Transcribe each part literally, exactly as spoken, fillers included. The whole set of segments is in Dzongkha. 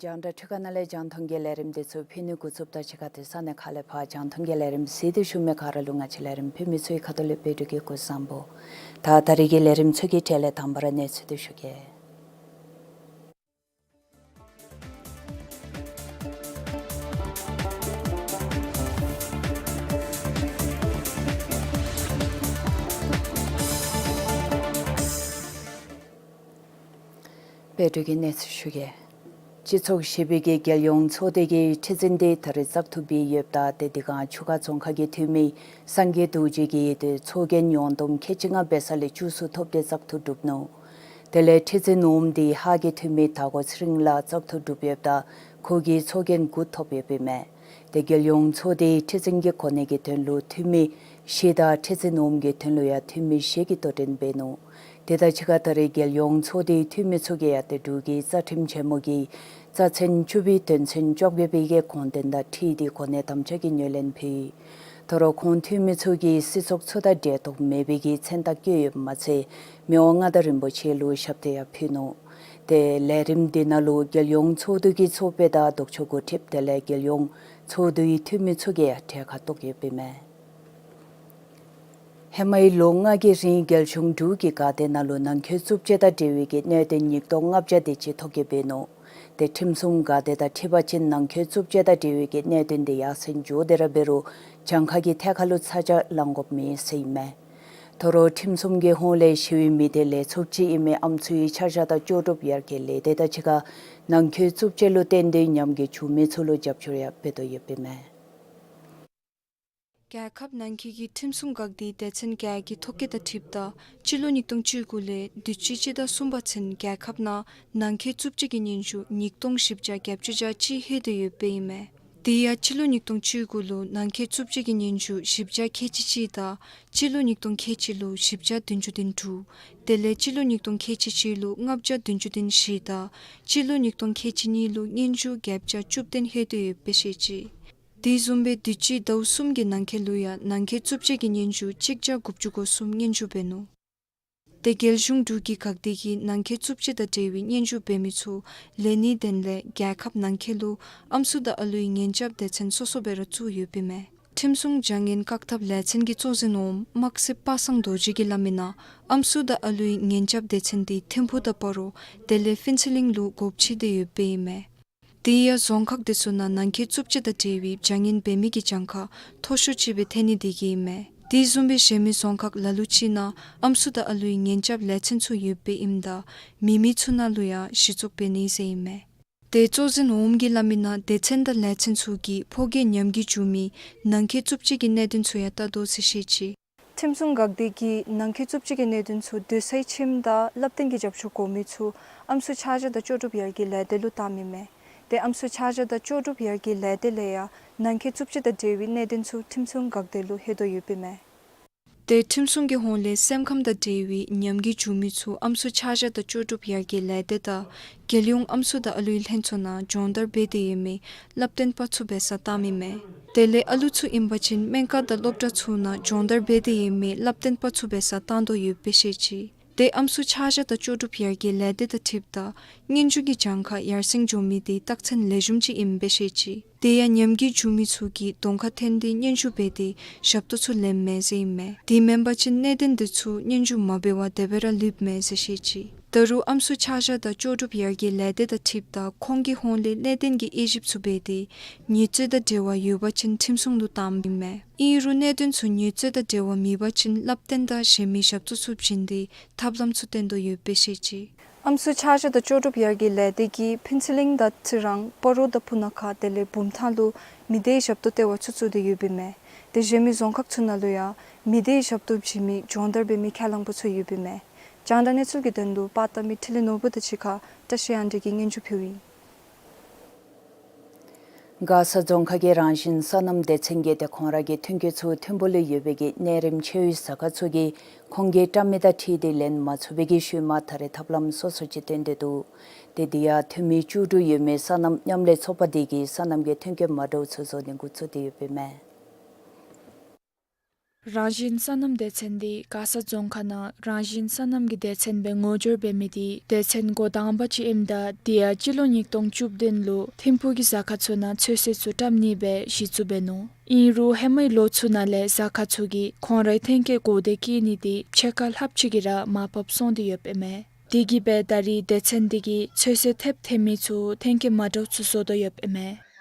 རྒྱང་བསྒྲགས་འཕྲུལ་ཁང་ནང་ལས་རྒྱང་མཐོང་གི་ལས་རིམ་འདི་ཚུ་ཕུལ་ནི་འགོ་བཙུགསཔ་ད་གཅིག་ཁར་དེ་ས་གནས་ཁག་ལས་ཕར་རྒྱང་མཐོང་གི་ལས་རིམ་གཟིགས་ཏེ་བཞུགས་མི་ག་ར་ལུ་ང་བཅས་ལས་རིམ་ཕུལ་མི་ཚུ་གི་ཁ་ཐུག་ལས་བཀྲིན་བདེ་ལེགས་སྐུ་གཟུགས་བཟང་པོ། ད་ད་རིས་ཀྱི་ལས་རིམ་ཚུ་གི་གྲས་ལས་དང་པ་ར་གནས་ཚུལ་འདི་ཞུ་གེ། བཀྲིན་བདེ་ལེགས་ཞུ་གེ། སྤྱི་ཚོགས་བཞི་པའི་གི་རྒྱལ་ཡོངས་ཚོགས་སྡེ་གི་ཁྲི་འཛིན་འདི་ད་རིས་བཙག་འཐུ་འབད་ཡོདཔ་ད་དེ་དེ་སྒང་ཆུ་སྒང་རྫོང་ཁག་གི་འཐུས་མི་སངས་རྒྱས་རྡོ་རྗེ་གིས་དེ་ཚོགས་རྒྱན་ཡོངས་བསྡོམས་ཁལ་གཅིག་ལྔ་འབད་ས་ལས་བཅུ་གསུམ་ཐོབ་སྟེ་བཙག་འཐུ་གྲུབ་ནུག། དེ་ལས་ཁྲི་འཛིན་འོགམ་འདི་ཧཱ་གི་འཐུས་མི་དྭགས་པོ་ཚེ་རིང་ལགས་བཙག་འཐུ་གྲུབ་ཡོདཔ་ད་ཁོ་གིས་ཚོགས་རྒྱན་དགུ་ཐོབ་ཡོདཔ་ཨིན་མས། དེ་རྒྱལ་ཡོངས་ཚོགས་སྡེའི་ཁྲི་འཛིན་གྱི་གོ་གནས་ཀྱི་དོན་ལུ་འཐུས་མི་བཞི་དང་ཁྲི་འཛིན་འོགམ་གྱི་དོན་ལུ་ཡང་འཐུས་མི་བཞི་གིས་དོ་འགྲན་འབད་ནུག། དེ་དང་གཅིག་ཁར་ད་རིས་རྒྱལ་ཡོངས་ཚོགས་སྡེའི་འཐུས་མི་ཚུ་གིས་ཡང་དེ་འབྲུག་གི་རྩ་ཁྲིམས་ཆེན་མོ་གི་རྩ་ཚན་བཅུ་པའི་དོན་ཚན་བཅོ་བརྒྱད་པའི་གི་དགོངས་དོན་དང་འཁྲིལ་ཏེ་གོ་གནས་དམ་བཅའ་གི་ངོས་ལེན་ཕུལ། དོ་རུང་ཁོང་འཐུས་མི་ཚུ་གིས་སྲིད་ཚོགས་ཚུ་དང་འབྲེལ་གཏོགས་མེད་པའི་གི་མཚན་རྟགས་བཀོད་ཡོདཔ་མ་ཚད་མི་དབང་མངའ་བདག་རིན་པོ་ཆེ་ལུ་ཞབས་ཏོག་ཡང་ཕུལ་ནུག། དེ་ལས་རིམ་འདི་ནང་ལུ་རྒྱལ་ཡོངས་ཚོགས་འདུ་གི་ཚོགས་དཔོན་དང་ལྡོག་ཕྱོགས་འགོ་ཁྲིདཔ་དེ་ལས་རྒྱལ་ཡོངས་ཚོགས་འདུའི་འཐུས་མི་ཚུ་གིས་ཡང་གྲལ་ཁར་གཏོགས་ཡོདཔ་ཨིན་མས། ཧེ་མའི་ལོ་ལྔ་གི་རིང་རྒྱལ་གཞུང་འབྲུག་གི་འགག་སྡེ་ནང་ལུ་ནང་འཁོད་རྩུབ་སྤྱོད་དང་འབྲེལ་བའི་གི་གནད་དོན་ཉིས་སྟོང་ལྔ་བརྒྱ་དེ་ཅིག་ཐོ་བཀོད་འབད་ནུག། དེ་ཁྲིམས་སྲུང་འགག་སྡེ་དང་འཁྲིལ་བ་ཅིན་ནང་འཁོད་རྩུབ་སྤྱོད་དང་འབྲེལ་བའི་གི་གནད་དོན་དེ་ཡར་སེང་འགྱོ་སྟེ་ར་འབད་རུང་གྱངས་ཁ་གི་ཐད་ཁར་ལུ་ཚ་གྱང་ལང་དགོཔ་མེད་ཟེར་ཨིན་མས། དོ་རུང་ཁྲིམས་སྲུང་གི་ཧོངས་ལས་ཞི་བའི་མི་སྡེ་ལས་ཚོགས་ཅིག་ཨིན་མི་ཨམ་སྲུའི་འཆར་གཞི་དང་ལྕོགས་གྲུབ་ཡར་རྒྱས་ལས་སྡེ་དང་གཅིག་ཁར་ནང་འཁོད་རྩུབ་སྤྱོད་ལུ་བརྟེན་ཏེ་ཉམས་རྒུད་བྱུང་མི་ཚུ་ལུ་རྒྱབ་སྐྱོར་ཡང་འབད་དོ་ཡོདཔ་ཨིན་མས། རྒྱལ་ཁབ་ནང་འཁོད་ཀྱི་ཁྲིམས་སྲུང་འགག་སྡེའི་སྡེ་ཚན་བརྒྱད་ཀྱི་ཐོ་བཀོད་དང་འཁྲིལཝ་ད་སྤྱི་ལོ་ཉིས་སྟོང་བཅུ་དགུ་ལས་དུས་ཅི་སྤྱི་ཟླ་གསུམ་པ་ཚུན་རྒྱལ་ཁབ་ནང་ནང་འཁོད་རྩུབ་སྤྱོད་ཀྱི་སྙན་ཞུ་ཉིས་སྟོང་བཞི་བརྒྱ་བརྒྱད་ཅུ་གྱ་གཅིག་ལྷོད་དེ་ཡོདཔ་ཨིན་མས། དེ་ཡང་སྤྱི་ལོ་ཉིས་སྟོང་བཅུ་དགུ་ལུ་ནང་འཁོད་རྩུབ་སྤྱོད་ཀྱི་སྙན་ཞུ་བཞི་བརྒྱ་ཁལ་གཅིག་གཅིག་དང་སྤྱི་ལོ་ཉིས་སྟོང་ཁལ་གཅིག་ལུ་བཞི་བརྒྱ་བདུན་ཅུ་དོན་དྲུག། དེ་ལས་སྤྱི་ལོ་ཉིས་སྟོང་ཁལ་གཅིག་གཅིག་ལུ་ལྔ་བརྒྱ་བདུན་ཅུ་དོན་བཞི་དང་སྤྱི་ལོ་ཉིས་སྟོང་ཁལ་གཅིག་གཉིས་ལུ་སྙན་ཞུ་བརྒྱད་བརྒྱ་བཅུ་བདུན་ལྷོད་དེ་ཡོདཔ་སྦེ་བཤད་ཅི། དེ་བཟུམ་སྦེ་དུས་ཅི་ཟླཝ་གསུམ་གྱི་ནང་འཁོད་ལུ་ཡང་ནང་འཁོད་རྩུབ་སྤྱོད་ཀྱི་སྙན་ཞུ་གཅིག་བརྒྱ་དགུ་བཅུ་གོ་གསུམ་སྙན་ཞུ་འབད་ནུག། དེ་རྒྱལ་གཞུང་འབྲུག་གི་འགག་སྡེ་གིས་ནང་འཁོད་རྩུབ་སྤྱོད་དང་འབྲེལ་བའི་སྙན་ཞུ་འབད་མི་ཚུ་ལེན་ནིའི་དོན་ལས་རྒྱལ་ཁབ་ནང་འཁོད་ལུ་ཨམ་སྲུ་དང་ཨ་ལུའི་ཉེན་སྐྱབ་སྡེ་ཚན་སོ་སོ་སྦེ་ར་བཙུགས་ཡོདཔ་ཨིན་མས། ཁྲིམས་སྲུང་བྱ་ངན་བཀག་ཐབས་ལས་ཚན་གྱི་གཙོ་འཛིན་འོགམ་དམག་སྤྱི་པ་སངས་རྡོ་རྗེ་གིས་སླབ་མི་ནང་ཨམ་སྲུ་དང་ཨ་ལུའི་ཉེན་སྐྱབ་སྡེ་ཚན་འདི་ཐིམ་ཕུག་དང་སྤ་རོ་དེ་ལས་ཕུན་ཚོགས་གླིང་ལུ་སྒོ་ཕྱེ་སྟེ་ཡོདཔ་ཨིན་མས། དེ་ཡང་རྫོང་ཁག་དེ་ཚུ་ནང་ནང་འཁོད་རྩུབ་སྤྱོད་དང་འབྲེལ་བའི་བྱ་ངན་འབད་མི་གི་གྱངས་ཁ་མཐོ་ཤོས་ཅིག་སྦེ་ཐོན་ནི་དེ་གིས་ཨིན་མས། དེ་བཟུམ་སྦེ་གཞན་མི་རྫོང་ཁག་ལ་ལུ་ཅིག་ནང་ཨམ་སྲུ་དང་ཨ་ལུའི་ཉེན་སྐྱབ་ལས་ཚན་ཚུ་ཡོདཔ་ཨིནམ་ད་མེད་མི་ཚུ་ནང་ལུ་ཡང་གཞི་བཙུགས་འབད་ནི་ཟེར་ཨིན་མས། དེ་གཙོ་འཛིན་འོགམ་གིས་སླབ་མི་ནང་སྡེ་ཚན་དང་ལས་ཚན་ཚུ་གིས་ཕོ་སྐྱེས་ཉམས་རྒུད་བྱུང་མི་ནང་འཁོད་རྩུབ་སྤྱོད་ཀྱི་གནད་དོན་ཚུ་ཡང་བལྟ་དོ་ཟེར་བཤད་ཅི། ཁྲིམས་སྲུང་འགག་སྡེ་གིས་ནང་འཁོད་རྩུབ་སྤྱོད་ཀྱི་གནད་དོན་ཚུ་དུས་ཚོད་ཁྱིམ་དང་བསླབ་སྟོན་གྱི་རྒྱབ་སྐྱོར་དགོ་མི་ཚུ་ཨམ་སྲུ་འཆར་གཞི་དང་ལྕོགས་གྲུབ་ཡར་རྒྱས་ལས་སྡེ་ལུ་བཏངམ་ཨིན་མས། དེ་ཨམ་སྲུ་འཆར་གཞི་དང་ལྕོགས་གྲུབ་ཡར་རྒྱས་ལས་སྡེ་ལས་ཡང་ནང་འཁོད་རྩུབ་སྤྱོད་དང་འབྲེལ་བའི་གནད་དོན་ཚུ་ཁྲིམས་སྲུང་འགག་སྡེ་ལུ་ལྷོད་དོ་ཡོདཔ་ཨིན་མས། ཏེ་ཁྲིམས་སྲུང་གི་ཧོངས་ལས་སེམས་ཁམས་དང་འབྲེལ་བའི་ཉམས་རྒུད་བྱུང་མི་ཚུ་ཨམ་སྲུ་ཆ་བཞག་དང་ལྕོགས་གྲུབ་ཡར་རྒྱས་ལས་སྡེ་དང་རྒྱལ་ཡོངས་ཨམ་སྲུ་དང་ཨ་ལུའི་ལྷན་ཚོགས་ནང་སྦྱོང་བརྡར་འབད་དེ་ཡོད་མི་བསླབ་སྟོན་པ་ཚུ་འབད་སར་བཏང་མི་མས། དེ་ལས་ཨ་ལུ་ཚུ་ཨིན་པ་ཅིན་སྨན་ཁང་དང་སློབ་གྲྭ་ཚུ་ནང་སྦྱོང་བརྡར་འབད་དེ་ཡོད་མི་བསླབ་སྟོན་པ་ཚུ་འབད་སར་བཏང་དོ་ཡོདཔ་སྦེ་བཤད་ཅི། ཏེ་ཨམ་སྲུ་ཆ་བཞག་དང་ལྕོགས་གྲུབ་ཡར་རྒྱས་ལས་སྡེ་དང་འཁྲིལཝ་ད་སྙན་ཞུ་གི་གྱངས་ཁ་ཡར་སེང་འགྱོ་མི་དེ་རྟགས་མཚན་ལེགས་ཤོམ་ཅིག་ཨིནམ་སྦེ་བཤད་ཅི། དེ་ཡང་ཉམས་རྒུད་བྱུང་མི་ཚུ་གིས་གདོང་ཁར་འཐོན་ཏེ་སྙན་ཞུ་འབད་དེ་ཞབས་ཏོག་ཚུ་ལེནམ་མས་ཟེར་ཨིན་མས། དེ་མེན་པ་ཅིན་གནད་དོན་དེ་ཚུ་སྙན་ཞུ་མ་འབད་བར་དེ་སྦེ་ར་ལུསཔ་མས་ཟེར་བཤད་ཅི། ད་རུང་ཨམ་སྲུ་ཆ་བཞག་དང་ལྕོགས་གྲུབ་ཡར་རྒྱས་ལས་སྡེ་དང་འཁྲིལཝ་ད་ཁོང་གི་ཧོངས་ལས་གནད་དོན་གྱི་དབྱེ་ཞིབ་ཚུ་འབད་དེ་ཉེས་རྩོད་དང་འབྲེལ་བ་ཡོད་པ་ཅིན་ཁྲིམས་སྲུང་ལུ་བཏངམ་ཨིན་མས། ཨིན་རུང་གནད་དོན་ཚུ་ཉེས་རྩོད་དང་འབྲེལ་བ་མེད་པ་ཅིན་བསླབ་སྟོན་དང་གཞན་མི་ཞབས་ཏོག་ཚུ་བྱིན་ཏེ་ཐབས་ལམ་ཚུ་བཏོན་དོ་ཡོདཔ་སྦེ་བཤད་ཅི། ཨམ་སྲུ་ཆ་བཞག་དང་ལྕོགས་གྲུབ་ཡར་རྒྱས་ལས་སྡེ་གིས་ཕུན་ཚོགས་གླིང་དང་རྩི་རང་སྤ་རོ་དང་སྤུ་ན་ཁ་དེ་ལས་བུམ་ཐང་ལུ་མི་སྡེའི་ཞབས་ཏོག་ལྟེ་བ་ཚུ་བཙུགས་ཏེ་ཡོདཔ་ཨིན་མས། ཏེ་གཞན་མི་རྫོང་ཁག་ཚུ་ནང་ལུ་ཡང་མི་སྡེའི་ཞབས་ཏོག་བྱིན་མི་སྦྱོང་བརྡར་འབད་མི་ཁས་བླངས་པ་ཚུ་ཡོདཔ་ཨིན་མས། རྒྱང་བསྒྲགས་གནས་ཚུལ་གྱི་དོན་ལུ་པར་བཏབ་མི་འཕྲིན་ལས་ནོར་བུ་དང་གཅིག་ཁར་བཀྲ་ཤིས་དབྱངས་སྒྲོན་གྱིས་སྙན་ཞུ་ཕུལཝ་ཨིན། མགར་ས་རྫོང་ཁག་གི་རང་བཞིན་སོ་ནམ་སྡེ་ཚན་གྱིས་ཏེ་ཁོང་ར་གི་ཐོན་སྐྱེད་ཚུ་མཐོན་པོ་ལུ་ཡོད་པའི་གི་གནས་རིམ་ཆེ་བའི་ཟ་ཁ་ཚུ་གིས་ཁོང་གིས་བཀྲམ་མི་དང་འཁྲིལ་ཏེ་ལེན་མ་ཚུགས་པའི་གི་ཤུལ་མ་ད་རེས་ཐབས་ལམ་སོ་སོ་ཅིག་བཏོན་ཏེ་འདུག། ཏེ་དེ་ཡང་འཐུས་མི་བཅུ་དྲུག་ཡོད་མི་སོ་ནམ་མཉམ་ལས་ཚོགས་པ་དེ་གིས་སོ་ནམ་གྱི་ཐོན་སྐྱེད་མ་འདྲཝ་ཚུ་བཟོ་ནི་འགོ་བཙུགས་ཏེ་ཡོདཔ་ཨིན་མས། རང་བཞིན་སོ་ནམ་སྡེ་ཚན་དེ་མགར་ས་རྫོང་ཁག་ནང་རང་བཞིན་སོ་ནམ་གྱི་སྡེ་ཚན་སྦེ་ངོ་སྦྱོར་འབད་མི་དེ་སྡེ་ཚན་འགོ་དང་པ་ཅིག་ཨིནམ་ད་དེ་ཡང་སྤྱི་ལོ་ཉིས་སྟོང་བཅུ་བདུན་ལུ་ཐིམ་ཕུག་གི་ཟ་ཁ་ཚུ་ནང་ཚོད་བསྲེ་ཚུ་བཀྲམ་ནི་སྦེ་གཞི་བཙུགས་འབད་ནུག། ཨིན་རུང་ཧེ་མའི་ལོ་ཚུ་ནང་ལས་ཟ་ཁ་ཚུ་གིས་ཁོང་རའི་ཐོན་སྐྱེད་གོ་བདེ་བསྐྱེད་ནི་དེ་ཕྱེད་ཀ་ལྷགཔ་ཅིག་གིས་ར་མར་བབས་སོང་སྟེ་ཡོདཔ་ཨིན་མས། དེ་གིས་སྦེ་ད་རེས་སྡེ་ཚན་དེ་གིས་ཚོད་བསྲེ་ཐེབས་ཐེབས་མི་ཚུ་ཐོན་སྐྱེད་མ་འདྲཝ་ཚུ་བཟོ་དོ་ཡོདཔ་ཨིན་མས།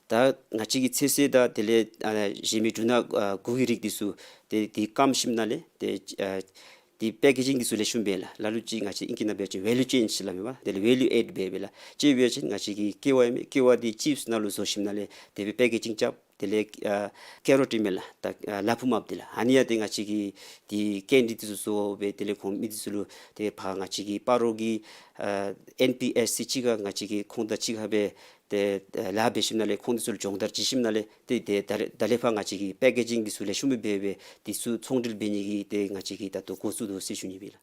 ད་ང་བཅས་ཀྱིས་ཚོད་བསྲེ་དང་དེ་ལས་ཨ་གཞན་མི་འབྲུ་སྣ་ཨ་དགུ་གི་རིགས་འདི་ཚུ་ཏེ་དེ་སྐམ་ཞིནམ་ལས་ཏེ་ཨ་དེ་པེ་ཀེ་ཇིང་འདི་ཚུ་ལེགས་ཤོམ་འབད་ལགས། ལ་ལུ་ཅིག་ང་བཅས་ཨིང་སྐད་ནང་འབད་བ་ཅིན་ཝེ་ལུ་ཅེན་ཟེར་སླབ་མས་པ། དེ་ལས་ཝེ་ལུ་ཨེཌ་འབད་འབད་ལགས། ཅིག་འབད་བ་ཅིན་ང་བཅས་ཀྱི་ཀེ་ཝ་ཨིན་མས། ཀེ་ཝ་འདི་ཅིབས་ནང་ལུ་བཟོ་ཞིནམ་ལས་དེ་སྦེ་པེ་ཀེ་ཇིང་རྐྱབ། དེ་ལས་ཨ་ཀེ་རོཊ་ཨིན་མས་ལགས། ད་ཨ་ལ་ཕུག་མ་འདི་ལགས། ཨ་ནི་ཡང་ཏེ་ང་བཅས་ཀྱིས་དེ་ཀེན་ཌི་འདི་ཚུ་བཟོ་སྦེ་དེ་ལས་གོང་མི་འདི་ཚུ་ལུ་ཏེ་ཕར་ང་བཅས་ཀྱི་སྤ་རོ་གི་ཨ་ཨེན་པི་ཨེས་སི་གཅིག་ཁར་ང་བཅས་ཀྱིས་ཁོང་དང་གཅིག་ཁར་སྦེ་ཏེ་ཨ་ལཱ་འབད་ཞིནམ་ལས་ཁོང་འདི་ཚུ་ལུ་སྦྱོང་བརྡར་བྱིན་ཞིནམ་ལས་ཏེ་ཏེ་ད་རེས་ད་ལས་ཕར་ང་བཅས་ཀྱིས་པེ་ཀེ་ཇིང་འདི་ཚུ་ལེགས་ཤོམ་སྦེ་འབད་འབད་འདི་ཚུ་ཚོང་འབྲེལ་འབད་ནི་གི་ཏེ་ང་བཅས་ཀྱིས་ད་ལྟོ་འགོ་བཙུགས་དོ་ཟེར་ཞུ་ནི་ཨིན་ལགས།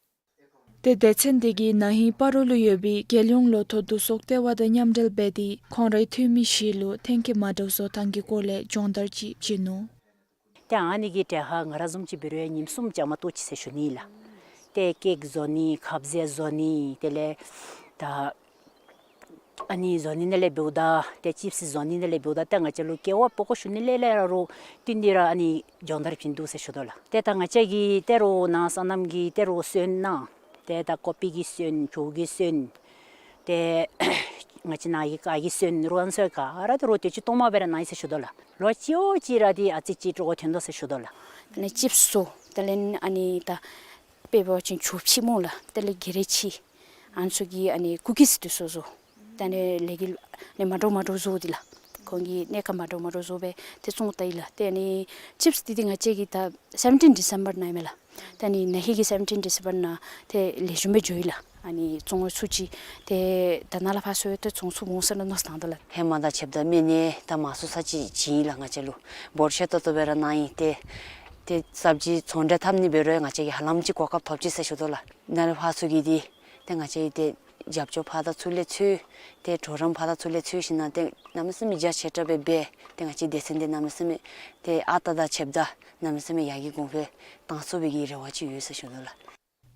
ཏེ་སྡེ་ཚན་དེ་གིས་ན་ཧིང་སྤ་རོ་ལུ་ཡོད་པའི་རྒྱལ་ཡོངས་ལོ་ཐོག་བསྡུ་གསོག་ལྟེ་བ་དང་མཉམ་འབྲེལ་འབད་དེ་ཁོང་རའི་འཐུས་མི་བཞི་ལུ་ཐོན་སྐྱེད་མ་འདྲཝ་བཟོ་ཐངས་ཀྱི་སྐོར་ལས་སྦྱོང་བརྡར་ཅིག་བྱིན་ནུག། ཏེ་ཨ་ནི་གི་གྲལ་ཁར་ང་ར་བཟུམ་ཅིག་འབད་རུང་ཉིནམ་གསུམ་བཅའ་མར་གཏོགས་ཅི་ཟེར་ཞུ་ནི་ལགས། ཏེ་ཀེཀ་བཟོ་ནི་ཁབ་ཟས་བཟོ་ནི་དེ་ལས་ད་ཨ་ནི་བཟོ་ནི་ནང་ལས་འབདཝ་ད་ཏེ་ཅིབས་བཟོ་ནི་ནང་ལས་འབདཝ་ད་ཏེ་ང་བཅས་ལུ་ཀེ་ཝ་པགས་ཀོ་བཤུ་ནི་ལས་ལས་ར་རུང་བཏུན་ཏེ་ར་ཨ་ནི་སྦྱོང་བརྡར་བྱིན་འདུག་ཟེར་ཞུ་དོ་ལགས། ཏེ་ད་ང་བཅས་ཀྱི་ཏེ་རོགས་ནཱ་སོ་ནམ་གྱི་ཏེ་རོགས་སོན་ནང་ཏེ་ད་ཀོ་པི་གི་སོན་ཇོ་གི་སོན་ཏེ་ང་བཅས་ནཱ་གི་ག་གི་སོན་རོགས་ཨ་ནི་ཚུ་ག་ར་ཏེ་རོགས་དུས་ཅི་སྟོངམ་སྦེ་ར་ནཱ་ཨིན་ཟེར་ཞུ་དོ་ལགས། ལོ་གཅིག་གཅིག་ར་ཏེ་ཨ་ཙི་ཅིག་སྤྲོ་བ་ཐོན་དོ་ཟེར་ཞུ་དོ་ལགས། དེ་ལས་ཅིབས་བཟོ་དེ་ལས་ཨ་ནི་ད་དཔེ་འབད་བ་ཅིན་ཇོ་ཕྱེ་སྨོ་ལགས། དེ་ལས་གི་རེ་ཕྱེ་ཨ་ནི་ཚུ་གི་ཨ་ནི་ཀུ་ཀིས་འདི་ཚུ་བཟོ། ད་ཨ་ནི་ལས་ཀྱི་ཨ་ནི་མ་འདྲཝ་མ་འདྲཝ་བཟོ་འདི་ལགས། ཁོང་གི་སྣེ་ཁར་མ་འདྲཝ་མ་འདྲཝ་བཟོ་སྦེ་ཏེ་བཙོང་ད་ཡི་ལགས། ཏེ་ཨ་ནི་ཅིབས་འདི་ཏེ་ང་བཅས་ཀྱིས་ད་སེ་བེན་ཊིན་ཌི་སེམ་བར་ནང་ཨིན་མས་ལགས། ད་ཨ་ནི་ན་ཧིང་གི་སེ་བེན་ཊིན་ཌི་སེམ་བར་ནང་ཏེ་ལེགས་ཤོམ་སྦེ་འགྱོ་ཡི་ལགས། ཨ་ནི་བཙོང་བ་ཚུ་ཅིག་ཏེ་ད་ནཱ་ལས་ཕར་ཚུ་ཡང་ཏེ་བཙོང་ཚུགས་འོང་ཟེར་མནོ་བསམ་བཏང་དོ་ལགས། ཧེ་མ་དང་ཕྱདཔ་ད་སྨན་ནི་ད་མང་སུ་ས་ཅིག་བྱིན་ཡི་ལགས། ང་བཅས་ལུ་འབོར་ཆེ་ཏོག་ཏོ་སྦེ་ར་གནང་ཡི། ཏེ་ཏེ་སབ་ཇི་ཚོང་འབྲེལ་འཐབ་ནི་འབད་རུང་ང་བཅས་ཀྱིས་ཧ་ལམ་ཅིག་གོ་སྐབས་ཐོབ་ཅི་ཟེར་ཞུ་དོ་ལགས། ནཱ་ལས་ཕར་ཚུ་གིས་འདི་ཏེ་ང་བཅས་ཏེ་རྒྱབ་སྐྱོར་ཕར་དང་ཚུར་ལས་འཚོལ་ཏེ་གྲོགས་རམ་ཕར་དང་ཚུར་ལས་འཚོལ་ཞིནམ་ལས་ཏེ་གནམ་མེད་ས་མེད་རྒྱ་ཆེ་དྲགས་སྦེ་འབད་ཏེ་ང་བཅས་སྡེ་ཚན་འདི་གནམ་མེད་ས་མེད་ཏེ་ཨ་རྟག་དང་ཕྱདཔ་ད་གནམ་མེད་ས་མེད་ཡར་རྒྱས་གོང་འཕེལ་བཏང་ཚུགས་པའི་གི་རེ་བ་ཅིག་ཡོད་ཟེར་ཞུ་དོ་ལགས།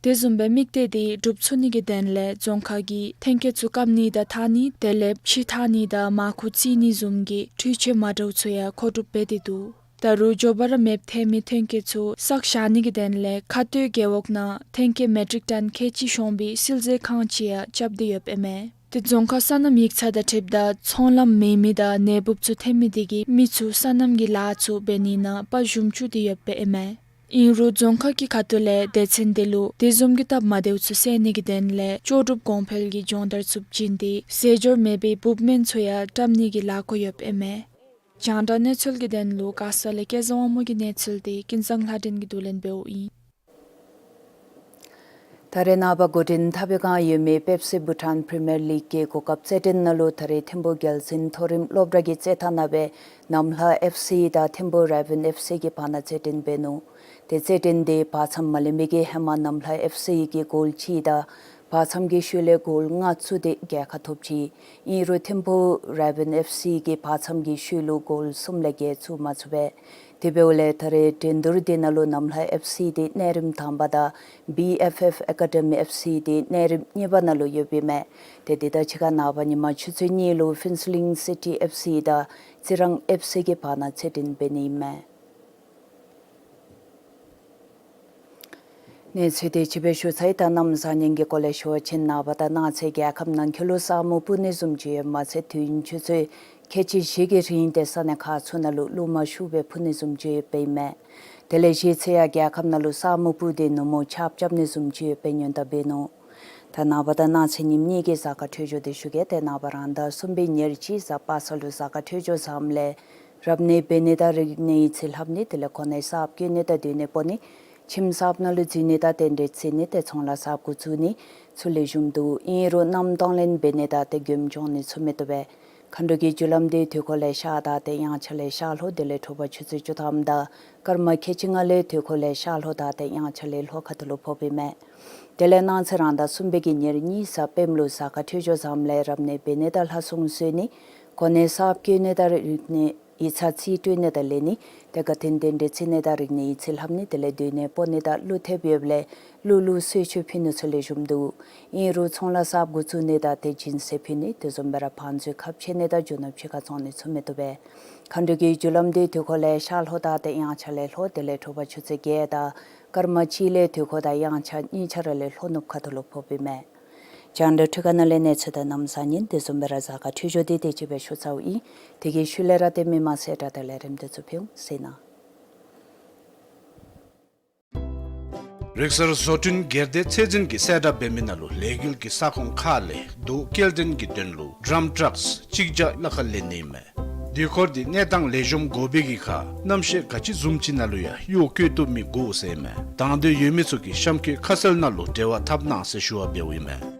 དེ་བཟུམ་སྦེ་དམིགས་གཏད་དེ་འགྲུབ་ཚུགས་ནི་གི་དོན་ལས་རྫོང་ཁག་གིས་ཐོན་སྐྱེད་ཚུ་བཀབ་ནི་དང་འཐག་ནི་དེ་ལས་ཕྱེ་འཐག་ནི་དང་མར་ཁུ་བརྩིག་ནི་བཟུམ་གྱི་འཕྲུལ་ཆས་མ་འདྲཝ་ཚུ་ཡང་མཁོ་སྒྲུབ་འབད་དེ་འདུག། ད་རུང་མགྱོགས་པ་ར་མེདཔ་ཐལ་མི་ཐོན་སྐྱེད་ཚུ་བསགས་བཞག་ནི་གི་དོན་ལས་ཁ་སྟོད་རྒེད་འོག་ནང་ཐོན་སྐྱེད་མེ་ཊིག་ཊོན་ཁལ་གཅིག་ཤོང་བའི་བསིལ་མཛོད་ཁང་ཅིག་ཡང་རྐྱབ་སྟེ་ཡོདཔ་ཨིན་མས། ཏེ་རྫོང་ཁག་སོ་ནམ་ཡིག་ཚང་དང་འཁྲིལཝ་ད་ཚོང་ལམ་མེད་མི་དང་ནད་འབུཔ་ཚུ་ཐོན་མི་དེ་གིས་མི་ཚུ་སོ་ནམ་གྱི་ལཱ་ཚུ་འབད་ནི་ནང་དཔའ་ཞུམ་བཅུག་སྟེ་ཡོདཔ་ཨིན་མས། ཨིན་རུང་རྫོང་ཁག་གི་ཁ་ཐུག་ལས་སྡེ་ཚན་དེ་ལུ་དེ་བཟུམ་གྱི་སྟབས་མ་བདེཝ་ཚུ་སེལ་ནི་གི་དོན་ལས་ལྕོགས་གྲུབ་གོང་འཕེལ་གྱི་སྦྱོང་བརྡར་ཚུ་བྱིན་ཏེ་ཟས་སྦྱོར་མེད་པའི་འབུཔ་སྨན་ཚུ་ཡང་བཀྲམ་ནི་གི་ལཱ་འགོ་ཡོདཔ་ཨིན་མས། རྒྱང་བསྒྲགས་གནས་ཚུལ་གྱི་དོན་ལུ་མགར་ས་ལས་སྐལ་བཟང་དབང་མོ་གི་གནས་ཚུལ་དེ་ཀུན་བཟང་ལྷ་སྒྲོན་གྱིས་བསྡུ་ལེན་འབདཝ་ཨིན། ད་རེས་ནངས་པ་འགོ་འདྲེན་འཐབ་པའི་བསྒང་ཡོད་མི་པེབ་སི་བྷུ་ཊཱན་པི་རི་མི་ཡར་ལིག་གི་གོ་སྐབས་རྩེད་འགྲན་ནང་ལུ་ད་རེས་ཐིམ་ཕུག་རྒྱལ་འཛིན་མཐོ་རིམ་སློབ་གྲྭ་གི་རྩེད་ཐང་ནང་སྦེ་ནམ་ལྷ་ཨེཕ་སི་དང་ཐིམ་ཕུག་རེ་ཝན་ཨེཕ་སི་གི་བར་ན་རྩེད་འགྲན་འབད་ནུག། ཏེ་རྩེད་འགྲན་དེ་བར་མཚམས་མ་ལེན་པའི་གི་ཧེ་མ་གནམ་ལྷ་ཨེཕ་སི་གིས་གོལ་གཅིག་དང་བར་མཚམས་ཀྱི་ཤུལ་ལས་གོལ་ལྔ་བཙུགས་ཏེ་རྒྱལ་ཁ་ཐོབ་ཅི། ཨིན་རུང་ཐིམ་ཕུ་རེ་བཱན་ཨེཕ་སི་གིས་བར་མཚམས་ཀྱི་ཤུལ་ལུ་གོལ་གསུམ་ལས་བརྒལ་བཙུགས་མ་ཚུགས་པས། དེ་འབདཝ་ལས་ད་རེས་འགྲན་བསྡུར་དེ་ནང་ལུ་གནམ་ལྷ་ཨེཕ་སི་དེ་གནས་རིམ་དང་པ་དང་བི་ཨེཕ་ཨེཕ་ཨེ་ཀ་ཌི་མི་ཨེཕ་སི་དེ་གནས་རིམ་གཉིས་པ་ནང་ལུ་ཡོདཔ་ཨིན་མས། ཏེ་དེ་དང་གཅིག་ཁར་ནངས་པ་ཉིན་མ་ཆུ་ཚོད་གཉིས་ལུ་ཕིན་སི་ལིང་སི་ཊི་ཨེཕ་སི་དང་རྩི་རང་ཨེཕ་སི་གི་བར་ན་རྩེད་འགྲན་འབད་ནི་ཨིན་མས། གནས་ཚུལ་དེ་ཅིག་སྦེ་ཞུ་ཚར་ཡི། ད་གནམ་བཟང་ངན་གྱི་སྐོར་ལས་ཞུ་བ་ཅིན་ནངས་པ་དང་གནངས་ཚེ་རྒྱལ་ཁབ་ནང་འཁོད་ལུ་ས་སྨུག་སྤུབ་ནི་བཟུམ་ཅིག་ཡོདཔ་མ་ཚད་དུས་ཡུན་ཆུ་ཚོད་ཁལ་གཅིག་བཞི་གི་རིང་དེ་ས་གནས་ཁག་ཚུ་ནང་ལུ་རླུང་མ་ཤུགས་སྦེ་འཕུ་ནི་བཟུམ་ཅིག་ཡོདཔ་ཨིན་མས། དེ་ལས་གཞེས་ཚེ་ཡང་རྒྱལ་ཁབ་ནང་ལུ་ས་སྨུག་སྤུབ་སྟེ་ནུབ་མོ་ཆརཔ་རྐྱབ་ནི་བཟུམ་ཅིག་ཡོདཔ་སྦེ་སྔོན་བརྡ་འབད་ནུག། ད་ནངས་པ་དང་གནངས་ཚེ་ཉིནམ་གཉིས་ཀྱི་གཟའ་སྐར་འཕྲོད་སྦྱོར་དེ་ཞུ་གེ། ཏེ་ནངས་པ་རང་ཟླ་གསུམ་པའི་ཉེར་གཅིག་གཟའ་པ་སངས་ལུ་གཟའ་སྐར་འཕྲོད་སྦྱོར་བཟངམ་ལས་རབ་གནས་འབད་ནི་དང་རིག་གནས་ཡིད་ཆེས་ལྷབ་ནི། དེ་ལས་གོ་གནས་གསརཔ་བསྐོ་ནི་དང་སྡོད་གནས་སྤོ་ནི། ཁྱིམ་གསརཔ་ནང་ལུ་འཛུལ་ནི་དང་རྟེན་འབྲེལ་བརྩི་ནི། ཏེ་ཚོང་ལཱ་གསརཔ་འགོ་བཙུགས་ནི་ཚུ་ལེགས་ཤོམ་འདུག། ཨིན་རུང་གནམ་གཏོང་ལེན་འབད་ནི་དང་ཏེ་མགྱོནམ་འགྱོ་ནི་ཚུ་མི་བཏུབ་པས། མཁའ་འགྲོ་གི་རྒྱུ་ལམ་དེ་དུས་འཁོར་ལས་ཤར་དང་ཏེ་དབྱངས་འཆར་ལས་ཤར་ལྷོ། དེ་ལས་དྲོ་པ་ཆུ་ཚོད་བཅུ་ཐམ་དང་སྐར་མ་ཁལ་གཅིག་ལྔ་ལས་དུས་འཁོར་ལས་ཤར་ལྷོ་དང་ཏེ་དབྱངས་འཆར་ལས་ལྷོ་ཁ་ཐུག་ལུ་ཕོགཔ་ཨིན་མས། དེ་ལས་གནངས་ཚེ་རང་ཟླ་གསུམ་པའི་གི་ཉེར་གཉིས་གཟའ་སྤེནམ་ལུ་གཟའ་སྐར་འཕྲོད་སྦྱོར་བཟངམ་ལས་རབ་གནས་འབད་ནི་དང་ལྷ་སྲུང་གསོལ་ནི། གོ་གནས་གསརཔ་བསྐོ་ནི་དང་རིག་གནས་ཡིག་ཚང་རྩིས་སྤྲོད་ནི་དང་ལེན་ནི། ཏེ་དགའ་སྟོན་རྟེན་འབྲེལ་བརྩི་ནི་དང་རིག་གནས་ཡིད་ཆེས་ལྷབ་ནི། དེ་ལས་སྡོད་གནས་སྤོ་ནི་དང་ཀླུ་ཐེབས་ཡོདཔ་ལས་ཀླུ་ལུ་གསོལ་མཆོད་ཕུལ་ནི་ཚུ་ལེགས་ཤོམ་འདུག། ཨིན་རུང་ཚོང་ལཱ་གསརཔ་འགོ་བཙུགས་ནི་དང་ཏེ་སྦྱིན་སྲེག་ཕུལ་ནི། དེ་བཟུམ་སྦེ་ར་བང་མཛོད་ཁ་ཕྱེ་ནི་དང་རྒྱུ་ནོར་ཕྱི་ཁར་བཙོང་ནི་ཚུ་མི་བཏུབ་པས། མཁའ་འགྲོ་གི་རྒྱུ་ལམ་དེ་དུས་འཁོར་ལས་ཤར་ལྷོ་དང་ཏེ་དབྱངས་འཆར་ལས་ལྷོ། དེ་ལས་དྲོ་པ་ཆུ་ཚོད་བརྒྱད་དང་སྐར་མ་གཅིག་ལས་དུས་འཁོར་དང་དབྱངས་འཆར་གཉིས་ཆ་ར་ལས་ལྷོ་ནུབ་ཁ་ཐུག་ལུ་ཕོགཔ་ཨིན་མས། རྒྱང་བསྒྲགས་འཕྲུལ་ཁང་ནང་ལས་གནས་ཚུལ་དང་གནམ་བཟང་ངན་དེ་བཟུམ་སྦེ་ར་གཟའ་སྐར་འཕྲོད་སྦྱོར་དེ་དེ་ཅིག་སྦེ་ཞུ་ཚརཝ་ཨིན། དེ་གི་ཤུལ་ལས་ར་ཏེ་མི་མང་གསལ་བསྒྲགས་དང་ལས་རིམ་དེ་ཚུ་ཕུལ་འོང་ཟེར་ཨིན། རིག་གསར་བཟོ་སྐྲུན་སྒེར་སྡེ་ཚད་འཛིན་གྱིས་གསལ་བསྒྲགས་འབད་མི་ནང་ལུ་ལས་འགུལ་གྱི་ས་ཁོངས་ཁག་ལས་རྡོ་སྐྱེལ་འདྲེན་གྱི་དོན་ལུ་ཌམ་ཊྲགསི་གཅིག་བརྒྱ་ལྷག་ལེན་ནི་ཨིན་མས། དུས་འཁོར་འདི་གནས་སྟངས་ལེགས་ཤོམ་དགོ་པའི་གི་ཁར་གནམ་གཤིས་ག་ཅི་བཟུམ་ཅིག་ནང་ལུ་ཡང་གཡོག་བཀོལ་བཏུབ་མི་དགོ་ཟེར་ཨིན་མས། དང་འདོད་ཡོད་མི་ཚུ་གིས་གཤམ་འཁོད་ཁ་གསལ་ནང་ལུ་འབྲེལ་བ་འཐབ་གནང་ཟེར་ཞུ་བ་འབདཝ་ཨིན་མས།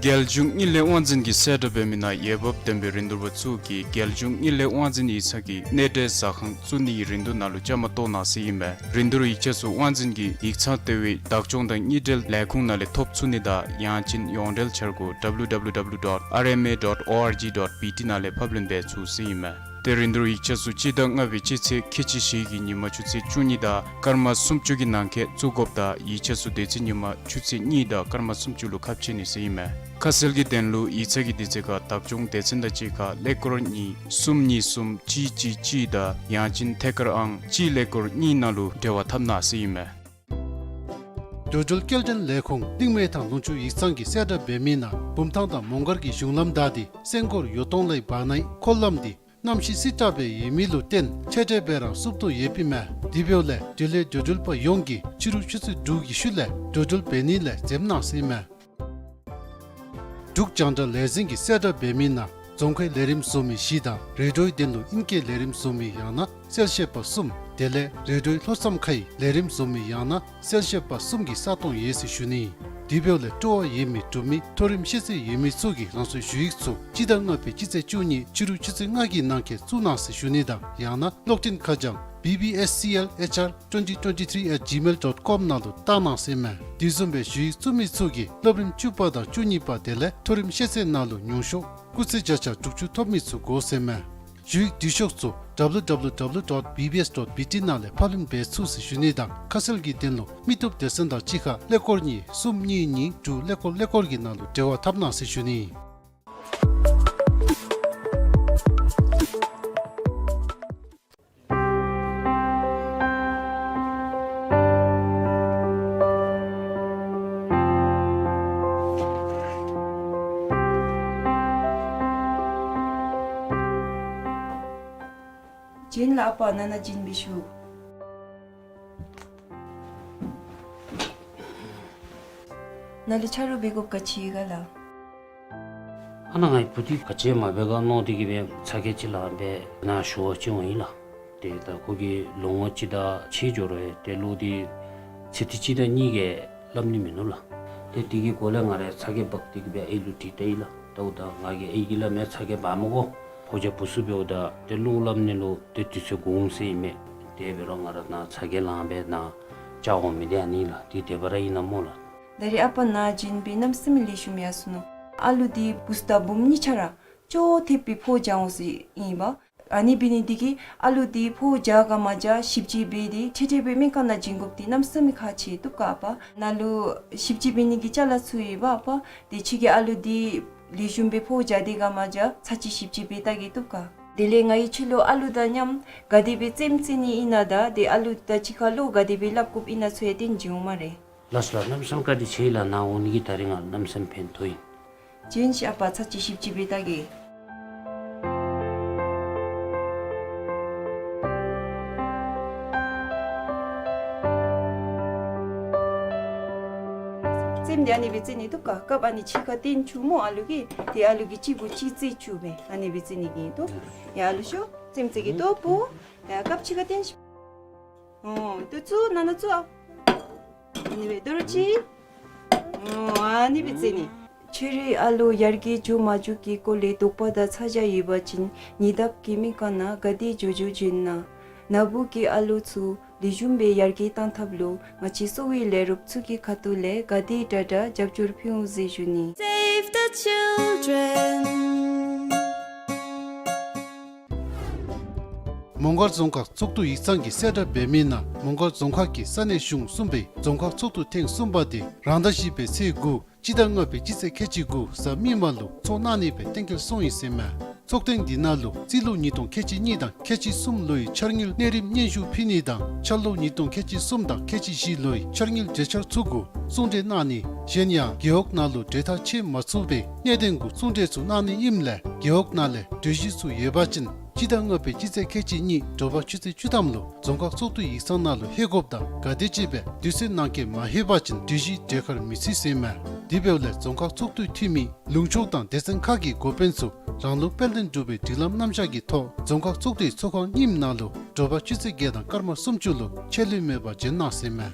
རྒྱལ་གཞུང་དངུལ་ལས་དབང་འཛིན་གྱིས་གསལ་བསྒྲགས་འབད་མི་ནང་འོས་འབབ་ལྡན་པའི་རིན་བསྡུར་པ་ཚུ་གིས་རྒྱལ་གཞུང་དངུལ་ལས་དབང་འཛིན་ཡིག་ཚང་གི་གནས་འབྲེལ་ཟ་ཁང་བཙུགས་ནིའི་རིན་བསྡུར་ནང་ལུ་བཅའ་མར་གཏོགས་གནང་ཟེར་ཨིན་མས། རིན་བསྡུར་ཡིག་ཆ་ཚུ་དབང་འཛིན་གྱི་ཡིག་ཚང་ལྟེ་བའི་བདག་སྐྱོང་དང་དངུལ་འབྲེལ་ལས་ཁུངས་ནང་ལས་ཐོབ་ཚུགས་ནི་དང་ཡང་ཅིན་ཡོངས་འབྲེལ་འཆར་སྒོ་W W W dot R M A dot O R G dot B T ནང་ལས་ཕབ་ལེན་འབད་ཚུགས་ཟེར་ཨིན་མས། ཏེ་རིན་བསྡུར་ཡིག་ཆ་ཚུ་སྤྱི་ཟླ་ལྔ་པའི་སྤྱི་ཚེས་ཁལ་གཅིག་བཞི་གི་ཉིན་མ་ཆུ་ཚོད་བཅུ་གཉིས་དང་སྐར་མ་སུམ་ཅུ་གི་ནང་འཁོད་བཙུགས་དགོཔ་དང་ཡིག་ཆ་ཚུ་དེ་ཚེ་ཉིན་མ་ཆུ་ཚོད་གཉིས་དང་སྐར་མ་སུམ་ཅུ་ལུ་ཁ་ཕྱེ་ནི་ཟེར་ཨིན་མས། ཁ་གསལ་གྱི་དོན་ལུ་ཡིག་ཚང་གི་དུས་ཚོད་ཁར་བདག་སྐྱོང་སྡེ་ཚན་དང་གཅིག་ཁར་ཀླད་ཀོར་གཉིས་གསུམ་གཉིས་གསུམ་གཅིག་གཅིག་གཅིག་དང་ཡང་ཅིན་ཐད་ཀར་ཨང་གཅིག་ཀླད་ཀོར་གཉིས་ནང་ལུ་འབྲེལ་བ་འཐབ་གནང་ཟེར་ཨིན་མས། འགྲོ་འགྲུལ་སྐྱེལ་འདྲེན་ལས་ཁུངས་གླིང་སྨད་དང་ལུང་ཕྱོགས་ཡིག་ཚང་གིས་གསལ་བསྒྲགས་འབད་མི་ནང་བུམ་ཐང་དང་མོང་སྒར་གྱི་གཞུང་ལམ་བདའ་སྟེ་སེང་སྒོར་ཡོ་ཏོང་ལའི་བར་ནའི་འཁོར་ལམ་འདི་གནམ་གཤིས་བསིལ་དྲགས་སྦེ་ཡོད་མི་ལུ་བརྟེན་ཆད་ཁྲལ་འབད་ར་བསུབ་བཏུབ་ཡོདཔ་ཨིན་མས། དེ་འབདཝ་ལས་འགྲུལ་ལས་འགྲོ་འགྲུལ་པ་ཡོངས་ཀྱིས་ཕྱི་རུ་ཆུ་ཚོད་དྲུག་གི་ཤུལ་ལས་འགྲོ་འགྲུལ་འབད་ནི་ལས་འཛེམ་གནང་ཟེར་ཨིན་མས། འབྲུག་རྒྱང་བསྒྲགས་ལས་འཛིན་གྱིས་གསལ་བསྒྲགས་འབད་མི་ནང་རྫོང་ཁའི་ལས་རིམ་བཟོ་མི་བཞི་དང་རེ་ཌིའོའི་དོན་ལུ་ཨིང་སྐད་ལས་རིམ་བཟོ་མི་ཡང་ན་གསལ་བཤད་པ་གསུམ། དེ་ལས་རེ་ཌིའོའི་ལྷོ་མཚམས་ཁའི་ལས་རིམ་བཟོ་མི་ཡང་ན་གསལ་བཤད་པ་གསུམ་གྱི་ས་སྟོང་ཡོད་ཟེར་ཞུ་ནི། དེ་འབདཝ་ལས་སྤྲོ་བ་ཡོད་མི་འབྲུག་མི་མཐོ་རིམ་ཤེས་ཚད་ཡོད་མི་ཚུ་གིས་རང་སོའི་ཞུ་ཡིག་ཚུ་སྤྱི་ཟླ་ལྔ་པའི་སྤྱི་ཚེས་བཅུ་གཉིས་ཕྱི་རུ་ཆུ་ཚོད་ལྔ་གི་ནང་འཁོད་བཙུགས་གནང་ཟེར་ཞུ་ནི་དང་ཡང་ན་གློག་འཕྲིན་ཁ་བྱང་B B S C L H R twenty twenty-three at gmail dot com ནང་ལུ་བཏང་གནང་ཟེར་ཨིན་མས། དེ་བཟུམ་སྦེ་ཞུ་ཡིག་བཙུགས་མི་ཚུ་གིས་སློབ་རིམ་བཅུ་པ་དང་བཅུ་གཉིས་པ་དེ་ལས་མཐོ་རིམ་ཤེས་ཚད་ནང་ལུ་ཉུང་ཤོས་སྐུགས་ཚད་བརྒྱ་ཆ་དྲུག་ཅུ་ཐོབ་མི་ཚུ་དགོ་ཟེར་ཨིན་མས། ཞུ་ཡིག་འབྲི་ཤོག་ཚུ་W W W dot B B S dot B T ནང་ལས་ཕབ་ལེན་འབད་ཚུགས་ཟེར་ཞུ་ནི་དང་ཁ་གསལ་གྱི་དོན་ལུ་མི་སྟོབས་སྡེ་ཚན་དང་གཅིག་ཁར་ཀླད་ཀོར་གཉིས་གསུམ་གཉིས་གཉིས་དྲུག་ཀླད་ཀོར་ཀླད་ཀོར་གྱི་ནང་ལུ་འབྲེལ་བ་འཐབ་གནང་ཟེར་ཞུ་ནི། བྱིན་ལ་ཨ་པ་ནཱ་ནཱ་བྱིན་འབད་ཞུ། ནཱ་ལུ་ཆ་རོགས་འབད་དགོཔ་ག་ཅི་ཡོད་ག་ལགས། ཨ་ནཱ་ངེའི་བུ་འདི་ག་ཅི་མ་འབད་ག་མནོ་སྟེ་གིས་སྦེ་ཚ་གྱང་ཅིག་ལང་སྦེ་ནཱ་ཞུ་བར་བྱོན་ཡི་ལགས། ཏེ་ད་ཁོ་གིས་ལོ་ངོ་གཅིག་དང་ཕྱེད་འགྱོ་རུང་ཏེ་གློ་འདི་ཚེ་འདི་གཅིག་དང་གཉིས་ཀྱིས་སླབ་ནི་མིན་ནུག་ལགས། ཏེ་དེ་གི་སྒོ་ལས་ང་ར་ཚ་གྱང་འབག་སྟེ་གིས་སྦེ་ཨའི་ལུ་དྲིས་བལྟ་ཡི་ལགས། ད་འོ་ད་ང་གིས་ཨའི་གིས་སླབ་མས་ཚ་གྱང་འབག་མི་དགོ། ཕོ་རྒྱས་བུ་ཚུ་འབདཝ་ད་ཏེ་གློ་སླབ་ནི་ལུ་ཏེ་དུས་ཚོད་འགོར་འོང་ཟེར་ཨིན་མས། དེ་འབད་རུང་ང་ར་ནཱ་ཚ་གྱང་ལང་སྦེ་ནཱ་བཅར་འོང་མི་འདི་ཨ་ནི་ལགས། འདི་དེ་སྦེ་ར་ཨིན་ན་སྨོ་ལགས། ད་རེས་ཨ་པ་ནཱ་བྱོན་སྦེ་གནམ་མེད་ས་མེད་ལེགས་ཤོམ་ཡར་སོ་ནུག། ཨ་ལུ་འདི་བུཚ་དང་བུམོ་གཉིས་ཆ་ར་ཅོག་འཐདཔ་སྦེ་ཕོཝ་རྒྱག་འོང་ཟེར་ཨིན་པས། ཨ་ནི་འབད་ནི་འདི་གིས་ཨ་ལུ་འདི་ཕོཝ་རྒྱག་ག་མ་རྒྱག་ཞིབ་དཔྱད་འབད་དེ་འཕྲལ་འཕྲལ་སྦེ་སྨན་ཁང་ནང་བྱིན་དགོཔ་འདི་གནམ་མེད་ས་མེད་ཁག་ཆེ་བཏུབ་ག་ཨ་པ། ནཱ་ལུ་ཞིབ་དཔྱད་འབད་ནི་གི་ཅ་ལ་ཚུ་ཡོད་པ་ཨ་པ། དེ་ཁྱོད་ཀྱིས་ཨ་ལུ་འདི་ལེགས་ཤོམ་སྦེ་ཕོཝ་རྒྱག་དེས་ག་མ་རྒྱག་ཚར་གཅིག་ཞིབ་དཔྱད་འབད་བལྟ་གེ་བཏུབ་ག། དེ་ལས་ང་གིས་ཁྱོད་ལུ་ཨ་ལུ་དང་མཉམ་ག་དེ་སྦེ་རྩེདམོ་རྩེ་ནི་ཨིན་ན་དང་དེ་ཨ་ལུ་དང་གཅིག་ཁར་བློ་ག་དེ་སྦེ་སླབ་དགོཔ་ཨིན་ན་ཚུ་ཡང་སྟོན་བྱིན་འོང་སྨ་རེ། ལགས་སོ་ལགས། གནམ་མེད་ས་མེད་བཀའ་དྲིན་ཆེ་ལགས། ནཱ་འོང་ནི་གིས་ད་རིས་ང་གནམ་མེད་ས་མེད་ཕན་ཐོགས་ཡི། བྱོན་ཤིག་ཨ་པ། ཚར་གཅིག་ཞིབ་དཔྱད་འབད་བལྟ་གེ། རྩེདམོ་འདི་ཨ་ནི་སྦེ་རྩེ་ནི་བཏུབ་ག། རྐངམ་ཨ་ནི་གཅིག་ཁར་བཏོན་བཅུག་སྨོ་ཨ་ལུ་གིས། དེ་ཨ་ལུ་གིས་གཅིག་གུ་གཅིག་རྩེ་བཅུག་སྦེ་ཨ་ནི་སྦེ་རྩེ་ནི་གི་ཨིན་དོ། ཡ་ཨ་ལུ་ཤོག། རྩེདམོ་རྩེ་གེ་ཏོ་པོ། ཡ་རྐངམ་གཅིག་ཁར་བཏོན་ཤིག། ཨོ་ཏེ་བཙུགས། ནང་ན་བཙུགས་ཨ། ཨ་ནི་སྦེ་དོ་རུང་གཅིག། ཨོ་ཨ་ནི་སྦེ་རྩེ་ནི། ཁྱོད་རའི་ཨ་ལོ་ཡར་རྒྱས་འགྱོ་མ་འགྱོ་གི་སྐོར་ལས་དོགས་པ་དང་ཚ་གྱང་ཡོད་པ་ཅིན་ཉེ་འདབས་ཀྱི་སྨན་ཁང་ནང་ག་དེ་མགྱོགས་མགྱོགས་བྱོན་གནང་། ན་བུ་གི་ཨ་ལོ་ཚུ་ལེགས་ཤོམ་སྦེ་ཡར་རྒྱས་གཏང་ཐབས་ལུ་ང་བཅས་གསོ་བའི་ལས་རོགསཔ་ཚུ་གི་ཁ་ཐུག་ལས་ག་དེ་དྲག་དྲག་རྒྱབ་སྐྱོར་ཕུལ་འོང་ཟེར་ཞུ་ནི། Save the children. མོང་སྒར་རྫོང་ཁག་ཚོགས་འདུ་ཡིག་ཚང་གིས་གསལ་བསྒྲགས་འབད་མི་ནང་མོང་སྒར་རྫོང་ཁག་གི་ས་གནས་གཞུང་གསུམ་པའི་རྫོང་ཁག་ཚོགས་འདུ་ཐེངས་གསུམ་པ་དེ་རང་ཟླ་བཞི་པའི་ཚེས་དགུ་སྤྱི་ཟླ་ལྔ་པའི་སྤྱི་ཚེས་ཁལ་གཅིག་དགུ་གཟའ་མིག་དམར་ལུ་ཚོགས་གནང་ནི་སྦེ་གཏན་འཁེལ་སོང་ཡི་ཟེར་མས། ཚོགས་ཐེངས་འདི་ནང་ལུ་རྩིས་ལོ་ཉིས་སྟོང་ཁལ་གཅིག་གཉིས་དང་ཁལ་གཅིག་གསུམ་ལོའི་འཆར་དངུལ་གནས་རིམ་སྙན་ཞུ་ཕུལ་ནི་དང་འཆར་ལོ་ཉིས་སྟོང་ཁལ་གཅིག་གསུམ་དང་ཁལ་གཅིག་བཞི་ལོའི་འཆར་དངུལ་གྲོས་འཆར་ཚུ་གུ་གསུང་གྲོས་གནང་ནི། གཞན་ཡང་རྒེད་འོག་ནང་ལུ་གྲོས་ཐག་བཅད་མ་ཚུགས་པའི་གནད་དོན་གུ་གསུང་གྲོས་ཚུ་གནང་ནི་ཨིནམ་ལས་རྒེད་འོག་ནང་ལས་གྲོས་གཞི་ཚུ་ཡོད་པ་ཅིན་སྤྱི་ཟླ་ལྔ་པའི་སྤྱི་ཚེས་ཁལ་གཅིག་གཉིས་དྲོ་པ་ཆུ་ཚོད་བཅུ་ཐམ་ལུ་རྫོང་ཁག་ཚོགས་འདུ་ཡིག་ཚང་ནང་ལུ་ལྷོད་དགོཔ་དང་ག་དེམ་ཅིག་སྦེ་དུས་ཚོད་ནང་འཁོད་མ་ལྷོད་པ་ཅིན་གྲོས་གཞི་གྲོས་ཁར་མི་ཚུད་ཟེར་མས། དེ་འབདཝ་ལས་རྫོང་ཁག་ཚོགས་འདུའི་འཐུས་མི་ལུང་ཕྱོགས་དང་སྡེ་ཚན་ཁག་གི་འགོ་དཔོན་ཚུ་རང་ལུགས་དཔལ་ལྡན་འབྲུག་པའི་སྒྲིག་ལམ་རྣམ་གཞག་གི་ཐོག་རྫོང་ཁག་ཚོགས་འདུའི་ཚོགས་ཁང་གཉིསམ་ནང་ལུ་དྲོ་པ་ཆུ་ཚོད་བརྒྱད་དང་སྐར་མ་སུམ་ཅུ་ལུ་ཆད་ལུས་མེད་པར་འབྱོན་གནང་ཟེར་མས།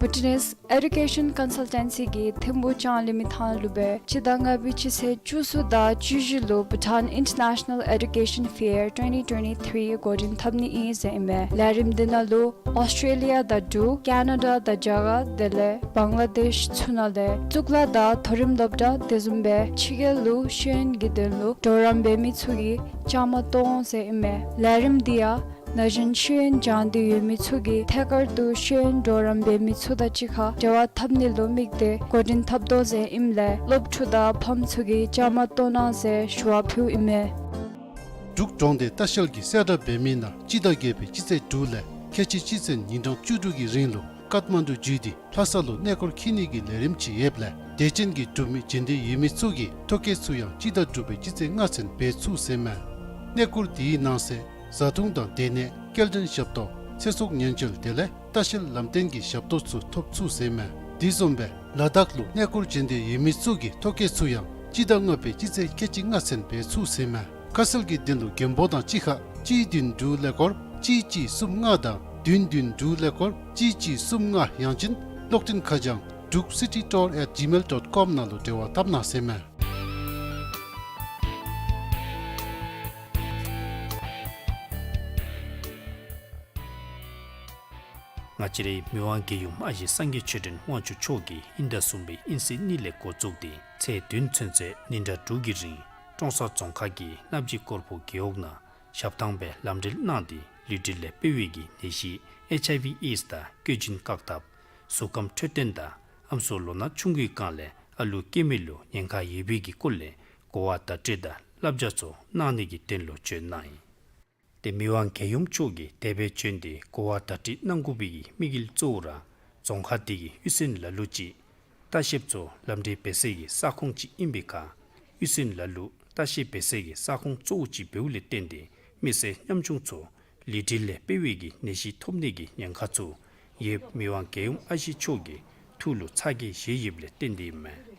Bhutanese Education Consultancy གིས་ཐིམ་ཕུག་ལྕང་གླིང་མི་ཐང་ལུ་སྦེ་སྤྱི་ཟླ་ལྔ་པའི་སྤྱི་ཚེས་བཅུ་གསུམ་དང་བཅུ་བཞི་ལུ་Bhutan International Education Fair twenty twenty-three འགོ་འདྲེན་འཐབ་ནི་ཨིན་ཟེར་ཨིན་མས། ལས་རིམ་འདི་ནང་ལུ་ཨོསི་ཊྲེ་ལི་ཡ་དང་འབྲུག་ཀེ་ན་ཌ་དང་རྒྱ་གར་དེ་ལས་བང་ལ་དེཤ་ཚུ་ནང་ལས་གཙུག་ལག་དང་མཐོ་རིམ་སློབ་གྲྭ་དེ་བཟུམ་སྦེ་ཕྱི་རྒྱལ་ལུ་ཤེས་ཡོན་གྱི་དོན་ལུ་གྲོགས་རམ་འབད་མི་ཚུ་གིས་བཅའ་མར་གཏོགས་འོང་ཟེར་ཨིན་མས། ལས་རིམ་འདི་ཡང་ན་གཞོན་ཤེས་ཡོན་སྦྱང་སྟེ་ཡོད་མི་ཚུ་གིས་ཐད་ཀར་དུ་ཤེས་ཡོན་གྲོགས་རམ་འབད་མི་ཚུ་དང་གཅིག་ཁར་འབྲེལ་བ་འཐབ་ནི་ལུ་དམིགས་ཏེ་འགོ་འདྲེན་འཐབ་དོ་ཟེར་ཨིནམ་ལས་སློབ་ཕྲུག་དང་ཕམ་ཚུ་གིས་བཅའ་མར་གཏོགས་གནང་ཟེར་ཞུ་བ་ཕུལཝ་ཨིན་མས། འབྲུག་གྲོང་སྡེ་ལྟ་བཤལ་གྱིས་གསལ་བསྒྲགས་འབད་མི་ནང་སྤྱི་ཟླ་བརྒྱད་པའི་སྤྱི་ཚེས་དྲུག་ལས་ཁལ་གཅིག་སྤྱི་ཚེས་ཉིན་གྲངས་བཅུ་དྲུག་གི་རིང་ལུ་ཀཏ་མན་ཌུ་བརྒྱུད་དེ་ལྷ་ས་ལུ་གནས་སྐོར་འཁྱིད་ནི་གི་ལས་རིམ་ཅིག་ཡོདཔ་ལས་དད་ཅན་གྱི་འབྲུག་མི་བྱོན་འདོད་ཡོད་མི་ཚུ་གིས་ཐོ་བཀོད་ཚུ་ཡང་སྤྱི་ཟླ་དྲུག་པའི་སྤྱི་ཚེས་ལྔ་ཚུན་འབད་ཚུགས་ཟེར་མས། གནས་སྐོར་དེའི་ནང་གསེས་བཟའ་འཐུང་དང་སྡོད་གནས་སྐྱེལ་འདྲེན་ཞབས་ཏོག་ཚེ་སྲོག་ཉེན་བཅོལ་དེ་ལས་ལྟ་བཤལ་ལམ་སྟོན་གྱི་ཞབས་ཏོག་ཚུ་ཐོབ་ཚུགས་ཟེར་མས། དེ་བཟུམ་སྦེ་ལ་དྭགས་ལུ་གནས་སྐོར་བྱོན་འདོད་ཡོད་མི་ཚུ་གིས་ཐོ་བཀོད་ཚུ་ཡང་སྤྱི་ཟླ་ལྔ་པའི་སྤྱི་ཚེས་ཁལ་གཅིག་ལྔ་ཚུན་འབད་ཚུགས་ཟེར་མས། ཁ་གསལ་གྱི་དོན་ལུ་མགོན་པོ་དང་གཅིག་ཁར་གཅིག་བདུན་དྲུག་ཀླད་ཀོར་གཅིག་གཅིག་གསུམ་ལྔ་དང་བདུན་བདུན་དྲུག་ཀླད་ཀོར་གཅིག་གཅིག་གསུམ་ལྔ་ཡང་ཅིན་གློག་འཕྲིན་ཁ་བྱང་druk city tour at gmail dot com ནང་ལུ་འབྲེལ་བ་འཐབ་གནང་ཟེར་མས། ང་བཅས་རའི་མི་དབང་རྒྱལ་ཡུམ་ཨ་ཞེ་སངས་རྒྱས་ཆོས་སྒྲོན་དབང་ཕྱུག་མཆོག་གིས་དབྱིན་ཟླ་གསུམ་པའི་དབྱིན་ཚེས་གཉིས་ལས་འགོ་བཙུགས་ཏེ་ཚེས་བདུན་ཚུན་ཚོད་ཉིན་གྲངས་དྲུག་གི་རིང་ཀྲོང་གསར་རྫོང་ཁག་གི་གནམ་རྗེ་སྐོར་སྦུག་རྒེད་འོག་ནང་ཞབས་ཐང་སྦེ་ལམ་འགྲུལ་གནང་སྟེ་ལུས་འབྲེལ་ལས་འཕོ་བའི་གི་ནད་གཞི་ཨེཆ་ཨའི་ཝི་ཨེཌསི་དང་སྐྱོན་ཅན་བཀག་ཐབས་གཟུགས་ཁམས་འཕྲོད་བསྟེན་དང་ཨམ་སྲུ་ལོ་ན་ཆུང་ཀུའི་སྒང་ལས་ཨ་ལུ་སྐྱེ་མི་ལུ་ཉེན་ཁ་ཡོད་པའི་གི་སྐོར་ལས་གོ་བ་བརྡ་སྤྲོད་དང་བསླབ་བྱ་ཚུ་གནང་ནི་གི་དོན་ལུ་བྱོན་གནང་ཡི། ཏེ་མི་དབང་རྒྱལ་ཡུམ་མཆོག་གིས་དེ་སྦེ་བྱོན་ཏེ་གོ་བ་བརྡ་སྤྲོད་གནང་དགོ་པའི་གི་དམིགས་ཡུལ་གཙོ་བོ་ར་རྫོང་ཁག་དེ་གི་ཡུལ་སྲུང་ལ་ལུ་ཅིག་ལྟ་བཤལཔ་ཚུ་ལམ་འགྲུལ་འབད་སའི་གི་ས་ཁོངས་ཅིག་ཨིན་པའི་ཁར་ཡུལ་སྲུང་ལ་ལུ་ལྟ་བཤལ་འབད་སའི་གི་ས་ཁོངས་གཙོ་བོ་ཅིག་འབདཝ་ལས་བརྟེན་ཏེ་མི་སེར་ཉམ་ཆུང་ཚུ་ལུས་འབྲེལ་ལས་འཕོ་བའི་གི་ནད་གཞི་ཐོབ་ནི་གི་ཉེན་ཁ་ཚུ་ཡོདཔ་མི་དབང་རྒྱལ་ཡུམ་ཨ་ཞེ་མཆོག་གིས་ཐུགས་ལུ་ཚ་གྱང་བཞེས་ཡོདཔ་ལས་བརྟེན་ཏེ་ཨིན་མས།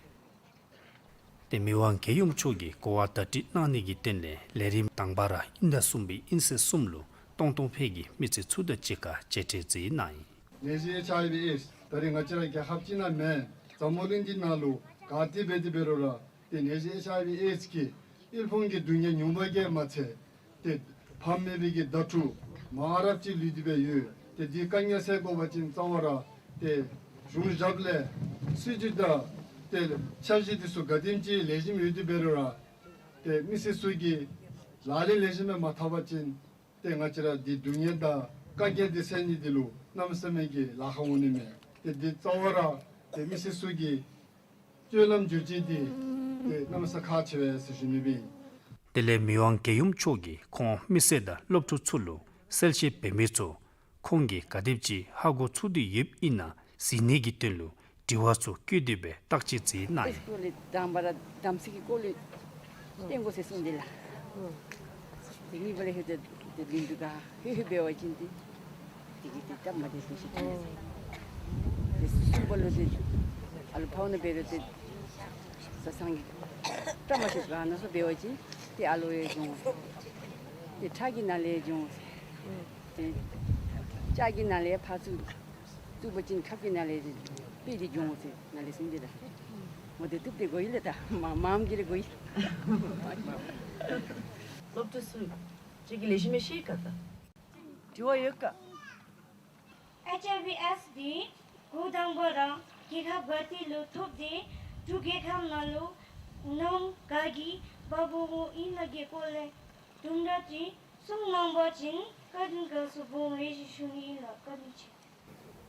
ཏེ་མི་དབང་རྒྱལ་ཡུམ་མཆོག་གིས་གོ་བ་བརྡ་སྤྲོད་གནང་ནི་གི་དོན་ལས་ལས་རིམ་དང་པ་ར་དབྱིན་ཟླ་གསུམ་པའི་དབྱིན་ཚེས་གསུམ་ལུ་སྟོང་སྟོང་ཕལ་གྱི་མི་སེར་ཚུ་དང་གཅིག་ཁར་མཇལ་འཕྲད་མཛད་གནང་ཡི། ནད་གཞི་ཨེཆ་ཨའི་ཝི་ཨེཌསི་ད་རེས་ང་བཅས་ར་རྒྱལ་ཁབ་ཅིག་ནང་མེན། འཛམ་བུ་གླིང་འདི་ནང་ལུ་ག་ཏེ་འབད་དེ་འབད་རུང་ར་ཏེ་ནད་གཞི་ཨེཆ་ཨའི་ཝི་ཨེཌསི་གིས་དབུལ་ཕོངས་ཀྱི་སྡུག་བསྔལ་ཉུང་བ་གིས་མ་ཚད་ཏེ་ཕམ་མེད་པའི་གི་བརྡ་སྤྲོད་ མང་རབས་ཅིག་ལུས་ཏེ་སྦེ་ཡོད། ཏེ་འདི་དཀའ་ངལ་སེལ་དགོ་པ་ཅིན་རྩ་བ་ར་ཏེ་གཞུང་ཞབས་ལས་སྲིད་བྱུས་དང་ཏེ་འཆར་གཞི་འདི་ཚུ་ག་དེམ་ཅིག་ལེགས་ཤོམ་ཡོད་དེ་འབད་རུང་ར་ཏེ་མི་སེར་ཚུ་གིས་ལག་ལེན་ལེགས་ཤོམ་སྦེ་མ་འཐབ་པ་ཅིན་ཏེ་ང་བཅས་ར་འདི་སྡུག་བསྔལ་དང་དཀའ་ངལ་འདི་སེལ་ནི་འདི་ལུ་གནམ་མེད་ས་མེད་ཀྱི་ལཱ་ཁག་འོང་ནི་མས། ཏེ་འདི་རྩ་བ་ར་ཏེ་མི་སེར་ཚུ་གིས་སྤྱོད་ལམ་བསྒྱུར་བཅོས་འདི་ཏེ་གནམ་མེད་ས་མེད་ཁག་ཆེ་བས་ཟེར་ཞུ་ནི་སྦེ་ཨིན། དེ་ལས་མི་དབང་རྒྱལ་ཡུམ་མཆོག་གིས་ཁོང་མི་སེར་དང་སློབ་ཕྲུག་ཚུ་ལུ་གསལ་བཤད་འབད་མི་ཚུ་ཁོང་གིས་ག་དེམ་ཅིག་ཧ་གོ་ཚུགས་ཏེ་ཡོདཔ་ཨིན་ན་གཟིགས་ནི་གི་དོན་ལུ་དྲི་བ་ཚུ་བཀོད་དེ་སྦེ་བརྟག་དཔྱད་མཛད་གནང་ཡི། སྐོར་ལས་དང་པ་ར་གདམ་གསེས་ཀྱི་སྐོར་ལས་བསྟན་དགོ་ཟེར་གསུངས་ཏེ་ལགས། དེ་གཉིས་པ་ལས་ཧེ་ཏེ་དེ་ལུས་འདུག་ག་ཧེ་ཧེ་འབད་བ་ཅིན་ཏེ་དེ་གིས་ཏེ་སྟབས་མ་བདེ་ཟེར་ཞུ་ནི་ཟེར། དེ་གསུམ་པ་ལུ་ཏེ་ཨ་ལོ་ཕར་ནང་འབད་རུང་ཏེ་ས་སང་གི་བཀྲ་མ་ཤིསཔ་ག་ནི་སོང་འབད་བ་ཅིན་ཏེ་ཨ་ལོ་ཡང་འགྱོ་འོང་ཟེར། ཏེ་ཁྲག་གི་ནང་ལས་འགྱོ་འོང་ཟེར། ཏེ་ལྕགས་ཀྱི་ནང་ལས་ཕར་བཙུགས་བཙུགས་པ་ཅིན་ཁབ་ཀྱི་ནང་ལས་དཔེ་འདི་འགྱོ་འོང་ཟེར་ནང་ལས་གསུངས་ཏེ་ད། མོ་དེ་བཏུབ་སྟེ་གོ་ཡི་ལགས། ད་མ་མངམ་གི་རེ་གོ་ཡི། སློབ་ཕྲུག་ཚུ་ཁྱེད་ཀྱིས་ལེགས་ཤོམ་སྦེ་ཤེས་ག་ད། དྲི་བ་ཡོད་ག། ཨེཆ་ཨའི་ཝི་ཨེཌསི་འདི་འགོ་དང་པ་ར་རྒྱལ་ཁབ་ག་ཏེ་ལུ་ཐོབ་སྟེ་འབྲུག་རྒྱལ་ཁབ་ནང་ལུ་ནམ་ག་གིས་འབག་འོངམ་ཨིན་ན་གི་སྐོར་ལས་དུམ་གྲ་ཅིག་གསུང་གནང་པ་ཅིན་བཀའ་དྲིན་དགའ་ཚོར་སྦོམ་ཡོད་ཟེར་ཞུ་ནི་ཨིན་ལགས། བཀའ་དྲིན་ཆེ།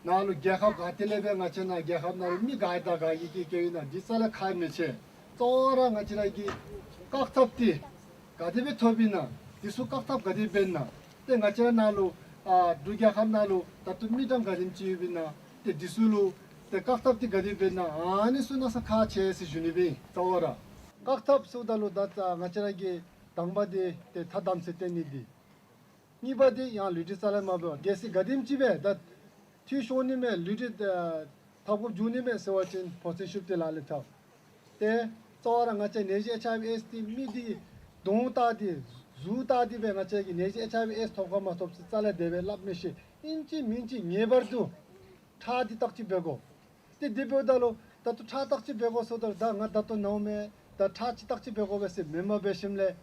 ནཱ་ལུ་རྒྱལ་ཁབ་ག་ཏེ་ལས་སྦེ་ང་བཅས་ནཱ་རྒྱལ་ཁབ་ནང་ལུ་མི་ག་ཡི་དང་ག་གི་སྐྱེ་སྐྱེཝ་ཨིན་ན་འདི་རྩ་ལས་ཁག་མི་ཆེ། གཙོ་བོ་ར་ང་བཅས་ར་གི་བཀག་ཐབས་འདི་ག་དེ་སྦེ་ཐོབ་ཨིན་ན། འདི་ཚུ་བཀག་ཐབས་ག་དེ་འབད་ཨིན་ན། ཏེ་ང་བཅས་ར་ནཱ་ལུ་ཨ་འབྲུག་རྒྱལ་ཁབ་ནང་ལུ་ད་ལྟོ་མི་གྲངས་ག་དེམ་ཅིག་ཡོདཔ་ཨིན་ན། ཏེ་འདི་ཚུ་ལུ་ཏེ་བཀག་ཐབས་འདི་ག་དེ་འབད་ཨིན་ན། ཨ་ནི་ཚུ་གནམ་མེད་ས་མེད་ཁག་ཆེ་ཟེར་ཞུ་ནི་སྦེ་ཨིན། གཙོ་བོ་ར་བཀག་ཐབས་ཟེརཝ་ད་ལུ་ད་ང་བཅས་ར་གི་དང་པ་འདི་ཏེ་ཐ་དམ་ཚིག་བརྟེན་ནི་འདི། གཉིས་པ་འདི་ཡང་ལུས་འབྲེལ་རྩ་ལས་མ་འབད་བར་གལ་སྲིད་ག་དེམ་ཅིག་སྦེ་ད་འཐུས་ཤོར་ནི་མས་ལུས་འབྲེལ་ཨ་འཐབ་དགོཔ་འབྱུང་ནི་མས་ཟེར་བ་ཅིན་ཕོ་ཚོད་ཤུབས་ཏེ་ལག་ལེན་འཐབ། ཏེ་གཙོ་བོ་ར་ང་བཅས་ནད་གཞི་ཨེཆ་ཨའི་ཝི་ཨེཌསི་འདི་མི་འདི་གདོང་བལྟ་སྟེ་གཟུགས་བལྟ་སྟེ་སྦེ་ང་བཅས་ཀྱིས་ནད་གཞི་ཨེཆ་ཨའི་ཝི་ཨེཌསི་ཐོབ་ག་མ་ཐོབ་ཟེར་རྩ་ལས་དེ་སྦེ་སླབ་མི་ཤེས། ཨིན་ཅི་མིན་ཅི་ངེས་པར་དུ་ཁྲག་འདི་བརྟག་དཔྱད་འབད་དགོ། ཏེ་འདི་འབདཝ་ད་ལུ་ད་ལྟོ་ཁྲག་བརྟག་དཔྱད་འབད་དགོ་ཟེརཝ་ད་ད་ང་ད་ལྟོ་ན་འོང་མས་ད་ཁྲག་ཅིག་བརྟག་དཔྱད་འབད་དགོ་པས་ཟེར་མེན་མ་འབད་ཞིནམ་ལས་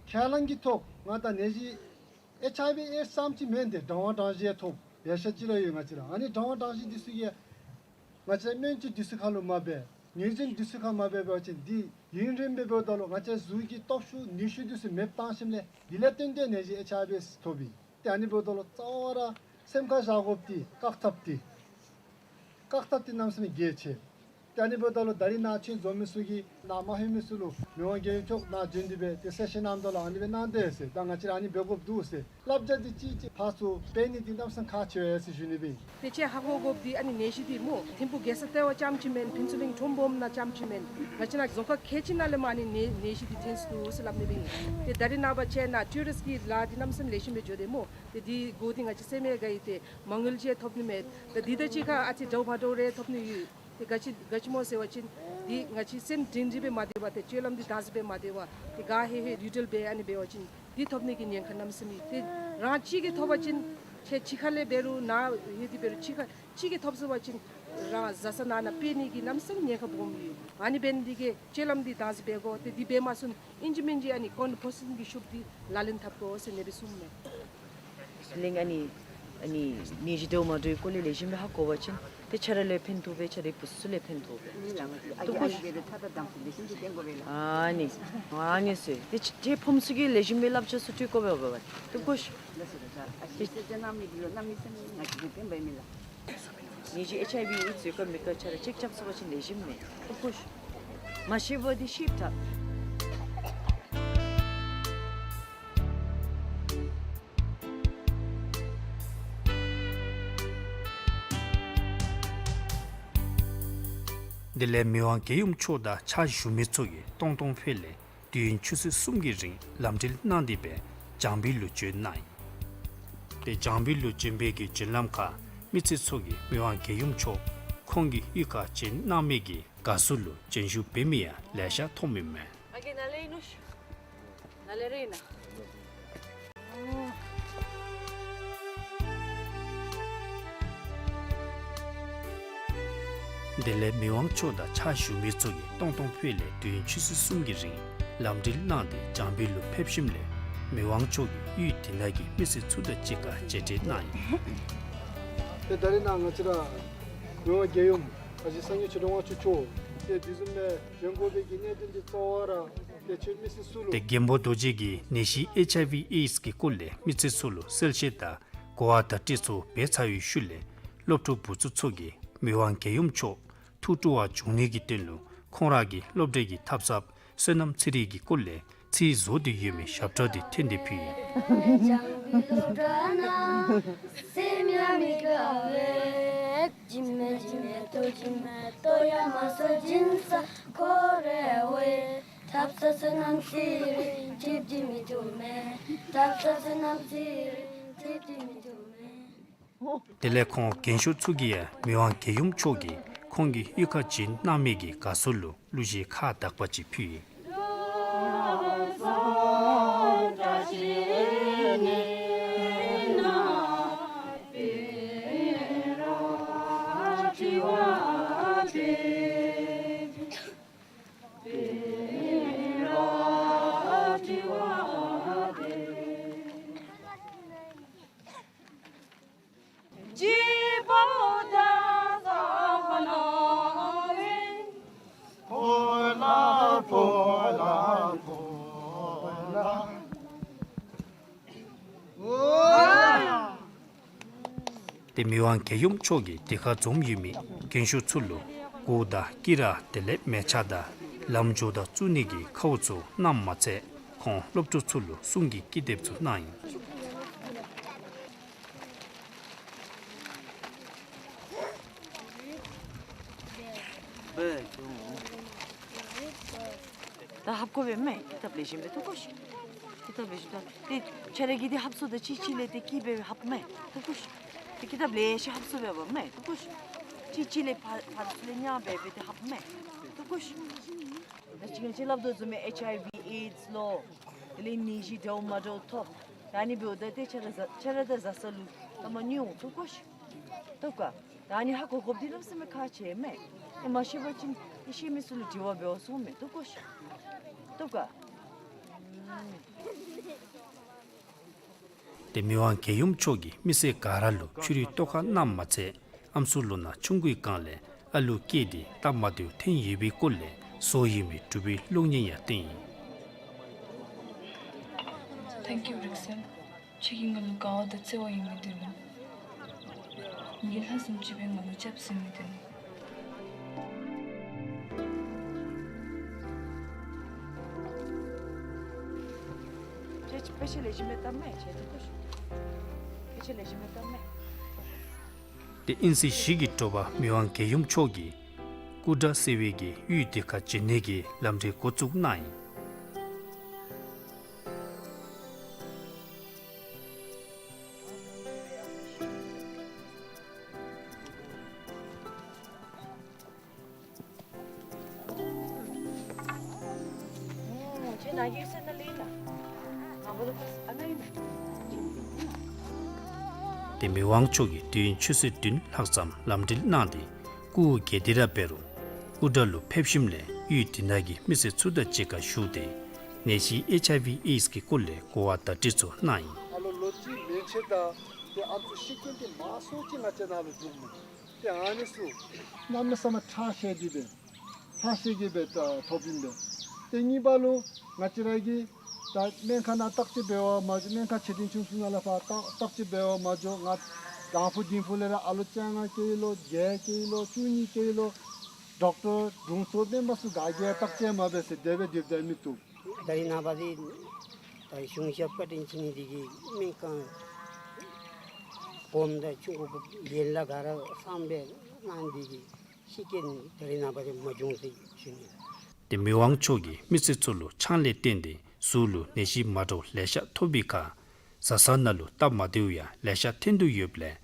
ཁས་བླངས་ཀྱི་ཐོག་ང་ད་ནད་གཞི་ཨེཆ་ཨའི་ཝི་ཨེཌསི་ཙམ་ཅིག་མེན་ཏེ་གྲང་བ་གྲང་ཞི་ཡང་ཐོབ་ཡང་ཤ་ཅིག་ར་ཡོད་ང་བཅས་ར། ཨ་ནི་གྲང་བ་གྲང་ཞི་འདི་ཚུ་གིས་ང་བཅས་ར་སྨན་བཅོས་འདི་ཚུ་ཁ་ལུ་མ་འབད་ངོས་འཛིན་འདི་ཚུ་ཁ་མ་འབད་བ་ཅིན་འདི་ཡུན་རིངམོ་སྦེ་འབདཝ་ད་ལུ་ང་བཅས་གཟུགས་ཀྱི་སྟོབས་ཤུགས་ནུས་ཤུགས་འདི་ཚུ་མེདཔ་བཏང་ཞིནམ་ལས་འདི་ལས་བརྟེན་ཏེ་ནད་གཞི་ཨེཆ་ཨའི་ཝི་ཨེཌསི་ཐོབ་ཨིན། ཏེ་ཨ་ནི་འབདཝ་ད་ལུ་གཙོ་བོ་ར་སེམས་ཁར་བཞག་དགོཔ་འདི་བཀག་ཐབས་འདི། བཀག་ཐབས་འདི་གནམ་མེད་ས་མེད་གལ་ཆེ། ཏེ་ཨ་ནི་འབདཝ་ད་ལུ་ད་རིས་ནཱ་ཁྱོད་འཛོམས་མི་ཚུ་གིས་ནཱ་མ་ལྷོད་མི་ཚུ་ལུ་མི་དབང་རྒྱལ་ཡུམ་མཆོག་ནཱ་བྱོན་ཏེ་སྦེ་ཏེ་གསལ་བཤད་གནངམ་ད་ལུ་ཨ་ནི་སྦེ་གནང་དེས་ཟེར་ད་ང་བཅས་ར་ཨ་ནི་འབད་དགོཔ་འདུག་ཟེར་བསླབ་བྱ་འདི་གཅིག་གཅིག་ཕར་ཚུར་སྤེལ་ནི་འདི་གནམ་མེད་ས་མེད་ཁག་ཆེ་བས་ཟེར་ཞུ་ནི་སྦེ་ཨིན། ཏེ་ཁྱེད་ཧ་གོ་དགོཔ་འདི་ཨ་ནི་ནད་གཞི་འདི་སྨོ་ཐིམ་ཕུག་རྒྱལ་ས་ལྟེ་བ་རྐྱངམ་ཅིག་མེན། ཕུན་ཚོགས་གླིང་ཁྲོམ་སྦོམ་ནང་རྐྱངམ་ཅིག་མེན། ང་བཅས་ནཱ་རྫོང་ཁག་ཁལ་གཅིག་ནང་ལས་མར་ཨ་ནི་ནད་ནད་གཞི་འདི་ཐོན་སོ་ནུག་ཟེར་སླབ་ནི་སྦེ་ཨིན། ཏེ་ད་རིས་ནངས་པ་ཁྱེད་ནཱ་ཊུ་རིསཊ་ཀྱི་ལཱ་འདི་གནམ་མེད་ས་མེད་ལེགས་ཤོམ་སྦེ་འགྱོ་དེས་སྨོ། ཏེ་འདི་གོ་འདི་ང་བཅས་སེམས་ཡང་དགའ་ཡི། ཏེ་མ་དངུལ་ཅིག་ཐོབ་ནི་མེད། ཏེ་འདི་དང་གཅིག་ཁར་ཨ་ཙི་འདྲཝ་མ་འདྲཝ་རེ་ཐོབ་ནི་ཡོད། ཏེ་ག་ཅི་ག་ཅི་སྨོ་ཟེར་བ་ཅིན་འདི་ང་བཅས་སེམས་སྒྲིང་སྒྲིང་སྦེ་མ་སྡོད་པར་ཏེ་སྤྱོད་ལམ་འདི་བདག་འཛིན་འབད་མ་སྡོད་པར་ཏེ་ག་ཧེ་ཧེ་ལུས་འབྲེལ་འབད་ཨ་ནི་འབད་བ་ཅིན་འདི་ཐོབ་ནི་གི་ཉེན་ཁ་གནམ་མེད་ས་མེད། ཏེ་རང་གཅིག་གིས་ཐོབ་པ་ཅིན་ཁྱེད་གཅིག་ཁར་ལས་འབད་རུང་ནཱ་ཧེ་འདི་འབད་རུང་གཅིག་ཁར་གཅིག་གིས་ཐོབ་སོང་པ་ཅིན་རང་བཟའ་ཚང་ནང་ན་སྤེལ་ནི་གི་གནམ་མེད་ས་མེད་ཉེན་ཁ་སྦོམ་ཡོད། ཨ་ནི་འབད་ནི་འདི་གིས་སྤྱོད་ལམ་འདི་བདག་འཛིན་འབད་དགོ། ཏེ་འདི་འབད་མ་ཚུགས་ན་ཨིན་ཅི་མིན་ཅི་ཨ་ནི་གོན་ཕོ་སིན་གྱི་ཤུབས་འདི་ལག་ལེན་འཐབ་དགོ་ཟེར་ཨ་ནི་སྦེ་གསུངམ་མས། ལིང་ཨ་ནི་ཨ་ནི་ནད་གཞི་འདྲཝ་མ་འདྲཝ་གི་སྐོར་ལས་ལེགས་ཤོམ་སྦེ་ཧ་གོ་བ་ཅིན་ཏེ་ཁྱེད་ར་ལུ་ཕན་ཐོགས་པས། ཁྱེད་རའི་བུ་ཚུ་ལུ་ཕན་ཐོགས་པས། ཨ་ནི་ཨ་ནི་ཟེར་ཏེ་ཁྱེད་ཕམ་ཚུ་གིས་ལེགས་ཤོམ་སྦེ་སླབ་བྱ་ཚུ་ཐོས་དགོ་པས་པ། ཏེ་གོ་ཤིག། ནད་གཞི་ཨེཆ་ཨའི་ཝི་ཨེཌསི་ཡོད་ག་མེད་ག་ཁྱེད་ར་ཅེཀ་རྐྱབ་ཚུགས་པ་ཅིན་ལེགས་ཤོམ་མས། ཏེ་གོ་ཤིག། མ་ཤེས་པ་འདི་ཤེསཔ་ད། དེ་ལས་མི་དབང་རྒྱལ་ཡུམ་མཆོག་དང་ཕྱག་ཞུ་མི་ཚུ་གིས་སྟོང་སྟོང་ཕུད་ལས་དུས་ཡུན་ཆུ་ཚོད་གསུམ་གྱི་རིང་ལམ་འགྲུལ་གནང་སྟེ་སྦེ་བྱང་བལ་ལུ་བྱོན་གནང་ཡི། ཏེ་བྱང་བལ་ལུ་བྱོན་པའི་གི་བྱོན་ལམ་ཁར་མི་སེར་ཚུ་གིས་མི་དབང་རྒྱལ་ཡུམ་མཆོག་ཁོང་གི་གཡུས་ཁར་བྱོན་གནང་མི་གི་དགའ་བསུ་ལུ་བྱོན་ཞུ་འབད་མི་ཡང་ལེ་ཤ་མཐོང་མི་མས། ཨ་རྒས་ནཱ་ལས་ཨིན་ནོ། ནཱ་ལས་ར་ཨིན་ན། དེ་ལས་མི་དབང་མཆོག་དང་ཕྱག་ཞུ་མི་ཚུ་གིས་སྟོང་སྟོང་ཕུད་ལས་དུས་ཡུན་ཆུ་ཚོད་གསུམ་གྱི་རིང་ལམ་འགྲུལ་གནང་སྟེ་བྱང་བལ་ལུ་ཕེབས་ཞིནམ་ལས་ མི་དབང་མཆོག་གིས་ཡུལ་དེ་ནང་གི་མི་སེར་ཚུ་དང་གཅིག་ཁར་མཇལ་འཕྲད་གནང་ཡི། ཏེ་ད་རེས་ནཱ་ང་བཅས་ར་མི་དབང་རྒྱལ་ཡུམ་ཨ་ཞེ་སངས་རྒྱས་ཆོས་སྒྲོན་དབང་ཕྱུག་མཆོག་ཏེ་དེ་བཟུམ་སྦེ་བྱོན་དགོ་པའི་གི་གནད་དོན་འདི་གཙོ་བོ་ར་ཏེ་ཁྱེད་མི་སེར་ཚུ་ལུ། ཏེ་མགོན་པོ་རྡོ་རྗེ་གིས་ནད་གཞི་ཨེཆ་ཨའི་ཝི་ཨེཌསི་གི་སྐོར་ལས་མི་སེར་ཚུ་ལུ་གསལ་བཤད་དང་གོ་བ་བརྡ་སྤྲོད་ཚུ་འབད་ཚར་བའི་ཤུལ་ལས་སློབ་ཕྲུག་བུ་ཚུ་ཚུ་གིས་མི་དབང་རྒྱལ་ཡུམ་མཆོག་ཐུགས་སྤྲོ་བ་བྱུང་ནི་གི་དོན་ལུ་ཁོང་ར་གི་སློབ་གྲྭ་གི་འཐབ་གྲབས་བསོད་ནམས་ཚེ་རིང་གི་སྐོར་ལས་ཚིག་བཟོ་སྟེ་ཡོད་མི་ཞབས་ཁྲ་དེ་འཐེན་ཏེ་ཕུལ་ཡི། དེ་ལས་ཁོང་རྒན་ཤོས་ཚུ་གིས་ཡང་མི་དབང་རྒྱལ་ཡུམ་མཆོག་གིས་ཁོང་གི་གཡུས་ཁར་བྱིན་གནང་མི་གི་དགའ་ཚོར་ལུ་གླུ་གཞས་ཁག་དག་པ་ཅིག་ཕུལ་ཡི། ཏེ་མི་དབང་རྒྱལ་ཡུམ་མཆོག་གིས་དེ་ཁར་འཛོམས་ཡོད་མི་རྒན་ཤོས་ཚུ་ལུ་གུར་དང་དཀྱི་ར་དེ་ལས་མལ་ཆ་དང་ལམ་འགྱོ་དང་བཙུགས་ནི་གི་ཁཝ་ཚུ་གནངམ་མ་ཚད་ཁོང་སློབ་ཕྲུག་ཚུ་ལུ་གསུང་གི་ཀི་དེབ་ཚུ་གནང་ཡི། ད་ཧབ་དགོ་པས་མས། ཀི་དེབ་ལེགས་ཤོམ་སྦེ་ཐུགས་ཁར་བཞག། ཀི་དེབ་ལེགས་ཤོམ་ད་ཏེ་ཁྱེད་ར་གིས་འདི་ཧབ་སོང་ད་གཅིག་གཅིག་ལས་ཏེ་ཀི་སྦེ་ཧབ་མས། ཐུགས་ཁར་བཞག། ཏེ་ཀི་དེབ་ལེགས་ཤོམ་ཧབ་སོང་སྦེ་འབག་མས། ཐུགས་ཁར་བཞག། གཅིག་གཅིག་ལས་ཕར་ཕར་ཚུར་ལས་ཉམས་སྦེ་སྦེ་ཏེ་ཧབ་མས། ཐུགས་ཁར་བཞག། ད་ཅི་ང་བཅས་སླབ་དོ་བཟུམ་སྦེ་ཨེཆ་ཨའི་ཝི་ཨེཌསི་ལོ། དེ་ལས་ནད་གཞི་འདྲཝ་མ་འདྲཝ་ཐོབ། ད་ཨ་ནི་འབདཝ་ད་ཏེ་ཁྱེད་ར་བཟའ་ཁྱེད་ར་ད་བཟའ་ཚང་ལུ་ད་མ་ཉོ་འོང་། ཐུགས་ཁར་བཞག། ཐུགས་ཁར། ད་ཨ་ནི་ཧ་གོ་དགོཔ་འདི་གནམ་མེད་ས་མེད་ཁག་ཆེ་མས། ཨེ་མ་ཤེས་པ་ཅིན་ཨེ་ཤེས་མི་ཚུ་ལུ་དྲི་བ་འབད་བར་སོང་མས། ཐུགས་ཁར་བཞག། ཐུགས་ཁར། ཏེ་མི་དབང་རྒྱལ་ཡུམ་མཆོག་གིས་མི་སེར་ག་ར་ལུ་ཕྱི་རུའི་ལྟོ་ཁ་གནངམ་མ་ཚད་ཨམ་སྲུ་ལོ་ན་ཆུང་ཀུའི་སྒང་ལས་ཨ་ལུ་སྐྱེས་ཏེ་སྟབས་མ་བདེཝ་ཐོན་ཡོད་པའི་སྐོར་ལས་བཟོ་ཡོད་མི་འབྲུག་པའི་གློག་བརྙན་ཡང་བསྟན་ཡི། Thank you རིག་འཛིན། ཁྱེད་ཀྱིས་ང་ལུ་དགའ་བ་དང་བརྩེ་བ་ཡོད་མི་འདི་ལུ་ངེའི་ལྷ་བཟུམ་ཅིག་སྦེ་ང་ལུ་སྐྱབས་ཟེར་མི་འདི་ལུ། ཁྱེད་ཕལ་ཆེར་ལེགས་ཤོམ་སྦེ་བལྟ་མས། ཁྱེད་ཐུགས་ཁར་བཞག། ཕལ་ཆེར་ལེགས་ཤོམ་སྦེ་བལྟ་མས། ཏེ་དབྱིན་ཚེས་བཞི་གི་དྲོ་པ་མི་དབང་རྒྱལ་ཡུམ་མཆོག་གིས་སྐུ་འདྲ་ཟེར་བའི་གི་གཡུས་དེ་ཁར་བྱོན་ནི་གི་ལམ་འགྲུལ་འགོ་བཙུགས་གནང་ཡི། ཏེ་མི་དབང་མཆོག་གིས་དུས་ཡུན་ཆུ་ཚོད་བདུན་ལྷག་ཙམ་ལམ་འགྲུལ་གནང་སྟེ་སྐུ་འོ་བརྒྱལ་ཏེ་ར་འབད་རུང་སྐུ་འདྲ་ལུ་ཕེབས་ཞིནམ་ལས་ཡུལ་དེ་ནང་གི་མི་སེར་ཚུ་དང་གཅིག་ཁར་བཞུགས་ཏེ་ནད་གཞི་ཨེཆ་ཨའི་ཝི་ཨེཌསི་གི་སྐོར་ལས་གོ་བ་བརྡ་སྤྲོད་ཚུ་གནང་ཡི། ཨ་ལོ་ལོ་གཅིག་མན་ཆད་དང་ཏེ་ཨམ་སྲུ་ཤི་རྐྱེན་འདི་མང་སུ་ཅིག་ང་བཅས་ནང་ལུ་འདུག་མས། ཏེ་ཨ་ནི་ཚུ་གནམ་མེད་ས་མེད་ཁྲག་ཤེད་འདི་སྦེ་ཁྲག་ཤེད་ཀྱི་སྦེ་ད་ཐོབ་ཨིན་པས། ཏེ་གཉིས་པ་ལུ་ང་བཅས་ར་གིས་ད་སྨན་ཁང་ནང་བརྟག་དཔྱད་འབད་བར་མ་འགྱོ། སྨན་ཁང་ཆེ་འབྲིང་ཆུང་གསུམ་ནང་ལས་ཕར་བརྟག་བརྟག་དཔྱད་འབད་བར་མ་འགྱོ། ང་དང་ཕུ་འབྲིང་ཕུ་ལས་ར་ཨ་ལོ་བཅོ་ལྔ་སྐྱེས་ཡི་ལོ་བརྒྱད་སྐྱེས་ཡི་ལོ་བཅུ་གཉིས་སྐྱེས་ཡི་ལོ་ཌོག་ཊར་དྲུང་འཚོ་སྨན་པ་ཚུ་ག་གིས་བརྟག་དཔྱད་མ་འབད་ཟེར་དེ་སྦེ་སྡོདཔ་ད་མི་བཏུབ། ད་རིས་ནངས་པ་འདི་ད་གཞུང་ཞབས་བཀའ་དྲིན་ཆེ་ནི་འདི་གིས་སྨན་ཁང་སྦོམ་དང་ཆུང་ཀུ་ཡན་ལག་ག་ར་གསང་སྦེ་གནང་འདི་གིས་ཤི་རྐྱེན་ད་རིས་ནངས་པ་འདི་མ་བྱུང་ཟེར་ཞུ་ནི་ལགས། ཏེ་མི་དབང་མཆོག་གིས་མི་སེར་ཚུ་ལུ་ཆང་ལས་བརྟེན་ཏེ་གཟུགས་ལུ་ནད་གཞི་མ་འདྲཝ་ལེ་ཤ་ཐོབ་པའི་ཁར་བཟའ་ཚང་ནང་ལུ་སྟབས་མ་བདེཝ་ཡང་ལེ་ཤ་ཐོན་དོ་ཡོདཔ་ལས་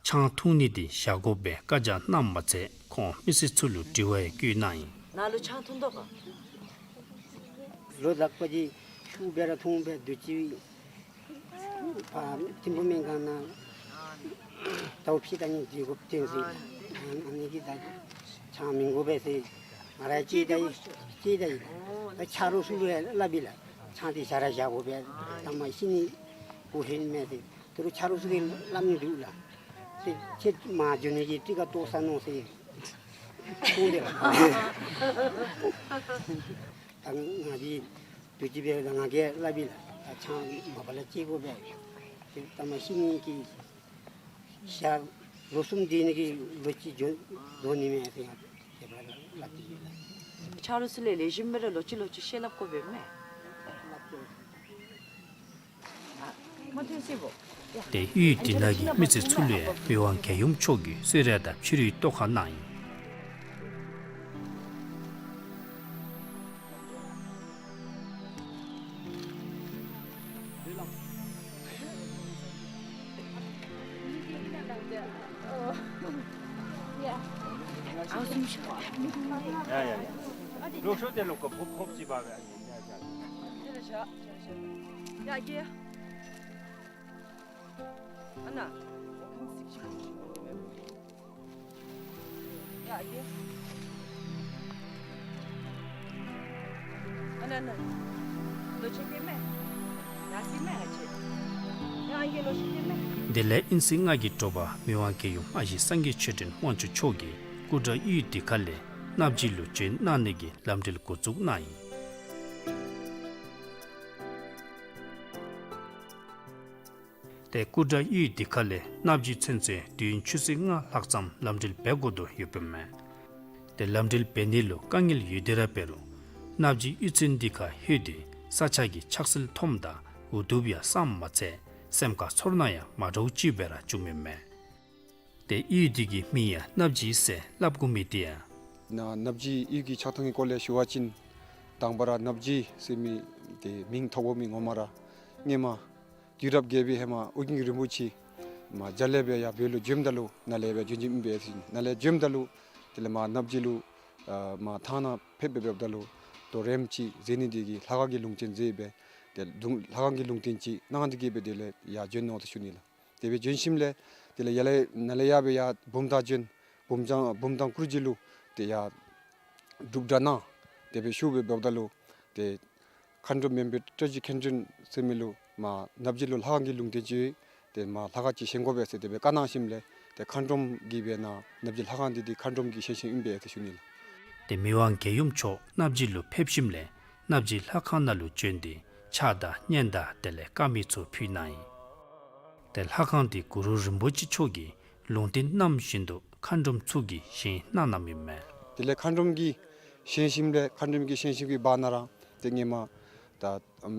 ཆང་འཐུང་ནི་འདི་བཞག་དགོ་པའི་བཀའ་རྒྱ་གནངམ་མ་ཚད་ཁོང་མི་སེར་ཚུ་ལུ་དྲི་བ་ཡང་བཀོད་གནང་ཡི། ནཱ་ལུ་ཆང་འཐུང་དོ་ག། ལོ་དག་པ་ཅིག་ཤུགས་སྦེ་ར་འཐུང་སྦེ་དུས་ཅི་ཕར་ཐིམ་ཕུ་སྨན་ཁང་ནང་ཟླཝ་ཕྱེད་དང་གཉིས་འགྱོ་དགོཔ་ཐོན་སོ་ཡི། ཨ་ནི་གིས་ད་ཆང་མི་དགོ་པས་ཟེར་ང་ར་ཅིག་ད་ཡི་ཅིག་ད་ཡི་ད་ཆ་རོགས་ཚུ་ལུ་ཡང་སླབ་ཡི་ལགས། ཆང་འདི་ཞར་ར་བཞག་དགོ་པས། ཨ་ནི་ལྟ་མ་ཤི་ནི་གོ་ཧེན་མས་ཏེ། དོ་རུང་ཆ་རོགས་ཚུ་གིས་སླབ་ནི་འདུག་ལགས། ཏེ་ཁྱེད་མ་འགྱོ་ནི་གི་ཊི་ཀཊ་བཏོག་ས་ནུག་ཟེར་གསུངས་ཏེ་ལགས། ད་ང་གིས་དུས་ཅི་འབད་ང་གིས་སླབ་ཨིན་ལགས། ད་ཆང་མ་པ་ལས་བཅད་དགོ་པས། ཏེ་ལྟ་མ་ཤི་ནི་གི་ཤར་ལོ་གསུམ་འདི་ནི་གི་ལོ་གཅིག་འགྱོ་འགྱོ་ནི་མས་ཟེར་ཡང་དེ་སྦེ་སླབ་སྟེ་ཡོད་ལགས། ཆ་རོགས་ཚུ་ལས་ལེགས་ཤོམ་སྦེ་ར་ལོག་ཅི་ལོག་ཅི་བཤད་སླབ་དགོ་པས་མས། ཏེ་གཡུས་འདི་ནང་གི་མི་སེར་ཚུ་ལུ་ཡང་མི་དབང་རྒྱལ་ཡུམ་མཆོག་གིས་གསོལ་རས་དང་ཕྱི་རུའི་ཏོག་ཁ་གནང་ཡི། ཡ་ཡ་ཡ། ལོག་ཤོག་ཏེ་ལོག་གོ། ཕོབ་ཕོབ་ཅིག་འབག་ག། ཡ་ཡ། ཨ་ན། ཡ་ཡ། ཨ་ན་ན། ལོ་ཆེ་གེ་མེ། ན་སི་མེ་ཨ་ཆེ། ཡ་ཡ་ལོ་ཆེ་གེ་མེ། དེ་ལས་ཨིན་སི་ལྔ་གི་དྲོ་པ་མི་དབང་རྒྱལ་ཡུམ་ཨ་ཞེ་སངས་རྒྱས་ཆོས་སྒྲོན་དབང་ཕྱུག་མཆོག་གིས་སྐུ་དགྲ་གཡུས་འདི་ཁ་ལས་སྣབས་སྦྱིས་ལུ་བྱོན་གནང་ནི་གི་ལམ་འགྲུལ་འགོ་བཙུགས་གནང་ཡི། ཏེ་སྐུ་དགྲ་གཡུས་འདི་ཁ་ལས་སྣབས་སྦྱིས་ཚུན་ཚོད་དུས་ཡུན་ཆུ་ཚོད་ལྔ་ལྷག་ཙམ་ལམ་འགྲུལ་འབད་དགོ་དོ་ཡོདཔ་མས། ཏེ་ལམ་འགྲུལ་འབད་ནི་ལུ་དཀའ་ངལ་ཡོད་དེ་ར་འབད་རུང་སྣབས་སྦྱིས་གཡུས་ཚན་འདི་ཁར་ལྷོད་དེ་ས་ཆ་གི་ཆགས་སྲེད་མཐོངམ་དང་འུ་སྡུག་ཡང་བསམ་མ་ཚད་སེམས་ཁར་ཚོར་སྣང་ཡང་མ་འདྲཝ་ཅིག་སྦེ་ར་བྱུངམ་ཨིན་མས། ཏེ་གཡུས་འདི་གི་མིང་ཡང་སྣབས་སྦྱིས་ཟེར་སླབ་དགོ་མི་འདི་ཡང་ན་སྣབས་སྦྱིས་གཡུས་ཀྱི་ཆགས་ཐངས་ཀྱི་སྐོར་ལས་ཞུ་བ་ཅིན་དང་པ་ར་སྣབས་སྦྱིས་ཟེར་མི་འདི་མིང་ཐོབ་དགོ་མི་ངོ་མ་ར་སྔོན་མ་དུས་རབས་བརྒྱད་པའི་ཧེ་མ་ཨོ་རྒྱན་རིན་པོ་ཆེ་མར་མཇལ་ལས་སྦེ་ཡར་བོད་ལུ་བྱོནམ་ད་ལུ་ནཱ་ལས་སྦེ་བྱོན་བྱོནམ་ཨིན་པས་ཟེར། ནཱ་ལས་བྱོནམ་ད་ལུ་དེ་ལས་མར་སྣབས་སྦྱིས་ལུ་ཨ་མར་ཐང་ནང་ཕེབས་སྦེ་འབདཝ་ད་ལུ་དོ་རེམ་ཅིག་མཛད་ནི་འདི་གིས་ལྷ་ཁང་གི་ལུང་བསྟན་མཛད་སྦེ་ཏེ་ལུང་ལྷ་ཁང་གི་ལུང་བསྟན་ཅིག་གནང་སྟེ་གིས་སྦེ་དེ་ལས་ཡར་བྱོན་ནུག་ཟེར་ཞུ་ནི་ལགས། དེ་སྦེ་བྱོན་ཞིནམ་ལས་དེ་ལས་ཡར་ལས་ནཱ་ལས་ཡར་སྦེ་ཡར་བུམ་ཐང་བྱོན། བུམ་ཐང་བུམ་ཐང་སྐུ་རྗེས་ལུ་ཏེ་ཡར་སྒྲུབ་གྲྭ་གནང་། དེ་སྦེ་བཞུགས་སྦེ་འབདཝ་ད་ལུ་ཏེ་མཁའ་འགྲོམ་མེན་པའི་བཀྲ་ཤིས་མཁན་སྒྲོན་ཟེར་མི་ལུ་མར་སྣབས་སྦྱིས་ལུ་ལྷ་ཁང་གི་ལུང་བསྟན་ཅིག་ཏེ་མར་ལྷ་ཁང་ཅིག་བཞེངས་དགོ་པས་ཟེར་དེ་སྦེ་བཀའ་གནང་ཞིནམ་ལས་ཏེ་མཁའ་འགྲོམ་གྱིས་སྦེ་ནཱ་སྣབས་སྦྱིས་ལྷ་ཁང་འདི་ཏེ་མཁའ་འགྲོམ་གྱིས་བཞེངས་བཞེངསམ་ཨིན་པས་ཟེར་ཞུ་ནི་ལགས། ཏེ་མི་དབང་རྒྱལ་ཡུམ་མཆོག་སྣབས་སྦྱིས་ལུ་ཕེབས་ཞིནམ་ལས་སྣབས་སྦྱིས་ལྷ་ཁང་ནང་ལུ་བྱོན་ཏེ་ཕྱག་དང་སྙན་དང་དེ་ལས་དཀར་མེ་ཚུ་ཕུལ་གནང་ཡི། ཏེ་ལྷ་ཁང་འདི་གུ་རུ་རིན་པོ་ཆེ་མཆོག་གིས་ལུང་བསྟན་གནངམ་བཞིན་དུ་མཁའ་འགྲོམ་ཚུ་གིས་བཞེངས་གནང་གནངམ་ཨིན་མས། དེ་ལས་མཁའ་འགྲོམ་གྱིས་བཞེངས་ཞིནམ་ལས་མཁའ་འགྲོམ་གྱིས་བཞེངས་ཞིནམ་གྱི་བར་ན་ར་ཏེ་སྔོན་མ་ད་ཨམ་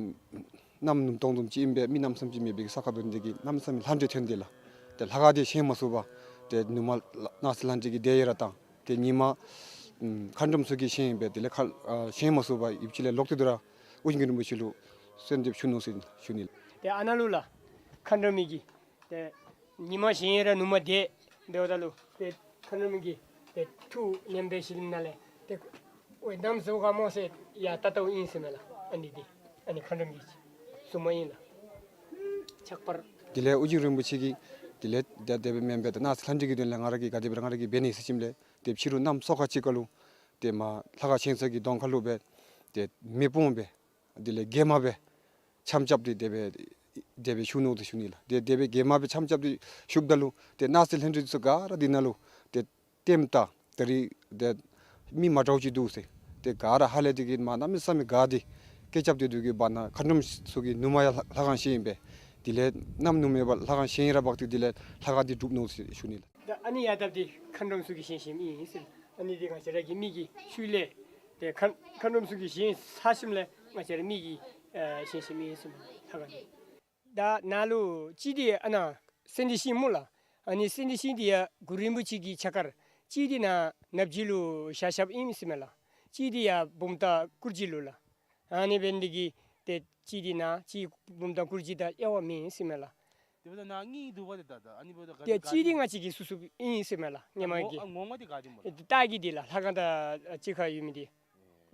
གནམ་ནུབ་སྟོང་བཟུམ་ཅིག་ཨིན་པས། མི་གནམ་མེད་ས་མེད་ཅིག་མེད་པའི་ས་ཁ་འདི་གིས་གནམ་མེད་ས་མེད་ལྷ་འདྲེ་ཐོན་ཏེ་ལགས། ཏེ་ལྷ་ཁང་འདི་བཞེངས་མ་ཚུགས་པར་ཏེ་ནུབ་མོ་ལ་གནག་སེར་ལྷ་འདྲེ་གིས་དེ་ཡི་ར་བཏང་། ཏེ་ཉིན་མ་ཨམ་མཁའ་འགྲོམ་ཚུ་གིས་བཞེངས་པས། དེ་ལས་ཁ་ཨ་བཞེངས་མ་ཚུགས་པར་ཡུདཔ་ཅིག་ལས་ལོག་སྟེ་དོ་རུང་ཨོ་རྒྱན་རིན་པོ་ཆེ་ལུ་གསོལ་འདེབས་ཞུ་ནུག་ཟེར་ཞུ་ནི་ལགས། ཏེ་ཨ་ནཱ་ལུ་ལགས་མཁའ་འགྲོམ་གྱིས་ཏེ་ཉིན་མ་བཞེངས་ར་ནུབ་མོ་དེ་འབདཝ་ད་ལུ་ཏེ་མཁའ་འགྲོམ་གྱིས་ཏེ་ཐུགས་མཉམ་པའི་གཞི་ནང་ལས་ཏེ་འོད་མདངས་བཟོ་ག་སྨོ་ཟེར་ཡར་བལྟ་བལྟཝ་ཨིན་ཟེར་མས་ལགས། ཨ་ནི་འདི་ཨ་ནི་མཁའ་འགྲོམ་གྱིས་བཟུམ་མ་ཨིན་ལགས། ཆགས་པར། དེ་ལས་ཨོ་རྒྱན་རིན་པོ་ཆེ་གིས་དེ་ལས་ཏེ་དེ་སྦེ་མེན་པར་ཏེ་གནག་སེར་ལྷ་འདྲེ་གི་དོན་ལས་ང་ར་གིས་ག་དེ་སྦེ་ར་ང་ར་གིས་འབད་ནི་ཟེར་ཞིནམ་ལས་ཏེ་ཕྱི་རུ་གནམ་སོ་ཁ་ཅིག་ཁར་ལུ་ཏེ་མར་ལྷ་ཁང་བཞེངས་ས་གི་གདོང་ཁ་ལུ་སྦེ་ཏེ་མེ་སྤུངས་སྦེ་དེ་ལས་གྱེས་མ་སྦེ་འཆམ་རྐྱབ་སྟེ་དེ་སྦེ་དེ་སྦེ་བཞུགས་ནུག་ཟེར་ཞུ་ནི་ལགས། ཏེ་དེ་སྦེ་གྱེས་མ་སྦེ་འཆམ་རྐྱབ་སྟེ་བཞུགསཔ་ད་ལུ་ཏེ་གནག་སེར་ལྷ་འདྲེ་ཚུ་ག་ར་འདི་ནང་ལུ་ཏེ་ལྟདམོ་བལྟ། ད་རིས་ཏེ་མི་མ་འདྲཝ་ཅིག་འདུག་ཟེར་ཏེ་ག་ར་ཧ་ལས་ཏེ་གིས་མར་གནམ་མེད་ས་མེད་དགའ་སྟེ་སྐད་རྐྱབ་སྟེ་སྡོད་དགོ་པ་ན་མཁའ་འགྲོམ་ཚུ་གིས་ནུབ་མོ་ཡང་ལྷ་ཁང་བཞེངས་པས། དེ་ལས་གནམ་ནུབ་མེད་པར་ལྷ་ཁང་བཞེངས་ར་འབག་སྟེ་དེ་ལས་ལྷ་ཁང་འདི་སྒྲུབ་ནུག་ཟེར་ཞུ་ནི་ལགས། ད་ཨ་ནི་ཡར་བལྟ་སྟེ་མཁའ་འགྲོམ་ཚུ་གིས་བཞེངས་བཞེངསམ་ཨིན་ཟེར། ཨ་ནི་འདི་ང་བཅས་ར་གི་མིག་གི་ཤུལ་ལས་ཏེ་མཁའ་མཁའ་འགྲོམ་ཚུ་གིས་བཞེངས་ཚར་ཞིནམ་ལས་ང་བཅས་ར་མིག་གིས་ཨེ་བཞེངས་བཞེངསམ་ཨིན་ཟེར་ལྷ་ཁང་འདི། ད་ནཱ་ལུ་གཅིག་འདི་ཨ་ནཱ་སེང་ལྡེང་ཤིང་སྨོ་ལགས། ཨ་ནི་སེང་ལྡེང་ཤིང་འདི་ཡང་གུ་རུ་རིན་པོ་ཆེ་གི་ཕྱག་འཁར། གཅིག་འདི་ནཱ་སྣབས་སྦྱིས་ལུ་བཞག་བཞགཔ་ཨིན་ཟེར་མས་ལགས། གཅིག་འདི་ཡང་བུམ་ཐང་སྐུ་རྗེས་ལུ་ལགས། ཨ་ནི་འབད་ནི་འདི་གིས་ཏེ་གཅིག་འདི་ནཱ་གཅིག་བུམ་ཐང་སྐུ་རྗེས་དང་དབྱེ་བ་མེད་ཟེར་མས་ལགས། དེ་འབདཝ་ད་ནཱ་གཉིས་འདུག་པ། ཏེ་ད་ཨ་ནི་འབདཝ་ད་ག་ཏེ་ག་གཅིག་འདི་ང་བཅས་ཀྱིས་བསུབ་བསུབཔ་ཨིན་ཟེར་མས་ལགས། སྔོན་མ་གི་ཨ་ངོ་མ་འདི་ག་འདི་སྨོ་ལགས། ལྟག་གི་འདི་ལགས། ལྷ་ཁང་དང་གཅིག་ཁར་ཡོད་མི་འདི།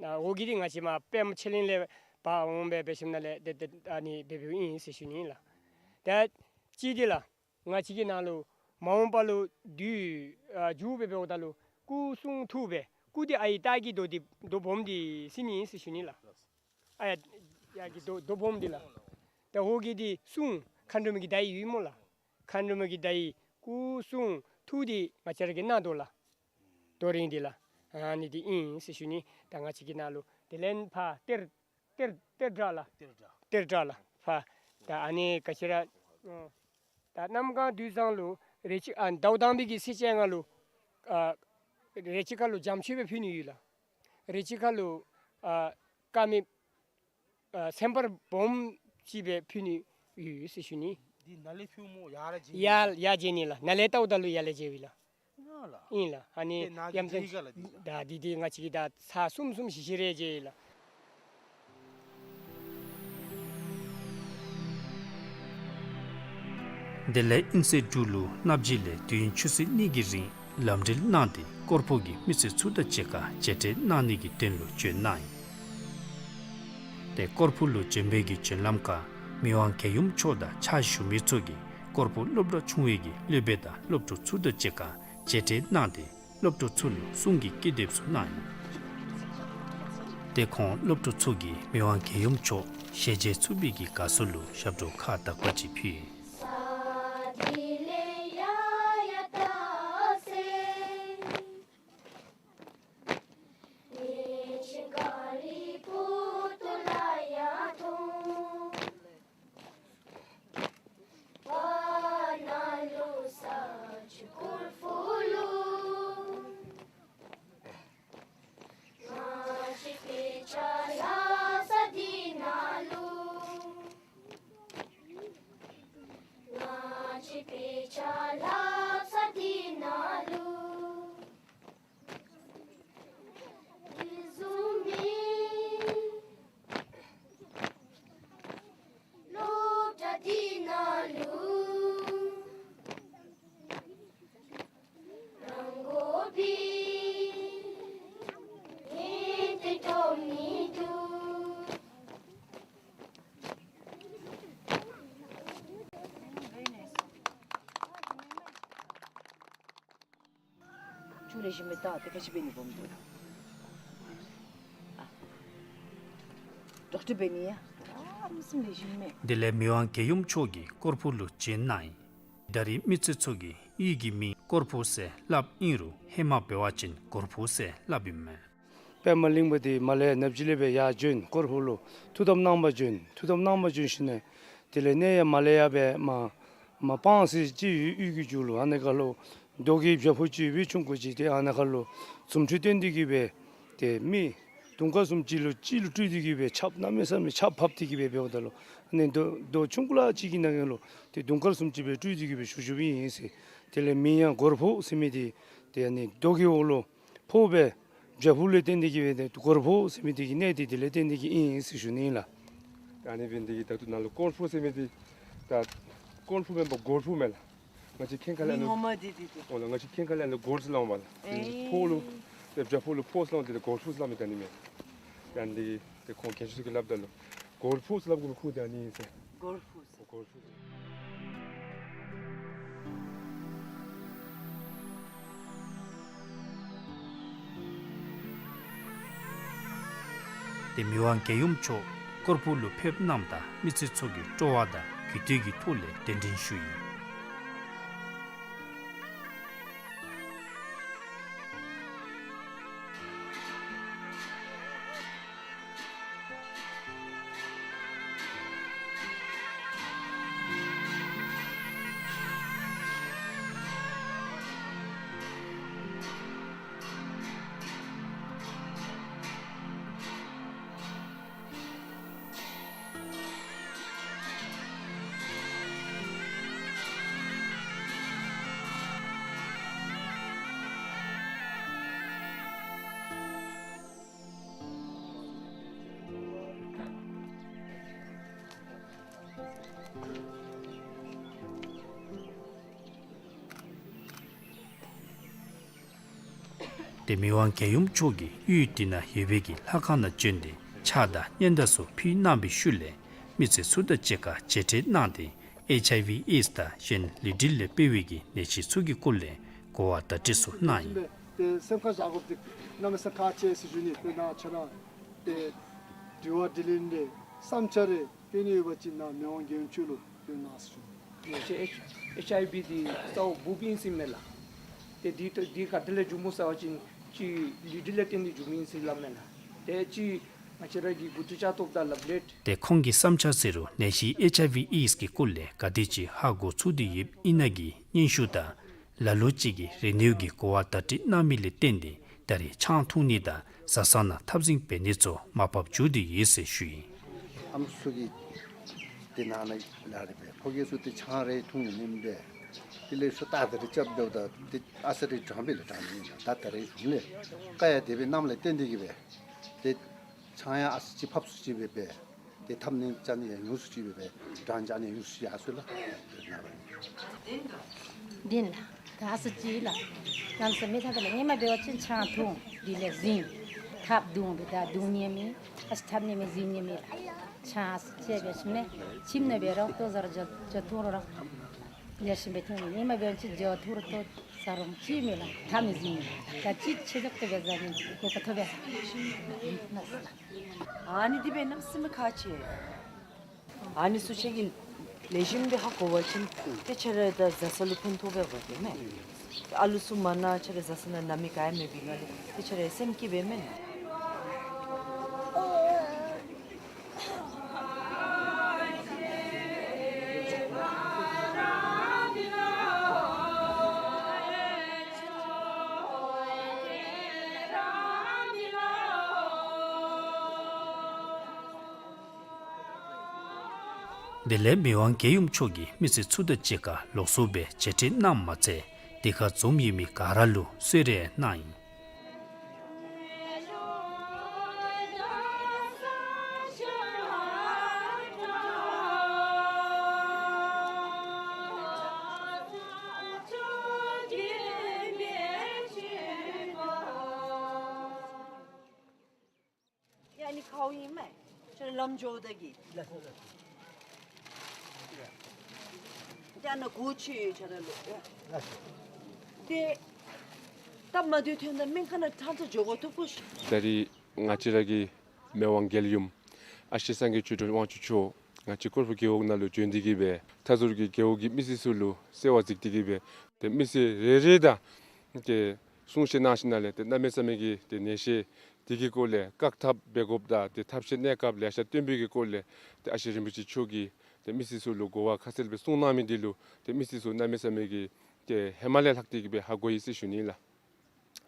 ཨ་འོག་གི་འདི་ང་བཅས་མར་པདྨ་ཆོས་གླིང་ལས་ཕར་འོང་སྦེ་འབད་ཞིནམ་ལས་ཏེ་ཏེ་ཨ་ནི་འབད་འབདཝ་ཨིན་ཟེར་ཞུ་ནི་ལགས། ད་གཅིག་འདི་ལགས་ང་བཅས་ཀྱི་ནང་ལུ་མ་འོངས་པ་ལུ་བདུད་ཨ་འཇུག་སྦེ་འབདཝ་ད་ལུ་སྐུ་གསུང་ཐུགས་སྦེ་སྐུ་འདི་ཨའི་ལྟག་གི་རྡོ་འདི་རྡོ་སྦོམ་འདི་ཟེར་ནི་ཨིན་ཟེར་ཞུ་ནི་ལགས། ཨ་ཡ་ ཡར་གྱི་རྡོ་རྡོ་སྦོམ་འདི་ལགས། ད་འོག་གི་འདི་སྲུང་མཁའ་འགྲོ་མའི་གི་བརྡ་ཡིག་ཡོད་སྨོ་ལགས། མཁའ་འགྲོ་མའི་གི་བརྡ་ཡིག་སྐུ་གསུང་ཐུགས་འདི་ང་བཅས་ར་གིས་གནང་དོ་ལགས། རྡོ་རིང་འདི་ལགས། ཨ་ནི་འདི་ཨིན་ཟེར་ཞུ་ནི། ད་ང་བཅས་ཀྱི་ནང་ལུ་དེ་ལས་ཕར་གཏེར་གཏེར་གཏེར་བྲག་ལགས། གཏེར་བྲག་གཏེར་བྲག་ལགས། ཕར་ད་ཨ་ནི་ག་ཅི་ར་ཨ་ད་གནམ་གང་དུས་བཟང་ལུ་རེ་ཅིག་ཨ་ཟླཝ་དང་པའི་གི་ཚེས་བཅོ་ལྔ་ལུ་ཨ་རེ་ཅིག་ཁར་ལུ་འཇམ་ཆོས་སྦེ་ཕུལ་ནི་ཡོད་ལགས། རེ་ཅིག་ཁར་ལུ་ཨ་དཀར་མེ་ཨ་སེམས་དཔའ་སྦོམ་ཅིག་སྦེ་ཕུལ་ནི་ཡོད་ཟེར་ཞུ་ནི། འདི་ནཱ་ལས་ཕུལཝ་སྨོ་ཡར་ལས་བྱིན་ནི། ཡར་ཡར་བྱིན་ནི་ལགས། ནཱ་ལས་བལྟཝ་ད་ལུ་ཡར་ལས་བྱིནམ་ཨིན་ལགས། ཨིན་ལགས། ཨ་ནི་ཡ་མཚན་ད་འདི་འདི་ང་བཅས་ཀྱིས་ད་ཚར་གསུམ་གསུམ་བཞི་བཞི་རེ་བྱིན་ཡི་ལགས། དེ་ལས་དབྱིན་ཚེ་འབྲུག་ལུ་སྣབས་རྒྱས་ལས་དུས་ཡུན་ཆུ་ཚོད་གཉིས་ཀྱི་རིང་ལམ་འགྲུལ་གནང་སྟེ་སྐོར་ཕོག་གི་མི་སེར་ཚུ་དང་གཅིག་ཁར་མཇལ་འཕྲད་གནང་ནི་གི་དོན་ལུ་བྱོན་གནང་ཡི། ཏེ་སྐོར་ཕོག་ལུ་བྱོན་པའི་གི་བྱོན་ལམ་ཁར་མི་དབང་རྒྱལ་ཡུམ་མཆོག་དང་ཕྱག་ཞུ་མི་ཚུ་གིས་སྐོར་ཕོག་སློབ་གྲྭ་ཆུང་བའི་གི་སློབ་དཔོན་དང་སློབ་ཕྲུག་ཚུ་དང་གཅིག་ཁར་མཇལ་འཕྲད་གནང་སྟེ་སློབ་ཕྲུག་ཚུ་ལུ་གསུང་གི་ཀི་དེབ་ཚུ་གནང་ཡི། ཏེ་ཁོང་སློབ་ཕྲུག་ཚུ་གིས་མི་དབང་རྒྱལ་ཡུམ་མཆོག་ཞལ་མཇལ་ཚུགས་པའི་གི་དགའ་ཚོར་ལུ་ཞབས་བྲོ་ཁ་དག་པ་ཅིག་ཕུལ་ཡི། ཆུ་ལེགས་ཤོམ་སྦེ་བལྟ། ཏེ་ག་ཅི་འབད་ནི་སྦོམ་འདུག། ཨ་ཌོག་ཊར་འབད་ནི་ཡ། ཨ་མི་སེམས་ལེགས་ཤོམ་མས། དེ་ལས་མི་དབང་རྒྱལ་ཡུམ་མཆོག་གིས་སྐོར་ཕོག་ལུ་བྱོན་གནང་ཡི། ད་རེས་མི་སེར་ཚུ་གིས་གཡུས་ཀྱི་མིང་སྐོར་ཕོག་ཟེར་སླབ་ཨིན་རུང་ཧེ་མ་འབད་བ་ཅིན་སྒོར་ཕོག་ཟེར་སླབ་ཨིན་མས། པདྨ་གླིང་པ་འདི་མར་ལས་ཡར་ནབ་ཇི་ལས་སྦེ་ཡར་བྱོན། སྐོར་ཕོག་ལུ་ཐུགས་དམ་གནང་པར་བྱོན། ཐུགས་དམ་གནང་པར་བྱོན་ཞིནམ་ལས་དེ་ལས་གནས་ཡང་མར་ལས་ཡར་སྦེ་མར་མར་སྤང་ཟེར་ཅིག་ཡོད། གཡུས་ཀྱི་མཇུག་ལུ་ཨ་ནི་ཁར་ལུ་རྡོ་གི་བྱག་ཕུག་ཅིག་ཡོད་པའི་ཆུང་ཀུ་ཅིག། ཏེ་ཨ་ནི་ཁར་ལུ་རྫུ་འཕྲུལ་བསྟན་ཏེ་གི་སྦེ་ཏེ་མི་དུང་དཀར་གསུམ་གཅིག་ལུ་གཅིག་ལུ་སྤྲུལ་ཏེ་གི་སྦེ་ཆརཔ་གནམ་མེད་ས་མེད་ཆརཔ་ཕབ་སྟེ་གི་སྦེ་འབདཝ་ད་ལུ་ཨ་ནི་རྡོ་རྡོ་ཆུང་ཀུ་ལ་ཅིག་གི་ནང་ཁར་ལུ་ཏེ་དུང་དཀར་གསུམ་གཅིག་སྦེ་སྤྲུལ་ཏེ་གི་སྦེ་བཞུགས་བཞུགསཔ་ཨིན་ཟེར། དེ་ལས་མིང་ཡང་སྒོར་ཕོག་ཟེར་མི་འདི་ཏེ་ཨ་ནི་རྡོ་གི་འོག་ལུ་ཕོག་སྦེ་བྱག་ཕུག་ལས་བརྟེན་ཏེ་གི་སྦེ་ཏེ་སྒོར་ཕོག་ཟེར་མི་འདི་གི་གནས་འདི་དེ་ལས་བརྟེན་ཏེ་གི་ཨིན་ཟེར་ཞུ་ནི་ཨིན་ལགས། ཨ་ནི་འབད་ནི་འདི་གིས་ད་ལྟོ་ནཱ་ལུ་སྐོར་ཕོག་ཟེར་མི་འདི་ད་སྐོར་ཕོག་མེན་པར་སྒོར་ཕོག་མས་ལགས། ང་བཅས་ཁེངས་ཁ་ལས་ཨ་ནི་ངོ་མ་འདི་འདི་འདི། འོ་ལགས། ང་བཅས་ཁེངས་ཁ་ལས་ཨ་ནི་སྒོར་ཟེར་སླབ་འོང་པ་ལགས། ཨེ། ཕོག་ལུ་ཏེ་བྱག་ཕུག་ལུ་ཕོག་ཟེར་སླབ་འོང་། དེ་ལས་སྒོར་ཕོག་ཟེར་སླབ་མི་ད་ཨ་ནི་མས། ཨ་ནི་འདི་གིས་ཏེ་ཁོང་མཁན་ཆེན་ཚུ་གིས་སླབ་ད་ལུ་སྒོར་ཕོག་ཟེར་སླབ་དགོ་མི་ཁུངས་འདི་ཨ་ནི་ཨིན་ཟེར། སྒོར་ཕོག་ཟེར། སྒོར་ཕོག་ཟེར། ཏེ་མི་དབང་རྒྱལ་ཡུམ་མཆོག་སྐོར་ཕོག་ལུ་ཕེབས་གནངམ་ད་མི་སེར་ཚུ་གིས་སྤྲོ་བ་དང་གུས་བཏུད་ཀྱི་ཐོག་ལས་གདན་འདྲེན་ཞུ་ཡི། ཏེ་མི་དབང་རྒྱལ་ཡུམ་མཆོག་གིས་གཡུས་འདི་ནང་ཡོད་པའི་གི་ལྷ་ཁང་ནང་བྱོན་ཏེ་ཕྱག་དང་སྙན་དར་ཚུ་ཕུལ་གནང་བའི་ཤུལ་ལས་མི་སེར་ཚུ་དང་གཅིག་ཁར་མཇལ་འཕྲད་གནང་སྟེ་ཨེཆ་ཨའི་ཝི་ཨེཌསི་དང་གཞན་ལུས་འབྲེལ་ལས་འཕེལ་བའི་གི་ནད་གཞི་ཚུ་གི་སྐོར་ལས་གོ་བ་བརྡ་སྤྲོད་ཚུ་གནང་ཡི། ཏེ་སེམས་ཁར་བཞག་དགོཔ་འདི་གནམ་མེད་ས་མེད་ཁག་ཆེ་ཟེར་ཞུ་ནི། དཔེར་ན་ཆ་ན་ཏེ་དྲི་བ་དྲིས་ལན་འདི་ བསམ་འཆར་རེ་བཏོན་ནི་ཡོད་པ་ཅིན་ནཱ་མི་དབང་རྒྱལ་ཡུམ་མཆོག་ལུ་བཏོན་གནང་ཟེར་ཞུ། ཨེཆ་ཨའི་ཝི་འདི་གསོ་བ་འབུཔ་ཨིན་ཟེར་མས་ལགས། ཏེ་འདི་ཏེ་འདི་ག་དེ་ལས་འབྱུངམ་སྨོ་ཟེར་བ་ཅིན་ཅིག་ལུས་འབྲེལ་ལས་བརྟེན་ཏེ་འབྱུངམ་ཨིན་ཟེར་སླབ་མས་ལགས། ཏེ་ཅིག་ང་བཅས་ར་གིས་འགོ་ཁྲིད་བཅའ་ཐོབ་དང་ལག་ལེན། ཏེ་ཁོང་གི་བསམ་འཆར་ཟེར་རུང་ནད་གཞི་ཨེཆ་ཨའི་ཝི་ཨེཌསི་གི་སྐོར་ལས་ག་དེ་ཅིག་ཧ་གོ་ཚུགས་ཏེ་ཡོདཔ་ཨིན་ན་གི་སྙན་ཞུ་དང་ལ་ལུ་ཅིག་གིས་རེ་ནུས་ཀྱིས་གོ་བ་བརྡ་སྤྲོད་གནང་མི་ལས་བརྟེན་ཏེ་ད་རེས་ཆང་འཐུང་ནི་དང་བཟའ་ཚང་ནང་འཐབ་འཛིང་འབད་ནི་ཚུ་མར་ཕབ་འགྱོ་སྟེ་ཡོད་ཟེར་ཞུ་ཡི། ཨམ་སྲུ་གི་ཏེ་ནང་ན་ལཱ་རེ་འབད། ཕོ་སྐྱེས་ཚུ་ཏེ་ཆང་རེ་འཐུང་ནི་མེན་པས། དེ་ལས་ཤུལ་ད་ད་རེས་རྐྱབ་འབདཝ་ད་ཏེ་ཨ་ས་རེ་དྲང་པས་ལགས། དྲང་ནི་ད་ད་རེས་ཧུམ་ལས་དཀའ་ཡང་དེ་སྦེ་གནངམ་ལས་བརྟེན་ཏེ་གིས་སྦེ་ཏེ་ཆང་ཡང་ཨ་ཙི་ཕབ་སུ་ཅིག་སྦེ་འབད། ཏེ་འཐབ་ནི་རྐྱབ་ནི་ཡང་ཉུང་སུ་ཅིག་སྦེ་འབད། དྲང་བཅའ་ནི་ཉུང་སུ་ཅིག་ཡར་སོང་ཡི་ལགས། འདི་ལགས། ད་ཨ་ཙི་ཅིག་ལགས། གནམ་མེད་ས་མེད་ཐབས་ལ་ཧེ་མ་འབད་བ་ཅིན་ཆང་འཐུང་དེ་ལས་འཛིང་། འཐབ་རྡུང་འབད་ད་རྡུང་ནི་མེད། ཨ་ཙི་འཐབ་ནི་མེད་འཛིང་ནི་མེད་ལགས། ཆང་ཨ་ཙི་ཅིག་འབད་ཞིནམ་ལས་ཁྱིམ་ནང་འབད་རུང་ལྟོ་བཟའ་རུང་ཇ་ཇ་འཐུང་རུང་ར་ལེགས་ཤོམ་སྦེ་འཐུང་ནི། ཧེ་མ་འབད་བ་ཅིན་ཇ་འཐུང་རུང་ལྟོ་བཟའ་རུང་ཅིག་མེད་ལགས། འཐབ་ནི་འཛིང་ནི་མེད། ད་ཅི་ཆེ་ཐོག་ཏུ་འབད་བཟའ་ནི་གོ་སྐབས་ཐོབ་པས། ཨ་ནི་འདི་འབད་གནམ་མེད་ས་མེད་ཁག་ཆེ། ཨ་ནི་ཚུ་ཁྱེད་ཀྱིས་ལེགས་ཤོམ་སྦེ་ཧ་གོ་བ་ཅིན་ཏེ་ཁྱེད་ར་ད་བཟའ་ཚང་ལུ་ཕན་ཐོགས་པས་པ་ཏེ་མས། ཏེ་ཨ་ལུ་ཚུ་མ་ན་ཁྱེད་ར་བཟའ་ཚང་ནང་ན་མི་ག་ཡང་མེད་པའི་སྒང་ལས་ཏེ་ཁྱེད་ར་སེམས་སྐྱིད་པས་མས། དེ་ལས་མི་དབང་རྒྱལ་ཡུམ་མཆོག་གིས་མི་སེར་ཚུ་དང་གཅིག་ཁར་ལོགས་སུ་སྦེ་མཇལ་འཕྲད་གནངམ་མ་ཚད་དེ་ཁར་འཛོམས་ཡོད་མི་ག་ར་ལུ་གསོལ་རས་གནང་ཡི། ཡ་ནི་ཁའུ་ཨིན་མས། ཁྱེད་ར་ལམ་འགྱོཝ་ད་གི། ལགས་སོ་ལགས་སོ། ཏེ་ཨ་ནཱ་སྒོ་ཕྱེ་ཡོད་ཁྱེད་ར་ལུ། ལགས་སོ། ཏེ་སྟབས་མ་བདེཝ་ཐོན་ད་སྨན་ཁང་ནང་ཐང་ཐང་འགྱོ་དགོ་ཐུག་གོ་ཤིག། ད་རེས་ང་བཅས་ར་གི་མི་དབང་རྒྱལ་ཡུམ་ཨ་ཞེ་སངས་རྒྱས་ཆོས་སྒྲོན་དབང་ཕྱུག་མཆོག་ང་བཅས་སྐོར་སྤུ་རྒེད་འོག་ནང་ལུ་བྱོན་ཏེ་གི་སྦེ་མཐའ་ཟུར་གྱི་རྒེད་འོག་གི་མི་སེར་ཚུ་ལུ་གསོལ་བ་གཟིགས་ཏེ་གི་སྦེ་ཏེ་མི་སེར་རེ་རེ་དང་ཏེ་གསུང་བཤད་གནང་ཞིནམ་ལས་ཏེ་གནམ་མེད་ས་མེད་ཀྱི་ཏེ་ནད་གཞི་དེ་གི་སྐོར་ལས་བཀག་ཐབས་འབད་དགོཔ་དང་ཏེ་ཐབས་ཤེས་གནས་སྐབས་ལེ་ཤ་སྟོན་པའི་གི་སྐོར་ལས་ཏེ་ཨ་ཞེ་རིན་པོ་ཆེ་མཆོག་གིས་ཏེ་མི་སེར་ཚུ་ལུ་གོ་བ་ཁ་གསལ་སྦེ་གསུངས་གནང་མི་འདི་ལུ་ཏེ་མི་སེར་ཚུ་གནམ་མེད་ས་མེད་ཀྱི་ཏེ་ཧེ་མ་ལས་ལྷག་སྟེ་གི་སྦེ་ཧ་གོ་ཡི་ཟེར་ཞུ་ནི་ལགས།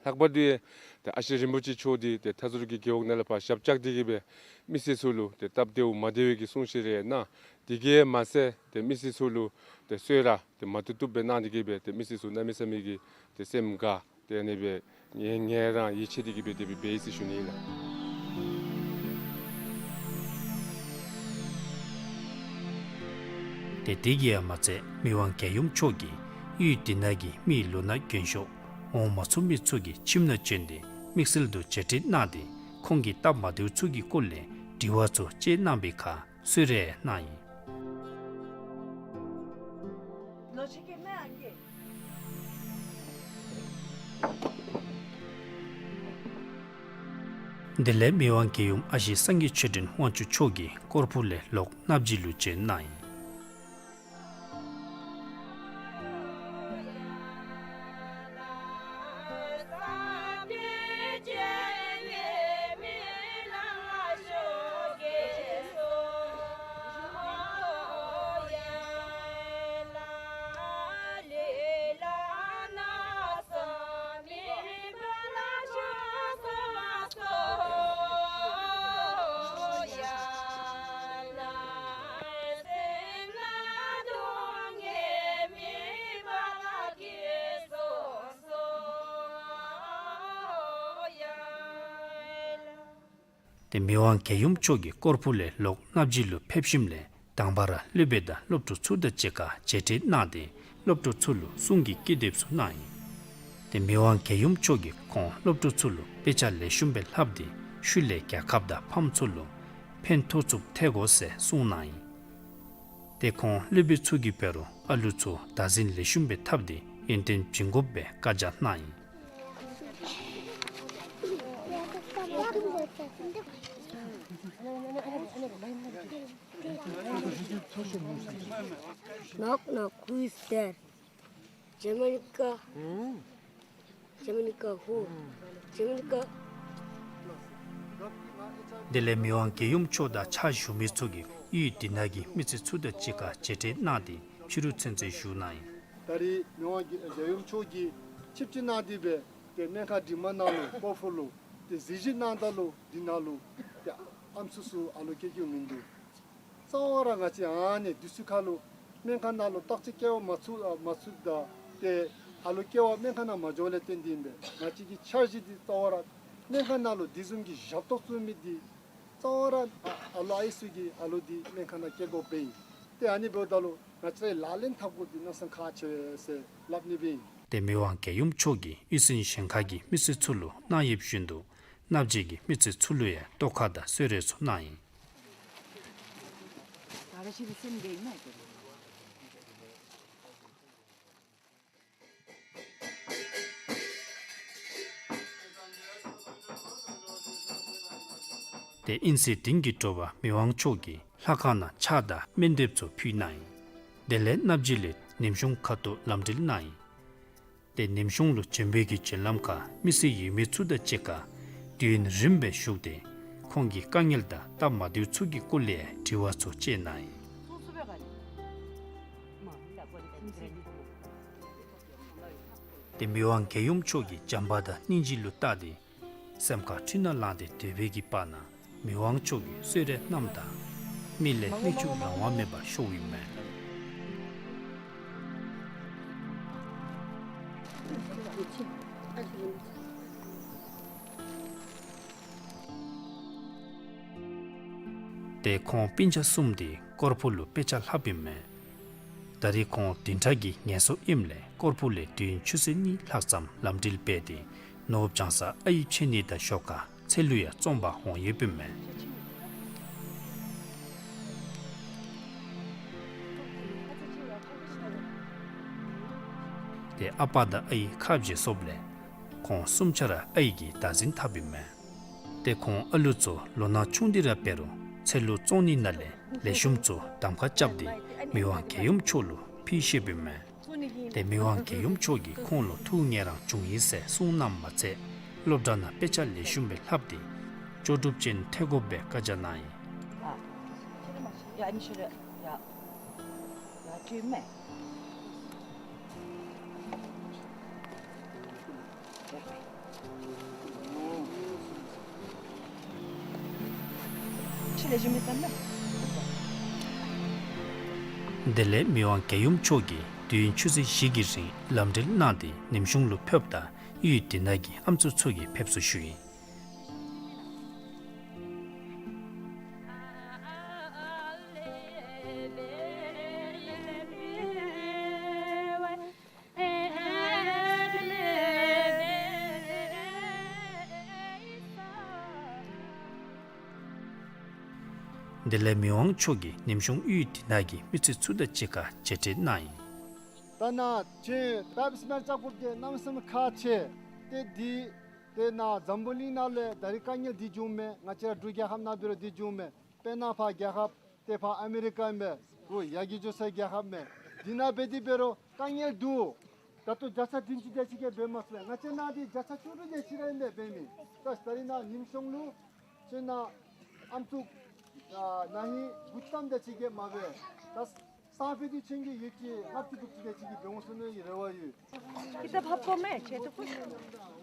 ལྷག་པར་དུ་ཏེ་ཨ་ཞེ་རིན་པོ་ཆེ་མཆོག་འདི་ཏེ་མཐའ་ཟུར་གྱི་རྒེད་འོག་ནང་ལས་ཕར་ཞབས་བཅགས་ཏེ་གི་སྦེ་མི་སེར་ཚུ་ལུ་ཏེ་སྟབས་བདེཝ་མ་བདེ་བའི་གི་གསུང་བཤད་རེ་གནང་། དེ་གིས་མ་ཚད་ཏེ་མི་སེར་ཚུ་ལུ་ཏེ་གསོལ་རས་ཏེ་མ་བཏུབ་བཏུབ་སྦེ་གནང་སྟེ་གི་སྦེ་ཏེ་མི་སེར་ཚུ་གནམ་མེད་ས་མེད་ཀྱི་ཏེ་སེམས་དགའ་ཏེ་ཨ་ནི་སྦེ་ངལ་ངལ་རངས་ཡིད་ཆེས་ཏེ་གི་སྦེ་དེ་སྦེ་འབད་ཡི་ཟེར་ཞུ་ནི་ལགས། ཏེ་དེ་གིས་ཡང་མ་ཚད་མི་དབང་རྒྱལ་ཡུམ་མཆོག་གིས་ཡུལ་དེ་ནང་གི་མི་ལོ་ན་རྒན་ཤོས་འོང་མ་ཚུགས་མི་ཚུ་གི་ཁྱིམ་ནང་བྱོན་ཏེ་དམིགས་བསལ་དུ་མཇལ་འཕྲད་གནང་སྟེ་ཁོང་གི་སྟབས་མ་བདེཝ་ཚུ་གི་སྐོར་ལས་དྲི་བ་ཚུ་བཅད་གནང་བའི་ཁར་གསོལ་རས་གནང་ཡི། དེ་ལས་མི་དབང་རྒྱལ་ཡུམ་ཨ་ཞེ་སངས་རྒྱས་ཆོས་སྒྲོན་དབང་ཕྱུག་མཆོག་གིས་སྐོར་ཕུག་ལས་ལོག་སྣབས་སྦྱིས་ལུ་བྱོན་གནང་ཡི། ཏེ་མི་དབང་རྒྱལ་ཡུམ་མཆོག་གིས་སྐོར་ཕུག་ལས་ལོག་སྣབས་སྦྱིས་ལུ་ཕེབས་ཞིནམ་ལས་དང་པ་ར་སློབ་དཔོན་དང་སློབ་ཕྲུག་ཚུ་དང་གཅིག་ཁར་མཇལ་འཕྲད་གནང་སྟེ་སློབ་ཕྲུག་ཚུ་ལུ་གསུང་གི་ཀི་དེབ་ཚུ་གནང་ཡི། ཏེ་མི་དབང་རྒྱལ་ཡུམ་མཆོག་གིས་ཁོང་སློབ་ཕྲུག་ཚུ་ལུ་དཔེ་ཆ་ལེགས་ཤོམ་སྦེ་ལྷབ་སྟེ་ཤུལ་ལས་རྒྱལ་ཁབ་དང་ཕམ་ཚུ་ལུ་ཕན་ཐོགས་ཚུགསཔ་ཐལ་དགོ་ཟེར་གསུངས་གནང་ཡི། ཏེ་ཁོང་སློབ་དཔོན་ཚུ་གིས་འབད་རུང་ཨ་ལུ་ཚུ་བདག་འཛིན་ལེགས་ཤོམ་སྦེ་འཐབ་སྟེ་ཡོན་ཏན་སྦྱིན་དགོཔ་སྦེ་བཀའ་རྒྱ་གནང་ཡི། Knock, knock, who is there? Jamaica. Jamaica who? Jamaica. དེ་ལས་མི་དབང་རྒྱལ་ཡུམ་མཆོག་དང་ཕྱག་ཞུ་མི་ཚུ་གིས་ཡུལ་དེ་ནང་གི་མི་སེར་ཚུ་དང་གཅིག་ཁར་མཇལ་འཕྲད་གནང་སྟེ་ཕྱི་རུ་ཚུན་ཚོད་བཞུགས་གནང་ཡི། ད་རེས་མི་དབང་རྒྱལ་ཡུམ་མཆོག་གིས་ཆིབས་བསྒྱུར་གནང་སྟེ་སྦེ་ཏེ་སྨན་ཁང་འདྲིས་མ་ནང་ལུ་ཀོར་ཕུ་ལུ་ཏེ་གཟིགས་ཞིབ་གནང་ད་ལུ་འདི་ནང་ལུ་ཏེ་ཨམ་སྲུ་ཚུ་ཨ་ལོ་སྐྱེ་རྒྱུ་མིན་འདུག། རྩ་བ་ར་ང་བཅས་ཨ་ནི་དུས་ཚོད་ཁར་ལུ་སྨན་ཁང་ནང་ལུ་བརྟག་དཔྱད་སྐལ་བ་མ་ཚུད་ཨ་མ་ཚུད་ད་ཏེ་ཨ་ལོ་སྐྱེ་བ་སྨན་ཁང་ནང་མ་འགྱོ་ལས་བརྟེན་ཏེ་ཨིན་པས། ང་བཅས་ཀྱི་འཆར་གཞི་འདི་རྩ་བ་ར་སྨན་ཁང་ནང་ལུ་འདི་བཟུམ་གྱི་ཞབས་ཏོག་བཙུགས་མི་འདི་རྩ་བ་ར་ཨ་ཨ་ལོ་ཨའི་ཚུ་གིས་ཨ་ལོ་འདི་སྨན་ཁང་ནང་སྐྱེ་དགོཔ་སྦེ་ཨིན། ཏེ་ཨ་ནི་འབདཝ་ད་ལུ་ང་བཅས་ར་ལག་ལེན་འཐབ་དགོཔ་འདི་གནམ་མེད་ས་མེད་ཁག་ཆེ་བས་ཟེར་སླབ་ནི་སྦེ་ཨིན། ཏེ་མི་དབང་རྒྱལ་ཡུམ་མཆོག་གིས་ཡུལ་གཞན་གཞན་ཁ་གི་མི་སེར་ཚུ་ལུ་གནང་ཡོདཔ་བཞིན་དུ་སྣབས་རྒྱས་ཀྱི་མི་སེར་ཚུ་ལུ་ཡང་ལྟོ་ཁ་དང་གསོལ་རས་ཚུ་གནང་ཡི། ཏེ་ཨིན་ཚེས་བདུན་གྱི་དྲོ་པ་མི་དབང་མཆོག་གིས་ལྷ་ཁང་ནང་ཕྱག་དང་སྨན་འདེབས་ཚུ་ཕུལ་གནང་ཡི། དེ་ལས་སྣབས་རྒྱས་ལས་ནིམ་གཞུང་ཁ་ཐུག་ལམ་འགྲུལ་གནང་ཡི། ཏེ་ནིམ་གཞུང་ལུ་བྱོན་པའི་གི་བྱོན་ལམ་ཁར་མི་སེར་ཡོད་མི་ཚུ་དང་གཅིག་ཁར་དུས་ཡུན་རིངམོ་སྦེ་བཞུགས་ཏེ་ཁོང་གི་དཀའ་ངལ་དང་སྟབས་མ་བདེཝ་ཚུ་གི་སྐོར་ལས་དྲི་བ་ཚུ་བཅད་གནང་ཡི། ཏེ་མི་དབང་རྒྱལ་ཡུམ་མཆོག་གི་བྱམས་པ་དང་སྙིང་རྗེ་ལུ་བལྟ་སྟེ་སེམས་ཁར་འཁྲུལ་སྣང་ལངས་ཏེ་སྡོད་པའི་གི་བར་ན་མི་དབང་མཆོག་གིས་གསོལ་རས་བསྣམས་དང་མི་ལས་མིག་ཆུ་རང་དབང་མེད་པར་ཤོར་ཡོདཔ་མས། ཏེ་ཁོང་སྤུན་ཆ་གསུམ་དེ་ཀོར་ཕུ་ལུ་དཔེ་ཆ་ལྷབ་ཨིན་མས། ད་རེས་ཁོང་བདུན་ཕྲག་གི་ངལ་གསོ་ཨིནམ་ལས་ཀོར་ཕུ་ལས་དུས་ཡུན་ཆུ་ཚོད་གཉིས་ལྷག་ཙམ་ལམ་འགྲུལ་འབད་དེ་ནོར་བུ་བྱང་ས་ཨའི་མཆོད་གནས་དང་ཞོར་ཁར་ཚལ་ལུ་ཡང་བཙོང་པར་འོང་ཡོདཔ་ཨིན་མས། ཏེ་ཨ་པ་དང་ཨའི་ཁ་བཞེས་སོཔ་ལས་ཁོང་གསུམ་ཆ་ར་ཨའི་གིས་བདག་འཛིན་འཐབ་ཨིན་མས། ཏེ་ཁོང་ཨ་ལུ་ཚུ་ལོ་ན་ཆུང་དེ་ར་འབད་རུང་ཚལ་ལུ་བཙོང་ནི་ནང་ལས་ལེགས་ཤོམ་ཚུ་གདམ་ཁ་རྐྱབ་སྟེ་མི་དབང་རྒྱལ་ཡུམ་མཆོག་ལུ་ཕུལ་ཤེསཔ་ཨིན་མས། ཏེ་མི་དབང་རྒྱལ་ཡུམ་མཆོག་གིས་ཁོང་ལུ་ཐུགས་མཉེས་རང་བྱུང་ཡི་ཟེར་གསུངས་གནངམ་མ་ཚད་སློབ་གྲྭ་ནང་དཔེ་ཆ་ལེགས་ཤོམ་སྦེ་ལྷབ་སྟེ་ལྕོགས་གྲུབ་ཅན་ཐོབ་དགོཔ་སྦེ་བཀའ་རྒྱ་གནང་ཡི། ཡ་ཨ་ནི་ཤོད་རེ་ཡ། ཡ་བཅོས་མེད། ཕྱི་ལས་ཞུ་མི་ཙམ་ན། དེ་ལས་མི་དབང་རྒྱལ་ཡུམ་མཆོག་གིས་དུས་ཡུན་ཆུ་ཚོད་བཞི་གི་རིང་ལམ་འགྲུལ་གནང་སྟེ་ནིམ་གཞུང་ལུ་ཕེབས་ད་ཡུལ་དེ་ནང་གི་ཨམ་སྲུ་ཚུ་གིས་ཕེབས་བསུ་ཞུ་ཡི། དེ་ལས་མི་དབང་མཆོག་གིས་ནིམ་གཞུང་ཡུལ་དེ་ནང་གི་མི་སེར་ཚུ་དང་གཅིག་ཁར་མཇལ་འཕྲད་གནང་ཡི། ད་ནཱ་ཁྱོད་པེཔ་སི་མར་རྐྱབ་དགོཔ་འདི་གནམ་མེད་ས་མེད་ཁག་ཆེ། ཏེ་འདི་ཏེ་ནཱ་འཛམ་བུ་གླིང་ནང་ལས་ད་རིས་དཀའ་ངལ་འདི་བྱུངམ་མས། ང་བཅས་ར་འབྲུག་རྒྱལ་ཁབ་ནང་འབད་རུང་འདི་བྱུངམ་མས། དཔེར་ན་ཕར་རྒྱལ་ཁབ་ཏེ་ཕར་ཨ་མི་རི་ཀ་ཨིན་པས། ཨོ་ཡར་རྒྱས་འགྱོ་སའི་རྒྱལ་ཁབ་མས། འདི་ནང་འབད་དེ་འབད་རུང་དཀའ་ངལ་འདུག། ད་ལྟོ་བརྒྱ་ཆ་བདུན་ཅུ་དེ་ཅིག་གིས་འབད་མ་ཚུགས། ང་བཅས་ནང་འདི་བརྒྱ་ཆ་བཅུ་དྲུག་དེ་ཅིག་ར་ཨིན་པས་འབད་མི། ད་ད་རིས་ནཱ་ཉིནམ་གསུམ་ལུ་ཁྱོད་ནཱ་ཨམ་སྲུ་ཨ་ན་ཧིང་དགུ་ཐམ་དེ་ཅིག་གིས་མ་འབད། ད་སང་ཕོད་དེ་ཁྱོད་ཀྱིས་ཡོད་ཀྱི་ལྔ་བཅུ་དྲུག་ཅུ་དེ་ཅིག་གིས་འབད་འོང་ཟེར་མནོ་བའི་རེ་བ་ཡོད། ཀི་ཏབ་ཧབ་དགོ་མས། ཁྱོད་ཚུ་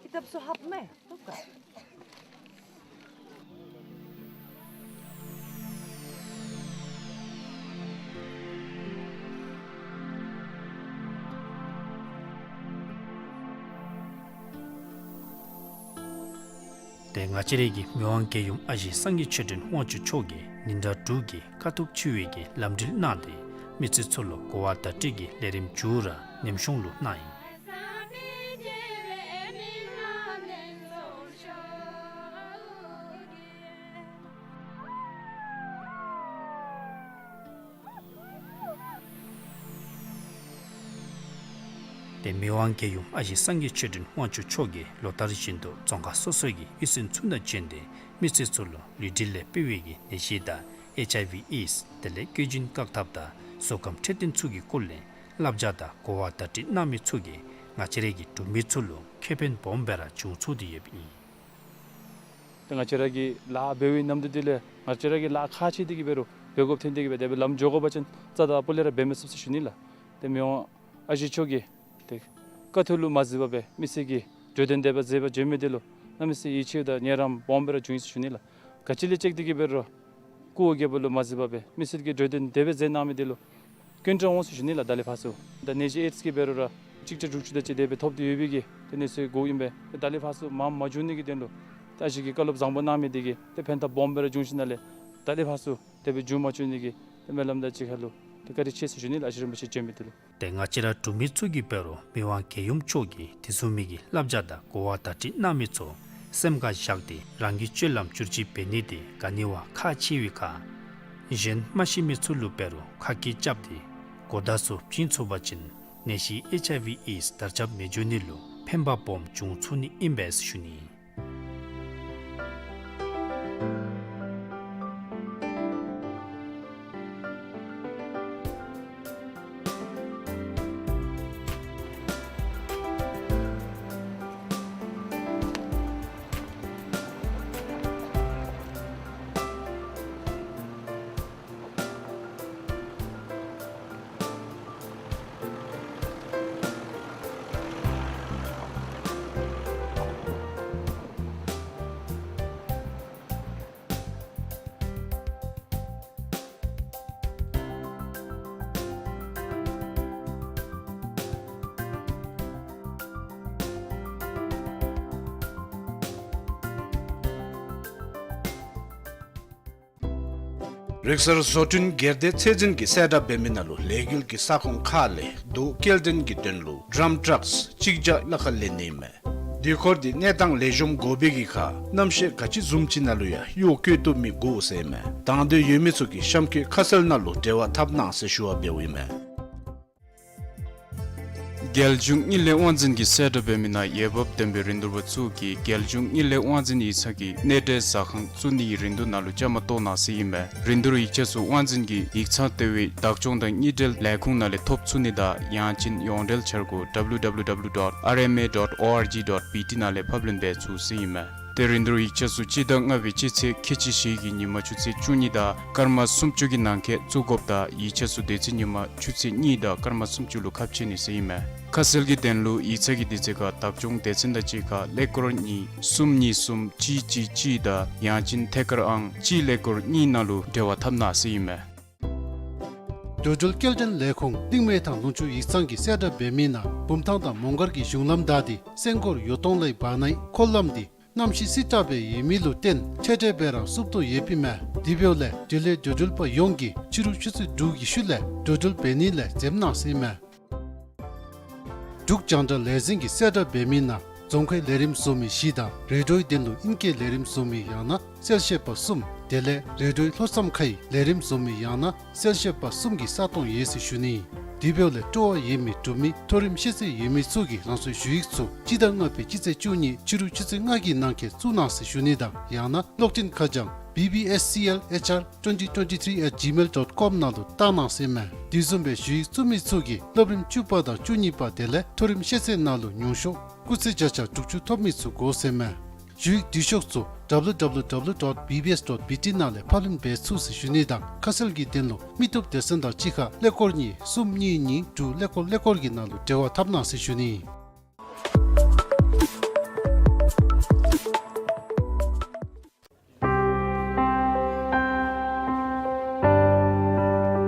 ཀི་ཏབ་ཚུ་ཧབ་མས། ཐུབ་ག། ཏེ་ང་བཅས་རའི་གི་མི་དབང་རྒྱལ་ཡུམ་ཨ་ཞེ་སངས་རྒྱས་ཆོས་སྒྲོན་དབང་ཕྱུག་མཆོག་གིས་ཉིན་གྲངས་དྲུག་གི་དཀའ་ཐུབ་ཆེ་བའི་གི་ལམ་འགྲུལ་གནང་སྟེ་མི་སེར་ཚུ་ལུ་གོ་བ་བརྡ་སྤྲོད་ཀྱི་ལས་རིམ་མཇུག་ར་ཉིནམ་གཞུང་ལུ་གནང་ཡི། ཏེ་མི་དབང་རྒྱལ་ཡུམ་ཨ་ཞེ་སངས་རྒྱས་ཆོས་སྒྲོན་དབང་ཕྱུག་མཆོག་གིས་ལོ་ལྟར་བཞིན་དུ་རྫོང་ཁག་སོ་སོའི་གི་གཡུས་ཚན་ཚུ་ནང་བྱོན་ཏེ་མི་སེར་ཚུ་ལུ་ལུས་འབྲེལ་ལས་འཕེལ་བའི་གི་ནད་གཞི་དང་ཨེཆ་ཨའི་ཝི་ཨེཌསི་དེ་ལས་སྐྱོན་ཅན་བཀག་ཐབས་དང་གཟུགས་ཁམས་འཕྲོད་བསྟེན་ཚུ་གི་སྐོར་ལས་བསླབ་བྱ་དང་གོ་བ་བརྡ་སྤྲོད་གནང་མི་ཚུ་གིས་ང་བཅས་རའི་གི་འབྲུག་མི་ཚུ་ལུ་ཁེ་ཕན་སྦོམ་སྦེ་ར་བྱུང་ཚུགས་ཏེ་ཡོདཔ་ཨིན། ཏེ་ང་བཅས་ར་གིས་ལཱ་འབད་བའི་ནམ་དུས་འདི་ལས་ང་བཅས་ར་གིས་ལཱ་ཁག་ཆེ་འདི་གིས་འབད་རུང་འབད་དགོཔ་ཐོན་ཏེ་གིས་སྦེ་དེ་སྦེ་ལམ་འགྱོ་དགོ་པ་ཅིན་རྩ་དང་སྤུ་ལས་ར་འབད་མི་ཚུགས་ཟེར་ཞུ་ནི་ལགས། ཏེ་མི་དབང་ཨ་ཞེ་མཆོག་གིས་ཏེ་དཀའ་ཐུབ་ལུ་མ་གཟིགས་པར་སྦེ་མི་སེར་གྱི་གྲོས་དོན་དེ་སྦེ་མཛད་པར་བྱོན་མི་འདི་ལུ་གནམ་མེད་ས་མེད་ཡིད་ཆེས་དང་མཉེས་རམ་སྦོམ་སྦེ་ར་བྱུང་ཡི་ཟེར་ཞུ་ནི་ལགས། ག་ཅི་ལས་བཅོལ་ཏེ་གིས་འབད་རུང་སྐུ་འོ་བརྒྱལ་བ་ལུ་མ་གཟིགས་པར་སྦེ་མི་སེར་གྱི་གྲོས་དོན་དེ་སྦེ་མཛད་གནང་མི་འདི་ལུ་སྐྱོན་བྲལ་འོང་ཟེར་ཞུ་ནི་ལགས། ད་ལས་ཕར་ཚུར་ད་ནད་གཞི་ཨེཌསི་གིས་འབད་རུང་ར་གཅིག་བརྒྱ་དྲུག་ཅུ་དེ་ཅིག་དེ་སྦེ་ཐོབ་སྟེ་ཡོད་པའི་གི་ཏེ་གནས་ཚུལ་གོཝ་ཨིན་པས། ཏེ་ད་ལས་ཕར་ཚུར་མངམ་མ་འགྱོ་ནི་གི་དོན་ལུ་ཏེ་ཨ་ཞེ་གིས་བཀའ་སློབ་བཟང་པོ་གནང་མི་འདི་གིས་ཏེ་ཕན་ཐབས་སྦོམ་སྦེ་ར་བྱུང་ཞིནམ་ལས་ད་ལས་ཕར་ཚུར་དེ་སྦེ་འགྱོ་མ་བཅུག་ནི་གི་ཏེ་སྨོན་ལམ་དང་གཅིག་ཁར་ལུ་ཏེ་བཀའ་དྲིན་ཆེ་ཟེར་ཞུ་ནི་ལགས། ཨ་ཞེ་རིན་པོ་ཆེ་བྱོན་མི་འདི་ལུ། ཏེ་ང་བཅས་ར་འབྲུག་མི་ཚུ་གིས་འབད་རུང་མི་དབང་རྒྱལ་ཡུམ་མཆོག་གིས་དེ་བཟུམ་མའི་གི་བསླབ་བྱ་དང་གོ་བ་བརྡ་སྤྲོད་གནང་མི་ཚུ་སེམས་ཁར་བཞག་སྟེ་རང་གི་སྤྱོད་ལམ་བསྒྱུར་བཅོས་འབད་ནི་དེ་ག་ནི་བ་ཁག་ཆེ་བའི་ཁར་གཞན་མ་ཤེས་མི་ཚུ་ལུ་འབད་རུང་ཁ་སྐད་རྐྱབ་སྟེ་གོ་བརྡ་ཚུ་བྱིན་ཚུགས་པ་ཅིན་ནད་གཞི་ཨེཆ་ཨའི་ཝི་ཨེཌསི་དར་ཁྱབ་མི་འགྱོ་ནི་ལུ་ཕན་པ་སྦོམ་འབྱུང་ཚུགས་ནི་ཨིན་པས་ཟེར་ཞུ་ནི། རིག་གསར་བཟོ་སྐྲུན་སྒེར་སྡེ་ཚད་འཛིན་གྱིས་གསལ་བསྒྲགས་འབད་མི་ནང་ལུ་ལས་འགུལ་གྱི་ས་ཁོངས་ཁག་ལས་རྡོ་སྐྱེལ་འདྲེན་གྱི་དོན་ལུ་ཌམ་ཊཱརཀསི་གཅིག་བརྒྱ་ལྷག་ཁར་ལེན་ནི་ཨིན་མས། དུས་འཁོར་འདི་གནས་སྟངས་ལེགས་ཤོམ་དགོ་པའི་གི་ཁར་གནམ་གཤིས་ག་ཅི་བཟུམ་ཅིག་ནང་ལུ་ཡང་གཡོག་བཀོལ་བཏུབ་མི་དགོ་ཟེར་ཨིན་མས། དང་འདོད་ཡོད་མི་ཚུ་གིས་གཤམ་འཁོད་ཁ་གསལ་ནང་ལུ་འབྲེལ་བ་འཐབ་གནང་ཟེར་ཞུ་བ་འབདཝ་ཨིན་མས། རྒྱལ་གཞུང་དངུལ་ལས་དབང་འཛིན་གྱིས་གསལ་བསྒྲགས་འབད་མི་ནང་འོས་འབབ་ལྡན་པའི་རིན་བསྡུར་པ་ཚུ་གིས་རྒྱལ་གཞུང་དངུལ་ལས་དབང་འཛིན་ཡིག་ཚང་གི་གནས་འབྲེལ་ཟ་ཁང་བཙུགས་ནིའི་རིན་བསྡུར་ནང་ལུ་བཅའ་མར་གཏོགས་གནང་ཟེར་ཨིན་མས། རིན་བསྡུར་ཡིག་ཆ་ཚུ་དབང་འཛིན་གྱི་ཡིག་ཚང་ལྟེ་བའི་བདག་སྐྱོང་དང་དངུལ་འབྲེལ་ལས་ཁུངས་ནང་ལས་ཐོབ་ཚུགས་ནི་དང་ཡང་ཅིན་ཡོངས་འབྲེལ་འཆར་སྒོ་W W W dot R M A dot O R G dot B T ནང་ལས་ཕབ་ལེན་འབད་ཚུགས་ཟེར་ཨིན་མས། ཏེ་རིན་བསྡུར་ཡིག་ཆ་ཚུ་སྤྱི་ཟླ་ལྔ་པའི་སྤྱི་ཚེས་ཁལ་གཅིག་བཞི་གི་ཉིན་མ་ཆུ་ཚོད་བཅུ་གཉིས་དང་སྐར་མ་སུམ་ཅུ་གི་ནང་འཁོད་བཙུགས་དགོཔ་དང་ཡིག་ཆ་ཚུ་དེ་ཚེ་ཉིན་མ་ཆུ་ཚོད་གཉིས་དང་སྐར་མ་སུམ་ཅུ་ལུ་ཁ་ཕྱེ་ནི་ཟེར་ཨིན་མས། ཁ་གསལ་གྱི་དོན་ལུ་ཡིག་ཚང་གི་དུས་ཚོད་ཁར་བདག་སྐྱོང་སྡེ་ཚན་དང་གཅིག་ཁར་ཀླད་ཀོར་གཉིས་གསུམ་གཉིས་གསུམ་གཅིག་གཅིག་གཅིག་དང་ཡང་ཅིན་ཐད་ཀར་ཨང་གཅིག་ཀླད་ཀོར་གཉིས་ནང་ལུ་འབྲེལ་བ་འཐབ་གནང་ཟེར་ཨིན་མས། འགྲོ་འགྲུལ་སྐྱེལ་འདྲེན་ལས་ཁུངས་གླིང་སྨད་ཐང་ལུང་ཕྱོགས་ཡིག་ཚང་གིས་གསལ་བསྒྲགས་འབད་མི་ནང་བུམ་ཐང་དང་མོང་སྒར་གྱི་གཞུང་ལམ་བདའ་སྟེ་སེང་སྐོར་ཡོ་ཏོང་ལའི་བར་ནའི་འཁོར་ལམ་འདི་གནམ་གཤིས་བསིལ་དྲགས་སྦེ་ཡོད་མི་ལུ་བརྟེན་འཕྲལ་འཕྲལ་སྦེ་རང་བསུབ་དོ་ཡོདཔ་ཨིན་མས། དེ་འབདཝ་ལས་དེ་ལས་འགྲོ་འགྲུལ་པ་ཡོངས་ཀྱིས་ཕྱི་རུ་ཆུ་ཚོད་དྲུག་གི་ཤུལ་ལས་འགྲོ་འགྲུལ་འབད་ནི་ལས་འཛེམ་གནང་ཟེར་ཨིན་མས། འབྲུག་རྒྱང་བསྒྲགས་ལས་འཛིན་གྱིས་གསལ་བསྒྲགས་འབད་མི་ནང་རྫོང་ཁའི་ལས་རིམ་བཟོ་མི་བཞི་དང་རེ་ཌིའོའི་དོན་ལུ་ཨིང་སྐད་ལས་རིམ་བཟོ་མི་ཡང་ན་གསལ་བཤད་པ་གསུམ་དེ་ལས་རེ་ཌིའོའི་ལྷོ་མཚམས་ཁའི་ལས་རིམ་བཟོ་མི་ཡང་ན་གསལ་བཤད་པ་གསུམ་གྱི་ས་སྟོང་ཡོད་ཟེར་ཞུ་ནི། དེ་འབདཝ་ལས་སྤྲོ་བ་ཡོད་མི་འབྲུག་མི་མཐོ་རིམ་ཤེས་ཚད་ཡོད་མི་ཚུ་གིས་རང་སོའི་ཞུ་ཡིག་ཚུ་སྤྱི་ཟླ་ལྔ་པའི་སྤྱི་ཚེས་བཅུ་གཉིས་ཕྱི་རུ་ཆུ་ཚོད་ལྔ་གི་ནང་འཁོད་བཙུགས་གནང་ཟེར་ཞུ་ནི་དང་ཡང་ན་གློག་འཕྲིན་ཁ་བྱང་B B S C L H R twenty twenty-three at gmail dot com ནང་ལུ་བཏང་གནང་ཟེར་ཨིན་མས། དེ་བཟུམ་སྦེ་ཞུ་ཡིག་བཙུགས་མི་ཚུ་གིས་སློབ་རིམ་བཅུ་པ་དང་བཅུ་གཉིས་པ་དེ་ལས་མཐོ་རིམ་ཤེས་ཚད་ནང་ལུ་ཉུང་ཤོས་སྐུགས་ཚད་བརྒྱ་ཆ་དྲུག་ཅུ་ཐོབ་མི་ཚུ་དགོ་ཟེར་ཨིན་མས། ཞུ་ཡིག་འབྲི་ཤོག་ཚུ་W W W dot B B S dot B T ནང་ལས་ཕབ་ལེན་འབད་ཚུགས་ཟེར་ཞུ་ནི་དང་ཁ་གསལ་གྱི་དོན་ལུ་མི་སྟོབས་སྡེ་ཚན་དང་གཅིག་ཁར་ཀླད་ཀོར་གཉིས་གསུམ་གཉིས་གཉིས་དྲུག་ཀླད་ཀོར་ཀླད་ཀོར་གྱི་ནང་ལུ་འབྲེལ་བ་འཐབ་གནང་ཟེར་ཞུ་ནི།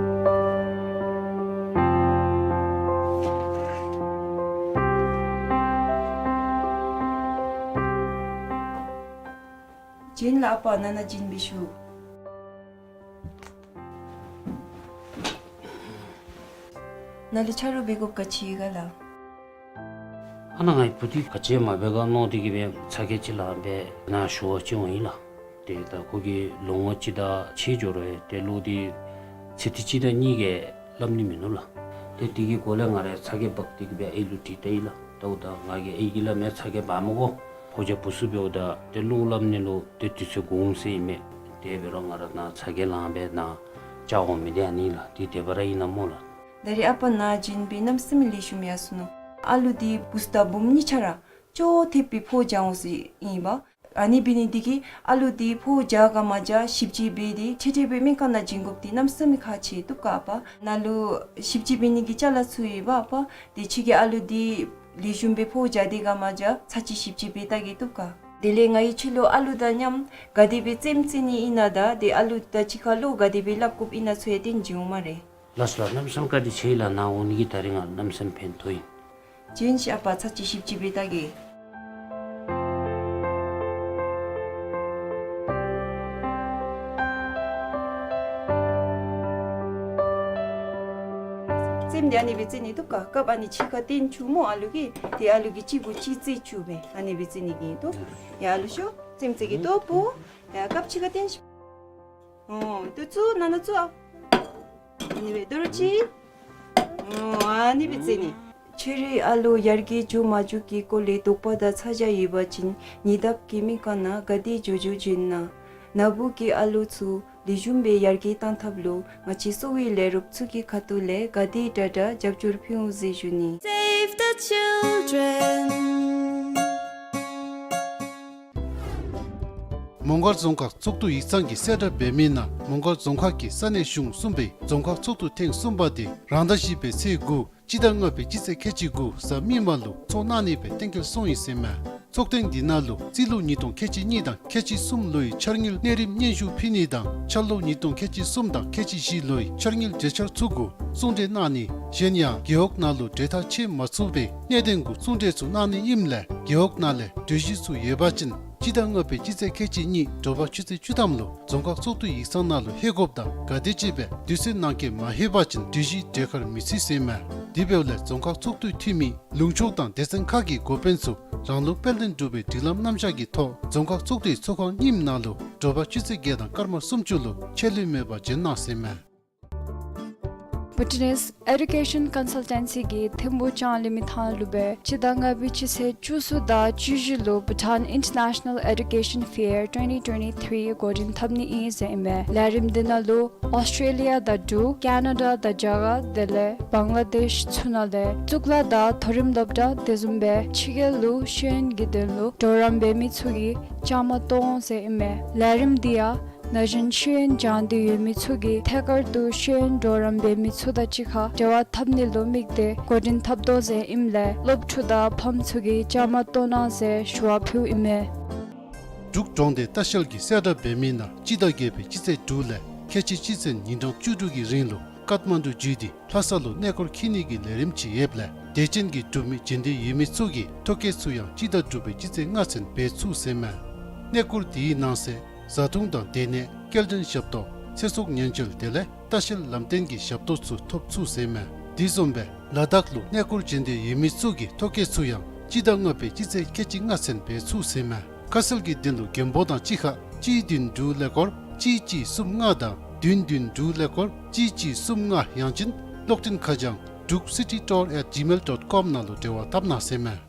བྱིན་ལ་ཨ་པ་ནཱ་ནཱ་བྱིན་འབད་ཞུ། ནཱ་ལུ་ཆ་རོགས་འབད་དགོཔ་ག་ཅི་ཡོད་ག་ལགས། ཨ་ནཱ་ངེའི་བུ་འདི་ག་ཅི་མ་འབད་ག་མནོ་སྟེ་གིས་སྦེ་ཚ་གྱང་ཅིག་ལང་སྦེ་ནཱ་ཞུ་བར་འོང་ཡི་ལགས། ཏེ་ད་ཁོ་གིས་ལོ་ངོ་གཅིག་དང་ཕྱེད་འགྱོ་རུང་ཏེ་ལོག་སྟེ་ཚེ་འདི་གཅིག་དང་གཉིས་ཀྱི་སླབ་ནི་མིན་ནུག་ལགས། ཏེ་དེ་གི་སྒོ་ལས་ང་ར་ཚ་གྱང་འབག་སྟེ་གི་སྦེ་ཨའི་ལུ་དྲིས་ཏེ་ཡི་ལགས། ཏེ་འབདཝ་ད་ང་གིས་ཨའི་གི་སླབ་མི་ཚ་གྱང་འབག་མི་དགོ། ཕོ་རྒྱས་བུ་ཚུ་འབདཝ་ད་ཏེ་ལོ་སླབ་ནི་ལུ་ཏེ་དུས་ཚོད་འགོརཝ་ཟེར་ཨིན་མས། དེ་འབད་རུང་ང་ར་ནཱ་ཚ་གྱང་ལང་སྦེ་ནཱ་བཅར་འོང་མི་འདི་ཨ་ནི་ལགས། འདི་དེ་སྦེ་ར་ཨིན་ན་སྨོ་ལགས། ད་རེས་ཨ་པ་ནཱ་བྱོན་སྦེ་གནམ་མེད་ས་མེད་ལེགས་ཤོམ་ཡར་སོ་ནུག། ཨ་ལུ་འདི་བུཚ་དང་བུམོ་གཉིས་ཆ་ར་ཅོག་འཐདཔ་སྦེ་ཕོཝ་རྒྱག་འོང་ཟེར་ཨིན་པས། ཨ་ནི་འབད་ནི་འདི་གིས་ཨ་ལུ་འདི་ཕོཝ་རྒྱག་ག་མ་རྒྱག་ཞིབ་དཔྱད་འབད་དེ་འཕྲལ་འཕྲལ་སྦེ་སྨན་ཁང་ནང་བྱིན་དགོཔ་འདི་གནམ་མེད་ས་མེད་ཁག་ཆེ་བཏུབ་ག་ཨ་པ། ནཱ་ལུ་ཞིབ་དཔྱད་འབད་ནི་གི་ཅ་ལ་ཚུ་ཡོད་པ་ཨ་པ། ཏེ་ཁྱོད་ཀྱིས་ཨ་ལུ་འདི་ལེགས་ཤོམ་སྦེ་ཕོཝ་རྒྱག་སྟེ་ག་མ་རྒྱག་ཚར་གཅིག་ཞིབ་དཔྱད་འབད་བལྟ་གེ་བཏུབ་ག། དེ་ལས་ང་གིས་ཁྱོད་ལུ་ཨ་ལུ་དང་མཉམ་ག་དེ་སྦེ་རྩེདམོ་རྩེ་ནི་ཨིན་ན་དང་ཏེ་ཨ་ལུ་དང་གཅིག་ཁར་བློ་ག་དེ་སྦེ་སླབ་དགོཔ་ཨིན་ན་ཚུ་ཡང་སྟོན་བྱིན་འོང་སྨ་རེ། ལགས་སོ་ལགས། གནམ་མེད་ས་མེད་བཀའ་དྲིན་ཆེ་ལགས། ནཱ་འོང་ནི་གིས་ད་རིས་ང་གནམ་མེད་ས་མེད་ཕན་ཐོགས་ཡི། བྱོན་ཤིག་ཨ་པ་ཚར་གཅིག་ཞིབ་དཔྱད་འབད་བལྟ་གེ། རྩེདམོ་འདི་ཨ་ནི་སྦེ་རྩེ་ནི་བཏུབ་ག། རྐངམ་ཨ་ནི་གཅིག་ཁར་བཏོན་བཅུག་སྨོ་ཨ་ལུ་གིས། ཏེ་ཨ་ལུ་གིས་གཅིག་གུ་གཅིག་རྩེ་བཅུག་སྦེ་ཨ་ནི་སྦེ་རྩེ་ནི་གི་བཏུབ། ཡ་ཨ་ལུ་ཤོག། རྩེདམོ་རྩེ་གེ་བཏུབ་པོ། ཡ་རྐངམ་གཅིག་ཁར་བཏོན་ཤིག། ཨོ་ཏེ་བཙུགས་ནང་ན་བཙུགས་ཨ། ཨ་ནི་སྦེ་དོ་རུང་གཅིག། ཨོ་ཨ་ནི་སྦེ་རྩེ་ནི། ཁྱོད་རའི་ཨ་ལོ་ཡར་རྒྱས་འགྱོ་མ་འགྱོ་གི་སྐོར་ལས་དོགས་པ་དང་ཚ་གྱང་ཡོད་པ་ཅིན་ཉེ་འདབས་ཀྱི་སྨན་ཁང་ནང་ག་དེ་མགྱོགས་མགྱོགས་བྱོན་གནང་། ན་བུ་གི་ཨ་ལོ་ཚུ་ལེགས་ཤོམ་སྦེ་ཡར་རྒྱས་བཏང་ཐབས་ལུ་ང་བཅས་གསོ་བའི་ལས་རོགསཔ་ཚུ་གི་ཁ་ཐུག་ལས་ག་དེ་དྲག་དྲག་རྒྱབ་སྐྱོར་ཕུལ་འོང་ཟེར་ཞུ་ནི། Save the children. མོང་སྒར་རྫོང་ཁག་ཚོགས་འདུ་ཡིག་ཚང་གིས་གསལ་བསྒྲགས་འབད་མི་ནང་མོང་སྒར་རྫོང་ཁག་གི་ས་གནས་གཞུང་གསུམ་པའི་རྫོང་ཁག་ཚོགས་འདུ་ཐེངས་གསུམ་པ་དེ་རང་ཟླ་བཞི་པའི་ཚེས་དགུ་སྤྱི་ཟླ་ལྔ་པའི་སྤྱི་ཚེས་ཁལ་གཅིག་དགུ་གཟའ་མིག་དམར་ལུ་ཚོགས་གནང་ནི་སྦེ་གཏན་འཁེལ་སོང་ཡི་ཟེར་མས། ཚོགས་ཐེངས་འདི་ནང་ལུ་རྩིས་ལོ་ཉིས་སྟོང་ཁལ་གཅིག་གཉིས་དང་ཁལ་གཅིག་གསུམ་ལོའི་འཆར་དངུལ་གནས་རིམ་སྙན་ཞུ་ཕུལ་ནི་དང་འཆར་ལོ་ཉིས་སྟོང་ཁལ་གཅིག་གསུམ་དང་ཁལ་གཅིག་བཞི་ལོའི་འཆར་དངུལ་གྲོས་འཆར་ཚུ་གུ་གསུང་གྲོས་གནང་ནི་གཞན་ཡང་རྒེད་འོག་ནང་ལུ་གྲོས་ཐག་ཆོད་མ་ཚུགས་པའི་གནད་དོན་གུ་གསུང་གྲོས་ཚུ་གནང་ནི་ཨིནམ་ལས་རྒེད་འོག་ནང་ལས་གྲོས་གཞི་ཚུ་ཡོད་པ་ཅིན་སྤྱི་ཟླ་ལྔ་པའི་སྤྱི་ཚེས་ཁལ་གཅིག་གཉིས་དྲོ་པ་ཆུ་ཚོད་བཅུ་ཐམ་ལུ་རྫོང་ཁག་ཚོགས་འདུ་ཡིག་ཚང་ནང་ལུ་ལྷོད་དགོཔ་དང་ག་དེ་ཅིག་སྦེ་དུས་ཚོད་ནང་འཁོད་མ་ལྷོད་པ་ཅིན་གྲོས་གཞི་གྲོས་ཁར་མི་ཚུད་ཟེར་མས། དེ་འབདཝ་ལས་རྫོང་ཁག་ཚོགས་འདུའི་འཐུས་མི་ལུང་ཕྱོགས་དང་སྡེ་ཚན་ཁག་གི་འགོ་དཔོན་ཚུ་རང་ལུགས་དཔལ་ལྡན་འབྲུག་པའི་སྒྲིག་ལམ་རྣམ་གཞག་གི་ཐོག་རྫོང་ཁག་ཚོགས་འདུའི་ཚོགས་ཁང་གཉིསམ་ནང་ལུ་དྲོ་པ་ཆུ་ཚོད་བརྒྱད་དང་སྐར་མ་སུམ་ཅུ་ལུ་ཆད་ལུས་མེད་པར་འབྱོན་གནང་ཟེར་མས། Bhutanese Education Consultancy གིས་ཐིམ་ཕུག་ལྕང་གླིང་མི་ཐང་ལུ་སྦེ་སྤྱི་ཟླ་ལྔ་པའི་སྤྱི་ཚེས་བཅུ་གསུམ་དང་བཅུ་བཞི་ལུ་Bhutan International Education Fair twenty twenty-three འགོ་འདྲེན་འཐབ་ནི་ཨིན་ཟེར་ཨིན་མས། ལས་རིམ་འདི་ནང་ལུ་ཨོསི་ཊྲེ་ལི་ཡ་དང་འབྲུག་ཁེ་ན་ཌ་དང་རྒྱ་གར་དེ་ལས་བང་ལ་དེཤ་ཚུ་ནང་ལས་གཙུག་ལག་དང་མཐོ་རིམ་སློབ་གྲྭ་དེ་བཟུམ་སྦེ་ཕྱི་རྒྱལ་ལུ་ཤེས་ཡོན་གྱི་དོན་ལུ་གྲོགས་རམ་འབད་མི་ཚུ་གིས་བཅའ་མར་གཏོགས་འོང་ཟེར་ཨིན་མས། ལས་རིམ་འདི་ཡང་ན་གཞོན་ཤེས་ཡོན་སྦྱང་སྟེ་ཡོད་མི་ཚུ་གིས་ཐད་ཀར་དུ་ཤེས་ཡོན་གྲོགས་རམ་འབད་མི་ཚུ་དང་གཅིག་ཁར་འབྲེལ་བ་འཐབ་ནི་ལུ་དམིགས་ཏེ་འགོ་འདྲེན་འཐབ་དོ་ཟེར་ཨིནམ་ལས་སློབ་ཕྲུག་དང་ཕམ་ཚུ་གིས་བཅའ་མར་གཏོགས་གནང་ཟེར་ཞུ་བ་ཕུལཝ་ཨིན་མས། འབྲུག་གྲོང་སྡེ་ལྟ་བཤལ་གྱིས་གསལ་བསྒྲགས་འབད་མི་ནང་སྤྱི་ཟླ་བརྒྱད་པའི་སྤྱི་ཚེས་དྲུག་ལས་ཁལ་གཅིག་སྤྱི་ཚེས་ཉིན་གྲངས་བཅུ་དྲུག་གི་རིང་ལུ་ཀཏ་མན་ཌུ་བརྒྱུད་དེ་ལྷ་ས་ལུ་གནས་སྐོར་འཁྱིད་ནི་གི་ལས་རིམ་ཅིག་ཡོདཔ་ལས་དད་ཅན་གྱི་འབྲུག་མི་འབྱོན་འདོད་ཡོད་མི་ཚུ་གིས་ཐོ་བཀོད་ཚུ་ཡང་སྤྱི་ཟླ་དྲུག་པའི་སྤྱི་ཚེས་ལྔ་ཚུན་འབད་ཚུགས་ཟེར་མས། གནས་སྐོར་དེའི་ནང་གསེས་བཟའ་འཐུང་དང་སྡོད་གནས་སྐྱེལ་འདྲེན་ཞབས་ཏོག་ཚེ་སྲོག་ཉེན་བཅོལ་དེ་ལས་ལྟ་བཤལ་ལམ་སྟོན་གྱི་ཞབས་ཏོག་ཚུ་ཐོབ་ཚུགས་ཟེར་མས། དེ་བཟུམ་སྦེ་ལ་དྭགས་ལུ་གནས་སྐོར་འབྱོན་འདོད་ཡོད་མི་ཚུ་གིས་ཐོ་བཀོད་ཚུ་ཡང་སྤྱི་ཟླ་ལྔ་པའི་སྤྱི་ཚེས་ཁལ་གཅིག་ལྔ་ཚུན་འབད་ཚུགས་ཟེར་མས། ཁ་གསལ་གྱི་དོན་ལུ་མགོན་པོ་དང་གཅིག་ཁར་གཅིག་བདུན་དྲུག་ཀླད་ཀོར་གཅིག་གཅིག་གསུམ་ལྔ་དང་བདུན་བདུན་དྲུག་ཀླད་ཀོར་གཅིག་གཅིག་གསུམ་ལྔ་ཡང་ཅིན་གློག་འཕྲིན་ཁ་བྱང་druk city tour at gmail dot com ནང་ལུ་འབྲེལ་བ་འཐབ་གནང་ཟེར་མས།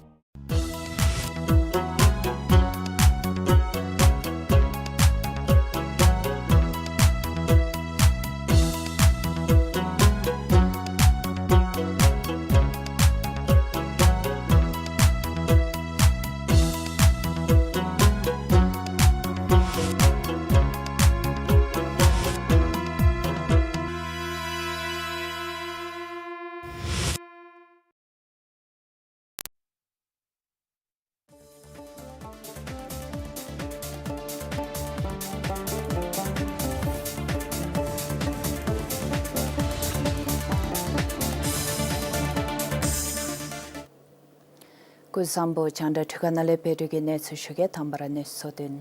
སྐུ་གཟུགས་བཟང་པོ། རྒྱང་བསྒྲགས་འཕྲུལ་ཁང་ནང་ལས་བོད་ཕྲུག་གི་གནས་ཚུལ་ཞུ་གེ། དང་པ་ར་གནས་ཚུལ་ཚུ་དོན།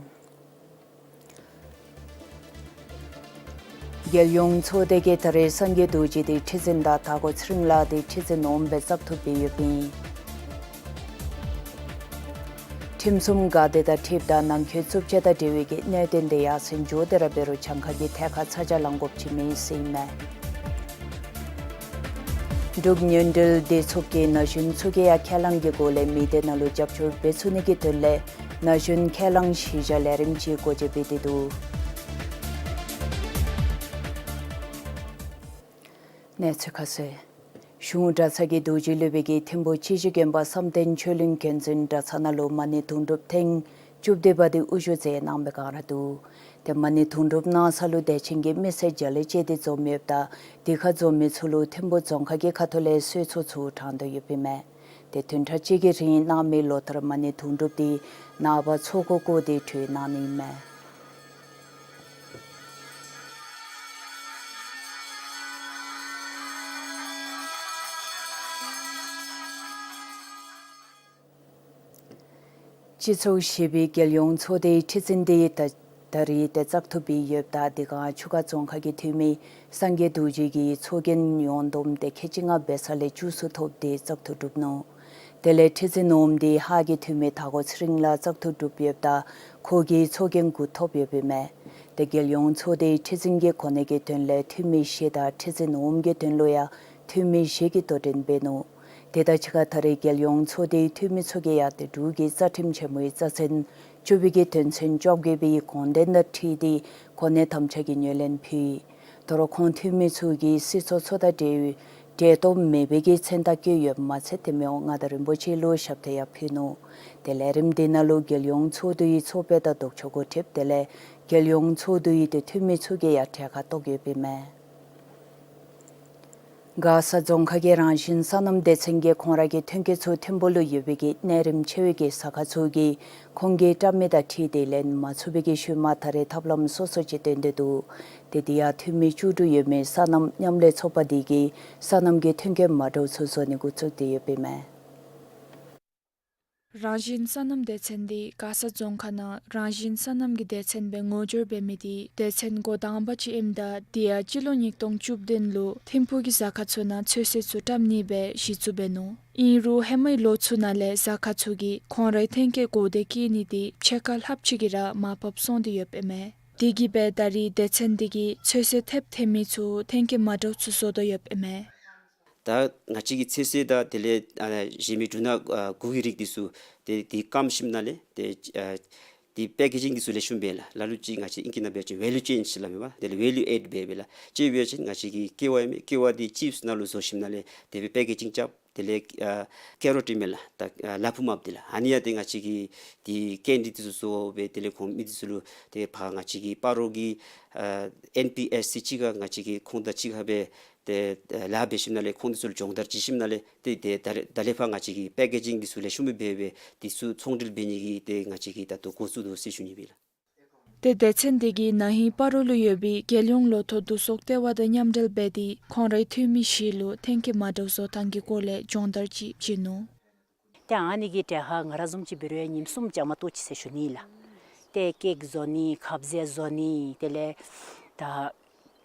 རྒྱལ་ཡོངས་ཚོགས་སྡེ་གིས་ད་རེས་སངས་རྒྱས་རྡོ་རྗེ་དེ་ཁྲི་འཛིན་དང་དྭགས་པོ་ཚེ་རིང་ལགས་དེ་ཁྲི་འཛིན་འོགམ་སྦེ་བཙག་འཐུ་འབད་ཡོདཔ་ཨིན། ཁྲིམས་སྲུང་འགག་སྡེ་དང་འཁྲིལཝ་ད་ནང་འཁོད་རྩུབ་ཆ་དང་འབྲེལ་བའི་གི་གནད་དོན་དེ་ཡར་སེང་འགྱོ་སྟེ་ར་འབད་རུང་གྱངས་ཁ་གི་ཐད་ཁར་ཚ་གྱང་ལང་དགོཔ་ཅིག་མེད་ཟེར་ཨིན་མས། འབྲུག་མྱོས་འབྲེལ་སྡེ་ཚོགས་ཀྱིས་ན་གཞོན་ཚུ་གིས་ཡང་ཁས་བླངས་ཀྱི་སྒོ་ལས་མི་སྡེ་ནང་ལུ་རྒྱབ་སྐྱོར་འབད་ཚུགས་ནི་གི་དོན་ལས་ན་གཞོན་ཁས་བླངས་གཞི་བཞག་ལས་རིམ་ཅིག་སྒོ་འབྱེད་འབད་དེ་འདུག། གནས་ཚུལ་ཁ་གསལ། གཞུང་གྲྭ་ཚང་གི་རྡོ་རྗེ་སློབ་དཔོན་གྱིས་ཐིམ་ཕུ་སྤྱི་སྤྱོད་དགོན་པ་བསམ་གཏན་ཆོས་གླིང་མཁན་ཆེན་གྲྭ་ཚང་ནང་ལུ་མ་ཎི་དུང་སྒྲུབ་ཐེངས་བཅུ་བདུན་པ་དེ་དབུ་བཞུགས་མཛད་གནང་བའི་བསྒང་ར་འདུག། ཏེ་མ་ཎི་དུང་སྒྲུབ་གནང་ས་ལུ་དད་ཅན་གྱི་མི་སེར་བརྒྱ་ལས་བཅད་དེ་འཛོམས་ཡོདཔ་ད་དེ་ཁར་འཛོམས་མི་ཚུ་ལུ་ཐིམ་ཕུ་རྫོང་ཁག་གི་ཁ་ཐུག་ལས་གསོལ་ཚོགས་ཚུ་དྲང་དོ་ཡོདཔ་ཨིན་མས། ཏེ་བདུན་ཕྲག་གཅིག་གི་རིང་གནང་མི་ལོ་ལྟར་མ་ཎི་དུང་སྒྲུབ་དེ་ནངས་པ་ཚོགས་འཁོར་བསྐོར་ཏེ་གྲོལ་གནང་ནི་ཨིན་མས། སྤྱི་ཚོགས་བཞི་པའི་རྒྱལ་ཡོངས་ཚོགས་སྡེའི་ཁྲི་འཛིན་དེ་ད་ད་རིས་ཏེ་བཙག་འཐུ་འབད་ཡོདཔ་ད་དེ་སྒང་ཆུ་ཁ་རྫོང་ཁག་གི་འཐུས་མི་སངས་རྒྱས་རྡོ་རྗེ་གིས་ཚོགས་རྒྱན་ཡོངས་བསྡོམས་ཏེ་ཁལ་གཅིག་ལྔ་འབད་ས་ལས་བཅུ་གསུམ་ཐོབ་སྟེ་བཙག་འཐུ་གྲུབ་ནུག། དེ་ལས་ཁྲི་འཛིན་འོགམ་དེ་ཧཱ་གི་འཐུས་མི་དྭགས་པོ་ཚེ་རིང་ལགས་བཙག་འཐུ་གྲུབ་ཡོདཔ་ད་ཁོ་གིས་ཚོགས་རྒྱན་དགུ་ཐོབ་ཡོདཔ་ཨིན་མས། ཏེ་རྒྱལ་ཡོངས་ཚོགས་སྡེའི་ཁྲི་འཛིན་གྱི་གོ་གནས་ཀྱི་དོན་ལས་འཐུས་མི་བཞི་དང་ཁྲི་འཛིན་འོགམ་གྱི་དོན་ལུ་ཡང་འཐུས་མི་བཞི་གིས་དོ་འགྲན་འབད་ནུག། དེ་དང་གཅིག་ཁར་ད་རེས་རྒྱལ་ཡོངས་ཚོགས་སྡེའི་འཐུས་མི་ཚུ་གིས་ཡང་ཏེ་འབྲུག་གི་རྩ་ཁྲིམས་ཆེན་མོའི་རྩ་ཚན་བཅུ་པའི་གི་དོན་ཚན་བཅོ་བརྒྱད་པའི་དགོངས་དོན་དང་འཁྲིལ་ཏེ་གོ་གནས་དམ་བཅའ་གི་ངོས་ལེན་ཕུལ། དོ་རུང་ཁོང་འཐུས་མི་ཚུ་གིས་སྲིད་ཚོགས་ཚུ་དང་འབྲེལ་འབྲེལ་གཏོགས་མེད་པའི་གི་མཚན་རྟགས་བཀོད་ཡོདཔ་མ་ཚད་ཏེ་མི་དབང་མངའ་བདག་རིན་པོ་ཆེ་ལུ་ཞབས་ཏོག་ཡང་ཕུལ་ནུག། ཏེ་ལས་རིམ་དེ་ནང་ལུ་རྒྱལ་ཡོངས་ཚོགས་འདུའི་ཚོགས་དཔོན་དང་ལྡོག་ཕྱོགས་འགོ་ཁྲིདཔ་དེ་ལས་རྒྱལ་ཡོངས་ཚོགས་འདུའི་ཏེ་འཐུས་མི་ཚུ་གིས་ཡང་གྲལ་ཁར་གཏོགས་ཡོདཔ་ཨིན་མས། མགར་ས་རྫོང་ཁག་གི་རང་བཞིན་སོ་ནམ་སྡེ་ཚན་གྱིས་ཁོང་ར་གི་ཐོན་སྐྱེད་ཚུ་ཐིམ་ཕུ་ལུ་ཡོད་པའི་གི་གནས་རིམ་ཆེ་བའི་གི་ཟ་ཁང་ཚུ་གིས་ཁོང་གི་བཀྲམ་མི་དང་འཁྲིལ་ཏེ་ལེན་མ་ཚུགས་པའི་གི་ཤུལ་མ་ད་རེས་ཐབས་ལམ་སོ་སོ་ཅིག་བཏོན་ཏེ་འདུག། ཏེ་དེ་ཡང་འཐུས་མི་བཅུ་དྲུག་ཡོད་མི་སོ་ནམ་མཉམ་ལས་ཚོགས་པ་དེ་གིས་སོ་ནམ་གྱི་ཐོན་སྐྱེད་མ་འདྲཝ་ཚུ་བཟོ་ནི་འགོ་བཙུགས་ཏེ་ཡོདཔ་ཨིན་མས། རང་བཞིན་སོ་ནམ་སྡེ་ཚན་དེ་མགར་ས་རྫོང་ཁག་ནང་རང་བཞིན་སོ་ནམ་གྱི་སྡེ་ཚན་སྦེ་ངོ་སྦྱོར་འབད་མི་དེ་སྡེ་ཚན་འགོ་དང་པ་ཅིག་ཨིནམ་ད་དེ་ཡང་སྤྱི་ལོ་ཉིས་སྟོང་བཅུ་བདུན་ལུ་ཐིམ་ཕུ་གི་ཟ་ཁང་ཚུ་ནང་ཚོད་བསྲེ་ཚུ་བཀྲམ་ནི་སྦེ་གཞི་བཙུགས་འབད་ནུག། ཨིན་རུང་ཧེ་མའི་ལོ་ཚུ་ནང་ལས་ཟ་ཁང་ཚུ་གིས་ཁོང་རའི་ཐོན་སྐྱེད་གོང་དུ་བསྐྱེད་ནི་དེ་ཕྱེད་ཀ་ལྷགཔ་ཅིག་གིས་ར་མར་བབས་སོང་སྟེ་ཡོདཔ་ཨིན་མས། དེ་གིས་སྦེ་ད་རིས་སྡེ་ཚན་དེ་གིས་ཚོད་བསྲེ་ཐེབས་ཐེབས་མི་ཚུ་ཐོན་སྐྱེད་མ་འདྲཝ་ཚུ་བཟོ་དོ་ཡོདཔ་ཨིན་མས། ད་ང་བཅས་ཀྱིས་ཚོད་བསྲེ་དང་དེ་ལས་ཨ་གཞན་མི་འབྲུ་སྣ་ཨ་གུ་གི་རིགས་འདི་ཚུ་ཏེ་འདི་སྐམ་ཞིནམ་ན་ལས་ཏེ་ཨ་འདི་པེ་ཀེ་ཇིང་འདི་ཚུ་ལེགས་ཤོམ་འབད་ལགས། ལ་ལུ་ཅིག་ང་བཅས་ཨིང་སྐད་ནང་འབད་བ་ཅིན་ཝེ་ལུ་ཅེན་ཟེར་སླབ་མས་པ། དེ་ལས་ཝེ་ལུ་ཨེཌ་འབད་འབད་ལགས། ཅིག་འབད་བ་ཅིན་ང་བཅས་ཀྱི་ཀེ་ཝ་ཨིན་མས། ཀེ་ཝ་འདི་ཅིཔསི་ནང་ལུ་བཟོ་ཞིནམ་ན་ལས་དེ་སྦེ་པེ་ཀེ་ཇིང་རྐྱབ། དེ་ལས་ཨ་ཀེ་རོཊ་ཨིན་མས་ལགས། ད་ཨ་ལ་ཕུག་མ་འདི་ལགས། ཨ་ནི་ཡང་ཏེ་ང་བཅས་ཀྱིས་འདི་ཀེན་ཌི་འདི་ཚུ་བཟོ་སྦེ་དེ་ལས་ཁོང་མི་འདི་ཚུ་ལུ་ཏེ་ཕར་ང་བཅས་ཀྱི་སྤ་རོ་གི་ཨ་ཨེན་པི་ཨེསི་སི་གཅིག་ཁར་ང་བཅས་ཀྱིས་ཁོང་དང་གཅིག་ཁར་སྦེ་ཏེ་ཨ་ལཱ་འབད་ཞིནམ་ན་ལས་ཁོང་འདི་ཚུ་ལུ་སྦྱོང་བརྡར་བྱིན་ཞིནམ་ན་ལས་ཏེ་ཏེ་ད་རེས་ད་ལས་ཕར་ང་བཅས་ཀྱིས་པེ་ཀེ་ཇིང་འདི་ཚུ་ལེགས་ཤོམ་སྦེ་འབད་སྦེ་འདི་ཚུ་ཚོང་འབྲེལ་འབད་ནི་གི་ཏེ་ང་བཅས་ཀྱིས་ད་ལྟོ་འགོ་བཙུགས་དོ་ཟེར་ཞུ་ནི་སྦེ་ལགས། ཏེ་སྡེ་ཚན་འདི་གིས་ན་ཧིང་སྤ་རོ་ལུ་ཡོད་པའི་རྒྱལ་ཡོངས་ལོ་ཐོག་བསྡུ་གསོག་ལྟེ་བ་དང་མཉམ་འབྲེལ་འབད་དེ་ཁོང་རའི་འཐུས་མི་བཞི་ལུ་ཐོན་སྐྱེད་མ་འདྲཝ་བཟོ་ཐངས་ཀྱི་སྐོར་ལས་སྦྱོང་བརྡར་ཅིག་བྱིན་ནུག། ཏེ་ཨ་ནི་གི་གྲལ་ཁར་ང་ར་བཟུམ་ཅིག་འབད་རུང་ཡང་ཉིནམ་གསུམ་ཅིག་མ་གཏོགས་ཅིག་ཟེར་ཞུ་ནི་ལགས། ཏེ་ཀེཀ་བཟོ་ནི་ཁ་ཟས་བཟོ་ནི་དེ་ལས་ད་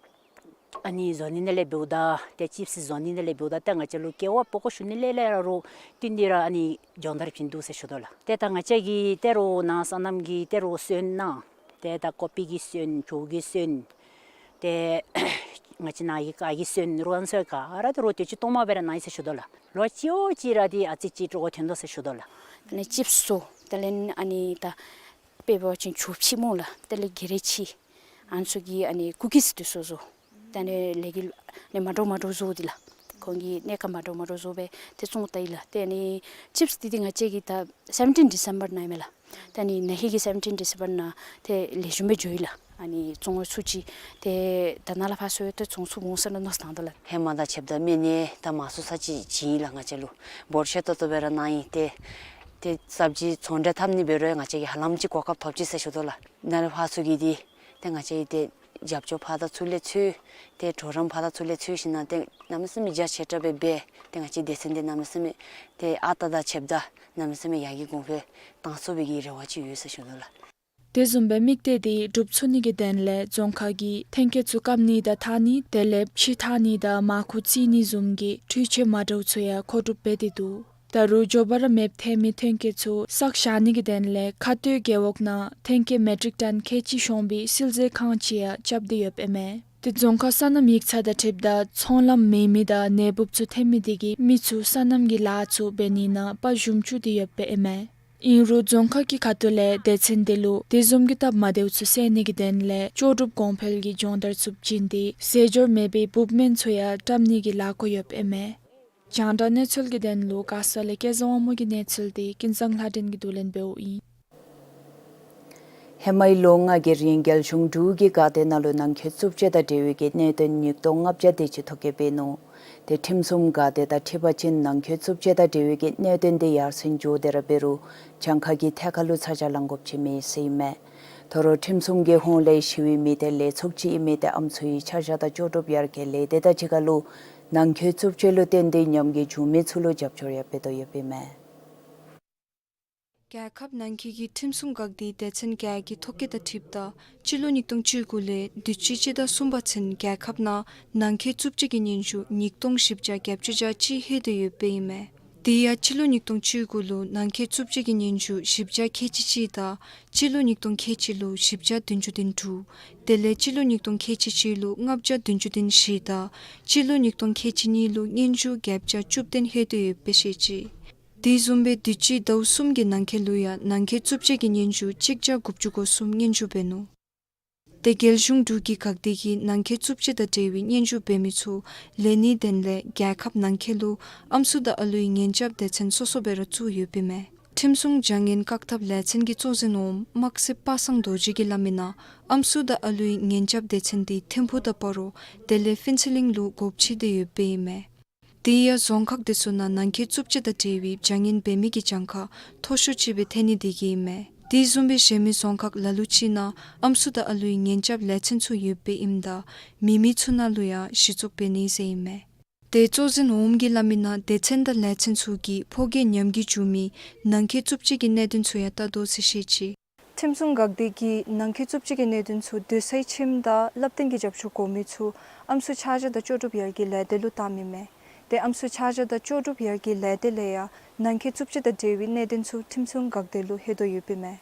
ཨ་ནི་བཟོ་ནི་ནང་ལས་འབདཝ་ད་ཏེ་ཅིཔསི་བཟོ་ནི་ནང་ལས་འབདཝ་ད་ཏེ་ང་བཅས་ལུ་ཀེ་ཝ་པགས་ཀོ་ཞུ་ནི་ལས་ལས་ར་རུང་བསྟུན་ཏེ་ར་ཨ་ནི་སྦྱོང་བརྡར་བྱིན་འདུག་ཟེར་ཞུ་དོ་ལགས། ཏེ་ད་ང་བཅས་ཀྱིས་ད་རུང་ནཱ་སོ་ནམ་གྱི་ད་རུང་སོན་ནང་ཏེ་ད་ཀོ་པི་གི་སོན་གྱོག་གི་སོན་ཏེ་ང་བཅས་ནཱ་གི་ག་གི་སོན་རུང་ཨ་ནི་ཚུ་ག་ར་ད་རུང་དུས་ཅི་གཏོང་མ་སྦེ་ར་གནང་ཡི་ཟེར་ཞུ་དོ་ལགས། ལོ་གཅིག་གཅིག་ར་འདི་ཨ་ཙི་ཅིག་སྤྲོ་བ་ཐོན་དོ་ཟེར་ཞུ་དོ་ལགས། དེ་ལས་ཅིཔསི་བཟོ་དེ་ལས་ཨ་ནི་ད་དཔེ་འབད་བ་ཅིན་ཆུ་ཕྱེ་མོ་ལགས། དེ་ལས་གི་རེ་ཅིག་ཨ་ནི་ཚུ་གི་ཨ་ནི་ཀུ་ཀིས་འདི་ཚུ་བཟོ། ད་ཨ་ནི་ལས་ཀྱི་ཨ་ནི་མ་འདྲཝ་མ་འདྲཝ་བཟོ་འདི་ལགས། ཁོང་གིས་གནས་ཁང་མ་འདྲཝ་མ་འདྲཝ་བཟོ་སྦེ་ཏེ་བཙོང་ད་ཡི་ལགས། ཏེ་ཨ་ནི་ཅིཔསི་འདི་འདི་ང་བཅས་ཀྱིས་ད་སེ་བེན་ཊིན་ཌི་སེམ་བར་ནང་ཨིན་མས་ལགས། ད་ཨ་ནི་ན་ཧིང་གི་སེ་བེན་ཊིན་ཌི་སེམ་བར་ནང་ཏེ་ལེགས་ཤོམ་སྦེ་འགྱོ་ཡི་ལགས། ཨ་ནི་བཙོང་བ་ཚུ་ཅིག་ཏེ་ད་ནཱ་ལས་ཕར་ཚུ་ཡང་ཏེ་བཙོང་ཚུགས་འོང་ཟེར་མནོ་བསམ་བཏང་དོ་ལགས། ཧེ་མ་དང་ཕྱདཔ་ད་མི་ནི་ད་མང་སུ་ས་ཅིག་བྱིན་ཡི་ལགས། ང་བཅས་ལུ་འབོར་ཆེ་ཏོག་ཏོ་སྦེ་ར་གནང་ཡི། ཏེ་ཏེ་སབ་ཇི་ཚོང་འབྲེལ་འཐབ་ནི་འབད་རུང་ང་བཅས་ཀྱིས་ཧ་ལམ་ཅིག་གོ་སྐབས་ཐོབ་ཅི་ཟེར་ཞུ་དོ་ལགས། ནཱ་ལས་ཕར་ཚུ་གིས་འདི་ཏེ་ང་བཅས་ཀྱིས་ཏེ་རྒྱབ་སྐྱོར་ཕར་དང་ཚུར་ལས་འཚོལ། ཏེ་གྲོགས་རམ་ཕར་དང་ཚུར་ལས་འཚོལ་ཞིནམ་ན་ཏེ་གནམ་མེད་ས་མེད་རྒྱ་ཆེ་དྲགས་སྦེ་འབད། ཏེ་ང་བཅས་སྡེ་ཚན་འདི་གནམ་མེད་ས་མེད་ཏེ་ཨ་རྟག་དང་ཕྱདཔ་ད་གནམ་མེད་ས་མེད་ཡར་རྒྱས་གོང་འཕེལ་བཏང་ཚུགས་པའི་གི་རེ་བ་ཅིག་ཡོད་ཟེར་ཞུ་དོ་ལགས། དེ་བཟུམ་སྦེ་དམིགས་གཏད་འདི་འགྲུབ་ཚུགས་ནི་གི་དོན་ལས་རྫོང་ཁག་གིས་ཐོན་སྐྱེད་ཚུ་སྐམ་ནི་དང་འཐག་ནི་དེ་ལས་ཕྱེ་འཐག་ནི་དང་མར་ཁུ་བཙིར་ནི་བཟུམ་གྱི་འཕྲུལ་ཆས་མ་འདྲཝ་ཚུ་ཡང་མཁོ་སྒྲུབ་འབད་དེ་འདུག། ད་རུང་མགྱོགས་པ་ར་མེདཔ་ཐལ་མི་ཐོན་སྐྱེད་ཚུ་བསགས་བཞག་ནི་གི་དོན་ལས་ཁ་སྟོད་རྒེད་འོག་ནང་ཐོན་སྐྱེད་མེ་ཊིག་ཊོན་ཁལ་གཅིག་ཤོང་བའི་བསིལ་མཛོད་ཁང་ཅིག་ཡང་རྐྱབ་སྟེ་ཡོདཔ་ཨིན་མས། ཏེ་རྫོང་ཁག་སོ་ནམ་ཡིག་ཚང་དང་འཁྲིལཝ་ད་ཚོང་ལམ་མེད་མི་དང་ནད་འབུཔ་ཚུ་ཐོན་མི་དེ་གིས་མི་ཚུ་སོ་ནམ་གྱི་ལཱ་ཚུ་འབད་ནི་ནང་དཔའ་ཞུམ་བཅུག་སྟེ་ཡོདཔ་ཨིན་མས། ཨིན་རུང་རྫོང་ཁག་གི་ཁ་ཐུག་ལས་སྡེ་ཚན་དེ་ལུ་དེ་བཟུམ་གྱི་སྟབས་མ་བདེཝ་ཚུ་སེལ་ནི་གི་དོན་ལས་ལྕོགས་གྲུབ་གོང་འཕེལ་གྱི་སྦྱོང་བརྡར་ཚུ་བྱིན་ཏེ་ཟས་འབྱོར་མེད་པའི་འབུཔ་སྨན་ཚུ་ཡང་བཀྲམ་ནི་གི་ལཱ་འགོ་ཡོདཔ་ཨིན་མས། རྒྱང་བསྒྲགས་གནས་ཚུལ་གྱི་དོན་ལུ་མགར་ས་ལས་སྐལ་བཟང་དབང་མོ་གི་གནས་ཚུལ་དེ་ཀུན་བཟང་ལྷ་སྒྲོན་གྱིས་བསྡུ་ལེན་འབདཝ་ཨིན། ཧེ་མའི་ལོ་ལྔ་གི་རིང་རྒྱལ་གཞུང་འབྲུག་གི་འགག་སྡེ་ནང་ལུ་ནང་འཁོད་རྩུབ་སྤྱོད་དང་འབྲེལ་བའི་གི་གནད་དོན་ཉིས་སྟོང་ལྔ་བརྒྱ་དེ་ཅིག་ཐོ་བཀོད་འབད་ནུག། ཏེ་ཁྲིམས་སྲུང་འགག་སྡེ་དང་འཁྲིལ་བ་ཅིན་ནང་འཁོད་རྩུབ་སྤྱོད་དང་འབྲེལ་བའི་གི་གནད་དོན་དེ་ཡར་སེང་འགྱོ་སྟེ་ར་འབད་རུང་གྱངས་ཁ་གི་ཐད་ཁར་ལུ་ཚ་གྱང་ལང་དགོཔ་ཅིག་མེད་ཟེར་ཨིན་མས། ད་རུང་ཁྲིམས་སྲུང་གི་ཧོངས་ལས་ཞི་བའི་མི་སྡེ་ལས་ཚོགས་ཅིག་ཨིན་མི་དེ་ཨམ་སྲུའི་ཆ་བཞག་དང་ལྕོགས་གྲུབ་ཡར་རྒྱས་ལས་སྡེ་དང་གཅིག་ཁར་ལུ་ནང་འཁོད་རྩུབ་སྤྱོད་ལུ་བརྟེན་ཏེ་ཉམས་རྒུད་བྱུང་མི་ཚུ་ལུ་རྒྱབ་སྐྱོར་ཡང་འབད་དོ་ཡོདཔ་ཨིན་མས། རྒྱལ་ཁབ་ནང་འཁོད་ཀྱི་ཁྲིམས་སྲུང་འགག་སྡེའི་སྡེ་ཚན་བརྒྱད་ཀྱི་ཐོ་བཀོད་དང་འཁྲིལཝ་ད་སྤྱི་ལོ་ཉིས་སྟོང་བཅུ་དགུ་ལས་དུས་ཅི་སྤྱི་ཟླ་གསུམ་པ་ཚུན་རྒྱལ་ཁབ་ནང་ནང་འཁོད་རྩུབ་སྤྱོད་ཀྱི་སྙན་ཞུ་ཉིས་སྟོང་བཞི་བརྒྱ་བརྒྱད་ཅུ་གྱ་གཅིག་ལྷོད་དེ་ཡོདཔ་ཨིན་མས། དེ་ཡང་སྤྱི་ལོ་ཉིས་སྟོང་བཅུ་དགུ་ལུ་ནང་འཁོད་རྩུབ་སྤྱོད་ཀྱི་སྙན་ཞུ་བཞི་བརྒྱ་ཁལ་གཅིག་གཅིག་དང་སྤྱི་ལོ་ཉིས་སྟོང་ཁལ་གཅིག་ལུ་བཞི་བརྒྱ་བདུན་ཅུ་དོན་དྲུག། དེ་ལས་སྤྱི་ལོ་ཉིས་སྟོང་ཁལ་གཅིག་གཅིག་ལུ་ལྔ་བརྒྱ་བདུན་ཅུ་དོན་བཞི་དང་སྤྱི་ལོ་ཉིས་སྟོང་ཁལ་གཅིག་གཉིས་ལུ་སྙན་ཞུ་བརྒྱད་བརྒྱ་བཅུ་བདུན་ལྷོད་དེ་ཡོདཔ་སྦེ་བཤད་ཅི། དེ་བཟུམ་སྦེ་དུས་ཅི་ཟླཝ་གསུམ་གྱི་ནང་འཁོད་ལུ་ཡང་ནང་འཁོད་རྩུབ་སྤྱོད་ཀྱི་སྙན་ཞུ་གཅིག་བརྒྱ་དགུ་བཅུ་གོ་གསུམ་སྙན་ཞུ་འབད་ནུག། ཏེ་རྒྱལ་གཞུང་འབྲུག་གི་འགག་སྡེ་གིས་ནང་འཁོད་རྩུབ་སྤྱོད་དང་འབྲེལ་བའི་སྙན་ཞུ་འབད་མི་ཚུ་ལེན་ནིའི་དོན་ལས་རྒྱལ་ཁབ་ནང་འཁོད་ལུ་ཨམ་སྲུ་དང་ཨ་ལུའི་ཉེན་སྐྱབ་སྡེ་ཚན་སོ་སོ་སྦེ་ར་བཙུགས་ཡོདཔ་ཨིན་མས། ཁྲིམས་སྲུང་བྱ་ངན་བཀག་ཐབས་ལས་ཚན་གྱི་གཙོ་འཛིན་འོགམ་དམག་སྲིད་པ་སངས་རྡོ་རྗེ་གིས་སླབ་མི་ནང་ཨམ་སྲུ་དང་ཨ་ལུའི་ཉེན་སྐྱབ་སྡེ་ཚན་དེ་ཐིམ་ཕུག་དང་སྤ་རོ་དེ་ལས་ཕུན་ཚོགས་གླིང་ལུ་སྒོ་ཕྱེ་སྟེ་ཡོདཔ་ཨིན་མས། དེ་ཡང་རྫོང་ཁག་དེ་ཚུ་ནང་ནང་འཁོད་རྩུབ་སྤྱོད་དང་འབྲེལ་བའི་བྱ་ངན་འབད་མི་གི་གྱངས་ཁ་མཐོ་ཤོས་ཅིག་སྦེ་ཐོན་ནི་དེ་གིས་ཨིན་མས། དེ་བཟུམ་སྦེ་གཞན་མི་རྫོང་ཁག་ལ་ལུ་ཅིག་ནང་ཨམ་སྲུ་དང་ཨ་ལུའི་ཉེན་སྐྱབ་ལས་ཚན་ཚུ་ཡོདཔ་ཨིནམ་ད་མེད་མི་ཚུ་ནང་ལུ་ཡང་གཞི་བཙུགས་འབད་ནི་ཟེར་ཨིན་མས། ཏེ་གཙོ་འཛིན་འོགམ་གིས་སླབ་མི་ནང་སྡེ་ཚན་དང་ལས་ཚན་ཚུ་གིས་ཕོ་སྐྱེས་ཉམས་རྒུད་བྱུང་མི་ནང་འཁོད་རྩུབ་སྤྱོད་ཀྱི་གནད་དོན་ཚུ་ཡང་བལྟ་དོ་ཟེར་བཤད་ཅི། ཁྲིམས་སྲུང་འགག་སྡེ་གིས་ནང་འཁོད་རྩུབ་སྤྱོད་ཀྱི་གནད་དོན་ཚུ་སྡོད་སའི་ཁྱིམ་དང་བསླབ་སྟོན་གྱི་རྒྱབ་སྐྱོར་དགོ་མི་ཚུ་ཨམ་སྲུ་ཆ་བཞག་དང་ལྕོགས་གྲུབ་ཡར་རྒྱས་ལས་སྡེ་ལུ་བཏངམ་ཨིན་མས། ཏེ་ཨམ་སྲུ་ཆ་བཞག་དང་ལྕོགས་གྲུབ་ཡར་རྒྱས་ལས་སྡེ་ལས་ཡང་ནང་འཁོད་རྩུབ་སྤྱོད་དང་འབྲེལ་བའི་གནད་དོན་ཚུ་ཁྲིམས་སྲུང་འགག་སྡེ་ལུ་ལྷོད་དོ་ཡོདཔ་ཨིན་མས།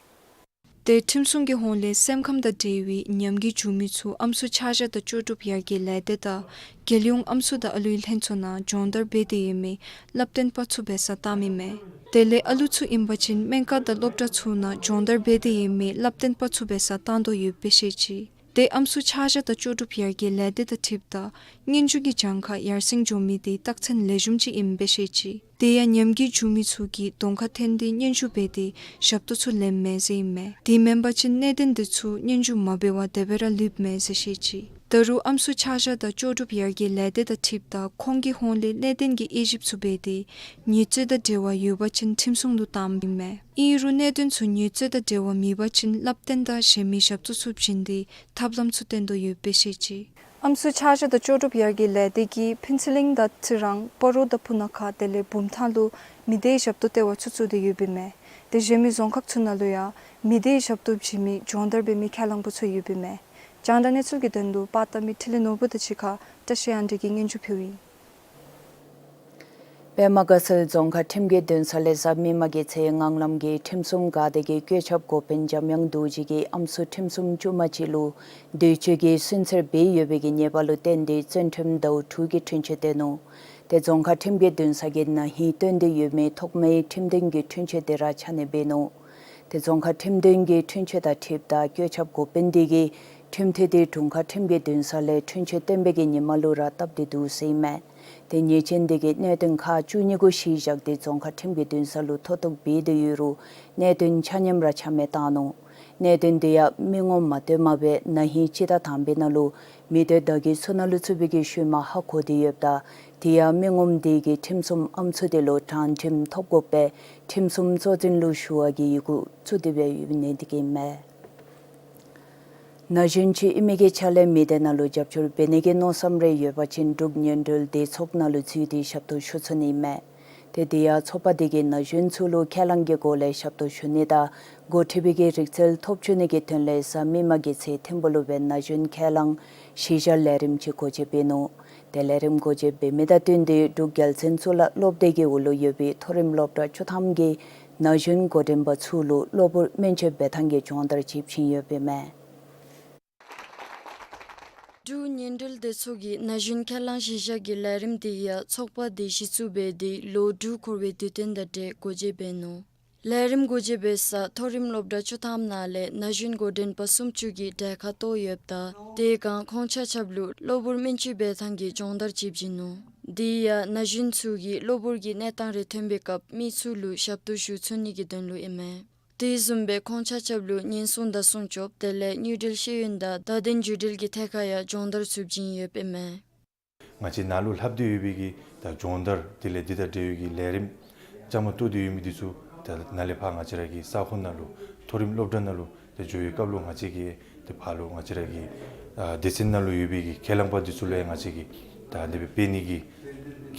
ཏེ་ཁྲིམས་སྲུང་གི་ཧོངས་ལས་སེམས་ཁམས་དང་འབྲེལ་བའི་ཉམས་རྒུད་བྱུང་མི་ཚུ་ཨམ་སྲུ་ཆ་བཞག་དང་ལྕོགས་གྲུབ་ཡར་རྒྱས་ལས་སྡེ་དང་རྒྱལ་ཡོངས་ཨམ་སྲུ་དང་ཨ་ལུའི་ལྷན་ཚོགས་ནང་སྦྱོང་བརྡར་འབད་དེ་ཡོད་མི་བསླབ་སྟོན་པ་ཚུ་འབད་སར་བཏངམ་ཨིན་མས། དེ་ལས་ཨ་ལུ་ཚུ་ཨིན་པ་ཅིན་སྨན་ཁང་དང་སློབ་གྲྭ་ཚུ་ནང་སྦྱོང་བརྡར་འབད་དེ་ཡོད་མི་བསླབ་སྟོན་པ་ཚུ་འབད་སར་བཏང་དོ་ཡོདཔ་སྦེ་བཤད་ཅི། ཏེ་ཨམ་སྲུ་ཆ་བཞག་དང་ལྕོགས་གྲུབ་ཡར་རྒྱས་ལས་སྡེ་དང་འཁྲིལཝ་ད་སྙན་ཞུ་གི་གྱངས་ཁ་ཡར་སེང་འགྱོ་མི་དེ་རྟགས་མཚན་ལེགས་ཤོམ་ཅིག་ཨིནམ་སྦེ་བཤད་ཅི། དེ་ཡང་ཉམས་རྒུད་བྱུང་མི་ཚུ་གིས་གདོང་ཁར་འཐོན་ཏེ་སྙན་ཞུ་འབད་དེ་ཞབས་ཏོག་ཚུ་ལེནམ་མས་ཟེར་ཨིན་མས། དེ་མེན་པ་ཅིན་གནད་དོན་དེ་ཚུ་སྙན་ཞུ་མ་འབད་བར་དེ་སྦེ་ར་ལུསཔ་མས་ཟེར་བཤད་ཅི། ད་རུང་ཨམ་སྲུ་ཆ་བཞག་དང་ལྕོགས་གྲུབ་ཡར་རྒྱས་ལས་སྡེ་དང་འཁྲིལཝ་ད་ཁོང་གི་ཧོངས་ལས་གནད་དོན་གྱི་དབྱེ་ཞིབ་ཚུ་འབད་དེ་ཉེས་རྩོད་དང་འབྲེལ་བ་ཡོད་པ་ཅིན་ཁྲིམས་སྲུང་ལུ་བཏངམ་ཨིན་མས། ཨིན་རུང་གནད་དོན་ཚུ་ཉེས་རྩོད་དང་འབྲེལ་བ་མེད་པ་ཅིན་བསླབ་སྟོན་དང་གཞན་མི་ཞབས་ཏོག་ཚུ་བྱིན་ཏེ་ཐབས་ལམ་ཚུ་སྟོན་དོ་ཡོདཔ་སྦེ་བཤད་ཅི། ཨམ་སྲུ་ཆ་བཞག་དང་ལྕོགས་གྲུབ་ཡར་རྒྱས་ལས་སྡེ་གིས་ཕུན་ཚོགས་གླིང་དང་ཚེ་རིང་སྤ་རོ་དང་སྤུ་ན་ཁ་དེ་ལས་བུམ་ཐང་ལུ་མི་སྡེའི་ཞབས་ཏོག་ལྟེ་བ་ཚུ་བཙུགས་ཏེ་ཡོདཔ་ཨིན་མས། ཏེ་གཞན་མི་རྫོང་ཁག་ཚུ་ནང་ལུ་ཡང་མི་སྡེའི་ཞབས་ཏོག་བྱིན་མི་སྦྱོང་བརྡར་འབད་མི་ཁས་བླངས་པ་ཚུ་ཡོདཔ་ཨིན་མས། རྒྱང་བསྒྲགས་གནས་ཚུལ་གྱི་དོན་ལུ་པར་བཏབ་མི་འཕྲིན་ལས་ནོར་བུ་དང་གཅིག་ཁར་བཀྲ་ཤིས་དབྱངས་སྒྲོན་གྱིས་སྙན་ཞུ་ཕུལཝ་ཨིན། པདྨ་དགའ་ཚལ་རྫོང་ཁག་ཁྲིམས་ཀྱི་འདུན་ས་ལས་གཟའ་མིག་དམར་གྱི་ཚེ་ངང་ལམ་གྱི་ཁྲིམས་སྲུང་འགག་སྡེ་གི་བཀོད་ཁྱབ་འགོ་དཔོན་འཇམ་དབྱངས་རྡོ་རྗེ་གིས་ཨམ་སྲུ་ཁྲིམས་སྲུང་དཀྱུས་མ་ཅིག་ལུ་འདོད་སྤྱོད་ཀྱི་སུན་གཙེར་འབད་ཡོད་པའི་གི་ཉེས་པ་ལུ་བརྟེན་ཏེ་བཙོན་ཁྲིམས་ཟླཝ་དྲུག་གི་འཁྲུན་ཆོད་བཏོན་ནུག། ཏེ་རྫོང་ཁག་ཁྲིམས་ཀྱི་འདུན་ས་གིས་ན་ཧིང་བཏོན་ཏེ་ཡོད་མི་ཐོག་མའི་ཁྲིམས་དོན་གྱི་འཁྲུན་ཆོད་དེ་ར་ཆ་གནས་འབད་ནུག། ཏེ་རྫོང་ཁག་ཁྲིམས་དོན་གྱི་འཁྲུན་ཆོད་དང་འཁྲིལཝ་ད་བཀོད་ཁྱབ་འགོ་དཔོན་དེ་གིས་ཁྲིམས་ཐེ་དེ་དྲུང་ཁག་ཁྲིམས་ཀྱི་འདུན་ས་ལས་འཁྲུན་ཆོད་བཏོན་པའི་གི་ཉིན་མ་ལུ་ར་བཏབ་སྟེ་འདུག་ཟེར་ཨིན་མས། ཏེ་ཉེས་ཅན་དེ་གིས་གནད་དོན་ཁག་བཅུ་གཉིས་གུ་གཞི་བཞག་སྟེ་རྫོང་ཁག་ཁྲིམས་ཀྱི་འདུན་ས་ལུ་མཐོ་གཏུགས་འབད་དེ་ཡོད་རུང་གནད་དོན་ཆ་མཉམ་ར་ཆ་མེད་བཏང་ནུག། གནད་དོན་དེ་ཡང་མི་ངོམ་མ་བཏོན་མ་སྦེ་ན་ཧིང་སྤྱི་ཟླ་དང་པའི་ནང་ལུ་མི་སྡེ་བདག་གི་ཚུ་ནང་ལུ་ཚུད་པའི་གི་ཤུལ་མ་ཧ་གོ་སྟེ་ཡོདཔ་ད་དེ་ཡང་མི་ངོམ་དེ་གིས་ཁྲིམས་སྲུང་ཨམ་སྲུ་དེ་ལུ་དྲང་ཁྲིམས་ཐོབ་དགོ་པའི་ཁྲིམས་སྲུང་གཙོ་འཛིན་ལུ་ཞུ་བ་གི་ཡི་གུ་བཙུགས་ཏེ་སྦེ་ཡོད་ནི་དེ་གིས་ཨིན་མས། ན་གཞོན་ཅིག་ཨིན་མི་གི་ཆ་ལས་མི་སྡེ་ནང་ལུ་རྒྱབ་སྐྱོར་འབད་ནི་གི་མནོ་བསམ་རེ་ཡོད་པ་ཅིན་འབྲུག་ཉེ་འབྲེལ་སྡེ་ཚོགས་ནང་ལུ་འཛུལ་ཏེ་ཞབས་ཏོག་ཞུ་ཚུགས་ནི་ཨིན་མས། ཏེ་དེ་ཡང་ཚོགས་པ་དེ་གིས་ན་གཞོན་ཚུ་ལུ་ཁས་བླངས་ཀྱི་སྒོ་ལས་ཞབས་ཏོག་ཞུ་ནི་དང་འགོ་ཁྲིད་པའི་གི་རིག་རྩལ་ཐོབ་བཅུག་ནི་གི་དོན་ལས་གཟའ་མིག་དམར་གྱི་ཚེ་ཐིམ་ཕུག་ལུ་སྦེ་ན་གཞོན་ཁས་བླངས་གཞི་བཞག་ལས་རིམ་ཅིག་སྒོ་འབྱེད་འབད་ནུག། ཏེ་ལས་རིམ་སྒོ་འབྱེད་འབད་མི་དང་བསྟུན་ཏེ་འབྲུག་རྒྱལ་བཙུན་གཙུག་ལག་སློབ་སྡེ་གི་འོག་ལུ་ཡོད་པའི་མཐོ་རིམ་སློབ་གྲྭ་བཅུ་ཐམ་གྱི་ན་གཞོན་འགོ་འདྲེན་པ་ཚུ་ལུ་གློ་བུར་སྨན་བཅོས་འབད་ཐངས་ཀྱི་སྦྱོང་བརྡར་ཅིག་བྱིན་ཡོདཔ་ཨིན་མས། འབྲུག་ཉིན་རེའི་སྡེ་ཚོགས་ཀྱིས་ན་གཞོན་ཁས་བླངས་གཞིས་ཆགས་ཀྱི་ལས་རིམ་དེ་ཡང་ཚོགས་པ་དེ་གཞི་བཙུགས་འབད་དེ་ལོ་དྲུག་འཁོར་བའི་དུས་སྟོན་དང་འབྲེལ་འགོ་འབྱེད་འབད་ནུག། ལས་རིམ་འགོ་འབྱེད་འབད་ས་མཐོ་རིམ་སློབ་གྲྭ་བཅུ་ཐམ་ནང་ལས་ན་གཞོན་འགོ་འདྲེན་པ་སུམ་ཅུ་གིས་གྲལ་ཁར་གཏོགས་ཡོདཔ་ད་དེ་སྒང་ཁོང་ཆ་ཁྱབ་ལུ་གློ་བུར་སྨན་བཅོས་འབད་ཐངས་ཀྱི་སྦྱོང་བརྡར་ཅིག་བྱིན་ནུག། དེ་ཡང་ན་གཞོན་ཚུ་གིས་གློ་བུར་གྱི་གནས་སྟངས་རེ་ཐོན་པའི་སྐབས་མི་ཚུ་ལུ་ཞབས་ཏོག་ཞུ་ཚུགས་ནི་གི་དོན་ལུ་ཨིན་མས། དེ་བཟུམ་སྦེ་ཁོང་ཆ་ཁྱབ་ལུ་ཉེན་སྲུང་དང་སྲུང་སྐྱོབ་དེ་ལས་དངུལ་འབྲེལ་ཤེས་ཡོན་དང་བརྡ་དོན་བརྒྱུད་འབྲེལ་གྱི་ཐད་ཁར་ཡང་སྦྱོང་བརྡར་ཚུ་བྱིན་ཡོདཔ་ཨིན་མས། ང་བཅས་ནཱ་ལུ་ལྷབ་སྟེ་ཡོད་པའི་གི་ད་སྦྱོང་བརྡར་དེ་ལས་འདི་དང་འབྲེལ་བའི་གི་ལས་རིམ་བཅའ་མར་གཏོགས་ཏེ་ཡོད་མི་འདི་ཚུ་ད་ནཱ་ལས་ཕར་ང་བཅས་ར་གི་ས་ཁོངས་ནང་ལུ་མཐོ་རིམ་སློབ་གྲྭ་ནང་ལུ་ད་འགྱོ་བའི་སྐབས་ལུ་ང་བཅས་ཀྱིས་ད་ཕར་ལུ་ང་བཅས་ར་གི་ཨ་སྡེ་ཚན་ནང་ལུ་ཡོད་པའི་གི་ཁས་བླངས་པ་འདི་ཚུ་ལུ་ཡང་ང་བཅས་ཀྱིས་ད་དེ་སྦེ་སྤེལ་ནི་གི་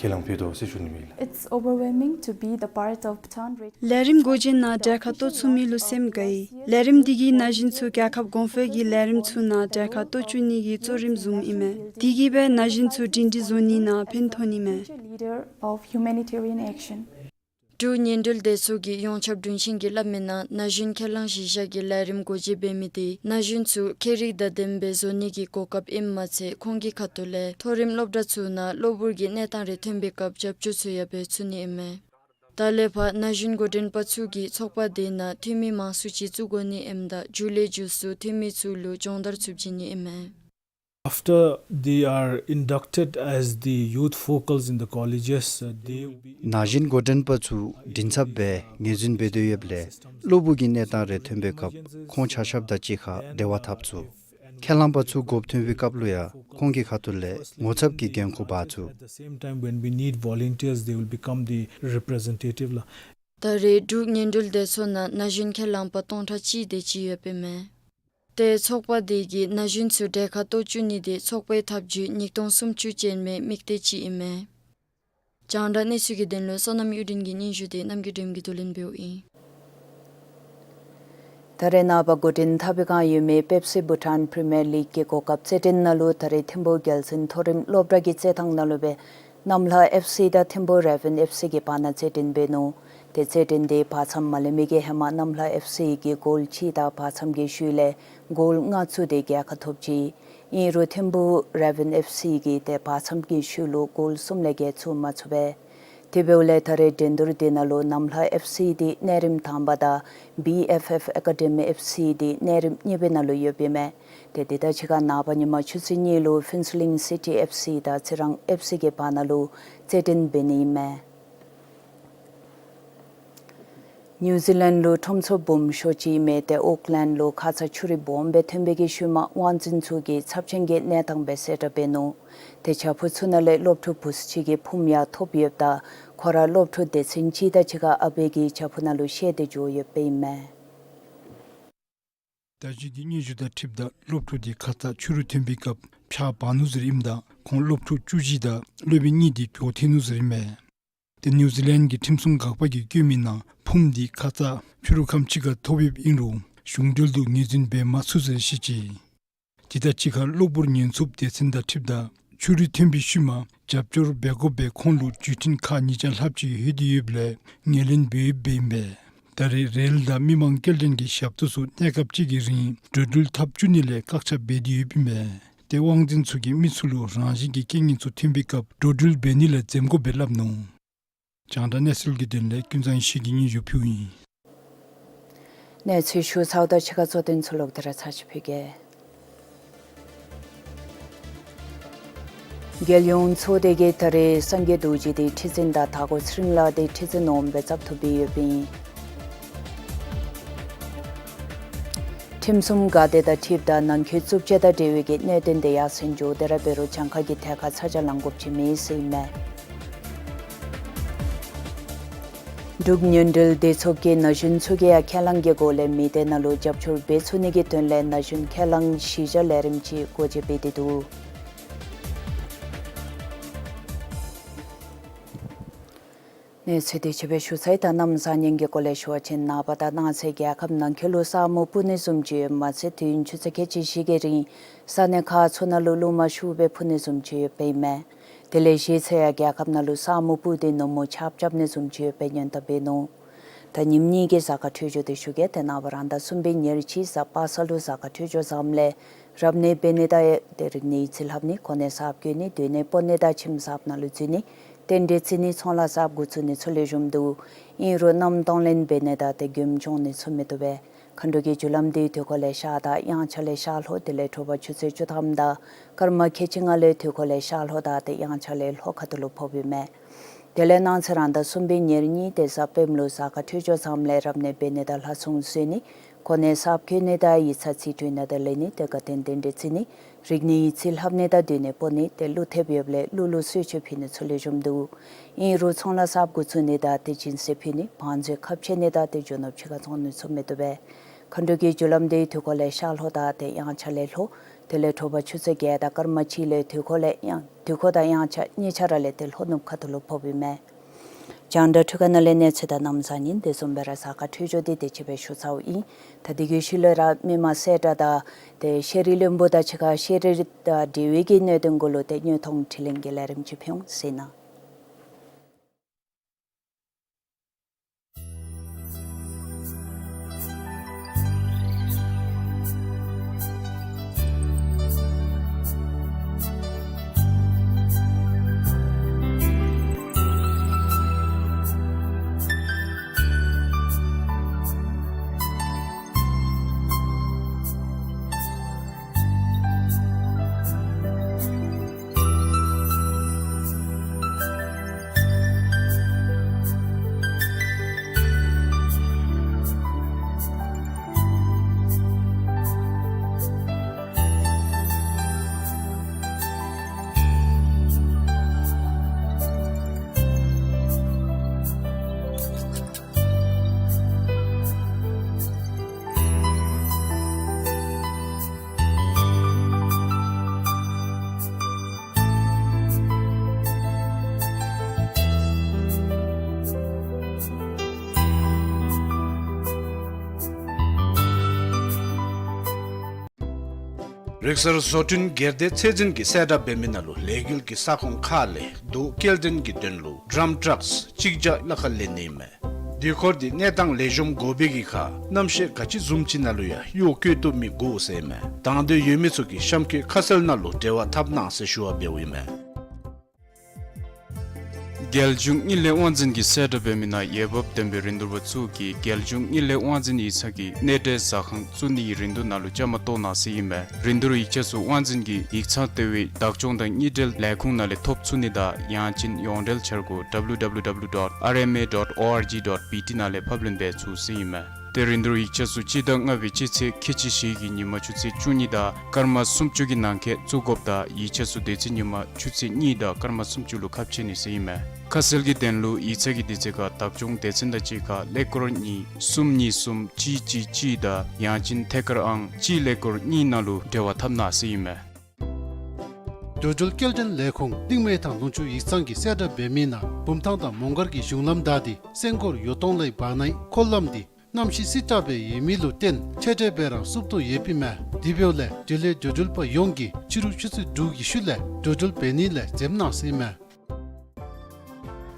ཁས་བླངས་ཕུལ་དོ་ཟེར་ཞུ་ནི་ཨིན་ལགས། It's overwhelming to be the part of Bhutan Red ལས་རིམ་འགོ་འབྱེད་ནང་གྲལ་ཁར་གཏོགས་ཚུགས་མི་ལུ་སེམས་དགའ་ཡི། ལས་རིམ་འདི་གིས་ན་གཞོན་ཚུ་རྒྱལ་ཁབ་གོང་འཕེལ་གྱི་ལས་རིམ་ཚུ་ནང་གྲལ་ཁར་གཏོགས་བཅུག་ནི་གི་གཙོ་རིམ་བཟུམ་ཨིན་མས། དེ་གིས་སྦེ་ན་གཞོན་ཚུ་སྒྲིང་སྒྲིང་བཟོ་ནི་ནང་ཕན་ཐོགས་ནི་མས། Leader of humanitarian action. འབྲུག་ཉིན་རེའི་སྡེ་ཚོགས་ཀྱི་ཡོངས་ཁྱབ་དྲུང་ཆེན་གྱིས་སླབ་མི་ནང་ན་གཞོན་ཁས་བླངས་གཞིས་ཆགས་ཀྱི་ལས་རིམ་འགོ་འབྱེད་འབད་མི་དེ་ན་གཞོན་ཚུ་ཁྱད་རིག་དང་ལྡནམ་སྦེ་བཟོ་ནི་གི་གོ་སྐབས་ཨིནམ་མ་ཚད་ཁོང་གི་ཁ་ཐུག་ལས་མཐོ་རིམ་སློབ་གྲྭ་ཚུ་ནང་གློ་བུར་གྱི་གནས་སྟངས་རེ་ཐོན་པའི་སྐབས་རྒྱབ་སྐྱོར་ཚུ་ཡང་འབད་ཚུགས་ནི་ཨིན་མས། ད་ལས་ཕར་ན་གཞོན་འགོ་འདྲེན་པ་ཚུ་གིས་ཚོགས་པ་དེ་ནང་འཐུས་མི་མང་སུ་ཅིག་བཙུགས་དགོ་ནི་ཨིནམ་ད་མཇུག་ལས་མཇུག་སུ་འཐུས་མི་ཚུ་ལུ་སྦྱོང་བརྡར་ཚུ་བྱིན་ནི་ཨིན་མས། After they are inducted as the youth focals in the colleges, uh, they will be ན་གཞོན་འགོ་འདྲེན་པ་ཚུ་མགྲིན་ཚབ་སྦེ་ངོས་འཛིན་འབད་དོ་ཡོདཔ་ལས་གློ་བུར་གྱི་གནས་སྟངས་རེ་ཐོན་པའི་སྐབས་ཁོང་ཆ་ཁྱབ་དང་གཅིག་ཁར་འབྲེལ་བ་འཐབ་ཚུགས། ཁས་བླངས་པ་ཚུ་དགོཔ་ཐོན་པའི་སྐབས་ལུ་ཡང་ཁོང་གི་ཁ་ཐུག་ལས་ངོ་ཚབ་ཀྱི་འགན་ཁུར་འབག་ཚུགས། At the same time, when we need volunteers, they will become the representative ལགས། ད་རེས་འབྲུག་ཉིན་རེའི་སྡེ་ཚོགས་ནང་ན་གཞོན་ཁས་བླངས་པ་སྟོང་ཕྲག་གཅིག་དེ་ཅིག་ཡོདཔ་ཨིན་མས། ཏེ་ཚོགས་པ་དེ་གིས་ན་གཞོན་ཚུ་གྲལ་ཁར་གཏོགས་བཅུག་ནི་དེ་ཚོགས་པའི་ཐབས་བྱུས་ཉིས་སྟོང་སུམ་ཅུ་ཅན་མའི་དམིགས་གཏད་ཅིག་ཨིན་མས། རྒྱང་བསྒྲགས་གནས་ཚུལ་གྱི་དོན་ལུ་བསོད་ནམས་གཡུ་སྒྲོན་གྱི་སྙན་ཞུ་དེ་རྣམ་རྒྱལ་སྒྲོལམ་གྱིས་བསྡུ་ལེན་འབདཝ་ཨིན། ད་རེས་ནངས་པ་འགོ་འདྲེན་འཐབ་པའི་བསྒང་ཡོད་མི་Pepsi Bhutan Premier League གི་གོ་སྐབས་རྩེད་འགྲན་ནང་ལུ་ད་རེས་ཐིམ་ཕུ་རྒྱལ་བཙུན་མཐོ་རིམ་སློབ་གྲྭ་གི་རྩེད་ཐང་ནང་ལུ་སྦེ་གནམ་ལྷ་ཨེཕ་སི་དང་ཐིམ་ཕུ་རེ་ཝན་ཨེཕ་སི་གི་བར་ན་རྩེད་འགྲན་འབད་ནུག། ཏེ་རྩེད་འགྲན་དེ་བར་མཚམས་མ་ལེན་མི་གི་ཧེ་མ་གནམ་ལྷ་ཨེཕ་སི་གིས་གོལ་གཅིག་དང་བར་མཚམས་ཀྱི་ཤུལ་ལས་གོལ་ལྔ་བཙུགས་ཏེ་རྒྱལ་ཁ་ཐོབ་ཅི། ཨིན་རུང་ཐིམ་ཕུ་རེ་ཝན་ཨེཕ་སི་གིས་ཏེ་བར་མཚམས་ཀྱི་ཤུལ་ལུ་གོལ་གསུམ་ལས་བརྒལ་བཙུགས་མ་ཚུགས་པས། དེ་འབདཝ་ལས་ད་རེས་འགྲན་བསྡུར་དེ་ནང་ལུ་གནམ་ལྷ་ཨེཕ་སི་དེ་གནས་རིམ་དང་པ་དང་བི་ཨེཕ་ཨེཕ་ཨེ་ཀ་ཌེ་མི་ཨེཕ་སི་དེ་གནས་རིམ་གཉིས་པའི་ནང་ལུ་ཡོདཔ་ཨིན་མས། ཏེ་དེ་དང་གཅིག་ཁར་ནངས་པ་ཉིན་མ་ཆུ་ཚོད་གཉིས་ལུ་ཕུན་ཚོགས་གླིང་སི་ཊི་ཨེཕ་སི་དང་ཚེ་རིང་ཨེཕ་སི་གི་བར་ན་ལུ་རྩེད་འགྲན་འབད་ནི་ཨིན་མས། ནིའུ་ཛི་ལེནཌ་ལུ་ཁྲོམ་ཚོགས་སྦོམ་ཤོས་ཅིག་ཨིན་མི་དེ་ཨོག་ལེནཌ་ལུ་ཁ་ཙ་ཆུ་རུད་སྦོམ་སྦེ་ཐོན་པའི་གི་ཤུལ་མ་དབང་འཛིན་ཚུ་གིས་ཚབས་ཆེན་གྱི་གནས་སྟངས་སྦེ་གསལ་བསྒྲགས་འབད་ནུག། ཏེ་བྱག་ཕུག་ཚུ་ནང་ལས་སློབ་ཕྲུག་བུཚ་ཅིག་གིས་ཕུངམ་ཡང་ཐོབ་ཡོདཔ་ད་ཁོ་ར་སློབ་ཕྲུག་སྡེ་ཚན་ཅིག་དང་གཅིག་ཁར་ཨ་པའི་གི་བྱག་ཕུག་ནང་ལུ་བཤལ་ཏེ་འགྱོ་ཡོདཔ་ཨིན་མས། བརྡ་བརྒྱུད་ཀྱི་སྙན་ཞུ་དང་འཁྲིལཝ་ད་སློབ་ཕྲུག་དེ་ཁ་ཙ་ཆུ་རུད་ཐོན་པའི་སྐབས་བྱག་འབག་ནུག་ཟེར་ཨིནམ་ད་ཁོང་སློབ་ཕྲུག་བཅུ་བཞི་དང་སློབ་དཔོན་གཉིས་དེ་བྱོག་ཐལ་ནུག་ཟེར་ཨིན་མས། ཏེ་ནིའུ་ཛི་ལེནཌ་གི་ཁྲིམས་སྲུང་འགག་པ་གིས་བཀོད་མི་ནང་ཕུངམ་དེ་ཁ་ཙ་ཆུ་རུད་ཁམས་གཅིག་ཁར་ཐོབ་ཡོདཔ་ཨིན་རུང་གཞུང་འབྲེལ་དུ་ངོས་འཛིན་འབད་མ་ཚུགས་ཟེར་བཤད་ཅི། དེ་དང་གཅིག་ཁར་གློ་བུར་ཉེན་ཚབས་སྡེ་ཚན་དང་འཁྲིལཝ་ད་ཆུ་རུད་ཐོན་པའི་ཤུལ་མ་རྒྱབ་སྐྱོར་འབད་དགོ་པའི་ཁོང་ལུ་བརྒྱུད་འཕྲིན་ཁག་ཉིས་བརྒྱ་ལྷགཔ་ཅིག་ལྷོད་དེ་ཡོདཔ་ལས་ངོས་ལེན་འབད་ཡོདཔ་ཨིན་པས། ད་རེས་རེལ་དང་མི་མང་སྐྱེལ་འདྲེན་གྱི་ཞབས་ཏོག་ཚུ་གནས་སྐབས་གཅིག་གི་རིང་འགྲོ་འགྲུལ་འཐབ་བཅུག་ནི་ལས་བཀག་ཆ་འབད་དེ་ཡོདཔ་ཨིན་པས། ཏེ་དབང་འཛིན་ཚུ་གིས་མི་ཚུ་ལུ་རང་བཞིན་གྱི་རྐྱེན་ངན་ཚུ་ཐོན་པའི་སྐབས་འགྲོ་འགྲུལ་འབད་ནི་ལས་འཛེམ་དགོ་པའི་སླབ་ནུག། རྒྱང་བསྒྲགས་གནས་ཚུལ་གྱི་དོན་ལས་ཀུན་བཟང་ཡེ་ཤེས་ཀྱིས་སྙན་ཞུ་ཕུལཝ་ཨིན། གནས་ཚུལ་ཞུ་ཚརཝ་དང་གཅིག་ཁར་གཙོ་དོན་ཚུ་ལོག་སྟེ་ར་ཚར་ཅིག་ཕུལ་གེ། རྒྱལ་ཡོངས་ཚོགས་སྡེ་གིས་ད་རེས་སངས་རྒྱས་རྡོ་རྗེ་དེ་ཁྲི་འཛིན་དང་དྭགས་པོ་ཚེ་རིང་ལགས་དེ་ཁྲི་འཛིན་འོགམ་སྦེ་བཙག་འཐུ་འབད་ཡོདཔ་ཨིན། ཁྲིམས་སྲུང་འགག་སྡེ་དང་འཁྲིལཝ་ད་ནང་འཁོད་རྩུབ་སྤྱོད་དང་འབྲེལ་བའི་གི་གནད་དོན་དེ་ཡར་སེང་འགྱོ་སྟེ་ར་འབད་རུང་གྱངས་ཁ་གི་ཐད་ཁར་ཚ་གྱང་ལང་དགོཔ་ཅིག་མེད་ཟེར་ཨིན་མས། འབྲུག་ཉིན་རེའི་སྡེ་ཚོགས་ཀྱིས་ན་གཞོན་ཚུ་གིས་ཡང་ཁས་བླངས་ཀྱི་སྒོ་ལས་མི་སྡེ་ནང་ལུ་རྒྱབ་སྐྱོར་འབད་ཚུགས་ནི་གི་དོན་ལས་ན་གཞོན་ཁས་བླངས་གཞིས་ཆགས་ལས་རིམ་ཅིག་འགོ་འབྱེད་འབད་དེ་འདུག། གནས་ཚུལ་དེ་ཅིག་སྦེ་ཞུ་ཚར་ཡི། ད་གནམ་བཟང་ངན་གྱི་སྐོར་ལས་ཞུ་བ་ཅིན་ནངས་པ་དང་གནངས་ཚེ་རྒྱལ་ཁབ་ནང་འཁོད་ལུ་ས་སྨུག་སྤུབ་ནི་བཟུམ་ཅིག་ཡོདཔ་མ་ཚད་དུས་ཡུན་ཆུ་ཚོད་ཁལ་གཅིག་བཞི་གི་རིང་ས་གནས་ཁག་ཚུ་ནང་ལུ་རླུང་མ་ཤུགས་སྦེ་འཕུ་ནི་བཟུམ་ཅིག་ཡོདཔ་ཨིན་མས། དེ་ལས་གཞེས་ཚེ་ཡང་རྒྱལ་ཁབ་ནང་ལུ་ས་སྨུག་སྤུབ་སྟེ་ནུབ་མོ་ཆརཔ་རྐྱབ་ནི་བཟུམ་ཅིག་ཡོདཔ་སྦེ་སྔོན་བརྡ་འབད་ནུག། ད་ཉིནམ་གཉིས་ཀྱི་གཟའ་སྐར་འཕྲོད་སྦྱོར་དེ་ཞུ་གེ། ཏེ་ནངས་པ་རང་ཟླ་གསུམ་པའི་ཉེར་གཅིག་གཟའ་པ་སངས་ལུ་གཟའ་སྐར་འཕྲོད་སྦྱོར་བཟངམ་ལས་རབ་གནས་འབད་ནི་དང་ཏེ་རིག་གནས་ཡིག་རྩིས་ལྷབ་ནི། གོ་གནས་གསརཔ་བསྐོ་ནི། སྡོད་གནས་སྤོ་ནི་དང་ཁྱིམ་གསརཔ་ནང་ལུ་འཛུལ་ནི། རྟེན་འབྲེལ་བརྩི་ནི། ཚོང་ལཱ་གསརཔ་འགོ་བཙུགས་ནི་ཚུ་ལེགས་ཤོམ་འདུག། ཨིན་རུང་མནའམ་གཏོང་ལེན་འབད་ནི་དང་ཏེ་མགྱོནམ་འགྱོ་ནི་ཚུ་མི་བཏུབ་པས། མཁའ་འགྲོ་གི་རྒྱུ་ལམ་དེའི་དུས་འཁོར་ལས་ཤར་དང་དབྱངས་འཆར་ལས་ཤར་ལྷོ། དེ་ལས་དྲོ་པ་ཆུ་ཚོད་བཅུ་ཐམ་དང་སྐར་མ་ཁལ་གཅིག་ལྔ་ལས་དུས་འཁོར་ལས་ཤར་ལྷོ་དང་ཏེ་དབྱངས་འཆར་ལས་ལྷོ་ཁ་ཐུག་ལུ་ཕོགཔ་ཨིན་མས། དེ་ལས་གནངས་ཚེ་རང་ཟླ་གསུམ་པའི་ཉེར་གཉིས་ཏེ་གཟའ་སྤེནམ་ལུ་གཟའ་སྐར་འཕྲོད་སྦྱོར་བཟངམ་ལས་རབ་གནས་འབད་ནི་དང་ལྷ་སྲུང་བསུ་ནི། གོ་གནས་གསརཔ་བསྐོ་ནི་དང་ཡིག་ཚང་རྩིས་སྤྲོད་ནི་དང་ལེན་ནི། ཏེ་དགའ་སྟོན་རྟེན་འབྲེལ་བརྩི་ནི། རིག་གནས་ཡིག་རྩིས་ལྷབ་ནི་དང་སྡོད་གནས་སྤོ་ནི། ཏེ་ཀླུ་ཐེབས་ཡོདཔ་ལས་ཀླུ་ལུ་གསོལ་མཆོད་ཕུལ་ནི་ཚུ་ལེགས་ཤོམ་འདུག། ཨིན་རུང་ཚོང་ལཱ་གསརཔ་འགོ་བཙུགས་ནི་དང་ཏེ་སྦྱིན་སྲེག་ཕུལ་ནི། བང་མཛོད་ཁ་ཕྱེ་ནི་དང་ཏེ་རྒྱུ་ནོར་ཕྱི་ཁར་བཙོང་ནི་ཚུ་མི་བཏུབ་པས། མཁའ་འགྲོ་གི་རྒྱུ་ལམ་དེའི་དུས་འཁོར་ལས་ཤར་ལྷོ་དང་ཏེ་དབྱངས་འཆར་ལས་ལྷོ། དེ་ལས་དྲོ་པ་ཆུ་ཚོད་བརྒྱད་དང་སྐར་མ་གཅིག་ལས་དུས་འཁོར་ལས་དབྱངས་དུས་འཁོར་དང་དབྱངས་འཆར་གཉིས་ཆ་ར་ལས་ཏེ་ལྷོ་ནུབ་ཁ་ཐུག་ལུ་ཕོགཔ་ཨིན་མས། རྒྱང་བསྒྲགས་འཕྲུལ་ཁང་ནང་ལས་གནས་ཚུལ་དང་གནམ་གཤིས་ཉིནམ་དེ་བཟུམ་སྦེ་ར་གཟའ་སྐར་འཕྲོད་སྦྱོར་དེ་དེ་ཅིག་སྦེ་ཞུ་ཚརཝ་ཨིན། ད་དེ་གི་ཤུལ་ལས་ར་མི་མང་གསལ་བསྒྲགས་དང་ཏེ་ཤེས་རིག་བློན་པོ་དང་གཅིག་ཁར་ཤེས་རིག་དང་འབྲེལ་བའི་གི་གནད་དོན་གུ་ལུ་ཏེ་དངོས་མཐོང་དྲི་ལན་གྱི་ལས་རིམ་ཅིག་ཕུལ་འོང་ཟེར་ན། རིག་གསར་བཟོ་སྐྲུན་སྒེར་སྡེ་ཚད་འཛིན་གྱིས་གསལ་བསྒྲགས་འབད་མི་ནང་ལུ་ལས་འགུལ་གྱི་ས་ཁོངས་ཁག་ལས་རྡོ་སྐྱེལ་འདྲེན་གྱི་དོན་ལུ་ཌམ་ཊཱཀསི་གཅིག་བརྒྱ་གླ་ཁར་ལེན་ནི་ཨིན་མས། དེ་འཁོར་དེ་གནས་སྟངས་ལེགས་ཤོམ་དགོ་པའི་གི་ཁར་གནམ་གཤིས་ག་ཅི་བཟུམ་ཅིག་ནང་ལུ་ཡང་གཡོག་བཀོལ་བཏུབ་མི་དགོ་ཟེར་ཨིན་མས། དང་འདོད་ཡོད་མི་ཚུ་གིས་གཤམ་འཁོད་ཁ་གསལ་ནང་ལུ་འབྲེལ་བ་འཐབ་གནང་ཟེར་ཞུ་བ་འབདཝ་ཨིན་མས། རྒྱལ་གཞུང་དངུལ་ལས་དབང་འཛིན་གྱིས་གསལ་བསྒྲགས་འབད་མི་ནང་འོས་འབབ་ལྡན་པའི་རིན་བསྡུར་པ་ཚུ་གིས་རྒྱལ་གཞུང་དངུལ་ལས་དབང་འཛིན་ཡིག་ཚང་གི་གནས་འབྲེལ་ཟ་ཁང་བཙུགས་ནིའི་རིན་བསྡུར་ནང་ལུ་བཅའ་མར་གཏོགས་གནང་ཟེར་ཨིན་མས། རིན་བསྡུར་ཡིག་ཆ་ཚུ་དབང་འཛིན་གྱི་ཡིག་ཚང་ལྟེ་བའི་བདག་སྐྱོང་དང་དངུལ་འབྲེལ་ལས་ཁུངས་ནང་ལས་ཐོབ་ཚུགས་ནི་དང་ཡང་ཅིན་ཡོངས་འབྲེལ་འཆར་སྒོ་W W W dot R M A dot O R G dot B T ནང་ལས་ཕབ་ལེན་འབད་ཚུགས་ཟེར་ཨིན་མས། ཏེ་རིན་བསྡུར་ཡིག་ཆ་ཚུ་སྤྱི་ཟླ་ལྔ་པའི་སྤྱི་ཚེས་ཁལ་གཅིག་བཞི་གི་ཉིན་མ་ཆུ་ཚོད་བཅུ་གཉིས་དང་སྐར་མ་སུམ་ཅུ་གི་ནང་འཁོད་བཙུགས་དགོཔ་དང་ཡིག་ཆ་ཚུ་དེ་ཚེ་ཉིན་མ་ཆུ་ཚོད་གཉིས་དང་སྐར་མ་སུམ་ཅུ་ལུ་ཁ་ཕྱེ་ནི་ཟེར་ཨིན་མས། ཁ་གསལ་གྱི་དོན་ལུ་ཡིག་ཚང་གི་དུས་ཚོད་ཁར་བདག་སྐྱོང་སྡེ་ཚན་དང་གཅིག་ཁར་ཀླད་ཀོར་གཉིས་གསུམ་གཉིས་གསུམ་གཅིག་གཅིག་གཅིག་དང་ཡང་ཅིན་ཐད་ཀར་ཨང་གཅིག་ཀླད་ཀོར་གཉིས་ནང་ལུ་འབྲེལ་བ་འཐབ་གནང་ཟེར་ཨིན་མས། འགྲོ་འགྲུལ་སྐྱེལ་འདྲེན་ལས་ཁུངས་གླིང་སྨད་ཐང་ལུང་ཕྱོགས་ཡིག་ཚང་གིས་གསལ་བསྒྲགས་འབད་མི་ནང་བུམ་ཐང་དང་མོང་སྒར་གྱི་གཞུང་ལམ་བདའ་སྟེ་སེང་སྒོར་ཡོ་ཏོང་ལའི་བར་ནའི་འཁོར་ལམ་འདི་གནམ་གཤིས་བསིལ་དྲགས་སྦེ་ཡོད་མི་ལུ་བརྟེན་ཆད་ཁྲལ་འབད་རང་བསུབ་དོ་ཡོདཔ་ཨིན་མས། དེ་འབདཝ་ལས་འབྲེལ་ཡོད་འགྲོ་འགྲུལ་པ་ཡོངས་ཀྱིས་ཕྱི་རུ་ཆུ་ཚོད་དྲུག་གི་ཤུལ་ལས་འགྲོ་འགྲུལ་འབད་ནི་ལས་འཛེམ་གནང་ཟེར་ཨིན་མས།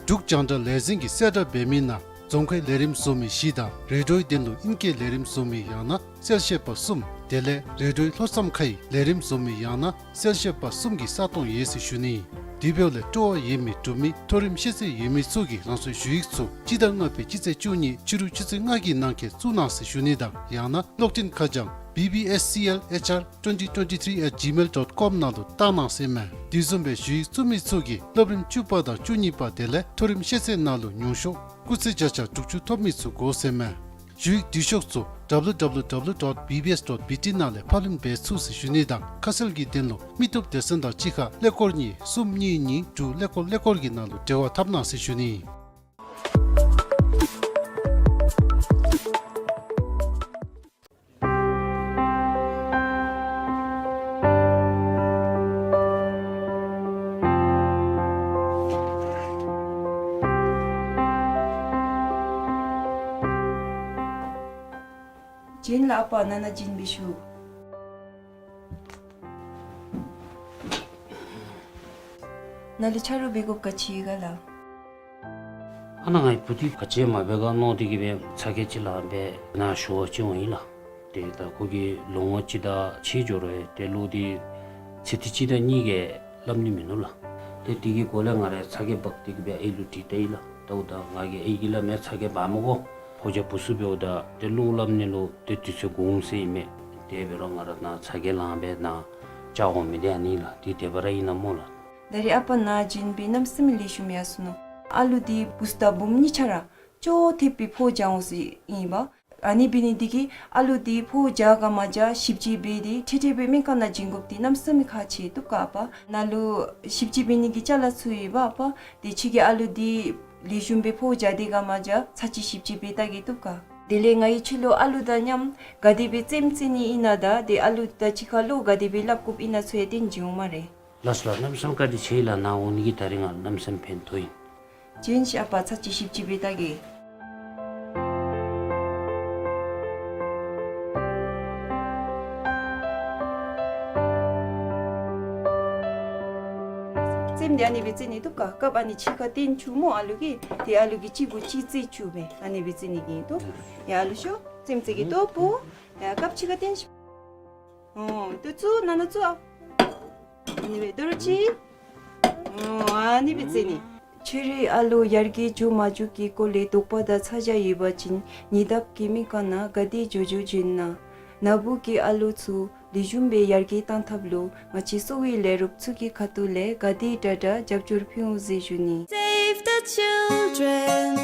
འབྲུག་རྒྱང་བསྒྲགས་ལས་འཛིན་གྱིས་གསལ་བསྒྲགས་འབད་མི་ནང་རྫོང་ཁའི་ལས་རིམ་བཟོ་མི་བཞི་དང་རེ་ཌིའོའི་དོན་ལུ་ཨིན་སྐད་ལས་རིམ་བཟོ་མི་ཡང་ན་གསལ་བཤད་པ་གསུམ་དེ་ལས་རེ་ཌིའོའི་ལྷོ་མཚམས་ཁའི་ལས་རིམ་བཟོ་མི་ཡང་ན་གསལ་བཤད་པ་གསུམ་གྱི་ས་སྟོང་ཡོད་ཟེར་ཞུ་ནི། དེ་འབདཝ་ལས་སྤྲོ་བ་ཡོད་མི་འབྲུག་མི་མཐོ་རིམ་ཤེས་ཚད་ཡོད་མི་ཚུ་གིས་རང་སོའི་ཞུ་ཡིག་ཚུ་སྤྱི་ཟླ་ལྔ་པའི་སྤྱི་ཚེས་བཅུ་གཉིས་ཕྱི་རུ་ཆུ་ཚོད་ལྔ་གི་ནང་འཁོད་བཙུགས་གནང་ཟེར་ཞུ་ནི་དང་ཡང་ན་གློག་འཕྲིན་ཁ་བྱང་B B S C L H R twenty twenty-three at gmail dot com ནང་ལུ་བཏང་གནང་ཟེར་ཨིན་མས། དེ་བཟུམ་སྦེ་ཞུ་ཡིག་བཙུགས་མི་ཚུ་གིས་སློབ་རིམ་བཅུ་པ་དང་བཅུ་གཉིས་པ་དེ་ལས་མཐོ་རིམ་ཤེས་ཚད་ནང་ལུ་ཉུང་ཤོས་སྐུགས་ཚད་བརྒྱ་ཆ་དྲུག་ཅུ་ཐོབ་མི་ཚུ་དགོ་ཟེར་ཨིན་མས། ཞུ་ཡིག་འབྲི་ཤོག་ཚུ་W W W dot B B S dot B T ནང་ལས་ཕབ་ལེན་འབད་ཚུགས་ཟེར་ཞུ་ནི་དང་ཁ་གསལ་གྱི་དོན་ལུ་མི་སྟོབས་སྡེ་ཚན་དང་གཅིག་ཁར་ཀླད་ཀོར་གཉིས་གསུམ་གཉིས་གཉིས་དྲུག་ཀླད་ཀོར་ཀླད་ཀོར་གྱི་ནང་ལུ་འབྲེལ་བ་འཐབ་གནང་ཟེར་ཞུ་ནི། བྱིན་ལ་ཨ་པ་ནཱ་ནཱ་བྱིན་འབད་ཞུ། ནཱ་ལས་ཆ་རོགས་འབད་དགོཔ་ག་ཅི་ཡོད་ག་ལགས། ཨ་ནཱ་ངེའི་བུ་འདི་ག་ཅི་མ་འབད་ག་མནོ་སྟེ་གིས་སྦེ་ཚ་གྱང་ཅིག་ལངས་སྦེ་ནཱ་ཞུ་བར་བྱོན་ཡི་ལགས། ཏེ་ད་ཁོ་གིས་ལོ་ངོ་གཅིག་དང་ཕྱེད་འགྱོ་རུང་ཏེ་གློག་འདི་ཚེ་ཐིག་གཅིག་དང་གཉིས་ཀྱིས་སླབ་ནི་མིན་ནུག་ལགས། ཏེ་དེ་གི་སྐོར་ལས་ང་ར་ཚ་གྱང་འབག་སྟེ་གིས་སྦེ་ཨའི་ལུ་དྲིས་ལྟ་ཡི་ལགས། ད་འོ་ད་ང་གིས་ཨའི་གིས་སླབ་མས། ཚ་གྱང་འབག་མི་དགོ། ཕོ་རྒྱས་བུ་ཚུ་འབདཝ་ད་ཏེ་གློག་སླབ་ནི་ལུ་ཏེ་དུས་ཚོད་འགོར་འོང་ཟེར་ཨིན་མས། དེ་འབད་རུང་ང་ར་ནཱ་ཚ་གྱང་ལངས་སྦེ་ནཱ་བཅར་འོང་མི་འདི་ཨ་ནི་ལགས། འདི་དེ་སྦེ་ར་ཨིན་ན་སྨོ་ལགས། ད་རེས་ཨ་པ་ནཱ་བྱོན་སྦེ་གནམ་མེད་ས་མེད་ལེགས་ཤོམ་ཡར་སོ་ནུག། ཨ་ལུ་འདི་བུཚ་དང་བུམོ་གཉིས་ཆ་ར་ཅོག་འཐདཔ་སྦེ་ཕོཝ་རྒྱས་འོང་ཟེར་ཨིན་པས། ཨ་ནི་འབད་ནི་འདི་གིས་ཨ་ལུ་འདི་ཕོཝ་རྒྱས་ག་མ་རྒྱས་ཞིབ་དཔྱད་འབད་དེ་འཕྲལ་འཕྲལ་སྦེ་སྨན་ཁང་ནང་བྱིན་དགོཔ་འདི་གནམ་མེད་ས་མེད་ཁག་ཆེ་བཏུབ་ག་ཨ་པ། ནཱ་ལུ་ཞིབ་དཔྱད་འབད་ནི་གི་ཅ་ལ་ཚུ་ཡོད་པ་ཨ་པ། ཏེ་ཁྱོད་ཀྱིས་ཨ་ལུ་འདི་ལེགས་ཤོམ་སྦེ་ཕོཝ་རྒྱས་ཏེ་ག་མ་རྒྱས་ཚར་གཅིག་ཞིབ་དཔྱད་འབད་བལྟ་གེ་བཏུབ་ག། དེ་ལས་ང་གིས་ཁྱོད་ལུ་ཨ་ལུ་དང་མཉམ་ག་དེ་སྦེ་རྩེདམོ་རྩེ་ནི་ཨིན་ན་དང་ཏེ་ཨ་ལུ་དང་གཅིག་ཁར་བློ་ག་དེ་སྦེ་སླབ་དགོཔ་ཨིན་ན་ཚུ་ཡང་སྟོན་བྱིན་འོང་སྨ་རེ། ལགས་སོ་ལགས། གནམ་མེད་ས་མེད་བཀའ་དྲིན་ཆེ་ལགས། ནཱ་འོང་ནི་གིས་ད་རིས་ང་གནམ་མེད་ས་མེད་ཕན་ཐོགས་ཡི། བྱོན་ཤིག་ཨ་པ། ཚར་གཅིག་ཞིབ་དཔྱད་འབད་བལྟ་གེ། རྩེདམོ་འདི་ཨ་ནི་སྦེ་རྩེ་ནི་བཏུབ་ག། རྐངམ་ཨ་ནི་གཅིག་ཁར་བཏོན་བཅུག་སྨོ་ཨ་ལུ་གིས། ཏེ་ཨ་ལུ་གིས་གཅིག་གུ་གཅིག་རྩེ་བཅུག་སྦེ་ཨ་ནི་སྦེ་རྩེ་ནི་གི་ཨིན་ཏོ། ཡ་ཨ་ལུ་ཤོག། རྩེདམོ་རྩེ་གེ་ཏོ་བུ། ཡ་རྐངམ་གཅིག་ཁར་བཏོན་ཤིག། ཨོ་ཏེ་བཙུགས། ནང་ན་བཙུགས་ཨ། ཨ་ནི་སྦེ་དོ་རུང་གཅིག། ཨོ་ཨ་ནི་སྦེ་རྩེ་ནི། ཁྱོད་རའི་ཨ་ལུ་ཡར་རྒྱས་འགྱོ་མ་འགྱོ་གི་སྐོར་ལས་དོགས་པ་དང་ཚ་གྱང་ཡོད་པ་ཅིན་ཉེ་འདབས་ཀྱི་སྨན་ཁང་ནང་ག་དེ་མགྱོགས་མགྱོགས་བྱོན་གནང་། ནཱ་བུ་གི་ཨ་ལུ་ཚུ་ལེགས་ཤོམ་སྦེ་ཡར་རྒྱས་གཏང་ཐབས་ལུ་ང་བཅས་གསོ་བའི་ལས་རོགས་ཚུ་གི་ཁ་ཐུག་ལས་ག་དེ་དྲག་དྲག་རྒྱབ་སྐྱོར་ཕུལ་འོང་ཟེར་ཞུ་ནི། Save the Children.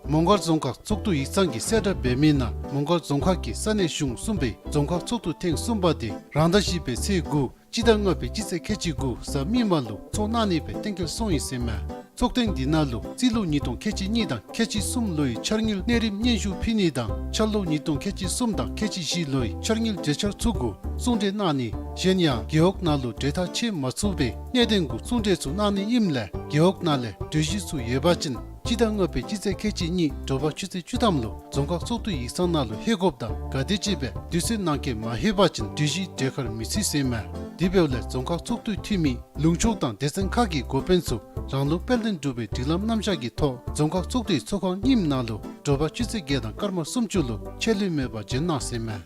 མོང་སྒར་རྫོང་ཁག་ཚོགས་འདུ་ཡིག་ཚང་གིས་གསལ་བསྒྲགས་འབད་མི་ནང་མོང་སྒར་རྫོང་ཁག་གི་ས་གནས་གཞུང་གསུམ་པའི་རྫོང་ཁག་ཚོགས་འདུ་ཐེངས་གསུམ་པ་དེ་རང་ཟླ་བཞི་པའི་ཚེས་དགུ་སྤྱི་ཟླ་ལྔ་པའི་སྤྱི་ཚེས་ཁལ་གཅིག་དགུ་གཟའ་མིག་དམར་ལུ་ཚོགས་གནང་ནི་སྦེ་གཏན་འཁེལ་སོང་ཡི་ཟེར་མས། ཚོགས་ཐེངས་འདི་ནང་ལུ་རྩིས་ལོ་ཉིས་སྟོང་ཁལ་གཅིག་གཉིས་དང་ཁལ་གཅིག་གསུམ་ལོའི་འཆར་དངུལ་གནས་རིམ་སྙན་ཞུ་ཕུལ་ནི་དང་འཆར་ལོ་ཉིས་སྟོང་ཁལ་གཅིག་གསུམ་དང་ཁལ་གཅིག་བཞི་ལོའི་འཆར་དངུལ་གྲོས་འཆར་ཚུ་གུ་གསུང་གྲོས་གནང་ནི། གཞན་ཡང་རྒེད་འོག་ནང་ལུ་གྲོས་ཐག་བཅད་མ་ཚུགས་པའི་གནད་དོན་གུ་གསུང་གྲོས་ཚུ་གནང་ནི་ཨིནམ་ལས་རྒེད་འོག་ནང་ལས་གྲོས་གཞི་ཚུ་ཡོད་པ་ཅིན་སྤྱི་ཟླ་ལྔ་པའི་སྤྱི་ཚེས་ཁལ་གཅིག་གཉིས་དྲོ་པ་ཆུ་ཚོད་བཅུ་ཐམ་ལུ་རྫོང་ཁག་ཚོགས་འདུ་ཡིག་ཚང་ནང་ལུ་ལྷོད་དགོཔ་དང་ག་དེ་ཅིག་སྦེ་དུས་ཚོད་ནང་འཁོད་མ་ལྷོད་པ་ཅིན་གྲོས་གཞི་གྲོས་ཁར་མི་ཚུད་ཟེར་མས། དེ་འབདཝ་ལས་རྫོང་ཁག་ཚོགས་འདུའི་འཐུས་མི་ལུང་ཕྱོགས་དང་སྡེ་ཚན་ཁག་གི་འགོ་དཔོན་ཚུ་རང་ལུགས་དཔལ་ལྡན་འབྲུག་པའི་སྒྲིག་ལམ་རྣམ་གཞག་གི་ཐོག་རྫོང་ཁག་ཚོགས་འདུའི་ཚོགས་ཁང་རྙིངམ་ནང་ལུ་དྲོ་པ་ཆུ་ཚོད་བརྒྱད་དང་སྐར་མ་སུམ་ཅུ་ལུ་ཆད་ལུས་མེད་པར་འབྱོན་གནང་ཟེར་མས།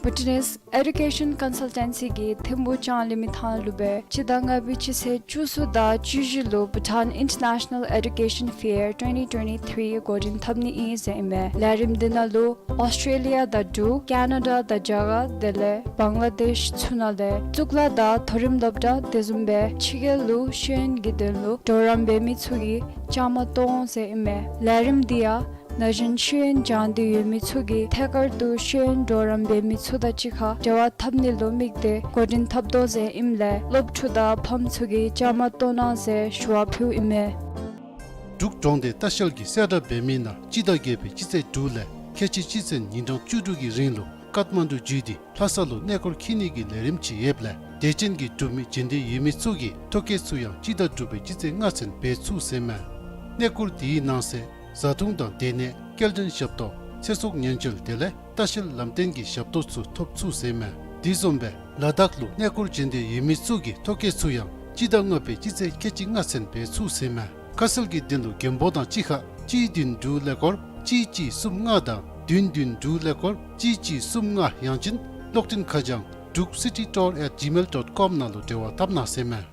Bhutanese Education Consultancy གིས་ཐིམ་ཕུག་ལྕང་གླིང་མི་ཐང་ལུ་སྦེ་སྤྱི་ཟླ་ལྔ་པའི་སྤྱི་ཚེས་བཅུ་གསུམ་དང་བཅུ་བཞི་ལུ་Bhutan International Education Fair twenty twenty-three འགོ་འདྲེན་འཐབ་ནི་ཨིན་ཟེར་ཨིན་མས། ལས་རིམ་འདི་ནང་ལུ་ཨོསི་ཊྲེ་ལི་ཡ་དང་འབྲུག་ཀེ་ན་ཌ་དང་རྒྱ་གར་དེ་ལས་བང་ལ་དེཤ་ཚུ་ནང་ལས་གཙུག་ལག་དང་མཐོ་རིམ་སློབ་གྲྭ་དེ་བཟུམ་སྦེ་ཕྱི་རྒྱལ་ལུ་ཤེས་ཡོན་གྱི་དོན་ལུ་གྲོགས་རམ་འབད་མི་ཚུ་གིས་བཅའ་མར་གཏོགས་འོང་ཟེར་ཨིན་མས། ལས་རིམ་འདི་ཡང་ན་གཞོན་ཤེས་ཡོན་སྦྱང་སྟེ་ཡོད་མི་ཚུ་གིས་ཐད་ཀར་དུ་ཤེས་ཡོན་གྲོགས་རམ་འབད་མི་ཚུ་དང་གཅིག་ཁར་འབྲེལ་བ་འཐབ་ནི་ལུ་དམིགས་ཏེ་འགོ་འདྲེན་འཐབ་དོ་ཟེར་ཨིནམ་ལས་སློབ་ཕྲུག་དང་ཕམ་ཚུ་གིས་བཅའ་མར་གཏོགས་གནང་ཟེར་ཞུ་བ་ཕུལཝ་ཨིན་མས། འབྲུག་གྲོང་སྡེ་ལྟ་བཤལ་གྱིས་གསལ་བསྒྲགས་འབད་མི་ནང་སྤྱི་ཟླ་བརྒྱད་པའི་སྤྱི་ཚེས་དྲུག་ལས་ཁལ་གཅིག་སྤྱི་ཚེས་ཉིན་གྲངས་བཅུ་དྲུག་གི་རིང་ལུ་ཀཏ་མན་ཌུ་བརྒྱུད་དེ་ལྷ་ས་ལུ་གནས་སྐོར་འཁྱིད་ནི་གི་ལས་རིམ་ཅིག་ཡོདཔ་ལས་དད་ཅན་གྱི་འབྲུག་མི་བྱོན་འདོད་ཡོད་མི་ཚུ་གིས་ཐོ་བཀོད་ཚུ་ཡང་སྤྱི་ཟླ་དྲུག་པའི་སྤྱི་ཚེས་ལྔ་ཚུན་འབད་ཚུགས་ཟེར་མས། གནས་སྐོར་དེའི་ནང་གསེས་བཟའ་འཐུང་དང་སྡོད་གནས་སྐྱེལ་འདྲེན་ཞབས་ཏོག་ཚེ་སྲོག་ཉེན་བཅོལ་དེ་ལས་ལྟ་བཤལ་ལམ་སྟོན་གྱི་ཞབས་ཏོག་ཚུ་ཐོབ་ཚུགས་ཟེར་མས། དེ་བཟུམ་སྦེ་ལ་དྭགས་ལུ་གནས་སྐོར་བྱོན་འདོད་ཡོད་མི་ཚུ་གིས་ཐོ་བཀོད་ཚུ་ཡང་སྤྱི་ཟླ་ལྔ་པའི་སྤྱི་ཚེས་ཁལ་གཅིག་ལྔ་ཚུན་འབད་ཚུགས་ཟེར་མས། ཁ་གསལ་གྱི་དོན་ལུ་མགོན་པོ་དང་གཅིག་ཁར་གཅིག་བདུན་དྲུག་ཀླད་ཀོར་གཅིག་གཅིག་གསུམ་ལྔ་དང་བདུན་བདུན་དྲུག་ཀླད་ཀོར་གཅིག་གཅིག་གསུམ་ལྔ་ཡང་ཅིན་གློག་འཕྲིན་ཁ་བྱང་druk city tour at gmail dot com ནང་ལུ་འབྲེལ་བ་འཐབ་གནང་ཟེར་མས།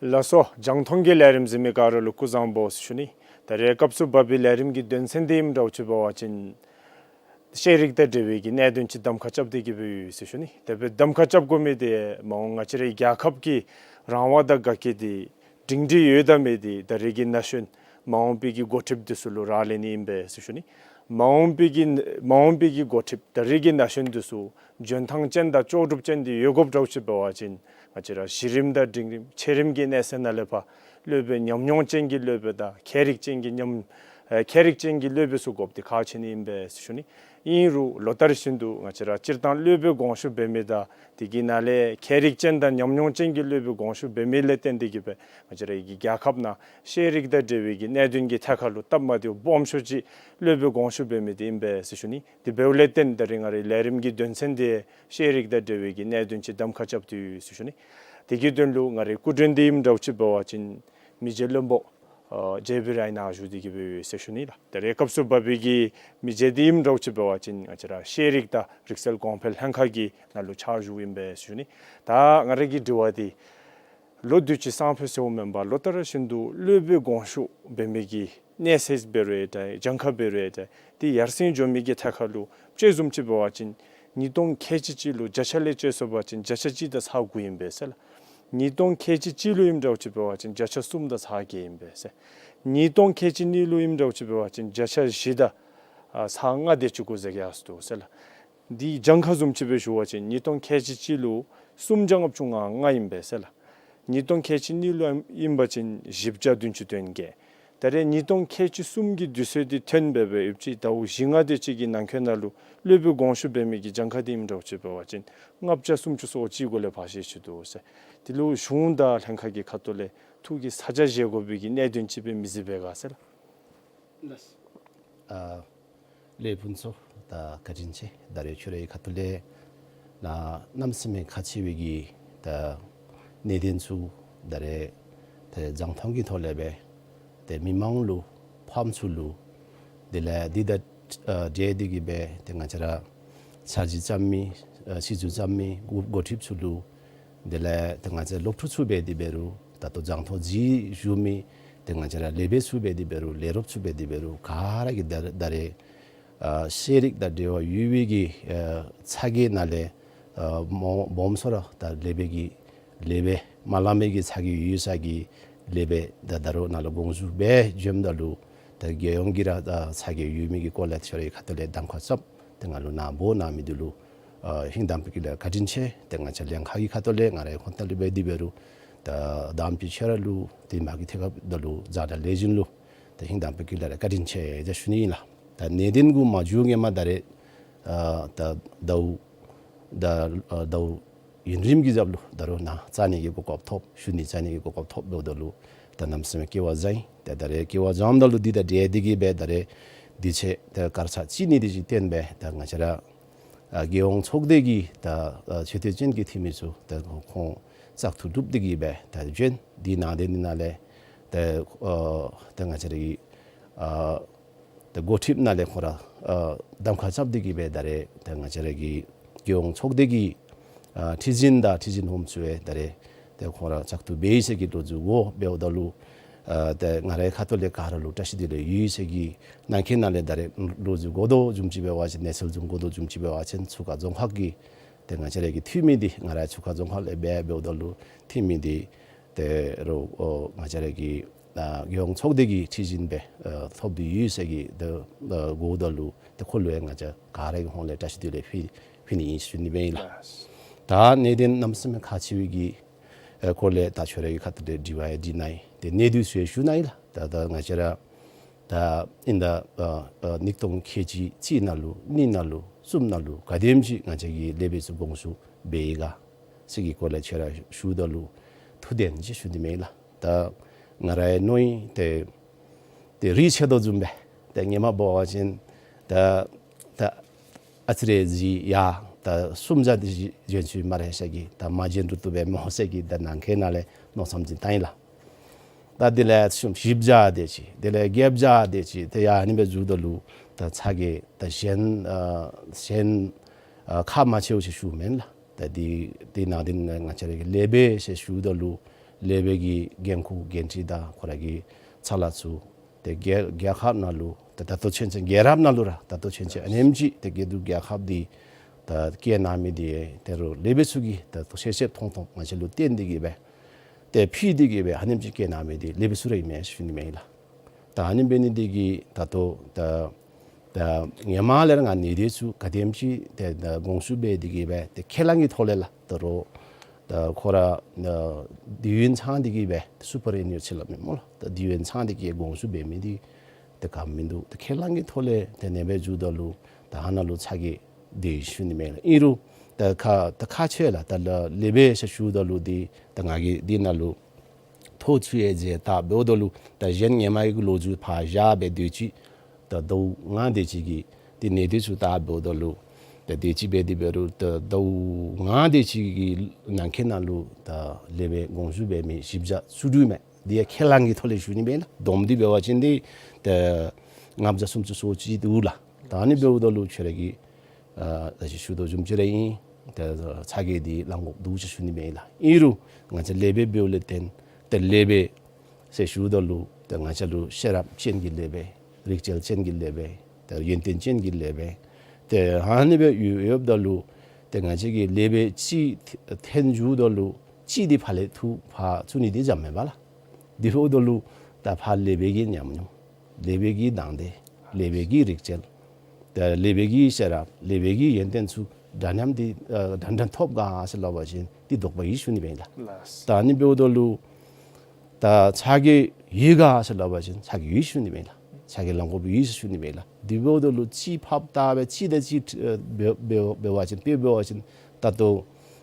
ལགས་སོ། རྒྱང་མཐོང་གི་ལས་རིམ་གཟིགས་མི་ག་ར་ལུ་སྐུ་གཟུགས་བཟང་པོ་ཟེར་ཞུ་ནི། ད་རེས་སྐབས་སུ་བབས་པའི་ལས་རིམ་གྱི་དོན་ཚན་འདི་ཨིནམ་འདྲཝ་ཅིག་འབད་བ་ཅིན་ཤེས་རིག་དང་འབྲེལ་བའི་གི་གནད་དོན་ཅིག་གདམ་ཁ་རྐྱབ་སྟེ་གི་སྦེ་ཡོད་ཟེར་ཞུ་ནི། དེ་སྦེ་གདམ་ཁ་རྐྱབ་དགོ་མི་འདི་མ་འོངས་ང་བཅས་རའི་རྒྱལ་ཁབ་ཀྱི་རང་དབང་དང་དགའ་སྐྱིད་འདི་སྒྲིང་སྒྲི་ཡོད་དང་མེད་འདི་ད་རེས་ཀྱི་ན་གཞོན་མ་འོངས་པའི་གི་འགོ་ཁྲིདཔ་འདི་ཚུ་ལུ་རག་ལས་ནི་ཨིན་པས་ཟེར་ཞུ་ནི། མ་འོངས་པའི་གི་མ་འོངས་པའི་གི་འགོ་ཁྲིདཔ་ད་རེས་ཀྱི་ན་གཞོན་འདི་ཚུ་འཇོན་ཐང་ཅན་དང་ལྕོགས་གྲུབ་ཅན་འདི་ཡོད་དགོཔ་འདྲཝ་ཅིག་འབད་བ་ཅིན་ང་བཅས་ར་གཞི་རིམ་དང་འབྲིང་རིམ་ཆེ་རིམ་གྱི་གནས་ཚད་ནང་ལས་ཕར་སློབ་དཔོན་ཉམས་མྱོང་ཅན་གྱི་སློབ་དཔོན་དང་མཁས་རིག་ཅན་གྱི་ཉམས་ཨེ་མཁས་རིག་ཅན་གྱི་སློབ་དཔོན་ཚུ་དགོཔ་འདི་ཁག་ཆེ་ནི་ཨིན་པས་ཟེར་ཞུ་ནི། ཨིན་རུང་ལོ་ལྟར་བཞིན་དུ་ང་བཅས་ར་སྤྱིར་བཏང་སློབ་དཔོན་དགོངས་ཞུ་འབད་མི་དང་དེ་གི་ནང་ལས་མཁས་རིག་ཅན་དང་ཉམས་མྱོང་ཅན་གྱི་སློབ་དཔོན་དགོངས་ཞུ་འབད་མི་ལས་བརྟེན་ཏེ་གིས་སྦེ་ང་བཅས་ར་གི་རྒྱལ་ཁབ་ནང་ཤེས་རིག་དང་འབྲེལ་བའི་གི་གནད་དོན་གྱི་ཐད་ཁར་ལུ་སྟབས་མ་བདེཝ་སྦོམ་ཤོས་ཅིག་སློབ་དཔོན་དགོངས་ཞུ་འབད་མི་འདི་ཨིན་པས་ཟེར་ཞུ་ནི། དེ་འབདཝ་ལས་བརྟེན་ད་རེས་ང་རའི་ལས་རིམ་གྱི་དོན་ཚན་འདི་ཤེས་རིག་དང་འབྲེལ་བའི་གི་གནད་དོན་ཅིག་གདམ་ཁ་རྐྱབ་སྟེ་ཡོད་ཟེར་ཞུ་ནི། དེ་གི་དོན་ལུ་ང་རའི་སྐུ་མགྲོན་འདི་ཨིནམ་འདྲཝ་ཅིག་འབད་བ་ཅིན་མི་རྗེ་བློན་པོ་ཨ་ཇེ་བི་རའི་ནཱ་བཞུགས་ཏེ་གིས་སྦེ་ཡོད་ཟེར་ཞུ་ནི་ལགས། ད་རེས་སྐབས་སུ་བབས་པའི་གི་མི་རྗེ་འདི་ཨིནམ་འདྲཝ་ཅིག་འབད་བ་ཅིན་ང་བཅས་ར་ཤེས་རིག་དང་རིག་རྩལ་གོང་འཕེལ་ལྷན་ཁག་གི་ནང་ལུ་ཕྱག་ཞུཝ་ཨིན་པས་ཟེར་ཞུ་ནི། ད་ང་ར་གི་དྲི་བ་འདི་ལོ་དུས་ཅི་སང་ཕོད་ཟེརཝ་མེན་པར་ལོ་ལྟར་བཞིན་དུ་སློབ་དཔོན་དགོངས་ཞུ་འབད་མི་གི་གནས་ཚད་འབད་རུང་ཡང་འདྲ་གྱངས་ཁ་འབད་རུང་ཡང་འདྲ་འདི་ཡར་སེང་འགྱོ་མི་གི་ཐད་ཁར་ལུ་དཔྱེ་བཟུམ་ཅིག་འབད་བ་ཅིན་ཉིས་སྟོང་ཁལ་གཅིག་གཅིག་ལུ་བརྒྱ་ཆ་ལས་དཔྱད་སོང་པ་ཅིན་བརྒྱ་ཆ་གཅིག་དང་ཚག་དགུ་ཨིན་པས་ཟེར་ལགས། ཉིས་སྟོང་ཁལ་གཅིག་གཅིག་ལུ་ཨིནམ་འདྲཝ་ཅིག་འབད་བ་ཅིན་བརྒྱ་ཆ་གསུམ་དང་ཚག་བརྒྱད་ཨིན་པས་ཟེར། ཉིས་སྟོང་ཁལ་གཅིག་གཉིས་ལུ་ཨིནམ་འདྲཝ་ཅིག་འབད་བ་ཅིན་བརྒྱ་ཆ་བཞི་དང་ཨ་ཚག་ལྔ་དེ་ཅིག་གུ་ཟེར་གེ་ཡར་སོང་འདུག་ཟེར་ལགས། འདི་གྱངས་ཁ་བཟུམ་ཅིག་སྦེ་ཞུ་བ་ཅིན་ཉིས་སྟོང་ཁལ་གཅིག་གཅིག་ལུ་སུམ་བརྒྱ་ལྔ་བཅུ་ང་ལྔ་ཨིན་པས་ཟེར་ལགས། ཉིས་སྟོང་ཁལ་གཅིག་གཉིས་ལུ་ཨིན་པ་ཅིན་བཞི་བརྒྱ་བདུན་ཅུ་དོན་བརྒྱད། ད་རེས་ཉིས་སྟོང་ཁལ་གཅིག་གསུམ་གྱི་དུས་ཚོད་འདི་ཐོན་སྦེ་སྦེ་ཡོདཔ་ཅིག་ཟླཝ་བཞི་ལྔ་དེ་ཅིག་གི་ནང་འཁོད་ནང་ལུ་སློབ་དཔོན་དགོངས་ཞུ་འབད་མི་གི་གྱངས་ཁ་འདི་ཨིནམ་འདྲཝ་ཅིག་འབད་བ་ཅིན་ལྔ་བརྒྱ་སུམ་ཅུ་སོ་གཅིག་གུ་ལས་ཕར་ཤེས་ཅི་འདུག་ཟེར། དེ་ལུ་གཞུང་དང་ལྷན་ཁག་གི་ཁ་ཐུག་ལས་ཐུགས་ཀྱི་ས་ཆ་བཞེས་དགོ་པའི་གི་གནད་དོན་ཅིག་སྦེ་མི་གཟིགས་པས་ག་ཟེར་ལགས། ཨ་ལས་ཕུན་ཚོགས་ད་བཀའ་དྲིན་ཆེ། ད་རེས་ཁྱོད་རའི་ཁ་ཐུག་ལས་ནཱ་གནམ་མེད་ས་མེད་ཁག་ཆེ་བའི་གི་ད་གནད་དོན་ཚུ་ད་རེས་ད་རྒྱང་མཐོང་གི་ཐོག་ལས་སྦེ་ཏེ་མི་མང་ལུ་ཕམ་ཚུ་ལུ་དེ་ལས་འདི་དང་ཨ་འབྲེལ་ཏེ་གིས་སྦེ་ཏེ་ང་བཅས་ར་འཆར་གཞི་བརྩམ་མི་ཨ་སྲིད་བྱུས་བརྩམ་མི་འགོ་འགོ་ཁྲིདཔ་ཚུ་ལུ་དེ་ལས་ཏེ་ང་བཅས་ལོག་འཁྲུལ་ཚུ་འབད་དེ་འབད་རུང་ད་ལྟོ་རྒྱང་མཐོང་གཟིགས་བཞུགས་མི་ཏེ་ང་བཅས་ར་ལས་བྱེདཔ་ཚུ་འབད་དེ་འབད་རུང་ལས་རོགསཔ་ཚུ་འབད་དེ་འབད་རུང་ག་ར་གིས་ད་ད་རེས་ཨ་ཤེས་རིག་དང་འབྲེལ་བ་ཡོད་པའི་གི་ཨ་ཚ་གྱང་ནང་ལས་ཨ་སྦོམ་སྦོམ་སོང་ར་ད་ལས་བྱེད་ཀྱི་ལས་བྱེད་མ་ལང་མི་གི་ཚ་གྱང་ཡོད་ས་གི་ལས་བྱེད་ད་ད་རུང་ནཱ་ལུ་དགོངས་ཞུ་འབད་བྱོནམ་ད་ལུ་ད་རྒྱལ་ཡོངས་ཀྱི་ར་ད་ཚ་གྱང་ཡོད་མི་གི་སྐོར་ལས་ཁྱོད་རའི་ཁ་ཐུག་ལས་གདམ་ཁ་རྐྱབ་སྟེ་ང་ལུ་ནཱ་འབོ་གནང་མི་འདི་ལུ་ཨ་ཧིང་དམ་པའི་དཀྱིལ་ལས་བཀའ་དྲིན་ཆེ། ཏེ་ང་བཅས་ལྷན་ཁག་གི་ཁ་ཐུག་ལས་ང་རའི་ཧོངས་ཏོ་ལས་འབད་དེ་འབད་རུང་ད་དམ་པའི་ཆོས་ར་ལུ་ཏེ་མ་གི་ཐད་ཁར་ད་ལུ་མཛད་དང་ལས་བྱེདཔ་ལུ་ད་ཧིང་དམ་པའི་དཀྱིལ་ལས་ར་བཀའ་དྲིན་ཆེ་ཟེར་ཞུ་ནི་ཨིན་ལགས། ད་གནད་དོན་གུ་མ་འགྱོ་སྔོན་མ་ད་རེས་ཨ་ད་ཟླཝ་ད་ཨ་ཟླཝ་ཡུན་རིངམོ་གི་རྒྱབ་ལུ་ད་རུང་ནཱ་བཅར་ནི་གི་གོ་སྐབས་ཐོབ་ཞུ་ནི་བཅར་ནི་གི་གོ་སྐབས་ཐོབ་འབདཝ་ད་ལུ་ད་གནམ་མེད་ས་མེད་སྐལ་བ་བཟང་ཡི། ད་ད་རེས་སྐལ་བ་བཟངམ་ད་ལུ་འདི་དང་འབྲེལ་ཏེ་གིས་སྦེ་ད་རེས་འདི་ཚེ་ད་སྐར་ཆ་གཅིག་གཉིས་དེ་ཅིག་བཏོན་སྦེ་ད་ང་བཅས་ར་ཨ་རྒྱལ་ཡོངས་ཚོགས་སྡེ་གི་ད་ཨ་ཆེ་བསྟོད་ཅན་གྱི་འཐུས་མི་ཚུ་ད་ཁོང་བཙག་འཐུ་གྲུབ་སྟེ་གིས་སྦེ་ད་བྱོན། འདི་ནང་དེ་འདི་ནང་ལས་ད་ཨ་ད་ང་བཅས་ར་གི་ཨ་ད་འགོ་ཁྲིདཔ་ནང་ལས་ཁོང་ར་ཨ་གདམ་ཁ་རྐྱབ་སྟེ་གིས་སྦེ་ད་རེས་ད་ང་བཅས་ར་གི་རྒྱལ་ཡོངས་ཚོགས་སྡེ་གི་ཨ་ཁྲི་འཛིན་དང་ཁྲི་འཛིན་ཧོངམ་ཚུ་ཡང་ད་རེས་ཏེ་ཁོང་ར་བཙག་འཐུ་འབད་ཡི་ཟེར་གྱི་ལོ་རྒྱུས་གོ་འབདཝ་ད་ལུ་ཨ་ཏེ་ང་རའི་ཁ་ཐུག་ལས་ག་ར་ལུ་བཀྲ་ཤིས་བདེ་ལེགས་ཡོད་ཟེར་གྱི་ནང་འཁོད་ནང་ལས་ད་རེས་ལོ་རྒྱུས་གོ་དོ་བཟུམ་ཅིག་འབད་བ་ཅིན་གནས་ཚུལ་བཟུམ་གོ་དོ་བཟུམ་ཅིག་འབད་བ་ཅིན་ཆུ་ཁ་རྫོང་ཁག་གི་ཏེ་ང་བཅས་ར་གི་འཐུས་མི་འདི་ང་ར་ཆུ་ཁ་རྫོང་ཁག་ལས་འབད་འབདཝ་ད་ལུ་འཐུས་མི་འདི་ཏེ་རོགས་ཨོ་ང་བཅས་ར་གི་ཨ་རྒྱལ་ཡོངས་ཚོགས་སྡེ་གི་ཁྲི་འཛིན་སྦེ་ཨ་ཐོབ་སྟེ་ཡོད་ཟེར་གྱི་ཏེ་ཨ་གོཝ་ད་ལུ་ཏེ་ཁོ་ལུ་ཡང་ང་བཅས་ག་ར་གི་ཧོངས་ལས་བཀྲ་ཤིས་བདེ་ལེགས་ཕུལ་ཕུལ་ནི་ཨིན་ཞུ་ནི་སྦེ་ཨིན་ལགས། ད་གནད་དོན་གནམ་མེད་ས་མེད་ཁག་ཆེ་བའི་གི་ཨ་སྐོར་ལས་ད་ཁྱོད་རའི་གི་ཁ་ཐུག་ལས་དྲི་བ་ཡང་དྲིས་གནང་ཡི། ཏེ་གནད་དོན་ཚུ་ཡང་ཞུ་གནང་ཡི་ལགས། ད་ད་ང་བཅས་ར་ད་ཨིན་ད་ཨ་ཨ་ཉིས་སྟོང་ཁལ་གཅིག་གཅིག་ནང་ལུ་གཉིས་ནང་ལུ་གསུམ་ནང་ལུ་ག་དེམ་ཅིག་ང་བཅས་ཀྱི་ལས་བྱེདཔ་ཚུ་དགོངས་ཞུ་འབད་ཡི་ག་ཟེར་གྱི་སྐོར་ལས་ཁྱོད་ར་ཞུཝ་ད་ལུ་ཐུགས་བདེན་ཅིག་ཞུ་ནི་མེད་ལགས། ད་ང་ར་ཡང་མནོ་ཡི། ཏེ་ཏེ་རིགས་ཆད་དོ་བཟུམ་སྦེ་ཏེ་ཧེ་མ་འབད་བ་ཅིན་ད་ད་ཨ་ཙི་རེ་ཅིག་ཡར་ད་གསུམ་བརྒྱ་དེ་ཅིག་བྱོན་ཚུགས་སྨ་རེ་ཟེར་གྱི་ད་མ་བྱོན་རུང་བཏུབ་པས་སྨོ་ཟེར་གྱི་ད་ནང་འཁོད་ནང་ལས་མནོ་བསམ་ཅིག་བཏང་ཡི་ལགས། ད་དེ་ལས་གསུམ་བཞི་བརྒྱ་དེ་ཅིག་དེ་ལས་བརྒྱད་བརྒྱ་དེ་ཅིག་ཏེ་ཡར་ཨ་ནི་སྦེ་འགྱོཝ་ད་ལུ་ད་ཚ་གྱང་ད་གཞན་ཨ་གཞན་ཨ་ཁག་མ་ཆེཝ་ཅིག་ཞུཝ་མེན་ལགས། ད་འདི་འདི་ནང་འདི་ནང་ང་བཅས་ར་གི་ལས་བྱེདཔ་ཟེར་ཞུཝ་ད་ལུ་ལས་བྱེདཔ་གི་འགན་ཁུར་འགན་འཁྲི་དང་ཁོང་ར་གི་ཚ་ལཱ་ཚུ་ཏེ་རྒྱལ་རྒྱལ་ཁབ་ནང་ལུ་ཏེ་ད་ལྟོ་ཚུན་ཚོད་རྒྱལ་རབས་ནང་ལུ་ར་ད་ལྟོ་ཚུན་ཚོད་ཨ་ནེམ་ཅིག་ཏེ་དགེ་འདུན་རྒྱལ་ཁབ་འདི་ད་བཀལ་གནང་མི་འདི་ཏེ་རོགས་ལས་བྱེདཔ་ཚུ་གིས་ད་ལྟོ་ཤེས་ཤེསཔ་མཐོང་མཐོངམ་ང་བཅས་ལུ་བསྟན་ཏེ་གིས་སྦེ་ཏེ་ཕུལ་ཏེ་གིས་སྦེ་ཨ་ནེམ་ཅིག་བཀལ་གནང་མི་འདི་ལས་བྱེདཔ་ཚུ་ར་ཨིན་མས་ཞུ་ནི་མས་ལགས། ད་ཨ་ནི་འབད་ནི་འདི་གིས་ད་ལྟོ་ད་ ད་ཧེ་མ་ལས་ར་ང་ནི་དེ་ཚུ་ག་དེམ་ཅིག་ཏེ་ད་དགོངས་ཞུ་འབད་དེ་གིས་སྦེ་ཏེ་ཁས་བླངས་ཀྱི་ཐོག་ལས་ལགས། ད་རུང་ད་ཁོ་ར་ད་དུས་ཡུན་ཚང་སྟེ་གིས་སྦེ་སུ་པར་ཨེ་ནི་ཡོད་ཟེར་སླབ་མས་སྨོ་ལགས། ད་དུས་ཡུན་ཚང་སྟེ་གིས་དགོངས་ཞུ་འབད་མི་འདི་ད་ག་མིན་འདུག། ད་ཁས་བླངས་ཀྱི་ཐོག་ལས་ཏེ་ཨ་ནེ་སྦེ་འགྱོཝ་ད་ལུ་ད་ཨ་ནཱ་ལུ་ཚ་གྱང་སྟེ་ཞུ་ནི་མས་ལགས། ཨིན་རུང་ད་ཁ་ད་ཁ་ཆེ་ལགས། ད་ལ་ལེགས་པས་ཟེར་ཞུཝ་ད་ལུ་འདི་ད་ང་གིས་འདི་ནང་ལུ་ཐོག་ཚུ་ཡང་མཛད་ད་འབདཝ་ད་ལུ་ད་གཞན་ཧེ་མ་གི་ལོ་རྒྱུས་ཕར་བཞག་སྦེ་དུས་ཅི་ད་ཟླཝ་ལྔ་དེ་ཅིག་གི་ཏེ་གནས་སྡུད་ཚུ་ད་འབདཝ་ད་ལུ་ད་དུས་ཅི་འབད་དེ་འབད་རུང་ད་ཟླཝ་ལྔ་དེ་ཅིག་གི་ནང་འཁོད་ནང་ལུ་ད་ལེགས་པས་དགོངས་ཞུ་འབད་མི་བཞི་བརྒྱ་བཅུ་དྲུག་མས། འདི་ཡང་ཁས་བླངས་ཀྱི་ཐོག་ལས་ཞུ་ནི་མས་ལགས། བསྡོམས་ཏེ་འབད་བ་ཅིན་འདི་ད་ལྔ་བརྒྱ་སུམ་ཅུ་སོ་གཅིག་འདུག་ལགས། ད་ཨ་ནི་འབདཝ་ད་ལུ་ཁྱོད་ར་གིས་ཨ་ད་ཅི་ཞུ་དོ་བཟུམ་ཅིག་ར་ཨིན། ད་ཚ་གྱང་འདི་ལང་དགོཔ་འདུག་ཟེར་ཞུ་ནི་མས་ལགས། ཨིན་རུང་ང་བཅས་ལེགས་པས་འབདཝ་ལས་བརྟེན་ད་ལེགས་པས་ཟེར་ཞུཝ་ད་ལུ་ད་ང་བཅས་ལུ་ཤེས་རབ་ཅན་གྱི་ལེགས་པས། རིག་རྩལ་ཅན་གྱི་ལེགས་པས། ད་ཡོན་ཏན་ཅན་གྱི་ལེགས་པས། ཏེ་ཨ་ནི་སྦེ་ཡོད་ཡོདཔ་ད་ལུ་ཏེ་ང་བཅས་ཀྱིས་ལེགས་པས་ཅིག་འཐོན་འགྱོཝ་ད་ལུ་ཅིག་འདི་ཕར་ལས་ཐུག་ཕར་བཙུགས་ནི་འདི་འཇམ་མས་པ་ལགས། དེ་འབདཝ་ད་ལུ་ད་ཕར་ལེགས་པའི་གི་ཉམས་མྱོང་ལེགས་པའི་གི་དང་འདོད་ལེགས་པའི་གི་རིག་རྩལ་ད་ལེགས་པའི་གི་ཤེས་རབ་ལེགས་པའི་གི་ཡོན་ཏན་ཚུ་འདྲ་མཉམ་འདི་ཨ་འདྲན་འདྲ་ཐོབ་ག་ཟེར་སླབ་པ་ཅིན་འདི་དོགས་པ་ཡོད་ཞུ་ནི་མས་ལགས། ལགས། ད་ཨ་ནི་འབདཝ་ད་ལུ་ད་ཚ་གྱང་ཡོད་ག་ཟེར་སླབ་པ་ཅིན་ཚ་གྱང་ཡོད་ཞུ་ནི་མས་ལགས། ཚ་གྱང་ལང་དགོཔ་ཡོད་ཟེར་ཞུ་ནི་མས་ལགས། དེ་འབདཝ་ད་ལུ་ཅིག་ཕབ་བཏང་སྦེ་ཅིག་དང་ཅིག་ཨ་འབད་འབད་འབད་བ་ཅིན་དཔེ་འབད་བ་ཅིན་ད་ལྟོ་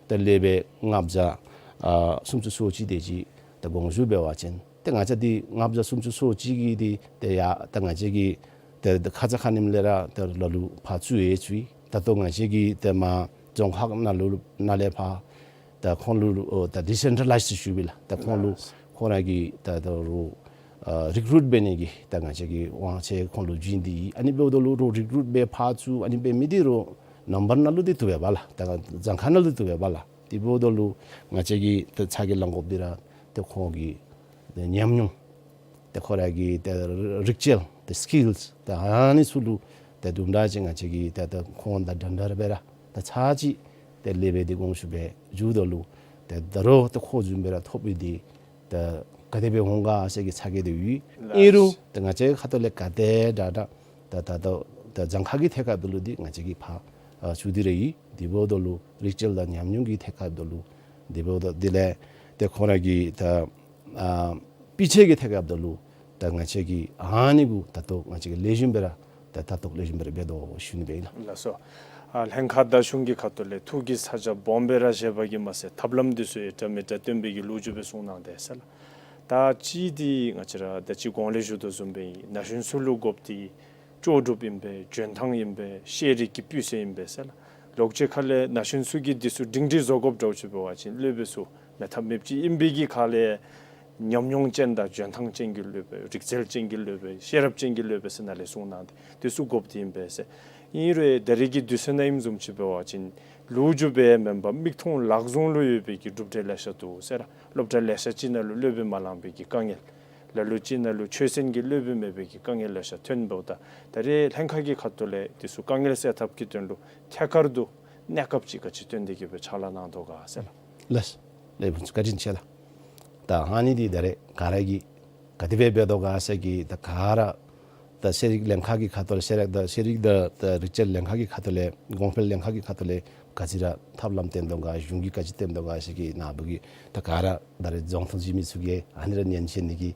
ད་ལེགས་པས་ལྔ་བརྒྱ་ཨ་སུམ་ཅུ་སོ་གཅིག་དེ་ཅིག་ད་དགོངས་ཞུ་འབད་བ་ཅིན་ཏེ་ང་བཅས་འདི་ལྔ་བརྒྱ་སུམ་ཅུ་སོ་གཅིག་གི་འདི་ཏེ་ཡ་ད་ང་བཅས་ཀྱིས་ཏེ་ད་ཁ་ཙ་ཁ་ཉིནམ་ལས་ར་ཏེ་ལ་ལུ་ཕར་བཙུགས་ཡི་ཚུ་ཡི། ད་ལྟོ་ང་བཅས་ཀྱིས་ཏེ་མར་རྫོང་ཁག་ནང་ལུ་ནང་ལས་ཕར་ད་ཁོང་ལུ་ཨོ་ད་ཌི་སེན་ཊྲ་ལའིཛ་ཞུ་བས་ལགས། ད་ཁོང་ལུ་ལགས། ཁོང་ར་གིས་ད་ད་རུང་ཨ་རི་ཀུ་རུཊ་འབད་ནི་གི་ད་ང་བཅས་ཀྱིས་དབང་ཚད་ཁོང་ལུ་བྱིན་ཏེ་ཡོད། ཨ་ནི་འབདཝ་ད་ལུ་རོགས་རི་ཀུ་རུཊ་འབད་ཕར་བཙུགས་ཨ་ནི་འབད་མི་འདི་རོགས་ནམ་བར་ནང་ལུ་འདི་བཏུབ་པས་པ་ལགས། ད་གཟའ་ཁང་ནང་ལུ་འདི་བཏུབ་པས་པ་ལགས། དེ་འབདཝ་ད་ལུ་ང་བཅས་ཀྱིས་ད་ཚ་གྱང་ལང་དགོཔ་འདི་ར་ད་ཁོང་གི་ད་ཉམས་མྱོང་ད་ཁོང་ར་གི་ད་རིག་རྩལ་ད་སི་ཀིལསི་ད་ཨ་ནི་ཚུ་ལུ་ད་དུམ་གྲ་ཅིག་ང་བཅས་ཀྱིས་ད་ད་ཁོང་དང་འདྲན་འདྲ་སྦེ་ར་ད་ཚར་གཅིག་ད་ལེགས་པས་འདི་དགོངས་ཞུ་འབད་འགྱོཝ་ད་ལུ་ད་ད་རུང་ད་ཁོང་བཟུམ་སྦེ་ར་ཐོབ་པའི་འདི་ད་ག་དེ་སྦེ་འོང་ག་ཟེར་གྱི་ཚ་གྱང་འདི་ཡོད། ལགས། ཨིན་རུང་ད་ང་བཅས་ཁ་ཐུག་ལས་ག་དེ་དྲག་དྲག་ད་ད་ད་ད་གྱངས་ཁ་གི་ཐད་ཁར་འབདཝ་ད་ལུ་འདི་ང་བཅས་ཀྱིས་ཕར་ཨ་བཙུགས་ཏེ་ར་ཡོད། དེ་འབདཝ་ད་ལུ་རིག་རྩལ་དང་ཉམས་མྱོང་གི་ཐད་ཁར་འབདཝ་ད་ལུ་དེ་འབདཝ་ད་དེ་ལས་ཏེ་ཁོང་ར་གི་ད་ཨ་སྤུས་ཚད་ཀྱི་ཐད་ཁར་འབདཝ་ད་ལུ་ད་ང་བཅས་ཀྱིས་ཨ་ནི་གུ་ད་ལྟོ་ང་བཅས་ཀྱིས་ལེགས་ཤོམ་སྦེ་ར་ད་ད་ལྟོ་ལེགས་ཤོམ་སྦེ་ར་འབད་དོ་ཞུ་ནི་སྦེ་ཨིན་ལགས། ལགས་སོ། ཨ་ལྷན་ཁག་དང་གཞུང་གི་ཁ་ཐུག་ལས་ཐུགས་ཀྱི་ས་ཆ་སྦོམ་སྦེ་ར་བཞེས་པ་གིས་མ་ཚད་ཐབས་ལམ་འདི་ཚུ་ཡང་འདྲ་མི་འདྲ་སྟོན་པའི་གི་ལོ་རྒྱུས་སྦེ་གསུངས་གནང་དེས་ཟེར་ལགས། ད་ཅི་འདི་ང་བཅས་ར་ད་ཅི་གོང་ལས་ཞུ་དོ་བཟུམ་སྦེ་ཨིན། ན་གཞོན་ཚུ་ལུ་དགོཔ་འདི་ལྕོགས་གྲུབ་ཨིན་པས། འཇོན་ཐང་ཨིན་པས། ཤེས་རིག་གི་སྤུས་ཚད་ཨིན་པས་ཟེར་ལགས། ལོག་ཅིག་ཁ་ལས་ན་གཞོན་ཚུ་གིས་འདི་ཚུ་སྒྲིང་སྒྲི་བཟོ་དགོཔ་འདྲཝ་ཅིག་འབད་བ་ཅིན་སློབ་དཔོན་ཚུ་མེད་ཐབས་མེདཔ་ཅིག་ཨིན་པའི་གི་ཁ་ལས་ཉམས་མྱོང་ཅན་དང་འཇོན་ཐང་ཅན་གྱི་སློབ་དཔོན་རིག་རྩལ་ཅན་གྱི་སློབ་དཔོན་ཤེས་རབ་ཅན་གྱི་སློབ་དཔོན་ཟེར་ནཱ་ལས་གསུངས་གནང་སྟེ་འདི་ཚུ་དགོཔ་འདི་ཨིན་པས་ཟེར། ཨིན་རུང་ད་རེས་ཀྱི་དུས་ཚོད་ནང་ཨིནམ་བཟུམ་ཅིག་འབད་བ་ཅིན་ལོ་རྒྱུས་སྦེ་མེན་པར་མིག་མཐོང་ལག་བཟུང་ལུ་ཡོད་པའི་གི་གྲུབ་འབྲས་ལེ་ཤ་འདུག་ཟེར་ལགས། སློབ་གྲྭ་ལེ་ཤ་ཅིག་ནང་ལུ་སློབ་དཔོན་མ་ལང་པའི་གི་དཀའ་ངལ། ལ་ལུ་ཅིག་ནང་ལུ་ཆོས་ཚན་གྱི་སློབ་དཔོན་མེད་པའི་གི་དཀའ་ངལ་ལེ་ཤ་ཐོན་འབདཝ་ད་ད་རེས་ལྷན་ཁག་གི་ཁ་ཐུག་ལས་འདི་ཚུ་དཀའ་ངལ་སེལ་ཐབས་ཀྱི་དོན་ལུ་ཐད་ཀར་དུ་གནས་སྐབས་ཅིག་ག་ཅི་སྟོན་ཏེ་གི་སྦེ་ཕྱག་ལཱ་གནང་དོ་ག་ཟེར་ལགས། ལགས། ལེགས་པར་བཀའ་དྲིན་ཆེ་ལགས། ད་ཨ་ནི་འདི་ད་རེས་ག་ར་གིས་ག་དེ་སྦེ་འབད་དོ་ག་ཟེར་གྱི་ད་ག་ར་ད་ཤེས་རིག་ལྷན་ཁག་གི་ཁ་ཐུག་ལས་ཤེས་རིག་ད་ཤེས་རིག་དང་ད་རིག་རྩལ་ལྷན་ཁག་གི་ཁ་ཐུག་ལས་གོང་འཕེལ་ལྷན་ཁག་གི་ཁ་ཐུག་ལས་ག་ཅི་ར་ཐབས་ལམ་སྟོན་དོ་ག་གཞུང་གིས་ག་ཅི་སྟོན་དོ་ག་ཟེར་གྱི་ནཱ་བུ་གིས་ད་ག་ར་ད་རེས་རྫོང་ཐོག་འཛིན་མི་ཚུ་གིས་ཨ་ནི་ར་ཉན་ཤེས་ནི་གི་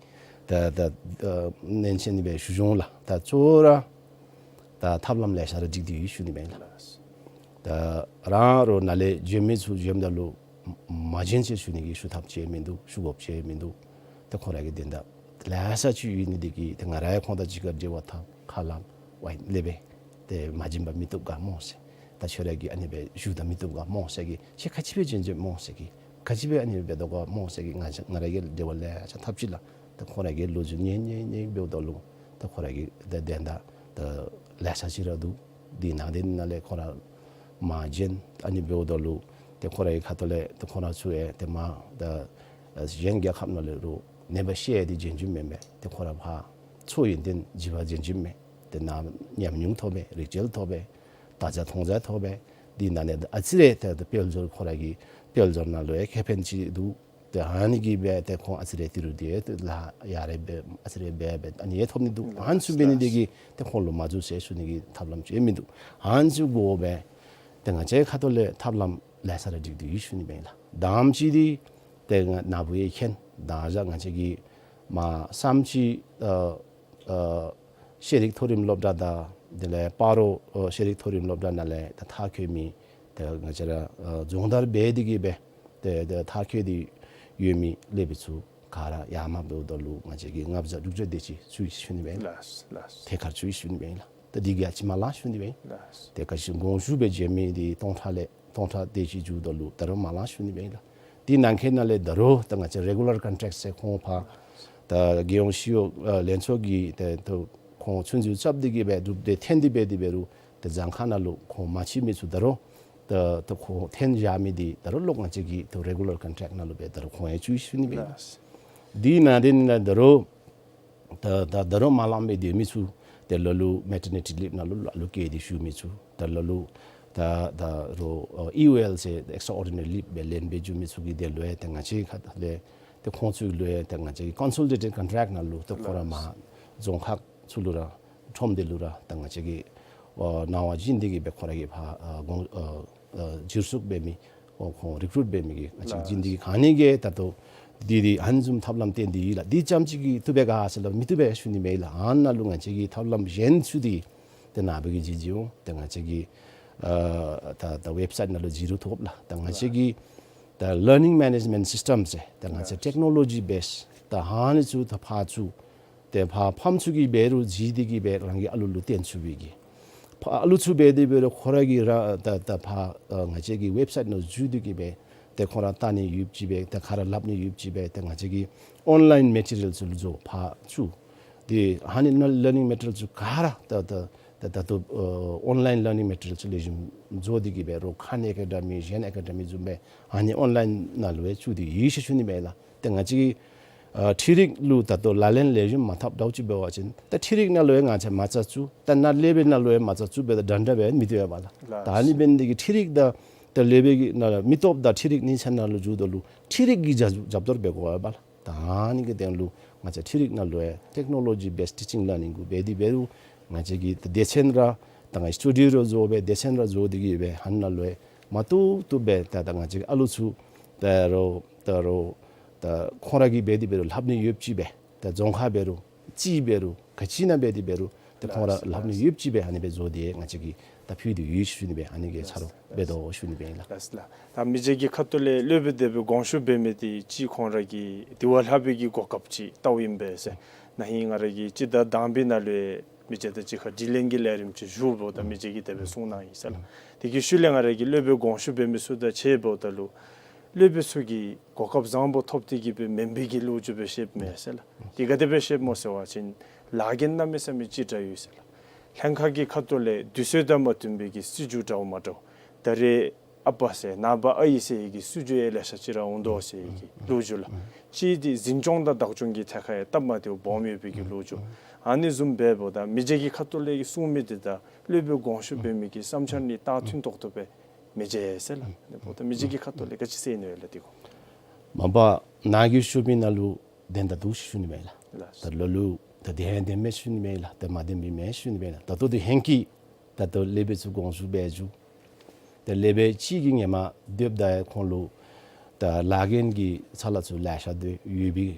ད་ད་ཨ་ཉན་ཤེས་ནི་སྦེ་ཞུ་འོང་ལགས། ད་གཙོ་བོ་ར་ད་ཐབས་ལམ་ལེ་ཤ་ར་སྒྲིག་སྟེ་ཡོད་ཞུ་ནི་མས་ལགས། ད་རང་རོགས་ནཱ་ལས་བྱོན་མི་ཚུ་བྱོནམ་ད་ལུ་མ་བྱོན་ཟེར་ཞུ་ནི་གི་ཞུ་ཐབས་ཅིག་མིན་འདུག། ཞུ་དགོཔ་ཅིག་མིན་འདུག། ད་ཁོང་ར་གི་དོན་དག་ལེ་ཤ་ཅིག་ཡོད་ནི་འདི་གིས་ད་ང་ར་ཡང་ཁོང་དང་གཅིག་ཁར་འབྲེལ་བ་འཐབ་ཁ་ལམ་ཝའི་ལེགས་པས། ཏེ་མ་བྱོན་པར་མི་བཏུབ་ག་སྨོ་ཟེར། ད་ཁྱོད་ར་གིས་ཨ་ནི་སྦེ་ཞུ་ད་མི་བཏུབ་ག་སྨོ་ཟེར་གྱི་ཁྱོད་ག་ཅི་སྦེ་བྱོན་བྱོནམ་སྨོ་ཟེར་གྱི་ག་ཅི་སྦེ་ཨ་ནི་སྦེ་འབད་དོ་ག་སྨོ་ཟེར་གྱི་ང་ང་ར་གིས་འབྲེལ་བ་ལེ་ཤ་འཐབ་ཅི་ལགས། ད་ཁོང་ར་གིས་ལོ་རྒྱུས་ཉན་ཉན་ཉན་འབདཝ་ད་ལུ་ད་ཁོང་ར་གི་ད་དོན་དག་ད་ལེ་ཤ་ཅིག་ར་འདུག། འདི་ནང་འདི་ནང་ལས་ཁོང་ར་མ་བྱོན། ཨ་ནི་འབདཝ་ད་ལུ་ཏེ་ཁོང་ར་གི་ཁ་ཐུག་ལས་ཏེ་ཁོང་ར་ཚུ་ཡང་ཏེ་མ་ད་གཞན་རྒྱལ་ཁབ་ནང་ལས་རུང་ནེམ་པ་ཤེས་ཏེ་བྱོན་བྱོནམ་མེན་པས། ཏེ་ཁོང་ར་ཕར་འཚོ་ཡོན་ཏན་བྱིན་པར་བྱོན་བྱོནམ་མས། ཏེ་ནཱ་ཉམས་མྱོང་ཐོབ་པས། རིག་རྩལ་ཐོབ་པས། ད་ཆ་མཐོང་རྒྱ་ཐོབ་པས། འདི་ནང་ལས་ཨ་ཙི་རེ་ཏེ་ད་དཔལ་འབྱོར་ཁོང་ར་གི་དཔལ་འབྱོར་ནང་ལུ་ཡང་ཁེ་ཕན་ཅིག་འདུག། ཏེ་ཨ་ནི་གིས་སྦེ་ཏེ་ཁོང་ཨ་ཙི་རེ་ཏི་རུ་ཏེ་ཏེ་ལཱ་ཡར་རེ་འབད་ཨ་ཙི་རེ་འབད་འབད་ཨ་ནི་ཡང་ཐོབ་ནི་འདུག། ཨ་ནི་ཚུ་འབད་ནི་དེ་གིས་ཏེ་ཁོང་ལུ་མ་འཛུལ་ཟེར་ཞུ་ནི་གི་ཐབས་ལམ་ཅིག་མིན་འདུག། ཨ་ནི་ཚུ་དགོ་པས། ཏེ་ང་བཅས་ཁ་ཐུག་ལས་ཐབས་ལམ་ལེ་ཤ་ར་སྒྲིག་སྟེ་ཡོད་ཞུ་ནི་སྦེ་ཨིན་ལགས། དང་པ་ཅིག་འདི་ཏེ་ང་ན་བུ་ཡང་མཁྱེན། ད་ང་བཅས་ཀྱི་མ་བསམ་ཅིག་ཨ་ཨ་ཤེས་རིག་མཐོ་རིམ་སློབ་གྲྭ་དང་དེ་ལས་སྤ་རོ་ཨ་ཤེས་རིག་མཐོ་རིམ་སློབ་གྲྭ་ནང་ལས་ད་མཐར་འཁྱོལ་མི་ཏེ་ང་བཅས་ར་ཨ་སྦྱོང་བརྡར་འབད་དེ་གིས་སྦེ་ཏེ་ཏེ་མཐར་འཁྱོལ་ཏེ་ཡོད་མི་སློབ་དཔོན་ཚུ་ག་ར་ཡར་མར་འབདཝ་ད་ལུ་ང་བཅས་ཀྱིས་ལྔ་བརྒྱ་དྲུག་བརྒྱ་དེ་ཅིག་ཚུད་ཞུ་ནི་སྦེ་ཨིན་ལགས། ལགས་ལགས། ཐད་ཀར་ཚུད་ཞུ་ནི་སྦེ་ཨིན་ལགས། ད་འདི་གིས་ཡང་ཅིག་མ་ལང་ཞུ་ནི་སྦེ་ཨིན། ལགས། ཏེ་ག་ཅི་དགོངས་ཞུ་འབད་བྱོན་མི་འདི་སྟོང་ཕྲག་ལས་སྟོང་ཕྲག་དེ་ཅིག་འགྱོཝ་ད་ལུ་ད་རུང་མ་ལང་ཞུ་ནི་སྦེ་ཨིན་ལགས། དེ་ནང་འཁོད་ནང་ལས་ད་རུང་ད་ང་བཅས་རེ་གུ་ལར་ཀོན་ཊེཀཊ་ཟེར་ཁོང་ཕར་ད་རྒྱལ་ཡོངས་ཤེས་ཡོན་ཨ་ལྷན་ཚོགས་ཀྱིས་ཏེ་ད་ཁོང་ཚུན་ཚོད་རྐྱབ་སྟེ་གིས་སྦེ་གྲུབ་སྟེ་འཐོན་ཏེ་འབད་དེ་འབད་རུང་ཏེ་གྱངས་ཁ་ནང་ལུ་ཁོང་མ་ཚུད་མི་ཚུ་ད་རུང་ད་ད་ཁོང་འཐོན་བཞག་མི་འདི་ད་རུང་ལོག་ང་བཅས་ཀྱི་ད་རེ་གུ་ལར་ཀོན་ཊེཀཊ་ནང་ལུ་སྦེ་ད་རུང་ཁོང་ཡང་ཚུད་ཞུ་ནི་སྦེ་ཨིན། ལགས། དེ་ནང་འདི་ནང་ད་རུང་ད་ད་ད་རུང་མ་ལང་སྦེ་སྡོད་མི་ཚུ་ཏེ་ལ་ལུ་མེ་ཊར་ནི་ཊི་ལིབ་ནང་ལུ་ལ་ལུ་བཀལ་ཏེ་བཞུགས་མི་ཚུ་ད་ལ་ལུ་ད་ད་རུང་ཨ་ཨི་ཡུ་ཨེལ་ཟེར་ཨེགསི་ཊྲ་ཨོར་ཌི་ནེ་རི་ལིབ་སྦེ་ལེན་སྦེ་བཞུགས་མི་ཚུ་གི་དོན་ལུ་ཡང་ཏེ་ང་བཅས་ཁ་ཐུག་ལས་ཏེ་ཁོང་ཚུ་ལུ་ཡང་ཏེ་ང་བཅས་ཀྱིས་ཀོན་སོ་ལི་ཌེ་ཊེཌ་ཀོན་ཊེཀཊ་ནང་ལུ་ཏེ་ཁོང་ར་མར་རྫོང་ཁག་ཚུ་ལུ་ར་ཁྲོམ་སྡེ་ལུ་ར་ཏེ་ང་བཅས་ཀྱིས་ཨ་གནང་བ་བྱིན་ཏེ་གིས་སྦེ་ཁོང་ར་གིས་ཕར་ཨ་གོང་ཨ་ཨ་བསྒྱུར་བཅོས་འབད་མི་ཨོ་ཁོང་རི་ཀུ་རུཊ་འབད་མི་གི་ང་བཅས་ལགས། བྱིན་ཏེ་གིས་ག་ནི་གིས་ད་ལྟོ་འདི་འདི་ཨ་ནི་བཟུམ་ཐབས་ལམ་བཏོན་ཏེ་ཡོད་ལགས། འདི་ཙམ་ཅིག་གིས་བཏུབ་པས་ག་ཟེར་ལགས། མི་བཏུབ་པས་ཞུ་ནི་མེད་ལགས། ཨ་ནཱ་ལུ་ང་བཅས་ཀྱིས་ཐབས་ལམ་གཞན་ཚུ་འདི་ཏེ་ནཱ་བུ་གིས་ཅིག་ཅིག་འོང་ཏེ་ང་བཅས་ཀྱི་ཨ་ད་ད་ཝེབ་སའིཊ་ནང་ལུ་བཞུགས་རུང་ཐོབ་ལགས། ད་ང་བཅས་ཀྱི་ད་ལར་ནིང་མེ་ནེཇ་མེནཊ་སིསི་ཊམ་ཟེར་ད་ང་བཅས་ལགས། ཊེཀ་ནོ་ལོ་ཇི་བེསི་ད་ཨ་ནི་ཚུ་ད་ཕར་ཚུ་ཏེ་ཕར་ཕམ་ཚུ་གིས་འབད་རུང་བརྩི་སྟེ་གིས་སྦེ་རང་གི་ཨ་ལུ་ལུ་སྟོན་ཚུགས་པའི་གི་ཕར་ཨ་ལུ་ཚུ་འབད་དེ་འབད་རུང་ཁོང་ར་གིས་ར་ད་ད་ཕར་ཨ་ང་བཅས་ཀྱི་ཝེབ་སའིཊ་ནང་འཛུལ་ཏེ་གིས་སྦེ་ཏེ་ཁོང་ར་ལྟ་ནི་ཡོདཔ་ཅིག་སྦེ་ཏེ་ག་ར་སླབ་ནི་ཡོདཔ་ཅིག་སྦེ་ཏེ་ང་བཅས་ཀྱི་ཨོན་ལའིན་མེ་ཊི་རི་ཡལ་ཚུ་ལུ་འགྱོ་ཕར་ཚུ་ཏེ་ཨ་ནི་ལར་ནིང་མེ་ཊི་རི་ཡལ་ཚུ་ག་ར་ད་ད་ད་ད་ལྟོ་ཨ་ཨོན་ལའིན་ལར་ནིང་མེ་ཊི་རི་ཡལ་ཚུ་ལེགས་ཤོམ་བཟོ་སྟེ་གིས་སྦེ་རོགས་ཁཱན་ཨེ་ཀེ་ཌ་མི་གཞན་ཨེ་ཀེ་ཌ་མི་བཟུམ་སྦེ་ཨ་ནི་ཨོན་ལའིན་ནང་ལུ་སྦེ་བཙུགས་ཏེ་ཡོད་ཟེར་ཞུ་ནི་མས་ལགས། ཏེ་ང་བཅས་ཀྱིས་ཨ་འཕྲུལ་རིག་ལུ་ད་ལྟོ་ལག་ལེན་ལེགས་ཤོམ་མ་འཐབ་འདྲཝ་ཅིག་འབད་བ་ཅིན་ད་འཕྲུལ་རིག་ནང་ལུ་ཡང་ང་བཅས་མ་རྩ་བཙུགས་ད་ནཱ་སློབ་དཔོན་ནང་ལུ་ཡང་མ་རྩ་བཙུགས་འབདཝ་ད་འདྲན་འདྲ་སྦེ་མི་བཏུབ་པས་ལགས། ལགས། ད་ཨ་ནི་འབད་ནི་དེ་གིས་འཕྲུལ་རིག་དང་ད་སློབ་དཔོན་གྱི་ནང་ལུ་མི་སྟོབས་དང་འཕྲུལ་རིག་གཉིས་ཆ་ནང་ལུ་འགྱོཝ་ད་ལུ་འཕྲུལ་རིག་གིས་རྒྱབ་རྒྱབ་སྐྱོར་འབད་དགོ་པས་ལགས། ད་ཨ་ནི་གི་དོན་ལུ་ང་བཅས་འཕྲུལ་རིག་ནང་ལུ་ཡང་ཊེཀ་ནོ་ལོ་ཇི་བེསི་ཊི་ཊི་ཅིང་ལར་ནིང་གུ་འབད་དེ་འབད་རུང་ང་བཅས་ཀྱིས་ད་སྡེ་ཚན་ར་ད་ང་སི་ཊུ་ཌིའོ་ར་བཟོ་སྦེ་སྡེ་ཚན་ར་བཟོ་སྟེ་གིས་སྦེ་ཨ་ནཱ་ལུ་ཡང་མ་བཏུབ་བཏུབ་སྦེ་ད་ད་ང་བཅས་ཀྱི་ཨ་ལུ་ཚུ་ད་རུང་ད་རུང་ད་ཁོང་ར་གིས་འབད་དེ་འབད་རུང་ལྷབ་ནི་ཡོདཔ་ཅིག་སྦེ་ད་རྫོང་ཁག་འབད་རུང་སྤྱི་འབད་རུང་ག་ཅི་ནང་འབད་དེ་འབད་རུང་ད་ཁོང་ར་ལྷབ་ནི་ཡོདཔ་ཅིག་སྦེ་ཨ་ནི་སྦེ་བཟོ་སྟེ་ང་བཅས་ཀྱིས་ད་ཕུལ་ཏེ་ཡོད་ཞུ་ནི་སྦེ་ཨ་ནི་གི་ཆ་རོགས་འབད་དོ་ཞུ་ནི་སྦེ་ཨིན་ལགས། ལགས་ལགས། ད་མི་རྗེ་གི་ཁ་ཐུག་ལས་སློབ་དཔོན་དེ་སྦེ་དགོངས་ཞུ་འབད་མི་དེ་ཅིག་ཁོང་ར་གིས་དེ་བ་ལྷབ་པའི་གི་གོ་སྐབས་ཅིག་བལྟཝ་ཨིན་པས་ཟེར། ན་ཧིང་ང་ར་གིས་སྤྱི་ཟླ་དང་པའི་ནང་ལུ་མི་རྗེ་དང་གཅིག་ཁར་དྲི་ལན་གྱི་ལས་རིམ་ཅིག་ཞུཝ་ད་མི་རྗེ་གིས་དེ་སྦེ་གསུངས་གནང་ཡི་ཟེར་ལགས། དེ་གི་ཤུལ་ལས་ང་ར་གིས་སློབ་དཔོན་དགོངས་ཞུ་འབད་མི་ཚུ་དང་ཕྱད་འབདཝ་ད་ལུ་སློབ་དཔོན་ཚུ་གིས་གོ་སྐབས་བཟང་པོ་ཐོབ་སྟེ་གིས་སྦེ་མེན་པའི་གི་ལོ་རྒྱུས་སྦེ་བཤདཔ་མས་ཟེར་ལགས། དེ་ག་དེ་སྦེ་བཤདཔ་སྨོ་ཟེར་བ་ཅིན་ལཱ་འགན་གནམ་མེད་ས་མེད་ཅིག་དྲག་ཡོད་ཟེར་ལགས། ལྷན་ཁག་གི་ཁ་ཐུག་ལས་དུས་ཚོད་དང་མ་བསྟུན་པའི་གི་སྲིད་བྱུས་འདྲཝ་མ་འདྲཝ་ད་རེས་ཨ་པ་ཟེར་ནངས་པ་ཨའི་ཟེར་བའི་གི་སྲིད་བྱུས་ཡང་ལེ་ཤ་ཅིག་ར་འོང་དོ་ཟེར་བའི་གི་ལོ་རྒྱུས་ལགས། གཅིག་འདི་འཛིན་སྐྱོང་དང་བདག་སྐྱོང་གི་ཐད་ཁར་ཡང་སྟབས་མ་བདེཝ་སྦོམ་ཡོད་པའི་གི་ལོ་རྒྱུས། ཨ་ནི་བཟུམ་འབདཝ་ད་མི་རྗེ་གི་ཁ་ཐུག་ལས་ཀྱི་གསུང་མི་དེ་དང་སློབ་དཔོན་དགོངས་ཞུ་འབད་མི་གི་བསམ་འཆར་གཉིས་ད་མཐུན་ཏོག་ཏོ་སྦེ་མི་མཇལ་ཟེར་ལགས། དེ་འབདཝ་ད་མི་རྗེ་གི་ཁ་ཐུག་ལས་ག་ཅི་ཟེར་ནི་ཡོད་ལགས་དེ་གུ། མ་པ་ནཱ་གིས་ཞུ་མི་ནང་ལུ་བདེན་ད་འདུག་ཞུ་ནི་མས་ལགས། ལགས། ད་ལ་ལུ་ད་བདེན་བདེན་མས་ཞུ་ནི་མས་ལགས། ད་མ་བདེན་པའི་མས་ཞུ་ནི་མས་ལགས། ད་ལྟོ་འདི་ཧེང་སྐལ་ད་ལྟོ་སློབ་དཔོན་ཚུ་དགོངས་ཞུ་འབད་བཅུག། ད་སློབ་དཔོན་གཅིག་གིས་ཧེ་མ་སྡོདཔ་ད་ཁོང་ལུ་ད་ལཱ་འགན་གྱི་ཚ་ལ་ཚུ་ལེ་ཤ་སྡོད་ཡོད་པའི་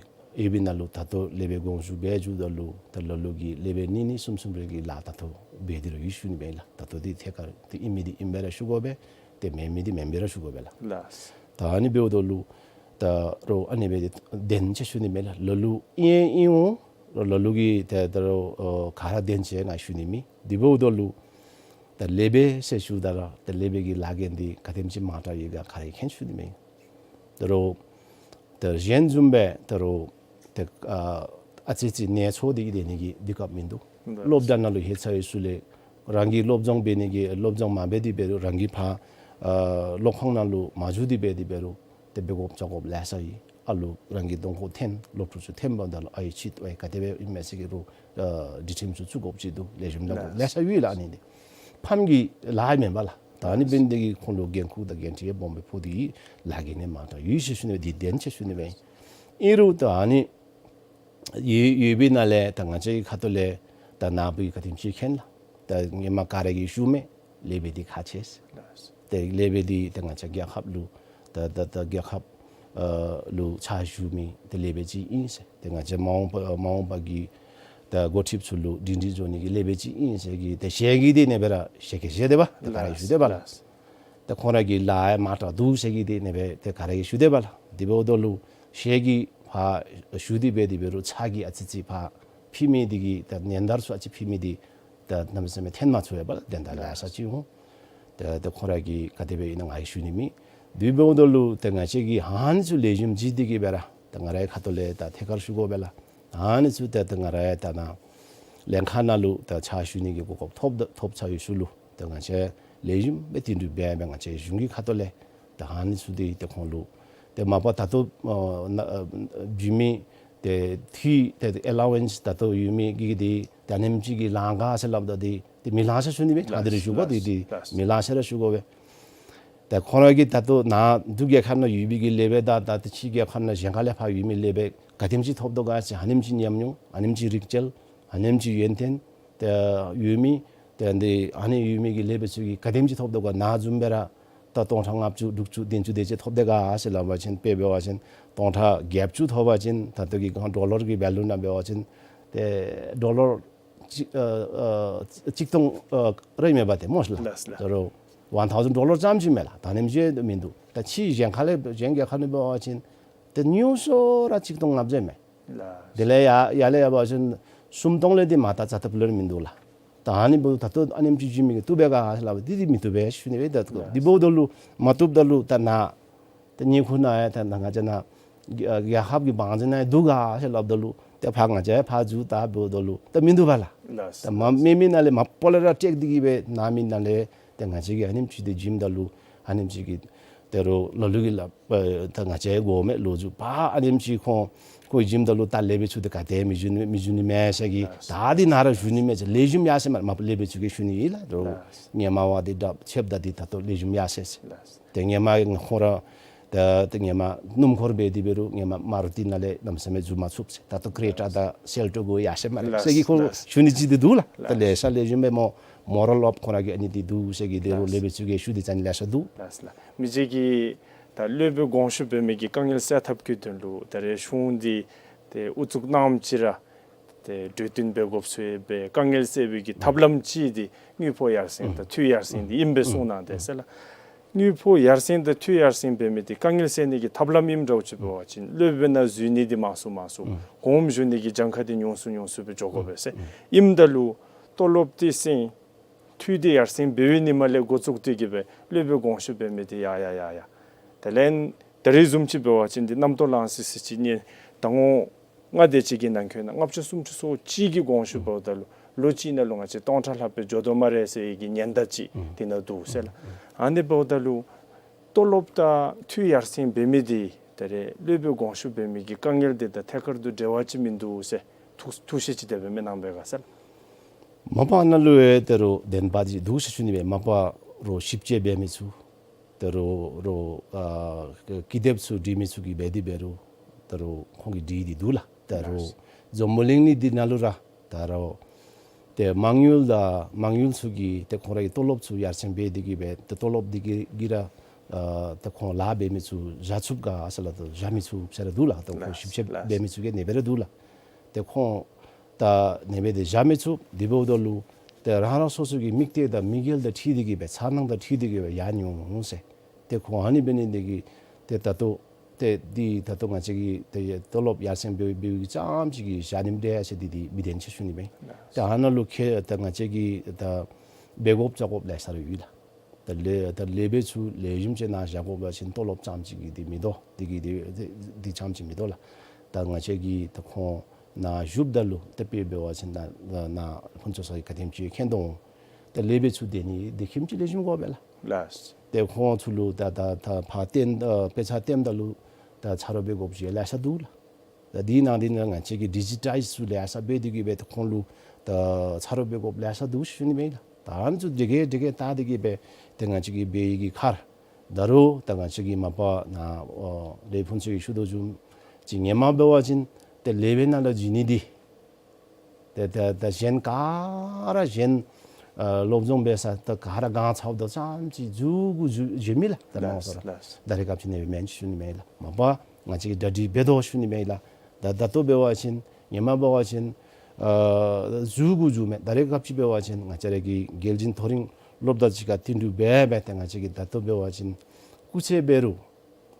ཡོད་པའི་ནང་ལུ་ད་ལྟོ་སློབ་དཔོན་དགོངས་ཞུ་འབད་བཅུག་ད་ལུ་ད་ལ་ལུ་གིས་སློབ་དཔོན་གཉིས་གཉིས་གསུམ་གསུམ་རེ་གི་ལཱ་ད་ལྟོ་འབད་དེ་ར་ཡོད་ཞུ་ནི་མས་ལགས། ད་ལྟོ་འདི་ཐད་ཀར་འདི་ཨིན་མི་འདི་ཨིན་པས་ར་ཞུ་དགོ་པས། ཏེ་མེན་མི་འདི་མེན་པས་ར་ཞུ་དགོ་པས་ལགས། ལགས། ད་ཨ་ནི་འབདཝ་ད་ལུ་ད་རུང་ཨ་ནི་སྦེ་འདི་བདེན་ཅིག་ཞུ་ནི་མས་ལགས། ལ་ལུ་ཨིན་ཨིན་འོང་ལ་ལུ་གིས་ཏེ་ད་རུང་ཨ་ག་ར་བདེན་ཅིག་ང་ཞུ་ནི་མེད། དེ་འབདཝ་ད་ལུ་ད་སློབ་དཔོན་ཟེར་ཞུཝ་ད་ར་ད་སློབ་དཔོན་གྱི་ལཱ་འགན་འདི་ག་དེམ་ཅིག་མང་དྲགས་ཡོད་ག་ག་ར་མཁྱེན་ཞུ་ནི་མས། ད་རུང་ད་གཞན་བཟུམ་སྦེ་ད་རུང་ཏེ་ཨ་ཨ་ཙི་ཅིག་ནེ་ཚོ་འདི་གིས་སྡོད་ནི་གི་དུས་སྐབས་མིན་འདུག། ལགས། སློབ་གྲྭ་ནང་ལུ་ལྷོད་ཚར་བའི་ཤུལ་ལས་རང་གིས་སློབ་སྦྱོང་འབད་ནི་གི་སློབ་སྦྱོང་མ་འབད་དེ་འབད་རུང་རང་གིས་ཕར་ཨ་སློབ་ཁང་ནང་ལུ་མ་འཛུལ་ཏེ་འབད་དེ་འབད་རུང་ཏེ་འབད་དགོཔ་བྱ་དགོཔ་ལེ་ཤ་ཡོད། ཨ་ལུ་རང་གི་གདོང་ཁར་འཐོན་སློབ་ཕྲུག་ཚུ་འཐོནམ་ད་ལུ་ཨའི་ཕྱིས་ཏེ་ཨའི་ག་དེ་སྦེ་ཨིན་མས་ཟེར་གྱི་རུང་ཨ་སྒྲིག་ཁྲིམས་ཚུ་བཙུགས་དགོཔ་ཅིག་འདུག། ལེགས་ཤོམ་ལཱ་དགོཔ་ལེ་ཤ་ཡོད་ལགས། ཨ་ནི་འདི་ཕམ་གྱི་ལཱ་མེན་པས་ལགས། ད་ཨ་ནི་འབད་ནི་འདི་གིས་ཁོང་ལུ་འགན་ཁུར་དང་འགན་འཁྲི་སྦོམ་སྦེ་ཕོག་སྟེ་ལཱ་གི་ནི་མ་ཏང་ཡོད་ཟེར་ཞུ་ནི་འདི་བདེན་ཟེར་ཞུ་ནི་སྦེ། ཨིན་རུང་ད་ཨ་ནི་ཡོད་ཡོད་པའི་ནང་ལས་ད་ང་བཅས་ཀྱི་ཁ་ཐུག་ལས་ད་ནཱ་བུ་གིས་ག་དེམ་ཅིག་མཁྱེན་ལགས། ད་ཧེ་མ་ག་ར་གིས་ཞུ་མི་ལེགས་པའི་འདི་ཁག་ཆེ་ཟེར། ཏེ་ལེགས་པའི་འདི་ཏེ་ང་བཅས་རྒྱལ་ཁབ་ལུ་ད་ད་ད་རྒྱལ་ཁབ་ཨ་ལུ་ཕྱག་ཞུ་མི་ཏེ་ལེགས་པའི་ཅིག་ཨིན་ཟེར། ཏེ་ང་བཅས་མ་འོངས་པ་མ་འོངས་པ་གི་ད་འགོ་ཁྲིདཔ་ཚུ་ལུ་སྒྲིང་སྒྲིང་འགྱོ་ནི་གི་ལེགས་པའི་ཅིག་ཨིན་ཟེར་གི་ཏེ་ཞལ་གྱིས་འདི་ཨ་ནི་སྦེ་ར་ཞལ་གྱིས་བཞེས་ཏེ་འབད་ད་ག་ར་གིས་ཞུ་སྟེ་འབད་ལགས། ད་ཁོང་ར་གི་ལཱ་ཡང་མ་དྲག་འདུག་ཟེར་གི་འདི་ཨ་ནི་སྦེ་ཏེ་ག་ར་གིས་ཞུ་སྟེ་འབད་ལགས། དེ་འབདཝ་ད་ལུ་ཞལ་གྱིས་ཕར་ཞུ་སྟེ་འབད་དེ་འབད་རུང་ཕྱག་གིས་ཨ་ཙི་ཙི་ཕར་ཕུལ་མི་འདི་གིས་ད་ཉེན་བརྡར་ཚུ་ཨ་ཙི་ཕུལ་མི་འདི་ད་གནམ་མེད་ས་མེད་ཐོན་མ་ཚུགས་པས་ལགས། དོན་དག་ལེ་ཤ་ཅིག་འོང་། ད་ད་ཁོང་ར་གིས་ག་དེ་སྦེ་ཨིན་ན་ང་གིས་ཞུ་ནི་མེད། དེ་འབདཝ་ད་ལུ་ད་ང་བཅས་ཀྱིས་ཨ་ནི་ཚུ་ལེགས་ཤོམ་བརྩི་སྟེ་གི་སྦེ་ར་ད་ང་རའི་ཁ་ཐུག་ལས་ད་ཐད་ཀར་ཞུ་དགོ་པས་ལགས། ཨ་ནི་ཚུ་ད་ད་ང་རའི་ད་ནཱ་ལྷན་ཁག་ནང་ལུ་ད་ཕྱག་ཞུ་ནི་གི་གོ་སྐབས་ཐོབ་ད་ཐོབ་ཚར་བའི་ཤུལ་ལུ་ད་ང་བཅས་ལེགས་ཤོམ་སྦེ་དེ་འདྲ་འབད་འབད་ང་བཅས་གཞུང་གི་ཁ་ཐུག་ལས་ད་ཨ་ནི་ཚུ་འདི་ཏེ་ཁོང་ལུ་ཏེ་མ་པ་ད་ལྟོ་ཨ་ན་ཨ་བྱིན་མི་ཏེ་འཐུས་ཏེ་ཨེ་ལ་ཝན་སི་ད་ལྟོ་ཡོད་མི་གི་འདི་ད་ཨ་ནེམ་ཅིག་གིས་ལང་ག་ཟེར་སླབ་ད་འདི་ཏེ་མི་ལང་ཟེར་ཞུ་ནི་སྦེ་ད་འདི་ར་ཞུ་དགོ། ཏེ་འདི་མི་ལང་ཟེར་ར་ཞུ་དགོ་པས། ད་ཁོང་ར་གིས་ད་ལྟོ་ནཱ་འབྲུག་རྒྱལ་ཁབ་ནང་ཡོད་པའི་གི་ལེགས་པའི་ད་ད་ཏེ་ཕྱི་རྒྱལ་ཁབ་ནང་གཞན་ཁ་ལས་ཕར་ཡོད་མི་ལེགས་པའི་ག་དེམ་ཅིག་ཐོབ་དོ་ག་ཟེར་ཨ་ནེམ་ཅིག་ཉམས་མྱོང་ཨ་ནེམ་ཅིག་རིག་རྩལ་ཨ་ནེམ་ཅིག་ཡོན་ཏན་ཏེ་ཡོད་མི་ཏེ་འདི་ཨ་ནི་ཡོད་མི་གི་ལེགས་པའི་ཚུ་གིས་ག་དེམ་ཅིག་ཐོབ་དོ་ག། ནཱ་བཟུམ་སྦེ་ར་ད་སྟོང་ཕྲག་ལྔ་བཅུ་དྲུག་ཅུ་བདུན་ཅུ་དེ་ཅིག་ཐོབ་དེ་ག་ཟེར་སླབ་པ་ཅིན་དཔེ་འབད་བ་ཅིན་སྟོང་ཕྲག་བརྒྱད་ཅུ་ཐོབ་པ་ཅིན་ད་ལྟོ་གི་སྒང་ཌོ་ལར་གྱི་ཝེ་ལུ་ནང་འབད་བ་ཅིན་ཏེ་ཌོ་ལར་གཅིག་ཨ་ཨ་གཅིག་སྟོང་ཨ་རེ་མེན་པ་ཏེ་སྨོ་ལགས། ལགས་ལགས། ད་རུང་ཝན་ཐའུ་ཟེན་ཌོ་ལར་ཙམ་ཅིག་མས་ལགས། ད་ཨ་ནེམ་ཅིག་མིན་འདུག། ད་ཕྱི་གཞན་ཁ་ལས་གཞན་རྒྱལ་ཁབ་ནང་འབད་བ་ཅིན་ཏེ་ཉུང་སུ་ར་གཅིག་སྟོང་ལྔ་བརྒྱ་མས། ལགས། དེ་ལས་ཡར་ཡར་ལས་ཡར་འབད་བ་ཅིན་སུམ་སྟོང་ལས་འདི་མར་ད་རྩ་ཐབ་ལས་མིན་འདུག་ལགས། ད་ཨ་ནི་འབདཝ་ད་ལྟོ་ཨ་ནེམ་ཅིག་བྱིན་མི་གིས་བཏུབ་པས་ག་ཟེར་སླབ་འདི་འདི་མི་བཏུབ་པས་ཞུ་ནི་སྦེ། ད་ལགས། འདི་འབདཝ་ད་ལུ་མ་བཏུབ་ད་ལུ་ད་ནཱ་ད་ཉེ་འཁོར་ནང་ཡང་ད་ནཱ་ང་བཅས་ནཱ་རྒྱལ་ཁབ་ཀྱི་བང་མཛོད་ནང་ཡང་འདུག་ག་ཟེར་སླབ་ད་ལུ་ད་ཕར་ང་བཅས་ཕར་འཛུལ་ད་འབདཝ་ད་ལུ་ད་མིན་འདུག་པས་ལགས། ལགས། ད་མ་མེད་མི་ནང་ལས་མ་པ་ལས་ར་སྤྲོད་དེ་གི་སྦེ་ནཱ་མི་ནང་ལས་ཏེ་ང་བཅས་ཀྱིས་ཨ་ནེམ་ཅིག་འདི་བྱིནམ་ད་ལུ་ཨ་ནེམ་ཅིག་གི་ད་རུང་ལ་ལུ་གིས་སླབ་ཨ་ད་ང་བཅས་དགོ་མི་ལོ་རྒྱུས་ཕར་ཨ་ནེམ་ཅིག་ཁོང་ཁོང་བྱིནམ་ད་ལུ་ད་ལེགས་པའི་ཚུ་འདི་ག་ཏེ་མི་བྱིན་མི་བྱིན་ནི་མས་ཟེར་གི། ལགས། ད་འདི་ནཱ་ར་ཞུ་ནི་མས་ཟེར། ལེགས་ཤོམ་ཡར་སེང་མ་མ་པ་ལེགས་པའི་ཚུ་གིས་ཞུ་ནི་ཨིན་ལགས། ད་རུང་ལགས། སྔོན་མ་བ་འདི་ད་ཕྱདཔ་ད་འདི་ད་ལྟོ་ལེགས་ཤོམ་ཡར་སེང་ཟེར། ལགས། ཏེ་སྔོན་མ་ཁོང་ར་ད་ཏེ་སྔོན་མ་སྣུམ་འཁོར་འབད་དེ་འབད་རུང་སྔོན་མ་མ་རུ་ཏི་ནང་ལས་གནམ་མེད་ས་མེད་འཛུལ་མ་ཚུགས་ཟེར། ད་ལྟོ་ཀི་རེ་ཊ་དང་སེལ་ཊོ་གུ་ཡར་སེང་མས་ལགས། ལགས། ཟེར་གི་ཁོང་ལགས། ཞུ་ནི་ཅིག་འདི་འདུག་ལགས། ད་ལགས། ལེ་ཤ་ལེགས་ཤོམ་སྦེ་མོ་མོ་རལ་ཨོཕ་ཁོང་ར་གི་ཨ་ནི་འདི་འདུག་ཟེར་གི། ད་རུང་ལགས། ལེགས་པའི་ཚུ་གིས་ཞུ་སྟེ་ཙང་ལེ་ཤ་འདུག། ལགས་ལགས། མི་རྗེ་གིས་ད་སློབ་དཔོན་དགོངས་ཞུ་འབད་མི་གི་དཀའ་ངལ་སེལ་ཐབས་ཀྱི་དོན་ལུ་ད་རེས་གཞུང་འདི་ཏེ་དབུ་བཙུགས་གནངམ་ཅིག་ར་ཏེ་གྲོས་བསྟུན་འབད་དགོཔ་ཚུ་ཡོད་པའི་དཀའ་ངལ་སེལ་བའི་གི་ཐབས་ལམ་ཅིག་འདི་དངུལ་ཕོགས་ཡར་སེང་དང་འཐུས་ཡར་སེང་འདི་ཨིནམ་སྦེ་གསུངས་གནང་དེས་ལགས། དངུལ་ཕོགས་ཡར་སེང་དང་འཐུས་ཡར་སེང་འབད་མི་འདི་དཀའ་ངལ་སེལ་ནི་གི་ཐབས་ལམ་ཨིནམ་འདྲཝ་ཅིག་འབད་བ་ཅིན་སློབ་དཔོན་ནང་འཛུལ་ནི་འདི་མང་སུ་མང་སུ་གོངམ་བཞུགས་ནི་གི་གྱངས་ཁ་འདི་ཉུང་སུ་ཉུང་སུ་སྦེ་འགྱོ་དགོ་པས་ཟེར། ཨིནམ་ད་ལུ་ཏོ་ལོབ་འདི་སེང་འཐུས་འདི་ཡར་སེང་འབད་བའི་ཉིནམ་ལས་འགོ་བཙུགས་ཏེ་གི་སྦེ་སློབ་དཔོན་དགོངས་ཞུ་འབད་མི་འདི་ཡར་ཡར་ཡར་ཡར། དེ་ལས་ད་རེས་བཟུམ་ཅིག་འབད་བ་ཅིན་འདི་གནམ་ཐོག་ལང་སི་སི་ཅིག་ཨིན། ད་ངོ་ལྔ་དེ་ཅིག་གི་ནང་འཁོད་ནང་ལྔ་བཅུ་སུམ་ཅུ་སོ་གཅིག་གིས་དགོངས་ཞུ་འབདཝ་ད་ལུ་ལོ་གཅིག་ནང་ལུ་ང་བཅས་སྟོང་ཕྲག་ལྷགཔ་སྦེ་འགྱོ་དོ་སྨ་རེ་ཟེར་བའི་གི་ཉེན་བརྡ་ཅིག་དེ་ནང་འདུག་ཟེར་ལགས། ཨ་ནི་འབདཝ་ད་ལུ་ཏོ་ལོབ་དང་འཐུས་ཡར་སེང་འབད་མི་འདི་ད་རེས་སློབ་དཔོན་དགོངས་ཞུ་འབད་མི་གི་དཀའ་ངལ་འདི་དང་ཐད་ཀར་དུ་འབྲེལ་བ་ཅིག་མིན་འདུག་ཟེར་ཐུགས་ཐུགས་བཞེད་ཅིག་དེ་སྦེ་མི་གནང་པས་ག་ཟེར། མ་པ་ནང་ལུ་ཡང་ད་རུང་བདེན་པ་ཅིག་འདུག་ཟེར་ཞུ་ནི་སྦེ། མ་པ་རོགས་ཞིབ་དཔྱད་འབད་མི་ཚུ་ད་རུང་རོགས་ཨ་ཀི་དེབ་ཚུ་འབྲི་མི་ཚུ་གིས་འབད་དེ་འབད་རུང་ད་རུང་ཁོང་གིས་འབྲི་སྟེ་འདུག་ལགས། ད་རུང་ལགས། འཛམ་བུ་གླིང་ནི་འདི་ནང་ལུ་ར་ད་རུང་ཏེ་མ་དངུལ་དང་མ་དངུལ་ཚུ་གིས་ཏེ་ཁོང་ར་གི་ཏོ་ལོབ་ཚུ་ཡར་སེང་འབད་དེ་གི་སྦེ་ཏེ་ཏོ་ལོབ་འདི་གིས་གིས་ར་ཨ་ཏེ་ཁོང་ལཱ་འབད་མི་ཚུ་བཞག་ཚུགས་ག་ཟེར་སླབ་ད་བཞག་མི་ཚུགས་ཟེར་ར་འདུག་ལགས། ཏེ་ཁོང་ལགས། ཞིབ་དཔྱད་ལགས། འབད་མི་ཚུ་གིས་ཨ་ནེ་སྦེ་ར་འདུག་ལགས། ཏེ་ཁོང་ད་ཨ་ནེ་སྦེ་ཏེ་བཞག་མི་ཚུགས། དེ་འབདཝ་ད་ལུ་ཏེ་རང་རང་སོ་སོ་གི་དམིགས་གཏད་དང་དམིགས་ཡུལ་དང་འཁྲིལ་ཏེ་གི་སྦེ་ཚོར་སྣང་དང་འཁྲིལ་ཏེ་གི་སྦེ་ཡར་འགྱོ་འོང་ཟེར། ཏེ་ཁོང་ཨ་ནི་འབད་ནི་འདི་གིས་ཏེ་ད་ལྟོ་ཏེ་འདི་ད་ལྟོ་ང་བཅས་ཀྱིས་ཏེ་ཏོ་ལོབ་ཡར་སེང་འབད་འབདཝ་གི་ཙམ་ཅིག་གིས་བཞག་ནི་འདྲས་ཟེར་འདི་འདི་མི་བདེན་ཟེར་ཞུ་ནི་སྦེ། ཏེ་ཨ་ནཱ་ལུ་ཁེ་ཏེ་ང་བཅས་ཀྱིས་ཏེ་འབད་དགོཔ་བཅོ་དགོཔ་ལེ་ཤ་ར་ཡོད་ལགས། ད་ལེགས་ད་ལེགས་པའི་ཚུ་ལེགས་ཤོམ་ཅིག་ནཱ་བཞག་དགོ་པ་ཅིན་ཏོ་ལོབ་ཙམ་ཅིག་གིས་འདི་མི་དོ། འདི་གིས་འདི་འདི་འདི་ཙམ་ཅིག་མི་དོ་ལགས། ད་ང་བཅས་ཀྱིས་ད་ཁོང་ནཱ་བཞུགསཔ་ད་ལུ་ད་དཔེ་འབད་བ་ཅིན་ད་ནཱ་ཕུན་ཚོགས་སར་ག་དེམ་ཅིག་མཁྱེན་དོ་འོང་། ད་ལེགས་པའི་ཚུ་དེ་ནི་དེ་ཁྱིམ་གྱི་ལེགས་ཤོམ་དགོ་པས་ལགས། ལགས། ཏེ་ཁོང་ཚུ་ལུ་ད་ད་ད་ཕར་བསྟན་ཨ་དཔེ་ཆ་སྟོནམ་ད་ལུ་ད་ཆ་རོགས་འབད་དགོཔ་ཅིག་ལེ་ཤ་འདུག་ལགས། ད་འདི་ནང་འདི་ནང་ང་བཅས་ཀྱིས་ཌི་ཇི་ཊའིཛ་ཚུ་ལེ་ཤ་འབད་དེ་གི་སྦེ་ད་ཁོང་ལུ་ད་ཆ་རོགས་འབད་དགོཔ་ལེ་ཤ་འདུག་ཞུ་ནི་མས་ལགས། ད་ ཨ་ནི་ཚུ་དེ་གི་དེ་གི་ད་དེ་གི་སྦེ་ཏེ་ང་བཅས་ཀྱི་འབད་བའི་གི་ཁར་ད་རུང་ད་ང་བཅས་ཀྱི་མ་པ་ནཱ་ཨོ་ལས་ཕུན་ཚོགས་ཀྱིས་ཞུ་དོ་བཟུམ་ཅིག་ཧེ་མ་འབད་བ་ཅིན་ཏེ་ལེགས་པའི་ནང་ལུ་འཛུལ་ནི་འདི་ཏེ་ཏེ་ཏེ་གཞན་ག་ར་གཞན་ཨ་སློབ་སྦྱོང་འབད་ས་ཏེ་ག་ར་གང་ཚ་བ་དོ་ཙམ་ཅིག་འཛུལ་དགོ་འཛུལ་འཛུལ་མི་ལགས། ད་ནང་ལགས་སོ་ར་ལགས། ད་རེས་སྐབས་ཅིག་ནི་མེན་ཞུ་ནི་མེན་ལགས། མ་པ་ང་བཅས་ཀྱིས་གྲ་སྒྲིག་འབད་དོ་ཞུ་ནི་མེན་ལགས། ད་ད་ལྟོ་འབད་བ་ཅིན་ཧེ་མ་འབད་བ་ཅིན་ཨ་འཛུལ་དགོ་འཛུལ་མི་ད་རེས་སྐབས་ཅིག་འབད་བ་ཅིན་ང་བཅས་ར་གི་རྒྱལ་སྤྱིའི་མཐོ་རིམ་སློབ་གྲྭ་ཅིག་ཁར་བསྟུན་གྲོས་འབད་འབད་ཏེ་ང་བཅས་ཀྱིས་ད་ལྟོ་འབད་བ་ཅིན་སྐུགས་ཚད་འབད་རུང་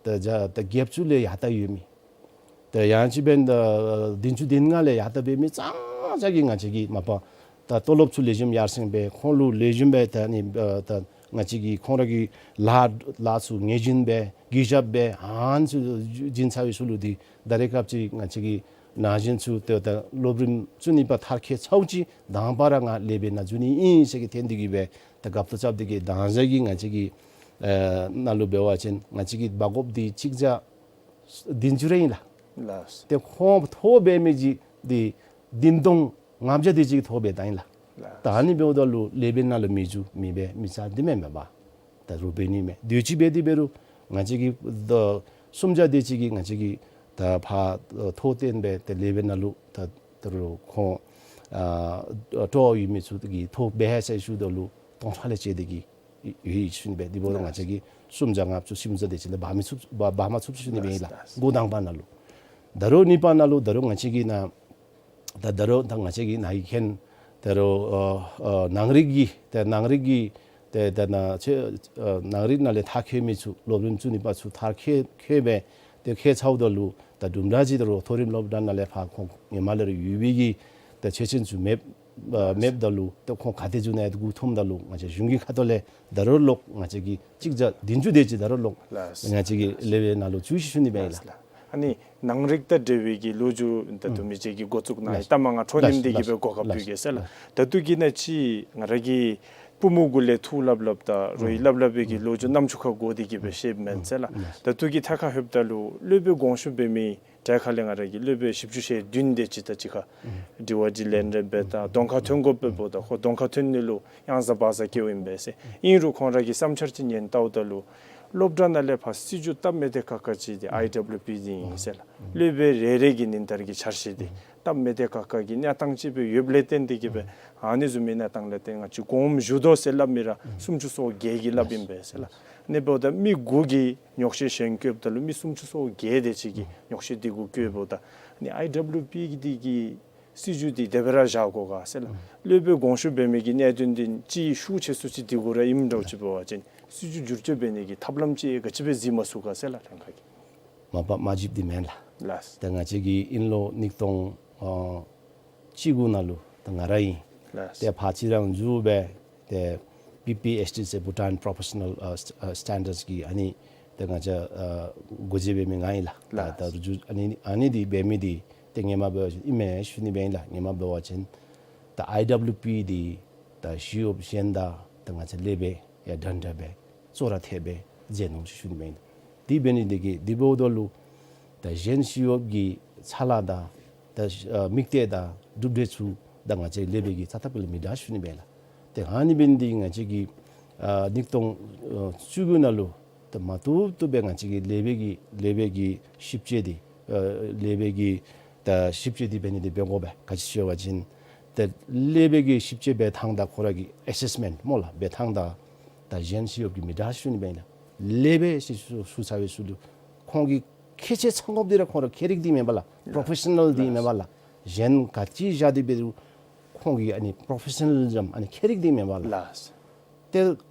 ད་བརྒྱ་ད་བརྒྱད་ཅུ་ལས་ཡར་ལྟ་ཡོད་མི་ད་ཡང་ཅིན་འབདན་ད་བདུན་ཅུ་བདུན་ལྔ་ལས་ཡར་ལྟ་འབད་མི་ཙང་ཙང་གིས་ང་བཅས་ཀྱི་མ་པ་ད་ཏོ་ལོབ་ཚུ་ལེགས་ཤོམ་ཡར་སེང་འབད་ཁོང་ལུ་ལེགས་ཤོམ་སྦེ་ད་ནི་ཨ་ད་ང་བཅས་ཀྱི་ཁོང་ར་གི་ལཱ་ལཱ་ཚུ་ངེས་ཅན་སྦེ་གུས་ཞབས་སྦེ་ཨ་ནི་ཚུ་བྱིན་ཚར་བའི་ཚུལ་ལུ་འདི་ད་རེས་སྐབས་ཅིག་ང་བཅས་ཀྱི་ན་གཞོན་ཚུ་ཏེ་ད་སློབ་རིམ་བཅུ་གཉིས་པ་མཐར་འཁྱོལ་ཚརཝ་ཅིག་དང་པ་ར་ང་ལེགས་པའི་ནང་འཛུལ་ནི་ཨིན་ཟེར་གྱི་ཐོན་ཏེ་གི་སྦེ་ད་རྒཔོ་ཏོ་རྐྱབ་སྟེ་གི་དང་ཟེར་གྱི་ང་བཅས་ཀྱི་ཨ་ནང་ལུ་འབད་བ་ཅིན་ང་བཅས་ཀྱི་འབག་དགོཔ་འདི་གཅིག་བརྒྱ་བདུན་ཅུ་རེ་ཨིན་ལགས། ལགས། ཏེ་ཁོང་མཐོ་འབད་མི་ཅིག་འདི་བདུན་སྟོང་ལྔ་བརྒྱ་དེ་ཅིག་མཐོ་འབད་ད་ཨིན་ལགས། ལགས། ད་ཨ་ནི་འབདཝ་ད་ལུ་ལེགས་པའི་ནང་ལུ་མི་འཛུལ་མི་འབད་མི་ཚར་འདི་མེན་མས་པ། ད་རུང་འབད་ནི་མས། དུས་ཅི་འབད་དེ་འབད་རུང་ང་བཅས་ཀྱི་ད་སུམ་བརྒྱ་དེ་ཅིག་གིས་ང་བཅས་ཀྱི་ད་ཕར་མཐོ་བཏོན་འབད་ཏེ་ལེགས་པའི་ནང་ལུ་ད་ད་རུང་ཁོང་ཨ་སྤྲོ་བ་ཡོད་མི་ཚུ་གིས་མཐོ་འབད་ཟེར་ཞུཝ་ད་ལུ་སྟོང་ཕྲག་ལས་བཅད་དེ་གི་ཡོད་ཡོད་ཞུ་ནི་སྦེ་དེ་འབདཝ་ད་ང་བཅས་ཀྱིས་སུམ་བརྒྱ་ལྔ་བཅུ་སུམ་བརྒྱ་དེ་ཅིག་ལས་འབག་མི་ཚུགས་འབག་འབག་མ་ཚུགས་ཞུ་ནི་སྦེ་ཨིན་ལགས། ལགས། འགོ་དང་པ་ནང་ལུ། ད་རུང་གཉིས་པ་ནང་ལུ་ད་རུང་ང་བཅས་ཀྱི་ནཱ་ད་ད་རུང་ད་ང་བཅས་ཀྱི་ནཱ་གི་མཁྱེན་ད་རུང་ཨ་ཨ་ནང་རིག་གི་ཏེ་ནང་རིག་གི་ཏེ་ད་ནཱ་ཆེ་ཨ་ནང་རིག་ནང་ལས་མཐར་འཁྱོལ་མི་ཚུ་སློབ་རིམ་བཅུ་གཉིས་པ་ཚུ་མཐར་འཁྱོལ་འཁྱོལ་སྦེ་ཏེ་འཁྱོལ་ཚརཝ་ད་ལུ་ད་དུམ་གྲ་ཅིག་ད་རུང་མཐོ་རིམ་སློབ་གྲྭ་ནང་ལས་ཕར་ཁོང་ཧེ་མ་ལས་ར་ཡོད་པའི་གི་ཏེ་ཆོས་ཅན་ཚུ་མེདཔ་ཨ་མེདཔ་ད་ལུ་ཏེ་ཁོང་ག་ཏེ་འཛུལ་ནི་ཡང་སྒུག་འཐོནམ་ད་ལུ་ང་བཅས་གཞུང་གི་ཁ་ཐུག་ལས་ད་རུང་ལོག་ང་བཅས་ཀྱི་གཅིག་བརྒྱ་བདུན་ཅུ་དེ་ཅིག་ད་རུང་ལོག་ལགས། ང་བཅས་ཀྱི་ལེགས་པའི་ནང་ལུ་འཛུལ་ཤིག་ཞུ་ནི་སྦེ་ཨིན་ལགས། ལགས། ཨ་ནི་ནང་རིག་དང་འབྲེལ་བའི་གི་ལོ་རྒྱུས་ད་ཨུམ་དུམ་ཅིག་གི་འགོ་བཙུགས་གནང་ཡི། ལགས། ལྟ་མ་ང་འཕྲོ་ལགས་ཉིམ་དེ་གི་ལགས་སྦེ་གོ་སྐབས་ལགས་ཕུལ་གེ་ཟེར་ལགས། ལགས། ད་ལྟོ་གི་ནང་ཅིག་ང་ར་གི་པུས་མོ་གུ་ལས་འཐུ་སླབ་སླབ་ད་རོ་ཡི་ཨུམ་སླབ་སླབ་པའི་གི་ལོ་རྒྱུས་རྣམ་ཅོ་ཁར་གོ་སྟེ་གི་སྦེ་ཨུམ་ཤེསཔ་མེན་ཟེར་ལགས། ལགས། ད་ལྟོ་གི་ཐད་ཁར་ལྷོདཔ་ད་ལུ་སློབ་དཔོན་དགོངས་ཞུ་འབད་མི་གྲལ་ཁ་ལས་ང་ར་གི་སློབ་དཔོན་བཞི་བཅུ་ཞེ་བདུན་དེ་ཅིག་ད་ཅི་ཁར་དྲི་བ་དྲིས་ལན་རེ་འབད་ད་གདོང་ཁར་ཐོན་དགོ་པས་འབདཝ་ད་ཁོ་གདོང་ཁར་ཐོན་ནི་ལུ་གཡང་ཟ་བག་ཟ་སྐྱེཝ་ཨིན་པས་ཟེར། ཨིན་རུང་ཁོང་ར་གི་བསམ་འཆར་ཅིག་ཉན་བལྟཝ་ད་ལུ་སློབ་གྲྭ་ནང་ལས་ཕར་སྲིད་བྱུས་སྟབས་མི་བདེ་ཁག་ཁ་ཅིག་འདི་ཨའི་ཌབ་ལུ་པི་འདི་ཨིན་ཟེར་ལགས། སློབ་དཔོན་རེ་རེ་གི་ཉིན་ལྟར་གྱི་འཆར་གཞི་འདི་སྟབས་མི་བདེ་ཁག་ཁ་གི་གནས་སྟངས་ཅིག་སྦེ་ཡོདཔ་ལས་བརྟེན་ཏེ་གི་སྦེ་ཨ་ནི་བཟུམ་མའི་གནས་སྟངས་ལས་བརྟེན་ང་བཅས་དགོངསམ་ཞུ་དོ་ཟེར་སླབ་མི་ར་སུམ་ཅུ་སོ་བརྒྱད་ཀྱིས་སླབ་ཨིན་པས་ཟེར་ལགས། ཨ་ནི་འབདཝ་ད་མི་དགུ་གིས་ཉོགས་བཤད་གཞན་བཀོདཔ་ད་ལུ་མི་སུམ་ཅུ་སོ་བརྒྱད་དེ་ཅིག་གིས་ཉོགས་བཤད་འདི་གུ་བཀོདཔ་འབདཝ་ད་ཨ་ནི་ཨའི་ཌབ་ལུ་པི་གི་འདི་གི་སྲིད་བྱུས་འདི་དེ་སྦེ་ར་བཞག་དགོ་ག་ཟེར་ལགས། སློབ་དཔོན་དགོངས་ཞུ་འབད་མི་གི་གནད་དོན་འདི་ཅིག་ཤུགས་ཆེ་སུ་ཅིག་འདི་གུ་ར་ཨིནམ་འདྲཝ་ཅིག་འབད་བ་ཅིན་སྲིད་བྱུས་བསྒྱུར་བཅོས་འབད་ནི་གི་ཐབས་ལམ་ཅིག་ག་ཅི་སྦེ་གཟིགས་མ་ཚུགས་ག་ཟེར་ལགས་ལྷན་ཁག་གིས། མ་པ་མ་བརྗེདཔ་འདི་མེན་ལགས། ལགས། ཏེ་ང་བཅས་ཀྱིས་དབྱིན་ལོ་ཉིས་སྟོང་ཨ་བཅུ་དགུ་ནང་ལུ་ད་ང་ར་ཨིན། ལགས། ཏེ་ཕར་ཕྱིར་རང་འཛུལ་སྦེ་ཏེ་པི་པི་ཨེཆ་ཌི་ཟེར་བྷུ་ཊཱན་པོརོ་ཕེ་ཤ་ནཱལ་ཨ་སི་ཨ་སི་ཊེན་ཌརཌསི་གི་ཨ་ནི་ཏེ་ང་བཅས་ཨ་འགོ་འབྱེད་འབད་མི་ང་ཨིན་ལགས། ད་ལགས། ད་རུང་ཨ་ནི་ཨ་ནི་འདི་འབད་མི་འདི་ཏེ་ཧེ་མ་འབད་བ་ཅིན་ཨིན་མས་ཞུ་ནི་སྦེ་ཨིན་ལགས། ཧེ་མ་འབད་བ་ཅིན་ད་ཨའི་ཌབ་ལུ་པི་འདི་ད་ཞི་གཡོགཔ་གཞན་དང་ད་ང་བཅས་སློབ་དཔོན་ཡང་འདྲན་འདྲ་སྦེ་གཙོ་ར་འཐདཔ་སྦེ་མཛད་ནུག་ཞུ་ནི་མས། དེ་འབད་ནི་དེ་གིས་དེ་འབདཝ་ད་ལུ་ད་གཞན་ཞི་གཡོགཔ་གི་ཚ་ལཱ་དང་ད་ཨ་དམིགས་གཏད་དང་གྲུབ་འབྲས་ཚུ་ད་ང་བཅས་སློབ་དཔོན་གྱི་རྩ་ཐབ་ལས་མི་འདྲ་ཞུ་ནི་མས་ལགས། ཏེ་ཨ་ནི་འབད་ནི་དེ་གིས་ང་བཅས་ཀྱིས་ཨ་ཉིས་སྟོང་ཨ་བཅུ་དགུ་ནང་ལུ་ད་མ་བཏུབ་བཏུབ་སྦེ་ང་བཅས་ཀྱིས་སློབ་དཔོན་གྱི་སློབ་དཔོན་གྱི་ཞིབ་དཔྱད་འདི་ཨ་སློབ་དཔོན་གྱི་ད་ཞིབ་དཔྱད་འདི་འབད་ནི་འདི་འབད་དགོ་པས། ག་ཅི་ཞུ་བ་ཅིན་ཏེ་སློབ་དཔོན་གྱི་ཞིབ་དཔྱད་འབད་ཐངས་དང་ཁོ་ར་གི་ཨེ་སེསི་མེནཊ་སྨོ་ལགས། འབད་ཐངས་དང་ད་གཞན་ཞི་གཡོགཔ་གི་མི་འདྲ་ཞུ་ནི་མས་ལགས། སློབ་དཔོན་ཞུ་ཞུ་ཞུ་ཚར་བའི་ཚུལ་ལུ་ཁོང་གི་ཁྱད་ཆོས་ཚང་དགོཔ་འདི་ར་ཁོང་ར་ཁྱད་རིག་འདི་མེན་པ་ལགས། པོརོ་ཕེ་ཤ་ནཱལ་འདི་མེན་པ་ལགས། གཞན་ག་ཅི་བཞག་སྟེ་འབད་རུང་ཁོང་གི་ཨ་ནི་པོརོ་ཕེ་ཤ་ནཱ་ལི་ཛམ་ཨ་ནི་ཁྱད་རིག་འདི་མེན་པ་ལགས། ལགས། ཏེ་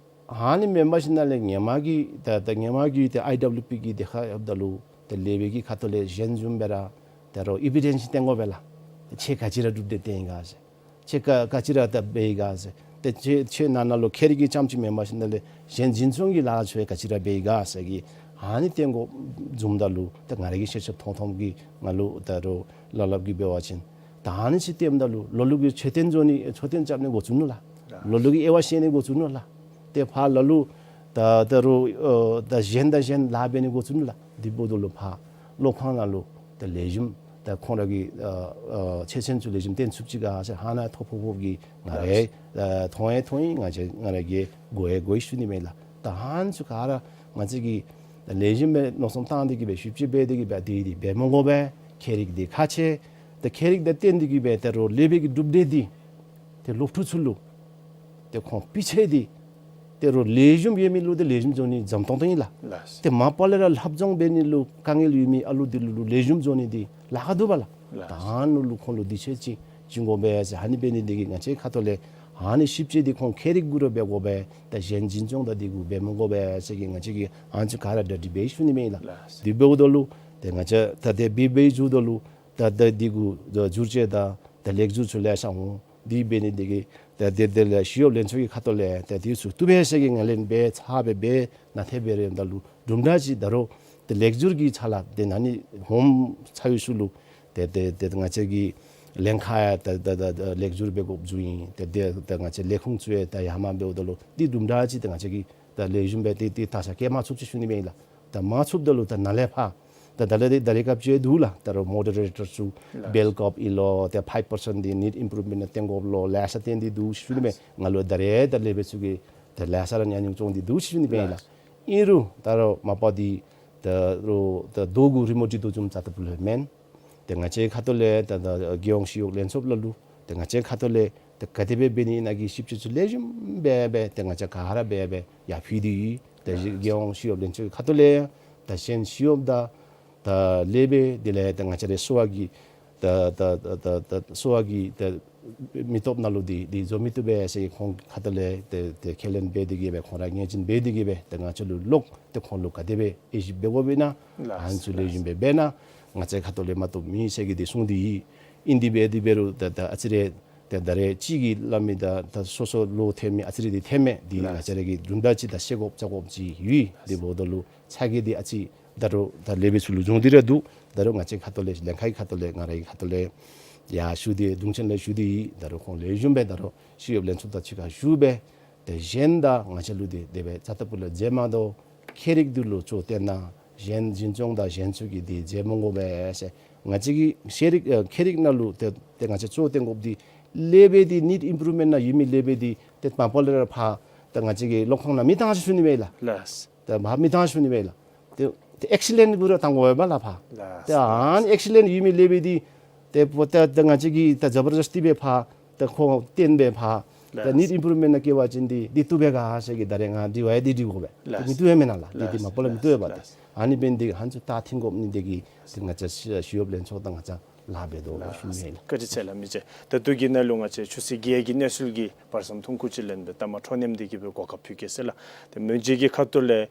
ཨ་ནི་མེན་པ་ཅིན་ནཱ་ལས་ཧེ་མ་གི་ད་ད་ཧེ་མ་གི་ཏེ་ཨའི་ཌབ་ལུ་པི་གི་དེ་ཁར་ཡོདཔ་ད་ལུ་ཏེ་སློབ་དཔོན་གྱི་ཁ་ཐུག་ལས་གཞན་བཟུམ་སྦེ་ར་ད་རུང་ཨི་བི་ཌེནསི་བསྟན་དགོ་པས་ལགས། ཁྱོད་ག་ཅི་ར་གྲུབ་འབྲས་བཏོན་ཡི་ག་ཟེར། ཁྱོད་ག་ག་ཅི་ར་ད་འབད་ཡི་ག་ཟེར། ཏེ་ཁྱོད་ཁྱོད་ནང་ན་ལུ་ཁྱད་རིག་གི་རྐྱངམ་ཅིག་མེན་པ་ཅིན་ནཱ་ལས་གཞན་འཛིན་སྐྱོང་གི་ལཱ་ཁྱོད་ག་ཅི་ར་འབད་ཡི་ག་ཟེར་གྱི་ཨ་ནི་བསྟན་དགོཔ་བཟུམ་ད་ལུ་ཏེ་ང་ར་གི་ཤེས་ཚད་མཐོང་མཐོངམ་གི་ང་ལུ་ད་རུང་ལ་ལབ་ཀྱི་འབད་བ་ཅིན་ད་ཨ་ནི་ཅིག་བསྟནམ་ད་ལུ་ལོ་ལུག་གི་མཆོད་རྟེན་བཟོ་ནི་མཆོད་རྟེན་རྐྱབ་ནི་འགོ་བཙུགས་ནུག་ལགས། ལོ་ལུག་གི་དབྱེ་བ་ཕྱེ་ནི་འགོ་བཙུགས་ནུག་ལགས། ཏེ་ཕར་ལ་ལུ་ད་ད་རུང་ཨ་ད་གཞན་དང་གཞན་ལཱ་འབད་ནི་འགོ་བཙུགས་ནུག་ལགས། དེ་འབདཝ་ད་ལུ་ཕར་སློབ་ཁང་ནང་ལུ་ད་ལེགས་ཤོམ་ ད་ཁོང་ར་གི་ཨ་ཨ་ཆེ་ཆེན་ཚུ་ལེགས་ཤོམ་སྟོན་ཚུགས་ཅི་ག་ཟེར་ཧ་ན་ཐོ་ཕོག་ཕོགཔ་གིས་ང་ར་ཨེ་ཨ་མཐོང་ཡང་མཐོང་ཡི། ང་བཅས་ང་ར་གིས་གོ་ཡང་གོ་ཡི་ཞུ་ནི་མས་ལགས། ད་ཧ་ན་ཚུ་ག་ར་ང་བཅས་ཀྱིས་ད་ལེགས་ཤོམ་སྦེ་མནོ་བསམ་བཏང་སྟེ་གིས་སྦེ་ཞིབ་དཔྱད་འབད་དེ་གིས་སྦེ་དེ་འདི་འབད་མི་དགོ་པས། ཁྱད་རིག་འདི་ཁག་ཆེ། ད་ཁྱད་རིག་དང་བསྟུན་ཏེ་གིས་སྦེ་ད་རུང་ལེགས་པའི་གི་གྲུབ་འབྲས་འདི་ཏེ་སློབ་ཕྲུག་ཚུ་ལུ་ཏེ་ཁོང་སྤུས་ཚད་འདི་ད་རུང་ལེགས་ཤོམ་ཡོད་མི་ལུ་ཏེ་ལེགས་ཤོམ་བཟོ་ནི་འཛམ་ཐང་ཐང་ཨིན་ལགས། ལགས། ཏེ་མ་པ་ལས་ར་ལྷབ་སྦྱང་འབད་ནི་ལུ་དཀའ་ངལ་ཡོད་མི་ཨ་ལུ་འདི་ལུ་ལུ་ལེགས་ཤོམ་བཟོ་ནི་འདི་ལཱ་ཁག་འདུག་པ་ལགས། ལགས། ད་ཨ་ནི་ལུ་ཁོང་ལུ་དུས་ཚོད་ཅིག་བྱིན་དགོ་པས་ཟེར། ཨ་ནི་འབད་ནི་འདི་གིས་ང་བཅས་ཁ་ཐུག་ལས་ཨ་ནི་ཞིབ་དཔྱད་འདི་ཁོང་ཁྱད་རིག་གུ་ར་འབད་དགོ་པས། ད་གཞན་འཛིན་སྐྱོང་དང་འདི་གུ་འབད་མི་དགོ་པས་ཟེར་གི་ང་བཅས་ཀྱིས་ཨ་ནི་ཚུ་ག་ར་ད་དྲི་བ་ཞུ་ནི་མས་ལགས། ལགས། དེ་འབདཝ་ད་ལུ་ཏེ་ང་བཅས་ད་དེ་འབད་འབད་བཅུག་ད་ལུ་ད་ད་འདི་གུ་ད་བསྒྱུར་བཅོས་དང་ད་ལེགས་བསྒྱུར་ཚུ་ལེ་ཤ་འོང་། དེ་འབད་ནི་འདི་གིས་ད་དེ་དེ་ལས་ཞི་གཡོགཔ་ལྷན་ཚོགས་ཀྱི་ཁ་ཐུག་ལས་ད་དེ་ཚུ་བཏུབ་པས་ཟེར་གི་ངོས་ལེན་འབད་ཚར་སྦེ་འབད་ནང་ཐད་འབད་རནམ་ད་ལུ་དུམ་གྲ་ཅིག་ད་རུང་ད་ལེགས་བསྒྱུར་གྱི་ཆ་ལུ་ཏེ་ན་ནི་ཧོམ་ཚ་བའི་ཤུལ་ལུ་ཏེ་ཏེ་ཏེ་ང་བཅས་ཀྱི་ལྷན་ཁག་ཡང་ད་ད་ད་ད་ལེགས་བསྒྱུར་འབད་དགོཔ་བཟུམ་ཨིན། ཏེ་ཏེ་ད་ང་བཅས་ལས་ཁུངས་ཚུ་ཡང་ད་ཡར་མར་འབདཝ་ད་ལུ་ཏེ་དུམ་གྲ་ཅིག་ཏེ་ང་བཅས་ཀྱིས་ད་ལེགས་ཤོམ་སྦེ་ཏེ་ཏེ་ད་ས་སྐྱེལ་མ་ཚུགས་ཅི་ཞུ་ནི་མས་ལགས། ད་མ་ཚུགསཔ་ད་ལུ་ད་ནཱ་ལས་ཕར་ད་ད་ལས་ཏེ་ད་རེས་སྐབས་ཅིག་འདུག་ལགས། ད་རུང་མོ་ཌི་རེ་ཊར་ཚུ་ལགས། བེལ་ཀརབ་ཨིན་ལོ་ཏེ་ཕའིབ་པར་སེནཊ་འདི་ནིཌ་ཨིམ་པུརུབ་མེནཊ་ནང་བཏོན་དགོཔ་ལོ་ལེ་ཤ་བཏོན་ཏེ་འདུག་ཞུ་ནི་མས། ལགས། ང་ལུ་ད་རེས་ད་ལས་འབད་ཚུ་གིས་ད་ལེ་ཤ་ར་ཉམས་མྱོང་བྱུང་སྟེ་འདུག་ཞུ་ནི་མས་ལགས། ལགས། ཨིན་རུང་ད་རུང་མ་པ་འདི་ད་རུང་ད་རྡོ་གུ་རི་མོ་བྲིས་དོ་བཟུམ་རྩ་ལྟ་བུ་ལུ་མེན། ཏེ་ང་བཅས་ཁ་ཐུག་ལས་ད་ད་རྒྱལ་ཡོངས་ཞི་གཡོགཔ་ལྷན་ཚོགས་ལ་ལུ་ཏེ་ང་བཅས་ཁ་ཐུག་ལས་ཏེ་ག་དེ་སྦེ་འབད་ནི་ཨིན་ན་གི་ཞིབ་དཔྱད་ཚུ་ལེགས་ཤོམ་སྦེ་སྦེ་ཏེ་ང་བཅས་ག་ར་སྦེ་སྦེ་ཡར་ཕུལ་ཏེ་ཡོད། ཏེ་རྒྱལ་ཡོངས་ཞི་གཡོགཔ་ལྷན་ཚོགས་ཁ་ཐུག་ལས་ཡང་ད་གཞན་ཞི་གཡོགཔ་དང་ད་ལེགས་པའི་དེ་ལས་ད་ང་བཅས་རའི་གསོ་བ་གི་ད་ད་ད་ད་ད་གསོ་བ་གི་ད་མི་སྟོབས་ནང་ལུ་འདི་འདི་བཟོ་མི་བཏུབ་པས་ཟེར་ཁོང་ཁ་ཐུག་ལས་ཏེ་ཏེ་ཁས་ལེན་འབད་དེ་གིས་སྦེ་ཁོང་ར་ངོས་འཛིན་འབད་དེ་གིས་སྦེ་ཏེ་ང་བཅས་ལུ་ལོག་ཏེ་ཁོང་ལུ་ག་དེ་སྦེ་དབྱེ་ཞིབ་འབད་དགོཔ་ཨིན་ན་ལགས། ཨ་ནི་ཚུ་ལེགས་ཤོམ་སྦེ་འབད་ན་ང་བཅས་ཁ་ཐུག་ལས་མ་བཏུབ་མེད་ཟེར་གི་འདི་གསུངས་ཏེ་ཡོད། ཨིན་དེ་འབད་དེ་འབད་རུང་ད་ད་ཨ་ཙི་རེ་ཏེ་ད་རེས་ཅིག་གིས་སླབ་མི་དང་ད་སོ་སོ་ལུ་ཐོན་མི་ཨ་ཙི་རེ་འདི་ཐོནམ་མས། འདི་ལགས། ང་བཅས་ར་གིས་དུམ་གྲ་ཅིག་ད་ཤེས་དགོཔ་བཅར་དགོཔ་ཅིག་ཡོད། ལགས། དེ་འབདཝ་ད་ལུ་ཚ་གྱང་འདི་ཨ་ཙི་ད་རུང་ད་ལེགས་པའི་ཚུལ་ལུ་བྱུང་སྟེ་ར་འདུག། ད་རུང་ང་བཅས་ཁ་ཐུག་ལས་ལྷན་ཁག་གི་ཁ་ཐུག་ལས་ང་ར་གི་ཁ་ཐུག་ལས་ཡར་ཞུ་སྟེ་གདུང་ཆེན་ལས་ཞུ་སྟེ་ཡོད། ད་རུང་ཁོང་ལེགས་ཤོམ་སྦེ་ད་རུང་ཞི་གཡོགཔ་ལྷན་ཚོགས་དང་གཅིག་ཁར་ཞུ་སྦེ་ཏེ་གཞན་དང་ང་བཅས་ལུ་འདི་དེ་སྦེ་རྩ་ལྟ་བུ་ལུ་མཛད་མ་དོ། ཁྱད་རིག་འདི་ལུ་གཙོ་བཏོན་ན་གཞན་འཛིན་སྐྱོང་དང་གཞན་ཚུ་གིས་འདི་མཛད་མི་དགོ་པས་ཟེར། ང་བཅས་ཀྱི་ཤེས་རིག་ཨ་ཁྱད་རིག་ནང་ལུ་ཏེ་ཏེ་ང་བཅས་གཙོ་བཏོན་དགོཔ་འདི་ལེགས་པའི་འདི་ནིཌ་ཨིམ་པུརུབ་མེནཊ་ནང་ཡོད་མི་ལེགས་པའི་འདི་ཏེ་མ་པ་ལས་ར་ཕར་ཏེ་ང་བཅས་ཀྱི་སློབ་ཁང་ནང་མི་བཏང་ཟེར་ཞུ་ནི་མས་ལགས། ལགས། ཏེ་ཕར་མི་བཏང་ཟེར་ཞུ་ནི་མས་ལགས། ཏེ་ཏེ་ཨེག་སི་ལེནཊ་གུ་ར་བཏང་དགོ་པས་ལགས་ཕར། ལགས། ཏེ་ཨ་ནི་ཨེག་སི་ལེནཊ་ཡོད་མི་ལེགས་པའི་འདི་ཏེ་ཕར་ཏེ་ཏེ་ང་བཅས་ཀྱིས་ཏེ་ཛ་བར་ཛསྟི་སྦེ་ཕར་ཏེ་ཁོང་བཏོན་སྦེ་ཕར་ཏེ་ལགས། ནིཌ་ཨིམ་པུརུབ་མེནཊ་ནང་བསྐྱལ་བ་ཅིན་འདི་འདི་བཏུབ་པས་ག་ཟེར་གི་ད་རེས་ང་དྲི་བ་ཡང་འདི་དྲི་དགོ་པས། ཏེ་ལགས། མི་བཏུབ་པས་མེན་ན་ལགས། འདི་འདི་ལགས། མ་པ་ལས་མི་བཏུབ་པས་པ། ལགས། ཏེ་ཨ་ནི་འབད་ནི་འདི་གིས་ཧན་ཚུ་ད་ཐིང་དགོཔ་ནི་འདི་གིས་ཏེ་ང་བཅས་ཞི་ཞི་གཡོགཔ་ལྷན་ཚོགས་དང་ང་བཅས་ལཱ་འབད་དོ་ལགས། ཞུ་ནི་ལགས། བཀའ་དྲིན་ཆེ་ལགས། མི་རྗེ་ད་ལྟོ་གི་ནང་ལུ་ང་བཅས་ཆུ་ཚོད་བརྒྱད་ཀྱི་གནས་ཚུལ་གྱི་བར་མཚམས་ཐུང་ཀུ་ཅིག་ལེན་སྦེ་ལྟ་མ་འཕྲོ་མཉམ་འདི་གིས་སྦེ་གོ་སྐབས་ཕུལ་གེ་ཟེར་ལགས། ཏེ་མི་རྗེ་གི་ཁ་ཐུག་ལས་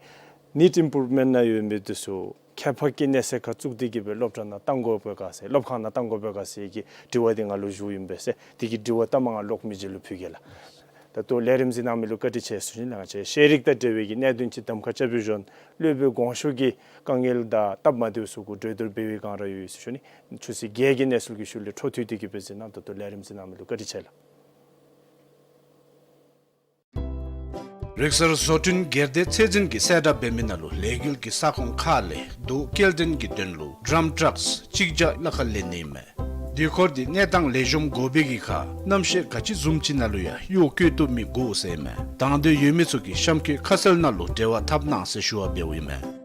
ནིཌ་ཨིམ་པུརུབ་མེནཊ་ནང་ཡོད་མི་འདི་ཚུ་ཁྱད་འཕགས་ཀྱི་གནས་ཚད་ཁར་བཙུགས་ཏེ་གིས་སྦེ་སློབ་གྲྭ་ནང་བཏང་དགོ་པས་ག་ཟེར་སློབ་ཁང་ནང་བཏང་དགོ་པས་ག་ཟེར་གྱི་དྲི་བ་འདི་ང་ལུ་ཞུཝ་ཨིན་པས་ཟེར། དེ་གི་དྲི་བ་ལྟ་མ་ང་ལོག་མི་རྗེ་ལུ་ཕུལ་གེ་ལགས། ད་ལྟོ་ལས་རིམ་གཟིགས་གནང་མི་ལུ་བཀའ་དྲིན་ཆེ་ཟེར་ཞུ་ནི་ལགས། ང་བཅས་ཤེས་རིག་དང་འབྲེལ་བའི་གི་གནད་དོན་ཅིག་གདམ་ཁ་རྐྱབ་པའི་ཞོར་སློབ་དཔོན་དགོངས་ཞུ་གི་དཀའ་ངལ་དང་སྟབས་མ་བདེཝ་ཚུ་གུ་གྲོས་བསྡུར་འབད་བའི་བསྒང་ར་ཡོད་ཟེར་ཞུ་ནི། ཆུ་ཚོད་བརྒྱད་ཀྱི་གནས་ཚུལ་གྱི་ཤུལ་ལས་འཕྲོ་མཐུད་དེ་གིས་སྦེ་གཟིགས་གནང་། ད་ལྟོ་ལས་རིམ་གཟིགས་གནང་མི་ལུ་བཀའ་དྲིན་ཆེ་ལགས། རིག་གསར་བཟོ་སྐྲུན་སྒེར་སྡེ་ཚད་འཛིན་གྱིས་གསལ་བསྒྲགས་འབད་མི་ནང་ལུ་ལས་འགུལ་གྱི་ས་ཁོངས་ཁག་ལས་རྡོ་སྐྱེལ་འདྲེན་གྱི་དོན་ལུ་ཌམ་ཊྲགསི་གཅིག་བརྒྱ་ལྷག་ཁར་ལེན་ནི་ཨིན་མས། དེ་སྐོར་འདི་གནས་སྟངས་ལེགས་ཤོམ་དགོ་པའི་གི་ཁར་གནམ་གཤིས་ག་ཅི་བཟུམ་ཅིག་ནང་ལུ་ཡང་གཡོག་བཀོལ་བཏུབ་མི་དགོ་ཟེར་ཨིན་མས། དང་འདོད་ཡོད་མི་ཚུ་གིས་གཤམ་འཁོད་ཁ་གསལ་ནང་ལུ་འབྲེལ་བ་འཐབ་གནང་ཟེར་ཞུ་བ་འབདཝ་ཨིན་མས།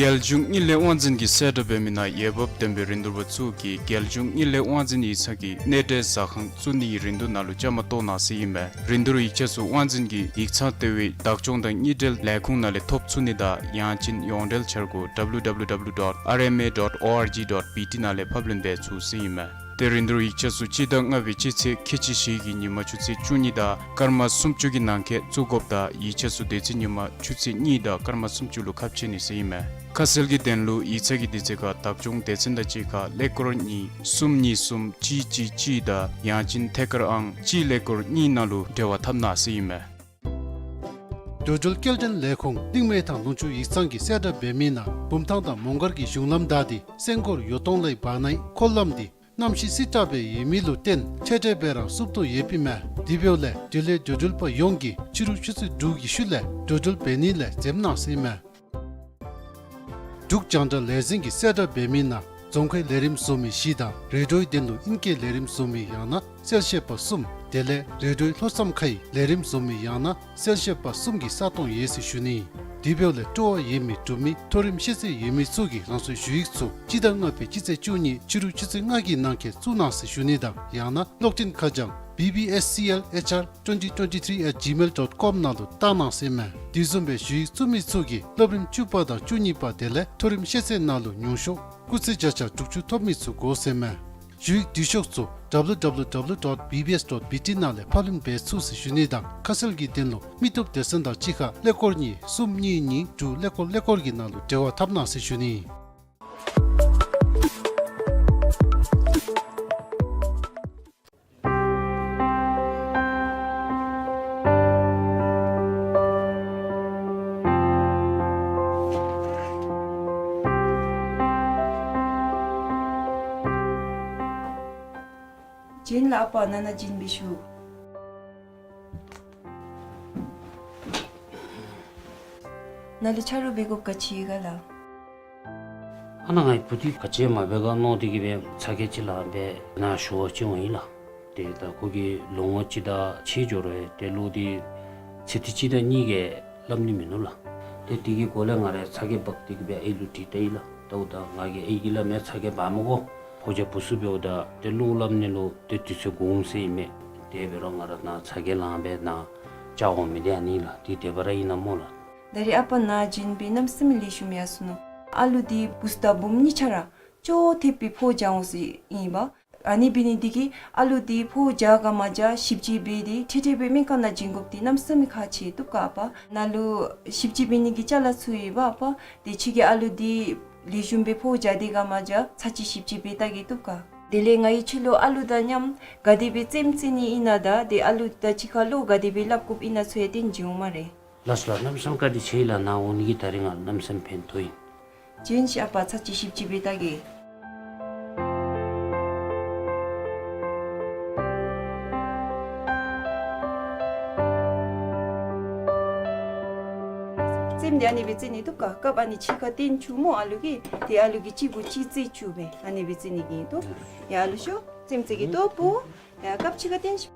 རྒྱལ་གཞུང་དངུལ་ལས་དབང་འཛིན་གྱིས་གསལ་བསྒྲགས་འབད་མི་ནང་འོས་འབབ་ལྡན་པའི་རིན་བསྡུར་པ་ཚུ་གིས་རྒྱལ་གཞུང་དངུལ་ལས་དབང་འཛིན་ཡིག་ཚང་གི་གནས་འབྲེལ་ཟ་ཁང་བཙུགས་ནིའི་རིན་བསྡུར་ནང་ལུ་བཅའ་མར་གཏོགས་གནང་ཟེར་ཨིན་མས། རིན་བསྡུར་ཡིག་ཆ་ཚུ་དབང་འཛིན་གྱི་ཡིག་ཚང་ལྟེ་བའི་བདག་སྐྱོང་དང་དངུལ་འབྲེལ་ལས་ཁུངས་ནང་ལས་ཐོབ་ཚུགས་ནི་དང་ཡང་ཅིན་ཡོངས་འབྲེལ་འཆར་སྒོ་W W W dot R M A dot O R G dot B T ནང་ལས་ཕབ་ལེན་འབད་ཚུགས་ཟེར་ཨིན་མས། ཏེ་རིན་བསྡུར་ཡིག་ཆ་ཚུ་སྤྱི་ཟླ་ལྔ་པའི་སྤྱི་ཚེས་ཁལ་གཅིག་བཞི་གི་ཉིན་མ་ཆུ་ཚོད་བཅུ་གཉིས་དང་སྐར་མ་སུམ་ཅུ་གི་ནང་འཁོད་བཙུགས་དགོཔ་དང་ཡིག་ཆ་ཚུ་དེ་ཚེ་ཉིན་མ་ཆུ་ཚོད་གཉིས་དང་སྐར་མ་སུམ་ཅུ་ལུ་ཁ་ཕྱེ་ནི་ཟེར་ཨིན་མས། ཁ་གསལ་གྱི་དོན་ལུ་ཡིག་ཚང་གི་དུས་ཚོད་ཁར་བདག་སྐྱོང་སྡེ་ཚན་དང་གཅིག་ཁར་ཀླད་ཀོར་གཉིས་གསུམ་གཉིས་གསུམ་གཅིག་གཅིག་གཅིག་དང་ཡང་ཅིན་ཐད་ཀར་ཨང་གཅིག་ཀླད་ཀོར་གཉིས་ནང་ལུ་འབྲེལ་བ་འཐབ་གནང་ཟེར་ཨིན་མས། འགྲོ་འགྲུལ་སྐྱེལ་འདྲེན་ལས་ཁུངས་གླིང་མེ་ཐང་ལུང་ཕྱོགས་ཡིག་ཚང་གིས་གསལ་བསྒྲགས་འབད་མི་ནང་བུམ་ཐང་དང་མོང་སྒར་གྱི་གཞུང་ལམ་བདའ་སྟེ་སེང་སྒོར་ཡོ་ཏོང་ལའི་བར་ནའི་འཁོར་ལམ་འདི་གནམ་གཤིས་བསིལ་དྲགས་སྦེ་ཡོད་མི་ལུ་བརྟེན་ཆད་སྦྲེལ་འབད་ར་བསུབ་དོ་ཡོདཔ་ཨིན་མས། དེ་འབདཝ་ལས་འབྲེལ་ཡོད་འགྲོ་འགྲུལ་པ་ཡོངས་ཀྱིས་ཕྱི་རུ་ཆུ་ཚོད་དྲུག་གི་ཤུལ་ལས་འགྲོ་འགྲུལ་འབད་ནི་ལས་འཛེམ་གནང་ཟེར་ཨིན་མས། འབྲུག་རྒྱང་བསྒྲགས་ལས་འཛིན་གྱིས་གསལ་བསྒྲགས་འབད་མི་ནང་རྫོང་ཁའི་ལས་རིམ་བཟོ་མི་བཞི་དང་རེ་ཌིའོའི་དོན་ལུ་ཨིང་སྐད་ལས་རིམ་བཟོ་མི་ཡང་ན་གསལ་བཤད་པ་གསུམ། དེ་ལས་རེ་ཌིའོའི་ལྷོ་མཚམས་ཁའི་ལས་རིམ་བཟོ་མི་ཡང་ན་གསལ་བཤད་པ་གསུམ་གྱི་ས་སྟོང་ཡོད་ཟེར་ཞུ་ནི། དེ་འབདཝ་ལས་སྤྲོ་བ་ཡོད་མི་འབྲུག་མི་མཐོ་རིམ་ཤེས་ཚད་ཡོད་མི་ཚུ་གིས་རང་སོའི་ཞུ་ཡིག་ཚུ་སྤྱི་ཟླ་ལྔ་པའི་སྤྱི་ཚེས་བཅུ་གཉིས་ཕྱི་རུ་ཆུ་ཚོད་ལྔ་གི་ནང་འཁོད་བཙུགས་གནང་ཟེར་ཞུ་ནི་དང་ཡང་ན་གློག་འཕྲིན་ཁ་བྱང་B B S C L H R twenty twenty-three at gmail dot com ནང་ལུ་བཏང་གནང་ཟེར་མས། དེ་བཟུམ་སྦེ་ཞུ་ཡིག་བཙུགས་མི་ཚུ་གིས་སློབ་རིམ་བཅུ་པ་དང་བཅུ་གཉིས་པ་དེ་ལས་མཐོ་རིམ་ཤེས་ཚད་ནང་ལུ་ཉུང་ཤོས་སྐུགས་ཚད་བརྒྱ་ཆ་དྲུག་ཅུ་ཐོབ་མི་ཚུ་དགོ་ཟེར་མས། ཞུ་ཡིག་འབྲི་ཤོག་ཚུ་W W W dot B B S dot B T ནང་ལས་ཕབ་ལེན་འབད་ཚུགས་ཟེར་ཞུ་ནི་དང་ཁ་གསལ་གྱི་དོན་ལུ་མི་སྟོབས་སྡེ་ཚན་དང་གཅིག་ཁར་ཀླད་ཀོར་གཉིས་གསུམ་གཉིས་གཉིས་དྲུག་ཀླད་ཀོར་ཀླད་ཀོར་གྱི་ནང་ལུ་འབྲེལ་བ་འཐབ་གནང་ཟེར་ཞུ་ནི། བྱོན་ལགས་ཨ་པ། ནཱ་ནཱ་བྱོན་པའི་ཤུལ། ནཱ་ལུ་ཆ་རོགས་འབད་དགོཔ་ག་ཅི་ཡོད་ག་ལགས། ཨ་ནཱ་ངེའི་བུ་འདི་ག་ཅི་མ་འབད་ག་མནོ་སྟེ་གིས་སྦེ་ཚ་གྱང་ཅིག་ལངམ་སྦེ་ནཱ་ཞུ་བར་བྱོན་འོང་ཡི་ལགས། ཏེ་ད་ཁོ་གིས་ལོ་ངོ་གཅིག་དང་ཕྱེད་འགྱོ་རུང་ཏེ་གློག་འདི་ཚེ་འདི་གཅིག་དང་གཉིས་ཀྱིས་སླབ་ནི་མིན་ནུག་ལགས། ཏེ་དེ་གི་སྒོ་ལས་ང་ར་ཚ་གྱང་འབག་སྟེ་གིས་སྦེ་ཨའི་ལུ་དྲིས་བལྟ་ཡི་ལགས། ད་ཨོ་ད་ང་གིས་ཨའི་གིས་སླབ་མས། ཚ་གྱང་འབག་མི་དགོ། ཕོ་རྒྱས་བུ་ཚུ་འབདཝ་ད་ཏེ་གློག་སླབ་ནི་ལུ་ཏེ་དུས་ཚོད་འགོར་འོང་ཟེར་ཨིན་མས། དེ་འབད་རུང་ང་ར་ནཱ་ཚ་གྱང་ལངམ་སྦེ་ནཱ་བཅར་འོང་མི་འདི་ཨ་ནི་ལགས། འདི་དེ་སྦེ་ར་ཨིན་ན་སྨོ་ལགས། ད་རེས་ཨ་པ་ནཱ་བྱོན་སྦེ་གནམ་མེད་ས་མེད་ལེགས་ཤོམ་ཡར་སོ་ནུག། ཨ་ལུ་འདི་བུཚ་དང་བུམོ་གཉིས་ཆ་ར་ཅོག་འཐདཔ་སྦེ་ཕོཝ་འཇམ་འོང་ཟེར་ཨིན་པས། ཨ་ནི་འབད་ནི་འདི་གིས་ཨ་ལུ་འདི་ཕོཝ་འཇམ་ག་མ་འཇམ་ཞིབ་དཔྱད་འབད་དེ་ཁྲིག་ཁྲི་སྦེ་སྨན་ཁང་ནང་བྱིན་དགོཔ་འདི་གནམ་མེད་ས་མེད་ཁག་ཆེ་བཏུབ་ག་ཨ་པ། ནཱ་ལུ་ཞིབ་དཔྱད་འབད་ནི་གི་ཅ་ལ་ཚུ་ཡོད་པ་ཨ་པ། ཏེ་ཁྱོད་ཀྱིས་ཨ་ལུ་འདི་ལེགས་ཤོམ་སྦེ་ཕོཝ་འཇམ་དེ་ག་མ་འཇམ་ཚར་གཅིག་ཞིབ་དཔྱད་འབད་བལྟ་གེ་བཏུབ་ག། དེ་ལས་ང་གིས་ཁྱོད་ལུ་ཨ་ལུ་དང་མཉམ་ག་དེ་སྦེ་རྩེདམོ་རྩེ་ནི་ཨིན་ན་དང་ཏེ་ཨ་ལུ་དང་གཅིག་ཁར་གློག་ག་དེ་སྦེ་སླབ་དགོཔ་ཨིན་ན་ཚུ་ཡང་སྟོན་བྱིན་འོང་སྨ་རེ། ལགས་སོ་ལགས། གནམ་མེད་ས་མེད་བཀའ་དྲིན་ཆེ་ལགས། ནཱ་འོང་ནི་གིས་ད་རིས་ང་གནམ་མེད་ས་མེད་ཕན་ཐོགས་ཡི། བྱོན་ཤིག་ཨ་པ། ཚར་གཅིག་ཞིབ་དཔྱད་འབད་བལྟ་གེ། རྩེདམོ་འདི་ཨ་ནི་སྦེ་རྩེ་ནི་བཏུབ་ག། སྐབས་ཨ་ནི་ཕྱི་ཁར་སྟོན་བཅུག་སྨོ་ཨ་ལུ་གིས། ཏེ་ཨ་ལུ་གིས་གཅིག་གུ་གཅིག་རྩེ་བཅུག་སྦེ་ཨ་ནི་སྦེ་རྩེ་ནི་གི་ཨིན་ཏོ། ཡ་ཨ་ལུ་ཤོག། རྩེདམོ་རྩེ་གེ་ཏོ་བུ། ཡ་སྐབས་ཕྱི་ཁར་སྟོན་ཤིག།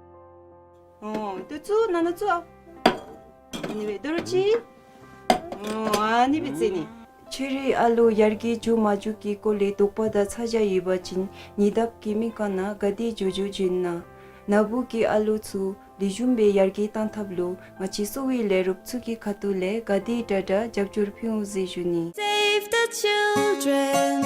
ཨོ་ཏེ་བཙུགས། ནཱ་ནཱ་བཙུགས་ཨ། ཨ་ནི་སྦེ་དོ་རུང་གཅིག། ཨོ་ཨ་ནི་སྦེ་རྩེ་ནི། ཁྱོད་རའི་ཨ་ལུ་ཡར་རྒྱས་འགྱོ་མ་འགྱོ་གི་སྐོར་ལས་དོགས་པ་དང་ཚ་གྱང་ཡོད་པ་ཅིན་ཉེ་འདབས་ཀྱི་སྨན་ཁང་ནང་ག་དེ་མགྱོགས་མགྱོགས་བྱོན་གནང་། ནཱ་བུ་གི་ཨ་ལུ་ཚུ་ལེགས་ཤོམ་སྦེ་ཡར་རྒྱས་གཏང་ཐབས་ལུ་ང་བཅས་གསོ་བའི་ལས་རོགསཔ་ཚུ་གི་ཁ་ཐུག་ལས་ག་དེ་དྲག་དྲག་རྒྱབ་སྐྱོར་ཕུལ་འོང་ཟེར་ཞུ་ནི། Save the children.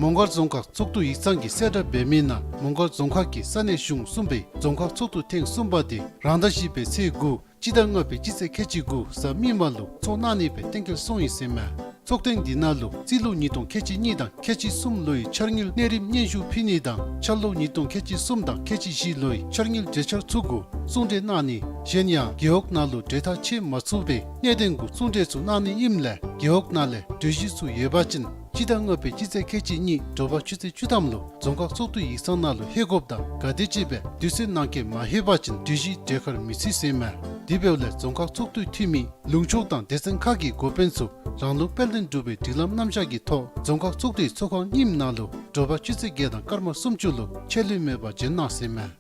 མོང་སྒར་རྫོང་ཁག་ཚོགས་འདུ་ཡིག་ཚང་གིས་གསལ་བསྒྲགས་འབད་མི་ནང་མོང་སྒར་རྫོང་ཁག་གི་ས་གནས་གཞུང་གསུམ་པའི་རྫོང་ཁག་ཚོགས་འདུ་ཐེངས་གསུམ་པ་འདི་རང་ཟླ་བཞི་པའི་ཚེས་དགུ་སྤྱི་ཟླ་ལྔ་པའི་སྤྱི་ཚེས་ཁལ་གཅིག་དགུ་གཟའ་མིག་དམར་ལུ་ཚོགས་གནང་ནི་སྦེ་གཏན་འཁེལ་སོང་ཡི་ཟེར་མས། ཚོགས་ཐེངས་འདི་ནང་ལུ་རྩིས་ལོ་ཉིས་སྟོང་ཁལ་གཅིག་གཉིས་དང་ཁལ་གཅིག་གསུམ་ལོའི་འཆར་དངུལ་གནས་རིམ་སྙན་ཞུ་ཕུལ་ནི་དང་འཆར་ལོ་ཉིས་སྟོང་ཁལ་གཅིག་གསུམ་དང་ཁལ་གཅིག་བཞི་ལོའི་འཆར་དངུལ་གྲོས་འཆར་ཚུ་གུ་གསུང་གྲོས་གནང་ནི། གཞན་ཡང་རྒེད་འོག་ནང་ལུ་གྲོས་ཐག་བཅད་མ་ཚུགས་པའི་གནད་དོན་གུ་གསུང་གྲོས་ཚུ་གནང་ནི་ཨིནམ་ལས་རྒེད་འོག་ནང་ལས་གྲོས་གཞི་ཚུ་ཡོད་པ་ཅིན་སྤྱི་ཟླ་ལྔ་པའི་སྤྱི་ཚེས་ཁལ་གཅིག་གཉིས་དྲོ་པ་ཆུ་ཚོད་བཅུ་ཐམ་ལུ་རྫོང་ཁག་ཚོགས་འདུ་ཡིག་ཚང་ནང་ལུ་ལྷོད་དགོཔ་དང་ག་དེམ་ཅིག་སྦེ་དུས་ཚོད་ནང་འཁོད་མ་ལྷོད་པ་ཅིན་གྲོས་གཞི་གྲོས་ཁར་མི་ཚུད་ཟེར་མས། དེ་འབདཝ་ལས་རྫོང་ཁག་ཚོགས་འདུའི་འཐུས་མི་ལུང་ཕྱོགས་དང་སྡེ་ཚན་ཁག་གི་འགོ་དཔོན་ཚུ་རང་ལུགས་དཔལ་ལྡན་འབྲུག་པའི་སྒྲིག་ལམ་རྣམ་གཞག་གི་ཐོག་རྫོང་ཁག་ཚོགས་འདུའི་ཚོགས་ཁང་རྙིངམ་ནང་ལུ་དྲོ་པ་ཆུ་ཚོད་བརྒྱད་དང་སྐར་མ་སུམ་ཅུ་ལུ་ཆད་ལུས་མེད་པར་འབྱོན་གནང་ཟེར་མས།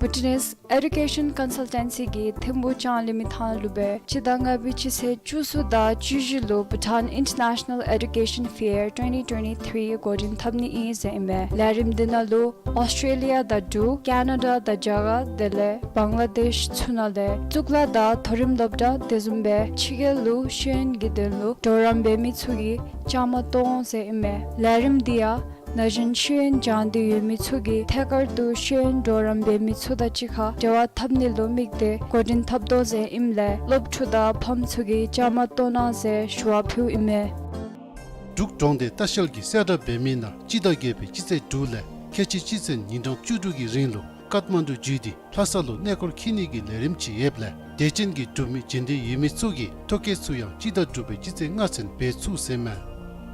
Bhutanese Education Consultancy གིས་ཐིམ་ཕུག་ལྕང་གླིང་མི་ཐང་ལུ་སྦེ་སྤྱི་ཟླ་ལྔ་པའི་སྤྱི་ཚེས་བཅུ་གསུམ་དང་བཅུ་བཞི་ལུ་Bhutan International Education Fair twenty twenty-three འགོ་འདྲེན་འཐབ་ནི་ཨིན་ཟེར་ཨིན་མས། ལས་རིམ་འདི་ནང་ལུ་ཨོསི་ཊྲེ་ལི་ཡ་དང་འབྲུག་ཀེ་ན་ཌ་དང་རྒྱ་གར་དེ་ལས་བང་ལ་དེཤ་ཚུ་ནང་ལས་གཙུག་ལག་དང་མཐོ་རིམ་སློབ་གྲྭ་དེ་བཟུམ་སྦེ་ཕྱི་རྒྱལ་ལུ་ཤེས་ཡོན་གྱི་དོན་ལུ་གྲོགས་རམ་འབད་མི་ཚུ་གིས་བཅའ་མར་གཏོགས་འོང་ཟེར་ཨིན་མས། ལས་རིམ་འདི་ཡང་ན་གཞོན་ཤེས་ཡོན་སྦྱང་སྟེ་ཡོད་མི་ཚུ་གིས་ཐད་ཀར་དུ་ཤེས་ཡོན་གྲོགས་རམ་འབད་མི་ཚུ་དང་གཅིག་ཁར་འབྲེལ་བ་འཐབ་ནི་ལུ་དམིགས་ཏེ་འགོ་འདྲེན་འཐབ་དོ་ཟེར་ཨིནམ་ལས་སློབ་ཕྲུག་དང་ཕམ་ཚུ་གིས་བཅའ་མར་གཏོགས་གནང་ཟེར་ཞུ་བ་ཕུལཝ་ཨིན་མས། འབྲུག་གྲོང་སྡེ་ལྟ་བཤལ་གྱིས་གསལ་བསྒྲགས་འབད་མི་ནང་སྤྱི་ཟླ་བརྒྱད་པའི་སྤྱི་ཚེས་དྲུག་ལས་ཁལ་གཅིག་སྤྱི་ཚེས་ཉིན་གྲངས་བཅུ་དྲུག་གི་རིང་ལུ་ཀཏ་མན་ཌུ་བརྒྱུད་དེ་ལྷ་ས་ལུ་གནས་སྐོར་འཁྱིད་ནི་གི་ལས་རིམ་ཅིག་ཡོདཔ་ལས་དད་ཅན་གྱི་འབྲུག་མི་འབྱོན་འདོད་ཡོད་མི་ཚུ་གིས་ཐོ་བཀོད་ཚུ་ཡང་སྤྱི་ཟླ་དྲུག་པའི་སྤྱི་ཚེས་ལྔ་ཚུན་འབད་ཚུགས་ཟེར་མས།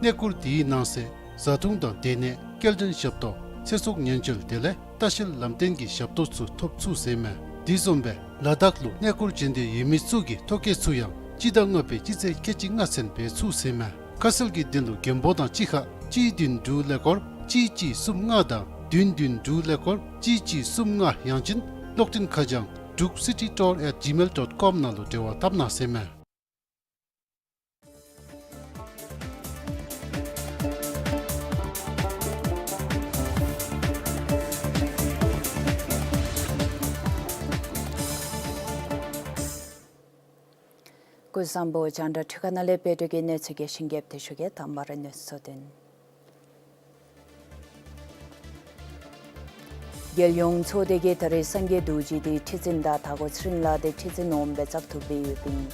གནས་སྐོར་དེའི་ནང་གསེས་བཟའ་འཐུང་དང་སྡོད་གནས་སྐྱེལ་འདྲེན་ཞབས་ཏོག་ཚེ་སྲོག་ཉེན་བཅོལ་དེ་ལས་ལྟ་བཤལ་ལམ་སྟོན་གྱི་ཞབས་ཏོག་ཚུ་ཐོབ་ཚུགས་ཟེར་མས། དེ་བཟུམ་སྦེ་ལ་དྭགས་ལུ་གནས་སྐོར་བྱོན་ཏེ་ཡོད་མི་ཚུ་གིས་ཐོ་བཀོད་ཚུ་ཡང་སྤྱི་ཟླ་ལྔ་པའི་སྤྱི་ཚེས་ཁལ་གཅིག་ལྔ་ཚུན་འབད་ཚུགས་ཟེར་མས། ཁ་གསལ་གྱི་དོན་ལུ་མགོན་པོ་དང་གཅིག་ཁར་གཅིག་བདུན་དྲུག་ཀླད་ཀོར་གཅིག་གཅིག་གསུམ་ལྔ་དང་བདུན་བདུན་དྲུག་ཀླད་ཀོར་གཅིག་གཅིག་གསུམ་ལྔ། ཡང་ཅིན་གློག་འཕྲིན་ཁ་བྱང་འབྲུག་སི་ཊི་ཊུར་ཨེཊ་ཇི་མེལ་ཌོཊ་ཀོམ་ནང་ལུ་འབྲེལ་བ་འཐབ་གནང་ཟེར་མས། སྐུ་གཟུགས་བཟང་པོ། རྒྱང་བསྒྲགས་འཕྲུལ་ཁང་ནང་ལས་དཔལ་སྒྲོན་གྱིས་གནས་ཚུལ་རྒྱས་ཤིང་རྒྱས་པ་དེ་ཞུ་གེ། དང་པ་ར་གནས་ཚུལ་དོན། རྒྱལ་ཡོངས་ཚོགས་སྡེ་གིས་ད་རེས་སངས་རྒྱས་རྡོ་རྗེ་དེ་ཁྲི་འཛིན་དང་དྭགས་པོ་ཚེ་རིང་ལགས་དེ་ཁྲི་འཛིན་འོགམ་སྦེ་བཙག་འཐུ་འབད་ཡོདཔ་ཨིན།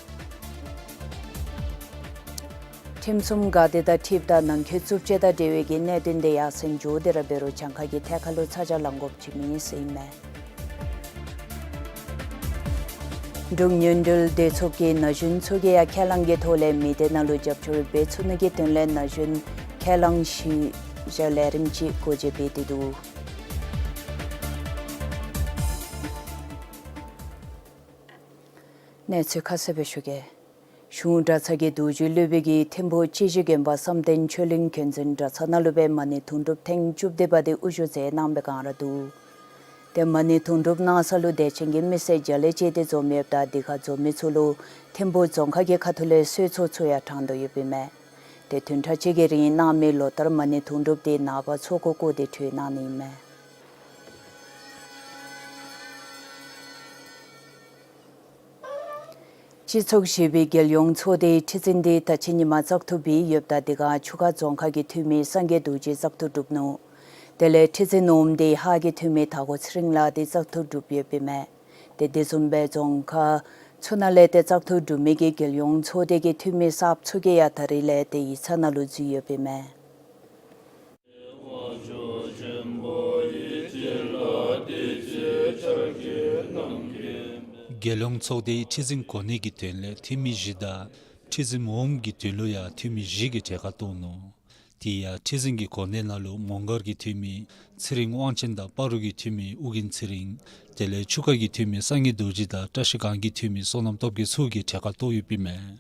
ཁྲིམས་སྲུང་འགག་སྡེ་དང་འཁྲིལཝ་ད་ནང་འཁོད་རྩུབ་སྤྱོད་དང་འབྲེལ་བའི་གི་གནད་དོན་དེ་ཡར་སེང་འགྱོ་སྟེ་ར་འབད་རུང་གྱངས་ཁ་གི་ཐད་ཁར་ལུ་ཚ་གྱང་ལང་དགོཔ་ཅིག་མེད་ཟེར་ཨིན་མས། འབྲུག་མྱོས་འགྲུལ་སྡེ་ཚོགས་ཀྱིས་ན་གཞོན་ཚུ་གིས་ཡང་ཁས་བླངས་ཀྱི་ཐོག་ལས་མི་སྡེ་ནང་ལུ་རྒྱབ་སྐྱོར་འབད་ཚུགས་ནི་གི་དོན་ལས་ན་གཞོན་ཁས་བླངས་གཞི་བཞག་ལས་རིམ་ཅིག་སྒོ་འབྱེད་འབད་དེ་འདུག། གནས་ཚུལ་ཁ་གསལ་སྦེ་ཞུ་གེ། གཞུང་གྲྭ་ཚང་གི་རྡོ་རྗེ་སློབ་དཔོན་གྱིས་ཐིམ་ཕུག་སྤྱི་བཞི་དགོན་པ་བསམ་གཏན་ཆོས་གླིང་མཁན་ཆེན་གྲྭ་ཚང་ནང་ལུ་སྦེ་མ་ཎི་དུང་སྒྲུབ་ཐེངས་བཅུ་བདུན་པ་དེ་དབུ་བཞུགས་མཛད་གནང་བའི་བསྒང་ར་འདུག། ཏེ་མ་ཎི་དུང་སྒྲུབ་གནང་ས་ལུ་དད་ཅན་གྱི་མི་སེར་བརྒྱ་ལས་བཅད་དེ་འཛོམས་ཡོདཔ་ད་དེ་ཁར་འཛོམས་མི་ཚུ་ལུ་ཐིམ་ཕུག་རྫོང་ཁག་གི་ཁ་ཐུག་ལས་གསོལ་ཚོགས་ཚུ་ཡང་དྲང་དོ་ཡོདཔ་ཨིན་མས། ཏེ་བདུན་ཕྲག་གཅིག་གི་རིང་གནང་མི་ལོ་ལྟར་མ་ཎི་དུང་སྒྲུབ་དེ་ནངས་པ་ཚོགས་འགོ་བསྐོར་ཏེ་གྲོལ་གནང་ནི་ཨིན་མས། སྤྱི་ཚོགས་བཞི་པའི་རྒྱལ་ཡོངས་ཚོགས་སྡེའི་ཁྲི་འཛིན་དེ་ད་ཅི་ཉིན་མ་བཙག་འཐུ་འབད་ཡོདཔ་ད་དེ་ཁར་ཆུ་ཁ་རྫོང་ཁག་གི་འཐུས་མི་སངས་རྒྱས་རྡོ་རྗེ་བཙག་འཐུ་གྲུབ་ནུག། དེ་ལས་ཁྲི་འཛིན་འོགམ་དེ་ཧཱ་གི་འཐུས་མི་དྭགས་པོ་ཚེ་རིང་ལགས་དེ་བཙག་འཐུ་གྲུབ་ཡོདཔ་ཨིན་མས། ཏེ་དེ་བཟུམ་སྦེ་རྫོང་ཁག་ཚུ་ནང་ལས་ཏེ་བཙག་འཐུ་གྲུབ་མི་གི་རྒྱལ་ཡོངས་ཚོགས་སྡེ་གི་འཐུས་མི་གསརཔ་ཚུ་གིས་ཡང་ད་རིས་ལས་ཏེ་ཡིག་ཚང་ནང་ལུ་འཛུལ་ཡོདཔ་ཨིན་མས། རྒྱལ་ཡོངས་ཚོགས་སྡེའི་ཁྲི་འཛིན་གོ་གནས་ཀྱི་དོན་ལས་འཐུས་མི་བཞི་དང་ཁྲི་འཛིན་འོགམ་གྱི་དོན་ལུ་ཡང་འཐུས་མི་བཞི་གི་གྲལ་ཁར་གཏོགས་ནུག། དེ་ཡང་ཁྲི་འཛིན་གྱི་གོ་གནས་ནང་ལུ་མོང་སྒར་གྱི་འཐུས་མི་ཚེ་རིང་དབང་ཆེན་དང་སྤ་རོ་གི་འཐུས་མི་ཨོ་རྒྱན་ཚེ་རིང་། དེ་ལས་ཆུ་ཁ་གི་འཐུས་མི་སངས་རྒྱས་རྡོ་རྗེ་དང་བཀྲ་ཤིས་སྒང་གི་འཐུས་མི་བསོད་ནམས་སྟོབས་རྒྱས་ཚུ་གི་གྲལ་ཁར་གཏོགས་ཡོདཔ་ཨིན་མས།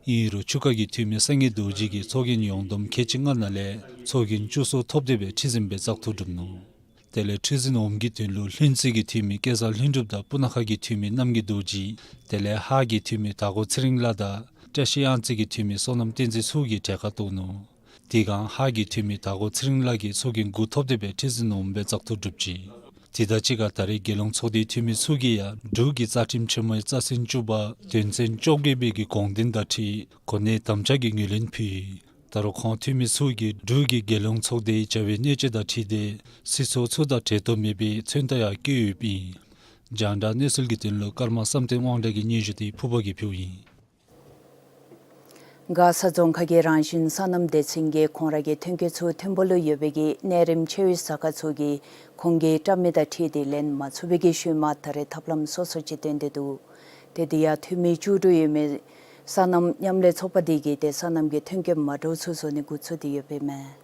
ཨིན་རུང་ཆུ་ཁ་གི་འཐུས་མི་སངས་རྒྱས་རྡོ་རྗེ་གིས་ཚོགས་རྒྱན་ཡོངས་བསྡོམས་ཁལ་གཅིག་ལྔ་ནང་ལས་ཚོགས་རྒྱན་བཅུ་གསུམ་ཐོབ་སྟེ་སྦེ་ཁྲི་འཛིན་སྦེ་བཙག་འཐུ་གྲུབ་ནུག། དེ་ལས་ཁྲི་འཛིན་འོགམ་གྱི་དོན་ལུ་ལྷུན་རྩེ་གི་འཐུས་མི་སྐལ་བཟང་ལྷུན་གྲུབ་དང་སྤུ་ན་ཁ་གི་འཐུས་མི་རྣམ་རྒྱལ་རྡོ་རྗེ། དེ་ལས་ཧཱ་གི་འཐུས་མི་དྭགས་པོ་ཚེ་རིང་ལགས་དང་བཀྲ་ཤིས་གཡང་རྩེ་གི་འཐུས་མི་བསོད་ནམས་བསྟན་འཛིན་ཚུ་གི་གྲལ་ཁར་གཏོགས་ནུག། དེ་སྒང་ཧཱ་གི་འཐུས་མི་དྭགས་པོ་ཚེ་རིང་ལགས་ཀྱིས་ཚོགས་རྒྱན་དགུ་ཐོབ་སྟེ་སྦེ་ཁྲི་འཛིན་འོགམ་སྦེ་བཙག་འཐུ་གྲུབ་ཅི། དེ་དང་གཅིག་ཁར་ད་རེས་རྒྱལ་ཡོངས་ཚོགས་སྡེའི་འཐུས་མི་ཚུ་གིས་ཡང་འབྲུག་གི་རྩ་ཁྲིམས་ཆེན་མོའི་རྩ་ཚན་བཅུ་པ་དོན་ཚན་བཅོ་བརྒྱད་པའི་གི་དགོངས་དོན་དང་འཁྲིལ་གོ་གནས་དམ་བཅའ་གི་ངོས་ལེན་ཕུལ་ཡི། ད་རུང་ཁོང་འཐུས་མི་ཚུ་གིས་འབྲུག་གི་རྒྱལ་ཡོངས་ཚོགས་སྡེའི་བྱ་བའི་གནད་སྤྱོད་དང་འཁྲིལ་ཏེ་སྲིད་ཚོགས་ཚུ་དང་འབྲལ་དོ་མེད་པའི་མཚོན་རྟགས་ཡང་བཀོད་ཡོདཔ་ཨིན། རྒྱང་བསྒྲགས་གནས་ཚུལ་གྱི་དོན་ལུ་ཀརྨ་བསམ་གཏན་དབང་གྲགས་ཀྱི་སྙན་ཞུ་དེ་ཕུར་པ་གིས་ཕུལཝ་ཨིན། མགར་ས་རྫོང་ཁག་གི་རང་བཞིན་སོ་ནམ་སྡེ་ཚན་གྱིས་ཁོང་ར་གི་ཐོན་སྐྱེད་ཚུ་ཐིམ་ཕུག་ལུ་ཡོད་པའི་གི་གནས་རིམ་ཆེ་བའི་ཟ་ཁ་ཚུ་གི་ཁོང་གི་བཀྲམ་མི་དང་འཁྲིལ་ཏེ་ལེན་མ་ཚུགས་པའི་གི་ཤུལ་མ་ད་རེས་ཐབས་ལམ་སོ་སོ་ཅིག་བཏོན་ཏེ་འདུག། ཏེ་དེ་ཡང་འཐུས་མི་བཅུ་དྲུག་ཡོད་མི་སོ་ནམ་མཉམ་ལས་ཚོགས་པ་དེ་གིས་ཏེ་སོ་ནམ་གྱི་ཐོན་སྐྱེད་མ་འདྲཝ་ཚུ་བཟོ་ནི་འགོ་བཙུགས་ཏེ་ཡོདཔ་ཨིན་མས།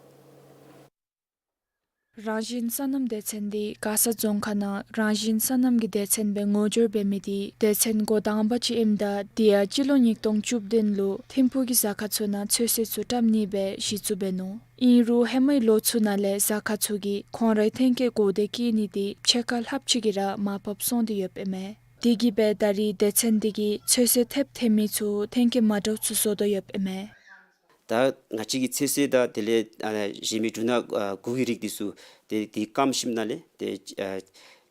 རང་བཞིན་སོ་ནམ་སྡེ་ཚན་དེ་མགར་ས་རྫོང་ཁག་ནང་རང་བཞིན་སོ་ནམ་གྱི་སྡེ་ཚན་སྦེ་ངོ་སྦྱོར་འབད་མི་དེ་སྡེ་ཚན་འགོ་དང་པ་ཅིག་ཨིནམ་ད་དེ་ཡང་སྤྱི་ལོ་ཉིས་སྟོང་བཅུ་བདུན་ལུ་ཐིམ་ཕུག་གི་ཟ་ཁ་ཚུ་ནང་ཚོད་བསྲེ་ཚུ་བཀྲམ་ནི་སྦེ་གཞི་བཙུགས་འབད་ནུག། ཨིན་རུང་ཧེ་མའི་ལོ་ཚུ་ནང་ལས་ཟ་ཁ་ཚུ་གིས་ཁོང་རའི་ཐོན་སྐྱེད་གོ་བདེ་བསྐྱེད་ནི་དེ་ཕྱེད་ཀ་ལྷགཔ་ཅིག་གིས་ར་མར་བབས་སོང་སྟེ་ཡོདཔ་ཨིན་མས། དེ་གིས་སྦེ་ད་རེས་སྡེ་ཚན་དེ་གིས་ཚོད་བསྲེ་ཐེབས་ཐེབས་མི་ཚུ་ཐོན་སྐྱེད་མ་འདྲཝ་ཚུ་བཟོ་དོ་ཡོདཔ་ཨིན་མས། ད་ང་བཅས་ཀྱིས་ཚོད་བསྲེ་དང་དེ་ལས་ཨ་གཞན་མི་འབྲུ་སྣ་ཨ་དགུ་གི་རིགས་འདི་ཚུ་དེ་དེ་སྐམ་ཞིནམ་ལས་དེ་ཨ་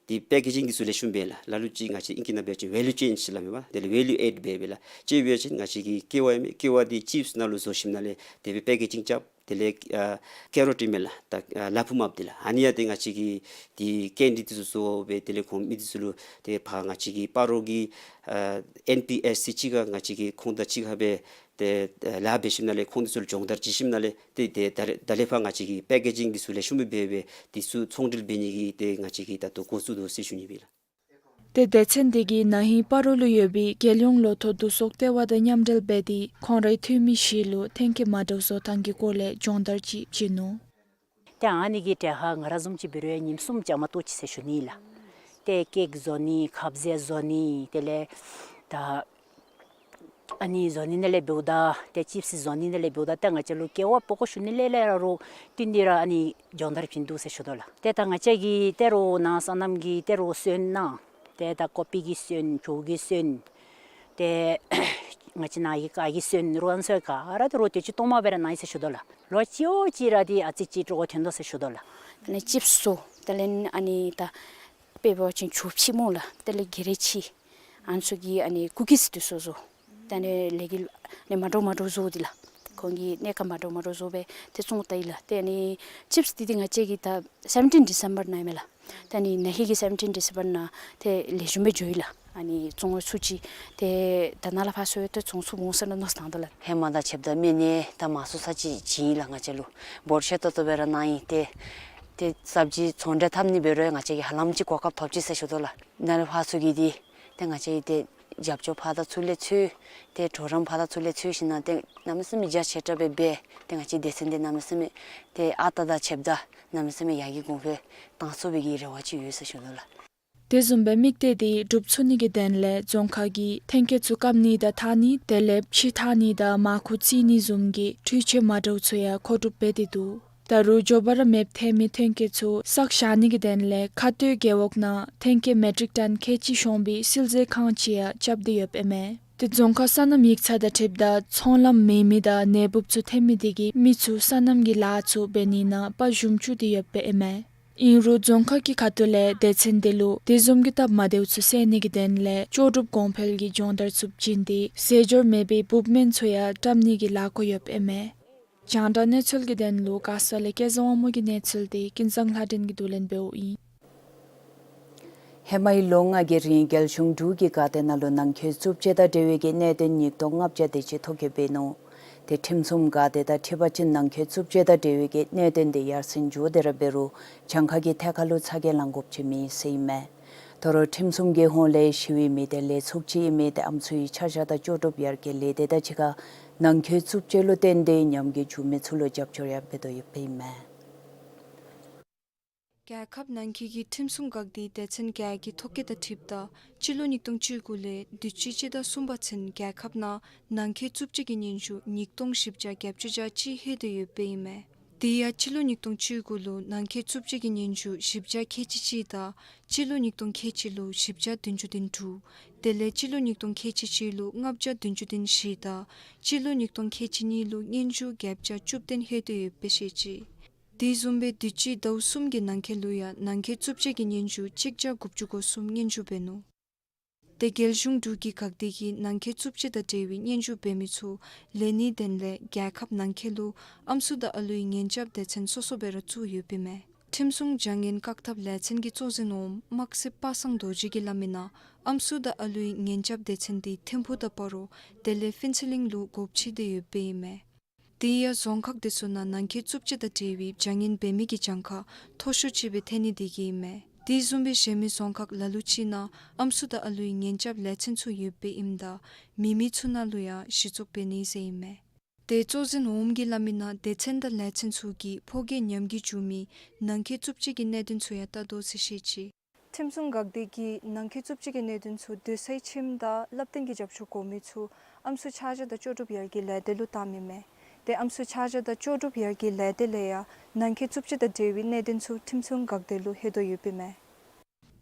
དེ་པེ་ཀེ་ཇིང་འདི་ཚུ་ལེགས་ཤོམ་འབད་ལགས། ལ་ལུ་ཅིག་ང་བཅས་ཨིང་སྐད་ནང་འབད་བ་ཅིན་ཝེ་ལུ་ཅེན་ཟེར་སླབ་མས་པ། དེ་ལས་ཝེ་ལུ་ཨེཌ་འབད་འབད་ལགས། ཅིག་འབད་བ་ཅིན་ང་བཅས་ཀྱི་ཀེ་ཝ་ཨིན་མས། ཀེ་ཝ་འདི་ཅིབས་ནང་ལུ་བཟོ་ཞིནམ་ལས་དེ་སྦེ་པེ་ཀེ་ཇིང་རྐྱབ། དེ་ལས་ཨ་ཀེ་རོཊ་ཨིན་མས་ལགས། ད་ཨ་ལ་ཕུག་མར་འདི་ལགས། ཨ་ནི་ཡང་ཏེ་ང་བཅས་ཀྱིས་དེ་ཀེན་ཌི་འདི་ཚུ་བཟོ་སྦེ་དེ་ལས་ཁོང་མི་འདི་ཚུ་ལུ་ཏེ་ཕར་ང་བཅས་ཀྱི་སྤ་རོ་གི་ཨ་ཨེན་པི་ཨེས་སི་གཅིག་ཁར་ང་བཅས་ཀྱིས་ཁོང་དང་གཅིག་ཁར་སྦེ་ཏེ་ཨ་ལཱ་འབད་ཞིནམ་ལས་ཁོང་འདི་ཚུ་ལུ་སྦྱོང་བརྡར་བྱིན་ཞིནམ་ལས་ཏེ་ཏེ་ད་རེས་ད་ལས་ཕར་ང་བཅས་ཀྱིས་པེ་ཀེ་ཇིང་འདི་ཚུ་ལེགས་ཤོམ་སྦེ་འབད་སྦེ་འདི་ཚུ་ཚོང་འབྲེལ་འབད་ནི་གི་ཏེ་ང་བཅས་ཀྱིས་ད་ལྟོ་འགོ་བཙུགས་དོ་ཟེར་ཞུ་ནི་ཨིན་ལགས། ཏེ་སྡེ་ཚན་དེ་གིས་ན་ཧིང་སྤ་རོ་ལུ་ཡོད་པའི་རྒྱལ་ཡོངས་ལོ་ཐོག་བསྡུ་གསོག་ལྟེ་བ་དང་མཉམ་འབྲེལ་འབད་དེ་ཁོང་རའི་འཐུས་མི་བཞི་ལུ་ཐོན་སྐྱེད་མ་འདྲཝ་བཟོ་ཐངས་ཀྱི་སྐོར་ལས་སྦྱོང་བརྡར་ཅིག་བྱིན་ནུག། ཏེ་ཨ་ནི་གི་གྲལ་ཁར་ང་ར་བཟུམ་ཅིག་འབད་རུང་ཡང་ཉིནམ་གསུམ་བཅའ་མར་གཏོགས་ཅི་ཟེར་ཞུ་ནི་ཨིན་ལགས། ཏེ་ཀེཀ་བཟོ་ནི་ཁབ་ཟས་བཟོ་ནི་དེ་ལས་ད་ཨ་ནི་བཟོ་ནི་ནང་ལས་འབདཝ་ད་ཏེ་ཅིབས་བཟོ་ནི་ནང་ལས་འབདཝ་ད་ཏེ་ང་བཅས་ལུ་ཀེ་བ་པོ་ཀོ་ཞུ་ནི་ལས་ལས་ར་རོགས་བསྟུན་ཏེ་ར་ཨ་ནི་སྦྱོང་བརྡར་བྱིན་འདུག་ཟེར་ཞུ་དོ་ལགས། ཏེ་ད་ང་བཅས་ཀྱིས་ཏེ་རོགས་ནཱ་སོ་ནམ་གྱི་ཏེ་རོགས་སོན་ནང་ཏེ་ད་ཀོ་པི་གི་སོན་བྱོ་གི་སོན་ཏེ་ང་བཅས་ནཱ་གི་ག་གི་སོན་རོགས་ཨ་ནི་ཚུ་ག་ར་ཏེ་རོགས་དུས་ཅི་སྟོང་མ་སྦེ་ར་གནང་ཡི་ཟེར་ཞུ་དོ་ལགས། ལོ་གཅིག་འོ་གཅིག་ར་ཏེ་ཨ་ཙི་ཅིག་སྤྲོ་བ་ཐོན་དོ་ཟེར་ཞུ་དོ་ལགས། ཏེ་ནི་ཅིབས་བཟོ་དེ་ལས་ཨ་ནི་ད་དཔེ་འབད་བ་ཅིན་བྱོ་ཕྱེ་སྨོ་ལགས། དེ་ལས་གི་རེ་ཕྱེ་ཨ་ནི་ཚུ་གི་ཨ་ནི་ཀུ་ཀིས་འདི་ཚུ་བཟོ། ད་ཨ་ནི་ལས་ཀྱི་ཨ་ནི་མ་འདྲཝ་མ་འདྲཝ་བཟོ་སྟེ་ལགས། ཁོང་གིས་གནས་སྐབས་མ་འདྲཝ་མ་འདྲཝ་བཟོ་སྦེ་ཏེ་བཙོང་ད་ཡི་ལགས། ཏེ་ཨ་ནི་ཅིབས་འདི་འདི་ང་བཅས་ཀྱིས་ད་སེ་བེན་ཊིན་ཌི་སེམ་བར་ནང་ཨིན་མས་ལགས། ད་ཨ་ནི་ན་ཧིང་གི་སེ་བེན་ཊིན་ཌི་སེམ་བར་ནང་ཏེ་ལེགས་ཤོམ་སྦེ་འགྱོ་ཡི་ལགས། ཨ་ནི་བཙོང་བ་ཚུ་ཅིག་ཏེ་ད་ནཱ་ལས་ཕར་ཚུར་ཡང་ཏེ་བཙོང་ཚུགསཔ་འོང་ཟེར་མནོ་བསམ་བཏང་དོ་ལགས། ཧེ་མ་དང་ཕྱདཔ་ད་སྨན་ནི་ད་མང་སུ་ས་ཅིག་བྱིན་ཡི་ལགས། ང་བཅས་ལུ་འབོར་ཆེ་ཏོག་ཏོ་སྦེ་ར་གནང་ཡི། ཏེ་ཏེ་སབ་ཇི་ཚོང་འབྲེལ་འཐབ་ནི་འབད་རུང་ང་བཅས་ཀྱིས་ཧ་ལམ་ཅིག་གོ་སྐབས་ཐོབ་ཅི་ཟེར་ཞུ་དོ་ལགས། ནཱ་ལས་ཕར་ཚུ་གིས་འདི་ཏེ་ང་བཅས་ཀྱིས་ཏེ་རྒྱབ་སྐྱོར་ཕར་དང་ཚུར་ལས་འཚོལ་ཏེ་གྲོགས་རམ་ཕར་དང་ཚུར་ལས་འཚོལ་ཞིནམ་ལས་ཏེ་གནམ་མེད་ས་མེད་རྒྱ་ཆེ་དྲགས་སྦེ་འབད་ཏེ་ང་བཅས་སྡེ་ཚན་འདི་གནམ་མེད་ས་མེད་ཏེ་ཨ་རྟག་དང་ཕྱདཔ་ད་གནམ་མེད་ས་མེད་ཡར་གྱི་གོང་འཕེལ་བཏང་ཚུགས་པའི་གི་རེ་བ་ཅིག་ཡོད་ཟེར་ཞུ་དོ་ལགས། དེ་བཟུམ་སྦེ་དམིགས་གཏད་འདི་འགྲུབ་ཚུགས་ནི་གི་དོན་ལས་རྫོང་ཁག་གིས་ཐོན་སྐྱེད་ཚུ་བཀབ་ནི་དང་འཐག་ནི་དེ་ལས་ཕྱེ་འཐག་ནི་དང་མར་ཁུ་བཙིར་ནི་བཟུམ་གྱི་འཕྲུལ་ཆས་མ་འདྲཝ་ཚུ་ཡང་མཁོ་སྒྲུབ་འབད་དེ་འདུག། ད་རུང་མགྱོགས་པ་ར་མེདཔ་ཐལ་མི་ཐོན་སྐྱེད་ཚུ་བསགས་བཞག་ནི་གི་དོན་ལས་ཁ་སྟོད་རྒེད་འོག་ནང་ཐོན་སྐྱེད་མེ་ཊིག་ཊོན་ཁལ་གཅིག་ཤོང་བའི་བསིལ་མཛོད་ཁང་ཅིག་ཡང་རྐྱབ་སྟེ་ཡོདཔ་ཨིན་མས། ཏེ་རྫོང་ཁག་སོ་ནམ་ཡིག་ཚང་དང་འཁྲིལཝ་ད་ཚོང་ལམ་མེད་མི་དང་ནད་འབུཔ་ཚུ་ཐོན་མི་དེ་གིས་མི་ཚུ་སོ་ནམ་གྱི་ལཱ་ཚུ་འབད་ནི་ནང་དཔའ་ཞུམ་བཅུག་སྟེ་ཡོདཔ་ཨིན་མས། ཨིན་རུང་རྫོང་ཁག་གི་ཁ་ཐུག་ལས་སྡེ་ཚན་འདི་ལུ་དེ་བཟུམ་གྱི་སྟབས་མ་བདེཝ་ཚུ་སེལ་ནི་གི་དོན་ལས་ལྕོགས་གྲུབ་གོང་འཕེལ་གྱི་སྦྱོང་བརྡར་ཚུ་བྱིན་ཏེ་ཟས་སྦྱོར་མེད་པའི་འབུཔ་སྨན་ཚུ་ཡང་བཀྲམ་ནི་གི་ལཱ་འགོ་ཡོདཔ་ཨིན་མས། རྒྱང་བསྒྲགས་གནས་ཚུལ་གྱི་དོན་ལུ་མགར་ས་ལས་སྐལ་བཟང་དབང་མོ་གི་གནས་ཚུལ་འདི་ཀུན་བཟང་ལྷ་སྒྲོན་གྱིས་བསྡུ་ལེན་འབདཝ་ཨིན། ཧེ་མའི་ལོ་ལྔ་གི་རིང་རྒྱལ་གཞུང་འབྲུག་གི་འགག་སྡེ་ནང་ལུ་ནང་འཁོད་རྩུབ་སྤྱོད་དང་འབྲེལ་བའི་གི་གནད་དོན་ཉིས་སྟོང་ལྔ་བརྒྱ་དེ་ཅིག་ཐོ་བཀོད་འབད་ནུག། ཏེ་ཁྲིམས་སྲུང་འགག་སྡེ་དང་འཁྲིལ་བ་ཅིན་ནང་འཁོད་རྩུབ་སྤྱོད་དང་འབྲེལ་བའི་གི་གནད་དོན་དེ་ཡར་སེང་འགྱོ་སྟེ་ར་འབད་རུང་གྱངས་ཁ་གི་ཐད་ཁར་ལུ་ཚ་གྱང་ལང་དགོཔ་ཅིག་མེད་ཟེར་ཨིན་མས། ད་རུང་ཁྲིམས་སྲུང་གི་ཧོངས་ལས་ཞི་བའི་མི་སྡེ་ལས་ཚོགས་ཅིག་ཨིན་མི་ཏེ་ཨམ་སྲུའི་ཆ་བཞག་དང་ལྕོགས་གྲུབ་ཡར་རྒྱས་ལས་སྡེ་དང་གཅིག་ཁར་ནང་འཁོད་རྩུབ་སྤྱོད་ལུ་བརྟེན་ཏེ་ཉམས་རྒུད་བྱུང་མི་ཚུ་ལུ་རྒྱབ་སྐྱོར་ཡང་འབད་དོ་ཡོདཔ་ཨིན་མས། རྒྱལ་ཁབ་ནང་འཁོད་ཀྱི་ཁྲིམས་སྲུང་འགག་སྡེའི་སྡེ་ཚན་བརྒྱད་ཀྱི་ཐོ་བཀོད་དང་འཁྲིལཝ་ད་སྤྱི་ལོ་ཉིས་སྟོང་བཅུ་དགུ་ལས་དུས་ཅི་སྤྱི་ཟླ་གསུམ་པ་ཚུན་རྒྱལ་ཁབ་ནང་ནང་འཁོད་རྩུབ་སྤྱོད་ཀྱི་སྙན་ཞུ་ཉིས་སྟོང་བཞི་བརྒྱ་བརྒྱད་ཅུ་གྱ་གཅིག་ལྷོད་དེ་ཡོདཔ་ཨིན་མས། དེ་ཡང་སྤྱི་ལོ་ཉིས་སྟོང་བཅུ་དགུ་ལུ་ནང་འཁོད་རྩུབ་སྤྱོད་ཀྱི་སྙན་ཞུ་བཞི་བརྒྱ་ཁལ་གཅིག་གཅིག་དང་སྤྱི་ལོ་ཉིས་སྟོང་ཁལ་གཅིག་ལུ་བཞི་བརྒྱ་བདུན་ཅུ་དོན་དྲུག། དེ་ལས་སྤྱི་ལོ་ཉིས་སྟོང་ཁལ་གཅིག་གཅིག་ལུ་ལྔ་བརྒྱ་བདུན་ཅུ་དོན་བཞི་དང་སྤྱི་ལོ་ཉིས་སྟོང་ཁལ་གཅིག་གཉིས་ལུ་སྙན་ཞུ་བརྒྱད་བརྒྱ་བཅུ་བདུན་ལྷོད་དེ་ཡོདཔ་སྦེ་བཤད་ཅི། དེ་བཟུམ་སྦེ་དུས་ཅི་ཟླཝ་གསུམ་གྱི་ནང་འཁོད་ལུ་ཡང་ནང་འཁོད་རྩུབ་སྤྱོད་ཀྱི་སྙན་ཞུ་གཅིག་བརྒྱ་དགུ་བཅུ་གོ་གསུམ་སྙན་ཞུ་འབད་ནུག། ཏེ་རྒྱལ་གཞུང་འབྲུག་གི་འགག་སྡེ་གིས་ནང་འཁོད་རྩུབ་སྤྱོད་དང་འབྲེལ་བའི་སྙན་ཞུ་འབད་མི་ཚུ་ལེན་ནིའི་དོན་ལས་རྒྱལ་ཁབ་ནང་འཁོད་ལུ་ཨམ་སྲུ་དང་ཨ་ལུའི་ཉེན་སྐྱབ་སྡེ་ཚན་སོ་སོ་སྦེ་ར་བཙུགས་ཡོདཔ་ཨིན་མས། ཁྲིམས་སྲུང་བྱ་ངན་བཀག་ཐབས་ལས་ཚན་གྱི་གཙོ་འཛིན་འོགམ་དམག་སྤྱི་པ་སངས་རྡོ་རྗེ་གིས་སླབ་མི་ནང་ཨམ་སྲུ་དང་ཨ་ལུའི་ཉེན་སྐྱབ་སྡེ་ཚན་འདི་ཐིམ་ཕུག་དང་སྤ་རོ་དེ་ལས་ཕུན་ཚོགས་གླིང་ལུ་སྒོ་ཕྱེ་སྟེ་ཡོདཔ་ཨིན་མས། དེ་ཡང་རྫོང་ཁག་དེ་ཚུ་ནང་ནང་འཁོད་རྩུབ་སྤྱོད་དང་འབྲེལ་བའི་བྱ་ངན་འབད་མི་གི་གྱངས་ཁ་མཐོ་ཤོས་ཅིག་སྦེ་ཐོན་ནི་དེ་གིས་ཨིན་མས། དེ་བཟུམ་སྦེ་གཞན་མི་རྫོང་ཁག་ལ་ལུ་ཅིག་ནང་ཨམ་སྲུ་དང་ཨ་ལུའི་ཉེན་སྐྱབ་ལས་ཚན་ཚུ་ཡོདཔ་ཨིནམ་ད་མེད་མི་ཚུ་ནང་ལུ་ཡང་གཞི་བཙུགས་འབད་ནི་ཟེར་ཨིན་མས། ཏེ་གཙོ་འཛིན་འོགམ་གིས་སླབ་མི་ནང་སྡེ་ཚན་དང་ལས་ཚན་ཚུ་གིས་ཕོ་སྐྱེས་ཉམས་རྒུད་བྱུང་མི་ནང་འཁོད་རྩུབ་སྤྱོད་ཀྱི་གནད་དོན་ཚུ་ཡང་བལྟ་དོ་ཟེར་བཤད་ཅི། ཁྲིམས་སྲུང་འགག་སྡེ་གིས་ནང་འཁོད་རྩུབ་སྤྱོད་ཀྱི་གནད་དོན་ཚུ་སྡོད་སའི་ཁྱིམ་དང་བསླབ་སྟོན་གྱི་རྒྱབ་སྐྱོར་དགོ་མི་ཚུ་ཨམ་སྲུ་ཆ་བཞག་དང་ལྕོགས་གྲུབ་ཡར་རྒྱས་ལས་སྡེ་ལུ་བཏངམ་ཨིན་མས། ཏེ་ཨམ་སྲུ་ཆ་བཞག་དང་ལྕོགས་གྲུབ་ཡར་རྒྱས་ལས་སྡེ་ལས་ཡང་ནང་འཁོད་རྩུབ་སྤྱོད་དང་འབྲེལ་བའི་གནད་དོན་ཚུ་ཁྲིམས་སྲུང་འགག་སྡེ་ལུ་ལྷོད་དོ་ཡོདཔ་ཨིན་མས།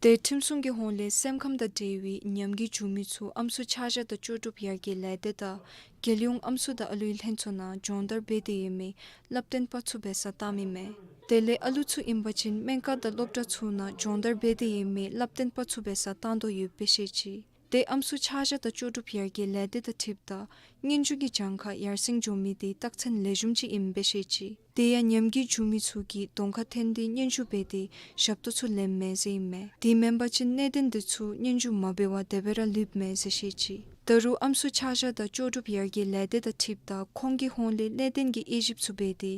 ཏེ་ཁྲིམས་སྲུང་གི་ཧོངས་ལས་སེམས་ཁམས་དང་འབྲེལ་བའི་ཉམས་རྒུད་བྱུང་མི་ཚུ་ཨམ་སྲུ་ཆ་བཞག་དང་ལྕོགས་གྲུབ་ཡར་རྒྱས་ལས་སྡེ་དང་རྒྱལ་ཡོངས་ཨམ་སྲུ་དང་ཨ་ལུའི་ལྷན་ཚོགས་ནང་སྦྱོང་བརྡར་འབད་དེ་ཡོད་མི་བསླབ་སྟོན་པ་ཚུ་འབད་སར་བཏངམ་ཨིན་མས། དེ་ལས་ཨ་ལུ་ཚུ་ཨིན་པ་ཅིན་སྨན་ཁང་དང་སློབ་གྲྭ་ཚུ་ནང་སྦྱོང་བརྡར་འབད་དེ་ཡོད་མི་བསླབ་སྟོན་པ་ཚུ་འབད་སར་བཏང་དོ་ཡོདཔ་སྦེ་བཤད་ཅི། ཏེ་ཨམ་སྲུ་ཆ་བཞག་དང་ལྕོགས་གྲུབ་ཡར་རྒྱས་ལས་སྡེ་དང་འཁྲིལཝ་ད་སྙན་ཞུ་གི་གྱངས་ཁ་ཡར་སེང་འགྱོ་མི་དེ་རྟགས་མཚན་ལེགས་ཤོམ་ཅིག་ཨིནམ་སྦེ་བཤད་ཅི། དེ་ཡང་ཉམས་རྒུད་བྱུང་མི་ཚུ་གིས་གདོང་ཁར་འཐོན་ཏེ་སྙན་ཞུ་འབད་དེ་ཞབས་ཏོག་ཚུ་ལེནམ་མས་ཟེར་ཨིན་མས། དེ་མེན་པ་ཅིན་གནད་དོན་དེ་ཚུ་སྙན་ཞུ་མ་འབད་བར་དེ་སྦེ་ར་ལུསཔ་མས་ཟེར་བཤད་ཅི། ད་རུང་ཨམ་སྲུ་ཆ་བཞག་དང་ལྕོགས་གྲུབ་ཡར་རྒྱས་ལས་སྡེ་དང་འཁྲིལཝ་ད་ཁོང་གི་ཧོངས་ལས་གནད་དོན་གྱི་དབྱེ་ཞིབ་ཚུ་འབད་དེ་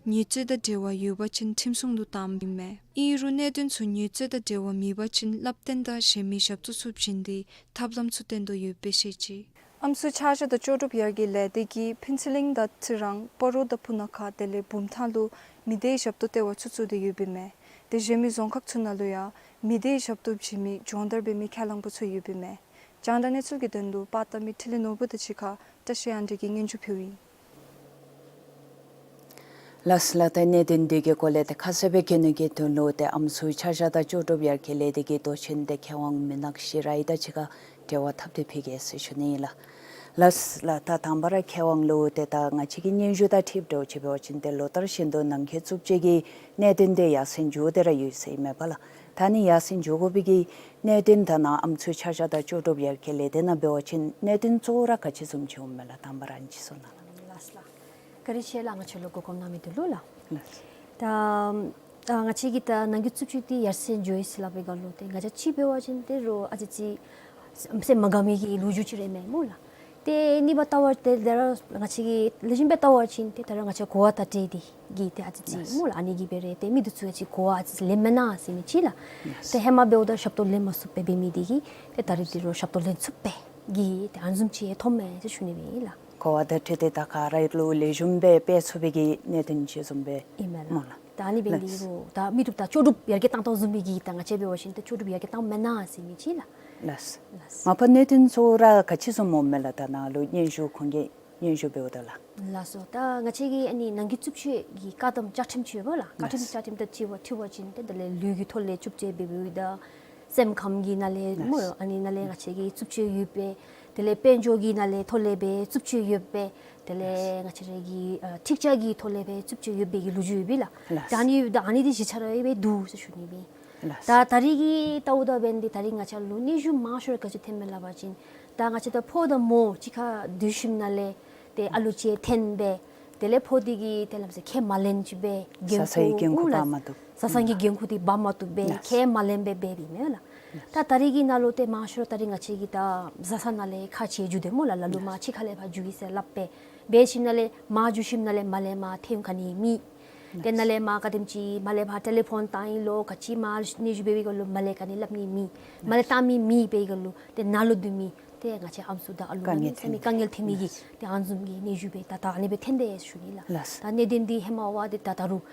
ཉེས་རྩོད་དང་འབྲེལ་བ་ཡོད་པ་ཅིན་ཁྲིམས་སྲུང་ལུ་བཏངམ་ཨིན་མས། ཨིན་རུང་གནད་དོན་ཚུ་ཉེས་རྩོད་དང་འབྲེལ་བ་མེད་པ་ཅིན་བསླབ་སྟོན་དང་གཞན་མི་ཞབས་ཏོག་ཚུ་བྱིན་ཏེ་ཐབས་ལམ་ཚུ་བཏོན་དོ་ཡོདཔ་སྦེ་བཤད་ཅི། ཨམ་སྲུ་ཆ་བཞག་དང་ལྕོགས་གྲུབ་ཡར་རྒྱས་ལས་སྡེ་གིས་ཕུན་ཚོགས་གླིང་དང་ཚེ་རིང་སྤ་རོ་དང་སྤུ་ན་ཁ་དེ་ལས་བུམ་ཐང་ལུ་མི་སྡེའི་ཞབས་ཏོག་ལྟེ་བ་ཚུ་བཙུགས་ཏེ་ཡོདཔ་ཨིན་མས། དེ་གཞན་མི་རྫོང་ཁག་ཚུ་ནང་ལུ་ཡང་མི་སྡེའི་ཞབས་ཏོག་བྱིན་མི་སྦྱོང་བརྡར་འབད་མི་ཁས་བླངས་པ་ཚུ་ཡོདཔ་ཨིན་མས། རྒྱང་བསྒྲགས་གནས་ཚུལ་གྱི་དོན་ལུ་པར་བཏབ་མི་འཕྲིན་ལས་ནོར་བུ་དང་གཅིག་ཁར་བཀྲ་ཤིས་དབྱངས་སྒྲོན་གྱིས་སྙན་ཞུ་ཕུལཝ་ཨིན། ལགས་ལགས། ད་གནད་དོན་འདི་གི་སྐོར་ལས་ཏེ་ཁ་གསལ་སྦེ་མཁྱེན་ནི་གི་དོན་ལུ་ཏེ་ཨམ་སྲུ་ཆ་བཞག་དང་ལྕོགས་གྲུབ་ཡར་རྒྱས་ལས་སྡེ་གི་མདོ་ཆེན་ཏེ་མཁས་དབང་མི་ནག་ཤེས་རབ་ཨའི་དང་གཅིག་ཁར་འབྲེལ་བ་འཐབ་སྟེ་ཕུལ་གེ་ཟེར་ཞུ་ནི་ཨིན་ལགས། ལགས་ལགས། ད་དང་པ་ར་མཁས་དབང་ལུ་ཏེ་ད་ང་བཅས་ཀྱི་སྙན་ཞུ་དང་འཁྲིལཝ་ད་ཅིག་འབད་བ་ཅིན་ཏེ་ལོ་ལྟར་བཞིན་དུ་ནང་འཁོད་རྩུབ་སྤྱོད་ཀྱི་གནད་དོན་དེ་ཡར་སེང་འགྱོ་སྟེ་ར་ཡོད་ཟེར་ཨིན་མས་པ་ལགས། ད་ནི་ཡར་སེང་འགྱོ་དགོ་པའི་གི་གནད་དོན་ད་ནཱ་ཨམ་སྲུ་ཆ་བཞག་དང་ལྕོགས་གྲུབ་ཡར་རྒྱས་ལས་སྡེ་ནང་འབད་བ་ཅིན་གནད་དོན་གཙོ་བོ་ར་ག་ཅི་བཟུམ་ཅིག་འོངམ་མས་ལགས། དང་པ་ར་ཨ་ནི་ཅིག་གསུང་གནང་ལགས། ལགས་ལགས། བཀའ་དྲིན་ཆེ་ལགས། ང་བཅས་ལུ་གོ་སྐབས་གནང་མི་འདི་ལུ་ལགས། ལགས། ད་ཨ་ང་བཅས་ཀྱི་ད་ནང་འཁོད་རྩུབ་སྤྱོད་འདི་ཡར་སེང་འགྱོ་ཡི་ཟེར་སླབ་པའི་སྐབས་ལུ་ཏེ་ང་བཅས་གཅིག་འབད་བ་ཅིན་ཏེ་རོགས་ཨ་ཙི་ཅིག་སེམས་མ་དགའ་མི་གི་ལོ་རྒྱུས་ཅིག་ར་ཨིན་མས་སྨོ་ལགས། ཏེ་གཉིས་པ་ལྟ་བ་ཏེ་ད་ར་ང་བཅས་ཀྱིས་ལེགས་ཤོམ་སྦེ་ལྟ་བ་ཅིན་ཏེ་ད་ར་ང་བཅས་གོ་བ་བརྡ་སྤྲོད་འདི་གིས་ཏེ་ཨ་ཙི་ཅིག་ལགས། སྨོ་ལགས། ཨ་ནི་གིས་འབད་རུང་ཏེ་མི་འདི་ཚུ་ཡང་ཅིག་གོ་བ་ཨ་ཙི་ལེན་མེན་ན་ཟེར་མི་ཅིག་ལགས། ལགས། ཏེ་ཧེ་མ་འབདཝ་ད་ཞབས་ཏོག་ལེན་མ་ཚུགསཔ་སྦེ་འབད་མི་འདི་གིས་ཏེ་ད་རིས་འདི་རོགས་ཞབས་ཏོག་ལེན་ཚུགསཔ་སྦེ་གི་ཏེ་ཨ་ནི་བཟུམ་ཅིག་ཐོནམ་མས་ཟེར་ཞུ་ནི་སྦེ་ཨིན་ལགས། གོ་བ་བརྡ་སྤྲོད་འདི་ད་ག་ར་ལུ་ལེགས་ཤོམ་སྦེ་སྤེལ་ཚུགས་པའི་གི་གནད་དོན་ཅིག་བཟུམ་སྦེ་ཨིན་མས་ལགས། སྨོ་ལགས། ད་ཨ་ནི་འབད་ནི་འདི་རོགས་ད་མི་འདི་ཚུ་ད་ལྕོགས་གྲུབ་ཡར་རྒྱས་བཏང་བཏངམ་བཟུམ་སྦེ་གི་ད་ང་བཅས་འབད་བ་ཅིན་ད་ལྕོགས་གྲུབ་ཡར་རྒྱས་བཏངམ་མེན་ན་ཟེར་མི་ཅིག་ལགས། ལགས། ལགས། མ་པ་གནད་དོན་གཙོ་བོ་ར་ག་ཅི་བཟུམ་འོངམ་མས་ལགས། ད་ནཱ་ལུ་སྙན་ཞུ་ཁོང་གིས་སྙན་ཞུ་འབདཝ་ད་ལགས། ལགས་སོ། ད་ང་བཅས་ཀྱི་ཨ་ནི་ནང་འཁོད་རྩུབ་སྤྱོད་ཀྱི་བཀག་སྡོམ་བཅའ་ཁྲིམས་ཅིག་ཡོད་པ་ལགས། བཀག་ཁྲིམས་ལགས། བཅའ་ཁྲིམས་དང་འཁྲིལ་བ་འཁྲིལ་བ་ཅིན་དེ་ལས་ལུས་ཀྱི་ཐོག་ལས་རྩུབ་སྤྱོད་འབད་འབདཝ་ད་སེམས་ཁམས་ཀྱི་ནང་ལས་ལགས། སྨོ་ཨ་ནི་ནང་ལས་ང་བཅས་ཀྱི་རྩུབ་སྤྱོད་ཡོདཔ་སྦེ་དེ་ལས་དཔལ་འབྱོར་གྱི་ནང་ལས་ཐོག་ལས་སྦེ་རྩུབ་སྤྱོད་ཡོདཔ་སྦེ་དེ་ལས་ལགས། ང་བཅས་ར་གི་ཨ་འཁྲིག་ཆགས་ཀྱི་ཐོག་ལས་སྦེ་རྩུབ་སྤྱོད་ཡོད་པའི་གི་ལོ་རྒྱུས་ཡོད་པས་ལགས། ལགས། ད་ཨ་ནི་ཡོདཔ་ད་ཨ་ནི་འདི་གཞི་ཆགས་ར་ཡོད་པའི་འདུག་ཟེར་ཞུ་ནི་སྦེ། ལགས། ད་ད་རིས་ཀྱི་ལྟཝ་ད་འབདན་འདི་ད་རིས་ང་བཅས་ལུ་སྙན་ཞུ་མང་ཤོས་ར་ག་ཅི་ཐོནམ་མས་སླབ་པ་ཅིན་ད་ང་བཅས་ད་ཕོ་དང་མོ་གཅིག་ཁར་སྡོད་ཞིནམ་ལས་ཏེ་ཨ་ལུ་ཅིག་འཐོན་སྦེ་དེ་ལས་ཕོ་འདི་གིས་དེ་ལམ་སེང་ཁས་མ་ལེན་ཅིག་སྦེ་བཟའ་ཚང་གི་འགན་ཁུར་འབག་མ་བཏུབ། བཟའ་ཚང་གི་འགན་ཁུར་འདི་འབག་མ་བཏུབ་སྦེ་ལགས། ཁས་མ་ལེན་སྦེ་འབད་འབདཝ་མས་ལགས། ད་ད་རིས་ཀྱི་ནང་ལུ་ཏེ་མང་ཤོས་ར་ད་རིས་ང་བཅས་ཀྱིས་ད་བཟའ་ཚང་ནང་ལས་ཁ་ཕྱེ་འགྱོ་དེས་སྨོ་ལགས། ལ་ལུ་མར་ཕྱི་ཁ་ལས་ཕར་འགྱོ་ཡི་ཟེར་སླབ་སྦེ་འབད་ཞིནམ་ལས་མར་འགྱོ་ཞིནམ་ལས་མར་ལས་མར་འཐོན་ག་ནི་མེད། ཏེ་ནཱ་ལས་མར་ག་དེམ་ཅིག་མར་ལས་ཕར་ཊེ་ལི་ཕོན་བཏང་ཡི་ལོ་ག་ཅི་མར་སྙན་ཞུ་འབད་བའི་སྐབས་ལུ་མར་ལས་ག་ནི་སླབ་ནི་མེད། མར་ལས་བཏང་མི་མེད་པའི་སྐབས་ལུ་ཏེ་ནང་ལུ་སྡོད་མི་ཏེ་ང་བཅས་ཨམ་སྲུ་དང་ཨ་ལུ་དཀའ་ངལ་ནང་ལུ་ཐོན་མི་དཀའ་ངལ་ཐོན་མི་གི་ལགས། ཏེ་ཨ་ནི་བཟུམ་གྱི་སྙན་ཞུ་སྦེ་ད་ད་ཨ་ནི་སྦེ་ཐོན་དེས་ཟེར་ཞུ་ནི་ལགས། ལགས། ད་གནད་དོན་འདི་ཧེ་མ་བ་འདི་ད་ད་རུང་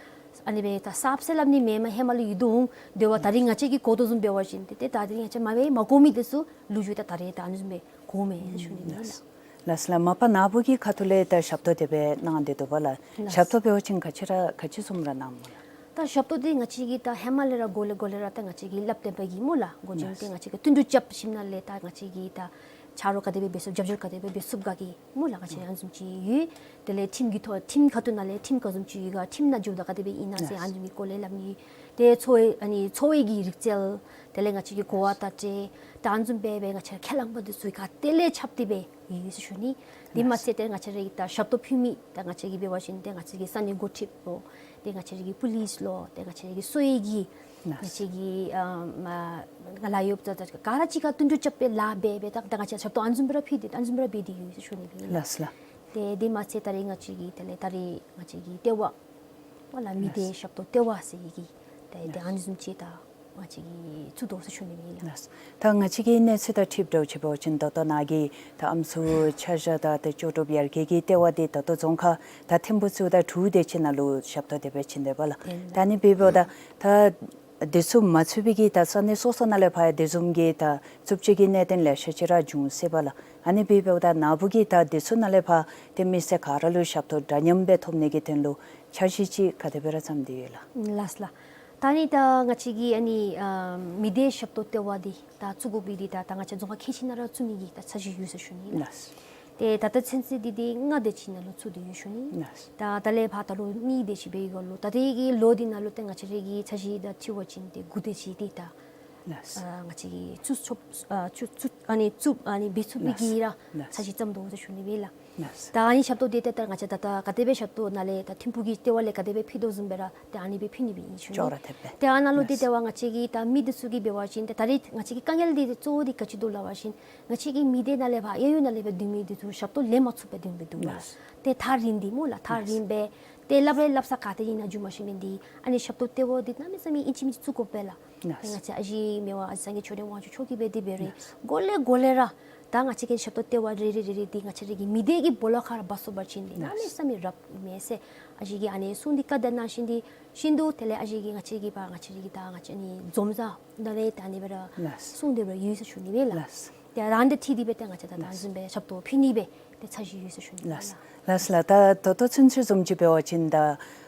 ཨ་ནི་སྦེ་ད་གསརཔ་ཟེར་སླབ་ནི་མེན་མས། ཧེ་མ་ལུ་ཡོད་དོ་འོང་། དེ་བ་ད་རིས་ང་བཅས་ཀྱིས་གོ་དོ་བཟུམ་འབད་བ་ཅིན་ཏེ་ཏེ་ད་རིས་ང་བཅས་མ་འབད་མ་གོ་མི་འདི་ཚུ་ལོ་རྒྱུས་ད་ད་རིས་ད་ཨ་ནི་བཟུམ་སྦེ་གོཝ་མས་ཟེར་ཞུ་ནི་ལགས། ལགས་ལགས། མ་པ་ནཱ་བུ་གི་ཁ་ཐུག་ལས་ད་ཞབས་ཏོག་དེ་སྦེ་གནང་སྟེ་འདུག་པ་ལགས། ལགས། ཞབས་ཏོག་འབད་བ་ཅིན་ག་ཅི་ར་ག་ཅི་བཟུམ་ར་གནངམ་སྨོ་ལགས། ད་ཞབས་ཏོག་འདི་ང་བཅས་ཀྱིས་ད་ཧེ་མ་ལས་ར་འགོ་ལས་འགོ་ལས་ར་ད་ང་བཅས་ཀྱིས་སླབ་སྟོན་པ་གིས་སྨོ་ལགས། འགོ་འདྲེན་ཏེ་ལགས། ང་བཅས་ཀྱིས་བསྟུན་གྲོས་རྐྱབ་ཞིནམ་ལས་ད་ང་བཅས་ཀྱིས་ད་ཆ་རོགས་ག་དེ་སྦེ་འབད་ཚུགས་རྒྱབ་སྐྱོར་ག་དེ་སྦེ་འབད་ཚུགས་ག་གི་སྨོ་ལགས། ང་བཅས་ཨ་ནི་བཟུམ་ཅིག་ཡོད། དེ་ལས་ཁྲིམས་ཀྱི་ཐོག་ཁྲིམས་ཁ་ཐུག་ནང་ལས་ཁྲིམས་ག་བཟུམ་ཅིག་ཡོད་ག་ཁྲིམས་ནང་འགྱོཝ་ད་ག་དེ་སྦེ་ཨིན་ན་ཟེར་ལགས། ཨ་ནི་བཟུམ་གྱི་སྐོར་ལས་སླབ་ནི། ཏེ་འཚོ་བའི་ཨ་ནི་འཚོ་བའི་གི་རིག་རྩལ་དེ་ལས་ང་བཅས་ཀྱི་གོ་བ་བརྡ་སྤྲོད་ད་ཨ་ནི་བཟུམ་སྦེ་སྦེ་ང་བཅས་ཁས་བླངས་པ་འདི་ཚུ་ག་དེ་ལས་ཁྱབ་སྟེ་སྦེ་ཡོད་ཟེར་ཞུ་ནི། དེ་མ་ཚད་ཏེ་ང་བཅས་ར་གི་ད་ཞབས་ཏོག་ཕུལ་མི་ད་ང་བཅས་ཀྱིས་འབད་བ་ཅིན་ཏེ་ང་བཅས་ཀྱི་ས་གནས་འགོ་ཁྲིདཔ་ལོ་ཏེ་ང་བཅས་ར་གི་པུ་ལིསི་ལོ་ཏེ་ང་བཅས་ར་གི་གསོ་བའི་གི་ང་བཅས་ཀྱི་ཨ་མ་ང་ལ་ཡོདཔ་ད་ད་ག་ར་གཅིག་ཁར་བསྟུན་གྲོས་རྐྱབ་སྦེ་ལཱ་འབད་སྦེ་ད་ད་ང་བཅས་ཞབས་ཏོག་ཨ་ནི་བཟུམ་སྦེ་ར་ཕུལ་ཏེ་ཨ་ནི་བཟུམ་སྦེ་ར་འབད་དེ་ཡོད་ཟེར་ཞུ་ནི་ཨིན་ལགས། ལགས་ལགས། ཏེ་དེ་མ་ཚད་ད་རིས་ང་བཅས་ཀྱི་དེ་ལས་ད་རིས་ང་བཅས་ཀྱི་ལྟེ་བ་ཨོ་ལགས་མི་སྡེ་ལགས། ཞབས་ཏོག་ལྟེ་བ་ཟེར་གི་ཏེ་ཏེ་ཨ་ནི་བཟུམ་ཅིག་ད་ང་བཅས་ཀྱིས་བཙུགས་དོ་ཟེར་ཞུ་ནི་ཨིན་ལགས། ལགས། ད་ང་བཅས་ཀྱི་གནས་ཚུལ་དང་འཁྲིལཝ་ད་ཅིག་འབད་བ་ཅིན་ད་ལྟོ་ནཱ་གི་ད་ཨམ་སྲུ་ཆ་བཞག་དང་ཏེ་ལྕོགས་གྲུབ་ཡར་རྒྱས་ཀྱི་ལྟེ་བ་འདི་ད་ལྟོ་རྫོང་ཁག་ད་ཐིམ་ཕུ་ཚུ་དང་དྲུག་དེ་ཅིག་ནང་ལུ་ཞབས་ཏོག་དེ་སྦེ་བྱིན་དེས་པ་ལགས། ཨིན་ལགས། ད་ཨ་ནི་འབདཝ་ད་ད་དེ་ཚུ་མ་ཚུད་པའི་གི་ད་ས་གནས་སོ་སོ་ནང་ལས་ཕར་ཡང་དེ་བཟུམ་གྱི་ད་རྩུབ་སྤྱོད་ཀྱི་གནད་དོན་ལེ་ཤ་ཅིག་ར་འབྱུང་སྲིད་པ་ལགས། ཨ་ནི་འབདཝ་ད་ནཱ་བུ་གིས་ད་དེ་ཚུ་ནང་ལས་ཕར་ཏེ་མི་སེར་ག་ར་ལུ་ཞབས་ཏོག་འདྲ་མཉམ་སྦེ་ཐོབ་ནི་གི་དོན་ལུ་འཆར་གཞི་ཅིག་ག་དེ་སྦེ་ར་བརྩམས་ཏེ་ཡོད་ལགས། ལགས་ལགས། ད་ཨ་ནི་ད་ང་བཅས་ཀྱི་ཨ་ནི་ཨ་མི་སྡེ་ཞབས་ཏོག་ལྟེ་བ་འདི་ད་བཙུགས་དགོ་པའི་འདི་ད་ད་ང་བཅས་རྫོང་ཁག་ཁལ་གཅིག་ནང་ར་བཙུགས་ནི་གི་ད་འཆར་གཞི་ཡོད་ཟེར་ཞུ་ནི་ལགས། ལགས། ཏེ་ད་ལྟོ་ཚུན་ཚོད་འདི་འདི་ལྔ་དེ་ཅིག་ནང་ལུ་བཙུགས་ཏེ་ཡོད་ཞུ་ནི། ལགས། ད་ད་ལས་ཕར་ད་ལོ་གཉིས་དེ་ཅིག་འབད་བའི་སྐབས་ལུ་ད་ལྟོའི་གི་ལོ་འདི་ནང་ལུ་ཏེ་ང་བཅས་ར་གི་འཆར་གཞི་དང་འཁྲིལ་བ་ཅིན་ཏེ་དགུ་དེ་ཅིག་འདི་ད་ལགས། ཨ་ང་བཅས་ཀྱིས་བཙུགས་ཆོག་ཨ་བཙུགས་བཙུགས་ཨ་ནི་བཙུགས་ཨ་ནི་འབད་ཚུགས་པའི་གི་ར་ལགས། ལགས། འཆར་གཞི་བརྩམས་དོ་ཟེར་ཞུ་ནི་སྦེ་ལགས། ལགས། ད་ཨ་ནི་ཞབས་ཏོག་འདི་ཏེ་ད་ང་བཅས་ད་ད་ག་དེ་སྦེ་ཞབས་ཏོག་ནཱ་ལས་ད་ཐིམ་ཕུ་གི་ལྟེ་བ་ལས་ག་དེ་སྦེ་ཕུལ་དོ་བཟུམ་སྦེ་ར་ཏེ་ཨ་ནི་སྦེ་ཕུལ་ནི་སྦེ་ཨིན་ཞུ་ནི། ཅོག་ར་འཐདཔ་སྦེ། ཏེ་ཨ་ནཱ་ལུ་ཏེ་ལགས། ཏེ་བ་ང་བཅས་ཀྱི་ད་མི་འདི་ཚུ་གིས་འབད་བ་ཅིན་ཏེ་ད་རིས་ང་བཅས་ཀྱི་དཀའ་ངལ་འདི་གཙོ་བོ་འདི་ག་ཅི་འདུག་སླབ་པ་ཅིན་ང་བཅས་ཀྱི་མི་སྡེ་ནང་ལས་ཕར་གཡས་གཡོན་ནང་ལས་སྦེ་སྡོད་མི་འདི་ཚུ་ཞབས་ཏོག་ལེན་མ་ཚུགས་པར་སྡོད་མི་འདུག་ལགས། ལགས། ཏེ་ཐག་རིང་སྟེ་སྨོ་ལགས། ཐག་ལགས། རིང་སྦེ་ཏེ་སླབ་རེ་སླབ་ས་ག་ཏེ་ཨིན་ན་འགྱོ་མ་ཤེས་མི་འདི་ཨ་ནི་ཞབས་ཏོག་ལྟེ་བ་འདི་གནམ་མེད་ས་མེད་ཨིན་ཅི་མིན་ཅི་བཙུགས་དགོ་པས་ལགས། ལགས། ང་བཅས་ཨ་ཞེ་མི་དབང་ཨ་ཞེ་སངས་རྒྱས་ཆོས་སྒྲོན་དབང་ཕྱུག་མཆོག་གིས་འབད་དེ་འབད་རེ་ལགས། འགོ་ལས་འགོ་ལས་ར་ད་ ད་ང་བཅས་ཀྱིས་ཞབས་ཏོག་སྟེར་བ་རེ་རེ་རེ་རེ་འདི་ང་བཅས་ར་གི་མི་སྡེ་གི་སྦོ་ལོགས་ཁར་འབག་ཚུགས་པ་ཅིན་འདི་གནམ་མེད་ས་མེད་རབ་ཨིན་མས་ཟེར། ཨ་ཞེ་གིས་ཨ་ནི་གསུངས་ཏེ་བཀའ་དྲིན་གནང་བཞིན་འདི་བཞིན་དུ་དེ་ལས་ཨ་ཞེ་གིས་ང་བཅས་ར་གི་ཕར་ང་བཅས་ར་གི་ད་ང་བཅས་ནི་འཛོམས་ས་ད་ལས་ད་ཨ་ནི་སྦེ་ར་ལགས། གསུངས་ཏེ་སྦེ་ཡོད་ཟེར་ཞུ་ནི་སྦེ་ལགས། ལགས། ཏེ་རང་དང་འཁྲིལ་ཏེ་སྦེ་ཏེ་ང་བཅས་ད་ད་ལགས། བཟུམ་སྦེ་ཞབས་ཏོག་ཕུལ་ནི་སྦེ་ཏེ་འཆར་གཞི་ཡོད་ཟེར་ཞུ་ནི་ལགས། ལགས་ལགས། ད་ད་ལྟོ་ཚུན་ཚོད་བཟུམ་ཅིག་འབད་བ་ཅིན་ད་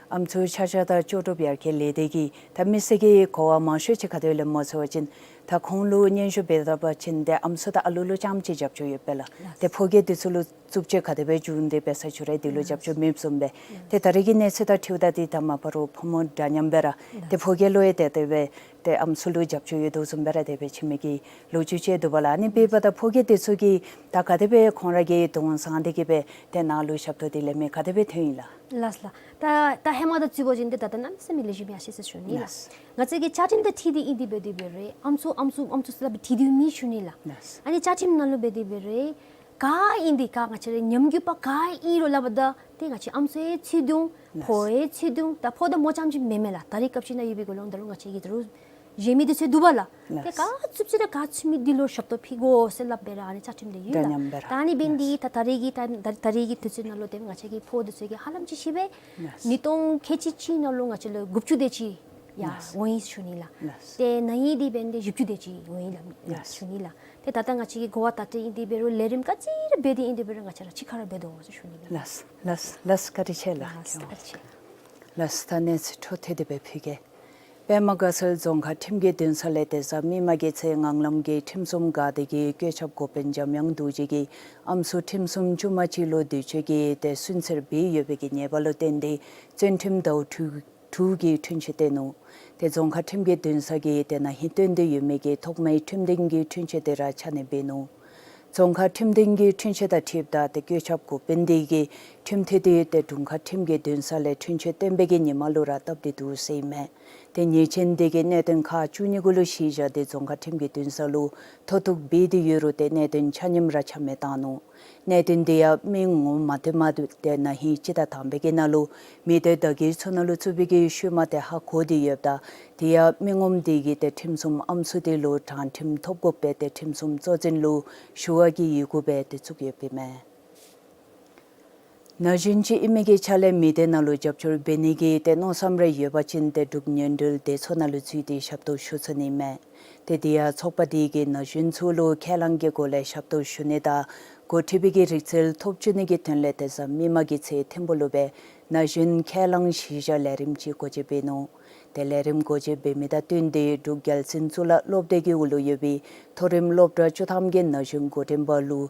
ཨམ་སྲུ་ཆ་ཁྱབ་དང་ལྕོགས་གྲུབ་ཡར་རྒྱས་ལས་སྡེ་གིས་ད་མི་སེར་གྱི་གོ་བ་མང་ཤོས་ཅིག་ག་དེ་སྦེ་ལེནམ་སྨོ་ཟེར་བ་ཅིན་ད་ཁོང་ལུ་སྙན་ཞུ་འབད་ད་པ་ཅིན་ཏེ་ཨམ་སྲུ་དང་ཨ་ལུ་ལུ་རྐྱངམ་ཅིག་རྒྱབ་སྐྱོར་ཡོདཔ་ལགས། ལགས། ཏེ་ཕོ་སྐྱེས་འདི་ཚུ་ལུ་རྩུབ་སྤྱོད་ག་དེ་སྦེ་འབྱུང་སྟེ་འབད་ས་ཅིག་ར་འདི་ལུ་རྒྱབ་སྐྱོར་མེདཔ་བཟུམ་སྦེ། ཏེ་ད་རེས་ཀྱི་གནས་ཚུལ་དང་འཁྲིལཝ་ད་འདི་ད་མ་པ་རོགས་ཕོ་མོ་འདྲ་མཉམ་སྦེ་ར་ཏེ་ཕོ་སྐྱེས་ལུ་ཡང་ཏེ་དེ་སྦེ་ཏེ་ཨམ་སྲུ་ལུ་རྒྱབ་སྐྱོར་ཡོད་དོ་བཟུམ་སྦེ་ར་དེ་སྦེ་བྱིན་མི་གི་ལོ་རྒྱུས་ཅིག་འདུག་པ་ལགས། ཨ་ནི་འབདཝ་ད་ཕོ་སྐྱེས་འདི་ཚུ་གིས་ད་ག་དེ་སྦེ་ཁོང་ར་གིས་གདོང་བཟང་སྟེ་གིས་སྦེ་ཏེ་ནཱ་ལུ་ཞབས་ཏོག་འདི་ལེན་མི་ག་དེ་སྦེ་ཐོན་ཡི་ལགས། ལགས་ལགས། ད་ད་ཧེ་མ་དང་རྩིས་པ་ཅིན་ཏེ་ད་ད་གནམ་མེད་ས་མེད་ལེགས་ཤོམ་ཡར་སོ་ཡི་ཟེར་ཞུ་ནི་ལགས། ལགས། ང་བཅས་ཀྱི་བཅའ་ཁྲིམས་དང་འཁྲིལ་ཏེ་ཨིན་ཏེ་འབད་དེ་འབད་རུང་ཨམ་སྲུ་ཨམ་སྲུ་ཨམ་སྲུ་ཟེར་སླབ་སྟེ་འཁྲིལ་ཏེ་མེད་ཞུ་ནི་ལགས། ལགས། ཨ་ནི་བཅའ་ཁྲིམས་ནང་ལུ་འབད་དེ་འབད་རུང་ག་ཨིན་ཏེ་ག་ང་བཅས་ར་ཉམས་རྒུད་པ་ག་ཨིན་རུང་ལགས་པ་ད་ཏེ་ང་བཅས་ཨམ་སྲུ་ཡང་ཚུད་དོ་ལགས། ཕོ་ཡང་ཚུད་དོ། ད་ཕོ་དང་མོ་རྐྱངམ་ཅིག་མེན་མས་ལགས། ད་རེས་སྐབས་ཅིག་ནང་ཡོད་པའི་གོ་ལོང་ད་རུང་ང་བཅས་ཀྱི་ད་རུང་གཞན་མི་འདི་ཚུ་འདུག་པ་ལགས། ལགས། ཏེ་ག་རྩུབ་སྤྱོད་དང་ག་ཚུད་མི་འདི་ལུ་ཞབས་ཏོག་ཕུལ་དགོ་ཟེར་སླབ་སྦེ་ར་ཨ་ནི་བཅའ་ཁྲིམས་འདི་ཡོད་ལགས། འདྲ་མཉམ་སྦེ་ར། ད་ཨ་ནི་འབད་ནི་འདི་ད་ད་རེས་ཀྱི་ད་ད་ད་རེས་ཀྱི་དུས་ཚོད་ནང་ལུ་ཏེ་ང་བཅས་ཀྱི་ཕོ་འདི་ཚུ་གིས་ཧ་ལམ་ཅིག་ཤེས་པས། ལགས། ཉིས་སྟོང་ཁལ་གཅིག་གཅིག་ནང་ལུ་ང་བཅས་ལུ་དགུ་བཅུ་དེ་ཅིག་ཡར་ལགས། འོང་ཡི་ཞུ་ནི་ལགས། ལགས། ཏེ་ན་ཧིང་འདི་འབད་ནི་འདི་བཞི་བཅུ་དེ་ཅིག་འོང་ཡི་ལགས། ལགས། ཞུ་ནི་ལགས། ཏེ་ད་ལྟོ་ང་བཅས་ཀྱི་གོ་བ་ད་ལྟོ་ཨིན་ཏེ་འབད་རུང་ལས་རིམ་ག་ཅི་ར་འབད་དེ་ཨིན་ཏེ་འབད་རུང་ང་བཅས་ར་གཅིག་ཁར་ར་འབད་དོ་ཟེར་ཞུ་ནི་ལགས། ལགས་ལགས་ལགས། བཀའ་དྲིན་ཆེ་ལགས། ལགས། བཀའ་དྲིན་ཆེ། ལགས། ད་གནས་ཚུལ་འཕྲོ་མཐུད་དེ་སྦེ་ཕུལ་གེ། པདྨ་དགའ་ཚལ་རྫོང་ཁག་ཁྲིམས་ཀྱི་འདུན་ས་ལས་ཏེ་གཟའ་མིག་དམར་གྱི་ཚེས་ངང་ལམ་གྱི་ཁྲིམས་སྲུང་འགག་སྡེ་གི་བཀོད་ཁྱབ་འགོ་དཔོན་འཇམ་དབྱངས་རྡོ་རྗེ་གིས་ཨམ་སྲུ་ཁྲིམས་སྲུང་དཀྱུས་མ་ཅིག་ལུ་འདོད་སྤྱོད་ཀྱིས་ཏེ་སུན་གཙེར་འབད་ཡོད་པའི་གི་ཉེས་པ་ལུ་བརྟེན་ཏེ་བཙོན་ཁྲིམས་ཟླཝ་དྲུག་དྲུག་གི་འཁྲུན་ཆོད་བཏོན་ནུག། ཏེ་རྫོང་ཁག་ཁྲིམས་ཀྱི་འདུན་ས་གིས་ཏེ་ན་ཧིང་བཏོན་ཏེ་ཡོད་མི་གི་ཐོག་མའི་ཁྲིམས་དོན་གྱི་འཁྲུན་ཆོད་དེ་ར་ཆ་གནས་འབད་ནུག། རྫོང་ཁག་ཁྲིམས་དོན་གྱི་འཁྲུན་ཆོད་དང་འཁྲིལཝ་ད་ཏེ་བཀོད་ཁྱབ་འགོ་དཔོན་དེ་གིས་ཁྲིམས་མཐུད་དེ་ཏེ་དྲུང་ཁག་ཁྲིམས་ཀྱི་འདུན་ས་ལས་འཁྲུན་ཆོད་བཏོན་པའི་གི་ཉིན་མ་ལུ་ར་བཏབ་སྟེ་འདུག་ཟེར་ཨིན་མས། ཏེ་ཉེས་ཅན་དེ་གིས་གནད་དོན་ཁག་བཅུ་གཉིས་གུ་ལུ་གཞི་བཞག་སྟེ་རྫོང་ཁག་ཁྲིམས་ཀྱི་འདུན་ས་ལུ་མཐོ་གཏུགས་འབད་དེ་ཡོད་རུང་ཏེ་གནད་དོན་ཆ་མཉམ་ར་ཆ་མེད་བཏང་ནུག། གནད་དོན་དེ་ཡང་མི་ངོ་མ་བསྟན་མ་ཐུབ་ཏེ་ན་ཧིང་སྤྱི་ཟླ་དང་པའི་གི་ནང་ལུ་མི་སྡེ་བདག་སྒེར་ཚུ་ནང་ལུ་བཙུགས་པའི་གི་ཤུལ་མ་ཏེ་ཧ་གོ་སྟེ་ཡོདཔ་ད་དེ་ཡང་མི་ངོམ་དེ་གིས་ཏེ་ཁྲིམས་སྲུང་ཨམ་སྲུ་དེ་ལུ་དྲང་ཁྲིམས་ཐོབ་དགོ་པས་ཏེ་ཁྲིམས་སྲུང་གཙོ་འཛིན་ལུ་ཞུ་བ་གི་ཡི་གུ་སྦེ་ཏེ་བཙུགས་ཡོདཔ་ཨིན་མས། ན་གཞོན་ཅིག་ཨིན་མི་གི་ཆ་ལས་མི་སྡེ་ནང་ལུ་རྒྱབ་སྐྱོར་འབད་ནི་གི་ཏེ་མནོ་བསམ་རེ་ཡོད་པ་ཅིན་ཏེ་འབྲུག་མྱོས་འབྲེལ་སྡེ་ཚོགས་ནང་ལུ་འཛུལ་ཏེ་ཞབས་ཏོག་ཞུ་ཚུགས་ནི་མས། ཏེ་དེ་ཡང་ཚོགས་པ་དེ་གིས་ན་གཞོན་ཚུ་ལུ་ཁས་བླངས་ཀྱི་སྒོ་ལས་ཞབས་ཏོག་ཞུ་ནི་དང་འགོ་ཁྲིད་པའི་གི་རིག་རྩལ་ཐོབ་བཅུག་ནི་གི་དོན་ལས་ཏེ་གཟའ་མིག་དམར་གྱི་ཚེ་ཐིམ་ཕུག་ལུ་སྦེ་ན་གཞོན་ཁས་བླངས་གཞི་བཞག་ལས་རིམ་ཅིག་འགོ་འབྱེད་འབད་ནུག། ཏེ་ལས་རིམ་འགོ་འབྱེད་འབད་མི་དང་བསྟུན་ཏེ་འབྲུག་རྒྱལ་བཙུན་གཙུག་ལག་སློབ་སྡེ་གི་འོག་ལུ་ཡོད་པའི་མཐོ་རིམ་སློབ་གྲྭ་བཅུ་ཐམ་གྱི་ན་གཞོན་འགོ་འདྲེན་པ་ལུ་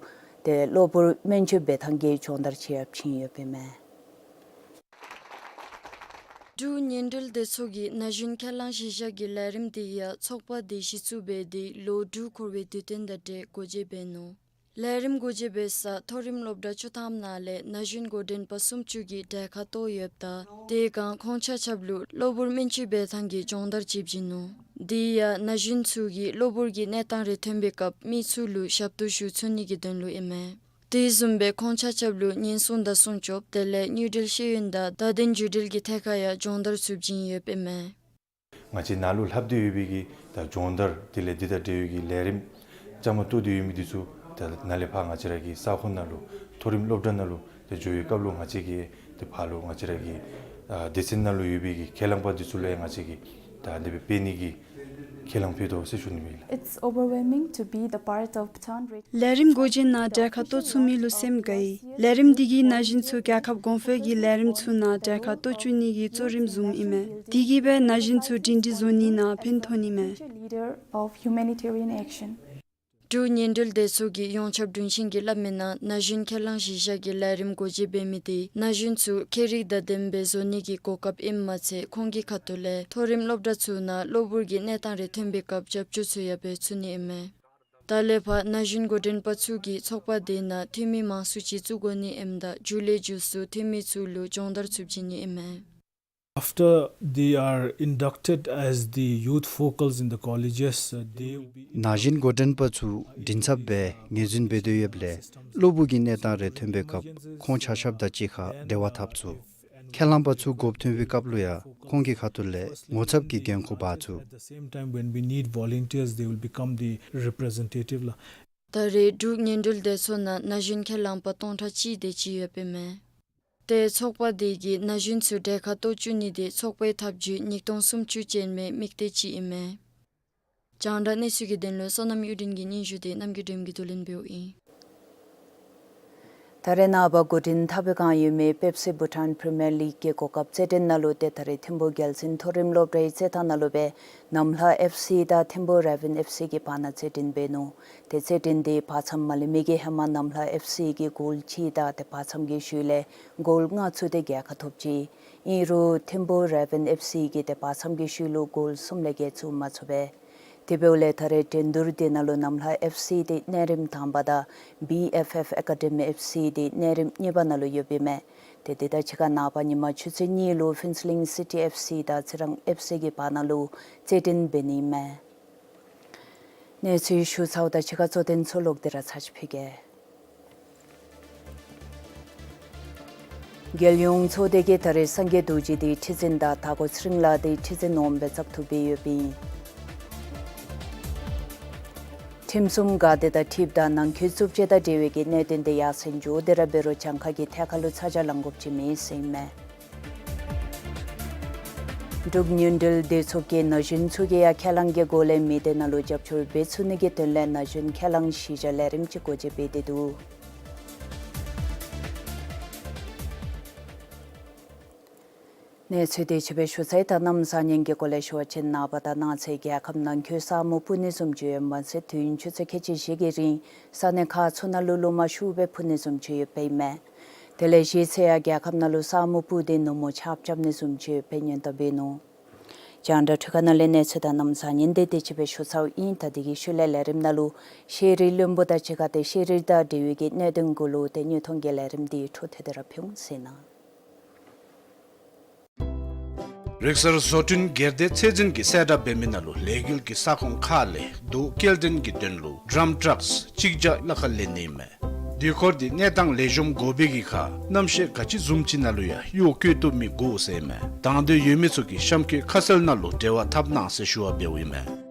ཏེ་གློ་བུར་སྨན་བཅོས་འབད་ཐངས་ཀྱི་སྦྱོང་བརྡར་ཅིག་ཡང་བྱིན་ཡོདཔ་ཨིན་མས། འབྲུག་མྱོས་འབྲེལ་སྡེ་ཚོགས་ཀྱིས་ན་གཞོན་ཁས་བླངས་གཞི་བཞག་གི་ལས་རིམ་དེ་ཡང་ཚོགས་པ་དེ་གཞི་བཙུགས་འབད་དེ་ལོ་དྲུག་འཁོར་བའི་དུས་སྟོན་དང་འབྲེལ་འགོ་འབྱེད་འབད་ནུག། ལས་རིམ་འགོ་འབྱེད་འབད་ས་མཐོ་རིམ་སློབ་གྲྭ་བཅུ་ཐམ་ནང་ལས་ན་གཞོན་འགོ་འདྲེན་པ་སུམ་ཅུ་གིས་གྲལ་ཁར་གཏོགས་ཡོདཔ་ད་དེ་སྒང་ཁོང་ཆ་ཁྱབ་ལུ་གློ་བུར་སྨན་བཅོས་འབད་ཐངས་ཀྱི་སྦྱོང་བརྡར་ཅིག་བྱིན་ནུག། དེ་ཡང་ན་གཞོན་ཚུ་གིས་གློ་བུར་གྱི་གནས་སྟངས་རེ་ཐོན་པའི་སྐབས་མི་ཚུ་ལུ་ཞབས་ཏོག་ཞུ་ཚུགས་ནི་གི་དོན་ལུ་ཨིན་མས། དེ་བཟུམ་སྦེ་ཁོང་ཆ་ཁྱབ་ལུ་ཉེན་སྲུང་དང་སྲུང་སྐྱོབ་དེ་ལས་མྱུར་འཕྲུལ་ཤེས་ཡོན་དང་བརྡ་དོན་བརྒྱུད་འབྲེལ་གྱི་ཐད་ཁར་ཡང་སྦྱོང་བརྡར་ཚུ་བྱིན་ཡོདཔ་ཨིན་མས། ང་བཅས་ནཱ་ལུ་ལྷབ་སྟེ་ཡོད་པའི་གི་ད་སྦྱོང་བརྡར་དེ་ལས་འདི་དང་འབྲེལ་བའི་གི་ལས་རིམ་བཅའ་མར་གཏོགས་ཏེ་ཡོད་མི་འདི་ཚུ་ད་ནཱ་ལས་ཕར་ང་བཅས་ར་གི་ས་ཁོངས་ནང་ལུ་མཐོ་རིམ་སློབ་གྲྭ་ནང་ལུ་ཏེ་འགྱོ་བའི་སྐབས་ལུ་ང་བཅས་ཀྱིས་ཏེ་ཕར་ལུ་ང་བཅས་ར་གི་ཨ་སྡེ་ཚན་ནང་ལུ་ཡོད་པའི་གི་ཁས་བླངས་པ་འདི་ཚུ་ལུ་ཡང་ང་བཅས་ཀྱིས་ད་དེ་སྦེ་སྤེལ་ནི་གི་ཁས་བླངས་ཕུལ་དོ་ཟེར་ཞུ་ནི་ཨིན་ལགས། It's overwhelming to be the part of Bhutan Red ལས་རིམ་འགོ་འབྱེད་ནང་གྲལ་ཁར་གཏོགས་ཚུགས་མི་ལུ་སེམས་དགའ་ཡི། ལས་རིམ་འདི་གིས་ན་གཞོན་ཚུ་རྒྱལ་ཁབ་གོང་འཕེལ་གྱི་ལས་རིམ་ཚུ་ནང་གྲལ་ཁར་གཏོགས་བཅུག་ནི་གི་གཙོ་རིམ་བཟུངམ་ཨིན་མས། དེ་གིས་སྦེ་ན་གཞོན་ཚུ་སྒྲིང་སྒྲི་བཟོ་ནི་ནང་ཕན་ཐོགས་ནི་མས། Leader of humanitarian action. འབྲུག་མྱོས་འབྲེལ་སྡེ་ཚོགས་ཀྱི་ཡོངས་ཁྱབ་དྲུང་ཆེན་གྱིས་སླབ་མིའི་ནང་ན་གཞོན་ཁས་བླངས་གཞི་བཞག་གི་ལས་རིམ་འགོ་འབྱེད་འབད་མི་དེ་ན་གཞོན་ཚུ་ཁྱད་རིག་དང་ལྡནམ་སྦེ་བཟོ་ནི་གི་གོ་སྐབས་ཨིནམ་མ་ཚད་ཁོང་གི་ཁ་ཐུག་ལས་མཐོ་རིམ་སློབ་གྲྭ་ཚུ་ནང་གློ་བུར་གྱི་གནས་སྟངས་རེ་ཐོན་པའི་སྐབས་རྒྱབ་སྐྱོར་ཚུ་ཡང་འབད་ཚུགས་ནི་ཨིན་མས། ད་ལས་ཕར་ན་གཞོན་འགོ་འདྲེན་པ་ཚུ་གིས་ཚོགས་པ་དེ་ནང་འཐུས་མི་མང་སུ་ཅིག་བཙུགས་དགོ་ནི་ཨིནམ་ད་མཇུག་ལས་མཇུག་སུ་འཐུས་མི་ཚུ་ལུ་སྦྱོང་བརྡར་ཚུ་བྱིན་ནི་ཨིན་མས། After they are inducted as the youth focals in the colleges, uh, they will be ན་གཞོན་འགོ་འདྲེན་པ་ཚུ་མགྲིན་ཚབ་སྦེ་ངོས་འཛིན་འབད་དོ་ཡོདཔ་ལས་གློ་བུར་གྱི་གནས་སྟངས་རེ་ཐོན་པའི་སྐབས་ཁོང་ཆ་ཁྱབ་དང་གཅིག་ཁར་འབྲེལ་བ་འཐབ་ཚུགས། ཁས་བླངས་པ་ཚུ་དགོཔ་ཐོན་པའི་སྐབས་ལུ་ཡང་ཁོང་གི་ཁ་ཐུག་ལས་ངོ་ཚབ་ཀྱི་འགན་ཁུར་འབག་ཚུགས། At the same time, when we need volunteers, they will become the representative ལགས། ད་རེས་འབྲུག་ཉིན་རེའི་སྡེ་ཚོགས་ནང་ན་གཞོན་ཁས་བླངས་པ་སྟོང་ཕྲག་གཅིག་དེ་ཅིག་ཡོདཔ་ཨིན་མས། ཏེ་ཚོགས་པ་དེ་གིས་ན་གཞོན་ཚུ་གྲལ་ཁར་གཏོགས་བཅུག་ནི་དེ་ཚོགས་པའི་ཐབས་བྱུས་ཉིས་སྟོང་སུམ་ཅུ་ཅན་མའི་དམིགས་གཏད་ཅིག་ཨིན་མས། རྒྱང་བསྒྲགས་གནས་ཚུལ་གྱི་དོན་ལུ་བསོད་ནམས་གཡུ་སྒྲོན་གྱི་སྙན་ཞུ་དེ་རྣམ་རྒྱལ་སྒྲོལམ་གྱིས་བསྡུ་ལེན་འབདཝ་ཨིན། ད་རེས་ནངས་པ་འགོ་འདྲེན་འཐབ་པའི་བསྒང་ཡོད་མི་པེབ་སི་བྷུ་ཊཱན་པི་རི་མི་ཡར་ལིག་གི་གོ་སྐབས་རྩེད་འགྲན་ནང་ལུ་ཏེ་ད་རེས་ཐིམ་ཕུ་རྒྱལ་འཛིན་མཐོ་རིམ་སློབ་གྲྭའི་རྩེད་ཐང་ནང་ལུ་སྦེ་ནམ་ལྷ་ཨེཕ་སི་དང་ཐིམ་ཕུ་རེ་ཝན་ཨེཕ་སི་གི་བར་ན་རྩེད་འགྲན་འབད་ནུག། ཏེ་རྩེད་འགྲན་དེ་བར་མཚམས་མ་ལེན་མི་གི་ཧེ་མ་ནམ་ལྷ་ཨེཕ་སི་གིས་གོལ་གཅིག་དང་ཏེ་བར་མཚམས་ཀྱི་ཤུལ་ལས་གོལ་ལྔ་ཚུད་དེ་རྒྱལ་ཁ་ཐོབ་ཅི། ཨིན་རུང་ཐིམ་ཕུ་རེ་ཝན་ཨེཕ་སི་གིས་ཏེ་བར་མཚམས་ཀྱི་ཤུལ་ལུ་གོལ་གསུམ་ལས་བརྒལ་ཚུད་མ་ཚུགས་པས། དེ་འབདཝ་ལས་ད་རེས་འགྲན་བསྡུར་དེ་ནང་ལུ་ནམ་ལྷ་ཨེཕ་སི་དེ་གནས་རིམ་དང་པ་དང་བི་ཨེཕ་ཨེཕ་ཨེ་ཀ་ཌེ་མི་ཨེཕ་སི་དེ་གནས་རིམ་གཉིས་པ་ནང་ལུ་ཡོདཔ་ཨིན་མས། ཏེ་དེ་དང་གཅིག་ཁར་ནངས་པ་ཉིན་མ་ཆུ་ཚོད་གཉིས་ལུ་ཕུན་ཚོགས་གླིང་སི་ཊི་ཨེཕ་སི་དང་ཚེ་རིང་ཨེཕ་སི་གི་བར་ན་ལུ་རྩེད་འགྲན་འབད་ནི་ཨིན་མས། གནས་ཚུལ་ཞུ་ཚརཝ་དང་གཅིག་ཁར་གཙོ་དོན་ཚུ་ལོག་སྟེ་ར་ཚར་ཅིག་ཕུལ་གེ། རྒྱལ་ཡོངས་ཚོགས་སྡེ་གིས་ད་རེས་སངས་རྒྱས་རྡོ་རྗེ་དེ་ཁྲི་འཛིན་དང་དྭགས་པོ་ཚེ་རིང་ལགས་དེ་ཁྲི་འཛིན་འོགམ་སྦེ་བཙག་འཐུ་འབད་ཡོདཔ་ཨིན། ཁྲིམས་སྲུང་འགག་སྡེ་དང་འཁྲིལཝ་ད་ནང་འཁོད་རྩུབ་སྤྱོད་དང་འབྲེལ་བའི་གི་གནད་དོན་དེ་ཡར་སེང་འགྱོ་སྟེ་ར་འབད་རུང་གྱངས་ཁ་གི་ཐད་ཁར་ལུ་ཚ་གྱང་ལང་དགོཔ་ཅིག་མེད་ཟེར་ཨིན་མས། འབྲུག་ཉིན་རེའི་སྡེ་ཚོགས་ཀྱིས་ན་གཞོན་ཚུ་གིས་ཡང་ཁས་བླངས་ཀྱི་སྒོ་ལས་མི་སྡེ་ནང་ལུ་རྒྱབ་སྐྱོར་འབད་ཚུགས་ནི་གི་དོན་ལས་ན་གཞོན་ཁས་བླངས་གཞི་བཞག་ལས་རིམ་ཅིག་སྒོ་འབྱེད་འབད་དེ་འདུག། གནས་ཚུལ་དེ་ཅིག་སྦེ་ཞུ་ཚར་ཡི། ད་གནམ་བཟང་ངན་གྱི་སྐོར་ལས་ཞུ་བ་ཅིན་ནངས་པ་དང་གནངས་ཚེ་རྒྱལ་ཁབ་ནང་འཁོད་ས་སྨུག་སྤུབ་ནི་བཟུམ་ཅིག་ཡོདཔ་མ་ཚད་དུས་ཡུན་ཆུ་ཚོད་ཁལ་གཅིག་བཞི་གི་རིང་ས་གནས་ཁག་ཚུ་ནང་ལུ་ལུ་མ་ཤུགས་སྦེ་འཕུ་ནི་བཟུམ་ཅིག་ཡོདཔ་ཨིན་མས། དེ་ལས་གཞེས་ཚེ་ཡང་རྒྱལ་ཁབ་ནང་ལུ་ས་སྨུག་སྤུབ་སྟེ་ནུབ་མོ་ཆརཔ་རྐྱབ་ནི་བཟུམ་ཅིག་ཡོདཔ་སྦེ་སྔོན་བརྡ་འབད་ནུག། རྒྱང་བསྒྲགས་འཕྲུལ་ཁང་ནང་ལས་གནས་ཚུལ་དང་གནམ་བཟང་ངན་དེ་དེ་ཅིག་སྦེ་ཞུ་ཚརཝ་ཨིན། ད་དེ་གི་ཤུལ་ལས་ལས་རིམ་ནང་ལུ་ཤེས་རིག་བློན་པོ་དང་གཅིག་ཁར་ཏེ་ཤེས་རིག་དང་འབྲེལ་བའི་གི་གནད་དོན་གུ་ལུ་ཏེ་དངོས་མཐོང་གི་ལས་རིམ་དེ་འཕྲོ་མཐུད་དེ་ར་ཕུལ་འོང་ཟེར་ཨིན། རིག་གསར་བཟོ་སྐྲུན་སྒེར་སྡེ་ཚད་འཛིན་གྱིས་གསལ་བསྒྲགས་འབད་མི་ནང་ལུ་ལས་འགུལ་གྱི་ས་ཁོངས་ཁག་ལས་རྡོ་སྐྱེལ་འདྲེན་གྱི་དོན་ལུ་ཌམ་ཊྲགསི་གཅིག་བརྒྱ་ལྷག་ཁར་ལེན་ནི་ཨིན་མས། དེ་སྐོར་དེ་གནས་སྟངས་ལེགས་ཤོམ་དགོ་པའི་གི་ཁར་གནམ་གཤིས་ག་ཅི་བཟུམ་ཅིག་ནང་ལུ་ཡང་གཡོག་བཀོལ་བཏུབ་མི་དགོ་ཟེར་ཨིན་མས། དང་འདོད་ཡོད་མི་ཚུ་གིས་གཤམ་འཁོད་ཁ་གསལ་ནང་ལུ་འབྲེལ་བ་འཐབ་གནང་ཟེར་ཞུ་བ་འབདཝ་ཨིན་མས།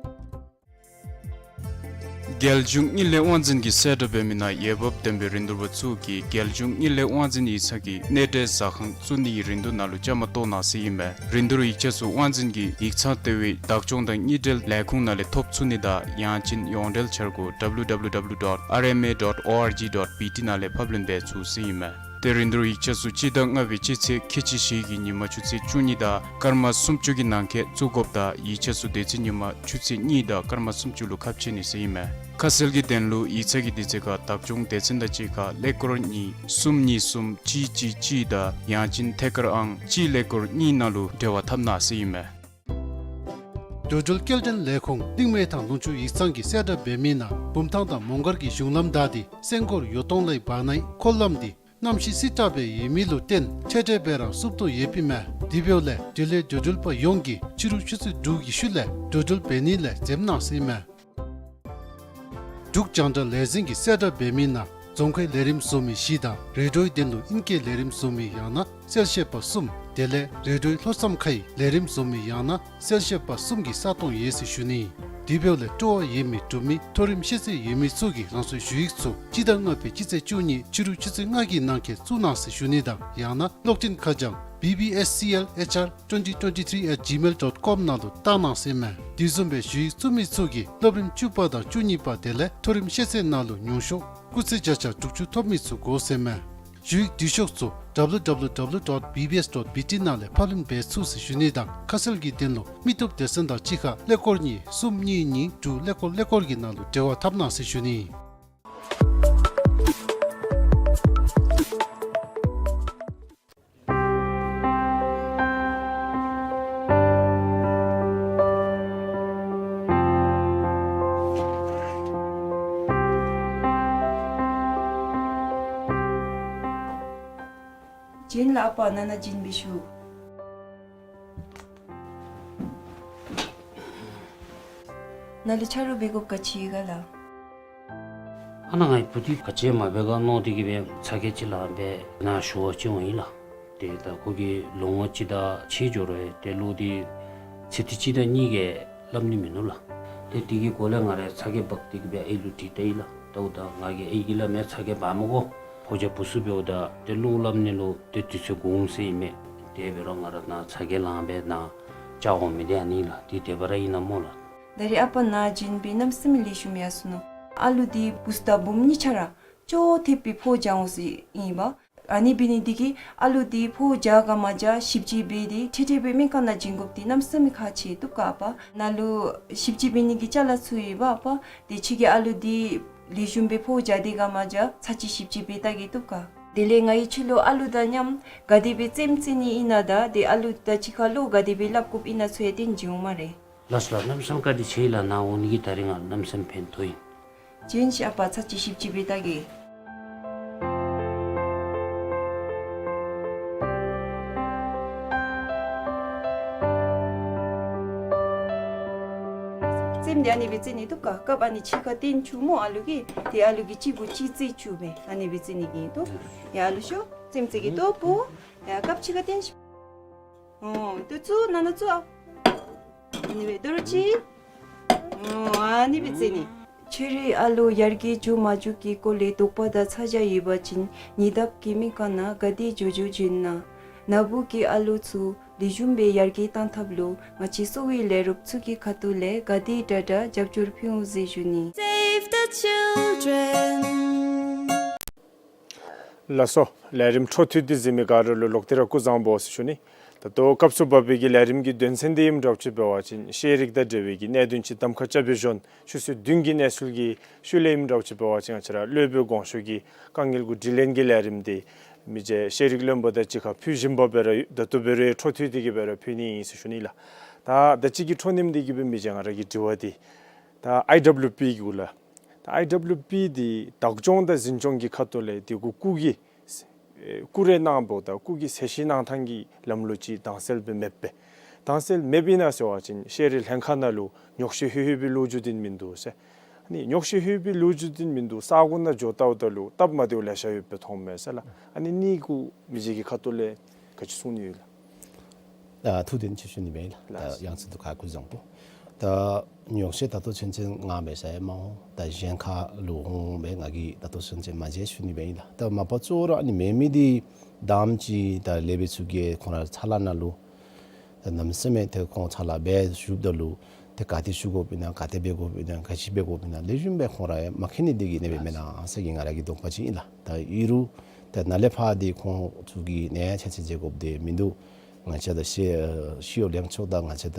རྒྱལ་གཞུང་དངུལ་ལས་དབང་འཛིན་གྱིས་གསལ་བསྒྲགས་འབད་མི་ནང་འོས་འབབ་ལྡན་པའི་རིན་བསྡུར་པ་ཚུ་གིས་རྒྱལ་གཞུང་དངུལ་ལས་དབང་འཛིན་ཡིག་ཚང་གི་གནས་འབྲེལ་ཟ་ཁང་བཙུགས་ནིའི་རིན་བསྡུར་ནང་ལུ་བཅའ་མར་གཏོགས་གནང་ཟེར་ཨིན་མས། རིན་བསྡུར་ཡིག་ཆ་ཚུ་དབང་འཛིན་གྱི་ཡིག་ཚང་ལྟེ་བའི་བདག་སྐྱོང་དང་དངུལ་འབྲེལ་ལས་ཁུངས་ནང་ལས་ཐོབ་ཚུགས་ནི་དང་ཡང་ཅིན་ཡོངས་འབྲེལ་འཆར་སྒོ་W W W dot R M A dot O R G dot B T ནང་ལས་ཕབ་ལེན་འབད་ཚུགས་ཟེར་ཨིན་མས། ཏེ་རིན་བསྡུར་ཡིག་ཆ་ཚུ་སྤྱི་ཟླ་ལྔ་པའི་སྤྱི་ཚེས་ཁལ་གཅིག་བཞི་གི་ཉིན་མ་ཆུ་ཚོད་བཅུ་གཉིས་དང་སྐར་མ་སུམ་ཅུ་གི་ནང་འཁོད་བཙུགས་དགོཔ་དང་ཡིག་ཆ་ཚུ་དེ་ཚེ་ཉིན་མ་ཆུ་ཚོད་གཉིས་དང་སྐར་མ་སུམ་ཅུ་ལུ་ཁ་ཕྱེ་ནི་ཟེར་ཨིན་མས། ཁ་གསལ་གྱི་དོན་ལུ་ཡིག་ཚང་གི་དུས་ཚོད་ཁར་བདག་སྐྱོང་སྡེ་ཚན་དང་གཅིག་ཁར་ཀླད་ཀོར་གཉིས་གསུམ་གཉིས་གསུམ་གཅིག་གཅིག་གཅིག་དང་ཡང་ཅིན་ཐད་ཀར་ཨང་གཅིག་ཀླད་ཀོར་གཉིས་ནང་ལུ་འབྲེལ་བ་འཐབ་གནང་ཟེར་ཨིན་མས། འགྲོ་འགྲུལ་སྐྱེལ་འདྲེན་ལས་ཁུངས་གླིང་མེ་ཐང་ལུང་ཕྱོགས་ཡིག་ཚང་གིས་གསལ་བསྒྲགས་འབད་མི་ནང་བུམ་ཐང་དང་མོང་སྒར་གྱི་གཞུང་ལམ་བདའ་སྟེ་སེང་སྒོར་ཡོ་ཏོང་ལའི་བར་ནའི་འཁོར་ལམ་འདི་གནམ་གཤིས་བསིལ་དྲགས་སྦེ་ཡོད་མི་ལུ་བརྟེན་འཕྲལ་འཕྲལ་སྦེ་རང་བསུབ་དོ་ཡོདཔ་ཨིན་མས། དེ་འབདཝ་ལས་འབྲེལ་ཡོད་འགྲོ་འགྲུལ་པ་ཡོངས་ཀྱིས་ཕྱི་རུ་ཆུ་ཚོད་དྲུག་གི་ཤུལ་ལས་འགྲོ་འགྲུལ་འབད་ནི་ལས་འཛེམ་གནང་ཟེར་ཨིན་མས། འབྲུག་རྒྱང་བསྒྲགས་ལས་འཛིན་གྱིས་གསལ་བསྒྲགས་འབད་མི་ནང་རྫོང་ཁའི་ལས་རིམ་བཟོ་མི་བཞི་དང་རེ་ཌིའོའི་དོན་ལུ་ཨིན་སྐད་ལས་རིམ་བཟོ་མི་ཡང་ན་གསལ་བཤད་པ་གསུམ། དེ་ལས་རེ་ཌིའོའི་ལྷོ་མཚམས་ཁའི་ལས་རིམ་བཟོ་མི་ཡང་ན་གསལ་བཤད་པ་གསུམ་གྱི་ས་སྟོང་ཡོད་ཟེར་ཞུ་ནི། དེ་འབདཝ་ལས་སྤྲོ་བ་ཡོད་མི་འབྲུག་མི་མཐོ་རིམ་ཤེས་ཚད་ཡོད་མི་ཚུ་གིས་རང་སོའི་ཞུ་ཡིག་ཚུ་སྤྱི་ཟླ་ལྔ་པའི་སྤྱི་ཚེས་བཅུ་གཉིས་ཕྱི་རུ་ཆུ་ཚོད་ལྔ་གི་ནང་འཁོད་བཙུགས་གནང་ཟེར་ཞུ་ནི་དང་ཡང་ན་གློག་འཕྲིན་ཁ་བྱང་B B S C L H R twenty twenty-three at gmail dot com ནང་ལུ་བཏང་གནང་ཟེར་ཨིན་མས། དེ་བཟུམ་སྦེ་ཞུ་ཡིག་བཙུགས་མི་ཚུ་གིས་སློབ་རིམ་བཅུ་པ་དང་བཅུ་གཉིས་པ་དེ་ལས་མཐོ་རིམ་ཤེས་ཚད་ནང་ལུ་ཉུང་ཤོས་སྐུགས་ཚད་བརྒྱ་ཆ་དྲུག་ཅུ་ཐོབ་མི་ཚུ་དགོ་ཟེར་ཨིན་མས། ཞུ་ཡིག་འབྲི་ཤོག་ཚུ་W W W dot B B S dot B T ནང་ལས་ཕབ་ལེན་འབད་ཚུགས་ཟེར་ཞུ་ནི་དང་ཁ་གསལ་གྱི་དོན་ལུ་མི་སྟོབས་སྡེ་ཚན་དང་གཅིག་ཁར་ཀླད་ཀོར་གཉིས་གསུམ་གཉིས་གཉིས་དྲུག་ཀླད་ཀོར་ཀླད་ཀོར་གྱི་ནང་ལུ་འབྲེལ་བ་འཐབ་གནང་ཟེར་ཞུ་ནི། བྱིན་ལ་ཨ་པ་ནཱ་ནཱ་བྱིན་འབད་ཞུ། ནཱ་ལུ་ཆ་རོགས་འབད་དགོཔ་ག་ཅི་ཡོད་ག་ལགས། ཨ་ནཱ་ངེའི་བུ་འདི་ག་ཅི་མ་འབད་ག་མནོ་སྟེ་གིས་སྦེ་ཚ་གྱང་ཅིག་ལངས་སྦེ་ནཱ་ཞུ་བར་བྱོན་ཡི་ལགས། ཏེ་ད་ཁོ་གིས་ལོ་ངོ་གཅིག་དང་ཕྱེད་འགྱོ་རུང་ཏེ་ལོག་སྟེ་ཚིག་དེ་གཅིག་དང་གཉིས་ཀྱང་སླབ་ནི་མིན་ནུག་ལགས། ཏེ་དེ་གི་སྒོ་ལས་ང་ར་ཚ་གྱང་འབག་སྟེ་གིས་སྦེ་ཨའི་ལུ་དྲིས་ལྟ་ཡི་ལགས། འབདཝ་ད་ང་གིས་ཨའི་གི་སླབ་མས་ཚ་གྱང་འབག་མི་དགོ། ཕོ་རྒྱས་བུ་ཚུ་འབདཝ་ད་ཏེ་བློ་སླབ་ནི་ལུ་ཏེ་དུས་ཚོད་འགོར་འོང་ཟེར་ཨིན་མས། དེ་འབད་རུང་ང་ར་ནཱ་ཚ་གྱང་ལང་སྦེ་ནཱ་བཅར་འོང་མི་འདི་ཨ་ནི་ལགས། འདི་དེ་སྦེ་ར་ཨིན་ན་སྨོ་ལགས། ད་རེས་ཨ་པ་ནཱ་བྱོན་སྦེ་གནམ་མེད་ས་མེད་ལེགས་ཤོམ་ཡར་སོ་ནུག། ཨ་ལུ་འདི་བུཚ་དང་བུམོ་གཉིས་ཆ་ར་ཅོག་འཐདཔ་སྦེ་ཕོཝ་རྒྱག་འོང་ཟེར་ཨིན་པ། ཨ་ནི་འབད་ནི་འདི་གིས་ཨ་ལུ་འདི་ཕོཝ་རྒྱག་ག་མ་རྒྱག་ཞིབ་དཔྱད་འབད་དེ་ཁྲིག་ཁྲི་སྦེ་སྨན་ཁང་ནང་བྱིན་དགོཔ་འདི་གནམ་མེད་ས་མེད་ཁག་ཆེ་བཏུབ་ག་པ། ནཱ་ལུ་ཞིབ་དཔྱད་འབད་ནི་གི་ཅ་ལ་ཚུ་ཡོད་པ་པ། དེ་ཁྱོད་ཀྱིས་ཨ་ལུ་འདི་ལེགས་ཤོམ་སྦེ་ཕོཝ་རྒྱག་སྟེ་ག་མ་རྒྱག་ཚར་གཅིག་ཞིབ་དཔྱད་འབད་བལྟ་གེ་བཏུབ་ག། དེ་ལས་ང་གིས་ཁྱོད་ལུ་ཨ་ལུ་དང་མཉམ་ག་དེ་སྦེ་རྩེདམོ་རྩེ་ནི་ཨིན་ན་དང་དེ་ཨ་ལུ་དང་གཅིག་ཁར་ལུ་ག་དེ་སྦེ་སླབ་དགོཔ་ཨིན་ན་ཚུ་ཡང་སྟོན་བྱིན་འོང་སྨ་རེ། ལགས་སོ་ལགས། གནམ་མེད་ས་མེད་བཀའ་དྲིན་ཆེ་ལགས། ནཱ་འོང་ནི་གིས་ད་རིས་ང་གནམ་མེད་ས་མེད་ཕན་ཐོགས་ཡི། བྱོན་ཤིག་ཨ་པ། ཚར་གཅིག་ཞིབ་དཔྱད་འབད་བལྟ་གེ། རྩེདམོ་འདི་ཨ་ནི་སྦེ་རྩེ་ནི་བཏུབ་ག། རྐངམ་ཨ་ནི་ཕྱི་ཁར་བཏོན་བཅུག་སྨོ་ཨ་ལུ་གིས། དེ་ཨ་ལུ་གིས་གཅིག་གུ་གཅིག་རྩེ་བཅུག་སྦེ་ཨ་ནི་སྦེ་རྩེ་ནི་གི་ཨིན་ཏོ། ཡ་ཨ་ལུ་ཤོག། རྩེདམོ་རྩེ་གེ་ཏོ་པོ། ཡ་རྐངམ་ཕྱི་ཁར་བཏོན་ཤིག། འོ་ཏེ་བཙུགས། ནང་ན་བཙུགས་ཨ། ཨ་ནི་སྦེ་དོ་རུང་གཅིག། འོ་ཨ་ནི་སྦེ་རྩེ་ནི། ཁྱོད་རའི་ཨ་ལུ་ཡར་རྒྱས་འགྱོ་མ་འགྱོ་གི་སྐོར་ལས་དོགས་པ་དང་ཚ་གྱང་ཡོད་པ་ཅིན་ཉེ་འདབས་ཀྱི་སྨན་ཁང་ནང་ག་དེ་འགྱོ་འགྱོ་བྱོན་གནང་། ནཱ་བུ་གི་ཨ་ལུ་ཚུ་ལེགས་ཤོམ་སྦེ་ཡར་རྒྱས་གཏང་ཐབས་ལུ་ང་བཅས་གསོ་བའི་ལས་རོགསཔ་ཚུ་གི་ཁ་ཐུག་ལས་ག་དེ་དྲག་དྲག་རྒྱབ་སྐྱོར་ཕུལ་འོང་ཟེར་ཞུ་ནི། Save the children. ལགས་སོ། ལས་རིམ་འཕྲོ་མཐུད་དེ་གཟིགས་མི་ག་ར་ལུ་ལོག་སྟེ་ར་སྐུ་གཟུགས་བཟང་པོ་ཟེར་ཞུ་ནི། ད་ལྟོ་སྐབས་སུ་བབས་པའི་གི་ལས་རིམ་གྱི་དོན་ཚན་འདི་ཨིནམ་འདྲཝ་ཅིག་འབད་བ་ཅིན་ཤེས་རིག་དང་འབྲེལ་བའི་གི་གནད་དོན་ཅིག་གདམ་ཁ་རྐྱབ་སྦེ་ཞུ་ནི། ཆུ་ཚོད་བདུན་གྱི་གནས་ཚུལ་གྱི་ཤུལ་ལས་ཨིནམ་འདྲཝ་ཅིག་འབད་བ་ཅིན་ང་བཅས་ར་སློབ་དཔོན་དགོངས་ཞུ་གི་དཀའ་ངལ་གྱི་དྲིས་ལན་གྱི་ལས་རིམ་འདི་མི་རྗེ་ཤེས་རིག་བློན་པོ་དང་གཅིག་ཁར་ཕུལ་བཞིན་པ་སྦེ་ར་ད་ལྟོ་འབད་རུང་འཕྲོ་མཐུད་དེ་གི་སྦེ་ར་ཕུལ་ནི་ཨིན་ཟེར་ཞུ་ནི་ལགས། ད་ད་ཅི་གི་འཕྲོ་མཐུད་དེ་གི་སྦེ་མི་རྗེ་ང་ར་གི་དྲི་བ་འདི་ད་ཨའི་ཌབ་ལུ་པི་གུ་ལགས། ད་ཨའི་ཌབ་ལུ་པི་འདི་བདག་སྐྱོང་དང་འཛིན་སྐྱོང་གི་ཁ་ཐུག་ལས་འདི་གུ་སྐུ་གི་ཨེ་བཀུར་འོས་གནང་འབདཝ་ད་སྐུ་གི་ཚད་གཞི་གནང་ཐངས་ཀྱི་ལམ་ལུགས་ཅིག་དྭངས་གསལ་སྦེ་མེདཔ་སྦེ། དྭངས་གསལ་མེདཔ་ཨིན་ན་ཟེར་བ་ཅིན་ཤེས་རིག་ལྷན་ཁག་ནང་ལུ་ཉོགས་བཤད་ལྷོད་ལྷོད་པའི་ལོ་རྒྱུས་འདི་མིན་འདུག་ཟེར། ཨ་ནི་ཉོགས་བཤད་ལྷོད་པའི་ལོ་རྒྱུས་འདི་མིན་འདུག། ས་གོ་ནང་འགྱོ་བལྟཝ་ད་ལུ་སྟབས་མ་བདེཝ་ལེ་ཤ་ཡོདཔ་སྦེ་མཐོངམ་མས་ཟེར་ལགས། ཨ་ནི་ཨ་ནི་གུ་མི་རྗེ་གི་ཁ་ཐུག་ལས་ག་ཅི་གསུང་ནི་ཡོད་ལགས། ཨ་ཐུགས་བདེན་ཅིག་ཞུ་ནི་སྦེ་ལགས། ལགས། ད་ཡང་སྲིད་དུ་ཁ་སྐུ་གཟུགས་བཟང་པོ། ད་ཉོགས་བཤད་ད་ལྟོ་ཚུན་ཚོད་ང་མེད་ས་ཡང་མ་འོང་། ད་གཞན་ཁ་ལུ་འོང་སྦེ་ང་གིས་ད་ལྟོ་ཚུན་ཚོད་མ་མཇལ་ཞུ་ནི་སྦེ་ཨིན་ལགས། ད་མ་པ་གཙོ་བོ་ར་ཨ་ནི་མེད་མི་འདི་དང་པ་ཅིག་ད་སློབ་དཔོན་ཚུ་གིས་ཁོང་ར་ཚ་ལཱ་ནང་ལུ་ད་གནམ་མེད་ས་མེད་ཏེ་ཁོང་ཚ་ལཱ་འབད་བཞུགསཔ་ད་ལུ་ཏེ་ག་དེ་ཞུ་དགོཔ་ཨིན་ན་ག་དེ་འབད་དགོཔ་ཨིན་ན་ག་ཅི་འབད་དགོཔ་ཨིན་ན་ལེགས་ཤོམ་སྦེ་ཁོང་ར་ཡང་མ་མཁྱེན་ནི་འདི་གིས་ཨ་ནི་སྦེ་མེན་ན་ཟེར་གྱི་ང་ར་གི་དོགས་པ་ཅིག་ཨིན་ལགས། ད་ཨིན་རུང་ཏེ་ནཱ་ལས་ཕར་འདི་ཁོང་ཚུ་གི་ནཱ་ཡང་ཆ་ཚད་འཇལ་དགོཔ་འདི་མིན་འདུག། ང་བཅས་ད་ཤེས་ཤེས་ཡོན་ལྷན་ཚོགས་དང་ང་བཅས་ད་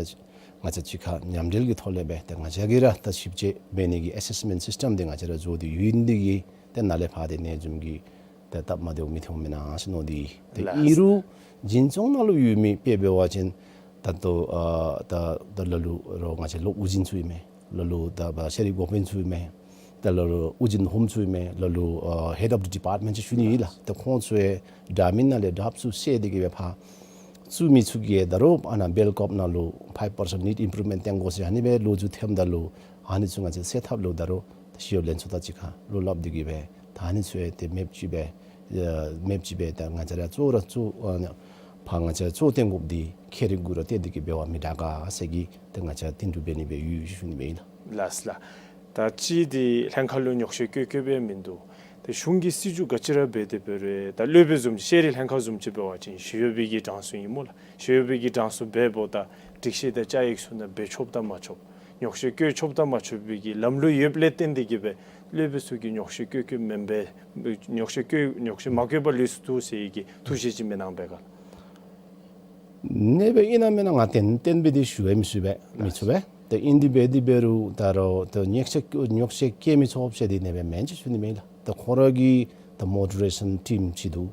ང་བཅས་གཅིག་ཁར་མཉམ་འབྲེལ་གྱི་ཐོག་ལས་སྦེ་ཏེ་ང་བཅས་ཀྱིས་ར་ད་ཞིབ་དཔྱད་འབད་ནི་གི་ཨེ་སེསི་མེནཊ་སིསི་ཊམ་འདི་ང་བཅས་ར་བཟོ་སྟེ་ཡོད་ནི་འདི་གིས་ཏེ་ནཱ་ལས་ཕར་འདི་ནཱ་བཟུམ་གྱི་ཏེ་སྟབས་མ་བདེཝ་མི་ཐོན་མེན་ན་ཟེར་མནོ་སྟེ། ཏེ་ལགས། ཨིན་རུང་འཛིན་སྐྱོང་ནང་ལུ་ཡོད་མི་དཔེ་འབད་བ་ཅིན་ད་ལྟོ་ཨ་ད་ད་ལ་ལུ་རོགས་ང་བཅས་ལོག་དབུ་འཛིན་ཚུ་ཨིན་མས། ལ་ལུ་ད་བ་ཤེས་རིག་འགོ་དཔོན་ཚུ་ཨིན་མས། ད་ལ་ལུ་དབུ་འཛིན་ཧོམ་ཚུ་ཨིན་མས། ལ་ལུ་ཨ་ཧེཌ་ཨོཕ་ཌི་ཌི་པཱརཊ་མེནཊ་ཅིག་ཞུ་ནི་ཨིན་ལགས། ད་ཁོང་ཚུ་ཡང་འདྲ་མིན་ནང་ལས་དྲགཔ་ཚུ་བསལ་ཏེ་གི་སྦེ་ཕར་བཙུགས་མི་ཚུ་གིས་ད་རུང་ཨ་ནཱ་བེལ་ཀོབ་ནང་ལུ་ཕའིབ་པར་སེནཊ་ནིཌ་ཨིམ་པུརུབ་མེནཊ་བཏོན་དགོ་ཟེར་ཨ་ནི་སྦེ་ལོ་རྒྱུས་ཐོནམ་ད་ལུ་ཨ་ནི་ཚུ་ང་བཅས་སེལ་ཐབས་ལུ་ད་རུང་ད་ཤེས་ཡོན་ལྷན་ཚོགས་དང་གཅིག་ཁར་བློ་སླབ་སྟེ་གི་སྦེ་ད་ཨ་ནི་ཚུ་ཡང་ཏེ་མེདཔ་ཅིག་སྦེ་ཨ་མེདཔ་ཅིག་སྦེ་ད་ང་བཅས་ར་གཙོ་བོ་ར་གཙོ་ཨ་ཕར་ང་བཅས་གཙོ་བོ་བཏོན་དགོཔ་འདི་ཁྱད་རིག་གུ་ར་བརྟེན་ཏེ་གི་འབད་བ་མི་དྲག་ག་ཟེར་གྱི་ཏེ་ང་བཅས་བསྟུན་གྲོས་འབད་ནི་སྦེ་ཡོད་ཞུ་ནི་སྦེ་ཨིན་ལགས། ལགས་ལགས། ད་ཅི་འདི་ལྷན་ཁག་ལུ་ཉོགས་བཤད་བཀོད་བཀོདཔ་ཡང་མིན་འདུག། ཏེ་གཞུང་གི་སྲིད་བྱུས་ག་ཅི་ར་འབད་དེ་འབད་རུང་ད་སློབ་དཔོན་བཟུམ་ཅིག་ཤེས་རིག་ལྷན་ཁག་བཟུམ་ཅིག་འབད་བ་ཅིན་ཞི་གཡོགཔ་གི་གྲངས་སུ་ཨིན་སྨོ་ལགས། ཞི་གཡོགཔ་གི་གྲངས་སུ་འབདཝ་ད་སྒྲིག་གཞི་དང་བཅའ་ཡིག་ཚུ་ནང་འབད་ཆོགཔ་དང་མ་ཆོགཔ་ཉོགས་བཤད་བཀོད་ཆོགཔ་དང་མ་ཆོག་པའི་གི་ལམ་ལུགས་ཡོདཔ་ལས་བརྟེན་ཏེ་གི་སྦེ་སློབ་དཔོན་ཚུ་གིས་ཉོགས་བཤད་བཀོད་བཀོདཔ་མེན་པས། ཉོགས་བཤད་བཀོད་ཉོགས་བཤད་མ་བཀོད་པར་ལུས་སུ་བཅུག་ཟེར་བའི་གི་ཐུགས་བཞེད་ཅིག་མེན་ན་འབད་ག་ལགས། ཨ་ནེ་སྦེ་ཨིན་ན་མེན་ན་ང་གཏན་གཏན་སྦེ་འདི་ཞུ་ཡང་མི་ཚུགས་པས་མི་ཚུགས་པས། ཏེ་ཨིན་དེ་འབད་དེ་འབད་རུང་ད་རུང་ཏེ་ཉོགས་བཤད་ཉོགས་བཤད་བཀོད་མི་ཆོག་ཟེར་འདི་ཨ་ནེ་སྦེ་མེན་ཅིག་ཞུ་ནི་མས་ལགས། ཏེ་ཁོང་ར་གི་ཏེ་མོ་ཌི་རེ་ཤཱན་ཊིམ་ཅིག་འདུག།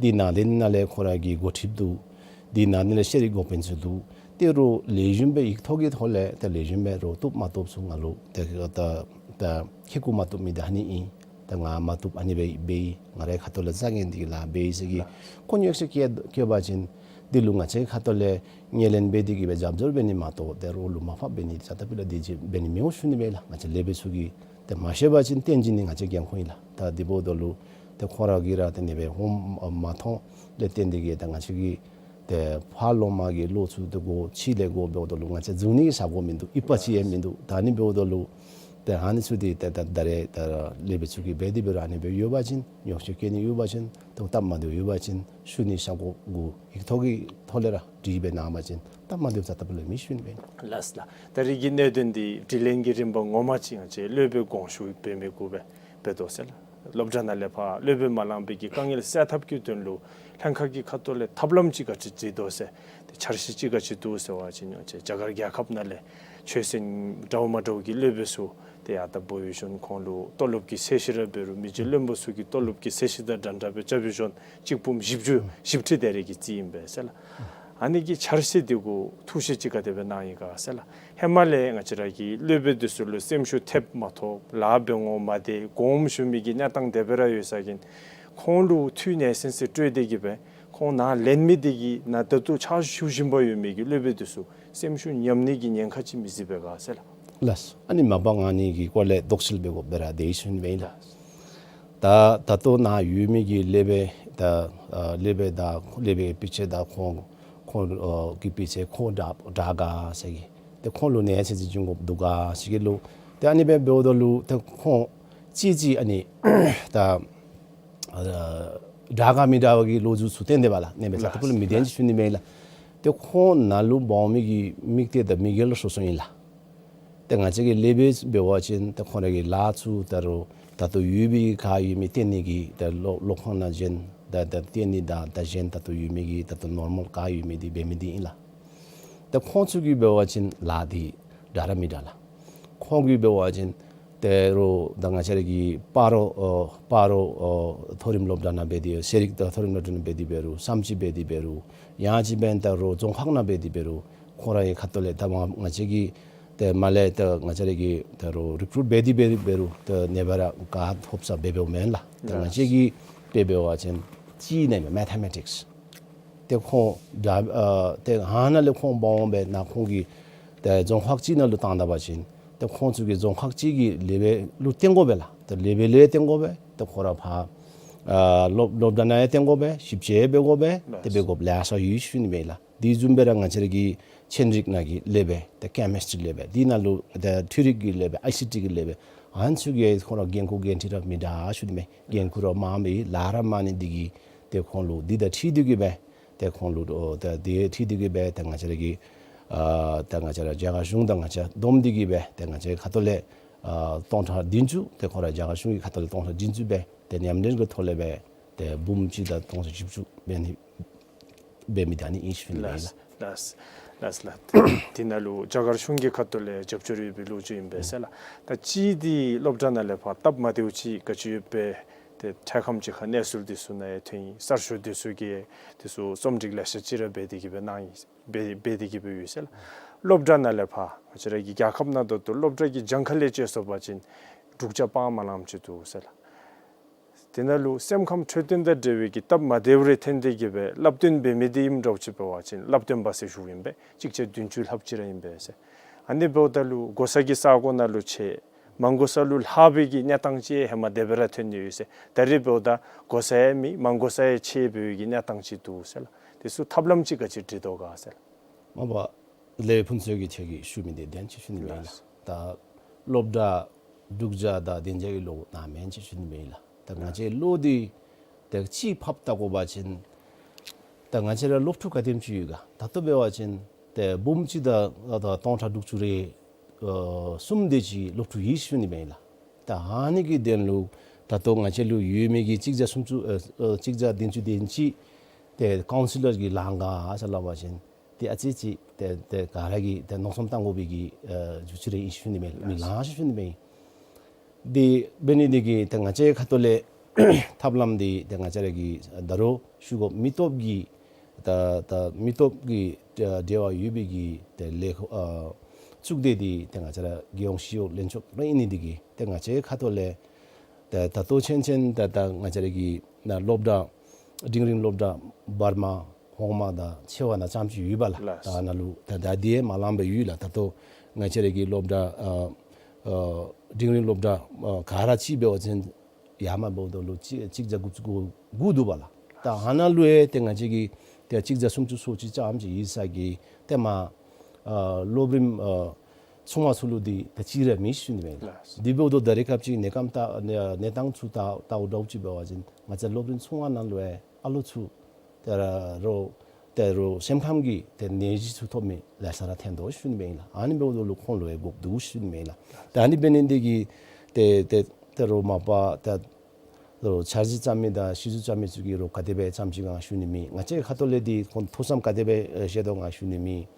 འདི་ནང་འདི་ནང་ལས་ཁོང་ར་གི་འགོ་ཁྲིདཔ་འདུག། འདི་ནང་འདི་ལས་ཤེས་རིག་འགོ་དཔོན་ཚུ་འདུག། ཏེ་རུང་ལེགས་ཤོམ་སྦེ་ཡིག་ཐོག་གི་ཐོག་ལས་ཏེ་ལེགས་ཤོམ་སྦེ་རོགས་བཏུབ་མ་བཏུབ་ཚུ་ང་ལུ་ཏེ་ད་ད་ཁེ་བཀུག་མ་བཏུབ་མི་འདི་ཨ་ནི་ཨིན། ད་ང་མ་བཏུབ་ཨ་ནི་སྦེ་འབད་ཡི། ང་རའི་ཁ་ཐུག་ལས་བཟའ་ངན་འདི་གིས་ལཱ་འབད་ཡི་ཟེར་གྱི་ཁོ་ཉོགས་བཤད་བཀོད་བཀོད་པ་ཅིན་འདི་ལུ་ང་བཅས་ཁ་ཐུག་ལས་ངོས་ལེན་འབད་དེ་གི་སྦེ་རྒྱབ་སྐྱོར་འབད་ནི་མ་གཏོགས་ཏེ་རོགས་ལུ་མར་ཕབ་འབད་ནི་ད་ལྟ་བུ་ལས་དེ་ཅིག་འབད་ནི་མི་འོང་ཞུ་ནི་མས་ལགས། ང་བཅས་སློབ་དཔོན་ཚུ་གིས་ཏེ་མ་ཤེས་པ་ཅིན་བསྟན་བྱིན་ནི་ང་བཅས་འགན་ཁུར་ཨིན་ལགས། ད་དེ་འབདཝ་ད་ལུ་ཏེ་ཁོང་ར་གིས་ར་ཏེ་ཨ་ནེ་སྦེ་འོང་མ་མཐོང་ལས་བརྟེན་ཏེ་གི་ད་ང་བཅས་ཀྱིས་ཏེ་ཕར་ལོག་མར་གྱི་བློ་ཚུ་ཏེ་དགོ་ཕྱི་ལས་དགོ་འབདཝ་ད་ལུ་ང་བཅས་འཛུལ་ནི་གི་ས་གོ་མིན་འདུག། ཡིབ་པ་ཅིག་ཡང་མིན་འདུག། ད་ཨ་ནི་འབདཝ་ད་ལུ་ ཏེ་ཨ་ནི་ཚུ་འདི་ཏེ་ད་ད་རེས་ད་ལེགས་སྦེ་ཚུ་གིས་འབད་དེ་འབད་རུང་ཨ་ནི་སྦེ་ཡོད་པ་ཅིན་ཉོགས་བཤད་བཀོད་ནི་ཡོད་པ་ཅིན་ཏེ་སྟབས་མ་བདེཝ་ཡོད་པ་ཅིན་ཞུ་ནི་ཤ་འགོག་གུ་ཡིག་ཐོག་གི་ཐོག་ལས་ར་བྲིས་སྦེ་གནང་བ་ཅིན་སྟབས་མ་བདེཝ་རྩ་ལྟ་བུ་ལས་མི་ཞུ་ནི་མེན། ལགས་ལགས། ད་རེས་ཀྱི་གནད་དོན་འདི་དྲི་ལན་གྱི་རིམ་པ་ངོ་མ་ཅིག་ང་བཅས་སློབ་དཔོན་དགོངས་ཞུ་འབད་མི་གུ་སྦེ་འབད་དོ་ཟེར་ལགས། སློབ་གྲྭ་ནང་ལས་ཕར་སློབ་དཔོན་མ་ལངས་པའི་གི་དཀའ་ངལ་སེལ་ཐབས་ཀྱི་དོན་ལུ་ལྷན་ཁག་གི་ཁ་ཐུག་ལས་ཐབས་ལམ་ཅིག་ག་ཅི་བརྩི་དོ་ཟེར་ཏེ་འཆར་གཞི་ཅིག་ག་ཅི་འདུག་ཟེར་བ་ཅིན་ང་བཅས་རྒྱ་གར་རྒྱལ་ཁབ་ནང་ལས་ཆོས་སེམས་འདྲཝ་མ་འདྲཝ་གི་སློབ་དཔོན་ཚུ་ཏེ་ཡར་ད་འབོ་བའི་ཤུལ་ཁོང་ལུ་ཏོ་ལོབ་ཀྱི་ཚད་གཞི་ར་འབད་རུང་མི་རྗེ་བློན་པོ་ཚུ་གི་ཏོ་ལོབ་ཀྱི་ཚད་གཞི་དང་འདྲན་འདྲ་སྦེ་རྐྱབ་པའི་ཤུལ་གཅིག་འབུམ་བཞི་བཅུ་བཞི་ཁྲི་དེ་རེ་གིས་བརྩིས་ཨིན་པས་ཟེར་ལགས། ཨ་ནི་གི་འཆར་གཞི་འདི་གུ་ཐུགས་བཞེད་ཅིག་ག་དེ་སྦེ་གནང་ཡི་ག་ཟེར་ལགས། ཧེ་མ་ལས་ང་བཅས་ར་གི་སློབ་དཔོན་འདི་ཚུ་ལུ་སེམས་ཤུགས་ཐེབས་མ་ཐོབ་ལཱ་འབད་འོང་མ་བདེ་དགོངསམ་ཞུ་མི་གི་གནས་སྟངས་དེ་སྦེ་ར་ཡོད་ས་ཅིན་ཁོང་ལུ་འཐུས་ནན་སེམས་སུ་སྤྲོད་དེ་གིས་སྦེ་ཁོང་ནཱ་ལེན་མི་འདི་གིས་ནཱ་ད་ལྟོ་ཕྱག་ཞུ་བཞིན་པ་ཡོད་མི་གི་སློབ་དཔོན་འདི་ཚུ་སེམས་ཤུགས་ཉམས་ནི་གི་ཉེན་ཁ་ཅིག་མི་གཟིགས་པས་ག་ཟེར་ལགས། ལགས། ཨ་ནི་མ་པ་ང་ཨ་ནི་གི་སྐོར་ལས་དོགས་སེལ་འབད་དགོཔ་སྦེ་ར་དེ་ཞུ་ནི་མེན་ལགས། ད་ད་ལྟོ་ནཱ་ཡོད་མི་གི་སློབ་དཔོན་ད་ཨ་སློབ་དཔོན་དང་སློབ་དཔོན་གྱི་སྤུན་ཆ་དང་ཁོང་ཁོང་ཨ་གི་སྤུན་ཆ་ཁོང་དྲག་དྲག་ག་ཟེར་གི་ཏེ་ཁོང་ལུ་ནན་སེམས་ཅིག་བྱིན་དགོཔ་འདུག་ག་ཟེར་གི་ལོ། ཏེ་ཨ་ནི་སྦེ་འབདཝ་ད་ལུ་ཏེ་ཁོང་གཅིག་གཅིག་ཨ་ནི་ད་ཨ་དྲག་ག་མི་དྲག་པ་གི་ལོ་རྒྱུས་ཚུ་སྟོན་དེས་པ་ལགས། ནེམ་སྦེ་རྩ་ལྟ་བུ་ལས་མི་སྟོན་ཅིག་ཞུ་ནི་མེན་ལགས། ཏེ་ཁོང་ནཱ་ལུ་འབག་འོང་མི་གི་དམིགས་གཏད་དང་དམིགས་ཡུལ་སོ་སོ་ཨིན་ལགས། ཏེ་ང་བཅས་ཀྱི་སློབ་དཔོན་འབད་བ་ཅིན་ཏེ་ཁོང་ར་གི་ལཱ་ཚུ་ད་རུང་ད་ལྟོ་ཡོད་པའི་ག་ཡོད་མི་བརྟེན་ནི་གི་ད་སློབ་སློབ་ཁང་ནང་བྱོན་ད་ད་བརྟེན་ནི་དང་ད་གཞན་ད་ལྟོ་ཡོད་མི་གི་ད་ལྟོ་ནོར་མཱལ་ག་ཡོད་མི་འདི་འབད་མི་འདི་ཨིན་ལགས། ཏེ་ཁོང་ཚུ་གིས་འབད་བ་ཅིན་ལཱ་འདི་དྲག་ར་མི་དྲག་ལགས། ཁོང་གིས་འབད་བ་ཅིན་ད་རུང་ད་ང་བཅས་ར་གི་སྤ་རོ་ཨ་སྤ་རོ་ཨ་མཐོ་རིམ་སློབ་གྲྭ་ནང་འབད་དེ་ཤེས་རིག་ད་མཐོ་རིམ་སློབ་གྲྭ་ནང་འབད་དེ་འབད་རུང་བསམ་སྤྱི་འབད་དེ་འབད་རུང་ཡང་ཅིན་འབདན་ད་རུང་རྫོང་ཁག་ནང་འབད་དེ་འབད་རུང་ཁོང་ར་གི་ཁ་ཐུག་ལས་ད་མ་ང་བཅས་ཀྱི་ཏེ་མར་ལས་ད་ང་བཅས་ར་གི་ད་རུང་རི་ཀུ་རུཊ་འབད་དེ་འབད་དེ་འབད་རུང་ད་ནེམ་སྦེ་ར་ག་ཐོབ་ས་འབད་འབདཝ་མེན་ལགས། ད་ང་བཅས་ཀྱི་དཔེ་འབད་བ་ཅིན་ཅིག་ནེམ་སྦེ་མེ་ཐ་མེ་ཊིཀསི་ཏེ་ཁོང་ད་ཨ་ཏེ་ཧ་ནཱ་ལས་ཁོང་འབག་འོང་སྦེ་ནཱ་ཁོང་གི་ཏེ་རྫོང་ཁག་ཅིག་ནང་ལུ་བཏང་ད་པ་ཅིན་ཏེ་ཁོང་ཚུ་གི་རྫོང་ཁག་ཅིག་གི་ལེ་བེལ་ལུ་བརྟེན་དགོ་པས་ལགས། ཏེ་ལེ་བེལ་ལས་བརྟེན་དགོ་པས། ཏེ་ཁོང་ར་ཕར་ཨ་སློབ་སློབ་གྲྭ་ནང་ཡང་བརྟེན་དགོ་པས། ཞིབ་དཔྱད་འབད་དགོ་པས། ཏེ་འབད་དགོཔ་ལེ་ཤ་ཡོད་ཞུ་ནི་མེན་ལགས། དེ་བཟུམ་སྦེ་ར་ང་བཅས་ར་གི་ཚན་རིག་ནང་གི་ལེ་བེལ་ཏེ་ཀེ་མིསི་ཊི་རི་ལེ་བེལ་དེ་ནང་ལུ་ཏེ་འཕྲུལ་རིག་གི་ལེ་བེལ་ཨའི་སི་ཊི་གི་ལེ་བེལ་ཨ་ནི་ཚུ་གི་ཁོང་ར་འགན་ཁུར་འགན་འཁྲི་ར་མི་དྲག་ཞུ་ནི་མེན། འགན་ཁུར་ར་མངམ་སྦེ་ལཱ་ར་མང་ནི་འདི་གིས་ཏེ་ཁོང་ལུ་འདི་དང་འཁྲིལ་ཏེ་གིས་སྦེ་ཏེ་ཁོང་ལུ་ཨོ་ཏེ་འདི་འཁྲིལ་ཏེ་གིས་སྦེ་ཏེ་ང་བཅས་ར་གི་ཨ་ཏེ་ང་བཅས་ར་རྒྱ་གར་གཞུང་དང་ང་བཅས་བསྡོམས་ཏེ་གིས་སྦེ་ཏེ་ང་བཅས་ཁ་ཐུག་ལས་ཨ་སྟོང་ཕྲག་བདུན་ཅུ་ཏེ་ཁོང་ར་རྒྱ་གར་གཞུང་གི་ཁ་ཐུག་ལས་སྟོང་ཕྲག་བདུན་ཅུ་སྦེ་ཏེ་མཉམ་འབྲེལ་གྱི་ཐོག་ལས་སྦེ་ཏེ་འབུམ་གཅིག་དང་སྟོང་ཕྲག་བཞི་བཅུ་འབད་ནི་འབད་མི་ད་ནི་ཨིན་ཞུ་ནི་ཨིན་ལགས། ལགས་ལགས་ལགས། དེ་ནང་ལུ་རྒྱ་གར་གཞུང་གི་ཁ་ཐུག་ལས་རྒྱབ་སྐྱོར་ཡོད་པའི་ལོ་རྒྱུས་ཨིན་པས་ཟེར་ལགས། ད་ཅི་འདི་སློབ་གྲྭ་ནང་ལས་ཕར་སྟབས་མ་བདེཝ་ཅིག་ག་ཅི་ཡོད་པས། ཏེ་འཕྲལ་ཁམས་ཅིག་ཁར་གནས་ཚུལ་འདི་ཚུ་ནང་ཡང་ཐོན་ཡི། གསར་ཤོག་འདི་ཚུ་གིས་འདི་ཚུ་རྩོམ་སྒྲིག་ལེ་ཤ་ཅིག་ར་འབད་དེ་གིས་སྦེ་གནང་ཡི། འབད་འབད་དེ་གིས་སྦེ་ཡོད་ཟེར་ལགས། སློབ་གྲྭ་ནང་ལས་ཕར་ང་བཅས་ར་གི་རྒྱལ་ཁབ་ནང་ད་ལྟོ་སློབ་གྲྭ་གི་གྱངས་ཁ་ལས་བཅད་སོང་པ་ཅིན་དྲུག་བརྒྱ་སྤང་མ་ལངམ་ཅིག་འདུག་ཟེར་ལགས། དེ་ནང་ལུ་སེམས་ཁམས་འཕྲོད་བསྟེན་དང་འབྲེལ་བའི་གི་སྟབས་མ་བདེཝ་རེ་ཐོན་ཏེ་གིས་སྦེ་བསླབ་སྟོན་འབད་མི་འདི་ཨིནམ་འདྲཝ་ཅིག་འབད་བ་ཅིན་བསླབ་སྟོན་པ་ཟེར་ཞུཝ་ཨིན་པས། གཅིག་བརྒྱ་བདུན་ཅུ་ལྷགཔ་ཅིག་ར་ཨིན་པས་ཟེར། ཨ་ནི་འབདཝ་ད་ལུ་གོ་ས་གི་ས་གོ་ནང་ལུ་ཆེ་མ་གོ་ས་ལུ་ལྷག་པའི་གི་གནས་སྟངས་ཅིག་ཧེ་མ་དེ་སྦེ་ར་ཐོན་ནི་ཡོད་ཟེར། ད་རེས་འབདཝ་ད་གོ་ས་ཡང་མེད་མ་གོ་ས་ཡང་ཆེ་བའི་གི་གནས་སྟངས་ཅིག་འདུག་ཟེར་ལགས། དེ་ཚུ་ཐབས་ལམ་ཅིག་ག་ཅི་སྒྲིག་དོ་ག་ཟེར་ལགས། མ་པ་ལས་ཕུན་ཚོགས་ཀྱིས་ཁྱེད་ཀྱིས་ཞུ་མི་འདི་བདེན་ཅིག་ཞུ་ནི་མེན་ལགས། ད་སློབ་གྲྭ་དྲུག་བརྒྱ་དང་བདུན་བརྒྱ་གི་ལོག་ནང་མེན་ཅིག་ཞུ་ནི་མེན་ལགས། ད་ང་བཅས་ལོ་འདི་ད་ཅིག་ཕབ་བལྟ་དགོ་པ་ཅིན་ད་ང་བཅས་ར་སློབ་ཕྲུག་ག་དེམ་ཅིག་ཡོད་ག། ད་ལྟོ་འབད་བ་ཅིན་ཏེ་འབུམ་གཅིག་དང་ད་སྟོང་ཕྲག་དྲུག་ཅུ་རེ་ཨ་གསུམ་དེ་ཅིག་སློབ་ཕྲུག་ཡོད་ཞུ་ནི་མེན་ལགས། ད་ཨ་ནི་གི་དོན་ལུ་ད་ལྟོ་ང་བཅས་ལུ་ཡོད་མི་གི་གཅིག་བརྒྱ་སུམ་ཅུ་ཨ་ཨ་གཅིག་བརྒྱ་བདུན་ཅུ་དེ་ཅིག་ཏེ་ཀའུན་སི་ལར་གྱིས་ལངམ་ག་ཟེར་སླབ་པ་ཅིན་ཏེ་ཨ་ཙི་ཅིག་ཏེ་ཏེ་ག་ར་གིས་ཏེ་མནོ་བསམ་བཏང་དགོ་པའི་གི་ཨ་འགྱོ་ཚུལ་རེ་ཨིན་ཞུ་ནི་མེན། མི་ལང་ཞུ་ནི་མེན། དེ་འབད་ནི་དེ་གིས་ཏེ་ང་བཅས་ཁ་ཐུག་ལས་ཐབས་ལམ་འདི་ཏེ་ང་བཅས་ར་གི་ད་རུང་ཞུ་དགོཔ་མི་སྟོབས་ཀྱི་ད་ད་མི་སྟོབས་ཀྱི་འབྲེལ་བ་ཡོད་པའི་གི་ཏེ་ལས་ཁུངས་ཨ་གཙུག་སྡེ་འདི་ཏེ་ང་བཅས་ར་རྒྱལ་ཡོངས་སྤྱི་འོག་ལྷན་ཚོགས་ར་ཨིན་ནི་དེ་གིས་ཏེ་ང་བཅས་ཁ་ཐུག་ལས་ཏེ་ད་ལྟོ་ཚུན་ཚོད་ད་ད་ང་བཅས་ར་གི་ནཱ་སློབ་གྲྭ་འབྲིང་རིམ་སློབ་གྲྭ་འབར་མ་ཧོང་མ་དང་ཆེ་བ་ནང་ཙམ་ཅིག་ཡོད་པས་ལགས། ལགས། ད་ནཱ་ལུ་ད་ད་དེ་མ་ལངམ་སྦེ་ཡོད་ལགས། ད་ལྟོ་ང་བཅས་ར་གི་སློབ་གྲྭ་ཨ་ཨ་འབྲིང་རིམ་སློབ་གྲྭ་ཨ་ག་ར་ཅིག་འབད་བ་ཅིན་ཡར་མར་འབདཝ་ད་ལུ་གཅིག་གཅིག་བརྒྱ་དགུ་བཅུ་གོ་དགུ་འདུག་པས་ལགས། ད་ཨ་ནཱ་ལུ་ཡང་ཏེ་ང་བཅས་ཀྱི་ཏེ་གཅིག་བརྒྱ་སུམ་ཅུ་སོ་གཅིག་ཙམ་ཅིག་ཡོད་ས་གི་ཏེ་མར་ཨ་སློབ་རིམ་ཨ་ ཚོང་པ་ཚུ་ལུ་འདི་ད་ཅི་ར་མེད་ཞུ་ནི་མས་ལགས། ལགས། དེ་འབདཝ་ད་ད་རེས་སྐབས་ཅིག་གནས་སྐབས་ད་གནས་སྟངས་ཚུ་ད་ལྟཝ་ད་ཅིག་འབད་བ་ཅིན་ང་བཅས་སློབ་རིམ་ཚུན་ཚོད་ནང་ལུ་ཡང་ཨ་ལོ་ཚུ་ད་རུང་ད་རུང་སེམས་ཁམས་ཀྱི་ད་ནད་གཞི་ཚུ་ཐོབ་མི་ལེ་ཤ་ར་ཐོན་དོ་ཞུ་ནི་མས་ལགས། ཨ་ནི་འབདཝ་ད་ལུ་ཁོང་ལུ་ཡང་དགོཔ་འདུག་ཞུ་ནི་མས་ལགས། ད་ཨ་ནི་འབད་ནི་འདི་གིས་ད་ད་ད་རུང་མ་པ་ད་རུང་འཆར་གཞི་བརྩམ་མི་དང་གཞི་བཙུགས་བརྩམ་མི་ཚུ་གིས་རོགས་ག་དེ་སྦེ་བརྩམ་ཅི་ག་ང་ཞུ་ནི་མེད། ང་བཅས་ཁ་ཐུག་ལས་འདི་ཁོང་ཐུགས་བསམ་ག་དེ་སྦེ་བཞེས་དོ་ག་ང་ཞུ་ནི་མེད།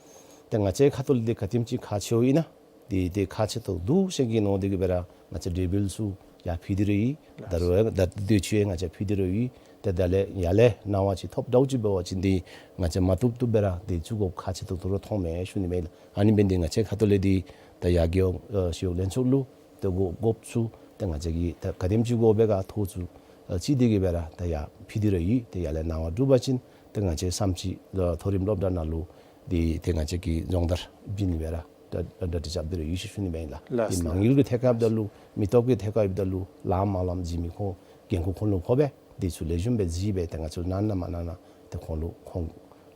ཏེ་ང་བཅས་ཁ་ཐུག་ལས་འདི་ག་དེམ་ཅིག་ཁག་ཆེཝ་ཨིན་ན་འདི་ཏེ་ཁག་ཆེ་ཏོག་ཏོ་ཟེར་གྱི་མནོ་སྟེ་གིས་སྦེ་ར་ང་བཅས་འབྲས་བུ་ཚུ་ཡར་ཕུལ་ཏེ་ར་ཡོད། ད་རུང་ད་ལྟོ་ཚུ་ཡང་ང་བཅས་ཕུལ་ཏེ་ར་ཡོད། ཏེ་ད་ལས་ཡར་ལས་གནང་བ་ཅིག་ཐོབ་འདྲཝ་ཅིག་འབད་བ་ཅིན་འདི་ང་བཅས་མ་བཏུབ་བཏུབ་སྦེ་ར་འདི་བཙུགས་དགོཔ་ཁག་ཆེ་ཏོག་ཏོ་ར་མཐོངམ་མས་ཞུ་ནི་མས་ལགས། ཨ་ནི་འབད་ནི་འདི་ང་བཅས་ཁ་ཐུག་ལས་འདི་ད་ཡར་རྒེད་འོག་ཨ་ཞི་གཡོག་ལྷན་ཚོགས་ལུ་ཏེ་དགོ་དགོཔ་ཚུ་ཏེ་ང་བཅས་ཀྱིས་ད་ག་དེམ་ཅིག་དགོ་པའི་ཁར་ཐོག་ཚུ་ཨ་ཅིག་འདི་གིས་སྦེ་ར་ད་ཡར་ཕུལ་ཏེ་ར་ཡོད། ཏེ་ཡར་ལས་གནང་བ་གྲུབ་པ་ཅིན་ཏེ་ང་བཅས་བསམ་སྤྱི་ལ་མཐོ་རིམ་སློབ་གྲྭ་ནང་ལུ་འདི་ཏེ་ང་བཅས་ཀྱིས་སྦྱོང་བརྡར་བྱིན་ནི་སྦེ་ར་ད་གྲ་སྒྲིག་རྐྱབ་སྟེ་ར་ཡོད་ཞུ་ནི་མས་ལགས། ལགས། འདི་མ་དངུལ་གྱི་ཐད་ཁར་འབདཝ་ད་ལུ་མི་སྟོབས་ཀྱི་ཐད་ཁར་འབདཝ་ད་ལུ་ལངམ་མ་ལངམ་བྱིན་མི་ཁོང་འགན་ཁུར་ཁོང་ལུ་ཕོག་པས། འདི་ཚུ་ལེགས་ཤོམ་སྦེ་གཟིགས་སྦེ་ཏེ་ང་བཅས་གནང་ན་མ་གནང་ན་ཏེ་ཁོང་ལུ་ཁོང་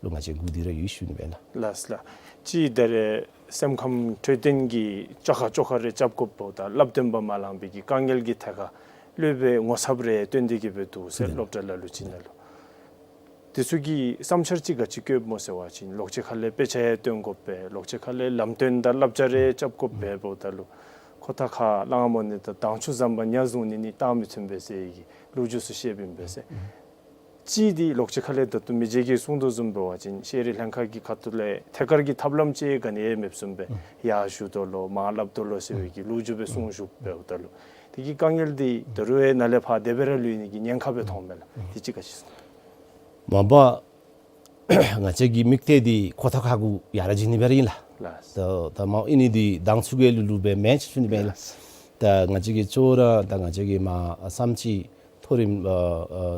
ལུ་ང་བཅས་སྒུག་སྟེ་ར་ཡོད་ཞུ་ནི་མས་ལགས། ལགས་ལགས། ཅིག་ད་རེས་སེམས་ཁམས་འཕྲོད་བསྟེན་གྱི་བཅའ་ཁ་བཅོ་ཁ་རེ་རྐྱབ་དགོཔ་འབདཝ་ད་བསླབ་སྟོན་པ་མ་ལངམ་པའི་གི་དཀའ་ངལ་གྱི་ཐད་ཁར་སློབ་དཔོན་ངོ་ཚབ་རེ་བཏོན་ཏེ་གིས་སྦེ་འདུག་ཟེར། ལགས། སློབ་གྲྭ་ལ་ལུ་ཅིག་ནང་ལུ་དེ་ཚུ་གི་བསམ་འཆར་ཅིག་ག་ཅི་བཀོདཔ་སྨོ་ཟེར་བ་ཅིན་ལོགས་ཅིག་ཁ་ལས་དཔེ་ཆ་ཡང་སྟོན་དགོ་པས། ལོགས་ཅིག་ཁ་ལས་ལམ་སྟོན་དང་བསླབ་བྱ་རེ་རྐྱབ་དགོ་པས། འབདཝ་ད་ལུ་ཁོ་ཐག་ཁར་ལངམ་འོང་ནི་དང་དྭངས་ཆུ་ཟམ་པ་ཉ་བཟུང་ནི་གཉིས་རྟགས་མི་མཐུན་པས་ཟེར་བའི་གི་ལོ་རྒྱུས་ཚུ་བཤདཔ་ཨིན་པས་ཟེར། ཅིག་འདི་ལོགས་ཅིག་ཁ་ལས་ད་ལྟོ་མི་རྗེ་གིས་གསུངས་དོ་བཟུམ་འབད་བ་ཅིན་ཤེས་རིག་ལྷན་ཁག་གི་ཁ་ཐུག་ལས་ཐད་ཀར་གྱི་ཐབས་ལམ་ཅིག་ག་ནི་ཡང་མེདཔ་བཟུམ་སྦེ་ཡར་ཞུ་དོ་ལོ་མར་སླབ་དོ་ལོ་ཟེར་བའི་གི་ལོ་རྒྱུས་སྦེ་གསུངས་བཞུགསཔ་འབདཝ་ད་ལུ་དེ་གི་དཀའ་ངལ་འདི་ད་རུང་ཡང་ནཱ་ལས་ཕར་དེ་སྦེ་ར་ལུས་ནི་གི་ཉེན་ཁ་སྦེ་མཐོངམ་མས་ལགས། དེ་ཅིག་ག་ཅི་གསུང་། མ་པ་ང་བཅས་ཀྱི་དམིགས་གཏད་འདི་ཁོ་ཐག་ཁ་གུ་ཡར་ར་བྱིན་ནི་སྦེ་ར་ཨིན་ལགས། ལགས། ད་ད་མ་ཨིན་ནི་འདི་དྭངས་ཆུ་གི་ལུ་ལུ་སྦེ་མེན་ཞུ་ནི་སྦེ་ཨིན་ལགས། ལགས། ད་ང་བཅས་ཀྱི་ཅོག་ར་ད་ང་བཅས་ཀྱི་མ་བསམ་སྤྱི་མཐོ་རིམ་ཨ་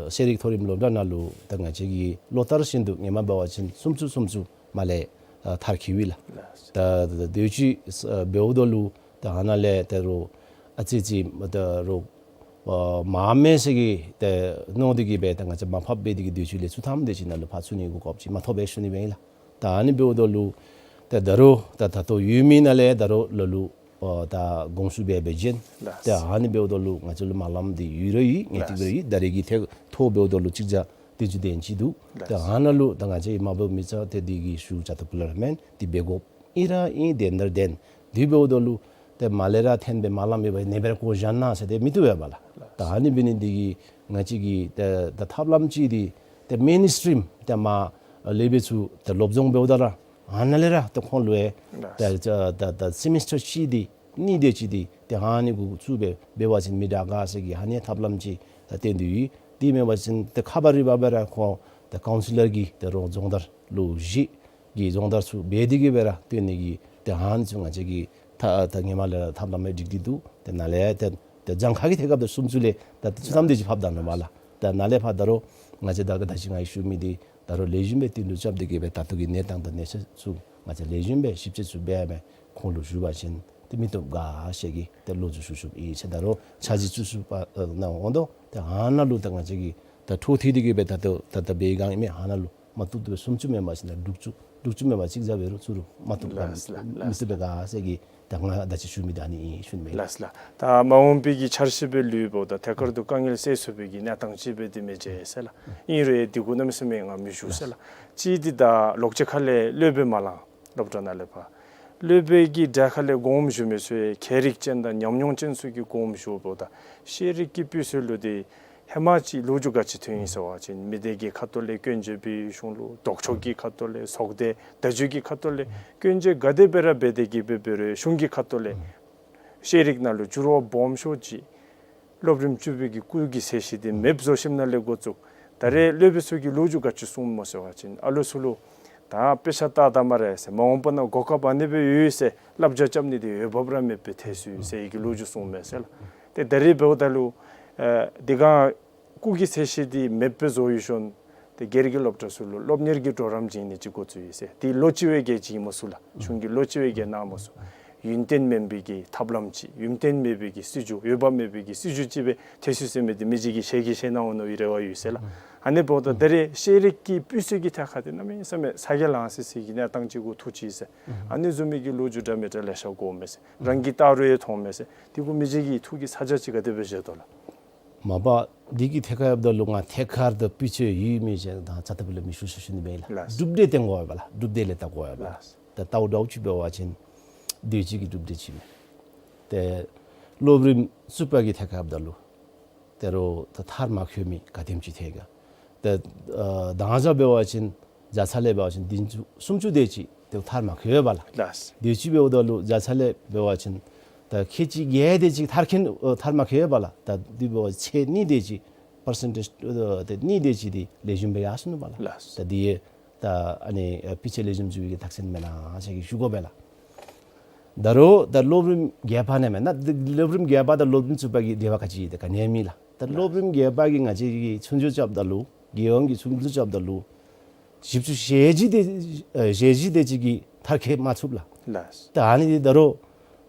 ཨ་ཤེས་རིག་མཐོ་རིམ་སློབ་གྲྭ་ནང་ལུ་ད་ང་བཅས་ཀྱིས་ལོ་ལྟར་བཞིན་དུ་ཧེ་མ་འབད་བ་ཅིན་སུམ་ཅུ་སུམ་ཅུ་མར་ལས་ཨ་མཐར་འཁྱོལ་ཡི་ལགས། ལགས། ད་ད་དེ་ཅིག་ཨ་འབདཝ་ད་ལུ་ད་ཨ་ནཱ་ལས་ད་རུང་ཨ་ཙི་ཙི་ད་རུང་ཨ་མངམ་མས་ཟེར་གྱི་ཏེ་མནོ་སྟེ་གིས་སྦེ་ད་ང་བཅས་མར་ཕབ་འབད་དེ་གིས་དུས་ཚོད་ལས་ཚུར་ཐམ་དེ་ཅིག་ནང་ལུ་ཕར་ཚུད་ནི་གི་གོ་སྐབས་ཅིག་མ་ཐོབ་པས་ཞུ་ནི་སྦེ་ཨིན་ལགས། ད་ཨ་ནི་འབདཝ་ད་ལུ་ཏེ་ད་རུང་ད་ད་ལྟོ་ཡོད་མི་ནང་ལས་ད་རུང་ལ་ལུ་ཨ་ད་དགོངས་ཞུ་འབད་འབད་བྱིན། ལགས། ད་ཨ་ནི་འབདཝ་ད་ལུ་ང་བཅས་ལུ་མ་ལངམ་འདི་ཡོད་ར་ཡོད། ངེས་ཏིག་སྦེ་ར་ཡོད། ད་རེས་ཀྱི་ཐད་ཐོག་འབདཝ་ད་ལུ་ཅིག་བརྒྱ་དེ་ཅིག་དེ་ཅིག་འདུག། ད་ཨ་ནཱ་ལུ་ད་ང་བཅས་མ་འབད་མི་ཚུ་ཏེ་འདི་གི་ཞུ་བྱ་ཐབས་ལ་མེན། འདི་འབད་དགོཔ་ཨིན་ར་ཨིན། བདེན་ར་བདེན། དེ་འབདཝ་ད་ལུ་ཏེ་མར་ལས་ར་ཐོན་སྦེ་མ་ལངམ་འབད་བ་ཨིན་པས་ར་ཁོ་བཞག་ན་ཟེར་ཏེ་མི་བཏུབ་པས་ལགས། ད་ཨ་ནི་འབད་ནི་འདི་གིས་ང་བཅས་ཀྱི་ད་ད་ཐབས་ལམ་ཅིག་འདི་ཏེ་མེན་སི་ཊིམ་ཏེ་མར་ལས་འབད་ཚུ་ཏེ་སློབ་སྦྱོང་འབདཝ་ད་ར་ཨ་ནཱ་ལས་ར་ཏེ་ཁོང་ལུ་ཡང་ད་ད་ད་སེ་མི་སི་ཊར་ཅིག་འདི་གཉིས་དེ་ཅིག་འདི་ཏེ་ཨ་ནི་གུ་ཚུད་སྦེ་འབད་བ་ཅིན་མི་དྲག་ག་ཟེར་གྱི་ཨ་ནི་ཐབས་ལམ་ཅིག་ད་བཏོན་ཏེ་ཡོད། དེ་མེན་པ་ཅིན་ཏེ་ཁ་པར་རི་བ་སྦེ་ར་ཁོང་ད་ཀའུན་སི་ལར་གྱིས་ད་རུང་སྦྱོང་བརྡར་ལུ་གཞི་གི་སྦྱོང་བརྡར་ཚུ་འབད་དེ་གིས་སྦེ་ར་བཏོན་ནི་གི་ཏེ་ཨ་ནི་ཚུ་ང་བཅས་ཀྱིས་ད་ད་ཧེ་མ་ལས་ར་ཐབས་ལམ་སྒྲིག་སྟེ་འདུག། ཏེ་ནཱ་ལས་ཏེ་ཏེ་གྱངས་ཁ་གི་ཐད་ཁར་ད་སུམ་ཅུ་ལས་ད་ཚུར་ཐམ་དེ་ཅིག་ཕབ་ད་ནུག་པ་ལགས། ད་ནཱ་ལས་ཕར་ད་རུང་ང་བཅས་ད་ག་ད་ཅི་ང་གིས་ཞུ་མི་འདི་ད་རུང་ལེགས་ཤོམ་སྦེ་བསྟུན་གྲོས་རྐྱབ་སྟེ་གིས་སྦེ་ད་ལྟོ་གི་གནས་སྟངས་དང་གནས་ཚད་ཚུ་ང་བཅས་ལེགས་ཤོམ་སྦེ་ཞིབ་དཔྱད་ཚུ་འབད་སྦེ་ཁོང་ལུ་ཞུ་བ་ཅིན་ཏེ་མི་བཏུབ་ག་ཟེར་གྱི་ཏེ་ལོ་རྒྱུས་ཞུ་ཞུཝ་ཨིན་ཟེར། ད་རུང་འཆར་གཞི་བཙུགས་བཙུགསཔ་ཨ་ནང་འོང་དོ། ཏེ་ཨ་ནཱ་ལུ་ད་ང་བཅས་ཀྱིས་ད་འཕྲོ་མཐུད་དེ་གིས་སྦེ་ད་ལྟོ་ད་ད་འབད་བའི་སྒང་ཨིན་མས། ཨ་ནཱ་ལུ་མ་བཏུབ་བཏུབ་སྦེ་སུམ་ཅུ་མེན་པ་ཅིན་ད་དྲུག་ཅུ་དྲུག་ཅུ་མེན་པ་ཅིག་བཞག་འབད་རུང་ཚུར་མ་བཏུབ་ག་ལགས་ལགས། མི་བཏུབ་པས་ག་ཟེར་གྱི་ད་ང་ད་ཅི་ཞུ་མི་ད་ཨ་ནི་ཨིན་ཞུ་ནི་མས། ལགས་ལགས། ད་མ་འོངས་པའི་གི་འཆར་གཞི་སྦེ་ལུསཔ་ད་ཐད་ཀར་དུ་དཀའ་ངལ་སེལ་ཚུགས་པའི་གི་གནས་སྟངས་ཅིག་སྦེ་འདི་མི་མཇལ་ཟེར་ལགས། ཨིན་རུང་འདི་གུ་གནམ་མེད་ས་མེད་ང་མི་ཞུ་ཟེར་ལགས། ཅིག་འདི་ད་ལོགས་ཅིག་ཁ་ལས་སློབ་དཔོན་མ་ལངམ་སློབ་གྲྭ་ནང་ལས་ཕར་སློབ་དཔོན་གྱི་གྲལ་ཁ་ལས་དགོངསམ་ཞུ་མི་ཚུ་ཡང་མཁས་རིག་ཅན་དང་ཉམས་མྱོང་ཅན་ཚུ་གིས་དགོངསམ་ཞུཝ་ད་ཤེས་རིག་གི་སྤུས་ཚད་ལུ་འདི་ཧེ་མ་ཅིག་ལོ་རྒྱུས་ག་ཅི་ཐོན་ཡི་ཟེར་བ་ཅིན་མི་སྡེ་གི་ཁ་ཐུག་ལས་སྐྱོན་བརྗོད་འབད་ཞིནམ་ལུ་ལྡོག་ཕྱོགས་ཀྱི་ཁ་ཐུག་ལས་ཚོགས་སྡེ་བརྡ་བརྒྱུད་ཀྱི་ཁ་ཐུག་ལས་སྐྱོན་བརྗོད་ག་དེ་སྦེ་ར་འབད་དེ་གིས་སྦེ་འབད་རུང་གཞུང་གི་ཁ་ཐུག་ལས་ཤེས་རིག་ནང་ལུ་འགྱུར་བ་སྦོམ་ཤོས་ཅིག་སློབ་རིམ་བཅུ་པའི་གི་སྐུལ་གྱི་ཚད་གཞི་འདི་མེདཔ་བཟོ་ཞིནམ་ལས་འགོ་བཙུགས། ད་རེས་སློབ་དཔོན་ཚུ་གིས་ལོ་རྒྱུས་ག་ཅི་གསུངམ་སྨོ་ཟེར་བ་ཅིན་ཨ་ལོ་ཚུ་ལུ་ད་དཔེ་ཆ་ལྟ་ད་སྨ་རེ་ཟེར་མ་འོངས་པ་ནང་གོ་སྐབས་ཨ་ནི་སྦེ་ཡོད་ཟེར་བསླབ་བྱ་རྐྱབ་ནི་འདི་འོས་འབབ་ར་མེདཔ་སྦེ་ཐལ་སོ་ཡི་ཟེར་བའི་གི་ལོ་རྒྱུས་གསུངམ་མས་ཟེར་ལགས། ཏེ་ད་རེས་འབདཝ་ད་ལུ་ཨ་འདི་ག་སྐུལ་གྱི་ཚད་གཞི་འདི་མེདཔ་སྦེ་བཟོ་ཡོད་ཞིནམ་ཏེ་སྒེར་གྱི་སློབ་གྲྭ་ཚུ་ལུ་སློབ་གཉེར་གྱི་གྲོགས་རམ་བྱིན་ནི་ཅིག་འགོ་བཙུགས་ཡི་ཟེར། འདི་ལོ་གཅིག་བའི་གི་བྱིན་མ་ཚུགས་ལགས། གཞུང་གིས་ལོ་གཅིག་བའི་གི་གནང་མ་ཚུགས། ཡུན་བརྟན་མེན་པའི་གི་ཐབས་ལམ་ཅིག་ཡུན་བརྟན་མེད་པའི་གི་སྲིད་བྱུས་འོས་འབབ་མེད་པའི་གི་སྲིད་བྱུས་ཅིག་སྦེ་ཐལ་སོ་ཡི་ཟེར་མི་འདི་མི་རྗེ་གིས་ཞལ་གྱིས་བཞེས་གནང་འོང་མནོ་བའི་རེ་བ་ཡོད་ཟེར་ལགས། ཨ་ནི་འབདཝ་ད་ད་རེས་ཤེས་རིག་གི་སྤུས་ཚད་ཀྱི་ཐད་ཁར་འདི་གནམ་མེད་ས་མེད་ས་ག་ལང་སི་སི་གི་གནས་སྟངས་ཅིག་གུ་ཐུག་ཅི་ཟེར། ཨ་ནི་བཟུམ་མའི་གི་ལོ་རྒྱུས་འདྲ་མི་འདྲ་ལེ་ཤ་གོཝ་མས་ཟེར། རང་གིས་བལྟ་རུང་ཡང་མཐོངམ་མས་ཟེར། དེ་གུ་མི་རྗེ་གིས་ཐུགས་ཀྱི་ཚ་གྱང་ཅིག་ག་དེ་སྦེ་བཞེས་དོ་ལགས། མ་པ་འདི་གི་ཐད་ཁར་འབདཝ་ད་ལུ་ང་ཐད་ཀར་དུ་སྤུས་ཚད་ཡོད་མེད་ཅིག་དང་རྩ་ལྟ་བུ་ལས་མི་ཞུ་ཟེར་ཞུ་ནི་མས་ལགས། ལགས། གྲུབ་འབྲས་བསྟན་དགོ་པས་ལགས། གྲུབ་འབྲས་ལས་བལྟ་དགོ་པས་ལགས། ལགས། ད་ལྟོ་འདྲཝ་ཅིག་འབད་བ་ཅིན་དུས་ཅི་གི་གྲུབ་འབྲས་ཅིག་མས། ཏེ་སློབ་རིམ་བཙུགས་པ་གི་ཐད་ཁར་འབདཝ་ད་ལུ་ད་རུང་ད་མཐར་མ་འཁྱོལ་མི་ག་དེམ་ཅིག་ཐོན་ག། ད་ཨ་ད་ང་བཅས་འབད་བ་ཅིན་བརྒྱ་ཆ་ལས་འབད་བ་ཅིན་བདུན་ཅུ་སུམ་ཅུ་དེ་ཅིག་ཏེ་མཐར་མ་འཁྱོལ་བས་ལགས། ལགས། དུས་ཅི་འབདཝ་ད་ལུ་བརྒྱ་ཆ་ལས་འབད་བ་ཅིན་ད་ཁལ་གཅིག་བརྒྱད་དེ་ཅིག་མཐར་འཁྱོལ་ཨ་མཐར་མ་འཁྱོལ་བས་ལགས། ད་དེ་འབདཝ་ཚད་གཉིས་དེ་ཅིག་པར་སེན་ཊེཇ་ཨ་ཏེ་གཉིས་དེ་ཅིག་འདི་ལེགས་ཤོམ་སྦེ་ཡར་སོང་ནུག་པ་ལགས། ལགས། ད་འདི་ཡང་ད་ཨ་ནི་ཨ་སྤུས་ཚད་ལེགས་ཤོམ་བཙུགས་པའི་གི་རྟགས་མཚན་མེན་ན་ཟེར་གི་ཞུ་དགོ་པས་ལགས། ད་རུང་ད་སློབ་རིམ་བརྒྱད་པ་ནང་མེན་ན། ད་སློབ་རིམ་བརྒྱད་པ་དང་སློབ་རིམ་བཙུགས་པ་གི་འབྲེལ་བ་ག་ཅི་ཡོད་དེ། ག་ནི་ཡང་མེད་ལགས། ད་སློབ་རིམ་བརྒྱད་པ་གི་ང་བཅས་ཀྱིས་ཚུན་ཚོད་རྐྱབ་ད་ལུ་རྒྱལ་ཡོངས་ཀྱི་ཚུན་ཚོད་རྐྱབ་ད་ལུ་བཞི་བཅུ་ཞེ་བཞི་དེ་ཨ་ཞེ་བཞི་དེ་ཅིག་གིས་མཐར་འཁྱོལ་མ་ཚུགས་ལགས། ལགས། ད་ཨ་ནི་འདི་ད་རུང་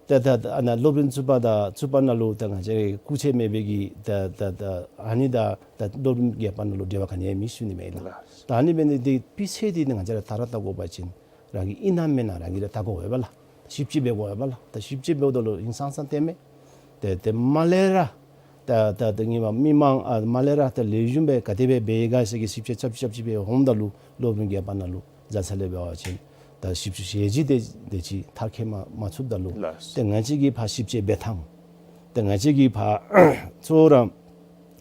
ད་ད་ད་ཨ་ནཱ་སློབ་རིམ་བཙུགས་པ་དང་བཙུགས་པ་ནང་ལུ་ད་ང་བཅས་ར་སྐུགས་ཚད་མེད་པའི་གི་ད་ད་ད་ཨ་ནི་དང་ད་སློབ་རིམ་བརྒྱད་པ་ནང་ལུ་འབྲེལ་བ་ག་ནི་ཡང་མེད་ཞུ་ནི་མས་ལགས། ལགས། ད་ཨ་ནི་འབད་ནི་འདི་སྤུས་ཚད་འདི་ནི་ང་བཅས་ར་ད་ར་བལྟ་དགོ་པ་ཅིན་རང་གིས་ཨིན་ན་མེན་ན་རང་གིས་ར་བལྟ་དགོ་པས་ལགས། ཞིབ་དཔྱད་འབད་དགོ་པས་ལགས། ད་ཞིབ་དཔྱད་འབདཝ་ད་ལུ་ཧིང་སངས་ས་སྟོནམ་མས། ཏེ་ཏེ་མ་ལས་ར་ད་ད་ད་ངེ་མ་མི་མང་ཨ་མ་ལས་ར་ད་ལེགས་ཤོམ་སྦེ་ག་དེ་སྦེ་འབད་ཡི་ག་ཟེར་གི་ཞིབ་དཔྱད་རྐྱབ་རྐྱབ་ཅིག་འབད་འོངམ་ད་ལུ་སློབ་རིམ་བརྒྱད་པ་ནང་ལུ་བརྒྱ་ཆ་ལས་འབད་བ་ཅིན་ད་བཞི་བཅུ་ཞེ་བཞི་དེ་དེ་ཅིག་མཐར་འཁྱོལ་མ་མ་ཚུགསཔ་ད་ལུ། ལགས། ཏེ་ང་བཅས་ཀྱིས་ཕར་ཞིབ་དཔྱད་འབད་ཐངས། ཏེ་ང་བཅས་ཀྱིས་ཕར་གཙོ་བོ་ར་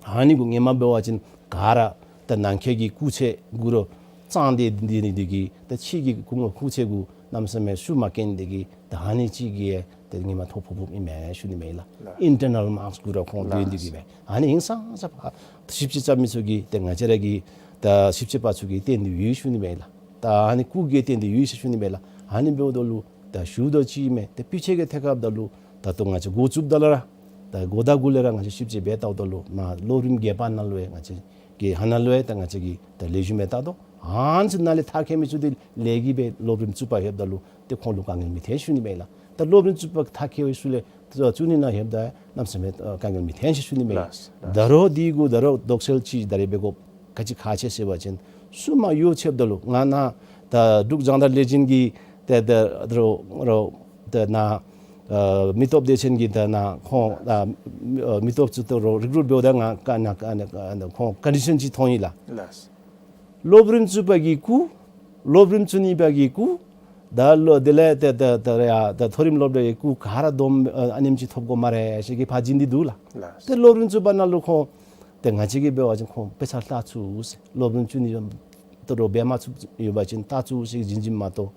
ཨ་ནི་གུ་ངེ་མ་འབད་བ་ཅིན་ག་ར་ད་ནང་འཁོད་ཀྱི་སྐུགས་ཚད་གུ་ར་གཙང་དེ་འདི་ནི་འདི་གིས་ད་ཕྱི་གི་སྐུ་ངོ་སྐུགས་ཚད་གུ་གནམ་མེད་ས་མེད་ཤུགས་མ་བཀལ་ནི་འདི་གིས་ད་ཨ་ནི་ཅིག་གིས་ཏེ་ངེ་མ་ཐོ་ཕོག་ཕོགཔ་ཨིན་མས་ཞུ་ནི་མས་ལགས། ལགས། ཨིན་ཊར་ནཱལ་མཱརཀསི་གུ་ར་ཁོང་ལགས། འདི་འདི་གིས་མས། ཨ་ནི་ཧིང་སངས་ས་ཕར་ཞིབ་དཔྱད་རྐྱབ་མི་ཚུ་གིས་ཏེ་ང་བཅས་ར་གི་ད་ཞིབ་དཔྱད་པ་ཚུ་གིས་བསྟན་ཏེ་ཡོད་ཞུ་ནི་མས་ལགས། ད་ཨ་ནི་སྐུགས་ཀྱིས་བསྟན་ཏེ་ཡོད་ཞུ་ནི་མས་ལགས། ཨ་ནི་འབདཝ་ད་ལུ་ད་ཞུཝ་ད་ཅིག་མས། ཏེ་སྤུས་ཚད་ཀྱི་ཐད་ཁར་འབདཝ་ད་ལུ་ད་ལྟོ་ང་བཅས་འགོ་བཙུགསཔ་ད་ལས་ར་ད་འགོ་དང་འགོ་ལས་ར་ང་བཅས་ཞིབ་དཔྱད་འབད་བལྟཝ་ད་ལུ་ནཱ་སློབ་རིམ་བརྒྱད་པ་ནང་ལུ་ཡང་ང་བཅས་ཀྱིས་ཧ་ནཱ་ལུ་ཡང་ད་ང་བཅས་ཀྱིས་ད་ལེགས་ཤོམ་སྦེ་བལྟ་དོ། ཨ་ནི་ཚུ་ནང་ལས་མཐར་འཁྱོལ་མི་ཚུ་འདི་ལས་ཀྱི་སྦེ་སློབ་རིམ་བཙུགས་པར་ལྷོདཔ་ད་ལུ་ཏེ་ཁོང་ལུ་དཀའ་ངལ་མི་ཐོན་ཞུ་ནི་མས་ལགས། ད་སློབ་རིམ་བཙུགས་པ་མཐར་འཁྱོལ་བའི་ཤུལ་ལས་བཙུགས་ནི་ནང་ལྷོདཔ་ད་གནམ་མེད་ས་མེད་དཀའ་ངལ་མི་ཐོན་ཞུ་ནི་མས། ལགས། ད་རུང་འདི་གུ་ད་རུང་དོགས་སེལ་ཅིག་ད་རེས་འབད་དགོཔ་ག་ཅི་ཁག་ཆེ་ཟེར་བ་ཅིན་སྲུང་མ་ཡོད་ཟེརཝ་ད་ལུ་ང་ནཱ་ད་འབྲུག་རྒྱང་བསྒྲགས་ལས་འཛིན་གྱི་ད་ད་རུང་རུང་ད་ནཱ་ཨ་མི་སྟོབས་སྡེ་ཚན་གྱི་ད་ནཱ་ཁོང་ཨ་མི་སྟོབས་ཚུ་ད་རུང་རི་ཀུ་རུཊ་འབདཝ་ད་ང་ཀ་ནཱ་ཀ་ནཱ་ཀ་ནཱ་ཁོང་ཀོན་ཌི་ཤཱན་ཅིག་མཐོང་ཡི་ལགས། ལགས། སློབ་རིམ་བཙུགས་པ་གི་སྐུགས། སློབ་རིམ་བཙུགས་ནི་པ་གི་སྐུགས། ད་ལོ་དེ་ལས་ཏེ་ཏེ་ཏེ་རེ་ཡ་ད་མཐོ་རིམ་སློབ་གྲྭའི་སྐུགས་ག་ར་བསྡོམས་ཨ་ཨ་ནེམ་ཅིག་ཐོབ་དགོ་སྨ་རེ་ཟེར་གི་ཕར་བྱིན་ཏེ་འདུག་ལགས། ལགས། ཏེ་སློབ་རིམ་བཙུགས་པ་ནང་ལུ་ཁོང་ཏེ་ང་བཅས་ཀྱིས་འབད་བ་ཅིན་ཁོང་དཔེ་ཆ་ལྟ་ཚུགས་ཟེར། སློབ་རིམ་བཙུགས་ནི་ད་རུང་འབད་མ་ཚུགསཔ་ཡོད་པ་ཅིན་ལྟ་ཚུགས་ཟེར་བྱིན་བྱིནམ་མ་གཏོགས།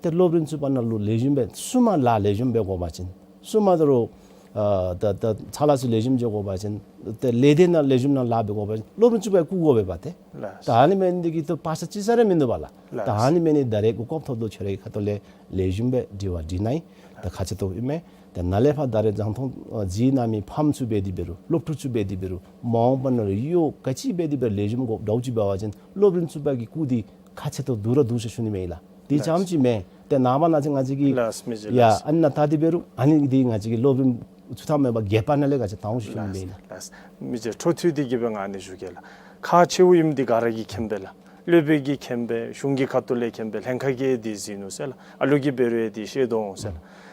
ཏེ་སློབ་རིམ་བཙུགས་པ་ནང་ལུ་ལེགས་ཤོམ་སྦེ་སྲུང་མ་ལཱ་ལེགས་ཤོམ་འབད་དགོ་པ་ཅིན་སྲུང་མ་ད་རུང་ཨ་ད་ད་ཚ་ལཱ་ཚུ་ལེགས་ཤོམ་འབད་དགོ་པ་ཅིན་ཏེ་ལས་སྡེ་ནང་ལེགས་ཤོམ་ནང་ལཱ་འབད་དགོ་པ་ཅིན་སློབ་རིམ་བཙུགས་པའི་སྐུགས་དགོ་པས་པ་ཏེ། ལགས། ད་ཨ་ནི་མེན་འདི་གིས་ཏེ་བར་ཆད་ཅིག་ས་ར་མིན་འདུག་པ་ལགས། ལགས། ད་ཨ་ནི་མེན་ནི་ད་རེས་གོ་སྐབས་ཐོབ་དོ་ཁྱོད་རའི་ཁ་ཐུག་ལས་ལེགས་ཤོམ་སྦེ་དྲི་བ་དྲིས་གནང་ཡི། ད་ཁག་ཆེ་ཏོག་ཨིན་མས། ད་ནཱ་ལས་ཕར་ད་རེས་རྒྱང་མཐོང་ཨ་གཟིགས་གནང་མི་ཕམ་ཚུ་འབད་དེ་འབད་རུང་སློབ་ཕྲུག་ཚུ་འབད་དེ་འབད་རུང་མ་འོངས་པ་ནང་ལུ་ཡོད་ག་ཅི་འབད་དེ་འབད་རུང་ལེགས་ཤོམ་དགོཔ་འདྲཝ་ཅིག་འབད་བ་ཅིན་སློབ་རིམ་བཙུགས་པ་གི་སྐུགས་འདི་ཁག་ཆེ་ཏོག་འདུག་ར་འདུག་ཟེར་ཞུ་ནི་མས་ལགས། དེ་ཙམ་ཅིག་མེན། ཏེ་ནངས་པ་གནངས་ཚེ་ང་བཅས་ཀྱིས་ལགས་མི་རྗེ་ཡ་ལགས། ཨ་ནཱ་ད་དེ་འབད་རུང་ཨ་ནི་འདི་ང་བཅས་ཀྱིས་སློབ་རིམ་བཙུགས་ཐངས་མེད་པར་བརྒྱད་པ་ནང་ལས་ང་བཅས་བཏང་ཞུ་ནི་མས་ལགས། ལགས་མི་རྗེ་འཕྲོ་མཐུད་དེ་གི་སྦེ་ང་ཨ་ནི་ཞུ་གེ་ལགས། ཁག་ཆེཝ་ཨིནམ་འདི་ག་ར་གིས་མཁྱེན་པས་ལགས། སློབ་དཔོན་གྱིས་མཁྱེན་པས། གཞུང་གི་ཁ་ཐུག་ལས་མཁྱེན་པས། ལྷན་ཁག་གིས་འདི་གཟིགས་ནུག་ཟེར་ལགས། ཨ་ལུ་གིས་འབད་རུང་ཡང་འདི་ཤེས་དོ་འོང་ཟེར་ལགས།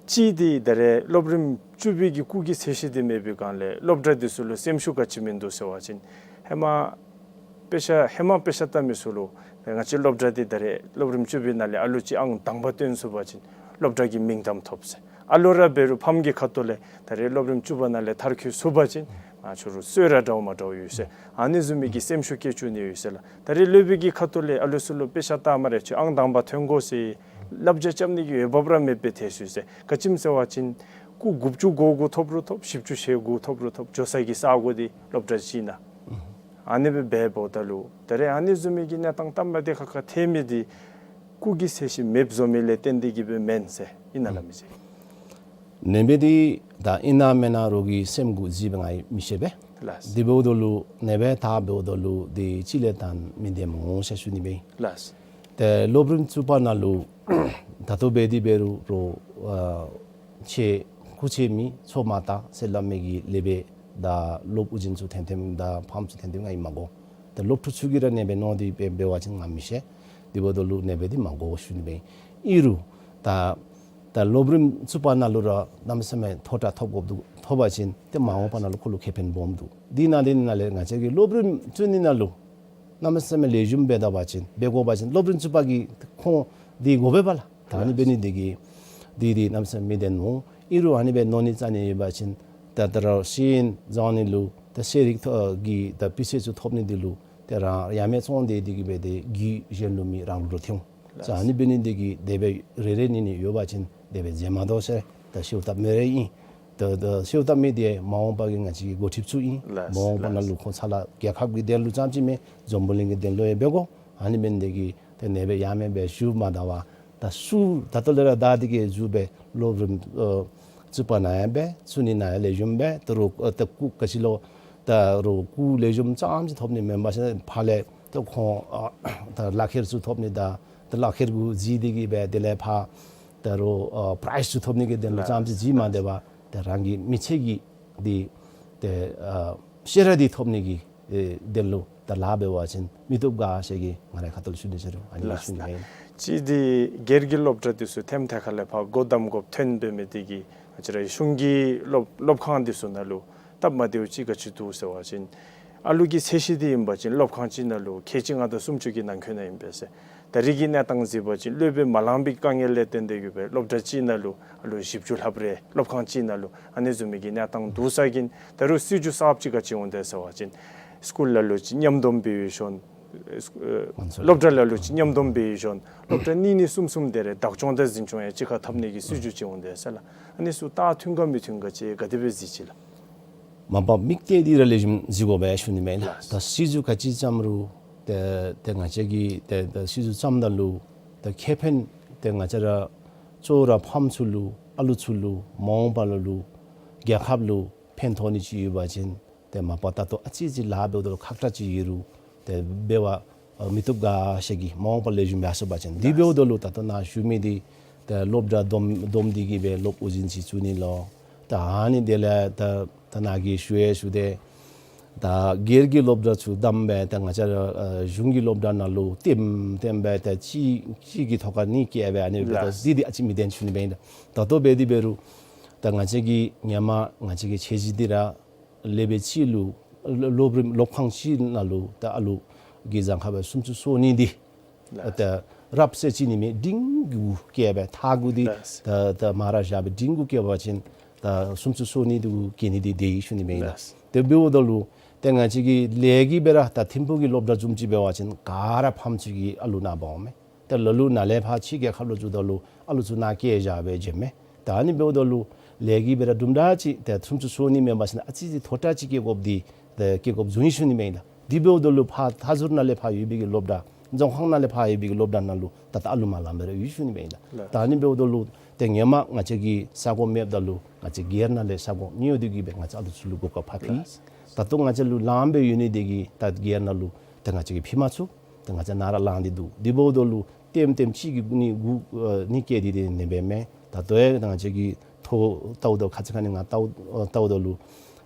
གཅིག་འདི་ད་རེས་སློབ་རིམ་བཅུ་པའི་གི་སྐུགས་ཀྱི་ཚད་གཞི་འདི་མེད་པའི་སྒང་ལས་སློབ་གྲྭ་འདི་ཚུ་ལུ་སེམས་ཤུགས་ག་ཅི་མིན་འདུག་ཟེར་བ་ཅིན་ཧེ་མ་དཔེ་ཆ་ཧེ་མ་དཔེ་ཆ་ལྟ་མི་ཚུ་ལུ་ང་བཅས་སློབ་གྲྭ་འདི་ད་རེས་སློབ་རིམ་བཅུ་པའི་ནང་ལས་ཨ་ལུ་ཅིག་ཨང་དང་པ་བཏོན་ཚུགས་པ་ཅིན་སློབ་གྲྭ་གི་མིང་གཏམ་ཐོབ་ཟེར། ཨ་ལུ་ར་འབད་རུང་ཕམ་གྱི་ཁ་ཐུག་ལས་ད་རེས་སློབ་རིམ་བཅུ་པ་ནང་ལས་མཐར་འཁྱོལ་ཚུགས་པ་ཅིན་ང་ཚུ་ལུ་གསོལ་རས་འདྲཝ་མ་འདྲཝ་ཡོད་ཟེར། ཨ་ནི་བཟུམ་མའི་གི་སེམས་ཤུགས་སྐྱེ་བཅུག་ནི་ཡོད་ཟེར་ལགས། ད་རེས་སློབ་དཔོན་གྱི་ཁ་ཐུག་ལས་ཨ་ལུ་ཚུ་ལུ་དཔེ་ཆ་ལྟ་སྨ་རེ་ཁྱོད་ཨང་དང་པ་ཐོན་དགོ་ཟེར་བསླབ་བྱ་རྐྱབ་ནི་གི་འོས་འབབ་ར་མེད་པའི་ཐལ་སོང་ཟེར། ག་ཅི་སྨོ་ཟེར་བ་ཅིན་སྐུགས་དགུ་བཅུ་གོ་དགུ་ཐོབ་རུང་ཐོབ། བཞི་བཅུ་ཞེ་དགུ་ཐོབ་རུང་ཐོབ། འགྱོ་ས་གི་ས་གོ་འདི་སློབ་གྲྭ་ཅིག་ཨིན་ན། ཨ་ནི་སྦེ་འབདཝ་ད་ལུ་ད་རེས་ཨ་ནི་བཟུམ་མའི་གི་གནས་སྟངས་སྟབས་མ་བདེ་ཁག་ཁ་ཐལ་མི་འདི་སྐུགས་ཀྱི་ཚད་གཞི་མེདཔ་བཟོ་མི་ལས་བརྟེན་ཏེ་གི་སྦེ་མེན་ཟེར་ཨིན་ན་ལགས་མི་རྗེ། ཨུམ། ཨ་ནི་སྦེ་འདི་ད་ཨིན་ན་མེན་ན་རོགས་ཀྱི་སེམས་ཁར་གཟིགས་པའི་ངེས་མི་ཤེས་པས། ལགས། དེ་འབདཝ་ད་ལུ་ཨ་ནི་སྦེ་ད་འབདཝ་ད་ལུ་འདི་གཅིག་ལས་ད་མི་བདེ་སྨོ་ཟེར་ཞུ་ནི་སྦེ། ལགས། ཏེ་སློབ་རིམ་བཅུ་པ་ནང་ལུ་ད་ལྟོ་འབད་དེ་འབད་རུང་རོགས་ཨ་ཁྱོད་སྐུ་ཆེ་མི་ཚོགས་མ་བཏང་ཟེར་སླབ་མི་གི་ལེགས་སྦེ་ད་སློབ་ཨུ་རྒྱན་ཚུ་ཐེམ་ཐེམ་དང་ཕམ་ཚུ་ཐེམ་ཐེམ་ང་གིས་མ་གོ། ཏེ་སློབ་ཕྲུག་ཚུ་གིས་ར་ཨ་ནེ་སྦེ་མནོ་སྟེ་འབད་འབད་བ་ཅིན་ང་མི་ཤེས། དེ་འབདཝ་ད་ལུ་ཨ་ནེ་སྦེ་འདི་མ་གོ་ཞུ་ནི་སྦེ་ཨིན་རུང་ད་ད་སློབ་རིམ་བཅུ་པ་ནང་ལུ་ར་གནམ་མེད་ས་མེད་མཐོ་དྲགས་ཐོབ་དགོཔ་འདུག། ཐོབ་པ་ཅིན་ཏེ་མ་འོངས་པ་ནང་ལུ་ཁོ་ལུ་ཁེ་ཕན་སྦོམ་འདུག། དེ་ནང་ལས་ནང་ལས་ང་བཅས་ཀྱི་སློབ་རིམ་བཅུ་གཉིས་ནང་ལུ་གནམ་མེད་ས་མེད་ལེགས་ཤོམ་འབད་ད་པ་ཅིན་འབད་དགོ་པ་ཅིན་སློབ་རིམ་བཅུ་པ་གི་ཁོང་འདི་དགོ་པས་པ་ལགས། ད་ཨ་ནི་འབད་ནི་འདི་གིས་འདི་འདི་གནམ་མེད་ས་མེད་མི་བདེན་ནོ། ཨིན་རུང་ཨ་ནི་སྦེ་མནོ་ནི་རྩ་ནི་ཡོད་པ་ཅིན་ད་ད་རུང་ཤེས་ཡོན་སྦྱང་ནི་ལུ་ད་ཤེས་རིག་ཐོག་གི་ད་སྤུས་ཚད་ཚུ་ཐོབ་ནི་འདི་ལུ་ཏེ་རང་ཡ་མེད་བཙོང་སྟེ་འདི་གིས་འབད་དེ་རྒྱུ་གཞན་ལུ་མི་རང་ལུ་རོགས་ཐོན་འོང་། ལགས། ཨ་ནི་འབད་ནི་འདི་གིས་དེ་སྦེ་རེ་རེ་གཉིས་གཉིས་ཡོད་པ་ཅིན་དེ་སྦེ་མཛད་མ་དོ་ཟེར། ད་ཤེས་རྟོགས་མི་རེ་ཨིན། ད་ད་ཤེས་རྟོགས་མི་འདི་མ་འོངས་པ་གི་ང་བཅས་ཀྱི་འགོ་ཁྲིདཔ་ཚུ་ཨིན། ལགས། མ་འོངས་པ་ནང་ལུ་ཁོང་ཚ་ལ་རྒྱལ་ཁབ་ཀྱི་དོན་ལུ་ཙམ་ཅིག་མེན་འཛམ་བུ་གླིང་གི་དོན་ལུ་ཡང་འབད་དགོ། ཨ་ནི་འབད་ནི་འདི་གིས་ཏེ་ཨ་ནེ་སྦེ་ཡ་མེད་སྦེ་ཞུ་མ་ད་པར་ད་ཚུ་ད་ལྟོ་ལས་ར་ད་འདི་གི་བཟུམ་སྦེ་སློབ་རིམ་ཨ་བཅུ་པ་ནང་ཡང་འབད་བཅུ་གཉིས་ནང་ཡང་ལེགས་ཤོམ་འབད་ད་རུང་ཨ་ད་སྐུ་ག་ཅི་ལོ་ད་རུང་སྐུ་ལེགས་ཤོམ་ཙམ་ཅིག་ཐོབ་ནི་མེན་པར་ཕར་ལས་ད་ཁོང་ཨ་ད་ལག་ཁྱེར་ཚུ་ཐོབ་ནི་དང་ད་ལག་ཁྱེར་གུ་བརྩིས་ཏེ་གིས་འབད་དེ་ལས་ཕར་ད་རུང་ཨ་པ་རའིཛ་ཚུ་ཐོབ་ནི་གི་དོན་ལུ་ཙམ་ཅིག་བརྩི་མ་སྡོད་པར་ད་རང་གི་མི་ཚེ་གི་འདི་ཏེ་ཨ་ཤེས་ར་འདི་ཐོབ་ནི་གི་ཨེ་དོན་ལུ་ད་ལཱ་འབད་བ་ཅིན་མི་བཏུབ་ག་ཟེར་གི་ང་རའི་ཁ་ཐུག་ལུ་ཞུ་ནི་ཟེར་ཨ་ནི་ལགས། ཞུ་ནི་ཨིན། ཅིག་འདི་སྒེར་གྱི་སློབ་གྲྭ་འདི་ཚུ་ཐེམ་ཐེ་ཁ་ལས་ཕར་སྒོ་བསྡམ་དགོཔ་ཐོན་འབད་མི་འདི་གིས་ང་བཅས་རའི་གཞུང་གི་སློབ་སློབ་ཁང་འདི་ཚུ་ནང་ལུ་སྟབས་མ་བདེཝ་ཅིག་ག་ཅི་འདུག་ཟེར་བ་ཅིན་ཨ་ལུ་གི་ཚད་གཞི་འདི་ཨིན་པ་ཅིན་སློབ་ཁང་ཅིག་ནང་ལུ་ཁལ་གཅིག་ལྔ་དང་སུམ་ཅུ་གི་ནང་འཁོད་ནང་ཨིན་པས་ཟེར། ད་རེས་ཀྱི་གནས་སྟངས་གཟིགས་པ་ཅིན་སློབ་དཔོན་མ་ལང་པའི་དཀའ་ངལ་ལས་བརྟེན་ཏེ་གིས་འབད་སློབ་གྲྭ་གཅིག་ནང་ལུ་ཨ་ལུ་བཞི་བཅུ་ལྷགཔ་རེ་སློབ་ཁང་གཅིག་ནང་ལུ་ཨ་ནི་བཟུམ་མའི་གི་གནས་སྟངས་འདུག་ས་གིས་ད་རུང་སྲིད་བྱུས་གསརཔ་ཅིག་ག་ཅི་འོང་དེས་ཟེར་བ་ཅིན་སི་ཀུལ་ལ་ལུ་ཅིག་མཉམ་སྡོམ་འབད་ཡོད་ཤོང་། ཨེ་སི་ཨེ་སློབ་གྲྭ་ལ་ལུ་ཅིག་མཉམ་སྡོམ་འབད་ཡོད་ཤོང་། སློབ་གྲྭ་གཉིས་གཉིས་གསུམ་གསུམ་དེ་རེ་བདག་སྐྱོང་དང་འཛིན་སྐྱོང་ཡང་གཅིག་ཁར་འཐབ་ནི་གི་སྲིད་བྱུས་ཅིག་འོང་དེས་ཟེར་ལགས། ཨ་ནི་ཚུ་ད་མཐུན་ག་མི་མཐུན་ག་ཅིག་ག་དེ་སྦེ་གཟིགས་ཅི་ལགས། མ་པ་དམིགས་གཏད་འདི་ར་ལེགས་ཤོམ་གཟིགས་དགོ་པས་ཞུ་ནི་མས་ལགས། ད་སྲིད་བྱུས་ག་ཅི་བརྩམ་རུང་ཏེ་ཏེ་ང་བཅས་ཀྱིས་ཏེ་ཏེ་སྲིད་བྱུས་བརྩམ་ད་ལུ་ཏེ་ཁེ་ཕན་ཏེ་ང་བཅས་ར་གཙོ་བོ་ར་ཕམ་ཚུ་ལུ་ཨ་ལུ་ཚུ་ལུ་མ་འོངས་པ་ལུ་ལུ་རྒྱལ་ཁབ་ལུ་ཕན་ཐོགས་ནི་ཅིག་ཡོད་པ་ཅིན་ཏེ་མ་པ་ད་ལྟོ་ཨ་ཙི་ཅིག་ལཱ་འབདཝ་ད་ལུ་ཁག་ཏྲག་ཅིག་ཡོད་རུང་ཏེ་འབད་བ་ཨ་མི་བཏུབ་ག་ཟེར་གི་མ་འོངས་པ་ལེགས་ཤོམ་འབད་ཚུགས་པ་ཅིན། དེ་འབདཝ་ད་ལུ་ད་ལྟོ་ནཱ་ཞུ་མི་འདི་ཏེ་སློབ་གྲྭ་བསྡོམས་བསྡོམས་ཏེ་གིས་འབད་སློབ་ཨུ་རྒྱན་ཅིག་བཙུགས་ནི་ལོ། ད་ཨ་ནི་དེ་ལས་ད་ད་ནཱ་གིས་ཞུ་ཡང་ཞུ་དེས། ད་སྒེར་གྱི་སློབ་གྲྭ་ཚུ་བསྡམས་སྦེ་ད་ང་བཅས་ར་ཨ་གཞུང་གི་སློབ་གྲྭ་ནང་ལུ་ལྟེམ་ལྟེམ་སྦེ་ད་གཅིག་གཅིག་གི་ཐོག་ཁར་གཉིས་བཀལ་སྦེ་ཨ་ནི་སྦེ་ད་ལགས། འདི་འདི་ཨ་ཙི་མི་བདེན་ཞུ་ནི་མས། ད་ལྟོ་འབད་དེ་འབད་རུང་ད་ང་བཅས་ཀྱི་ཧེ་མ་ང་བཅས་ཀྱི་ཚད་གཞི་འདི་ར་ལེགས་སྦེ་ཅིག་ལུ་སློབ་སློབ་རིམ་སློབ་ཁང་གཅིག་ནང་ལུ་ད་ཨ་ལུ་གི་གྱངས་ཁ་སྦེ་སུམ་ཅུ་སོ་གཉིས་འདི་ལགས། ད་རབ་གསལ་ཅིག་ནི་མེད། འབྲིང་གུ་བཀལ་སྦེ་མཐའ་གུ་འདི་ལགས། ད་ད་མར་བཞག་སྦེ་འབྲིང་གུ་བཀལ་བ་ཅིན་ད་སུམ་ཅུ་སོ་གཉིས་འདི་གུ་བཀལ་ནི་འདི་དེ་ཨིན་ཞུ་ནི་མས་ལགས། ལགས། དེ་འབདཝ་ད་ལུ་ཏེ་ང་བཅས་ཀྱི་ལས་ཀྱི་སྦེ་ར་ད་ཐིམ་ཕུག་གི་སློབ་གྲྭ་བཟུམ་ཅིག་འབད་བ་ཅིན་ག་ར་ཕམ་ཚུ་གི་ཨ་ལུ་ནཱ་འབག་འོང་མས། ཏེ་ལ་ལུ་ནཱ་ལས་ཕར་ཕྱི་རྒྱལ་ཁབ་ལུ་བཙུགས་ད་ལུ་ཨ་ལུ་ཚུ་ནཱ་བསྐྱལ་བཞག་སྦེ་བྱིནམ་མས། ད་ཨ་ནི་འབདཝ་ད་ལུ་ལས་ཀྱི་སྦེ་ར་དུམ་གྲ་ཅིག་ཏེ་སུམ་ཅུ་སོ་གཉིས་མེན་པར་ཞིན་ཨ་ཙི་ཅིག་མཐོ་དྲགས་ཅིག་བཀལ་དགོཔ་འདི་ཏེ་བཀལ་དགོཔ་བཟུམ་ཨིན་ཞུ་ནི་མས་ལགས། དེ་འབདཝ་ད་ལུ་ཕར་མཐའ་ཟུར་ནང་ལས་ཕར་ཡོད་པའི་གི་སློབ་གྲྭ་རྫོང་ཁག་ནང་ལས་ཕར་ཡོད་པའི་གི་སློབ་གྲྭ་ནང་ལུ་ད་ལྟོ་ཨ་ལུ་མ་ལངམ་སྦེ་ར་ཡོད་ཞུ་ནི་མས་ལགས། ལགས། ད་ཨ་ནི་འབདཝ་ད་ལུ་ཏེ་ཧེ་མ་ང་བཅས་ཀྱི་ས་གོ་མེདཔ་ད་ལུ་ང་བཅས་སྒེར་ནང་ལས་ས་གོ་ཉོ་སྟེ་གིས་སྦེ་ང་བཅས་ཨ་ལུ་ཚུ་ལུ་གོ་སྐབས་ཕར་ཕུལ། ལགས། ད་ལྟོ་ང་བཅས་ལུ་ལངམ་སྦེ་ཡོད་ནི་འདི་གིས་ད་སྒེར་ནང་ལུ་ད་ང་བཅས་ཀྱིས་ཕུལ་མ་ཚུགས། ད་ང་བཅས་ནཱ་ར་ལངས་ཏེ་འདུག། དེ་འབདཝ་ད་ལུ་ལྟེམ་ལྟེམ་གཅིག་གིས་གཉིས་དགུ་ཨ་གཉིས་བཀལ་ཏེ་དེ་ཨ་ནེ་སྦེ་མེན། ད་ལྟོ་ཡང་ད་ང་བཅས་ཀྱིས་ཐོ་བལྟཝ་ད་ཁ་ཙ་ཁ་ཉིནམ་ང་བལྟཝ་ཨ་བལྟཝ་ད་ལུ་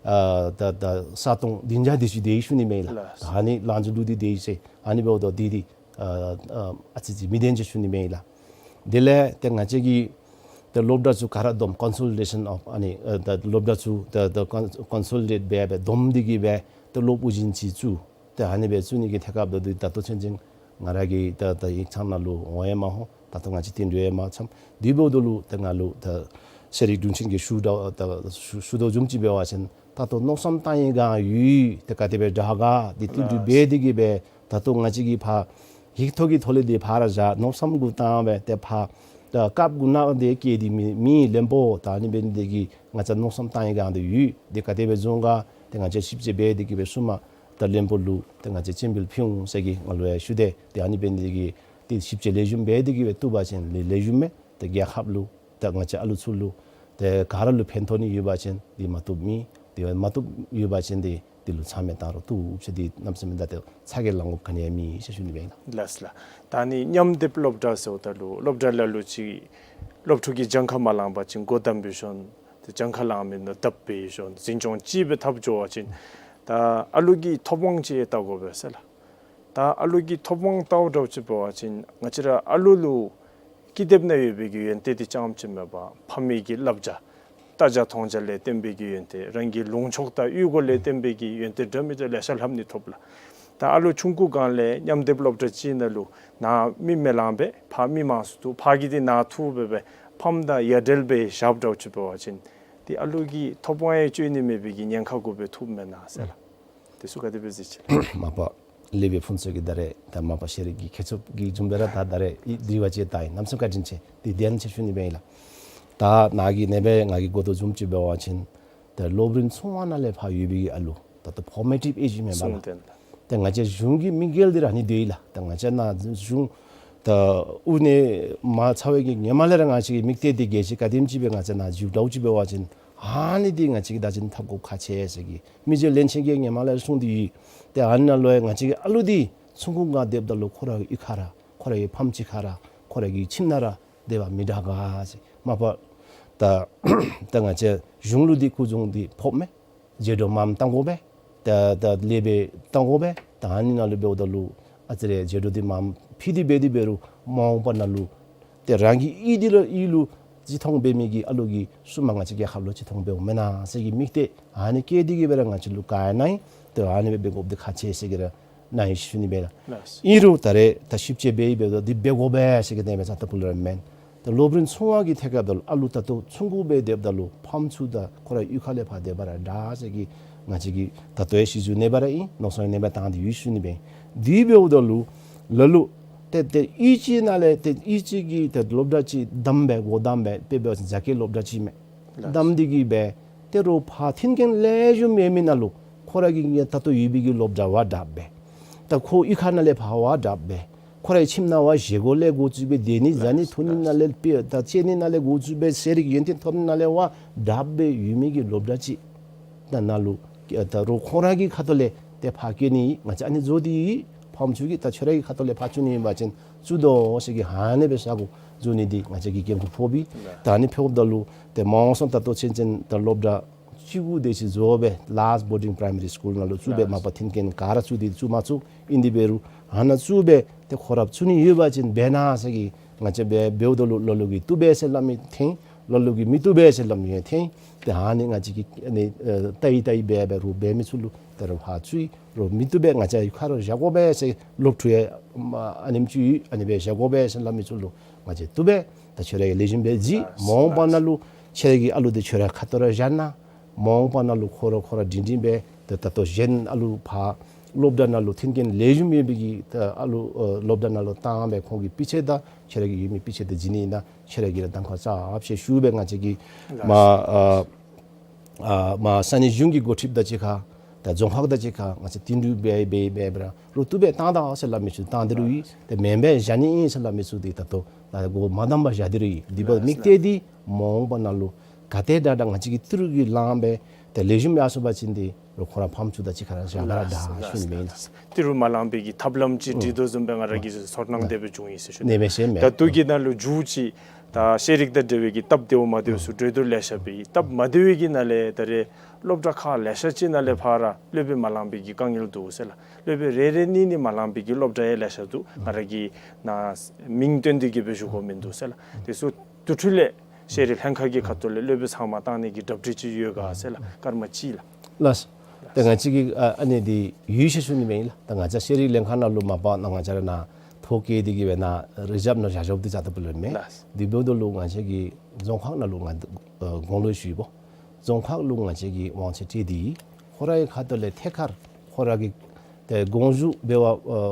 ཨ་ད་ད་ས་སྟོང་བདུན་བརྒྱ་དེ་ཅིག་དེ་ཨིན་ཞུ་ནི་མས་ལགས། ལགས། ད་ཨ་ནི་ལངས་ཚུལ་ལུ་འདི་དེ་ཨིན་ཟེར། ཨ་ནི་འབདཝ་ད་འདི་འདི་ཨ་ཨ་ཨ་ཙི་ཅིག་མི་བདེན་ཟེར་ཞུ་ནི་མས་ལགས། དེ་ལས་ཏེ་ང་བཅས་ཀྱིས་ཏེ་སློབ་གྲྭ་ཚུ་ག་ར་བསྡོམས་ཀོན་སོ་ལི་ཌེ་ཤཱན་ཨོཕ་ཨ་ནི་ཨ་ད་སློབ་གྲྭ་ཚུ་ད་ད་ཀོན་ཀོན་སོ་ལི་ཌེཊ་འབད་སྦེ་བསྡོམས་ཏེ་གིས་སྦེ་ཏེ་སློབ་ཨུ་རྒྱན་ཅིག་བཙུགས། ཏེ་ཨ་ནི་སྦེ་བཙུགས་ནི་གི་ཐད་ཁར་འབདཝ་ད་ད་ལྟོ་ཚུན་ཚོད་ང་ར་གིས་ད་ད་ཡིག་ཚང་ནང་ལུ་འོང་ཡང་མ་འོང་། ད་ལྟོ་ང་བཅས་བསྟུན་གྲོས་ཡང་མ་འཚམས། དེ་འབདཝ་ད་ལུ་ཏེ་ང་ལུ་ད་ཤེས་རིག་དྲུང་ཆེན་གྱིས་ཞུ་དོ་ད་ཞུ་ཞུ་དོ་བཟུམ་ཅིག་འབད་བ་ཅིན་ད་ལྟོ་མནོ་བསམ་བཏང་ཡི་ག་ཡོད། ཏེ་ག་དེ་སྦེ་དྲག་ག་འདི་བསྟུན་གྲོས་འབད་དེ་གིས་སྦེ་ད་ལྟོ་ང་བཅས་ཀྱིས་ཕར་ཡིག་ཐོག་གི་ཐོག་ལས་འདི་ཕར་ར་བཞག། མནོ་བསམ་གུ་བཏང་སྦེ་ཏེ་ཕར་ད་སྐབས་གུ་ནང་འདི་བསྐྱལ་ཏེ་མེད་མེད་ལན་པོ། ད་ཨ་ནི་འབད་ནི་འདི་གིས་ང་བཅས་མནོ་བསམ་བཏང་ཡི་ག་འདི་ཡོད། འདི་ག་དེ་སྦེ་བཟོ་ག་ཏེ་ང་བཅས་ཞིབ་དཔྱད་འབད་དེ་གིས་སྦེ་གསུམ་པ་ད་ལན་པོ་ལུ་ཏེ་ང་བཅས་སྤྱན་འབུལ་ཕུལ་འོང་ཟེར་གི་ང་ལུ་ཡང་ཞུ་དེས། ཏེ་ཨ་ནི་འབད་ནི་འདི་གིས་ཏེ་ཞིབ་དཔྱད་ལེགས་ཤོམ་འབད་དེ་གིས་སྦེ་བཏུབ་པ་ཅིན་ལེགས་ལེགས་ཤོམ་མས། ཏེ་རྒྱལ་ཁབ་ལུ་ཏེ་ང་བཅས་ཨ་ལུ་ཚུ་ལུ་ཏེ་ག་ར་ལུ་ཕན་ཐོགས་ནི་ཡོད་པ་ཅིན་འདི་མ་བཏུབ་མེད། ཏེ་མ་བཏུབ་ཡོད་པ་ཅིན་འདི་ དེ་ལུ་ཚང་མས་བཏང་རུང་བཏུབ་ཟེར། དེ་གནམ་མེད་ས་མེད་ད་ཏེ་ཚ་གྱང་ལང་དགོཔ་ག་ནི་ཡང་མེད་ཟེར་ཞུ་ནི་སྦེ་ཨིན་ལགས། ལགས་ལགས། ད་ནི་མཉམ་སྡེབ་སློབ་གྲྭ་ཟེརཝ་ད་ལུ་སློབ་གྲྭ་ལ་ལུ་ཅིག་སློབ་ཕྲུག་གིས་གྱངས་ཁ་མ་ལངམ་ཅིན་སྒོ་བསྡམ་སྦེ་ཤོང་། ཏེ་གྱངས་ཁ་ལངམ་ཨིན་ན་བརྡབ་སྦེ་ཤོང་། འཛིན་སྐྱོང་ཅིག་སྦེ་འཐབ་འགྱོ་བ་ཅིན་ད་ཨ་ལུ་གི་ཐོབ་དབང་ཅིག་བལྟ་དགོ་པས་ཟེར་ལགས། ད་ཨ་ལུ་གི་ཐོབ་དབང་བལྟཝ་འདྲཝ་ཅིག་འབད་བ་ཅིན་ང་བཅས་ར་ཨ་ལུ་ལུ་ཀི་དེབ་ནང་ཡོད་པའི་གི་ཡོན་ཏན་དེ་རྐྱངམ་ཅིག་མེན་པར་ཕ་མའི་གི་བསླབ་བྱ་ལྟ་བྱ་མཐོང་བྱ་ལས་བརྟེན་པའི་གི་ཡོན་ཏན། རང་གི་ལུང་ཕྱོགས་དང་གཡུས་སྒོ་ལས་བརྟེན་པའི་གི་ཡོན་ཏན་འདྲ་མི་འདྲ་ལེ་ཤ་ལྷབ་ནི་ཐོབ་ལགས། ད་ཨ་ལུ་ཆུང་ཀུ་སྒང་ལས་མཉམ་སྡེབ་སློབ་གྲྭ་ཅིག་ནང་ལུ་ནཱ་མི་མི་ལང་པས། ཕར་མི་མང་སུ་འདུག། ཕ་གི་དེ་ནཱ་འཐུ་སྦེ་སྦེ་ཕམ་དང་ཡ་བྲལ་སྦེ་བཞགཔ་འདྲཝ་ཅིག་འབད་བ་ཅིན་ཏེ་ཨ་ལུ་གི་ཐོབ་དབང་ཡང་སྤྱོད་ནི་མེད་པའི་གི་ཉེན་ཁ་དགོ་པས་ཐུགཔ་མེན་ན་ཟེར་ལགས། དེ་ཚུ་ག་དེ་སྦེ་གཟིགས་ཅི་ལགས། མ་པ་ལས་པའི་ཕུན་ཚོགས་ཀྱིས་ད་རེས་ད་མ་པ་ཤེས་རིག་གི་ཁྱད་ཆོས་ཀྱི་བཟུམ་སྦེ་ར་ད་ད་རེས་ཨི་དྲི་བ་ཅིག་བཏང་ཡི། གནམ་མེད་ས་མེད་བཀའ་དྲིན་ཆེ། དེ་བདེན་ཆེ་ཞུ་ནི་སྦེ་ཨིན་ལགས། ད་ནཱ་གི་ནེ་སྦེ་ང་གིས་གོ་དོ་བཟུམ་ཅིག་འབད་བ་ཅིན་ད་སློབ་རིམ་ཆུང་བ་ནང་ལས་ཕར་ཡོད་པའི་གི་ཨ་ལུ་ད་ལྟོ་ཕོར་མེ་ཊིབ་ཨེཇ་ཨིན་མས་པ་ལགས། གསུངས་དོན་ལགས། ད་ང་བཅས་གཞུང་གི་དམིགས་ཡུལ་འདི་ར་ཨ་ནི་འདི་ཨིན་ལགས། ད་ང་བཅས་ནཱ་གཞུང་ད་དབུ་ནས་མར་ཚར་བའི་གི་ཧེ་མ་ལས་ར་ང་བཅས་ཀྱི་དམིགས་གཏད་འདི་གལ་ཆེ། ག་དེམ་ཅིག་སྦེ་ང་བཅས་ནཱ་འཇུག་འདྲཝ་ཅིག་འབད་བ་ཅིན་ཨ་ནི་འདི་ང་བཅས་ཀྱིས་ད་ཅི་འཐབ་དགོཔ་ཁག་ཆེ་ཟེར་གི་མི་རྗེ་བློན་ཆེན་གྱིས་ཧེ་མ་ལས་ར་གསུངས་ཏེ་ཡོད། ཏེ་ཨ་ནཱ་ལུ་ཡང་ང་བཅས་ཀྱི་ཨ་ལུ་འདི་ཆུང་ཀུ་སྒང་སྡོདཔ་ད་ལུ་ཁོ་ར་གཡུས་ཁར་ར་ཁོ་ར་གི་ཕམ་ཅིག་ཁར་ར་ཁོ་ར་གི་ཁྱིམ་ནང་ར་སྡོདཔ་མི་དྲག་ག་ཟེར། མ་པ་ད་ད་ང་བཅས་གཞུང་ལུ་འདི་སྐུ་གཞུང་འདི་ཕོགཔ་མས། བྱེ་འགྲོ་མངམ་བཏང་དགོ་པས། ད་ད་ལས་སྦེ་བཏང་དགོ་པས། ད་ཨ་ནི་ནང་ལུ་འབདཝ་ད་ལུ་ཨ་ཙི་རེ་བྱེ་འགྲོ་འདི་མངམ་ཕུལ་ཏེ་འབད་དེ་འབད་རུང་མ་འོངས་པ་ནང་ལུ་ཏེ་རང་གི་གཡུས་འདི་ལུ་གཡུས་ལུ་ཅིག་མཐོང་འབད་མི་གི་ཨ་ལུ་གིས་སུ་མ་ང་བཅས་རྒྱལ་ཁབ་ལུ་ཅིག་མཐོང་འབདཝ་མེན་ན་ཟེར་གི་དམིགས་གཏད་ཨ་ནི་བསྐྱེད་དེ་གི་སྦེ་ར་ང་བཅས་ལུ་བཀའ་ཡང་གནང་ཡི། ཏེ་ཨ་ནི་སྦེ་འབད་དགོཔ་འདི་ཁག་ཆེ་ཟེར་གི་ར་གནང་ཡི་ཞུ་ནི་སྦེ་ལགས། ལགས། ཨིན་རུང་ད་རེས་ད་ཞིབ་དཔྱད་འབད་འབདཝ་ད་འདི་འབད་དགོ་པས་ཟེར་གི་དེ་སྦེ་ས་ཏ་ཕུ་ལུ་ར་མེན། ད་སློབ་རིམ་ཆུང་བ་གི་ཐད་ཁར་འབདཝ་ད་ལུ་ཨ་ལུ་ད་ལྟོ་ཆུང་ཀུ་སྦེ་སྡོདཔ་ད་ལུ་ཕམ་ཚུ་དང་ཁོ་ར་གཡུས་ཁ་ལས་ཕར་སྡོདཔ་ར་དྲག་ཟེར་གི་ང་བཅས་ཀྱིས་ད་ལྟོ་ཡང་ཞིབ་འཇུག་ནེ་སྦེ་ར་ཨིན། མནོ་བསམ་ནེ་སྦེ་བཏང་སྟེ་ཡོད་ཞུ་ནི་སྦེ་ཨིན། དེ་འབདཝ་ད་ལུ་ལ་ལུ་ཏེ་ཏེ་གཡུས་ཅིག་ནང་ལས་ཏེ་གཡུས་ཅིག་གི་ཏེ་སློབ་གྲྭ་ཅིག་བདམས་སྦེ་སྒོ་བདམས་སྦེ་དཔེ་འབད་བ་ཅིན་རྒྱ་སྐྱེད་སློབ་གྲྭ་ཅིག་མས། ལགས། བདམས་ཏེ་གི་སྦེ་ཏེ་རོགས་ཕར་མཐུན་རྐྱེན་ལེགས་ཤོམ་ཡོད་མི་ནང་ལུ་ཁོ་ར་གི་ད་ལྟོ་ཡོད་པའི་གི་སློབ་གྲྭ་བ་དྲགཔ་སྦེ་ད་ཁོ་གཡུས་ཁ་ནང་ལས་ཕར་བ་དྲགཔ་སྦེ་ཁོ་རའི་ཁྱིམ་ནང་བ་བཞེས་སྒོ་ལས་འགོ་བཙུགས་སྦེ་སྡོད་ནི་བཟའ་ནི་འཐུང་ནི་ནང་ལས་སྤེ་ད་སྤྱོད་ནི་ནང་ལས་འགོ་བཙུགས་སྦེ་ཤེས་རིག་ཡོན་ཏན་ཐོབ་ནི་ནང་ལས་བ་དྲགཔ་སྦེ་ཡོད་མི་གི་སློབ་གྲྭ་ཅིག་ད་ནང་ལུ་ད་རོགས་ཁོང་ར་གི་ཁ་ཐུག་ལས་ཏེ་ཕར་བསྐྱལ་ནི་ང་བཅས་ཨ་ནི་བཟོ་སྟེ་ཕམ་ཚུ་གིས་ད་ཁྱོད་ར་གི་ཁ་ཐུག་ལས་ཕར་བཙུགས་ནི་ཨིན་པ་ཅིན་བཙུགས་དོ་ཟེར་གི་ཨ་ནི་སྦེ་ས་གོ་བཟོ་ནི་འདི་ང་བཅས་ཀྱིས་འགན་ཁུར་ཕོག་པས། ད་ཨ་ནི་ཕོགཔ་ད་ལུ་ཏེ་མ་འོངས་སམ་ད་ལྟོ་ཚུན་ཚོད་ད་སློབ་གྲྭ་བཅུ་དགུ་དེ་ཅིག་བཟོ་སྦེ་ལཱསཊ་བོར་ཌིང་པ་རའི་མ་རི་སི་ཀུལ་ནང་ལུ་བཙུགས་སྦེ་མ་པ་མཐུན་རྐྱེན་ག་ར་བཙུགས་ཏེ་བཙུགས་མ་བཙུགས་ཨིན། དེ་འབད་རུང་ཨ་ནཱ་བཙུགས་སྦེ་ཏེ་ཁོ་ར་བཙུགས་ནི་ཡོད་པ་ཅིན་འབད་གནང་ཟེར་གི་ང་བཅས་འབད་འབདཝ་ད་ལུ་ལ་ལུ་གིས་བཏུབ་པས་ཟེར་སླབ་མི་ཐོན། ལ་ལུ་གིས་མི་བཏུབ་པས་ཟེར་སླབ་མི་ཡང་ཐོན། ཏེ་ཨ་ནི་ང་བཅས་ཀྱིས་ཨ་ནི་ཨེ་ལྟ་ཡི་ལྟ་ཡི་འབད་འབད་རོགས་འབད་མི་ཚུ་ལུ་ད་རུང་ཕར་བཙུགས་རོགས་མི་བཏུབ་པས་ང་བཅས་ཡུལ་ཁར་བཞག་དགོ་པས་ཟེར་སློབ་ཕྲུག་ཡང་ཨ་ནེམ་ཅིག་ཡོད། ཨ་ནི་སྦེ་བཞག་དགོ་པས་ཟེར་སླབ་མི་ཚུ་ལུ་ང་བཅས་བཏུབ་པས། ད་ཁྱོད་ར་གིས་ལེགས་ཤོམ་སྦེ་གཟིགས། མ་འོངས་པ་ནང་ལུ་ཁྱོད་ར་གི་ཨ་ལུ་འདི་ཁྱོད་ར་ཁ་ཐུག་ར་བཞག་གནང་། མ་འོངས་པ་ནང་ལུ་ཁོ་ར་ཁོ་ར་སྒྲིང་སྒྲིང་སྦེ་ད་ད་ལྟོ་གཞན་ཨ་ལུ་ཕར་སློབ་གྲྭ་ནང་ལུ་མཐུན་རྐྱེན་ལེགས་ཤོམ་ཡོད་པའི་གི་ད་ཨ་ལུ་ཨ་སློབ་གྲྭ་ནང་ལུ་བཏང་སྦེ་ཁོང་གི་སྤུས་ཚད་དང་ཁྱོད་ར་གི་ཡོད་མི་སྤུས་ཚད་དེ་བརྗེ་ནི་ཨིན་ན་ཁྱོད་ར་གིས་ར་གདམ་ཁ་རྐྱབ་ཟེར་ཞུ་སྦེ་ང་བཅས་ཀྱིས་མ་ཨ་ཨ་མ་ས་གནས་གཞུང་གི་འགོ་ཁྲིདཔ་དང་གཅིག་ཁར་ད་རྫོང་ཁག་དང་གཅིག་ཁར་ང་བཅས་བསྟུན་གྲོས་འབད་འབད་འབད་འབད་ར་རོགས་བཏུབ་པས་བཏང་ད་ཟེར་སླབ་མི་ཚུ་བཏང་སྟེ་ར་ཡོད། ཏེ་མེན་པས་བཞག་ནི་ཨིན་ཟེར་སླབ་མི་ཚུ་འདི་ད་ལྟོ་ད་སྒོ་མ་བསྡམས་པར་བཞག་སྟེ་ར་ཡོད། དེ་འབདཝ་ད་དམིགས་གཏད་འདི་མ་འོངས་པ་ནང་ལུ་ག་ཏེ་དྲག་དྲག་ང་བཅས་ཀྱིས་ཏི་རུ་གིས་ལངས་སྦེ་ཏེ་ལེགས་ཤོམ་ཡར་སོང་པ་ཅིན་འདི་རོགས་ཁོང་ར་ཕམ་ཚུ་དང་གཅིག་ཁར་ར་བཞག་པར་ར་ད་ཞུ་ནི་མེན་ན། ཏི་རུ་མ་ལངས་པའི་གི་ཐབས་ལམ་ཅིག་སྒྲིག་དོ་བཟུམ་སྦེ་ང་ར་གིས་ཚོར་སྣང་དེ་སྦེ་བྱུང་ཡི་ཟེར་ཞུ་ནི། ད་ལྟོ་གི་ནང་ལུ་མཇུག་ཅིག་ད་ཤེས་རིག་དང་འབྲེལ་བའི་གི་སྟབས་བདེཝ་མ་བདེཝ་ཚུ་གྲོས་བསྡུར་ལེ་ཤ་འབད་ཡི། སྟབས་མ་བདེ་བའི་གི་ནང་ལས་ད་རེས་སློབ་གྲྭ་ཁག་ལེ་ཤ་ཅིག་ནང་ལས་ཕར་ར་སློབ་དཔོན་མ་ལངས་པའི་གི་དཀའ་ངལ་འདུག་ཟེར་ལགས། སློབ་དཔོན་རེ་རེ་གཉིས་གཉིས་མ་ལངས་པའི་གི་སློབ་གྲྭ་ཡང་ལེ་ཤ་འདུག། ང་ར་གིས་ནཱ་མིང་སྟོན་ཏེ་གི་སྦེ་ཞུ་དགོཔ་མིན་འདུག་ཟེར་ལགས། དེ་ཚུ་དེ་འཕྲོ་ལས་ཤེས་རིག་ལྷན་ཁག་གི་ཁ་ཐུག་ལས་སློབ་དཔོན་ཚང་མ་བཏང་ནི་གི་གྲ་སྒྲིག་ཅིག་ཡོད་ག་ཟེར་ལགས། སྐར་མ་གཅིག་ལགས། ལགས། ད་ང་བཅས་ཀྱིས་ཨ་ཨ་ནི་འདི་ཡོད་ཟེར་ཞུ་ནི་མེན་ལགས། ད་ང་བཅས་ཤེས་རིག་ལྷན་ཁག་ནང་ལུ་མ་པ་ནཱ་ང་བཅས་ར་ནཱ་ཐོ་བཀོད་དེ་གི་སྦེ་ནཱ་རི་ཛབ་ནང་བཞག་བཞགཔ་འདི་ཅིག་ད་ལྟོ་ཕུལ་ལོ་མེན། ལགས། དེ་འབདཝ་ད་ལུ་ང་བཅས་ཀྱིས་རྫོང་ཁག་ནང་ལུ་ང་ཨ་དགུང་ལོ་ཞུ་ཡི་པོ། རྫོང་ཁག་ལུ་ང་བཅས་ཀྱིས་དབང་ཆ་སྤྲོད་དེ་ཡི། ཁོང་རའི་ཁ་ཐུག་ལས་ཐད་ཀར་ཁོང་ར་གི་ཏེ་དགོངས་ཞུ་འབད་བ་ཨ་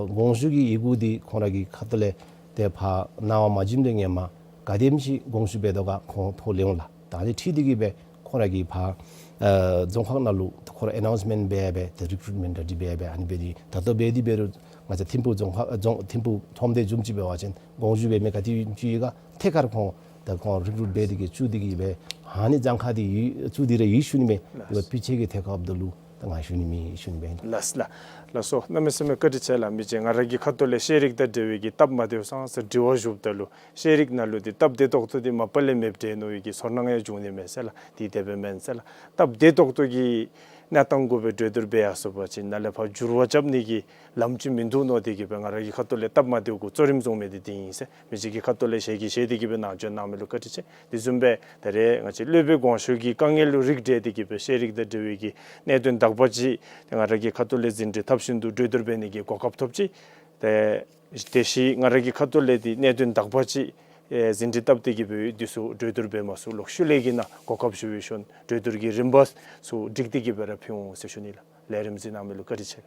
དགོངས་ཞུ་གི་ཡི་གུ་འདི་ཁོང་ར་གི་ཁ་ཐུག་ལས་ཏེ་ཕར་གནང་བ་མ་བྱིནམ་ལས་ཧེ་མ་ག་དེམ་ཅིག་དགོངས་ཞུ་འབད་དོ་ག་ཁོང་ཐོ་ལེན་འོང་ལགས། ད་ཨ་ནི་འཁྲིལ་ཏེ་གི་སྦེ་ཁོང་ར་གིས་ཕར་ཨ་རྫོང་ཁག་ནང་ལུ་ཁོང་ར་ཨེ་ནའུནསི་མེནཊ་འབད་སྦེ་ཏེ་རི་ཀུ་རུཊ་མེནཊ་འདྲ་འདི་འབད་སྦེ་ཨ་ནི་འབད་དེ་ད་ལྟོ་འབད་དེ་འབད་རུང་ང་བཅས་ཐིམ་ཕུག་རྫོང་ཁག་ཨ་རྫོང་ཐིམ་ཕུག་ཁྲོམ་སྡེ་བཟུམ་ཅིག་འབད་བ་ཅིན་དགོངས་ཞུ་འབད་མི་ག་དེ་ཅིག་ཡོད་ག་ཐད་ཀར་ཁོང་ད་ཁོང་རི་ཀུ་རུཊ་འབད་དེ་གི་བཙུགས་ཏེ་གི་སྦེ་ཨ་ནི་གྱངས་ཁ་འདི་ཡོད་བཙུགས་ཏེ་ར་ཡོད་ཞུ་ནི་མེན། ལགས། དེ་སྦེ་སྤུས་ཚད་ཀྱི་ཐད་ཁར་འབདཝ་ད་ལུ་ ང་ཞུ་ནི་མེད་ཞུ་ནི་སྦེ་ཨིན། ལགས་ལགས། ལགས་སོ། གནམ་མེད་ས་མེད་བཀའ་དྲིན་ཆེ་ལགས། མི་རྗེ་ང་ར་གི་ཁ་ཐུག་ལས་ཤེས་རིག་དང་འབྲེལ་བའི་གི་སྟབས་མ་བདེཝ་ཙང་ཙང་དྲི་བ་ཞུཝ་ད་ལུ་ཤེས་རིག་ནང་ལུ་འདི་སྟབས་བདེ་ཏོག་ཏོ་འདི་མ་པ་ལས་མེདཔ་འདྲས་མནོ་བའི་གི་ཚོར་སྣང་ཡང་བྱུང་ནི་མས་ཟེར་ལགས། འདི་དེ་སྦེ་མེན་ཟེར་ལགས། སྟབས་བདེ་ཏོག་ཏོ་གི་གནས་སྟངས་གུ་སྦེ་གྲོས་བསྡུར་འབད་ཡར་སོང་པ་ཅིན་ནཱ་ལས་ཕར་འགྱུར་བ་རྐྱབ་ནི་གི་ལམ་ཅིག་མིན་འདུག་མནོ་སྟེ་གི་སྦེ་ང་ར་གི་ཁ་ཐུག་ལས་སྟབས་མ་བདེཝ་གུ་གཙོ་རིམ་བཟུང་མི་འདི་འདི་ཨིན་ཟེར་མི་རྗེ་གི་ཁ་ཐུག་ལས་ཞལ་གྱིས་བཞེས་ཏེ་གི་སྦེ་ནཱ་བྱོན་གནང་མི་ལུ་བཀའ་དྲིན་ཆེ། དེ་བཟུམ་སྦེ་ད་རེས་ང་བཅས་སློབ་དཔོན་དགོངས་ཞུ་གི་དཀའ་ངལ་ལུ་རིགས་བསྒྲེས་ཏེ་གི་སྦེ་ཤེས་རིག་དང་འབྲེལ་བའི་གི་གནད་དོན་དག་པ་ཅིག་ང་ར་གི་ཁ་ཐུག་ལས་ཟིན་བྲིས་བཏབ་བཞིན་དུ་གྲོས་བསྡུར་འབད་ནི་གི་གོ་སྐབས་ཐོབ་ཅི། ཏེ་དེ་བཞིན་ང་ར་གི་ཁ་ཐུག་ལས་འདི་གནད་དོན་དག་པ་ཅིག་ཨེ་ཟིན་བྲིས་བཏབ་སྟེ་གི་སྦེ་འདི་ཚུ་གྲོས་བསྡུར་འབད་མ་ཚུགས། ལོག་ཤུལ་ལས་ཀྱི་ནང་གོ་སྐབས་ཞུ་བའི་ཤུལ་གྲོས་བསྡུར་གྱི་རིམ་པ་ཚུ་སྒྲིག་སྟེ་གི་སྦེ་ར་ཕུལ་འོང་ཟེར་ཞུ་ནི་ལགས། ལས་རིམ་གཟིགས་གནང་མི་ལུ་བཀའ་དྲིན་ཆེ།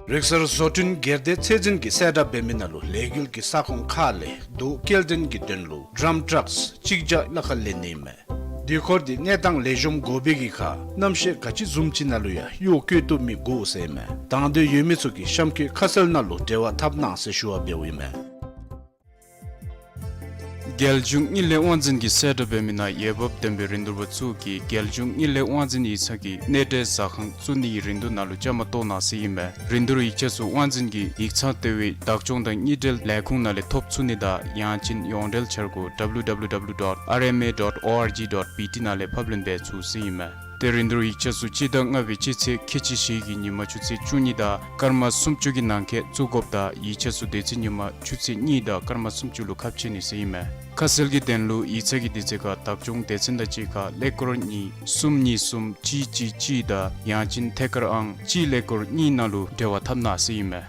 རིག་གསར་བཟོ་སྐྲུན་སྒེར་སྡེ་ཚད་འཛིན་གྱིས་གསལ་བསྒྲགས་འབད་མི་ནང་ལུ་ལས་འགུལ་གྱི་ས་ཁོངས་ཁག་ལས་རྡོ་སྐྱེལ་འདྲེན་གྱི་དོན་ལུ་ཌམ་ཊྲགསི་གཅིག་བརྒྱ་ལྷག་ལེན་ནི་མས། དུས་འཁོར་འདི་གནས་སྟངས་ལེགས་ཤོམ་དགོ་པའི་གི་ཁར་གནམ་གཤིས་ག་ཅི་བཟུམ་ཅིག་ནང་ལུ་ཡང་གཡོག་བཀོལ་བཏུབ་མི་དགོ་ཟེར་མས། དང་འདོད་ཡོད་མི་ཚུ་གིས་གཤམ་འཁོད་ཁ་གསལ་ནང་ལུ་འབྲེལ་བ་འཐབ་གནང་ཟེར་ཞུ་བ་འབདཝ་ཨིན་མས། རྒྱལ་གཞུང་དངུལ་ལས་དབང་འཛིན་གྱིས་གསལ་བསྒྲགས་འབད་མི་ནང་འོས་འབབ་ལྡན་པའི་རིན་བསྡུར་པ་ཚུ་གིས་རྒྱལ་གཞུང་དངུལ་ལས་དབང་འཛིན་ཡིག་ཚང་གི་གནས་འབྲེལ་ཟ་ཁང་བཙུགས་ནིའི་རིན་བསྡུར་ནང་ལུ་བཅའ་མར་གཏོགས་གནང་ཟེར་ཨིན་མས། རིན་བསྡུར་ཡིག་ཆ་ཚུ་དབང་འཛིན་གྱི་ཡིག་ཚང་ལྟེ་བའི་བདག་སྐྱོང་དང་དངུལ་འབྲེལ་ལས་ཁུངས་ནང་ལས་ཐོབ་ཚུགས་ནི་དང་ཡང་ཅིན་ཡོངས་འབྲེལ་འཆར་སྒོ་W W W dot R M A dot O R G dot B T ནང་ལས་ཕབ་ལེན་འབད་ཚུགས་ཟེར་ཨིན་མས། ཏེ་རིན་བསྡུར་ཡིག་ཆ་ཚུ་སྤྱི་ཟླ་ལྔ་པའི་སྤྱི་ཚེས་ཁལ་གཅིག་བཞི་གི་ཉིན་མ་ཆུ་ཚོད་བཅུ་གཉིས་དང་སྐར་མ་སུམ་ཅུ་གི་ནང་འཁོད་བཙུགས་དགོཔ་དང་ཡིག་ཆ་ཚུ་དེ་ཚེ་ཉིན་མ་ཆུ་ཚོད་གཉིས་དང་སྐར་མ་སུམ་ཅུ་ལུ་ཁ་ཕྱེ་ནི་ཟེར་ཨིན་མས། ཁ་གསལ་གྱི་དོན་ལུ་ཡིག་ཚང་གི་དུས་ཚོད་ཁར་བདག་སྐྱོང་སྡེ་ཚན་དང་གཅིག་ཁར་ཀླད་ཀོར་གཉིས་གསུམ་གཉིས་གསུམ་གཅིག་གཅིག་གཅིག་དང་ཡང་ཅིན་ཐད་ཀར་ཨང་གཅིག་ཀླད་ཀོར་གཉིས་ནང་ལུ་འབྲེལ་བ་འཐབ་གནང་ཟེར་ཨིན་མས།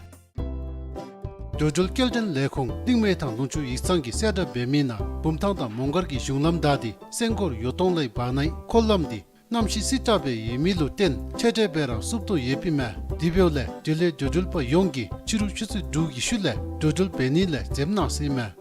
འགྲོ་འགྲུལ་སྐྱེལ་འདྲེན་ལས་ཁུངས་གླིང་མེ་ཐང་ལུང་ཕྱོགས་ཡིག་ཚང་གིས་གསལ་བསྒྲགས་འབད་མི་ནང་བུམ་ཐང་དང་མོང་སྒར་གྱི་གཞུང་ལམ་བདའ་སྟེ་སེང་སྒོར་ཡོ་ཏོང་ལའི་བར་ནའི་འཁོར་ལམ་འདི་གནམ་གཤིས་བསིལ་དྲགས་སྦེ་ཡོད་མི་ལུ་བརྟེན་ཆད་བྲལ་སྦེ་ར་བསུབ་དོ་ཡོདཔ་ཨིན་མས། དེ་འབདཝ་ལས་དེ་ལས་འགྲོ་འགྲུལ་པ་ཡོངས་ཀྱིས་ཕྱི་རུ་ཆུ་ཚོད་དྲུག་གི་ཤུལ་ལས་འགྲོ་འགྲུལ་འབད་ནི་ལས་འཛེམ་གནང་ཟེར་ཨིན་མས།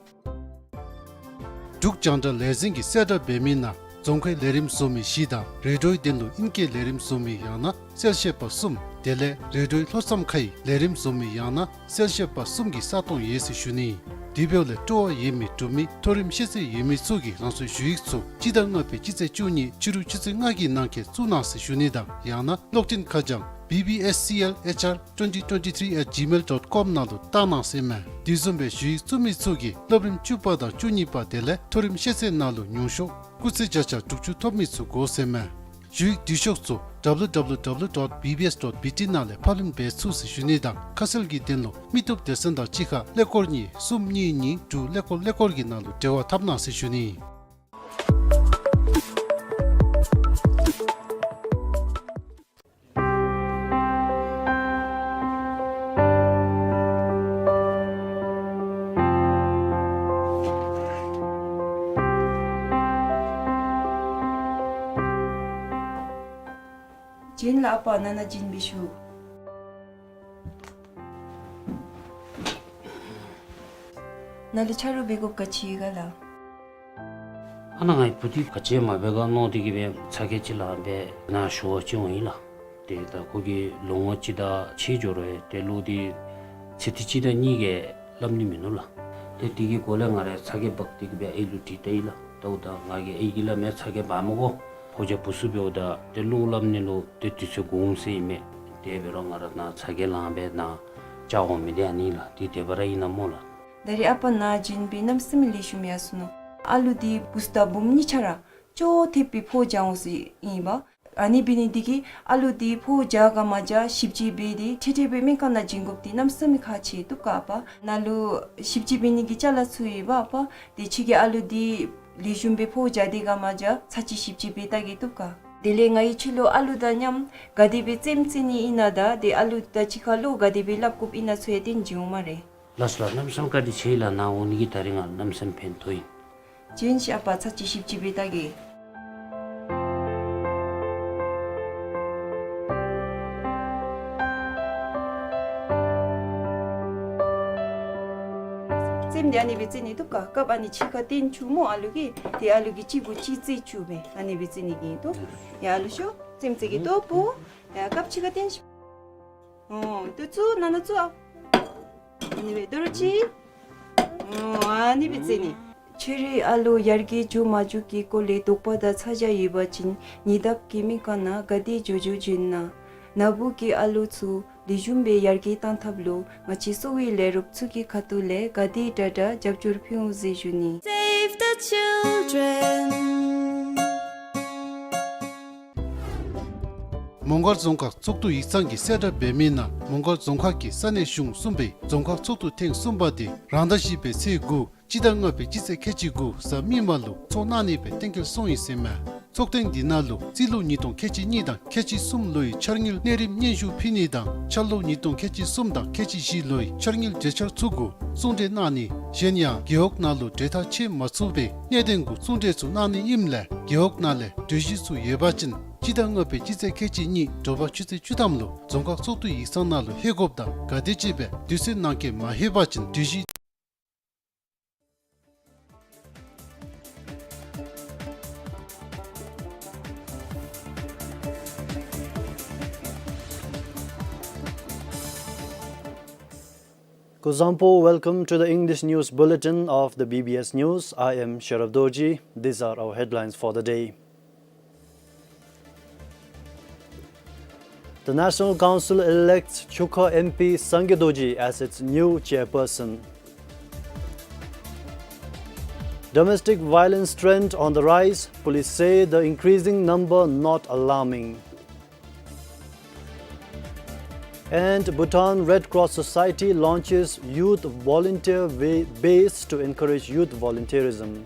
འབྲུག་རྒྱང་བསྒྲགས་ལས་འཛིན་གྱིས་གསལ་བསྒྲགས་འབད་མི་ནང་རྫོང་ཁའི་ལས་རིམ་བཟོ་མི་བཞི་དང་རེ་ཌིའོའི་དོན་ལུ་ཨིང་སྐད་ལས་རིམ་བཟོ་མི་ཡང་ན་གསལ་བཤད་པ་གསུམ་དེ་ལས་རེ་ཌིའོའི་ལྷོ་མཚམས་ཁའི་ལས་རིམ་བཟོ་མི་ཡང་ན་གསལ་བཤད་པ་གསུམ་གྱི་ས་སྟོང་ཡོད་ཟེར་ཞུ་ནི། དེ་འབདཝ་ལས་སྤྲོ་བ་ཡོད་མི་འབྲུག་མི་མཐོ་རིམ་ཤེས་ཚད་ཡོད་མི་ཚུ་གིས་རང་སོའི་ཞུ་ཡིག་ཚུ་སྤྱི་ཟླ་ལྔ་པའི་སྤྱི་ཚེས་བཅུ་གཉིས་ཕྱི་རུ་ཆུ་ཚོད་ལྔ་གི་ནང་འཁོད་བཙུགས་གནང་ཟེར་ཞུ་ནི་དང་ཡང་ན་གློག་འཕྲིན་ཁ་བྱང་B B S C L H R twenty twenty-three at gmail dot com ནང་ལུ་བཏང་གནང་ཟེར་ཨིན་མས། དེ་བཟུམ་སྦེ་ཞུ་ཡིག་བཙུགས་མི་ཚུ་གིས་སློབ་རིམ་བཅུ་པ་དང་བཅུ་གཉིས་པ་དེ་ལས་མཐོ་རིམ་ཤེས་ཚད་ནང་ལུ་ཉུང་ཤོས་སྐུགས་ཚད་བརྒྱ་ཆ་དྲུག་ཅུ་ཐོབ་མི་ཚུ་དགོ་ཟེར་ཨིན་མས། ཞུ་ཡིག་འབྲི་ཤོག་ཚུ་W W W dot B B S dot B T ནང་ལས་ཕབ་ལེན་འབད་ཚུགས་ཟེར་ཞུ་ནི་དང་ཁ་གསལ་གྱི་དོན་ལུ་མི་སྟོབས་སྡེ་ཚན་དང་གཅིག་ཁར་ཀླད་ཀོར་གཉིས་གསུམ་གཉིས་གཉིས་དྲུག་ཀླད་ཀོར་ཀླད་ཀོར་གྱི་ནང་ལུ་འབྲེལ་བ་འཐབ་གནང་ཟེར་ཞུ་ནི། བྱོན་ལགས། ཨ་པ་ནཱ་ན་བྱོན་པའི་ཤུལ། ནཱ་ལུ་ཆ་རོགས་འབད་དགོཔ་ག་ཅི་ཡོད་ག་ལགས། ཨ་ནཱ་ངེའི་བུ་འདི་ག་ཅི་མ་འབད་ག་མནོ་སྟེ་གི་སྦེ་ཚ་གྱང་ཅིག་ལངས་སྦེ་ནཱ་ཞུ་བར་བྱོན་འོང་ཡི་ལགས། ཏེ་ད་ཁོ་གིས་ལོ་ངོ་གཅིག་དང་ཕྱེད་འགྱོ་རུང་ཏེ་ལོ་འདི་ཚེ་འདི་གཅིག་དང་གཉིས་ཀྱིས་སླབ་ནི་མིན་ནུག་ལགས། ཏེ་དེ་གི་གོ་ལས་ང་ར་ཚ་གྱང་འབག་སྟེ་གི་སྦེ་ཨའི་ལུ་དྲིས་ལྟ་ཡི་ལགས། ད་འོ་ད་ང་གིས་ཨའི་གིས་སླབ་མས་ཚ་གྱང་འབག་མི་དགོ། ཕོ་རྒྱས་བུ་ཚུ་འབདཝ་ད་ཏེ་བློ་སླབ་ནི་ལུ་ཏེ་དུས་ཚོད་འགོར་འོང་ཟེར་ཨིན་མས། དེ་འབད་རུང་ང་ར་ནཱ་ཚ་གྱང་ལངས་སྦེ་ནཱ་བཅར་འོང་མི་འདི་ཨ་ནི་ལགས། འདི་དེ་སྦེ་ར་ཨིན་ན་སྨོ་ལགས། ད་རེས་ཨ་པ་ནཱ་བྱོན་སྦེ་གནམ་མེད་ས་མེད་ལེགས་ཤོམ་ཡར་སོ་ནུག། ཨ་ལུ་འདི་བུཚ་དང་བུམོ་གཉིས་ཆ་ར་ཅོག་འཐདཔ་སྦེ་ཕོཝ་རྒྱག་འོང་ཟེར་ཨིན་པས། ཨ་ནི་འབད་ནི་འདི་གིས་ཨ་ལུ་འདི་ཕོཝ་རྒྱག་ག་མ་རྒྱག་ཞིབ་དཔྱད་འབད་དེ་འཕྲལ་འཕྲལ་སྦེ་སྨན་ཁང་ནང་བྱིན་དགོཔ་འདི་གནམ་མེད་ས་མེད་ཁག་ཆེ་བཏུབ་ག་ཨ་པ། ནཱ་ལུ་ཞིབ་དཔྱད་འབད་ནི་གི་ཅ་ལ་ཚུ་ཡོད་པ་ཨ་པ། ཏེ་ཁྱོད་ཀྱིས་ཨ་ལུ་འདི་ལེགས་ཤོམ་སྦེ་ཕོཝ་རྒྱག་དེས་ག་མ་རྒྱག་ཚར་གཅིག་ཞིབ་དཔྱད་འབད་བལྟ་གེ་བཏུབ་ག། དེ་ལས་ང་གིས་ཁྱོད་ལུ་ཨ་ལུ་དང་མཉམ་ག་དེ་སྦེ་རྩེདམོ་རྩེ་ནི་ཨིན་ན་དང་ཏེ་ཨ་ལུ་དང་གཅིག་ཁར་བློ་ག་དེ་སྦེ་སླབ་དགོཔ་ཨིན་ན་ཚུ་ཡང་སྟོན་བྱིན་འོང་སྨ་རེ། ལགས་སོ་ལགས། གནམ་མེད་ས་མེད་བཀའ་དྲིན་ཆེ་ལགས། ནཱ་འོང་ནི་གིས་ད་རིས་ང་གནམ་མེད་ས་མེད་ཕན་ཐོགས་ཡི། བྱོན་ཤིག་ཨ་པ་ཚར་གཅིག་ཞིབ་དཔྱད་འབད་བལྟ་གེ། རྩེདམོ་འདི་ཨ་ནི་སྦེ་རྩེ་ནི་བཏུབ་ག། སྐབས་ཨ་ནི་ཕྱི་ཁར་སྟོན་བཅུག་སྨོ་ཨ་ལུ་གིས། ཏེ་ཨ་ལུ་གིས་གཅིག་གུ་གཅིག་རྩེ་བཅུག་སྦེ་ཨ་ནི་སྦེ་རྩེ་ནི་གི་ཨིན་ཏོ། ཡ་ཨ་ལུ་ཤོག་རྩེདམོ་རྩེ་གེ་ཏོ་བུ། ཡ་སྐབས་ཕྱི་ཁར་སྟོན་ཤིག། འོ་ཏེ་བཙུགས་ནཱ་ནཱ་བཙུགས་ཨ། ཨ་ནི་སྦེ་དོ་རུང་གཅིག། འོ་ཨ་ནི་སྦེ་རྩེ་ནི། ཕྱི་རུའི་ཨ་ལོ་ཡར་རྒྱས་འགྱོ་མ་འགྱོ་གི་སྐོར་ལས་དོགས་པ་དང་ཚ་གྱང་ཡོད་པ་ཅིན་ཉེ་འདབས་ཀྱི་མི་ཁང་ནང་ག་དེ་འགྱོ་འགྱོ་བྱོན་གནང་། ནཱ་བུ་གི་ཨ་ལོ་ཚུ་ལེགས་ཤོམ་སྦེ་ཡར་རྒྱས་གཏང་ཐབས་ལུ་ང་བཅས་གསོ་བའི་ལས་རོགས་ཚུ་གི་ཁ་ཐུག་ལས་ག་དེ་དྲག་དྲག་རྒྱབ་སྐྱོར་ཕུལ་འོང་ཟེར་ཞུ་ནི། Save the children. མོང་སྒར་རྫོང་ཁག་ཚོགས་འདུ་ཡིག་ཚང་གིས་གསལ་བསྒྲགས་འབད་མི་ནང་མོང་སྒར་རྫོང་ཁག་གི་ས་གནས་གཞུང་གསུམ་པའི་རྫོང་ཁག་ཚོགས་འདུ་ཐེངས་གསུམ་པ་དེ་རང་ཟླ་བཞི་པའི་ཚེས་དགུ་སྤྱི་ཟླ་ལྔ་པའི་སྤྱི་ཚེས་ཁལ་གཅིག་དགུ་གཟའ་མིག་དམར་ལུ་ཚོགས་གནང་ནི་སྦེ་གཏན་འཁེལ་སོང་ཡི་ཟེར་མས། ཚོགས་ཐེངས་འདི་ནང་ལུ་རྩིས་ལོ་ཉིས་སྟོང་ཁལ་གཅིག་གཉིས་དང་ཁལ་གཅིག་གསུམ་ལོའི་འཆར་དངུལ་གནས་རིམ་སྙན་ཞུ་ཕུལ་ནི་དང་འཆར་ལོ་ཉིས་སྟོང་ཁལ་གཅིག་གསུམ་དང་ཁལ་གཅིག་བཞི་ལོའི་འཆར་དངུལ་གྲོས་འཆར་ཚུ་གུ་གསུང་གྲོས་གནང་ནི། གཞན་ཡང་རྒེད་འོག་ནང་ལུ་གྲོས་ཐག་བཅད་མ་ཚུགས་པའི་གནད་དོན་གུ་གསུང་གྲོས་ཚུ་གནང་ནི་ཨིནམ་ལས་རྒེད་འོག་ནང་ལས་གྲོས་གཞི་ཚུ་ཡོད་པ་ཅིན་སྤྱི་ཟླ་ལྔ་པའི་སྤྱི་ཚེས་ཁལ་གཅིག་གཉིས་དྲོ་པ་ཆུ་ཚོད་བཅུ་ཐམ་ལུ་རྫོང་ཁག་ཚོགས་འདུ་ཡིག་ཚང་ནང་ལུ་ལྷོད་དགོཔ་དང་ག་དེ་ཅིག་སྦེ་དུས་ཚོད་ནང་འཁོད་མ་ལྷོད་པ་ཅིན་གྲོས་གཞི Kuzuzangpo, welcome to the English News Bulletin of the B B S News. I am Sharaf Dorji. These are our headlines for the day. The National Council elects Chukha M P Sangay Dorji as its new chairperson. Domestic violence trend on the rise, police say the increasing number not alarming. And Bhutan Red Cross Society launches youth volunteer wa-, base to encourage youth volunteerism.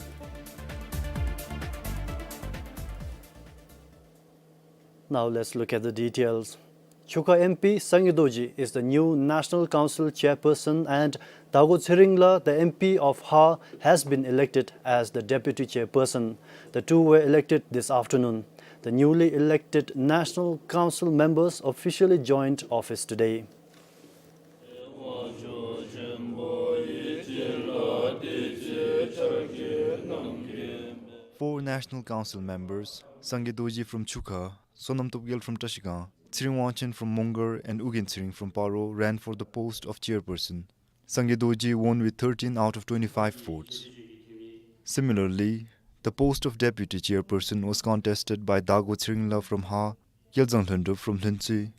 Now let's look at the details. Chukha M P Sangay Dorji is the new National Council chairperson and Dago Tshering La, the M P of Ha, has been elected as the deputy chairperson. The two were elected this afternoon. The newly elected National Council members officially joined office today. Four National Council members, Sangay Dorji from Chukha, Sonam Topgel from Trashigang, Tshering Wangchen from Mongar and Ugyen Tshering from Paro ran for the post of chairperson. Sangay Dorji won with thirteen out of twenty-five votes. Similarly, the post of deputy chairperson was contested by Dago Tshering La from Ha, Gelzang Lhondrup from Lhontshwee,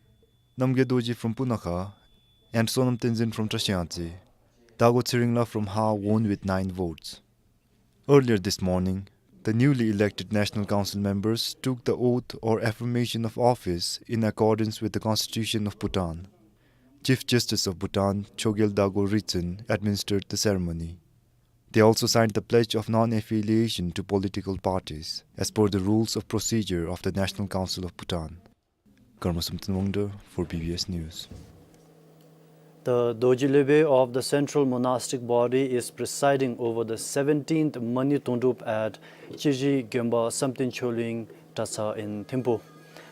Namgay Dorji from Punakha, and Sonam Tenzin from Trashiyangtse. Dago Tshering La from Ha won with nine votes. Earlier this morning, the newly elected National Council members took the oath or affirmation of office in accordance with the Constitution of Bhutan. Chief Justice of Bhutan, Chogyal Dago Ritson, administered the ceremony. They also signed the pledge of non-affiliation to political parties, as per the rules of procedure of the National Council of Bhutan. Karma Samten Wangda for B B S News. The Dorji Lhebe of the Central Monastic Body is presiding over the seventeenth Mani Tongdrup at Chiji Gyonpa Samten Choling Dratshang in Thimphu.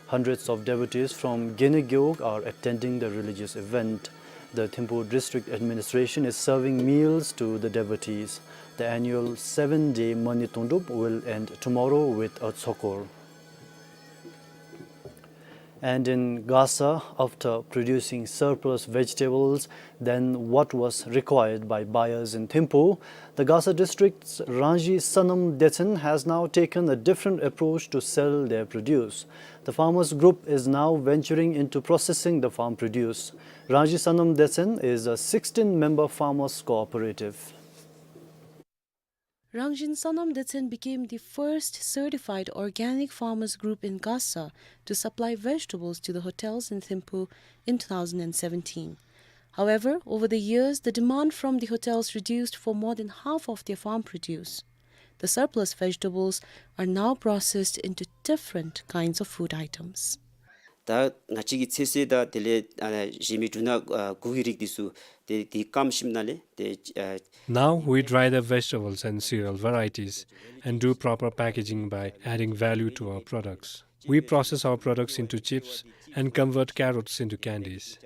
Hundreds of devotees from Gene Gewog are attending the religious event. The Thimphu District Administration is serving meals to the devotees. The annual seven-day Mani Tongdrup will end tomorrow with a tsokor. And in Gasa, after producing surplus vegetables than what was required by buyers in Thimphu, the Gasa district's Rangji Sanam Dechen has now taken a different approach to sell their produce. The farmers group is now venturing into processing the farm produce. Rangji Sanam Dechen is a sixteen-member farmers cooperative. Rangji Sanam Dechen became the first certified organic farmers group in Gasa to supply vegetables to the hotels in Thimphu in two thousand seventeen. However, over the years, the demand from the hotels reduced for more than half of their farm produce. The surplus vegetables are now processed into different kinds of food items. ད་ང་བཅས་ཀྱི་ཚོད་བསྲེ་དང་དེ་ལས་ཨ་གཞན་མི་འབྲུ་སྣ་ཨ་དགུ་གི་རིགས་འདི་ཚུ་དེ་དེ་སྐམ་ཞིནམ་ལས་དེ་ཨ། Now we dry the vegetables and cereal varieties and do proper packaging by adding value to our products. We process our products into chips and convert carrots into candies.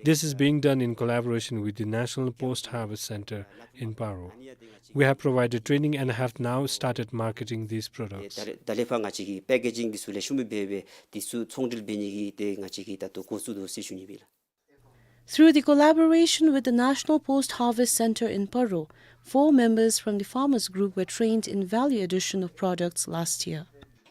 This is being done in collaboration with the National Post Harvest Center in Paro. We have provided training and have now started marketing these products. ད་ལས་ད་ལས་ཕར་ང་བཅས་ཀྱིས་པེ་ཀེ་ཇིང་འདི་ཚུ་ལེགས་ཤོམ་སྦེ་འབད་སྦེ་འདི་ཚུ་ཚོང་འབྲེལ་འབད་ནི་གི་དེ་ང་བཅས་ཀྱིས་ད་ལྟོ་འགོ་བཙུགས་དོ་ཟེར་ཞུ་ནི་ཨིན་ལགས། Through the collaboration with the National Post Harvest Center in Paro, Four members from the farmers group were trained in value addition of products last year.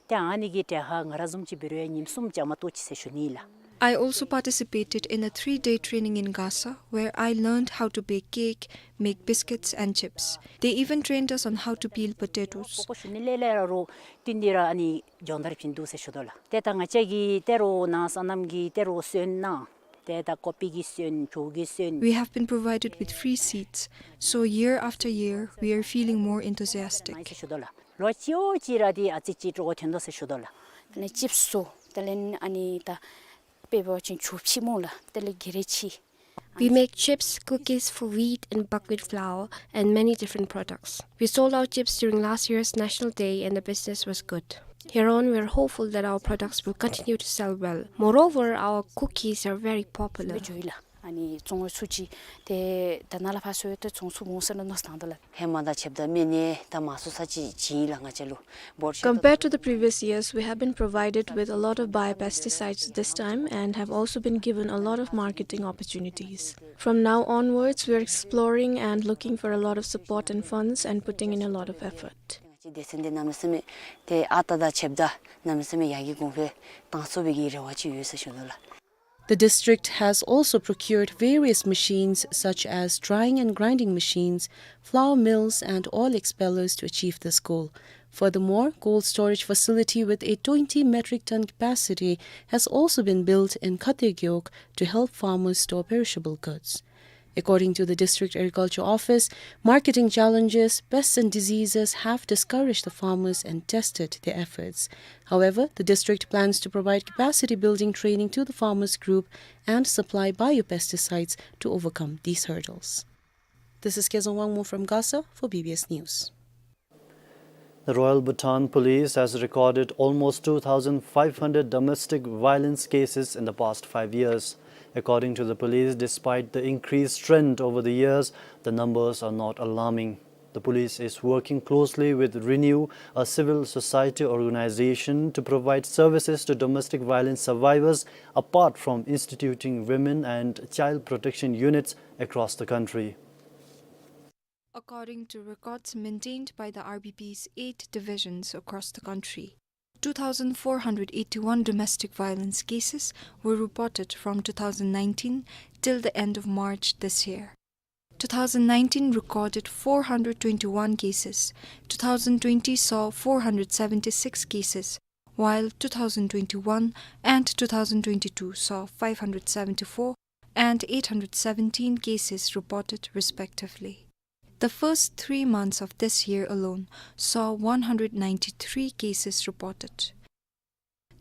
ཏེ་ཨ་ནི་གི་གྲལ་ཁར་ང་ར་བཟུམ་ཅིག་འབད་རུང་ཡང་ཉིནམ་གསུམ་བཅའ་མར་གཏོགས་ཅི་ཟེར་ཞུ་ནི་ལགས། I also participated in a three-day training in Gasa, where I learned how to bake cake, make biscuits and chips. They even trained us on how to peel potatoes. ཁོ་ཞུ་ནི་ལས་ལས་ར་རོགས་བསྟུན་ཏེ་ར་ཨ་ནི་སྦྱོང་བརྡར་བྱིན་འདུག་ཟེར་ཞུ་དོ་ལགས། ཏེ་ད་ང་བཅས་ཀྱིས་ཏེ་རོགས་ནཱ་སོ་ནམ་གྱི་ཏེ་རོགས་སོན་ནང་ཏེ་ད་ཀོ་པི་གི་སོན་ཇོ་གི་སོན། We have been provided with free seeds, so year after year we are feeling more enthusiastic. ཟེར་ཞུ་དོ་ལགས། ལོ་གཅིག་གཅིག་ར་ཏེ་ཨ་ཙི་ཅིག་སྤྲོ་བ་ཐོན་དོ་ཟེར་ཞུ་དོ་ལགས། དེ་ལས་ཅིབས་བཟོ། དེ་ལས་ཨ་ནི་ད་དཔེ་འབད་བ་ཅིན་ཇོ་ཕྱེ་མོ་ལགས། དེ་ལས་གི་རེ་ཕྱེ། We make chips, cookies for wheat and buckwheat flour, and many different products. We sold our chips during last year's National Day and the business was good. Here on, we are hopeful that our products will continue to sell well. Moreover, our cookies are very popular. ཨ་ནི་བཙོང་བའི་ཚུལ་ཅིག་ཏེ་ད་ནཱ་ལས་ཕར་སོང་སྟེ་བཙོང་ཚུགས་འོང་ཟེར་ན་མནོ་བསམ་བཏང་དོ་ལགས། ཧེ་མ་དང་ཕྱདཔ་ད་མི་ནི་ད་མང་སུ་ས་ཅིག་བྱིན་ཡི་ལགས་ང་བཅས་ལུ། Compared to the previous years, we have been provided with a lot of biopesticides this time and have also been given a lot of marketing opportunities. From now onwards, we are exploring and looking for a lot of support and funds and putting in a lot of effort. ང་བཅས་སྡེ་ཚན་འདི་གནམ་མེད་ས་མེད་ཏེ་ཨ་རྟག་དང་ཕྱདཔ་ད་གནམ་མེད་ས་མེད་ཡར་རྒྱས་གོང་འཕེལ་བཏང་ཚུགས་པའི་གི་རེ་བ་ཅིག་ཡོད་ཟེར་ཞུ་དོ་ལགས། The district has also procured various machines such as drying and grinding machines, flour mills and oil expellers to achieve this goal. Furthermore, cold storage facility with a twenty metric ton capacity has also been built in Khatirgyeok to help farmers store perishable goods. According to the District Agriculture Office, marketing challenges, pests and diseases have discouraged the farmers and tested their efforts. However, the district plans to provide capacity building training to the farmers group and supply biopesticides to overcome these hurdles. This is Kezang Wangmo from Gasa for B B S News. The Royal Bhutan Police has recorded almost two thousand five hundred domestic violence cases in the past five years. According to the police, despite the increased trend over the years, the numbers are not alarming. The police is working closely with Renew, a civil society organization, to provide services to domestic violence survivors, apart from instituting women and child protection units across the country. According to records maintained by the R B P's eight divisions across the country, two thousand four hundred eighty-one domestic violence cases were reported from two thousand nineteen till the end of March this year. Two thousand nineteen recorded four hundred twenty-one cases, two thousand twenty saw four hundred seventy-six cases, while two thousand twenty-one and two thousand twenty-two saw five hundred seventy-four and eight hundred seventeen cases reported respectively. The first three months of this year alone saw one hundred ninety-three cases reported.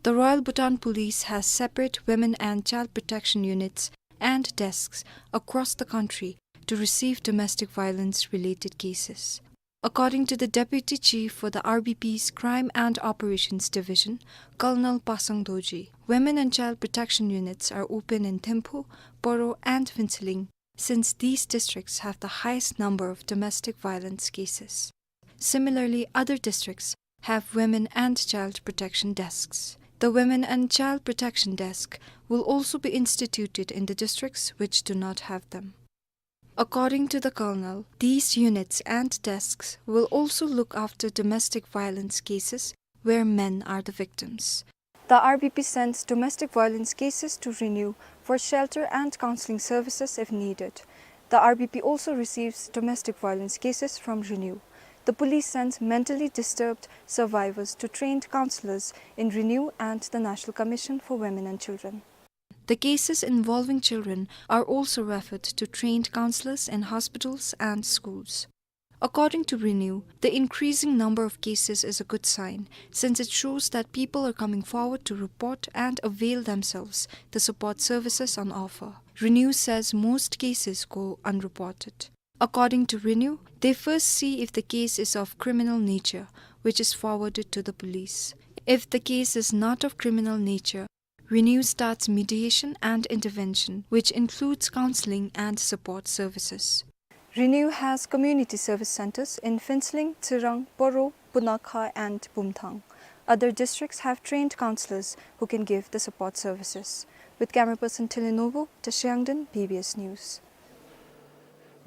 The Royal Bhutan Police has separate women and child protection units and desks across the country to receive domestic violence related cases. According to the deputy chief for the R B P's Crime and Operations Division, Colonel Pasang Dorji, women and child protection units are open in Thimphu, Poro and Phuentsholing, since these districts have the highest number of domestic violence cases. Similarly, other districts have women and child protection desks. The women and child protection desk will also be instituted in the districts which do not have them. According to the colonel, these units and desks will also look after domestic violence cases where men are the victims. The R B P sends domestic violence cases to Renew for shelter and counseling services if needed. The R B P also receives domestic violence cases from Renew. The police sends mentally disturbed survivors to trained counselors in Renew and the National Commission for Women and Children. The cases involving children are also referred to trained counselors in hospitals and schools. According to Renew, the increasing number of cases is a good sign, since it shows that people are coming forward to report and avail themselves the support services on offer. Renew says most cases go unreported. According to Renew, they first see if the case is of criminal nature, which is forwarded to the police. If the case is not of criminal nature, Renew starts mediation and intervention, which includes counseling and support services. Renew has community service centers in Phuentsholing, Tsirang, Poro, Punakha and Bumthang. Other districts have trained counselors who can give the support services. With camera person Thili Novo, Tashiangden, B B S News.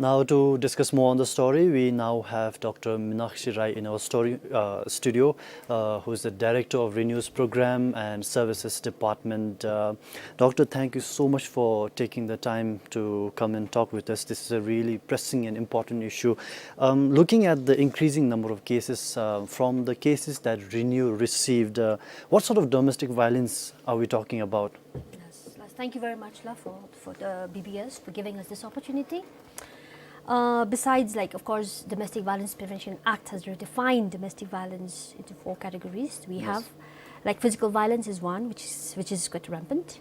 Now, to discuss more on the story, we now have Doctor Minakshi Rai in our story, uh, studio, uh, who is the Director of Renew's Program and Services Department. Uh, Doctor, thank you so much for taking the time to come and talk with us. This is a really pressing and important issue. Um, looking at the increasing number of cases, uh, from the cases that Renew received, uh, what sort of domestic violence are we talking about? Yes, yes. Thank you very much, la, for, for the B B S, for giving us this opportunity. Uh, besides, like, of course, Domestic Violence Prevention Act has redefined domestic violence into four categories. We Yes. have, like, physical violence is one, which is, which is quite rampant.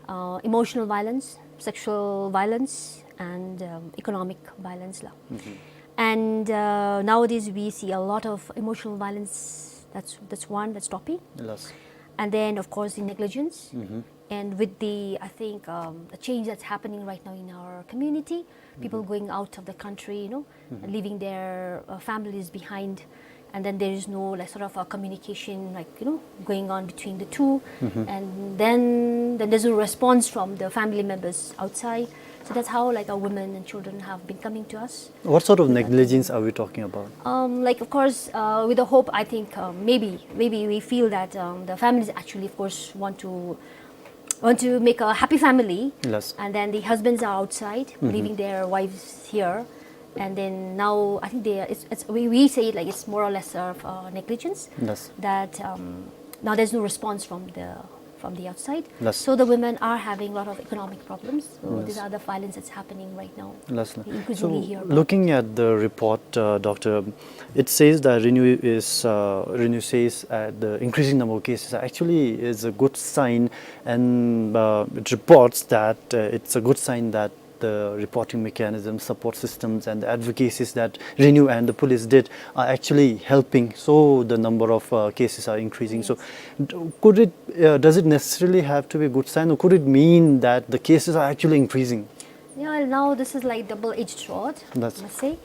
Uh, emotional violence, sexual violence, and, um, economic violence, la. Mm-hmm. And, uh, nowadays we see a lot of emotional violence. That's, that's one that's topping. Yes. And then, of course, the negligence. Mm-hmm. And with the, I think, um, the change that's happening right now in our community, people Mm-hmm. going out of the country, you know, Mm-hmm. leaving their, uh, families behind, and then there is no, like, sort of a communication, like, you know, going on between the two, Mm-hmm. and then, then there's no response from the family members outside. So that's how, like, our women and children have been coming to us. What sort of So that negligence are we talking about? Um, like, of course, uh, with the hope, I think, um, maybe, maybe we feel that, um, the families actually, of course, want to want to make a happy family, Yes. and then the husbands are outside, Mm-hmm. leaving their wives here, and then now I think they, it's, it's, we, we say it like it's more or less of, uh, negligence, Yes. that, um, now there's no response from the, from the outside. Yes. So the women are having a lot of economic problems. So Yes. these are the violence that's happening right now. Yes. We increasingly So, hear about. Looking at the report, uh, Doctor, it says that Renew is, uh, Renew says, uh, the increasing number of cases actually is a good sign, and, uh, it reports that, uh, it's a good sign that the reporting mechanism, support systems, and the advocacies that Renew and the police did are actually helping. So the number of, uh, cases are increasing. So Yes. d-, could it, uh, does it necessarily have to be a good sign, or could it mean that the cases are actually increasing? Yeah, well, now this is like double-edged sword, That's I must say.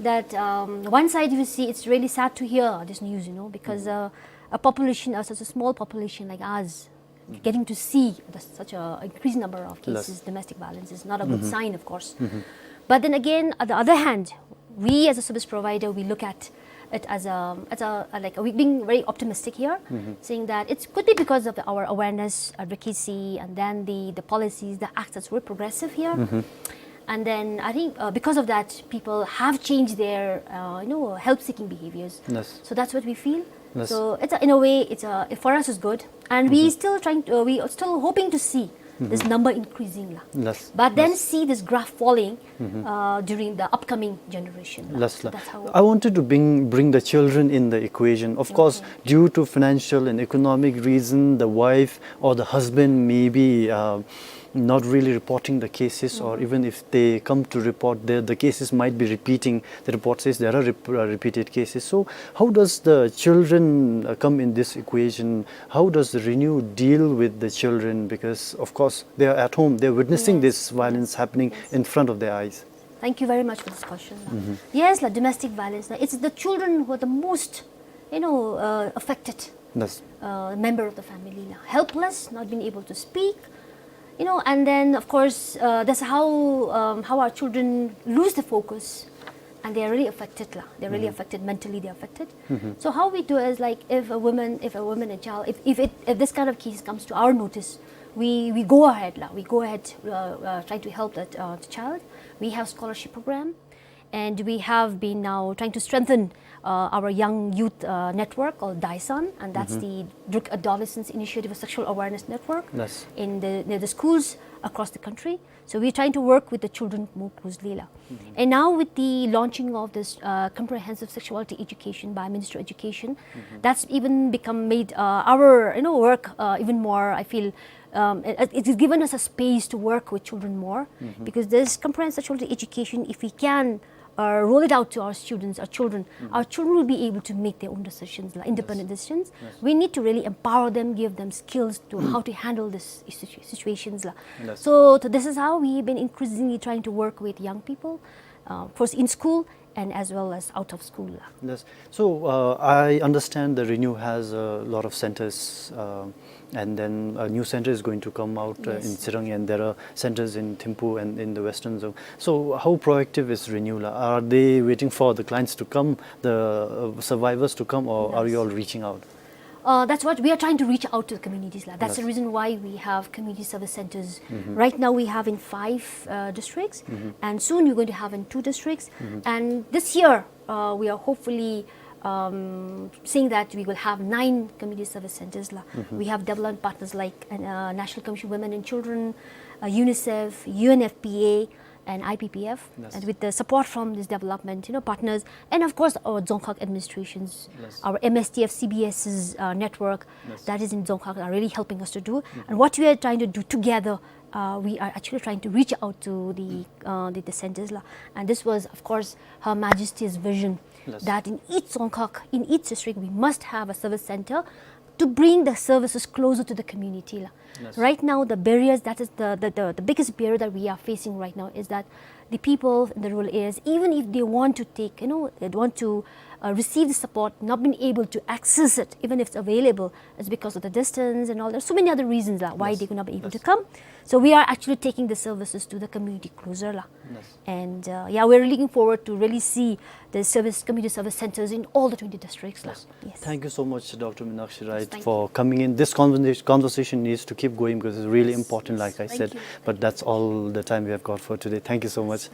That, um, one side you see, it's really sad to hear this news, you know, because, Mm-hmm. uh, a population, uh, such a small population like ours, Mm-hmm. getting to see the, such a increased number of Yes. cases, domestic violence is not a good Mm-hmm. sign, of course. Mm-hmm. But then again, on the other hand, we as a service provider, we look at it as a, as a, a, like, we being very optimistic here, Mm-hmm. saying that it could be because of our awareness, advocacy, and then the, the policies, the acts that's very progressive here. Mm-hmm. And then I think, uh, because of that, people have changed their, uh, you know, help-seeking behaviors. Yes. So that's what we feel. Yes. So it's a, in a way, it's a, for us, it's good. And we Mm-hmm. still trying to, uh, we are still hoping to see this Mm-hmm. number increasing, la. Yes. But then Yes. see this graph falling, Mm-hmm. uh, during the upcoming generation, la. Yes, So la. that's how I wanted to bring, bring the children in the equation. Of course, Okay. due to financial and economic reason, the wife or the husband may be, uh, not really reporting the cases, or Mm-hmm. even if they come to report, the, the cases might be repeating. The report says there are rep-, uh, repeated cases. So how does the children, uh, come in this equation? How does the Renew deal with the children? Because, of course, they are at home, they're witnessing Yes, this violence yes, happening yes. in front of their eyes. Thank you very much for this question, la. Mm-hmm. Yes, la, domestic violence, la, it's the children who are the most, you know, uh, affected, Yes. uh, member of the family, la. Helpless, not being able to speak, you know, and then, of course, uh, that's how, um, how our children lose the focus, and they are really affected, la. They're really Mm-hmm. affected, mentally they're affected. Mm-hmm. So how we do is, like, if a woman, if a woman, a child, if, if it, if this kind of case comes to our notice, we, we go ahead, la. We go ahead, uh, uh, try to help that, uh, the child. We have scholarship program, and we have been now trying to strengthen, uh, our young youth, uh, network called DAISAN, and that's Mm-hmm. the Druk Adolescents Initiative Sexual Awareness Network Yes. in the, near the schools across the country. So we're trying to work with the children more closely, la. Mm-hmm. And now with the launching of this, uh, comprehensive sexuality education by Ministry of Education, Mm-hmm. that's even become made, uh, our, you know, work, uh, even more, I feel, um, it, it has given us a space to work with children more, Mm-hmm. because this comprehensive sexuality education, if we can, uh, roll it out to our students, our children, Mm-hmm. our children will be able to make their own decisions, la, independent Yes. decisions. Yes. We need to really empower them, give them skills to how to handle this situ-, situations, la. Yes. So, so this is how we've been increasingly trying to work with young people, uh, first in school, and as well as out of school la. Yes. So, uh, I understand the RENEW has a lot of centers, uh, and then a new center is going to come out, uh, in, yes, Tsirang, and there are centers in Thimphu and in the Western Dzong. So how proactive is RENEW la? Are they waiting for the clients to come, the, uh, survivors to come, or are you, yes, all reaching out? Uh, that's what we are trying to reach out to the communities la. That's the, yes, reason why we have community service centers. Mm-hmm. Right now we have in five, uh, districts, mm-hmm, and soon we're going to have in two districts. Mm-hmm. And this year, uh, we are hopefully, um, seeing that we will have nine community service centers la. Mm-hmm. We have development partners like, uh, National Commission Women and Children, uh, UNICEF, UNFPA, and IPPF, yes, and with the support from these development, you know, partners, and of course our Dzongkhag administrations, yes, our MSTF CBS's, uh, network, yes, that is in Dzongkhag are really helping us to do. Mm-hmm. And what we are trying to do together, uh, we are actually trying to reach out to the, uh, the, the centers la. And this was, of course, Her Majesty's vision, yes, that in each Dzongkhag, in each district, we must have a service center to bring the services closer to the community la. Yes. Right now, the barriers, that is the, the, the, the biggest barrier that we are facing right now is that the people in the rural areas, even if they want to take, you know, they want to, uh, receive the support, not being able to access it, even if it's available, it's because of the distance and all. There's so many other reasons la, why, yes, they could not be able, yes, to come. So we are actually taking the services to the community closer la. Yes. And, uh, yeah, we're looking forward to really see the service, community service centers in all the twenty districts la. Yes. Yes. Thank you so much, Doctor Minakshi Wright, thank you, for coming in. This conversation, conversation needs to keep going because it's really, yes, important, yes, like I, yes, said. Thank you. But that's all the time we have got for today. Thank you so much.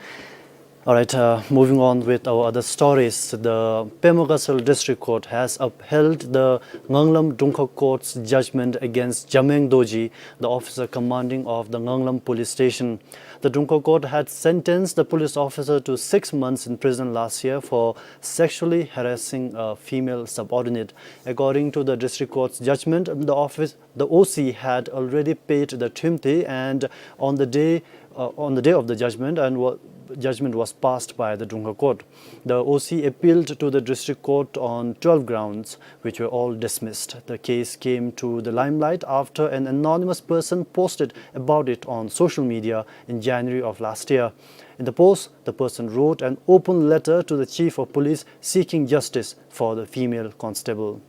All right, uh, moving on with our other stories. The Pema Gatshel District Court has upheld the Nganglam Drungkha Court's judgment against Jameng Dorji, the officer commanding of the Nganglam Police Station. The Drungkha Court had sentenced the police officer to six months in prison last year for sexually harassing a female subordinate. According to the district court's judgment, the office, the O C had already paid the thrimtwi and on the day, uh, on the day of the judgment and wa-, judgment was passed by the Drungkha Court. The O C appealed to the district court on twelve grounds, which were all dismissed. The case came to the limelight after an anonymous person posted about it on social media in January of last year. In the post, the person wrote an open letter to the chief of police seeking justice for the female constable.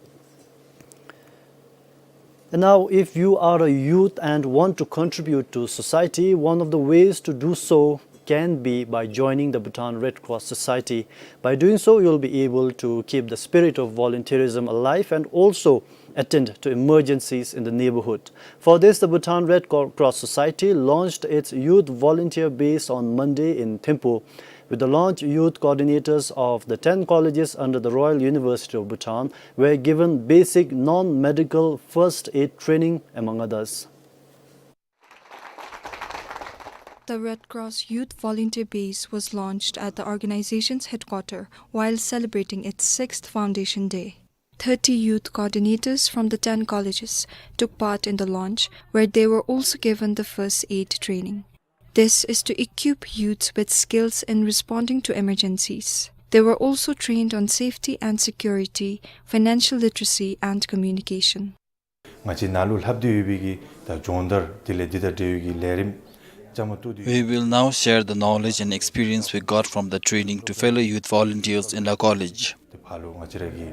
And now, if you are a youth and want to contribute to society, one of the ways to do so can be by joining the Bhutan Red Cross Society. By doing so, you'll be able to keep the spirit of volunteerism alive and also attend to emergencies in the neighborhood. For this, the Bhutan Red Cro-, Cross Society launched its youth volunteer base on Monday in Thimphu. With the launch, youth coordinators of the ten colleges under the Royal University of Bhutan were given basic non-medical first aid training, among others. The Red Cross Youth Volunteer Base was launched at the organization's headquarters while celebrating its sixth foundation day. Thirty youth coordinators from the ten colleges took part in the launch, where they were also given the first aid training. This is to equip youths with skills in responding to emergencies. They were also trained on safety and security, financial literacy, and communication. ང་བཅས་ནང་ལུ་ལྷབ་སྟེ་ཡོད་པའི་གི་ད་སྦྱོང་བརྡར་དེ་ལས་འདི་དང་འབྲེལ་བའི་གི་ལས་རིམ་བཅའ་མར་གཏོགས་ཏེ། We will now share the knowledge and experience we got from the training to fellow youth volunteers in our college. དེ་ཕར་ལུ་ང་བཅས་ར་གི་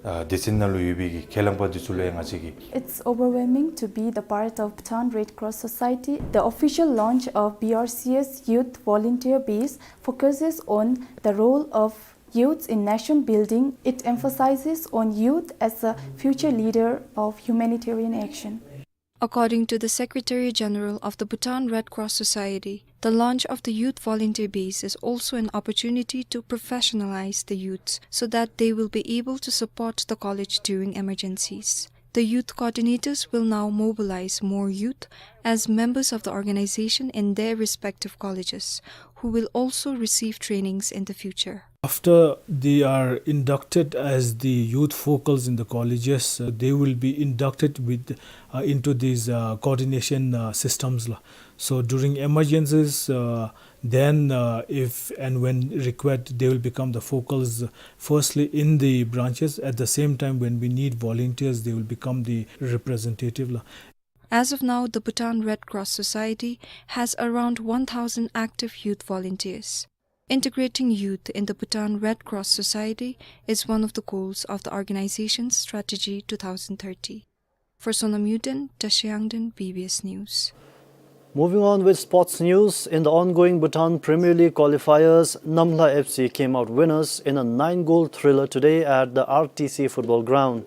ཨ་སྡེ་ཚན་ནང་ལུ་ཡོད་པའི་གི་ཁས་བླངས་པ་འདི་ཚུ་ལུ་ཡང་ང་བཅས་ཀྱིས། It's overwhelming to be the part of Bhutan Red Cross Society. The official launch of B R C's Youth Volunteer Base focuses on the role of youth in nation building. It emphasizes on youth as a future leader of humanitarian action. According to the Secretary General of the Bhutan Red Cross Society, the launch of the Youth Volunteer Base is also an opportunity to professionalize the youths so that they will be able to support the college during emergencies. The youth coordinators will now mobilize more youth as members of the organization in their respective colleges, who will also receive trainings in the future. After they are inducted as the youth focals in the colleges, uh, they will be inducted with, uh, into these, uh, coordination, uh, systems la. So during emergencies, uh, then, uh, if and when required, they will become the focals, uh, firstly in the branches. At the same time, when we need volunteers, they will become the representative la. As of now, the Bhutan Red Cross Society has around one thousand active youth volunteers. Integrating youth in the Bhutan Red Cross Society is one of the goals of the organization's Strategy two thousand thirty. For Sonam Yuden, Tashi Yangden, B B S News. Moving on with sports news, in the ongoing Bhutan Premier League qualifiers, Namhla F C came out winners in a nine-goal thriller today at the R T C football ground.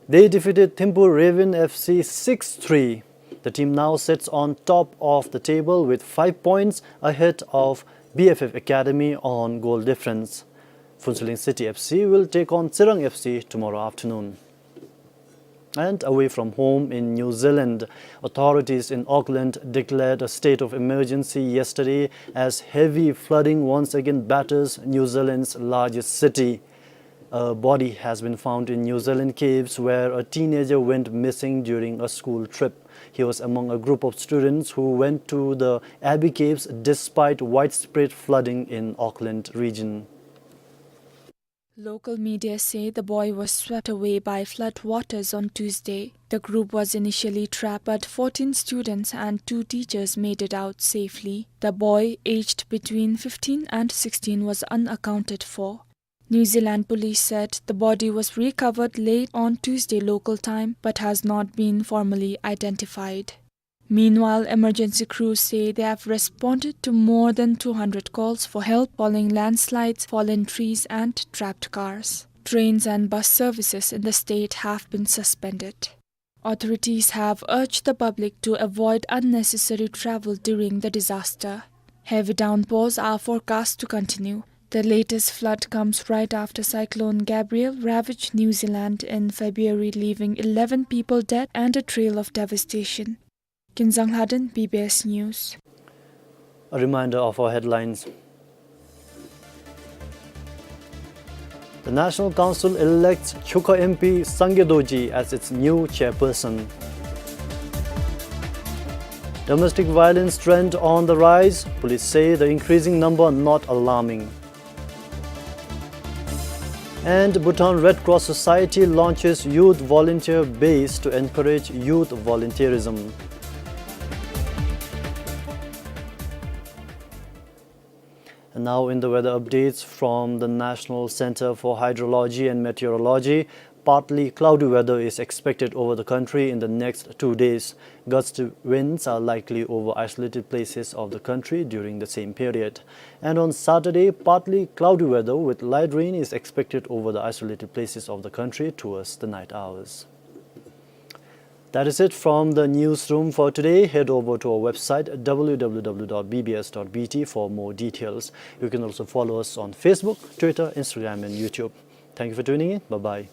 They defeated Thimphu Raven F C six three. The team now sits on top of the table with five points ahead of B F F Academy on goal difference. Phuentsholing City F C will take on Tsirang F C tomorrow afternoon. And away from home in New Zealand, authorities in Auckland declared a state of emergency yesterday as heavy flooding once again batters New Zealand's largest city. A body has been found in New Zealand Caves, where a teenager went missing during a school trip. He was among a group of students who went to the Abbey Caves despite widespread flooding in Auckland region. Local media say the boy was swept away by flood waters on Tuesday. The group was initially trapped, but fourteen students and two teachers made it out safely. The boy, aged between fifteen and sixteen, was unaccounted for. New Zealand police said the body was recovered late on Tuesday local time, but has not been formally identified. Meanwhile, emergency crews say they have responded to more than two hundred calls for help following landslides, fallen trees, and trapped cars. Trains and bus services in the state have been suspended. Authorities have urged the public to avoid unnecessary travel during the disaster. Heavy downpours are forecast to continue. The latest flood comes right after Cyclone Gabrielle ravaged New Zealand in February, leaving eleven people dead and a trail of devastation. Kinzang Lhaden, B B S News. A reminder of our headlines. The National Council elects Khyuka M P Sangay Dorji as its new chairperson. Domestic violence trend on the rise, police say the increasing number not alarming. And Bhutan Red Cross Society launches youth volunteer base to encourage youth volunteerism. And now in the weather updates from the National Center for Hydrology and Meteorology, partly cloudy weather is expected over the country in the next two days. Gusty winds are likely over isolated places of the country during the same period. And on Saturday, partly cloudy weather with light rain is expected over the isolated places of the country towards the night hours. That is it from the newsroom for today. Head over to our website, W W W dot B B S dot B T, for more details. You can also follow us on Facebook, Twitter, Instagram, and YouTube. Thank you for tuning in. Bye-bye.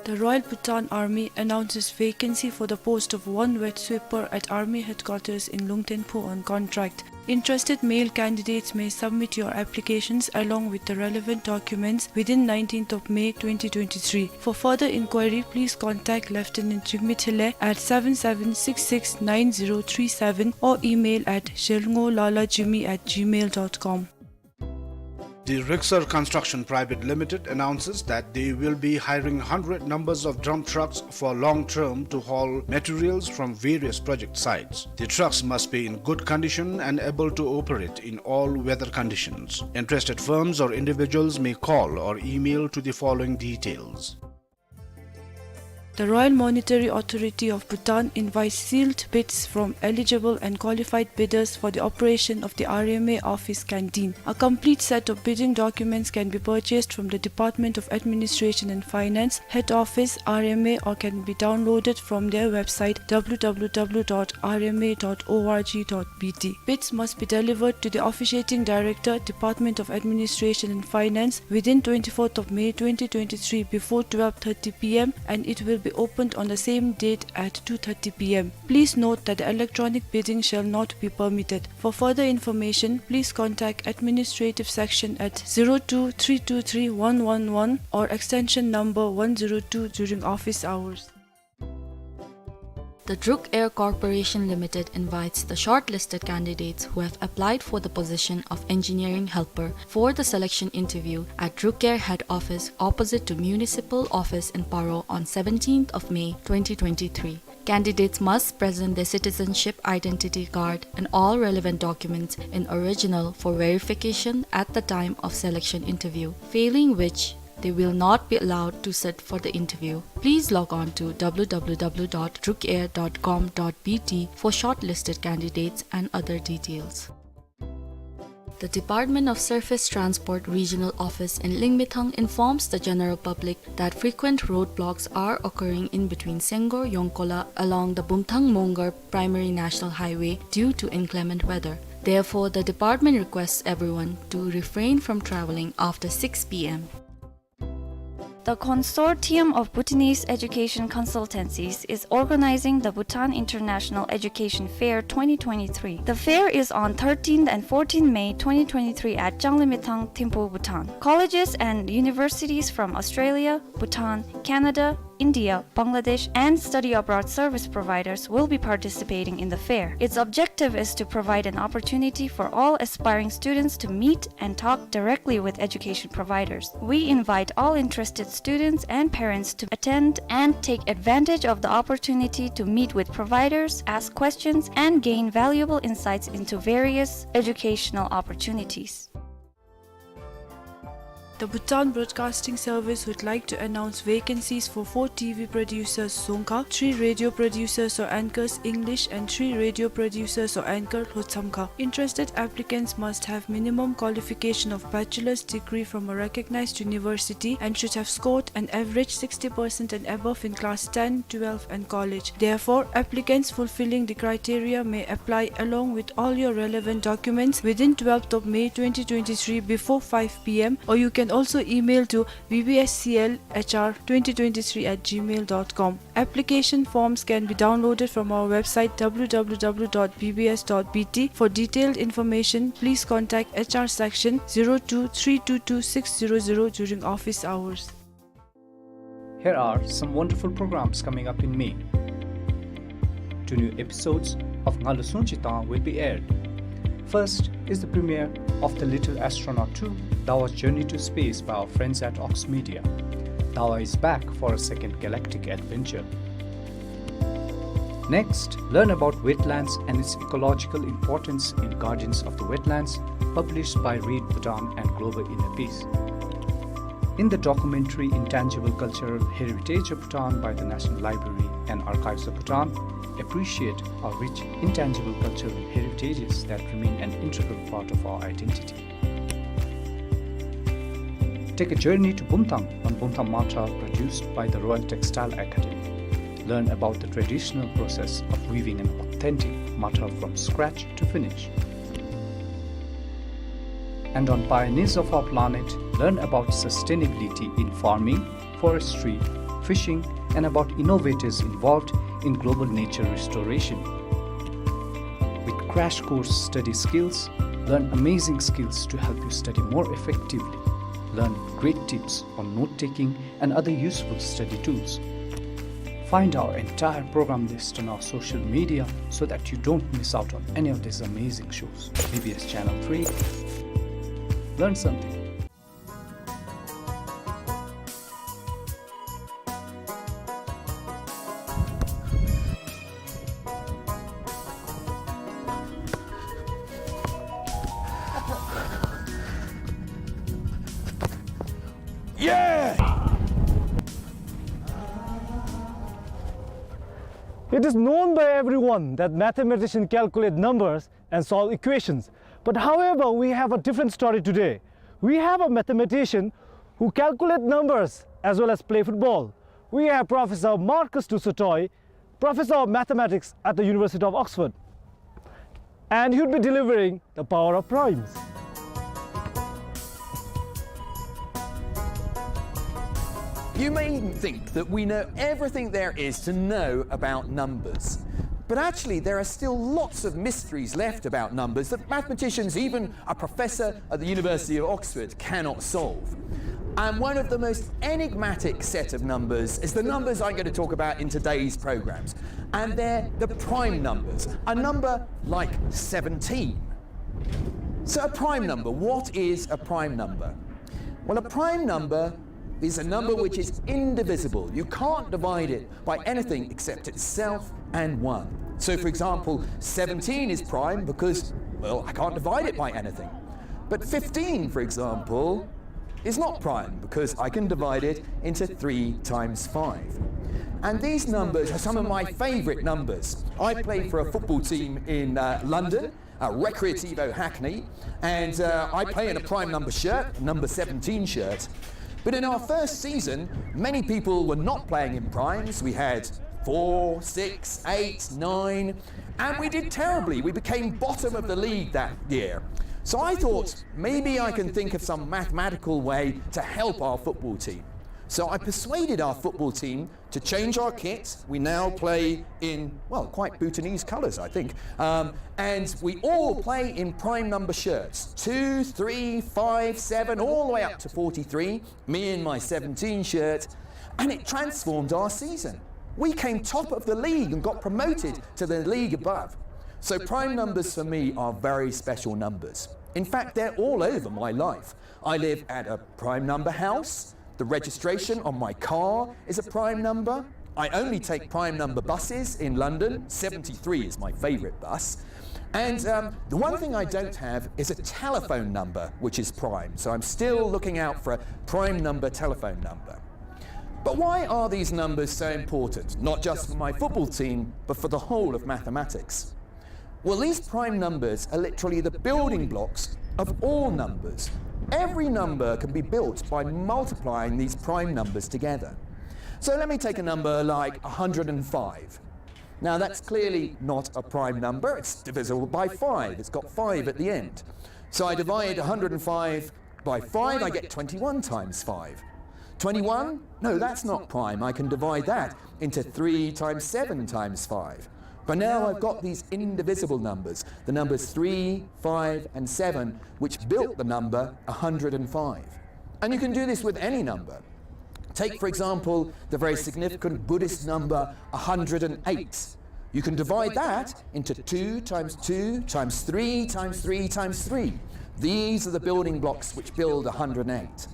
The Royal Bhutan Army announces vacancy for the post of one wet sweeper at Army Headquarters in Lungten Pho on contract. Interested male candidates may submit your applications along with the relevant documents within nineteenth of May twenty twenty-three. For further inquiry, please contact Lieutenant Jigme Thinley at seven seven six six nine zero three seven or email at zhelngo lala jigme at gmail dot com. The Rixar Construction Private Limited announces that they will be hiring hundred numbers of dump trucks for long term to haul materials from various project sites. The trucks must be in good condition and able to operate in all weather conditions. Interested firms or individuals may call or email to the following details. The Royal Monetary Authority of Bhutan invites sealed bids from eligible and qualified bidders for the operation of the R M A office canteen. A complete set of bidding documents can be purchased from the Department of Administration and Finance, Head Office, R M A, or can be downloaded from their website, W W W dot R M A dot org dot B T. Bids must be delivered to the Officiating Director, Department of Administration and Finance, within twenty-fourth of May twenty twenty-three before twelve thirty P M, and it will be opened on the same date at two thirty P M. Please note that the electronic bidding shall not be permitted. For further information, please contact administrative section at zero two three two three one one one or extension number one zero two during office hours. The Druk Air Corporation Limited invites the shortlisted candidates who have applied for the position of engineering helper for the selection interview at Druk Air head office opposite to municipal office in Paro on seventeenth of May twenty twenty-three. Candidates must present their citizenship identity card and all relevant documents in original for verification at the time of selection interview, failing which they will not be allowed to sit for the interview. Please log on to W W W dot drukair dot com dot B T for shortlisted candidates and other details. The Department of Surface Transport Regional Office in Lingmethang informs the general public that frequent roadblocks are occurring in between Senggor Yongkola along the Bumthang Mongar Primary National Highway due to inclement weather. Therefore, the department requests everyone to refrain from traveling after six P M. The Consortium of Bhutanese Education Consultancies is organizing the Bhutan International Education Fair twenty twenty-three. The fair is on thirteenth and fourteenth May twenty twenty-three at Changlimithang, Thimphu, Bhutan. Colleges and universities from Australia, Bhutan, Canada, India, Bangladesh, and study abroad service providers will be participating in the fair. Its objective is to provide an opportunity for all aspiring students to meet and talk directly with education providers. We invite all interested students and parents to attend and take advantage of the opportunity to meet with providers, ask questions, and gain valuable insights into various educational opportunities. The Bhutan Broadcasting Service would like to announce vacancies for four T V producers, Dzongkha, three radio producers or anchors, English, and three radio producers or anchor, Lhotshamkha. Interested applicants must have minimum qualification of bachelor's degree from a recognized university and should have scored an average sixty percent and above in class ten, twelve, and college. Therefore, applicants fulfilling the criteria may apply along with all your relevant documents within twelfth of May twenty twenty-three before five P M, or you can also email to B B S C L H R twenty twenty-three at gmail dot com. Application forms can be downloaded from our website, W W W dot B B S dot B T. For detailed information, please contact H R section zero two three two two six zero zero during office hours. Here are some wonderful programs coming up in May. Two new episodes of Ngalu Sungchi Tang will be aired. First is the premiere of The Little Astronaut two, Dawa's Journey to Space by our friends at Ox Media. Dawa is back for a second galactic adventure. Next, learn about wetlands and its ecological importance in Guardians of the Wetlands, published by Read Bhutan and Global Inner Peace. In the documentary Intangible Cultural Heritage of Bhutan by the National Library and Archives of Bhutan, appreciate our rich intangible cultural heritages that remain an integral part of our identity. Take a journey to Bumthang on Bumthang Matra, produced by the Royal Textile Academy. Learn about the traditional process of weaving an authentic matra from scratch to finish. And on Pioneers of Our Planet, learn about sustainability in farming, forestry, fishing, and about innovators involved in global nature restoration. With Crash Course Study Skills, learn amazing skills to help you study more effectively. Learn great tips on note-taking and other useful study tools. Find our entire program list on our social media so that you don't miss out on any of these amazing shows. B B S Channel three. Learn something. Yeah! It is known by everyone that mathematicians calculate numbers and solve equations. But however, we have a different story today. We have a mathematician who calculates numbers as well as play football. We have Professor Marcus du Sautoy, Professor of Mathematics at the University of Oxford. And he would be delivering the power of primes. You may think that we know everything there is to know about numbers. But actually, there are still lots of mysteries left about numbers that mathematicians, even a professor at the University of Oxford, cannot solve. And one of the most enigmatic set of numbers is the numbers I'm going to talk about in today's programs. And they're the prime numbers, a number like seventeen. So a prime number, what is a prime number? Well, a prime number is a number which is indivisible. You can't divide it by anything except itself and one. So, for example, seventeen is prime because, well, I can't divide it by anything. But fifteen, for example, is not prime because I can divide it into three times five. And these numbers are some of my favorite numbers. I play for a football team in uh, London, uh, Recreativo Hackney, and uh, I play in a prime number shirt, number seventeen shirt. But in our first season, many people were not playing in primes. We had four, six, eight, nine, and we did terribly. We became bottom of the league that year. So I thought, maybe I can think of some mathematical way to help our football team. So I persuaded our football team to change our kit. We now play in, well, quite Bhutanese colours, I think. Um, and we all play in prime number shirts, two, three, five, seven, all the way up to forty-three, me in my seventeen shirt. And it transformed our season. We came top of the league and got promoted to the league above. So prime numbers for me are very special numbers. In fact, they're all over my life. I live at a prime number house. The registration on my car is a prime number. I only take prime number buses in London. seventy-three is my favourite bus. And um, the one thing I don't have is a telephone number which is prime. So I'm still looking out for a prime number telephone number. But why are these numbers so important, not just for my football team, but for the whole of mathematics? Well, these prime numbers are literally the building blocks of all numbers. Every number can be built by multiplying these prime numbers together. So let me take a number like one hundred and five. Now, that's clearly not a prime number. It's divisible by five. It's got five at the end. So I divide one hundred and five by five, I get twenty-one times five. twenty-one? No, that's not prime. I can divide that into three times seven times five. But now I've got these indivisible numbers, the numbers three, five, and seven, which built the number one hundred and five. And you can do this with any number. Take, for example, the very significant Buddhist number one hundred and eight. You can divide that into two times two times three times three times three. These are the building blocks which build one hundred and eight.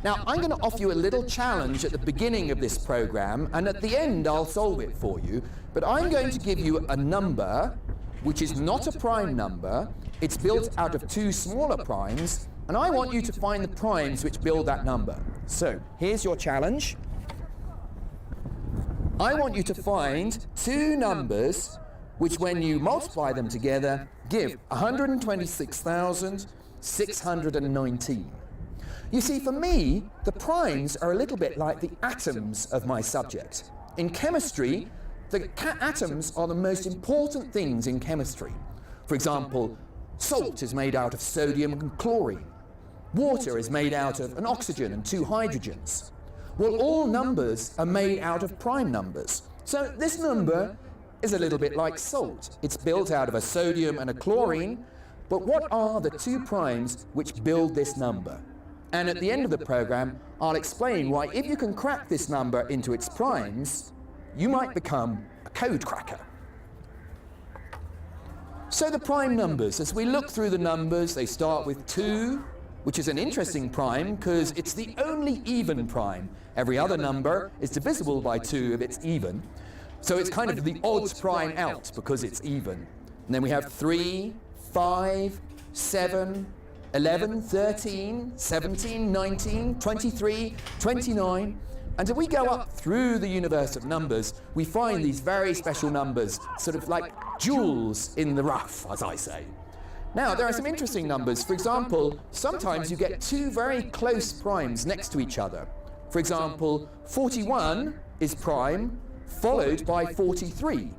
Now, I'm going to offer you a little challenge at the beginning of this program, and at the end I'll solve it for you. But I'm going to give you a number which is not a prime number. It's built out of two smaller primes, and I want you to find the primes which build that number. So, here's your challenge. I want you to find two numbers which, when you multiply them together, give one hundred and twenty-six thousand six hundred and nineteen. You see, for me, the primes are a little bit like the atoms of my subject. In chemistry, the ca- atoms are the most important things in chemistry. For example, salt is made out of sodium and chlorine. Water is made out of an oxygen and two hydrogens. Well, all numbers are made out of prime numbers. So this number is a little bit like salt. It's built out of a sodium and a chlorine. But what are the two primes which build this number? And at the end of the program, I'll explain why, if you can crack this number into its primes, you might become a code cracker. So the prime numbers, as we look through the numbers, they start with two, which is an interesting prime 'cause it's the only even prime. Every other number is divisible by two if it's even. So it's kind of the odd prime out because it's even. And then we have three, five, seven, eleven, thirteen, seventeen, nineteen, twenty-three, twenty-nine, And if we go up through the universe of numbers, we find these very special numbers, sort of like jewels in the rough, as I say. Now, there are some interesting numbers. For example, sometimes you get two very close primes next to each other. For example, forty-one is prime, followed by forty-three.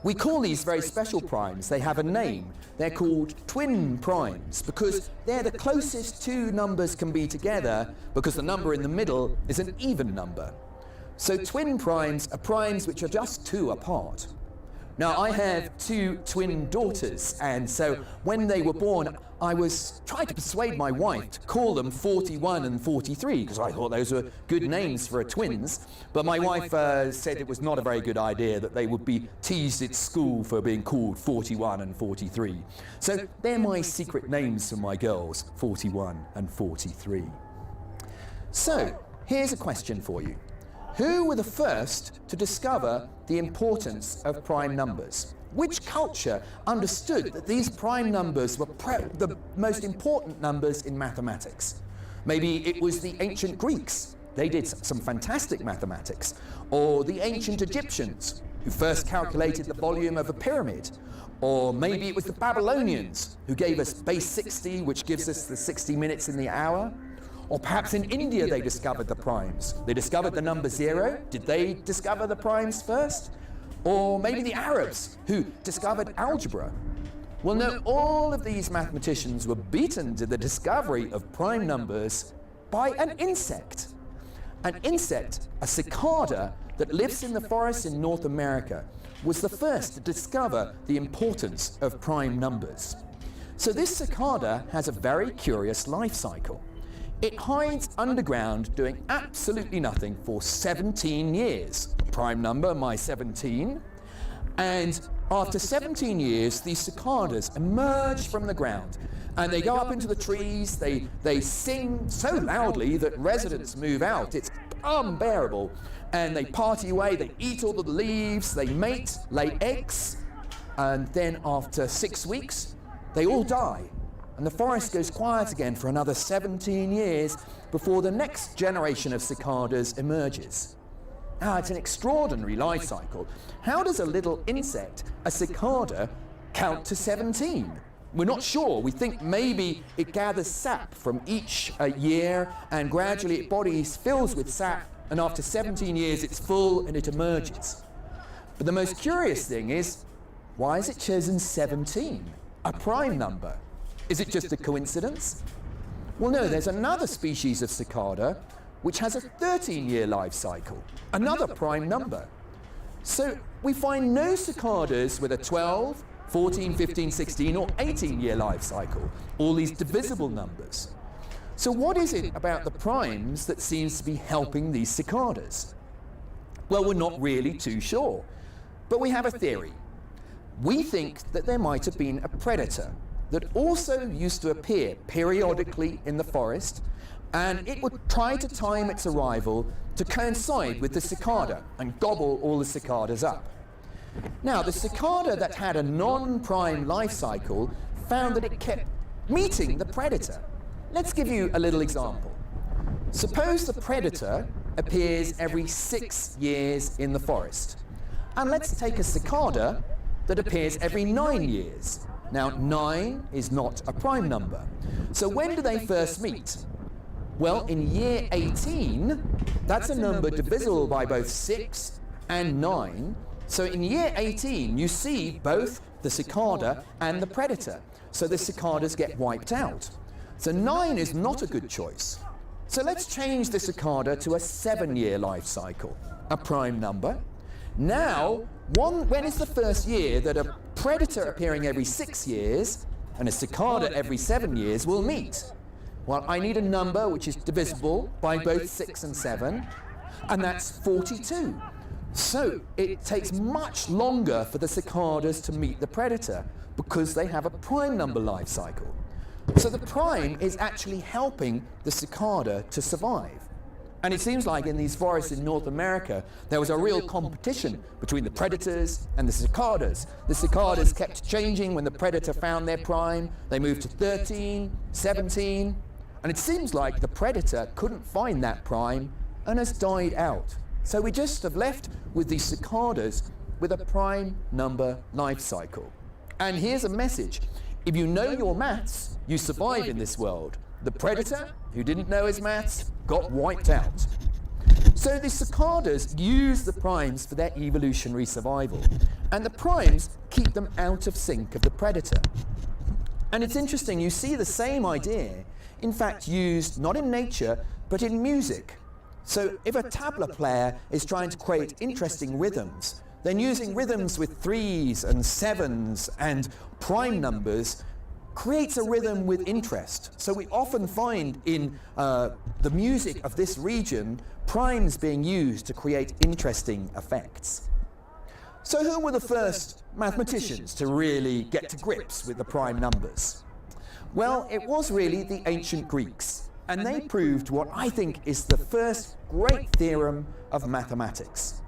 We call these very special primes. They have a name. They're called twin primes because they're the closest two numbers can be together, because the number in the middle is an even number. So twin primes are primes which are just two apart. Now, I have two twin daughters, and so when they were born, I was trying to persuade my wife to call them forty-one and forty-three, 'cause I thought those were good names for a twins. But my wife, uh, said it was not a very good idea, that they would be teased at school for being called forty-one and forty-three. So they're my secret names for my girls, forty-one and forty-three. So, here's a question for you. Who were the first to discover the importance of prime numbers? Which culture understood that these prime numbers were pre-, the most important numbers in mathematics? Maybe it was the ancient Greeks. They did s-, some fantastic mathematics. Or the ancient Egyptians, who first calculated the volume of a pyramid. Or maybe it was the Babylonians who gave us base sixty, which gives us the sixty minutes in the hour. Or perhaps in India they discovered the primes. They discovered the number zero. Did they discover the primes first? Or maybe the Arabs who discovered algebra. Well, no, all of these mathematicians were beaten to the discovery of prime numbers by an insect. An insect, a cicada that lives in the forest in North America, was the first to discover the importance of prime numbers. So this cicada has a very curious life cycle. It hides underground doing absolutely nothing for seventeen years. Prime number, my seventeen. And after seventeen years, these cicadas emerge from the ground, and they go up into the trees. They, they sing so loudly that residents move out. It's unbearable. And they party away, they eat all the leaves, they mate, lay eggs, and then after six weeks, they all die. And the forest goes quiet again for another seventeen years before the next generation of cicadas emerges. Ah, it's an extraordinary life cycle. How does a little insect, a cicada, count to seventeen? We're not sure. We think maybe it gathers sap from each, uh, year, and gradually its body fills with sap, and after seventeen years it's full and it emerges. But the most curious thing is, why is it chosen seventeen, a prime number? Is it just a coincidence? Well, no, there's another species of cicada which has a thirteen-year life cycle, another prime number. So we find no cicadas with a twelve, fourteen, fifteen, sixteen, or eighteen-year life cycle, all these divisible numbers. So what is it about the primes that seems to be helping these cicadas? Well, we're not really too sure, but we have a theory. We think that there might have been a predator that also used to appear periodically in the forest, and it would try to time its arrival to coincide with the cicada and gobble all the cicadas up. Now, the cicada that had a non-prime life cycle found that it kept meeting the predator. Let's give you a little example. Suppose the predator appears every six years in the forest. And let's take a cicada that appears every nine years. Now, nine is not a prime number. So when do they first meet? Well, in year eighteen, that's a number divisible by both six and nine. So in year eighteen, you see both the cicada and the predator. So the cicadas get wiped out. So nine is not a good choice. So let's change the cicada to a seven-year life cycle, a prime number. Now, one, when is the first year that a predator appearing every six years and a cicada every seven years will meet? Well, I need a number which is divisible by both six and seven, and that's forty-two. So it takes much longer for the cicadas to meet the predator because they have a prime number life cycle. So the prime is actually helping the cicada to survive. And it seems like in these forests in North America, there was a real competition between the predators and the cicadas. The cicadas kept changing. When the predator found their prime, they moved to thirteen, seventeen, and it seems like the predator couldn't find that prime and has died out. So we just have left with the cicadas with a prime number life cycle. And here's a message. If you know your maths, you survive in this world. The predator, who didn't know his maths, got wiped out. So the cicadas use the primes for their evolutionary survival, and the primes keep them out of sync of the predator. And it's interesting, you see the same idea, in fact, used not in nature, but in music. So if a tabla player is trying to create interesting rhythms, then using rhythms with threes and sevens and prime numbers creates a rhythm with interest. So we often find in, uh, the music of this region, primes being used to create interesting effects. So who were the first mathematicians to really get to grips with the prime numbers? Well, it was really the ancient Greeks, and they proved what I think is the first great theorem of mathematics.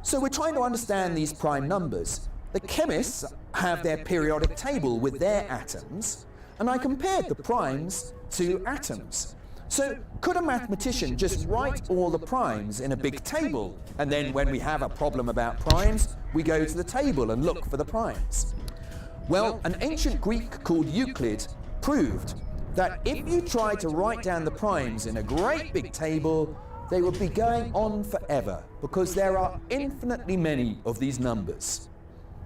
So we're trying to understand these prime numbers. The chemists have their periodic table with their atoms, and I compared the primes to atoms. So could a mathematician just write all the primes in a big table, and then when we have a problem about primes, we go to the table and look for the primes? Well, an ancient Greek called Euclid proved that if you try to write down the primes in a great big table, they would be going on forever because there are infinitely many of these numbers.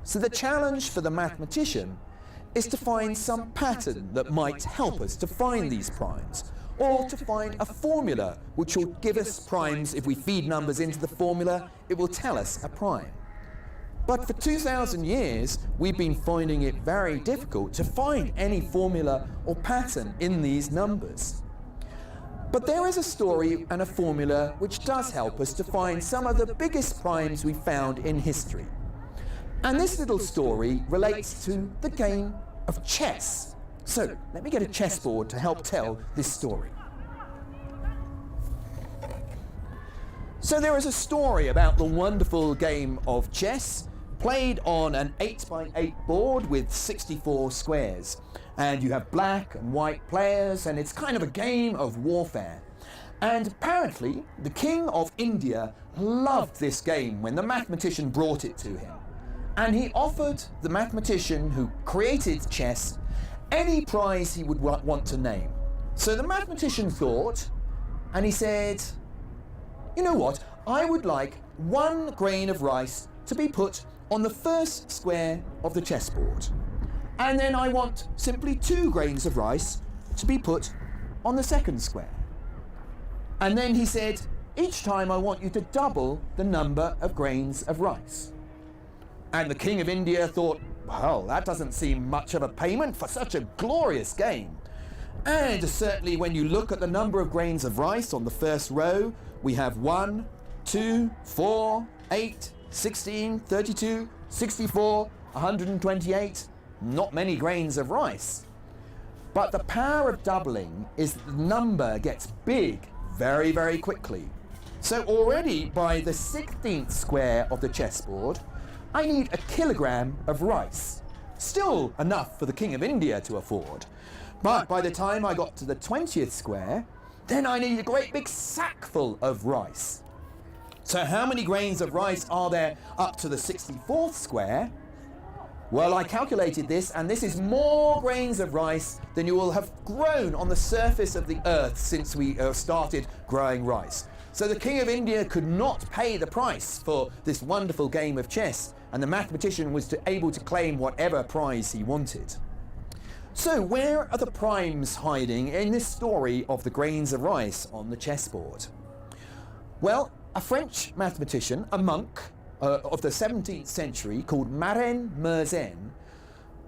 So the challenge for the mathematician is to find some pattern that might help us to find these primes, or to find a formula which will give us primes. If we feed numbers into the formula, it will tell us a prime. But for two thousand years, we've been finding it very difficult to find any formula or pattern in these numbers. But there is a story and a formula which does help us to find some of the biggest primes we found in history. And this little story relates to the game of chess. So let me get a chessboard to help tell this story. So there is a story about the wonderful game of chess played on an eight by eight board with sixty-four squares. And you have black and white players, and it's kind of a game of warfare. And apparently, the king of India loved this game when the mathematician brought it to him. And he offered the mathematician who created chess any prize he would wa-, want to name. So the mathematician thought, and he said, "You know what? I would like one grain of rice to be put on the first square of the chessboard. And then I want simply two grains of rice to be put on the second square." And then he said, "Each time I want you to double the number of grains of rice." And the king of India thought, "Well, that doesn't seem much of a payment for such a glorious game." And certainly when you look at the number of grains of rice on the first row, we have one, two, four, eight, sixteen, thirty-two, sixty-four, a hundred and twenty-eight, not many grains of rice. But the power of doubling is the number gets big very, very quickly. So already by the sixteenth square of the chessboard, I need a kilogram of rice. Still enough for the King of India to afford. But by the time I got to the twentieth square, then I need a great big sackful of rice. So how many grains of rice are there up to the sixty-fourth square? Well, I calculated this, and this is more grains of rice than you will have grown on the surface of the earth since we, uh, started growing rice. So the King of India could not pay the price for this wonderful game of chess, and the mathematician was to, able to claim whatever prize he wanted. So where are the primes hiding in this story of the grains of rice on the chessboard? Well, a French mathematician, a monk, uh, of the seventeenth century called Marin Mersenne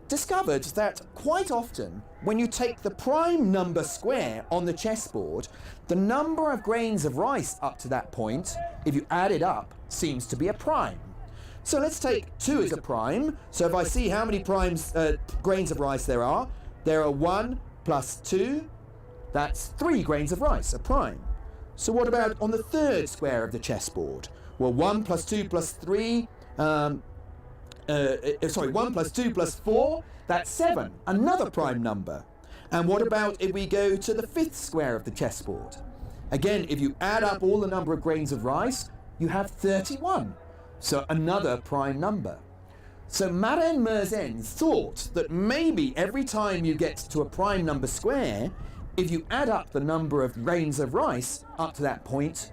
discovered that quite often when you take the prime number square on the chessboard, the number of grains of rice up to that point, if you add it up, seems to be a prime. So let's take two as a prime. So if I see how many primes, uh, grains of rice there are, there are one plus two, that's three grains of rice, a prime. So what about on the third square of the chessboard? Well, one plus two plus three, um, uh, uh, sorry, one plus two plus four, that's seven, another prime number. And what about if we go to the fifth square of the chessboard? Again, if you add up all the number of grains of rice, you have thirty-one. So another prime number. So Maren Mersenne thought that maybe every time you get to a prime number square, if you add up the number of grains of rice up to that point,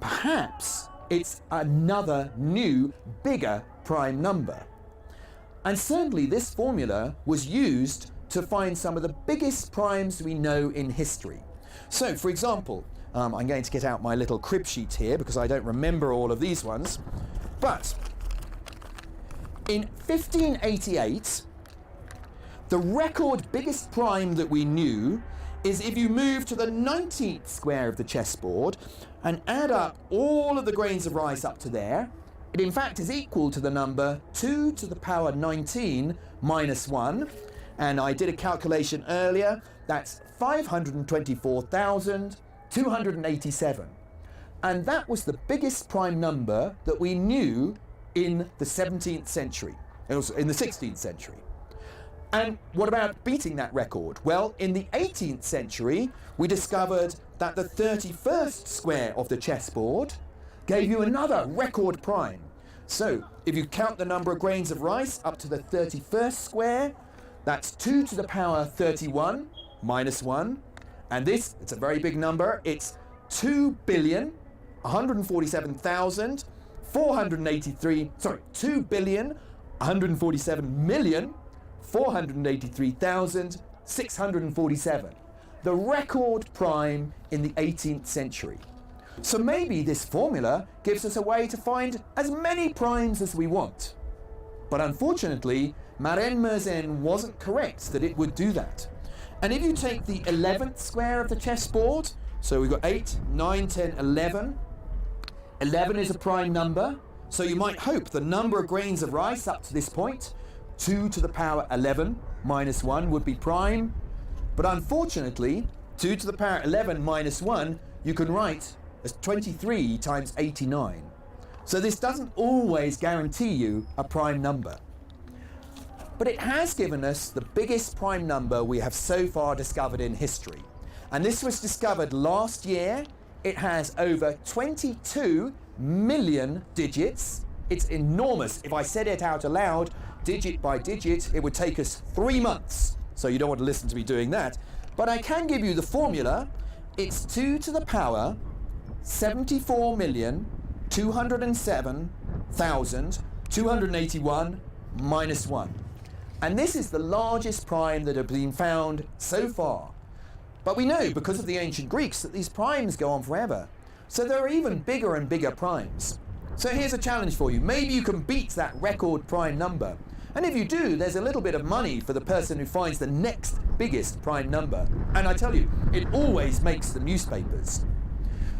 perhaps it's another new, bigger prime number. And certainly this formula was used to find some of the biggest primes we know in history. So, for example, um, I'm going to get out my little crib sheet here because I don't remember all of these ones. But in fifteen eighty-eight, the record biggest prime that we knew is if you move to the nineteenth square of the chessboard and add up all of the grains of rice up to there, it in fact is equal to the number two to the power nineteen minus one. And I did a calculation earlier, that's five hundred twenty-four thousand two hundred eighty-seven. And that was the biggest prime number that we knew in the seventeenth century. It was in the sixteenth century. And what about beating that record? Well, in the eighteenth century, we discovered that the thirty-first square of the chessboard gave you another record prime. So, if you count the number of grains of rice up to the thirty-first square, that's two to the power thirty-one minus one. And this, it's a very big number, it's two billion, one hundred forty-seven thousand, four hundred eighty-three, sorry, two billion, one hundred forty-seven million, four hundred eighty-three thousand, six hundred forty-seven, the record prime in the eighteenth century. So maybe this formula gives us a way to find as many primes as we want. But unfortunately, Maren Mersenne wasn't correct that it would do that. And if you take the eleventh square of the chessboard, so we've got eight, nine, ten, eleven. Eleven is a prime number, so you might hope the number of grains of rice up to this point, two to the power eleven minus one, would be prime. But unfortunately, two to the power eleven minus one, you can write as twenty-three times eighty-nine. So this doesn't always guarantee you a prime number. But it has given us the biggest prime number we have so far discovered in history. And this was discovered last year. It has over twenty-two million digits. It's enormous. If I said it out aloud, digit by digit, it would take us three months. So you don't want to listen to me doing that. But I can give you the formula. It's two to the power seventy-four million two hundred seven thousand two hundred eighty-one minus one. And this is the largest prime that have been found so far. But we know, because of the ancient Greeks, that these primes go on forever. So there are even bigger and bigger primes. So here's a challenge for you. Maybe you can beat that record prime number. And if you do, there's a little bit of money for the person who finds the next biggest prime number. And I tell you, it always makes the newspapers.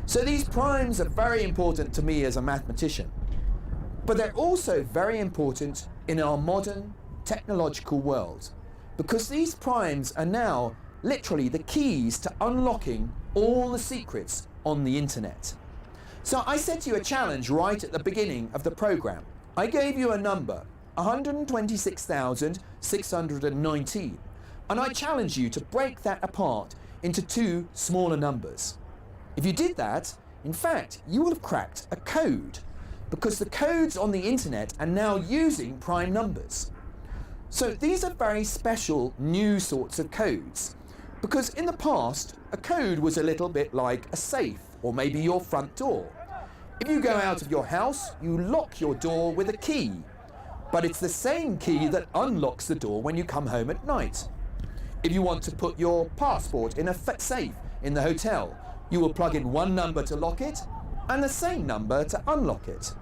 So these primes are very important to me as a mathematician. But they're also very important in our modern technological world, because these primes are now literally the keys to unlocking all the secrets on the internet. So I set you a challenge right at the beginning of the program. I gave you a number, one hundred twenty-six thousand six hundred nineteen, and I challenge you to break that apart into two smaller numbers. If you did that, in fact, you will have cracked a code, because the codes on the internet are now using prime numbers. So these are very special new sorts of codes, because in the past, a code was a little bit like a safe, or maybe your front door. If you go out of your house, you lock your door with a key. But it's the same key that unlocks the door when you come home at night. If you want to put your passport in a fa-, safe in the hotel, you will plug in one number to lock it and the same number to unlock it.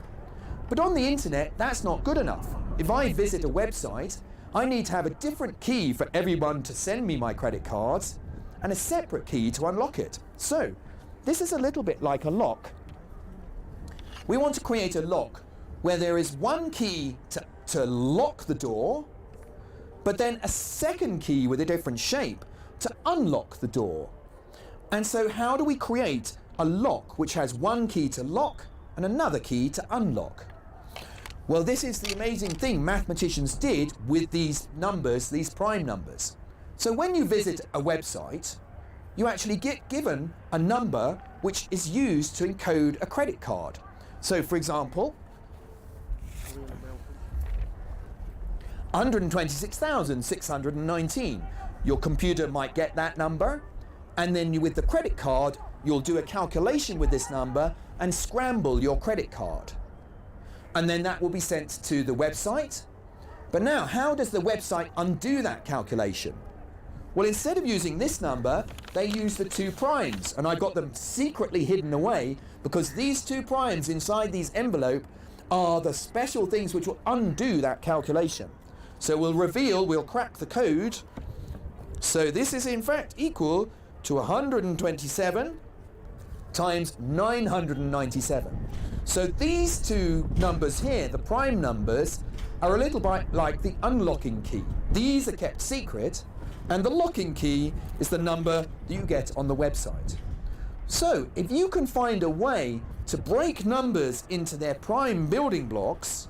But on the internet, that's not good enough. If I visit a website, I need to have a different key for everyone to send me my credit cards and a separate key to unlock it. So, this is a little bit like a lock. We want to create a lock where there is one key to, to lock the door, but then a second key with a different shape to unlock the door. And so how do we create a lock which has one key to lock and another key to unlock? Well, this is the amazing thing mathematicians did with these numbers, these prime numbers. So when you visit a website, you actually get given a number which is used to encode a credit card. So, for example, one hundred twenty-six thousand six hundred nineteen. Your computer might get that number, and then you, with the credit card, you'll do a calculation with this number and scramble your credit card. And then that will be sent to the website. But now, how does the website undo that calculation? Well, instead of using this number, they use the two primes, and I got them secretly hidden away because these two primes inside these envelope are the special things which will undo that calculation. So we'll reveal, we'll crack the code. So this is in fact equal to one hundred twenty-seven times nine hundred ninety-seven. So these two numbers here, the prime numbers, are a little bit like the unlocking key. These are kept secret, and the locking key is the number that you get on the website. So if you can find a way to break numbers into their prime building blocks,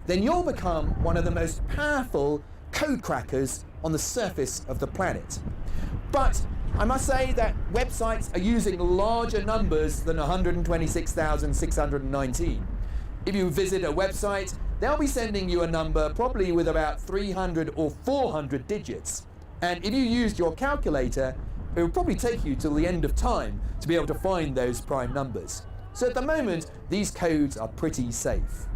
then you'll become one of the most powerful code crackers on the surface of the planet. But I must say that websites are using larger numbers than one hundred twenty-six thousand six hundred nineteen. If you visit a website, they'll be sending you a number probably with about three hundred or four hundred digits. And if you used your calculator, it would probably take you till the end of time to be able to find those prime numbers. So at the moment, these codes are pretty safe.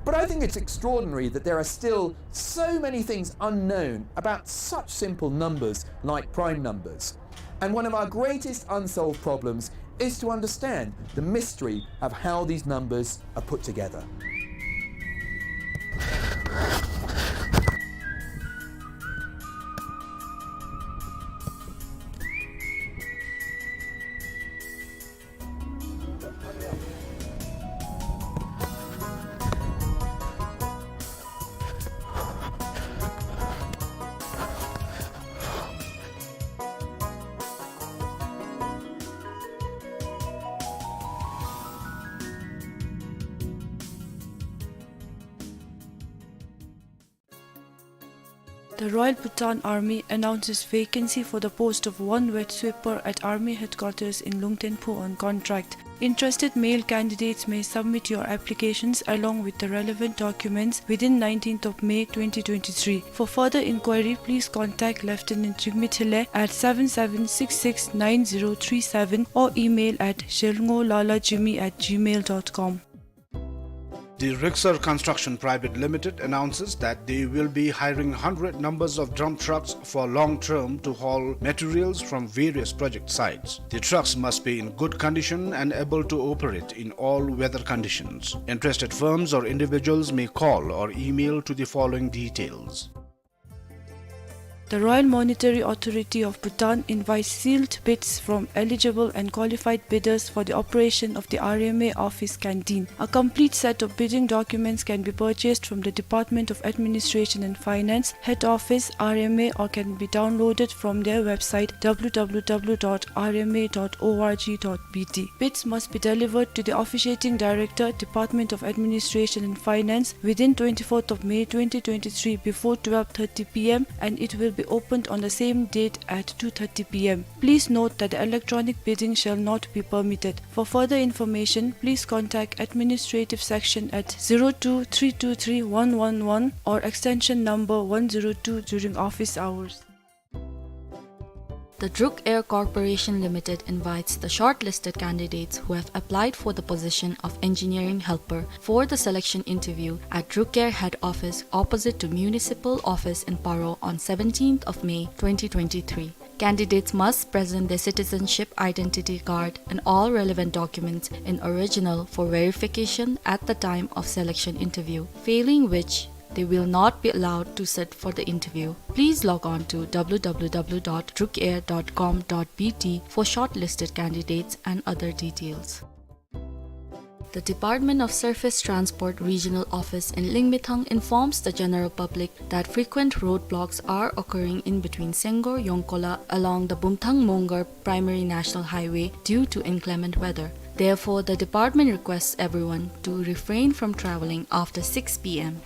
But I think it's extraordinary that there are still so many things unknown about such simple numbers like prime numbers. And one of our greatest unsolved problems is to understand the mystery of how these numbers are put together. The Royal Bhutan Army announces vacancy for the post of one wet sweeper at Army Headquarters in Lungten Phu on contract. Interested male candidates may submit your applications along with the relevant documents within nineteenth of May twenty twenty-three. For further inquiry, please contact Lieutenant Jigme Thinley at seven seven six six nine zero three seven or email at zhelngo lala jigme at gmail dot com. The Rixar Construction Private Limited announces that they will be hiring hundred numbers of dump trucks for long term to haul materials from various project sites. The trucks must be in good condition and able to operate in all weather conditions. Interested firms or individuals may call or email to the following details. The Royal Monetary Authority of Bhutan invites sealed bids from eligible and qualified bidders for the operation of the R M A office canteen. A complete set of bidding documents can be purchased from the Department of Administration and Finance, Head Office, R M A, or can be downloaded from their website w w w dot r m a dot o r g dot b t. Bids must be delivered to the Officiating Director, Department of Administration and Finance, within twenty-fourth of May twenty twenty-three before twelve thirty p m, and it will be opened on the same date at two thirty p m. Please note that the electronic bidding shall not be permitted. For further information, please contact administrative section at zero two three two three one one one or extension number one zero two during office hours. The Druk Air Corporation Limited invites the shortlisted candidates who have applied for the position of engineering helper for the selection interview at Druk Air head office opposite to municipal office in Paro on seventeenth of May twenty twenty-three. Candidates must present their citizenship identity card and all relevant documents in original for verification at the time of selection interview, failing which they will not be allowed to sit for the interview. Please log on to w w w dot druk air dot com dot b t for shortlisted candidates and other details. The Department of Surface Transport Regional Office in Lingmethang informs the general public that frequent roadblocks are occurring in between Senggor Yongkola along the Bumthang Mongar Primary National Highway due to inclement weather. Therefore, the department requests everyone to refrain from traveling after six p m.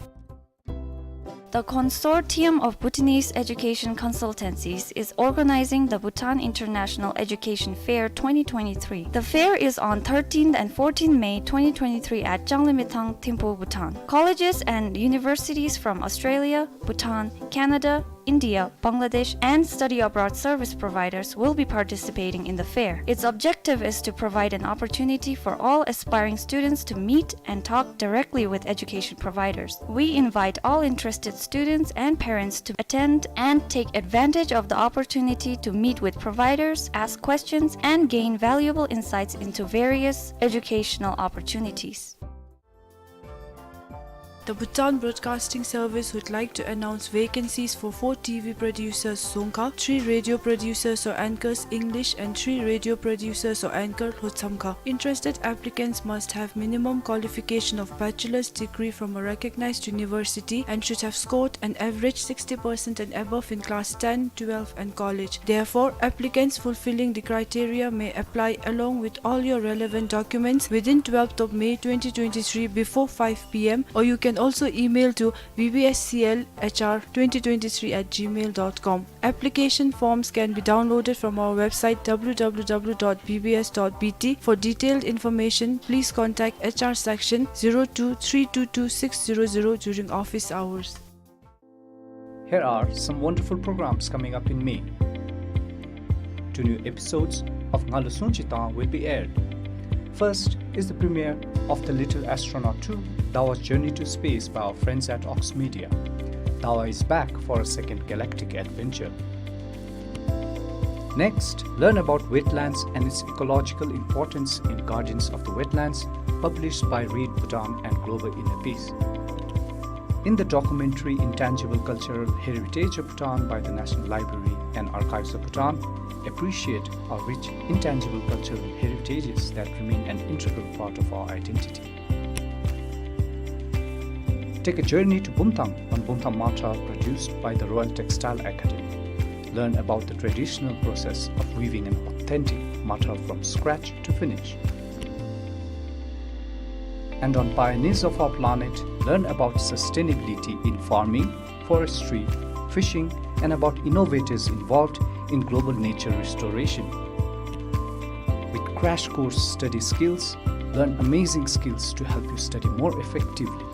The Consortium of Bhutanese Education Consultancies is organizing the Bhutan International Education Fair twenty twenty-three. The fair is on thirteenth and fourteenth May twenty twenty-three at Changlimithang, Thimphu, Bhutan. Colleges and universities from Australia, Bhutan, Canada, India, Bangladesh, and study abroad service providers will be participating in the fair. Its objective is to provide an opportunity for all aspiring students to meet and talk directly with education providers. We invite all interested students and parents to attend and take advantage of the opportunity to meet with providers, ask questions, and gain valuable insights into various educational opportunities. The Bhutan Broadcasting Service would like to announce vacancies for four T V producers, Dzongkha, three radio producers or anchors, English, and three radio producers or anchor, Lhotshamkha. Interested applicants must have minimum qualification of bachelor's degree from a recognized university and should have scored an average sixty percent and above in class ten, twelve, and college. Therefore, applicants fulfilling the criteria may apply along with all your relevant documents within twelfth of May twenty twenty-three before five P M, or you can also email to B B S C L H R twenty twenty-three at gmail dot com. Application forms can be downloaded from our website, W W W dot B B S dot B T. For detailed information, please contact H R section zero two three two two six zero zero during office hours. Here are some wonderful programs coming up in May. Two new episodes of Ngalo Sungchi Tang will be aired. First is the premiere of The Little Astronaut two, Dawa's Journey to Space by our friends at Ox Media. Dawa is back for a second galactic adventure. Next, learn about wetlands and its ecological importance in Guardians of the Wetlands, published by Read Bhutan and Global Inner Peace. In the documentary Intangible Cultural Heritage of Bhutan by the National Library and Archives of Bhutan, appreciate our rich intangible cultural heritages that remain an integral part of our identity. Take a journey to Bumthang on Bumthang Matra, produced by the Royal Textile Academy. Learn about the traditional process of weaving an authentic matra from scratch to finish. And on Pioneers of Our Planet, learn about sustainability in farming, forestry, fishing, and about innovators involved in global nature restoration. With crash course study skills, learn amazing skills to help you study more effectively.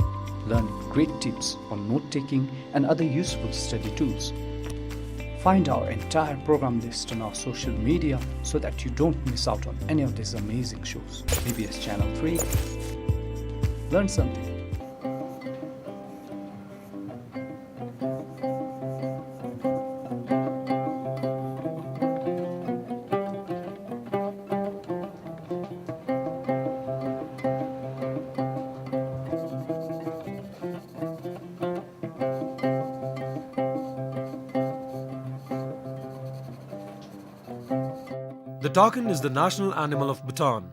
Learn great tips on note-taking and other useful study tools. Find our entire program list on our social media so that you don't miss out on any of these amazing shows. B B S Channel three. Learn something. The takin is the national animal of Bhutan.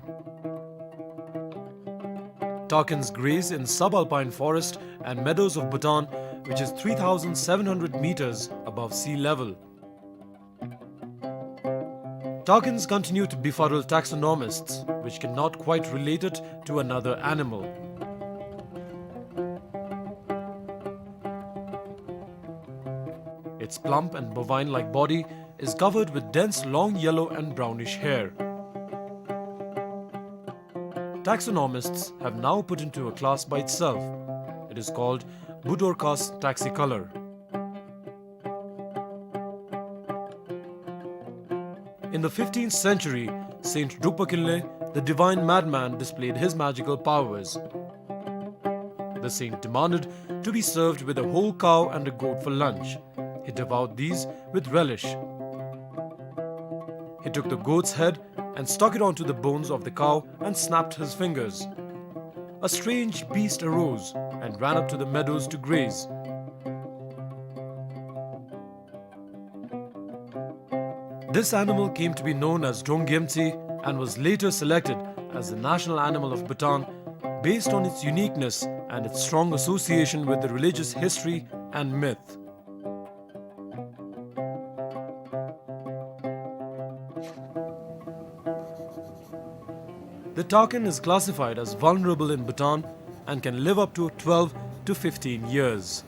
Takins graze in subalpine forest and meadows of Bhutan, which is three thousand seven hundred meters above sea level. Takins continue to befuddle taxonomists, which cannot quite relate it to another animal. Its plump and bovine-like body is covered with dense long yellow and brownish hair. Taxonomists have now put into a class by itself. It is called Budorcas taxicolor. In the fifteenth century, Saint Drukpa Kinley, the divine madman, displayed his magical powers. The saint demanded to be served with a whole cow and a goat for lunch. He devoured these with relish. He took the goat's head and stuck it onto the bones of the cow and snapped his fingers. A strange beast arose and ran up to the meadows to graze. This animal came to be known as Drongyemtsi and was later selected as the national animal of Bhutan based on its uniqueness and its strong association with the religious history and myth. The takin is classified as vulnerable in Bhutan and can live up to twelve to fifteen years.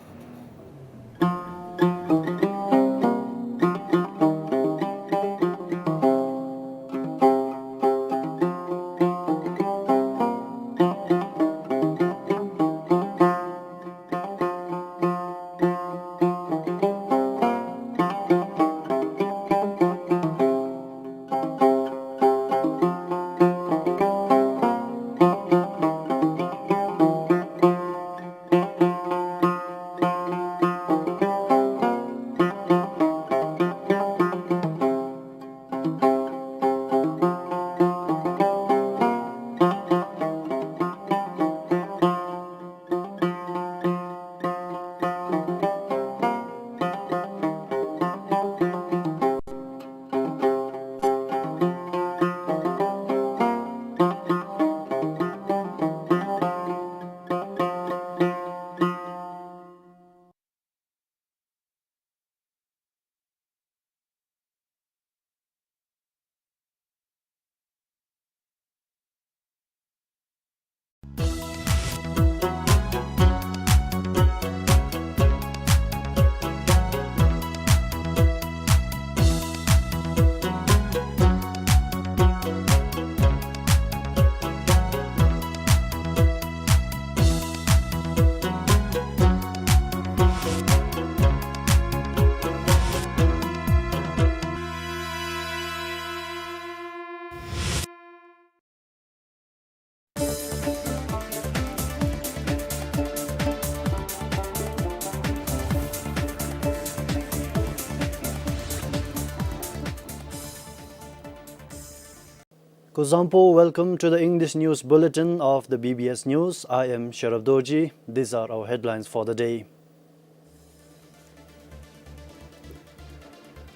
Kuzuzangpo, welcome to the English News Bulletin of the B B S News. I am Sherab Dorji. These are our headlines for the day.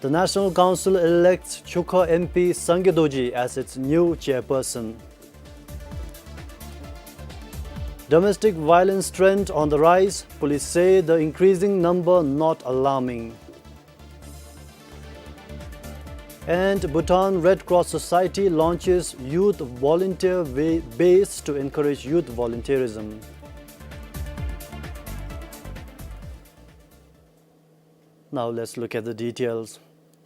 The National Council elects Chukha M P Sangay Dorji as its new chairperson. Domestic violence trend on the rise, police say the increasing number not alarming. And Bhutan Red Cross Society launches youth volunteer wa-, base to encourage youth volunteerism. Now let's look at the details.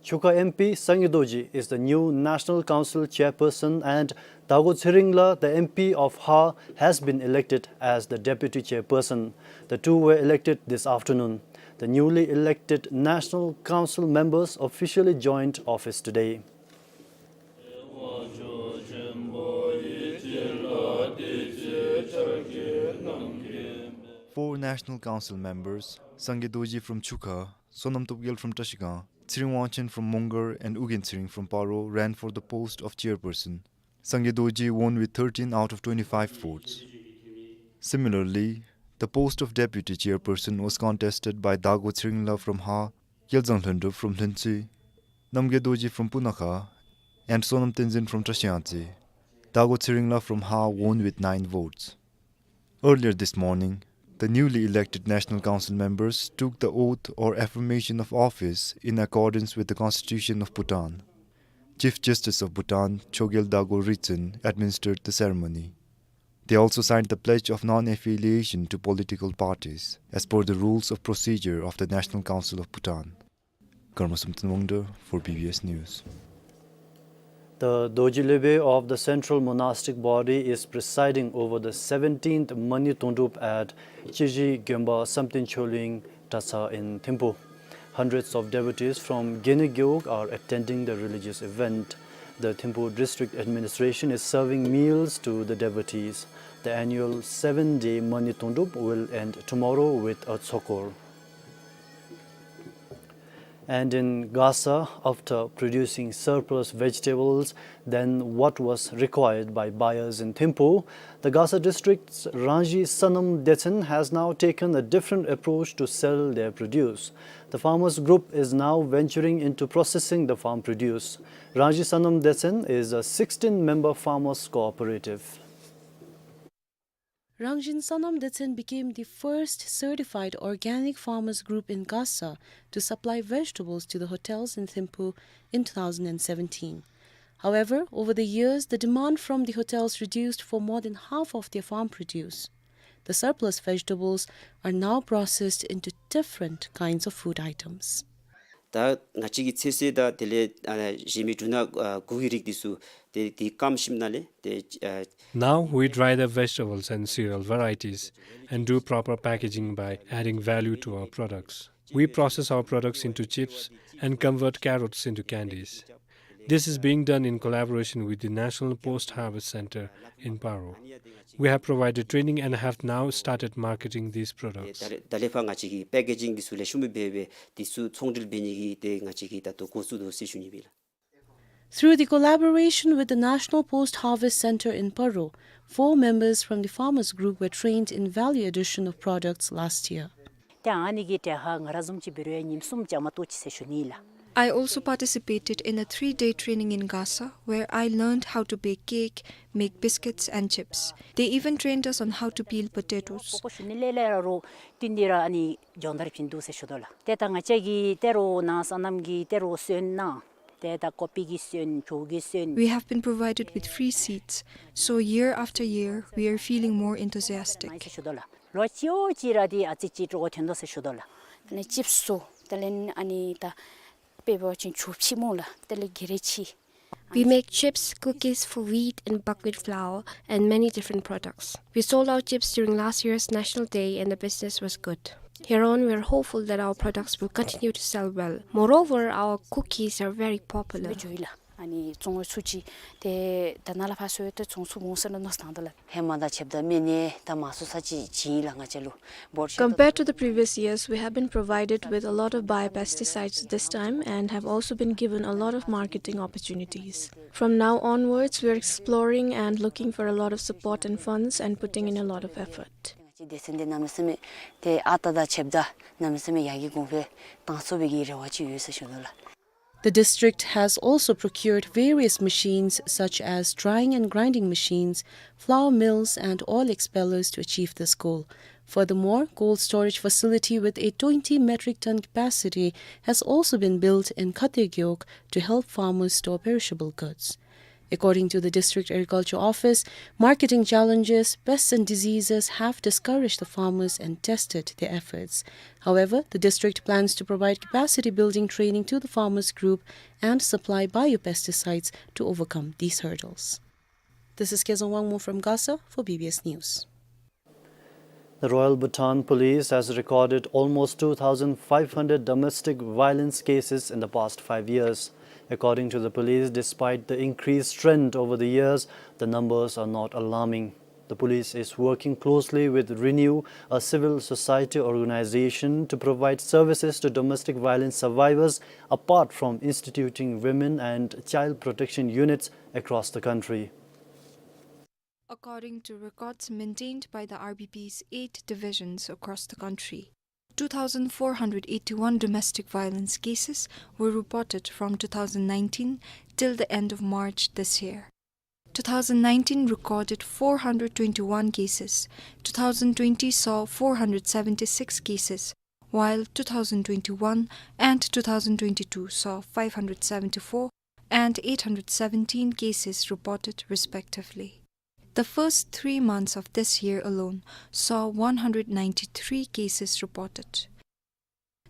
Chukha M P Sangay Dorji is the new National Council chairperson and Dago Tshering La, the M P of Ha, has been elected as the deputy chairperson. The two were elected this afternoon. The newly elected National Council members officially joined office today. Four National Council members, Sangay Dorji from Chukha, Sonam Topgel from Trashigang, Tshering Wangchen from Mongar and Ugyen Tshering from Paro ran for the post of chairperson. Sangay Dorji won with thirteen out of twenty-five votes. Similarly, the post of deputy chairperson was contested by Dago Tshering La from Ha, Gyalzang Lhondrop from Lhontshwee, Namgay Dorji from Punakha, and Sonam Tenzin from Trashiyangtse. Dago Tshering La from Ha won with nine votes. Earlier this morning, the newly elected National Council members took the oath or affirmation of office in accordance with the Constitution of Bhutan. Chief Justice of Bhutan, Chogyal Dago Ritson, administered the ceremony. They also signed the pledge of non-affiliation to political parties, as per the rules of procedure of the National Council of Bhutan. Karma Samten Wangda for B B S News. The Dorji Lhebe of the Central Monastic Body is presiding over the seventeenth Mani Tongdrup at Chiji Gyonpa Samten Choling Dratshang in Thimphu. Hundreds of devotees from Gene Gewog are attending the religious event. The Thimphu District Administration is serving meals to the devotees. The annual seven-day Mani Tongdrup will end tomorrow with a tsokor. And in Gasa, after producing surplus vegetables than what was required by buyers in Thimphu, the Gasa district's Rangji Sanam Detsen has now taken a different approach to sell their produce. The farmers group is now venturing into processing the farm produce. Rangji Sanam Detsen is a sixteen-member farmers cooperative. Rangji Sanam Detsen became the first certified organic farmers group in Gasa to supply vegetables to the hotels in Thimphu in two thousand seventeen. However, over the years, the demand from the hotels reduced for more than half of their farm produce. The surplus vegetables are now processed into different kinds of food items. ད་ང་བཅས་ཀྱིས་ཚོད་བསྲེ་དང་དེ་ལས་ཨ་གཞན་མི་འབྲུ་སྣ་ཨ་གུ་གི་རིགས་འདི་ཚུ་དེ་དེ་སྐམ་ཞིནམ་ལས་དེ་ཨ། Now we dry the vegetables and cereal varieties and do proper packaging by adding value to our products. We process our products into chips and convert carrots into candies. This is being done in collaboration with the National Post Harvest Center in Paro. We have provided training and have now started marketing these products. ད་ལས་ད་ལས་ཕར་ང་བཅས་ཀྱིས་པེ་ཀེ་ཇིང་འདི་ཚུ་ལེགས་ཤོམ་སྦེ་འབད་དེ་ཚུ་ཚོང་འབྲེལ་འབད་ནི་གི་དེ་ང་བཅས་ཀྱིས་ད་ལྟོ་འགོ་བཙུགས་དོ་ཟེར་ཞུ་ནི་ཨིན་ལགས། Through the collaboration with the National Post Harvest Center in Paro, four members from the farmers group were trained in value addition of products last year. ཏེ་ཨ་ནི་གི་ཏེ་ཧ་ང་ར་བཟུམ་ཅིག་འབད་རུང་ཡང་ཉིནམ་གསུམ་བཅའ་མར་གཏོགས་ཅི་ཟེར་ཞུ་ནི་ལགས། I also participated in a three-day training in Gasa, where I learned how to bake cake, make biscuits and chips. They even trained us on how to peel potatoes. ཞུ་ནི་ལས་ལས་ར་རོ་ཏིན་འདི་ར་ཨ་ནི་སྦྱོང་བརྡར་བྱིན་འདུག་ཟེར་ཞུ་དོ་ལགས། ཏེ་ད་ང་བཅས་ཀྱི་ཏེ་རོ་ནང་སོ་ནམ་གྱི་ཏེ་རོ་སོན་ནང་ཏེ་ད་ཀོ་པི་གི་སོན་ཇོ་གི་སོན། We have been provided with free seeds, so year after year we are feeling more enthusiastic. ཟེར་ཞུ་དོ་ལགས། ལོ་གཅིག་གཅིག་ར་འདི་ཨ་ཙི་ཅིག་སྤྲོ་བ་ཐོན་དོ་ཟེར་ཞུ་དོ་ལགས། དེ་ལས་ཅིབས་སོ་དེ་ལས་ཨ་ནི་ད་དཔེ་འབད་བ་ཅིན་ཇོ་ཕྱེ་མོ་ལགས་དེ་ལས་གི་རེ་ཕྱེ། We make chips, cookies for wheat and buckwheat flour, and many different products. We sold our chips during last year's National Day and the business was good. Here on, we are hopeful that our products will continue to sell well. Moreover, our cookies are very popular. ཇོ་ཡི་ལགས། ནི་བཙོང་བའི་ཚུ་ཅིག་ཏེ་ད་ནཱ་ལས་ཕར་སོང་སྟེ་བཙོང་ཚུགས་འོང་ཟེར་མནོ་བསམ་བཏང་དོ་ལགས། ཧེ་མ་དང་ཕྱདཔ་ད་མི་ནི་ད་མང་སུ་ས་ཅིག་བྱིན་ཡི་ལགས་ང་བཅས་ལུ་བོར་ཆེ། Compared to the previous years, we have been provided with a lot of biopesticides this time and have also been given a lot of marketing opportunities. From now onwards, we are exploring and looking for a lot of support and funds and putting in a lot of effort. ང་བཅས་སྡེ་ཚན་འདི་གནམ་མེད་ས་མེད་ཏེ་ཨ་རྟག་དང་ཕྱདཔ་ད་གནམ་མེད་ས་མེད་ཡར་རྒྱས་གོང་འཕེལ་བཏང་ཚུགས་པའི་གི་རེ་བ་ཅིག་ཡོད་ཟེར་ཞུ་ནི་ལགས། The district has also procured various machines such as drying and grinding machines, flour mills, and oil expellers to achieve this goal. Furthermore, cold storage facility with a twenty metric ton capacity has also been built in Khater Gewog to help farmers store perishable goods. According to the District Agriculture Office, marketing challenges, pests and diseases have discouraged the farmers and tested their efforts. However, the district plans to provide capacity building training to the farmers group and supply biopesticides to overcome these hurdles. This is Kezang Wangmo from Gasa for B B S News. The Royal Bhutan Police has recorded almost two thousand five hundred domestic violence cases in the past five years. According to the police, despite the increased trend over the years, the numbers are not alarming. The police is working closely with Renew, a civil society organization, to provide services to domestic violence survivors, apart from instituting women and child protection units across the country. According to records maintained by the R B P's eight divisions across the country, two thousand four hundred eighty-one domestic violence cases were reported from two thousand nineteen till the end of March this year. Two thousand nineteen recorded four hundred twenty-one cases, two thousand twenty saw four hundred seventy-six cases, while two thousand twenty-one and two thousand twenty-two saw five hundred seventy-four and eight hundred seventeen cases reported respectively. The first three months of this year alone saw one hundred ninety-three cases reported.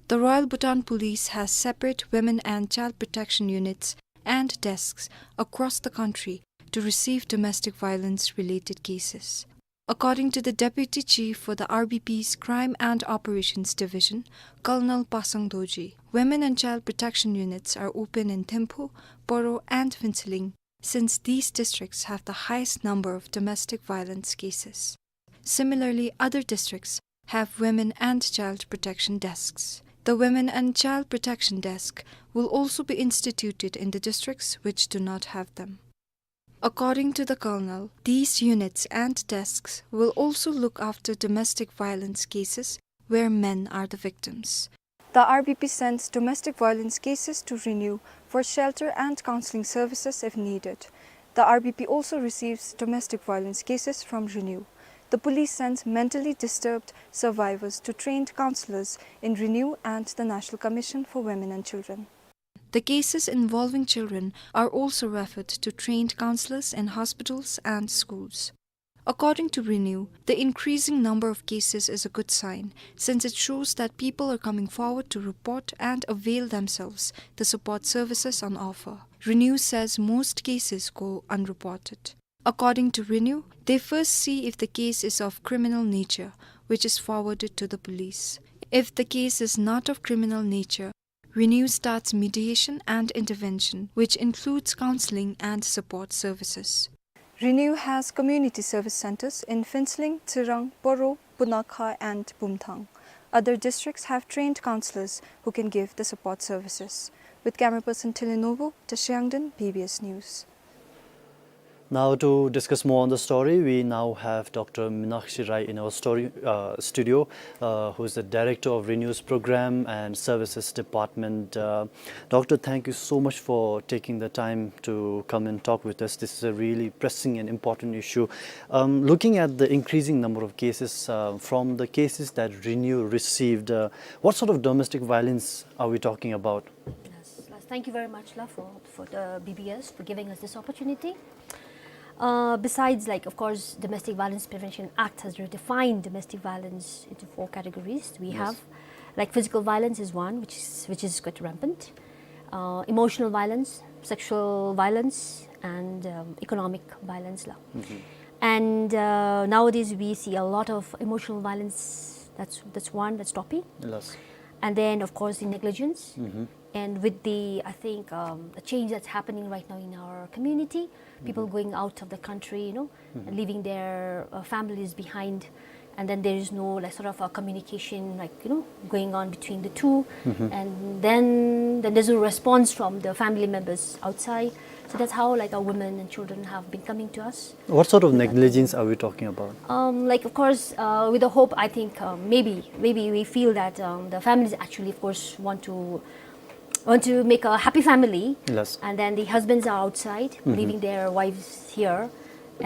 The Royal Bhutan Police has separate women and child protection units and desks across the country to receive domestic violence related cases. According to the Deputy Chief for the R B P's Crime and Operations Division, Colonel Pasang Dorji, women and child protection units are open in Thimphu, Poro and Phuentsholing, since these districts have the highest number of domestic violence cases. Similarly, other districts have women and child protection desks. The Women and Child Protection Desk will also be instituted in the districts which do not have them. According to the colonel, these units and desks will also look after domestic violence cases where men are the victims. The R B P sends domestic violence cases to Renew for shelter and counseling services if needed. The R B P also receives domestic violence cases from Renew. The police sends mentally disturbed survivors to trained counselors in Renew and the National Commission for Women and Children. The cases involving children are also referred to trained counselors in hospitals and schools. According to Renew, the increasing number of cases is a good sign, since it shows that people are coming forward to report and avail themselves the support services on offer. Renew says most cases go unreported. According to Renew, they first see if the case is of criminal nature, which is forwarded to the police. If the case is not of criminal nature, Renew starts mediation and intervention, which includes counseling and support services. Renew has community service centers in Phuentsholing, Tsirang, Poro, Punakha, and Bumthang. Other districts have trained counselors who can give the support services. With camera person Thili Novo, Tashi Yangden, B B S News. Now, to discuss more on the story, we now have Doctor Minakshi Rai in our story, uh, studio, uh, who is the director of Renew's Program and Services Department. Uh, Doctor, thank you so much for taking the time to come and talk with us. This is a really pressing and important issue. Um, looking at the increasing number of cases, uh, from the cases that Renew received, uh, what sort of domestic violence are we talking about? Yes, yes. Thank you very much, la, for, for the B B S for giving us this opportunity. Uh, besides, like, of course, Domestic Violence Prevention Act has redefined domestic violence into four categories. We Yes. have, like, physical violence is one, which is, which is quite rampant. Uh, emotional violence, sexual violence, and, um, economic violence, la. Mm-hmm. And, uh, nowadays we see a lot of emotional violence. That's, that's one, that's toppy. Yes. And then, of course, the negligence. Mm-hmm. And with the, I think, um, a change that's happening right now in our community, people going out of the country, you know, leaving their uh, families behind, and then there is no, like, sort of a communication, like, you know, going on between the two, and then then there's no response from the family members outside. So that's how, like, our women and children have been coming to us. What sort of negligence are we talking about? Um, like, of course, uh, with the hope, I think, um, maybe maybe we feel that um, the families actually, of course, want to want to make a happy family, and then the husbands are outside, leaving their wives here,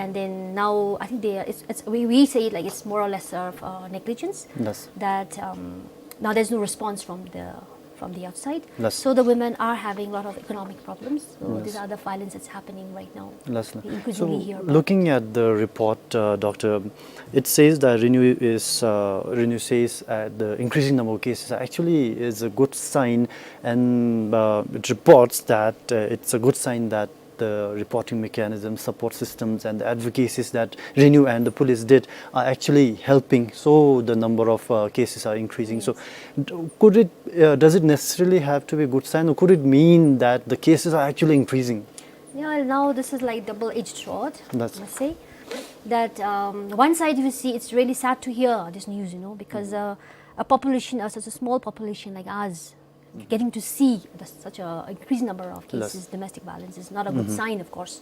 and then now I think they are, it's, it's, we, we say it like it's more or less of uh, negligence, that um, now there's no response from the from the outside. So the women are having a lot of economic problems. So these are the violence that's happening right now. Increasingly here. Looking at the report, uh, doctor, it says that Renew is uh, Renew says uh, the increasing number of cases actually is a good sign, and uh, it reports that uh, it's a good sign that the reporting mechanism, support systems, and the advocacies that Renew and the police did are actually helping so the number of uh, cases are increasing. So, d- could it uh, does it necessarily have to be a good sign, or could it mean that the cases are actually increasing? Yeah, well, now this is like double-edged sword, I must say. That um, one side, you see, it's really sad to hear this news, you know, because uh, a population, uh, such a small population like ours, getting to see the, such a increased number of cases, domestic violence, is not a good sign, of course.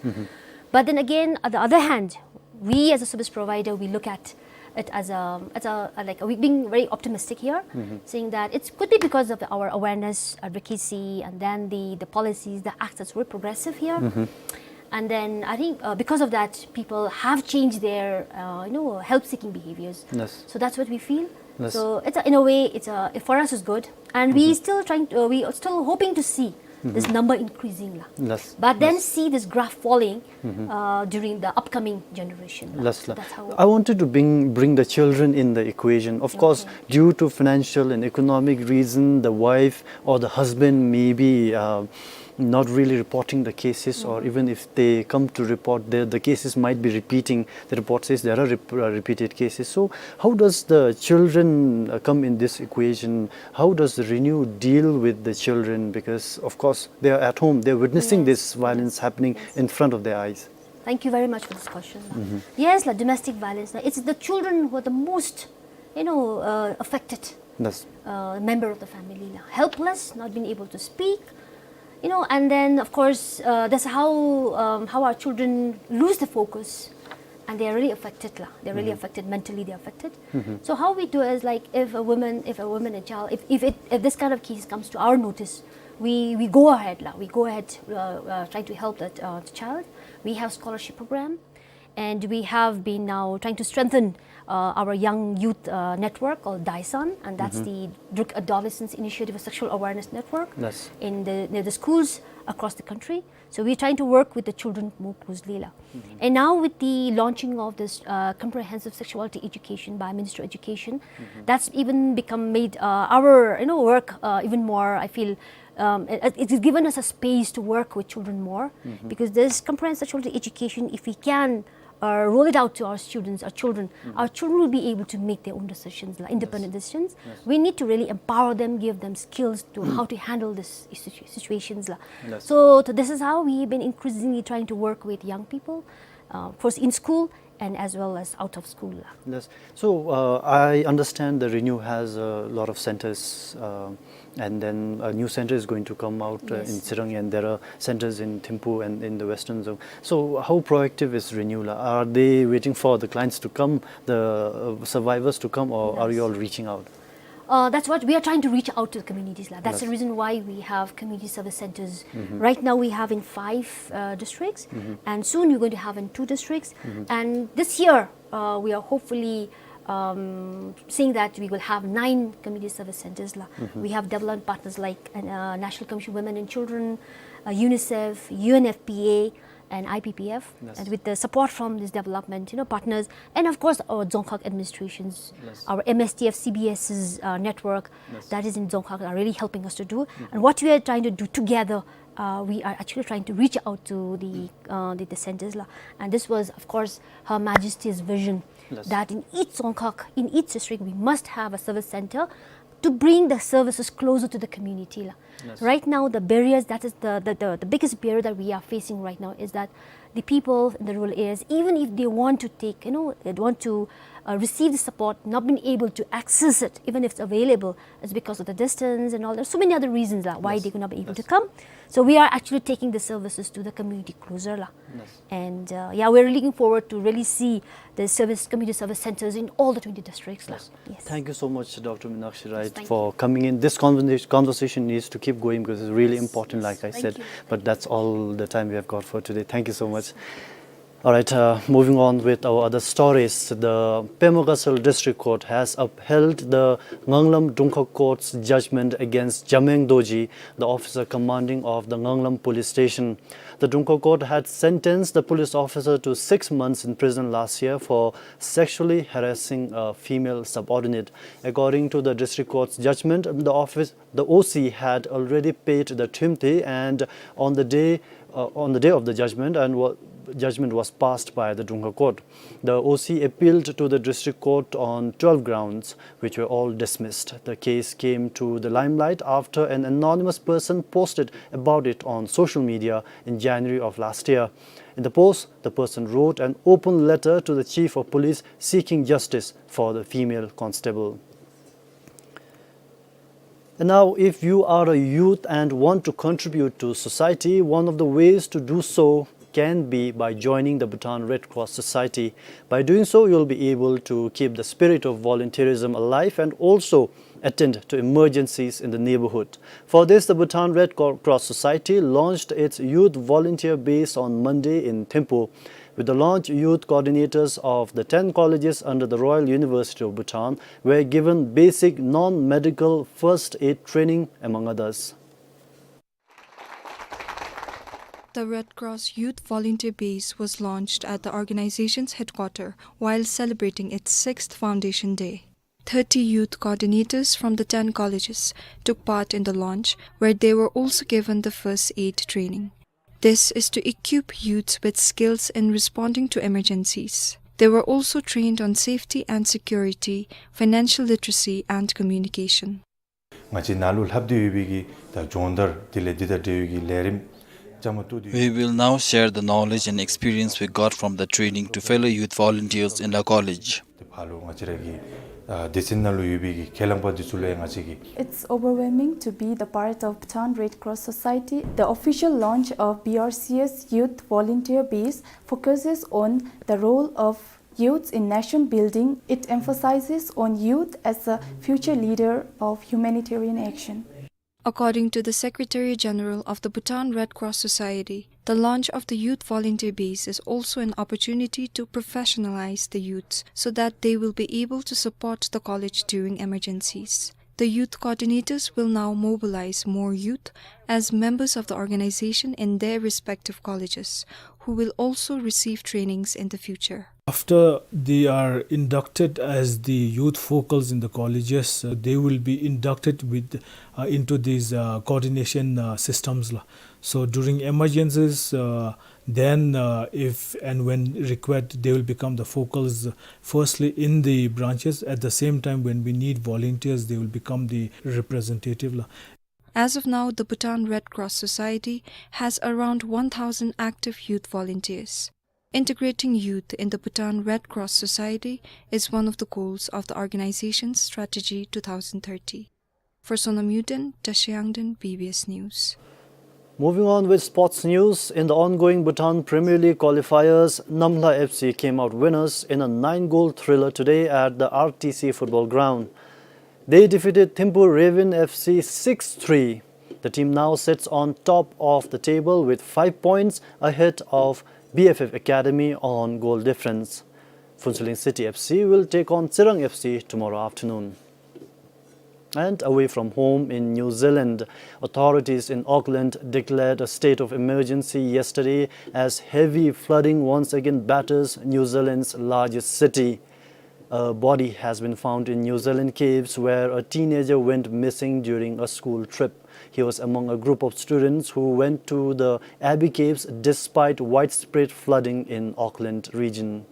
But then again, on the other hand, we as a service provider, we look at it as a, as a, a, like, we being very optimistic here, saying that it could be because of our awareness, advocacy, and then the, the policies, the acts that's very progressive here. And then I think uh, because of that, people have changed their, uh, you know, help-seeking behaviors. So that's what we feel. So it's a, in a way, it's a, for us, it's good, and we still trying to, uh, we are still hoping to see this number increasing, la. But then see this graph falling uh, during the upcoming generation, la. So that's how. I wanted to bring bring the children in the equation. Of course, due to financial and economic reason, the wife or the husband may be uh, not really reporting the cases, or even if they come to report, the, the cases might be repeating. The report says there are rep- uh, repeated cases. So how does the children uh, come in this equation? How does the Renew deal with the children? Because of course they are at home, they are witnessing this violence happening in front of their eyes. Thank you very much for this question, la. Yes, la, domestic violence, la, it's the children who are the most, you know, uh, affected uh, member of the family, la. Helpless, not being able to speak, you know, and then of course uh, that's how um, how our children lose the focus, and they are really affected, la. They're really affected mentally. They're affected. So how we do is, like, if a woman, if a woman, a child, if if, it, if this kind of case comes to our notice, we we go ahead, la. We go ahead uh, uh, trying to help that uh, the child. We have scholarship program, and we have been now trying to strengthen uh, our young youth uh, network called DAISAN, and that's the Druk Adolescents Initiative Sexual Awareness Network in the, the, the schools across the country. So we're trying to work with the children more closely, la. And now with the launching of this uh, comprehensive sexuality education by Ministry of Education, that's even become made uh, our, you know, work uh, even more, I feel, um, it, it has given us a space to work with children more, because this comprehensive sexuality education, if we can uh, roll it out to our students, our children, our children will be able to make their own decisions, la, independent decisions. We need to really empower them, give them skills to how to handle this situ- situations, la. So, so this is how we've been increasingly trying to work with young people, uh, of course, in school and as well as out of school, la. So uh, I understand the Renew has a lot of centers, uh, and then a new center is going to come out uh, in Tsirang, and there are centers in Thimphu and in the Western Zone. So how proactive is Renew, la? Are they waiting for the clients to come, the uh, survivors to come, or are you all reaching out? Uh, that's what we are trying to reach out to the communities, la. That's the reason why we have community service centers. Right now we have in five uh, districts, and soon we're going to have in two districts. And this year uh, we are hopefully um, seeing that we will have nine community service centers, la. We have development partners like uh, National Commission Women and Children, uh, UNICEF, UNFPA, and IPPF, and with the support from these development, you know, partners, and of course our Dzongkhag administrations, our MSTF CBS's uh, network that is in Dzongkhag are really helping us to do. And what we are trying to do together, uh, we are actually trying to reach out to the uh, the, the centers, la. And this was, of course, Her Majesty's vision that in each Dzongkhag, in each district, we must have a service center to bring the services closer to the community la. Yes. Right now, the barriers, that is the, the, the, the biggest barrier that we are facing right now is that the people in the rural areas, even if they want to take, you know, they want to, uh, receive the support, not being able to access it, even if it's available, it's because of the distance and all. There's so many other reasons la, why, yes, they could not be able to, yes, come. So we are actually taking the services to the community closer la. Yes. And, uh, yeah, we're looking forward to really see the service, community service centers in all the twenty districts la. Yes. Yes. Thank you so much, Doctor Minakshi, right, thank you, for coming in. This conversation, conversation needs to keep going because it's really, yes, important, yes, like I, thank you, said. But that's all the time we have got for today. Thank you so much. All right, uh, moving on with our other stories. The Pema Gatshel District Court has upheld the Nganglam Drungkha Court's judgment against Jameng Dorji, the officer commanding of the Nganglam Police Station. The Drungkha Court had sentenced the police officer to six months in prison last year for sexually harassing a female subordinate. According to the district court's judgment, the office, the O C had already paid the thrimthe and on the day, uh, on the day of the judgment and wa-, judgment was passed by the Drungkha Court. The O C appealed to the district court on twelve grounds, which were all dismissed. The case came to the limelight after an anonymous person posted about it on social media in January of last year. In the post, the person wrote an open letter to the chief of police seeking justice for the female constable. And now, if you are a youth and want to contribute to society, one of the ways to do so can be by joining the Bhutan Red Cross Society. By doing so, you'll be able to keep the spirit of volunteerism alive and also attend to emergencies in the neighborhood. For this, the Bhutan Red Cro-, Cross Society launched its youth volunteer base on Monday in Thimphu. With the launch, youth coordinators of the ten colleges under the Royal University of Bhutan were given basic non-medical first aid training, among others. The Red Cross Youth Volunteer Base was launched at the organization's headquarters while celebrating its sixth foundation day. Thirty youth coordinators from the ten colleges took part in the launch, where they were also given the first aid training. This is to equip youths with skills in responding to emergencies. They were also trained on safety and security, financial literacy, and communication. ང་བཅས་ནཱ་ལུ་ལྷབ་སྟེ་ཡོད་པའི་གི་ད་སྦྱོང་བརྡར་དེ་ལས་འདི་དང་འབྲེལ་བའི་གི་ལས་རིམ་བཅའ་མར་གཏོགས་ཏེ། We will now share the knowledge and experience we got from the training to fellow youth volunteers in the college. དེ་ཕར་ལུ་ང་བཅས་ར་གི་ཨ་སྡེ་ཚན་ནང་ལུ་ཡོད་པའི་གི་ཁས་བླངས་པ་འདི་ཚུ་ལུ་ཡང་ང་བཅས་ཀྱིས། It's overwhelming to be the part of Bhutan Red Cross Society. The official launch of B R C's Youth Volunteer Base focuses on the role of youth in nation building. It emphasizes on youth as a future leader of humanitarian action. According to the Secretary General of the Bhutan Red Cross Society, the launch of the Youth Volunteer Base is also an opportunity to professionalize the youths so that they will be able to support the college during emergencies. The youth coordinators will now mobilize more youth as members of the organization in their respective colleges, who will also receive trainings in the future. After they are inducted as the youth focals in the colleges, uh, they will be inducted with, uh, into these, uh, coordination, uh, systems la. So during emergencies, uh, then, uh, if and when required, they will become the focals, uh, firstly in the branches. At the same time, when we need volunteers, they will become the representative la. As of now, the Bhutan Red Cross Society has around one thousand active youth volunteers. Integrating youth in the Bhutan Red Cross Society is one of the goals of the organization's Strategy two thousand thirty. For Sonam Yuden, Tashi Yangden, B B S News. Moving on with sports news, in the ongoing Bhutan Premier League qualifiers, Namhla F C came out winners in a nine-goal thriller today at the R T C football ground. They defeated Thimphu Raven F C six three. The team now sits on top of the table with five points ahead of B F F Academy on goal difference. Phuentsholing City F C will take on Tsirang F C tomorrow afternoon. And away from home in New Zealand, authorities in Auckland declared a state of emergency yesterday as heavy flooding once again batters New Zealand's largest city. A body has been found in New Zealand Caves, where a teenager went missing during a school trip. He was among a group of students who went to the Abbey Caves despite widespread flooding in Auckland region.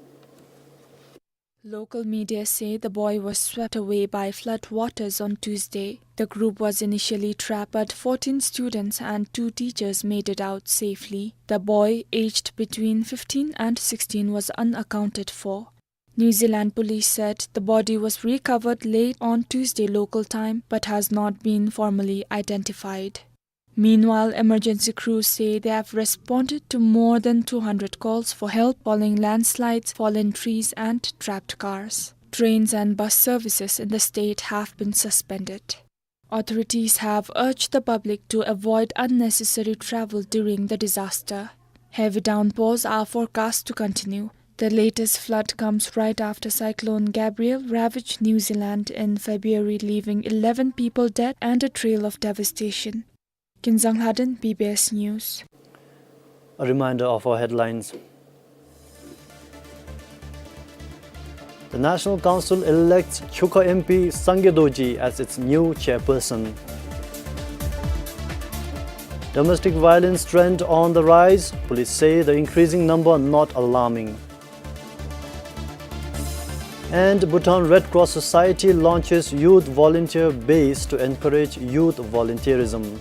Local media say the boy was swept away by flood waters on Tuesday. The group was initially trapped, but fourteen students and two teachers made it out safely. The boy, aged between fifteen and sixteen, was unaccounted for. New Zealand police said the body was recovered late on Tuesday local time, but has not been formally identified. Meanwhile, emergency crews say they have responded to more than two hundred calls for help following landslides, fallen trees, and trapped cars. Trains and bus services in the state have been suspended. Authorities have urged the public to avoid unnecessary travel during the disaster. Heavy downpours are forecast to continue. The latest flood comes right after Cyclone Gabrielle ravaged New Zealand in February, leaving eleven people dead and a trail of devastation. Kinzang Lhaden, B B S News. A reminder of our headlines. The National Council elects Khyuka M P Sangay Dorji as its new chairperson. Domestic violence trend on the rise, police say the increasing number not alarming. And Bhutan Red Cross Society launches youth volunteer base to encourage youth volunteerism.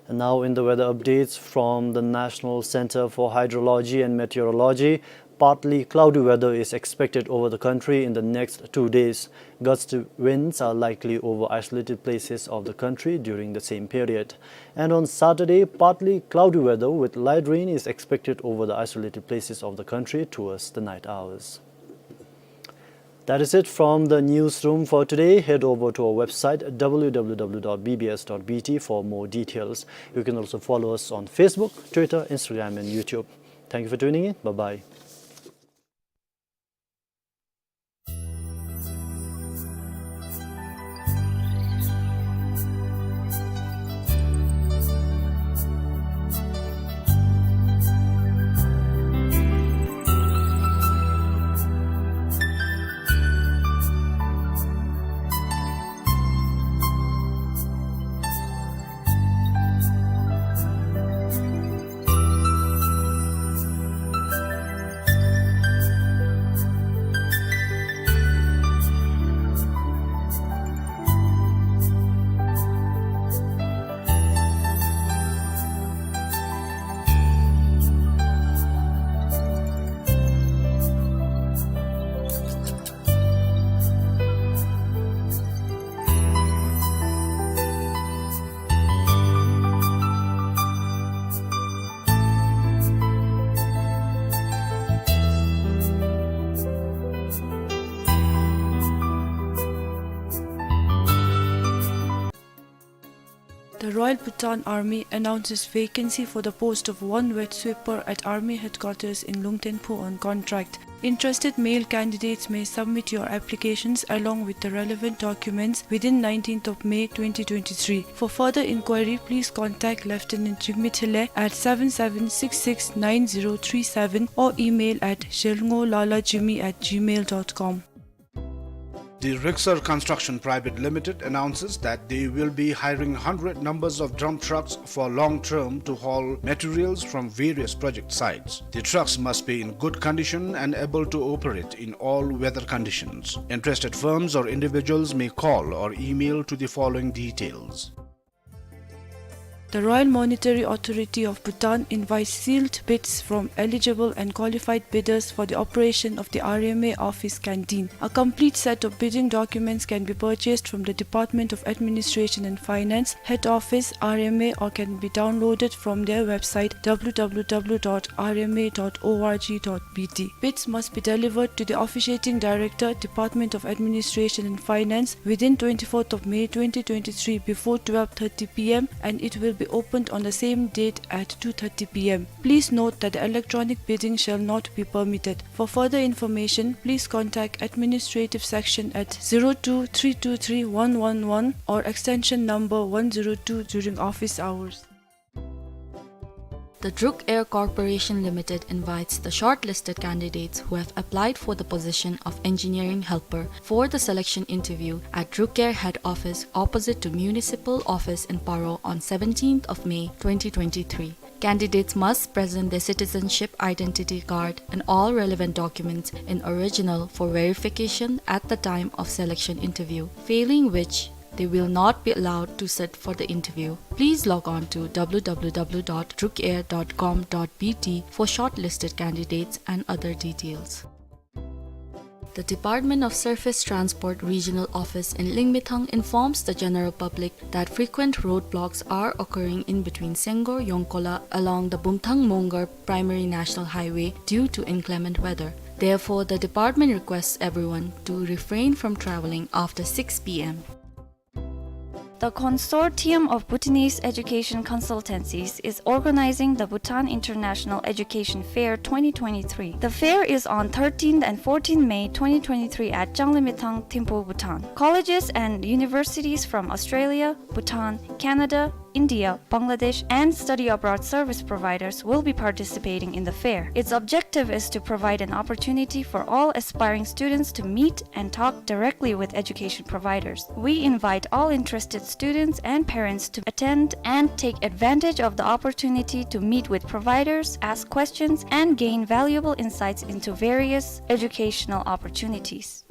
And now in the weather updates from the National Center for Hydrology and Meteorology, partly cloudy weather is expected over the country in the next two days. Gusty winds are likely over isolated places of the country during the same period. And on Saturday, partly cloudy weather with light rain is expected over the isolated places of the country towards the night hours. That is it from the newsroom for today. Head over to our website, W W W dot B B S dot B T, for more details. You can also follow us on Facebook, Twitter, Instagram, and YouTube. Thank you for tuning in. Bye-bye. The Royal Bhutan Army announces vacancy for the post of one wet sweeper at Army Headquarters in Lungtenpu on contract. Interested male candidates may submit your applications along with the relevant documents within nineteenth of May twenty twenty-three. For further inquiry, please contact Lieutenant Jigme Thile at seven seven six six nine zero three seven or email at zhelngo lala jigme at gmail dot com. The Rixar Construction Private Limited announces that they will be hiring hundred numbers of dump trucks for long term to haul materials from various project sites. The trucks must be in good condition and able to operate in all weather conditions. Interested firms or individuals may call or email to the following details. The Royal Monetary Authority of Bhutan invites sealed bids from eligible and qualified bidders for the operation of the R M A office canteen. A complete set of bidding documents can be purchased from the Department of Administration and Finance, Head Office, R M A, or can be downloaded from their website, W W W dot R M A dot org dot B T. Bids must be delivered to the Officiating Director, Department of Administration and Finance, within twenty-fourth of May twenty twenty-three before twelve thirty P M, and it will be opened on the same date at two thirty P M. Please note that the electronic bidding shall not be permitted. For further information, please contact Administrative Section at zero two three two three one one one or extension number one zero two during office hours. The Druk Air Corporation Limited invites the shortlisted candidates who have applied for the position of engineering helper for the selection interview at Druk Air head office opposite to Municipal Office in Paro on seventeenth of May twenty twenty-three. Candidates must present their citizenship identity card and all relevant documents in original for verification at the time of selection interview, failing which they will not be allowed to sit for the interview. Please log on to w w w dot drukair dot com dot b t for shortlisted candidates and other details. The Department of Surface Transport Regional Office in Lingmethang informs the general public that frequent roadblocks are occurring in between Senggor Yongkola along the Bumthang Mongar Primary National Highway due to inclement weather. Therefore, the department requests everyone to refrain from traveling after six p m. The Consortium of Bhutanese Education Consultancies is organizing the Bhutan International Education Fair twenty twenty-three. The fair is on thirteenth and fourteenth May twenty twenty-three at Changlimithang, Thimphu, Bhutan. Colleges and universities from Australia, Bhutan, Canada, India, Bangladesh, and study abroad service providers will be participating in the fair. Its objective is to provide an opportunity for all aspiring students to meet and talk directly with education providers. We invite all interested students and parents to attend and take advantage of the opportunity to meet with providers, ask questions, and gain valuable insights into various educational opportunities.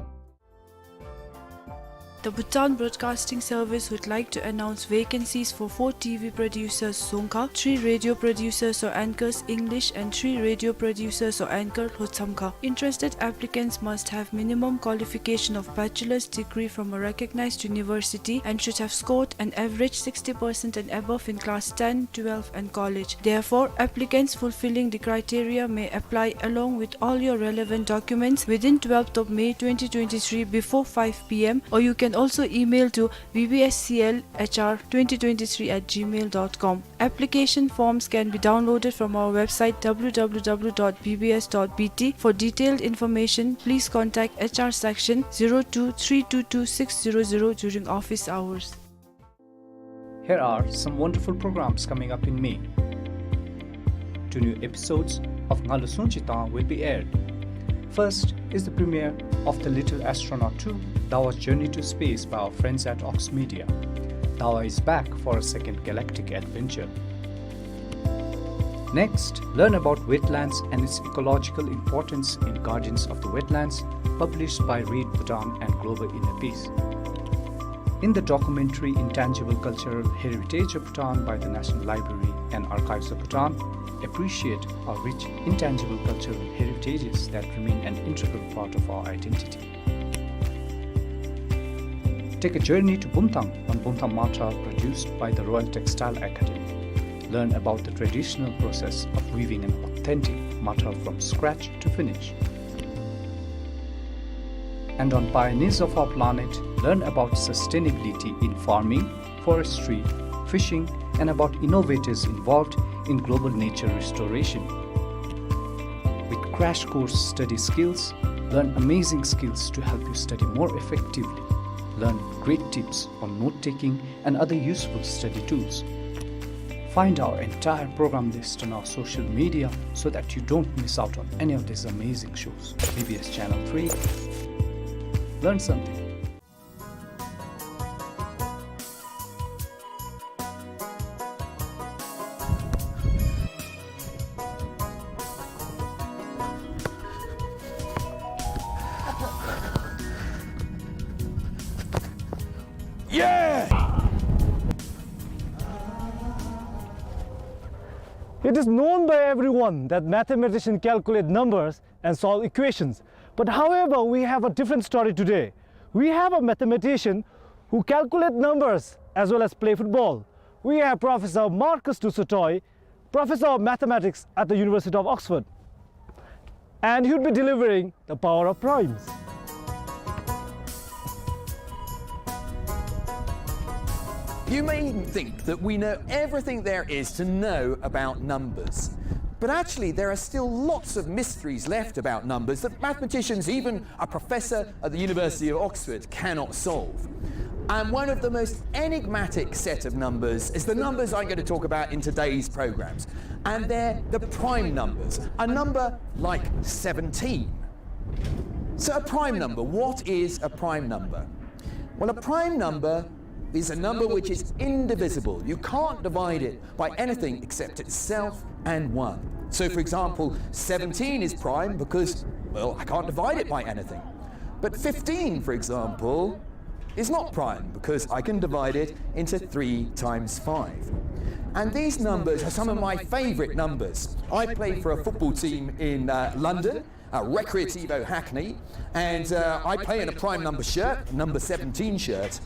The Bhutan Broadcasting Service would like to announce vacancies for four T V producers Dzongkha, three radio producers or anchors English, and three radio producers or anchor Lhotshamkha. Interested applicants must have minimum qualification of bachelor's degree from a recognized university and should have scored an average sixty percent and above in class ten, twelve, and college. Therefore, applicants fulfilling the criteria may apply along with all your relevant documents within twelfth of May twenty twenty-three before five p m, or you can also email to b b s c l h r twenty twenty-three at gmail dot com. Application forms can be downloaded from our website w w w dot b b s dot b t. For detailed information, please contact H R section zero two three two two six zero zero during office hours. Here are some wonderful programs coming up in May. Two new episodes of Ngalo Sungchi Tang will be aired. First is the premiere of The Little Astronaut two, Dawa's Journey to Space by our friends at Ox Media. Dawa is back for a second galactic adventure. Next, learn about wetlands and its ecological importance in Guardians of the Wetlands, published by Read Bhutan and Global Inner Peace. In the documentary Intangible Cultural Heritage of Bhutan by the National Library and Archives of Bhutan, appreciate our rich intangible cultural heritages that remain an integral part of our identity. Take a journey to Bumthang on Bumthang Mathar, produced by the Royal Textile Academy. Learn about the traditional process of weaving an authentic mathar from scratch to finish. And on Pioneers of Our Planet, learn about sustainability in farming, forestry, fishing, and about innovators involved in global nature restoration. With crash course study skills, learn amazing skills to help you study more effectively. Learn great tips on note-taking and other useful study tools. Find our entire program list on our social media so that you don't miss out on any of these amazing shows. B B S Channel three. Learn something. Yeah! It is known by everyone that mathematicians calculate numbers and solve equations. But however, we have a different story today. We have a mathematician who calculates numbers as well as play football. We have Professor Marcus du Sautoy, Professor of Mathematics at the University of Oxford. And he would be delivering the power of primes. You may even think that we know everything there is to know about numbers. But actually, there are still lots of mysteries left about numbers that mathematicians, even a professor at the University of Oxford, cannot solve. And one of the most enigmatic set of numbers is the numbers I'm going to talk about in today's programs. And they're the prime numbers, a number like seventeen. So a prime number, what is a prime number? Well, a prime number is a number which is indivisible. You can't divide it by anything except itself and one. So, for example, seventeen is prime because, well, I can't divide it by anything. But fifteen, for example, is not prime because I can divide it into three times five. And these numbers are some of my favorite numbers. I play for a football team in, uh, London, uh, Recreativo Hackney, and, uh, I play in a prime number shirt, number seventeen shirt.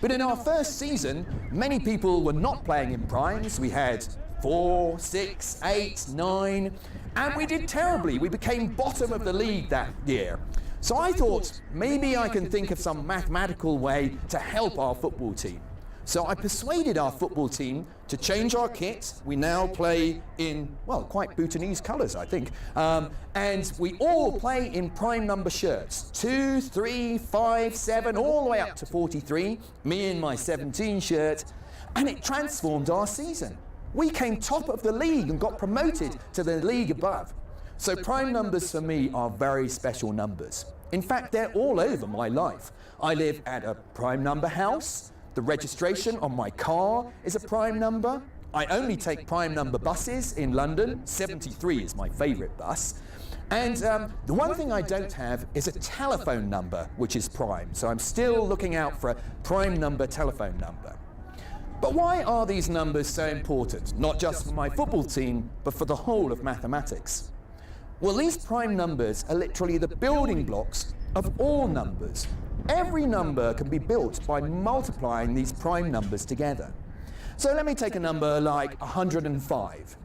But in our first season, many people were not playing in primes. We had four, six, eight, nine, and we did terribly. We became bottom of the league that year. So I thought, maybe I can think of some mathematical way to help our football team. So I persuaded our football team to change our kit. We now play in, well, quite Bhutanese colours, I think. Um, and we all play in prime number shirts, two, three, five, seven, all the way up to forty-three, me in my seventeen shirt, and it transformed our season. We came top of the league and got promoted to the league above. So prime numbers for me are very special numbers. In fact, they're all over my life. I live at a prime number house. The registration on my car is a prime number. I only take prime number buses in London. Seventy-three is my favourite bus. And, um, the one thing I don't have is a telephone number which is prime. So I'm still looking out for a prime number telephone number. But why are these numbers so important, not just for my football team, but for the whole of mathematics? Well, these prime numbers are literally the building blocks of all numbers. Every number can be built by multiplying these prime numbers together. So let me take a number like a hundred and five.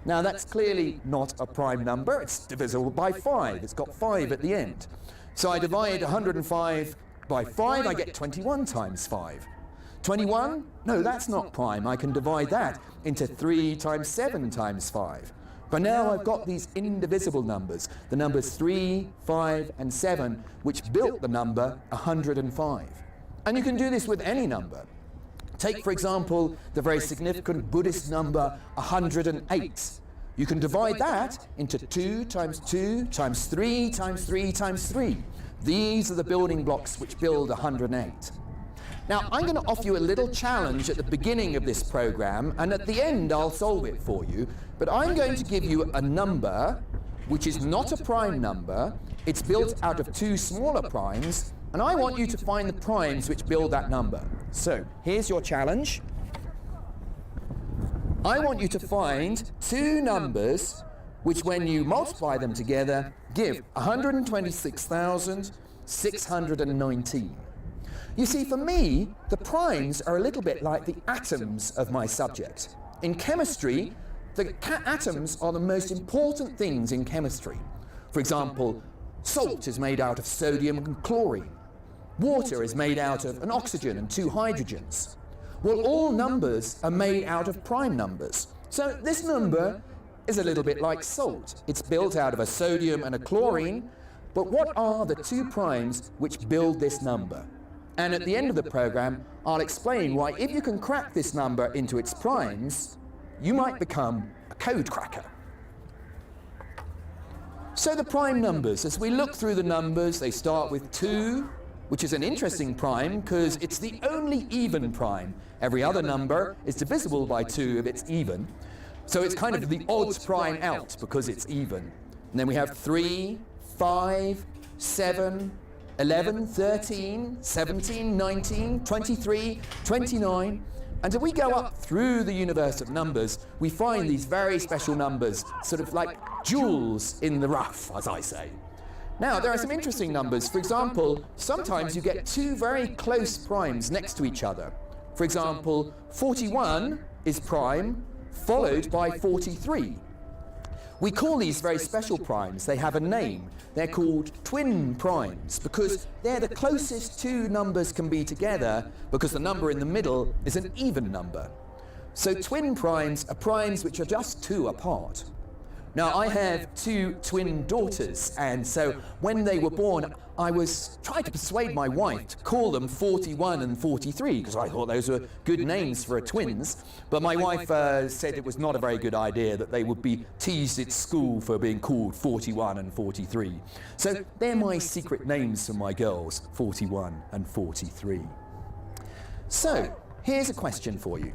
Now, that's clearly not a prime number. It's divisible by five. It's got five at the end. So I divide a hundred and five by five, I get twenty-one times five. Twenty-one? No, that's not prime. I can divide that into three times seven times five. But now I've got these indivisible numbers, the numbers three, five, and seven, which built the number a hundred and five. And you can do this with any number. Take, for example, the very significant Buddhist number a hundred and eight. You can divide that into two times two times three times three times three. These are the building blocks which build a hundred and eight. Now, I'm gonna offer you a little challenge at the beginning of this program, and at the end I'll solve it for you. But I'm going to give you a number which is not a prime number. It's built out of two smaller primes, and I want you to find the primes which build that number. So, here's your challenge. I want you to find two numbers which, when you multiply them together, give a hundred and twenty-six thousand six hundred and nineteen. You see, for me, the primes are a little bit like the atoms of my subject. In chemistry, the ca-, atoms are the most important things in chemistry. For example, salt is made out of sodium and chlorine. Water is made out of an oxygen and two hydrogens. Well, all numbers are made out of prime numbers. So this number is a little bit like salt. It's built out of a sodium and a chlorine, but what are the two primes which build this number? And at the end of the program, I'll explain why, if you can crack this number into its primes, you might become a code cracker. So the prime numbers, as we look through the numbers, they start with two, which is an interesting prime 'cause it's the only even prime. Every other number is divisible by two if it's even. So it's kind of the odd prime out because it's even. And then we have three, five, seven, eleven, thirteen, seventeen, nineteen, twenty-three, twenty-nine. And if we go up through the universe of numbers, we find these very special numbers, sort of like jewels in the rough, as I say. Now, there are some interesting numbers. For example, sometimes you get two very close primes next to each other. For example, forty-one is prime, followed by forty-three. We call these very special primes. They have a name. They're called twin primes because they're the closest two numbers can be together, because the number in the middle is an even number. So twin primes are primes which are just two apart. Now, I have two twin daughters, and so when they were born, I was trying to persuade my wife to call them forty-one and forty-three, 'cause I thought those were good names for a twins. But my wife, uh, said it was not a very good idea, that they would be teased at school for being called forty-one and forty-three. So they're my secret names for my girls, forty-one and forty-three. So, here's a question for you.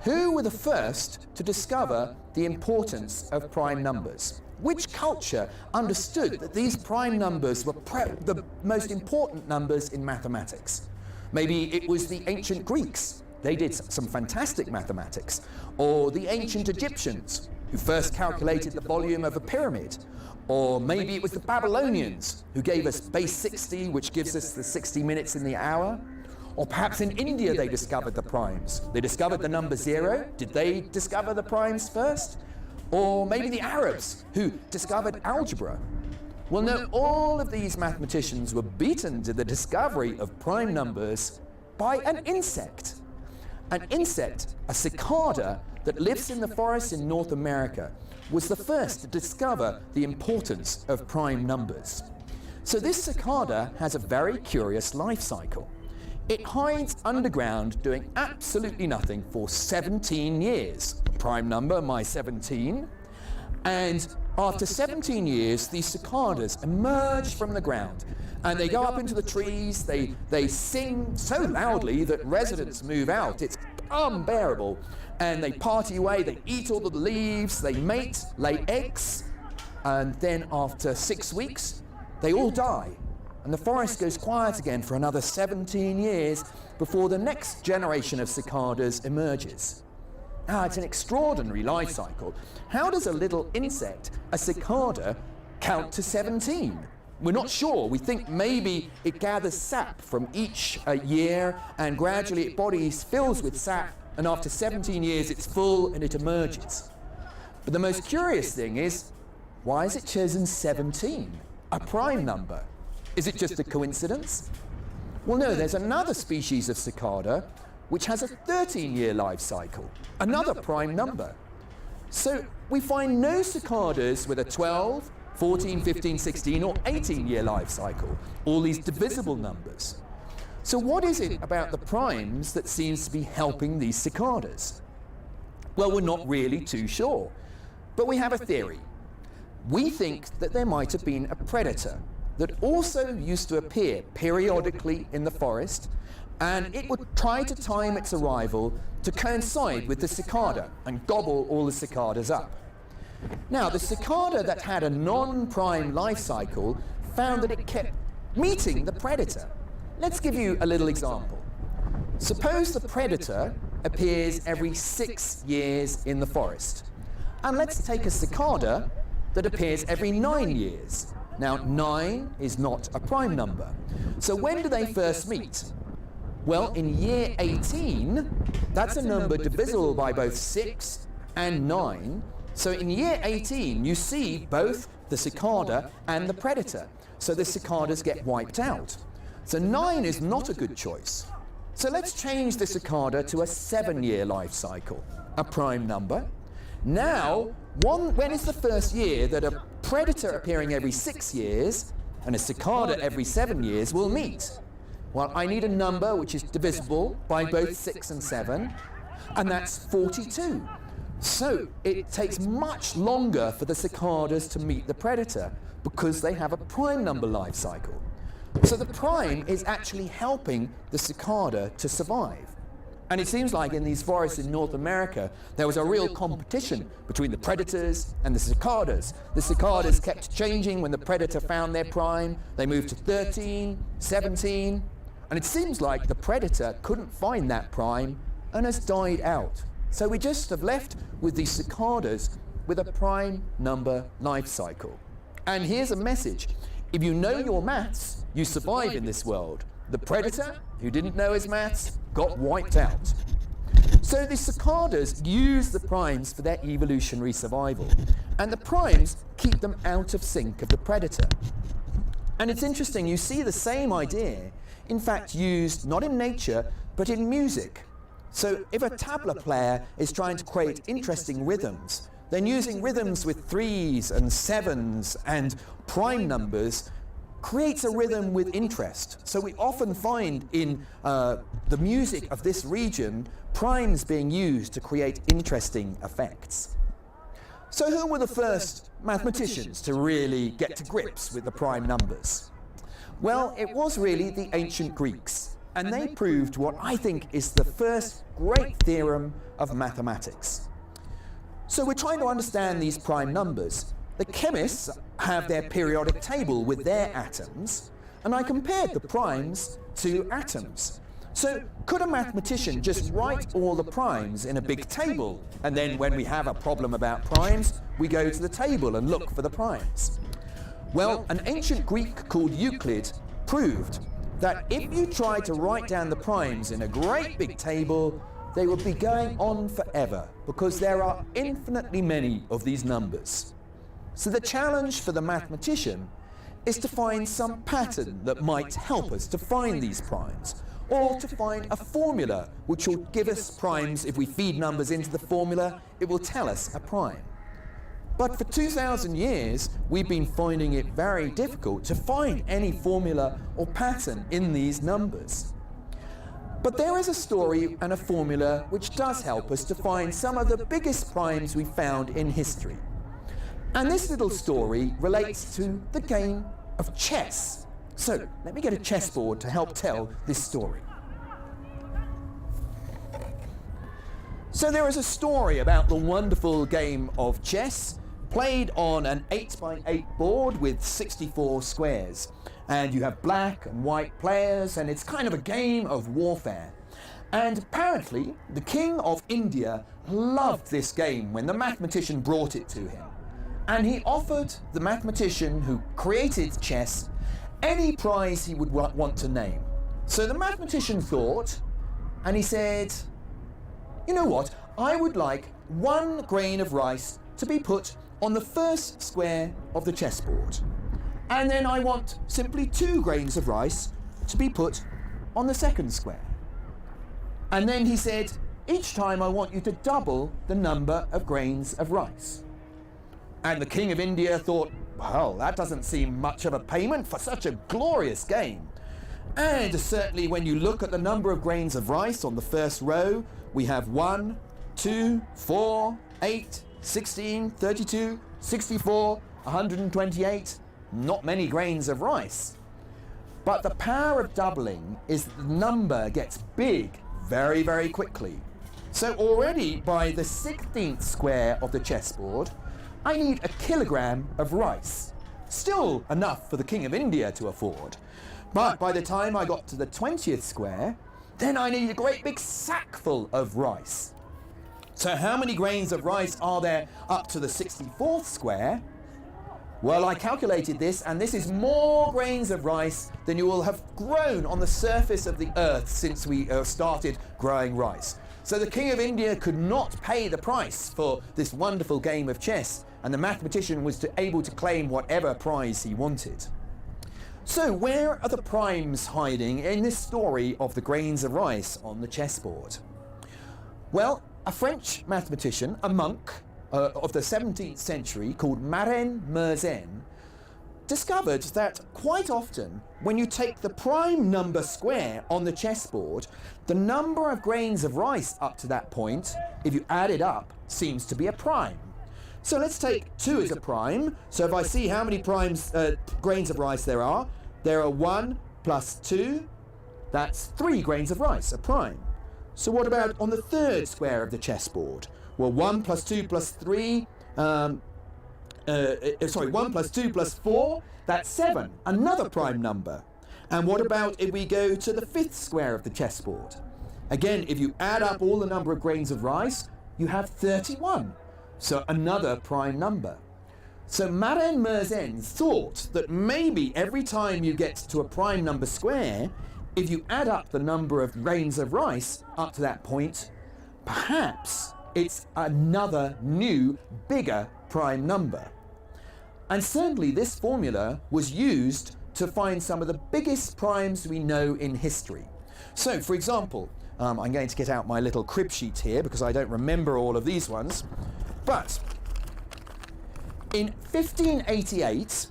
Who were the first to discover the importance of prime numbers? Which culture understood that these prime numbers were pre- the most important numbers in mathematics? Maybe it was the ancient Greeks. They did s- some fantastic mathematics. Or the ancient Egyptians, who first calculated the volume of a pyramid. Or maybe it was the Babylonians who gave us base sixty, which gives us the sixty minutes in the hour. Or perhaps in India they discovered the primes. They discovered the number zero. Did they discover the primes first? Or maybe the Arabs who discovered algebra. Well, no, all of these mathematicians were beaten to the discovery of prime numbers by an insect. An insect, a cicada, that lives in the forests in North America, was the first to discover the importance of prime numbers. So this cicada has a very curious life cycle. It hides underground doing absolutely nothing for seventeen years. Prime number, my seventeen. And after seventeen years, these cicadas emerge from the ground and they go up into the trees. They, they sing so loudly that residents move out. It's unbearable. And they party away, they eat all of the leaves, they mate, lay eggs, and then after six weeks, they all die. And the forest goes quiet again for another seventeen years before the next generation of cicadas emerges. Ah, it's an extraordinary life cycle. How does a little insect, a cicada, count to seventeen? We're not sure. We think maybe it gathers sap from each uh, year and gradually its body fills with sap, and after seventeen years it's full and it emerges. But the most curious thing is, why is it chosen seventeen, a prime number? Is it just a coincidence? Well, no, there's another species of cicada which has a thirteen-year life cycle, another prime number. So we find no cicadas with a twelve, fourteen, fifteen, sixteen, or eighteen-year life cycle, all these divisible numbers. So what is it about the primes that seems to be helping these cicadas? Well, we're not really too sure, but we have a theory. We think that there might have been a predator that also used to appear periodically in the forest, and it would try to time its arrival to coincide with the cicada and gobble all the cicadas up. Now, the cicada that had a non-prime life cycle found that it kept meeting the predator. Let's give you a little example. Suppose the predator appears every six years in the forest. And let's take a cicada that appears every nine years. Now, nine is not a prime number. So when do they first meet? Well, in year eighteen, that's a number divisible by both six and nine. So in year eighteen, you see both the cicada and the predator. So the cicadas get wiped out. So nine is not a good choice. So let's change the cicada to a seven-year life cycle, a prime number. Now, one, when is the first year that a predator appearing every six years and a cicada every seven years will meet? Well, I need a number which is divisible by both six and seven, and that's forty-two. So it takes much longer for the cicadas to meet the predator because they have a prime number life cycle. So the prime is actually helping the cicada to survive. And it seems like in these forests in North America, there was a real competition between the predators and the cicadas. The cicadas kept changing. When the predator found their prime, they moved to thirteen, seventeen, and it seems like the predator couldn't find that prime and has died out. So we just have left with these cicadas with a prime number life cycle. And here's a message. If you know your maths, you survive in this world. The predator, who didn't know his maths, got wiped out. So the cicadas use the primes for their evolutionary survival, and the primes keep them out of sync of the predator. And it's interesting, you see the same idea, in fact, used not in nature, but in music. So if a tabla player is trying to create interesting rhythms, then using rhythms with threes and sevens and prime numbers creates a rhythm with interest. So we often find in uh, the music of this region primes being used to create interesting effects. So who were the first mathematicians to really get to grips with the prime numbers? Well, it was really the ancient Greeks. And they proved what I think is the first great theorem of mathematics. So we're trying to understand these prime numbers. The chemists have their periodic table with their atoms, and I compared the primes to atoms. So could a mathematician just write all the primes in a big table, and then when we have a problem about primes, we go to the table and look for the primes? Well, an ancient Greek called Euclid proved that if you try to write down the primes in a great big table, they would be going on forever, because there are infinitely many of these numbers. So the challenge for the mathematician is to find some pattern that might help us to find these primes, or to find a formula which will give us primes. If we feed numbers into the formula, it will tell us a prime. But for two thousand years, we've been finding it very difficult to find any formula or pattern in these numbers. But there is a story and a formula which does help us to find some of the biggest primes we found in history. And this little story relates to the game of chess. So let me get a chessboard to help tell this story. So there is a story about the wonderful game of chess, played on an eight by eight board with sixty-four squares. And you have black and white players, and it's kind of a game of warfare. And apparently, the king of India loved this game when the mathematician brought it to him. And he offered the mathematician who created chess any prize he would wa-, want to name. So the mathematician thought, and he said, "You know what? I would like one grain of rice to be put on the first square of the chessboard. And then I want simply two grains of rice to be put on the second square." And then he said, "Each time I want you to double the number of grains of rice." And the king of India thought, "Well, that doesn't seem much of a payment for such a glorious game." And certainly when you look at the number of grains of rice on the first row, we have one, two, four, eight, sixteen, thirty-two, sixty-four, a hundred and twenty-eight, not many grains of rice. But the power of doubling is that the number gets big very, very quickly. So already by the sixteenth square of the chessboard, I need a kilogram of rice. Still enough for the King of India to afford. But by the time I got to the twentieth square, then I need a great big sackful of rice. So how many grains of rice are there up to the sixty-fourth square? Well, I calculated this, and this is more grains of rice than you will have grown on the surface of the earth since we, uh, started growing rice. So the King of India could not pay the price for this wonderful game of chess, and the mathematician was to, able to claim whatever prize he wanted. So where are the primes hiding in this story of the grains of rice on the chessboard? Well, a French mathematician, a monk, uh, of the seventeenth century called Marin Mersenne discovered that quite often when you take the prime number square on the chessboard, the number of grains of rice up to that point, if you add it up, seems to be a prime. So let's take two as a prime. So if I see how many primes, uh, grains of rice there are, there are one plus two, that's three grains of rice, a prime. So what about on the third square of the chessboard? Well, one plus two plus three, um, uh, uh, sorry, one plus two plus four, that's seven, another prime number. And what about if we go to the fifth square of the chessboard? Again, if you add up all the number of grains of rice, you have thirty-one. So another prime number. So Marin Mersenne thought that maybe every time you get to a prime number square, if you add up the number of grains of rice up to that point, perhaps it's another new, bigger prime number. And certainly this formula was used to find some of the biggest primes we know in history. So, for example, um, I'm going to get out my little crib sheet here because I don't remember all of these ones. But in fifteen eighty-eight,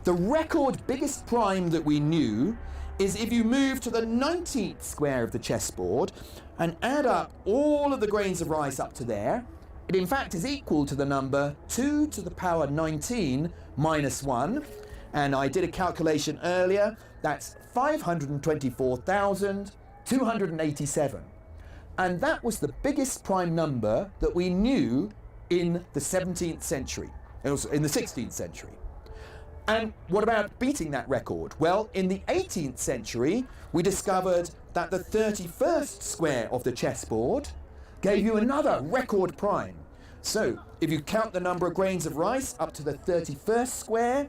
the record biggest prime that we knew is if you move to the nineteenth square of the chessboard and add up all of the grains of rice up to there, it in fact is equal to the number two to the power nineteen minus one. And I did a calculation earlier. That's five hundred and twenty-four thousand two hundred and eighty-seven. And that was the biggest prime number that we knew in the seventeenth century, and also in the sixteenth century. And what about beating that record? Well, in the eighteenth century, we discovered that the thirty-first square of the chessboard gave you another record prime. So, if you count the number of grains of rice up to the thirty-first square,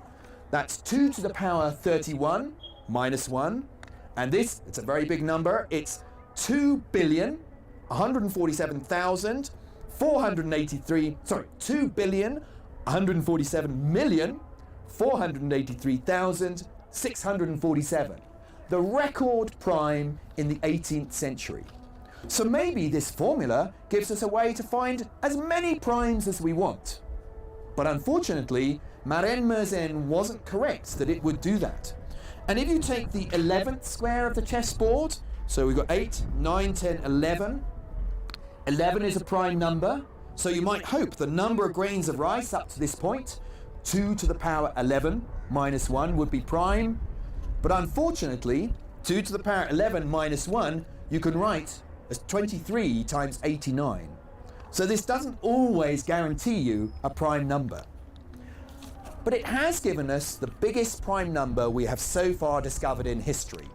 that's two to the power thirty-one minus one. And this, it's a very big number, it's two billion, one hundred forty-seven thousand, four hundred eighty-three, sorry, two billion, one hundred forty-seven million, four hundred eighty-three thousand, six hundred forty-seven. The record prime in the eighteenth century. So maybe this formula gives us a way to find as many primes as we want. But unfortunately, Maren Mersenne wasn't correct that it would do that. And if you take the eleventh square of the chessboard, so we've got eight, nine, ten, eleven. Eleven is a prime number, so you might hope the number of grains of rice up to this point, two to the power eleven minus one, would be prime. But unfortunately, two to the power eleven minus one, you can write as twenty-three times eighty-nine. So this doesn't always guarantee you a prime number. But it has given us the biggest prime number we have so far discovered in history.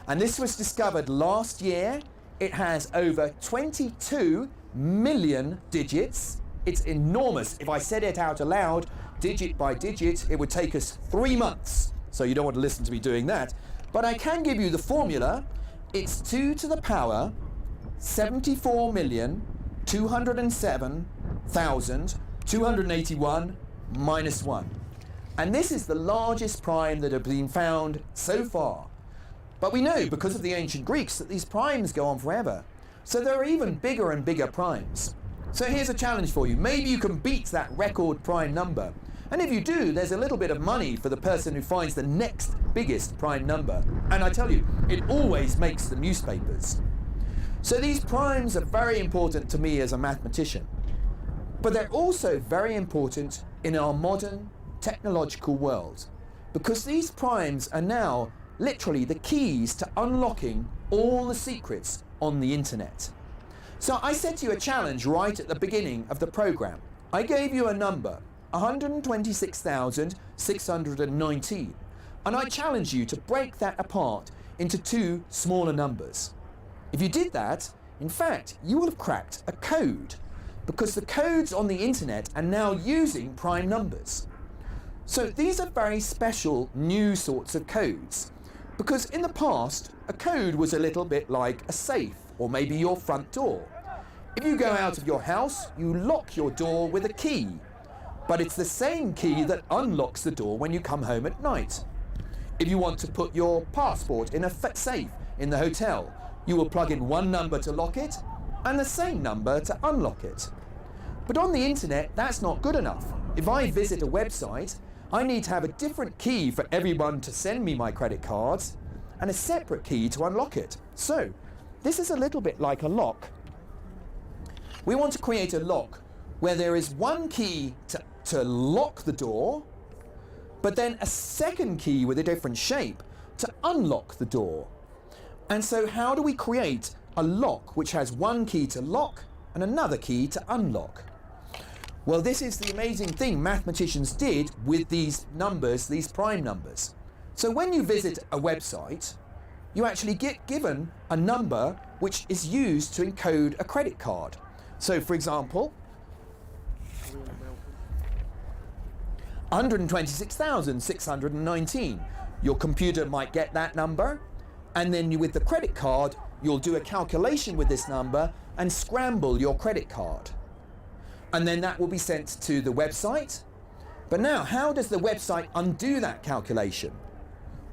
And this was discovered last year. It has over twenty-two million digits. It's enormous. If I said it out aloud, digit by digit, it would take us three months. So you don't want to listen to me doing that. But I can give you the formula. It's two to the power seventy-four million two hundred seven thousand two hundred eighty-one minus one. And this is the largest prime that have been found so far. But we know, because of the ancient Greeks, that these primes go on forever. So there are even bigger and bigger primes. So here's a challenge for you. Maybe you can beat that record prime number. And if you do, there's a little bit of money for the person who finds the next biggest prime number. And I tell you, it always makes the newspapers. So these primes are very important to me as a mathematician. But they're also very important in our modern technological world, because these primes are now literally the keys to unlocking all the secrets on the internet. So I set you a challenge right at the beginning of the program. I gave you a number, one hundred twenty-six thousand six hundred nineteen, and I challenge you to break that apart into two smaller numbers. If you did that, in fact, you will have cracked a code, because the codes on the internet are now using prime numbers. So these are very special new sorts of codes, because in the past, a code was a little bit like a safe or maybe your front door. If you go out of your house, you lock your door with a key. But it's the same key that unlocks the door when you come home at night. If you want to put your passport in a fa-, safe in the hotel, you will plug in one number to lock it and the same number to unlock it. But on the internet, that's not good enough. If I visit a website, I need to have a different key for everyone to send me my credit cards and a separate key to unlock it. So, this is a little bit like a lock. We want to create a lock where there is one key to, to lock the door, but then a second key with a different shape to unlock the door. And so how do we create a lock which has one key to lock and another key to unlock? Well, this is the amazing thing mathematicians did with these numbers, these prime numbers. So when you visit a website, you actually get given a number which is used to encode a credit card. So, for example, hundred twenty-six thousand six hundred nineteen. Your computer might get that number, and then you, with the credit card, you'll do a calculation with this number and scramble your credit card. And then that will be sent to the website. But now, how does the website undo that calculation?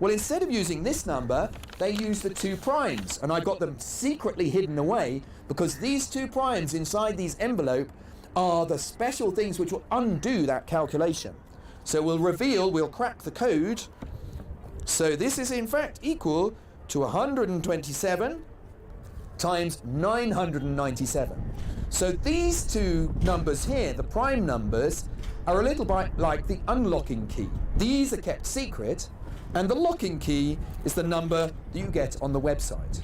Well, instead of using this number, they use the two primes, and I got them secretly hidden away because these two primes inside these envelope are the special things which will undo that calculation. So we'll reveal, we'll crack the code. So this is in fact equal to one hundred twenty-seven times nine hundred ninety-seven. So these two numbers here, the prime numbers, are a little bit like the unlocking key. These are kept secret, And the locking key is the number that you get on the website.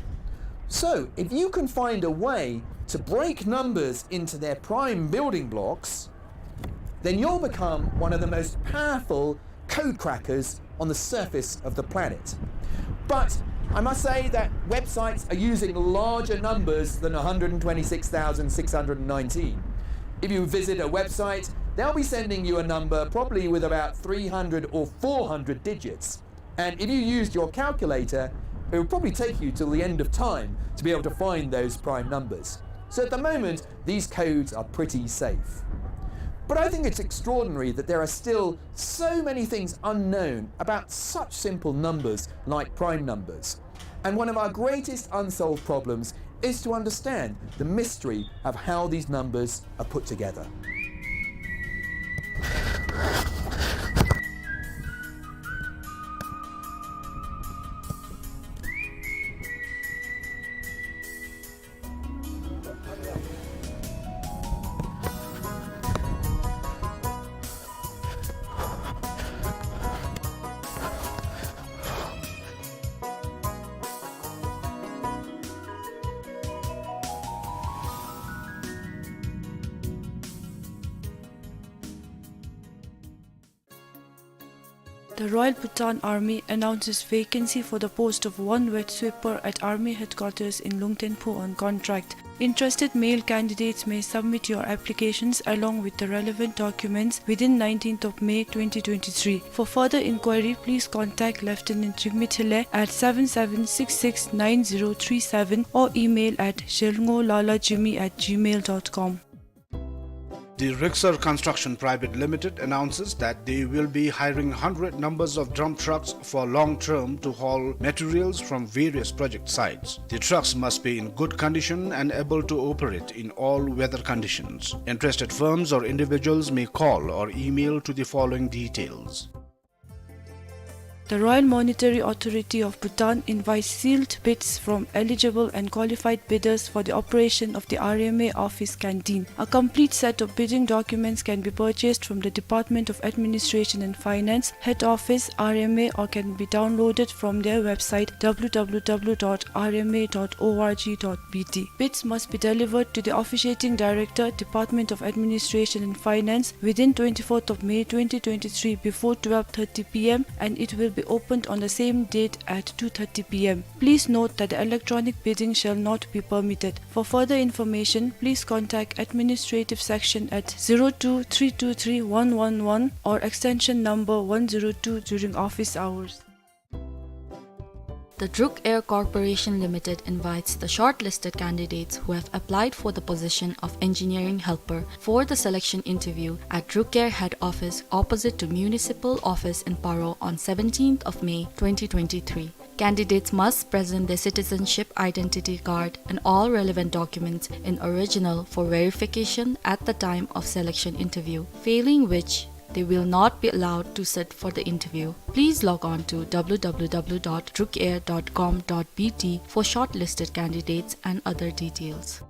So, if you can find a way to break numbers into their prime building blocks, then you'll become one of the most powerful code crackers on the surface of the planet. But I must say that websites are using larger numbers than one hundred twenty-six thousand six hundred nineteen. If you visit a website, they'll be sending you a number probably with about three hundred or four hundred digits. And if you used your calculator, it would probably take you till the end of time to be able to find those prime numbers. So at the moment, these codes are pretty safe. But I think it's extraordinary that there are still so many things unknown about such simple numbers like prime numbers. And one of our greatest unsolved problems is to understand the mystery of how these numbers are put together. The Royal Bhutan Army announces vacancy for the post of one wet sweeper at Army Headquarters in Lungtenpo on contract. Interested male candidates may submit your applications along with the relevant documents within nineteenth of May twenty twenty-three. For further inquiry, please contact Lieutenant Jigme Thile at seven seven six six nine zero three seven or email at zhelngo lala jigme at gmail dot com. The Rixar Construction Private Limited announces that they will be hiring hundred numbers of dump trucks for long term to haul materials from various project sites. The trucks must be in good condition and able to operate in all weather conditions. Interested firms or individuals may call or email to the following details. The Royal Monetary Authority of Bhutan invites sealed bids from eligible and qualified bidders for the operation of the R M A office canteen. A complete set of bidding documents can be purchased from the Department of Administration and Finance, Head Office, R M A, or can be downloaded from their website, w w w dot r m a dot org dot b t. Bids must be delivered to the Officiating Director, Department of Administration and Finance, within twenty-fourth of May twenty twenty-three before twelve thirty p m, and it will be opened on the same date at two thirty p m. Please note that the electronic bidding shall not be permitted. For further information, please contact administrative section at zero two three two three one one one or extension number one zero two during office hours. The Druk Air Corporation Limited invites the shortlisted candidates who have applied for the position of engineering helper for the selection interview at Druk Air head office opposite to municipal office in Paro on seventeenth of May twenty twenty-three. Candidates must present their citizenship identity card and all relevant documents in original for verification at the time of selection interview, failing which they will not be allowed to sit for the interview. Please log on to w w w dot drukair dot com dot b t for shortlisted candidates and other details.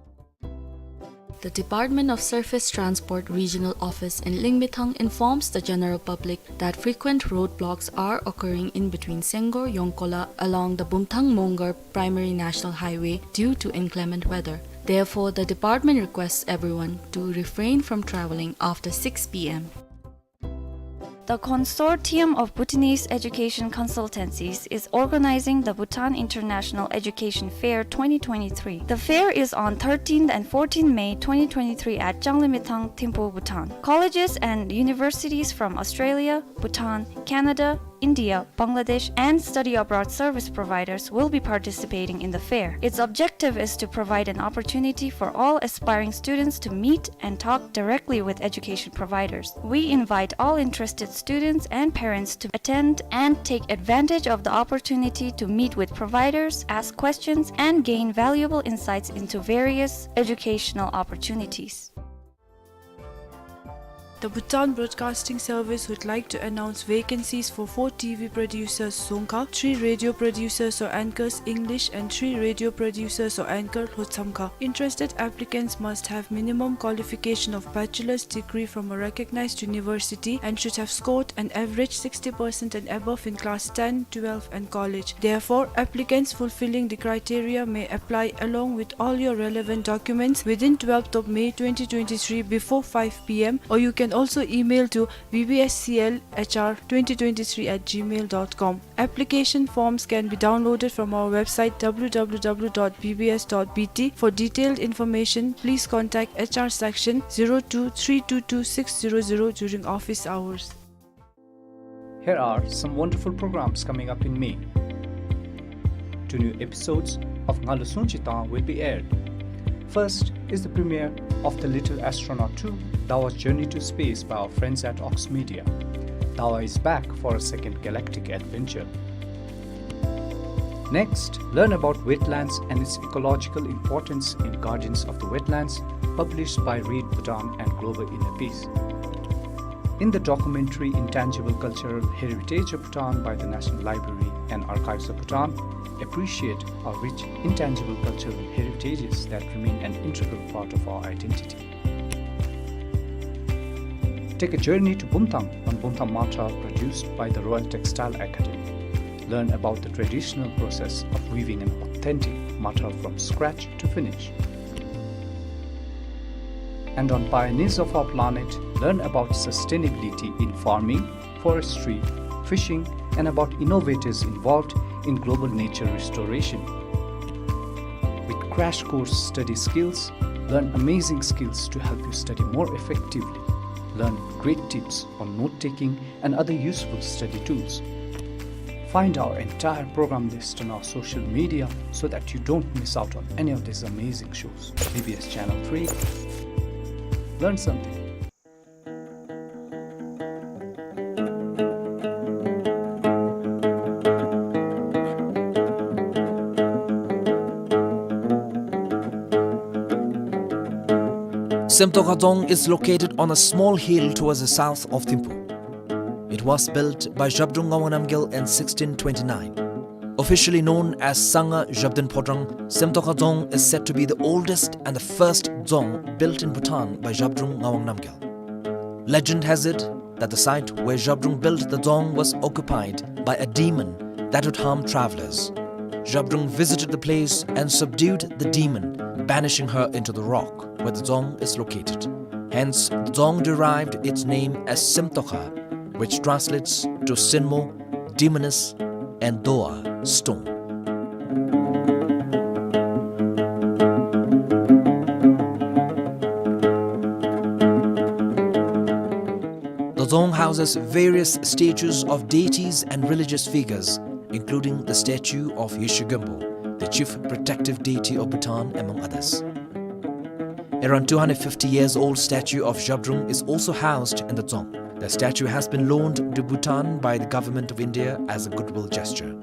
The Department of Surface Transport Regional Office in Lingmethang informs the general public that frequent roadblocks are occurring in between Senggor Yongkola along the Bumthang Mongar Primary National Highway due to inclement weather. Therefore, the department requests everyone to refrain from traveling after six p m. The Consortium of Bhutanese Education Consultancies is organizing the Bhutan International Education Fair twenty twenty-three. The fair is on thirteenth and fourteenth May twenty twenty-three at Changlimithang, Thimphu, Bhutan. Colleges and universities from Australia, Bhutan, Canada, India, Bangladesh, and study abroad service providers will be participating in the fair. Its objective is to provide an opportunity for all aspiring students to meet and talk directly with education providers. We invite all interested students and parents to attend and take advantage of the opportunity to meet with providers, ask questions, and gain valuable insights into various educational opportunities. The Bhutan Broadcasting Service would like to announce vacancies for four T V producers, Dzongkha, three radio producers or anchors, English, and three radio producers or anchor, Lhotshamkha. Interested applicants must have minimum qualification of bachelor's degree from a recognized university and should have scored an average sixty percent and above in class ten, twelve, and college. Therefore, applicants fulfilling the criteria may apply along with all your relevant documents within twelfth of May twenty twenty-three before five P M, or you can also email to B B S C L H R twenty twenty-three at gmail dot com. Application forms can be downloaded from our website, W W W dot B B S dot B T. For detailed information, please contact H R section zero two three two two six zero zero during office hours. Here are some wonderful programs coming up in May. Two new episodes of Ngalu Sungchi Tang will be aired. First is the premiere of The Little Astronaut two, Dawa's Journey to Space by our friends at Ox Media. Dawa is back for a second galactic adventure. Next, learn about wetlands and its ecological importance in Guardians of the Wetlands, published by Read Bhutan and Global Inner Peace. In the documentary Intangible Cultural Heritage of Bhutan by the National Library and Archives of Bhutan, appreciate our rich intangible cultural heritages that remain an integral part of our identity. Take a journey to Bumthang on Bumthang Mathar, produced by the Royal Textile Academy. Learn about the traditional process of weaving an authentic mathar from scratch to finish. And on Pioneers of Our Planet, learn about sustainability in farming, forestry, fishing, and about innovators involved in global nature restoration. With crash course study skills, learn amazing skills to help you study more effectively. Learn great tips on note-taking and other useful study tools. Find our entire program list on our social media so that you don't miss out on any of these amazing shows. B B S Channel three. Learn something. Semtokha Dzong is located on a small hill towards the south of Thimphu. It was built by Zhabdrung Ngawang Namgyal in sixteen twenty-nine. Officially known as Sangha Zhabdrung Phodrang, Semtokha Dzong is said to be the oldest and the first dzong built in Bhutan by Zhabdrung Ngawang Namgyal. Legend has it that the site where Zhabdrung built the dzong was occupied by a demon that would harm travelers. Zhabdrung visited the place and subdued the demon, banishing her into the rock where the dzong is located. Hence, the dzong derived its name as Semtokha, which translates to Sinmo, demoness, and Doa, stone. The dzong houses various statues of deities and religious figures, including the statue of Yeshe Gyompo, the chief protective deity of Bhutan, among others. Around two hundred fifty years old statue of Zhabdrung is also housed in the dzong. The statue has been loaned to Bhutan by the Government of India as a goodwill gesture.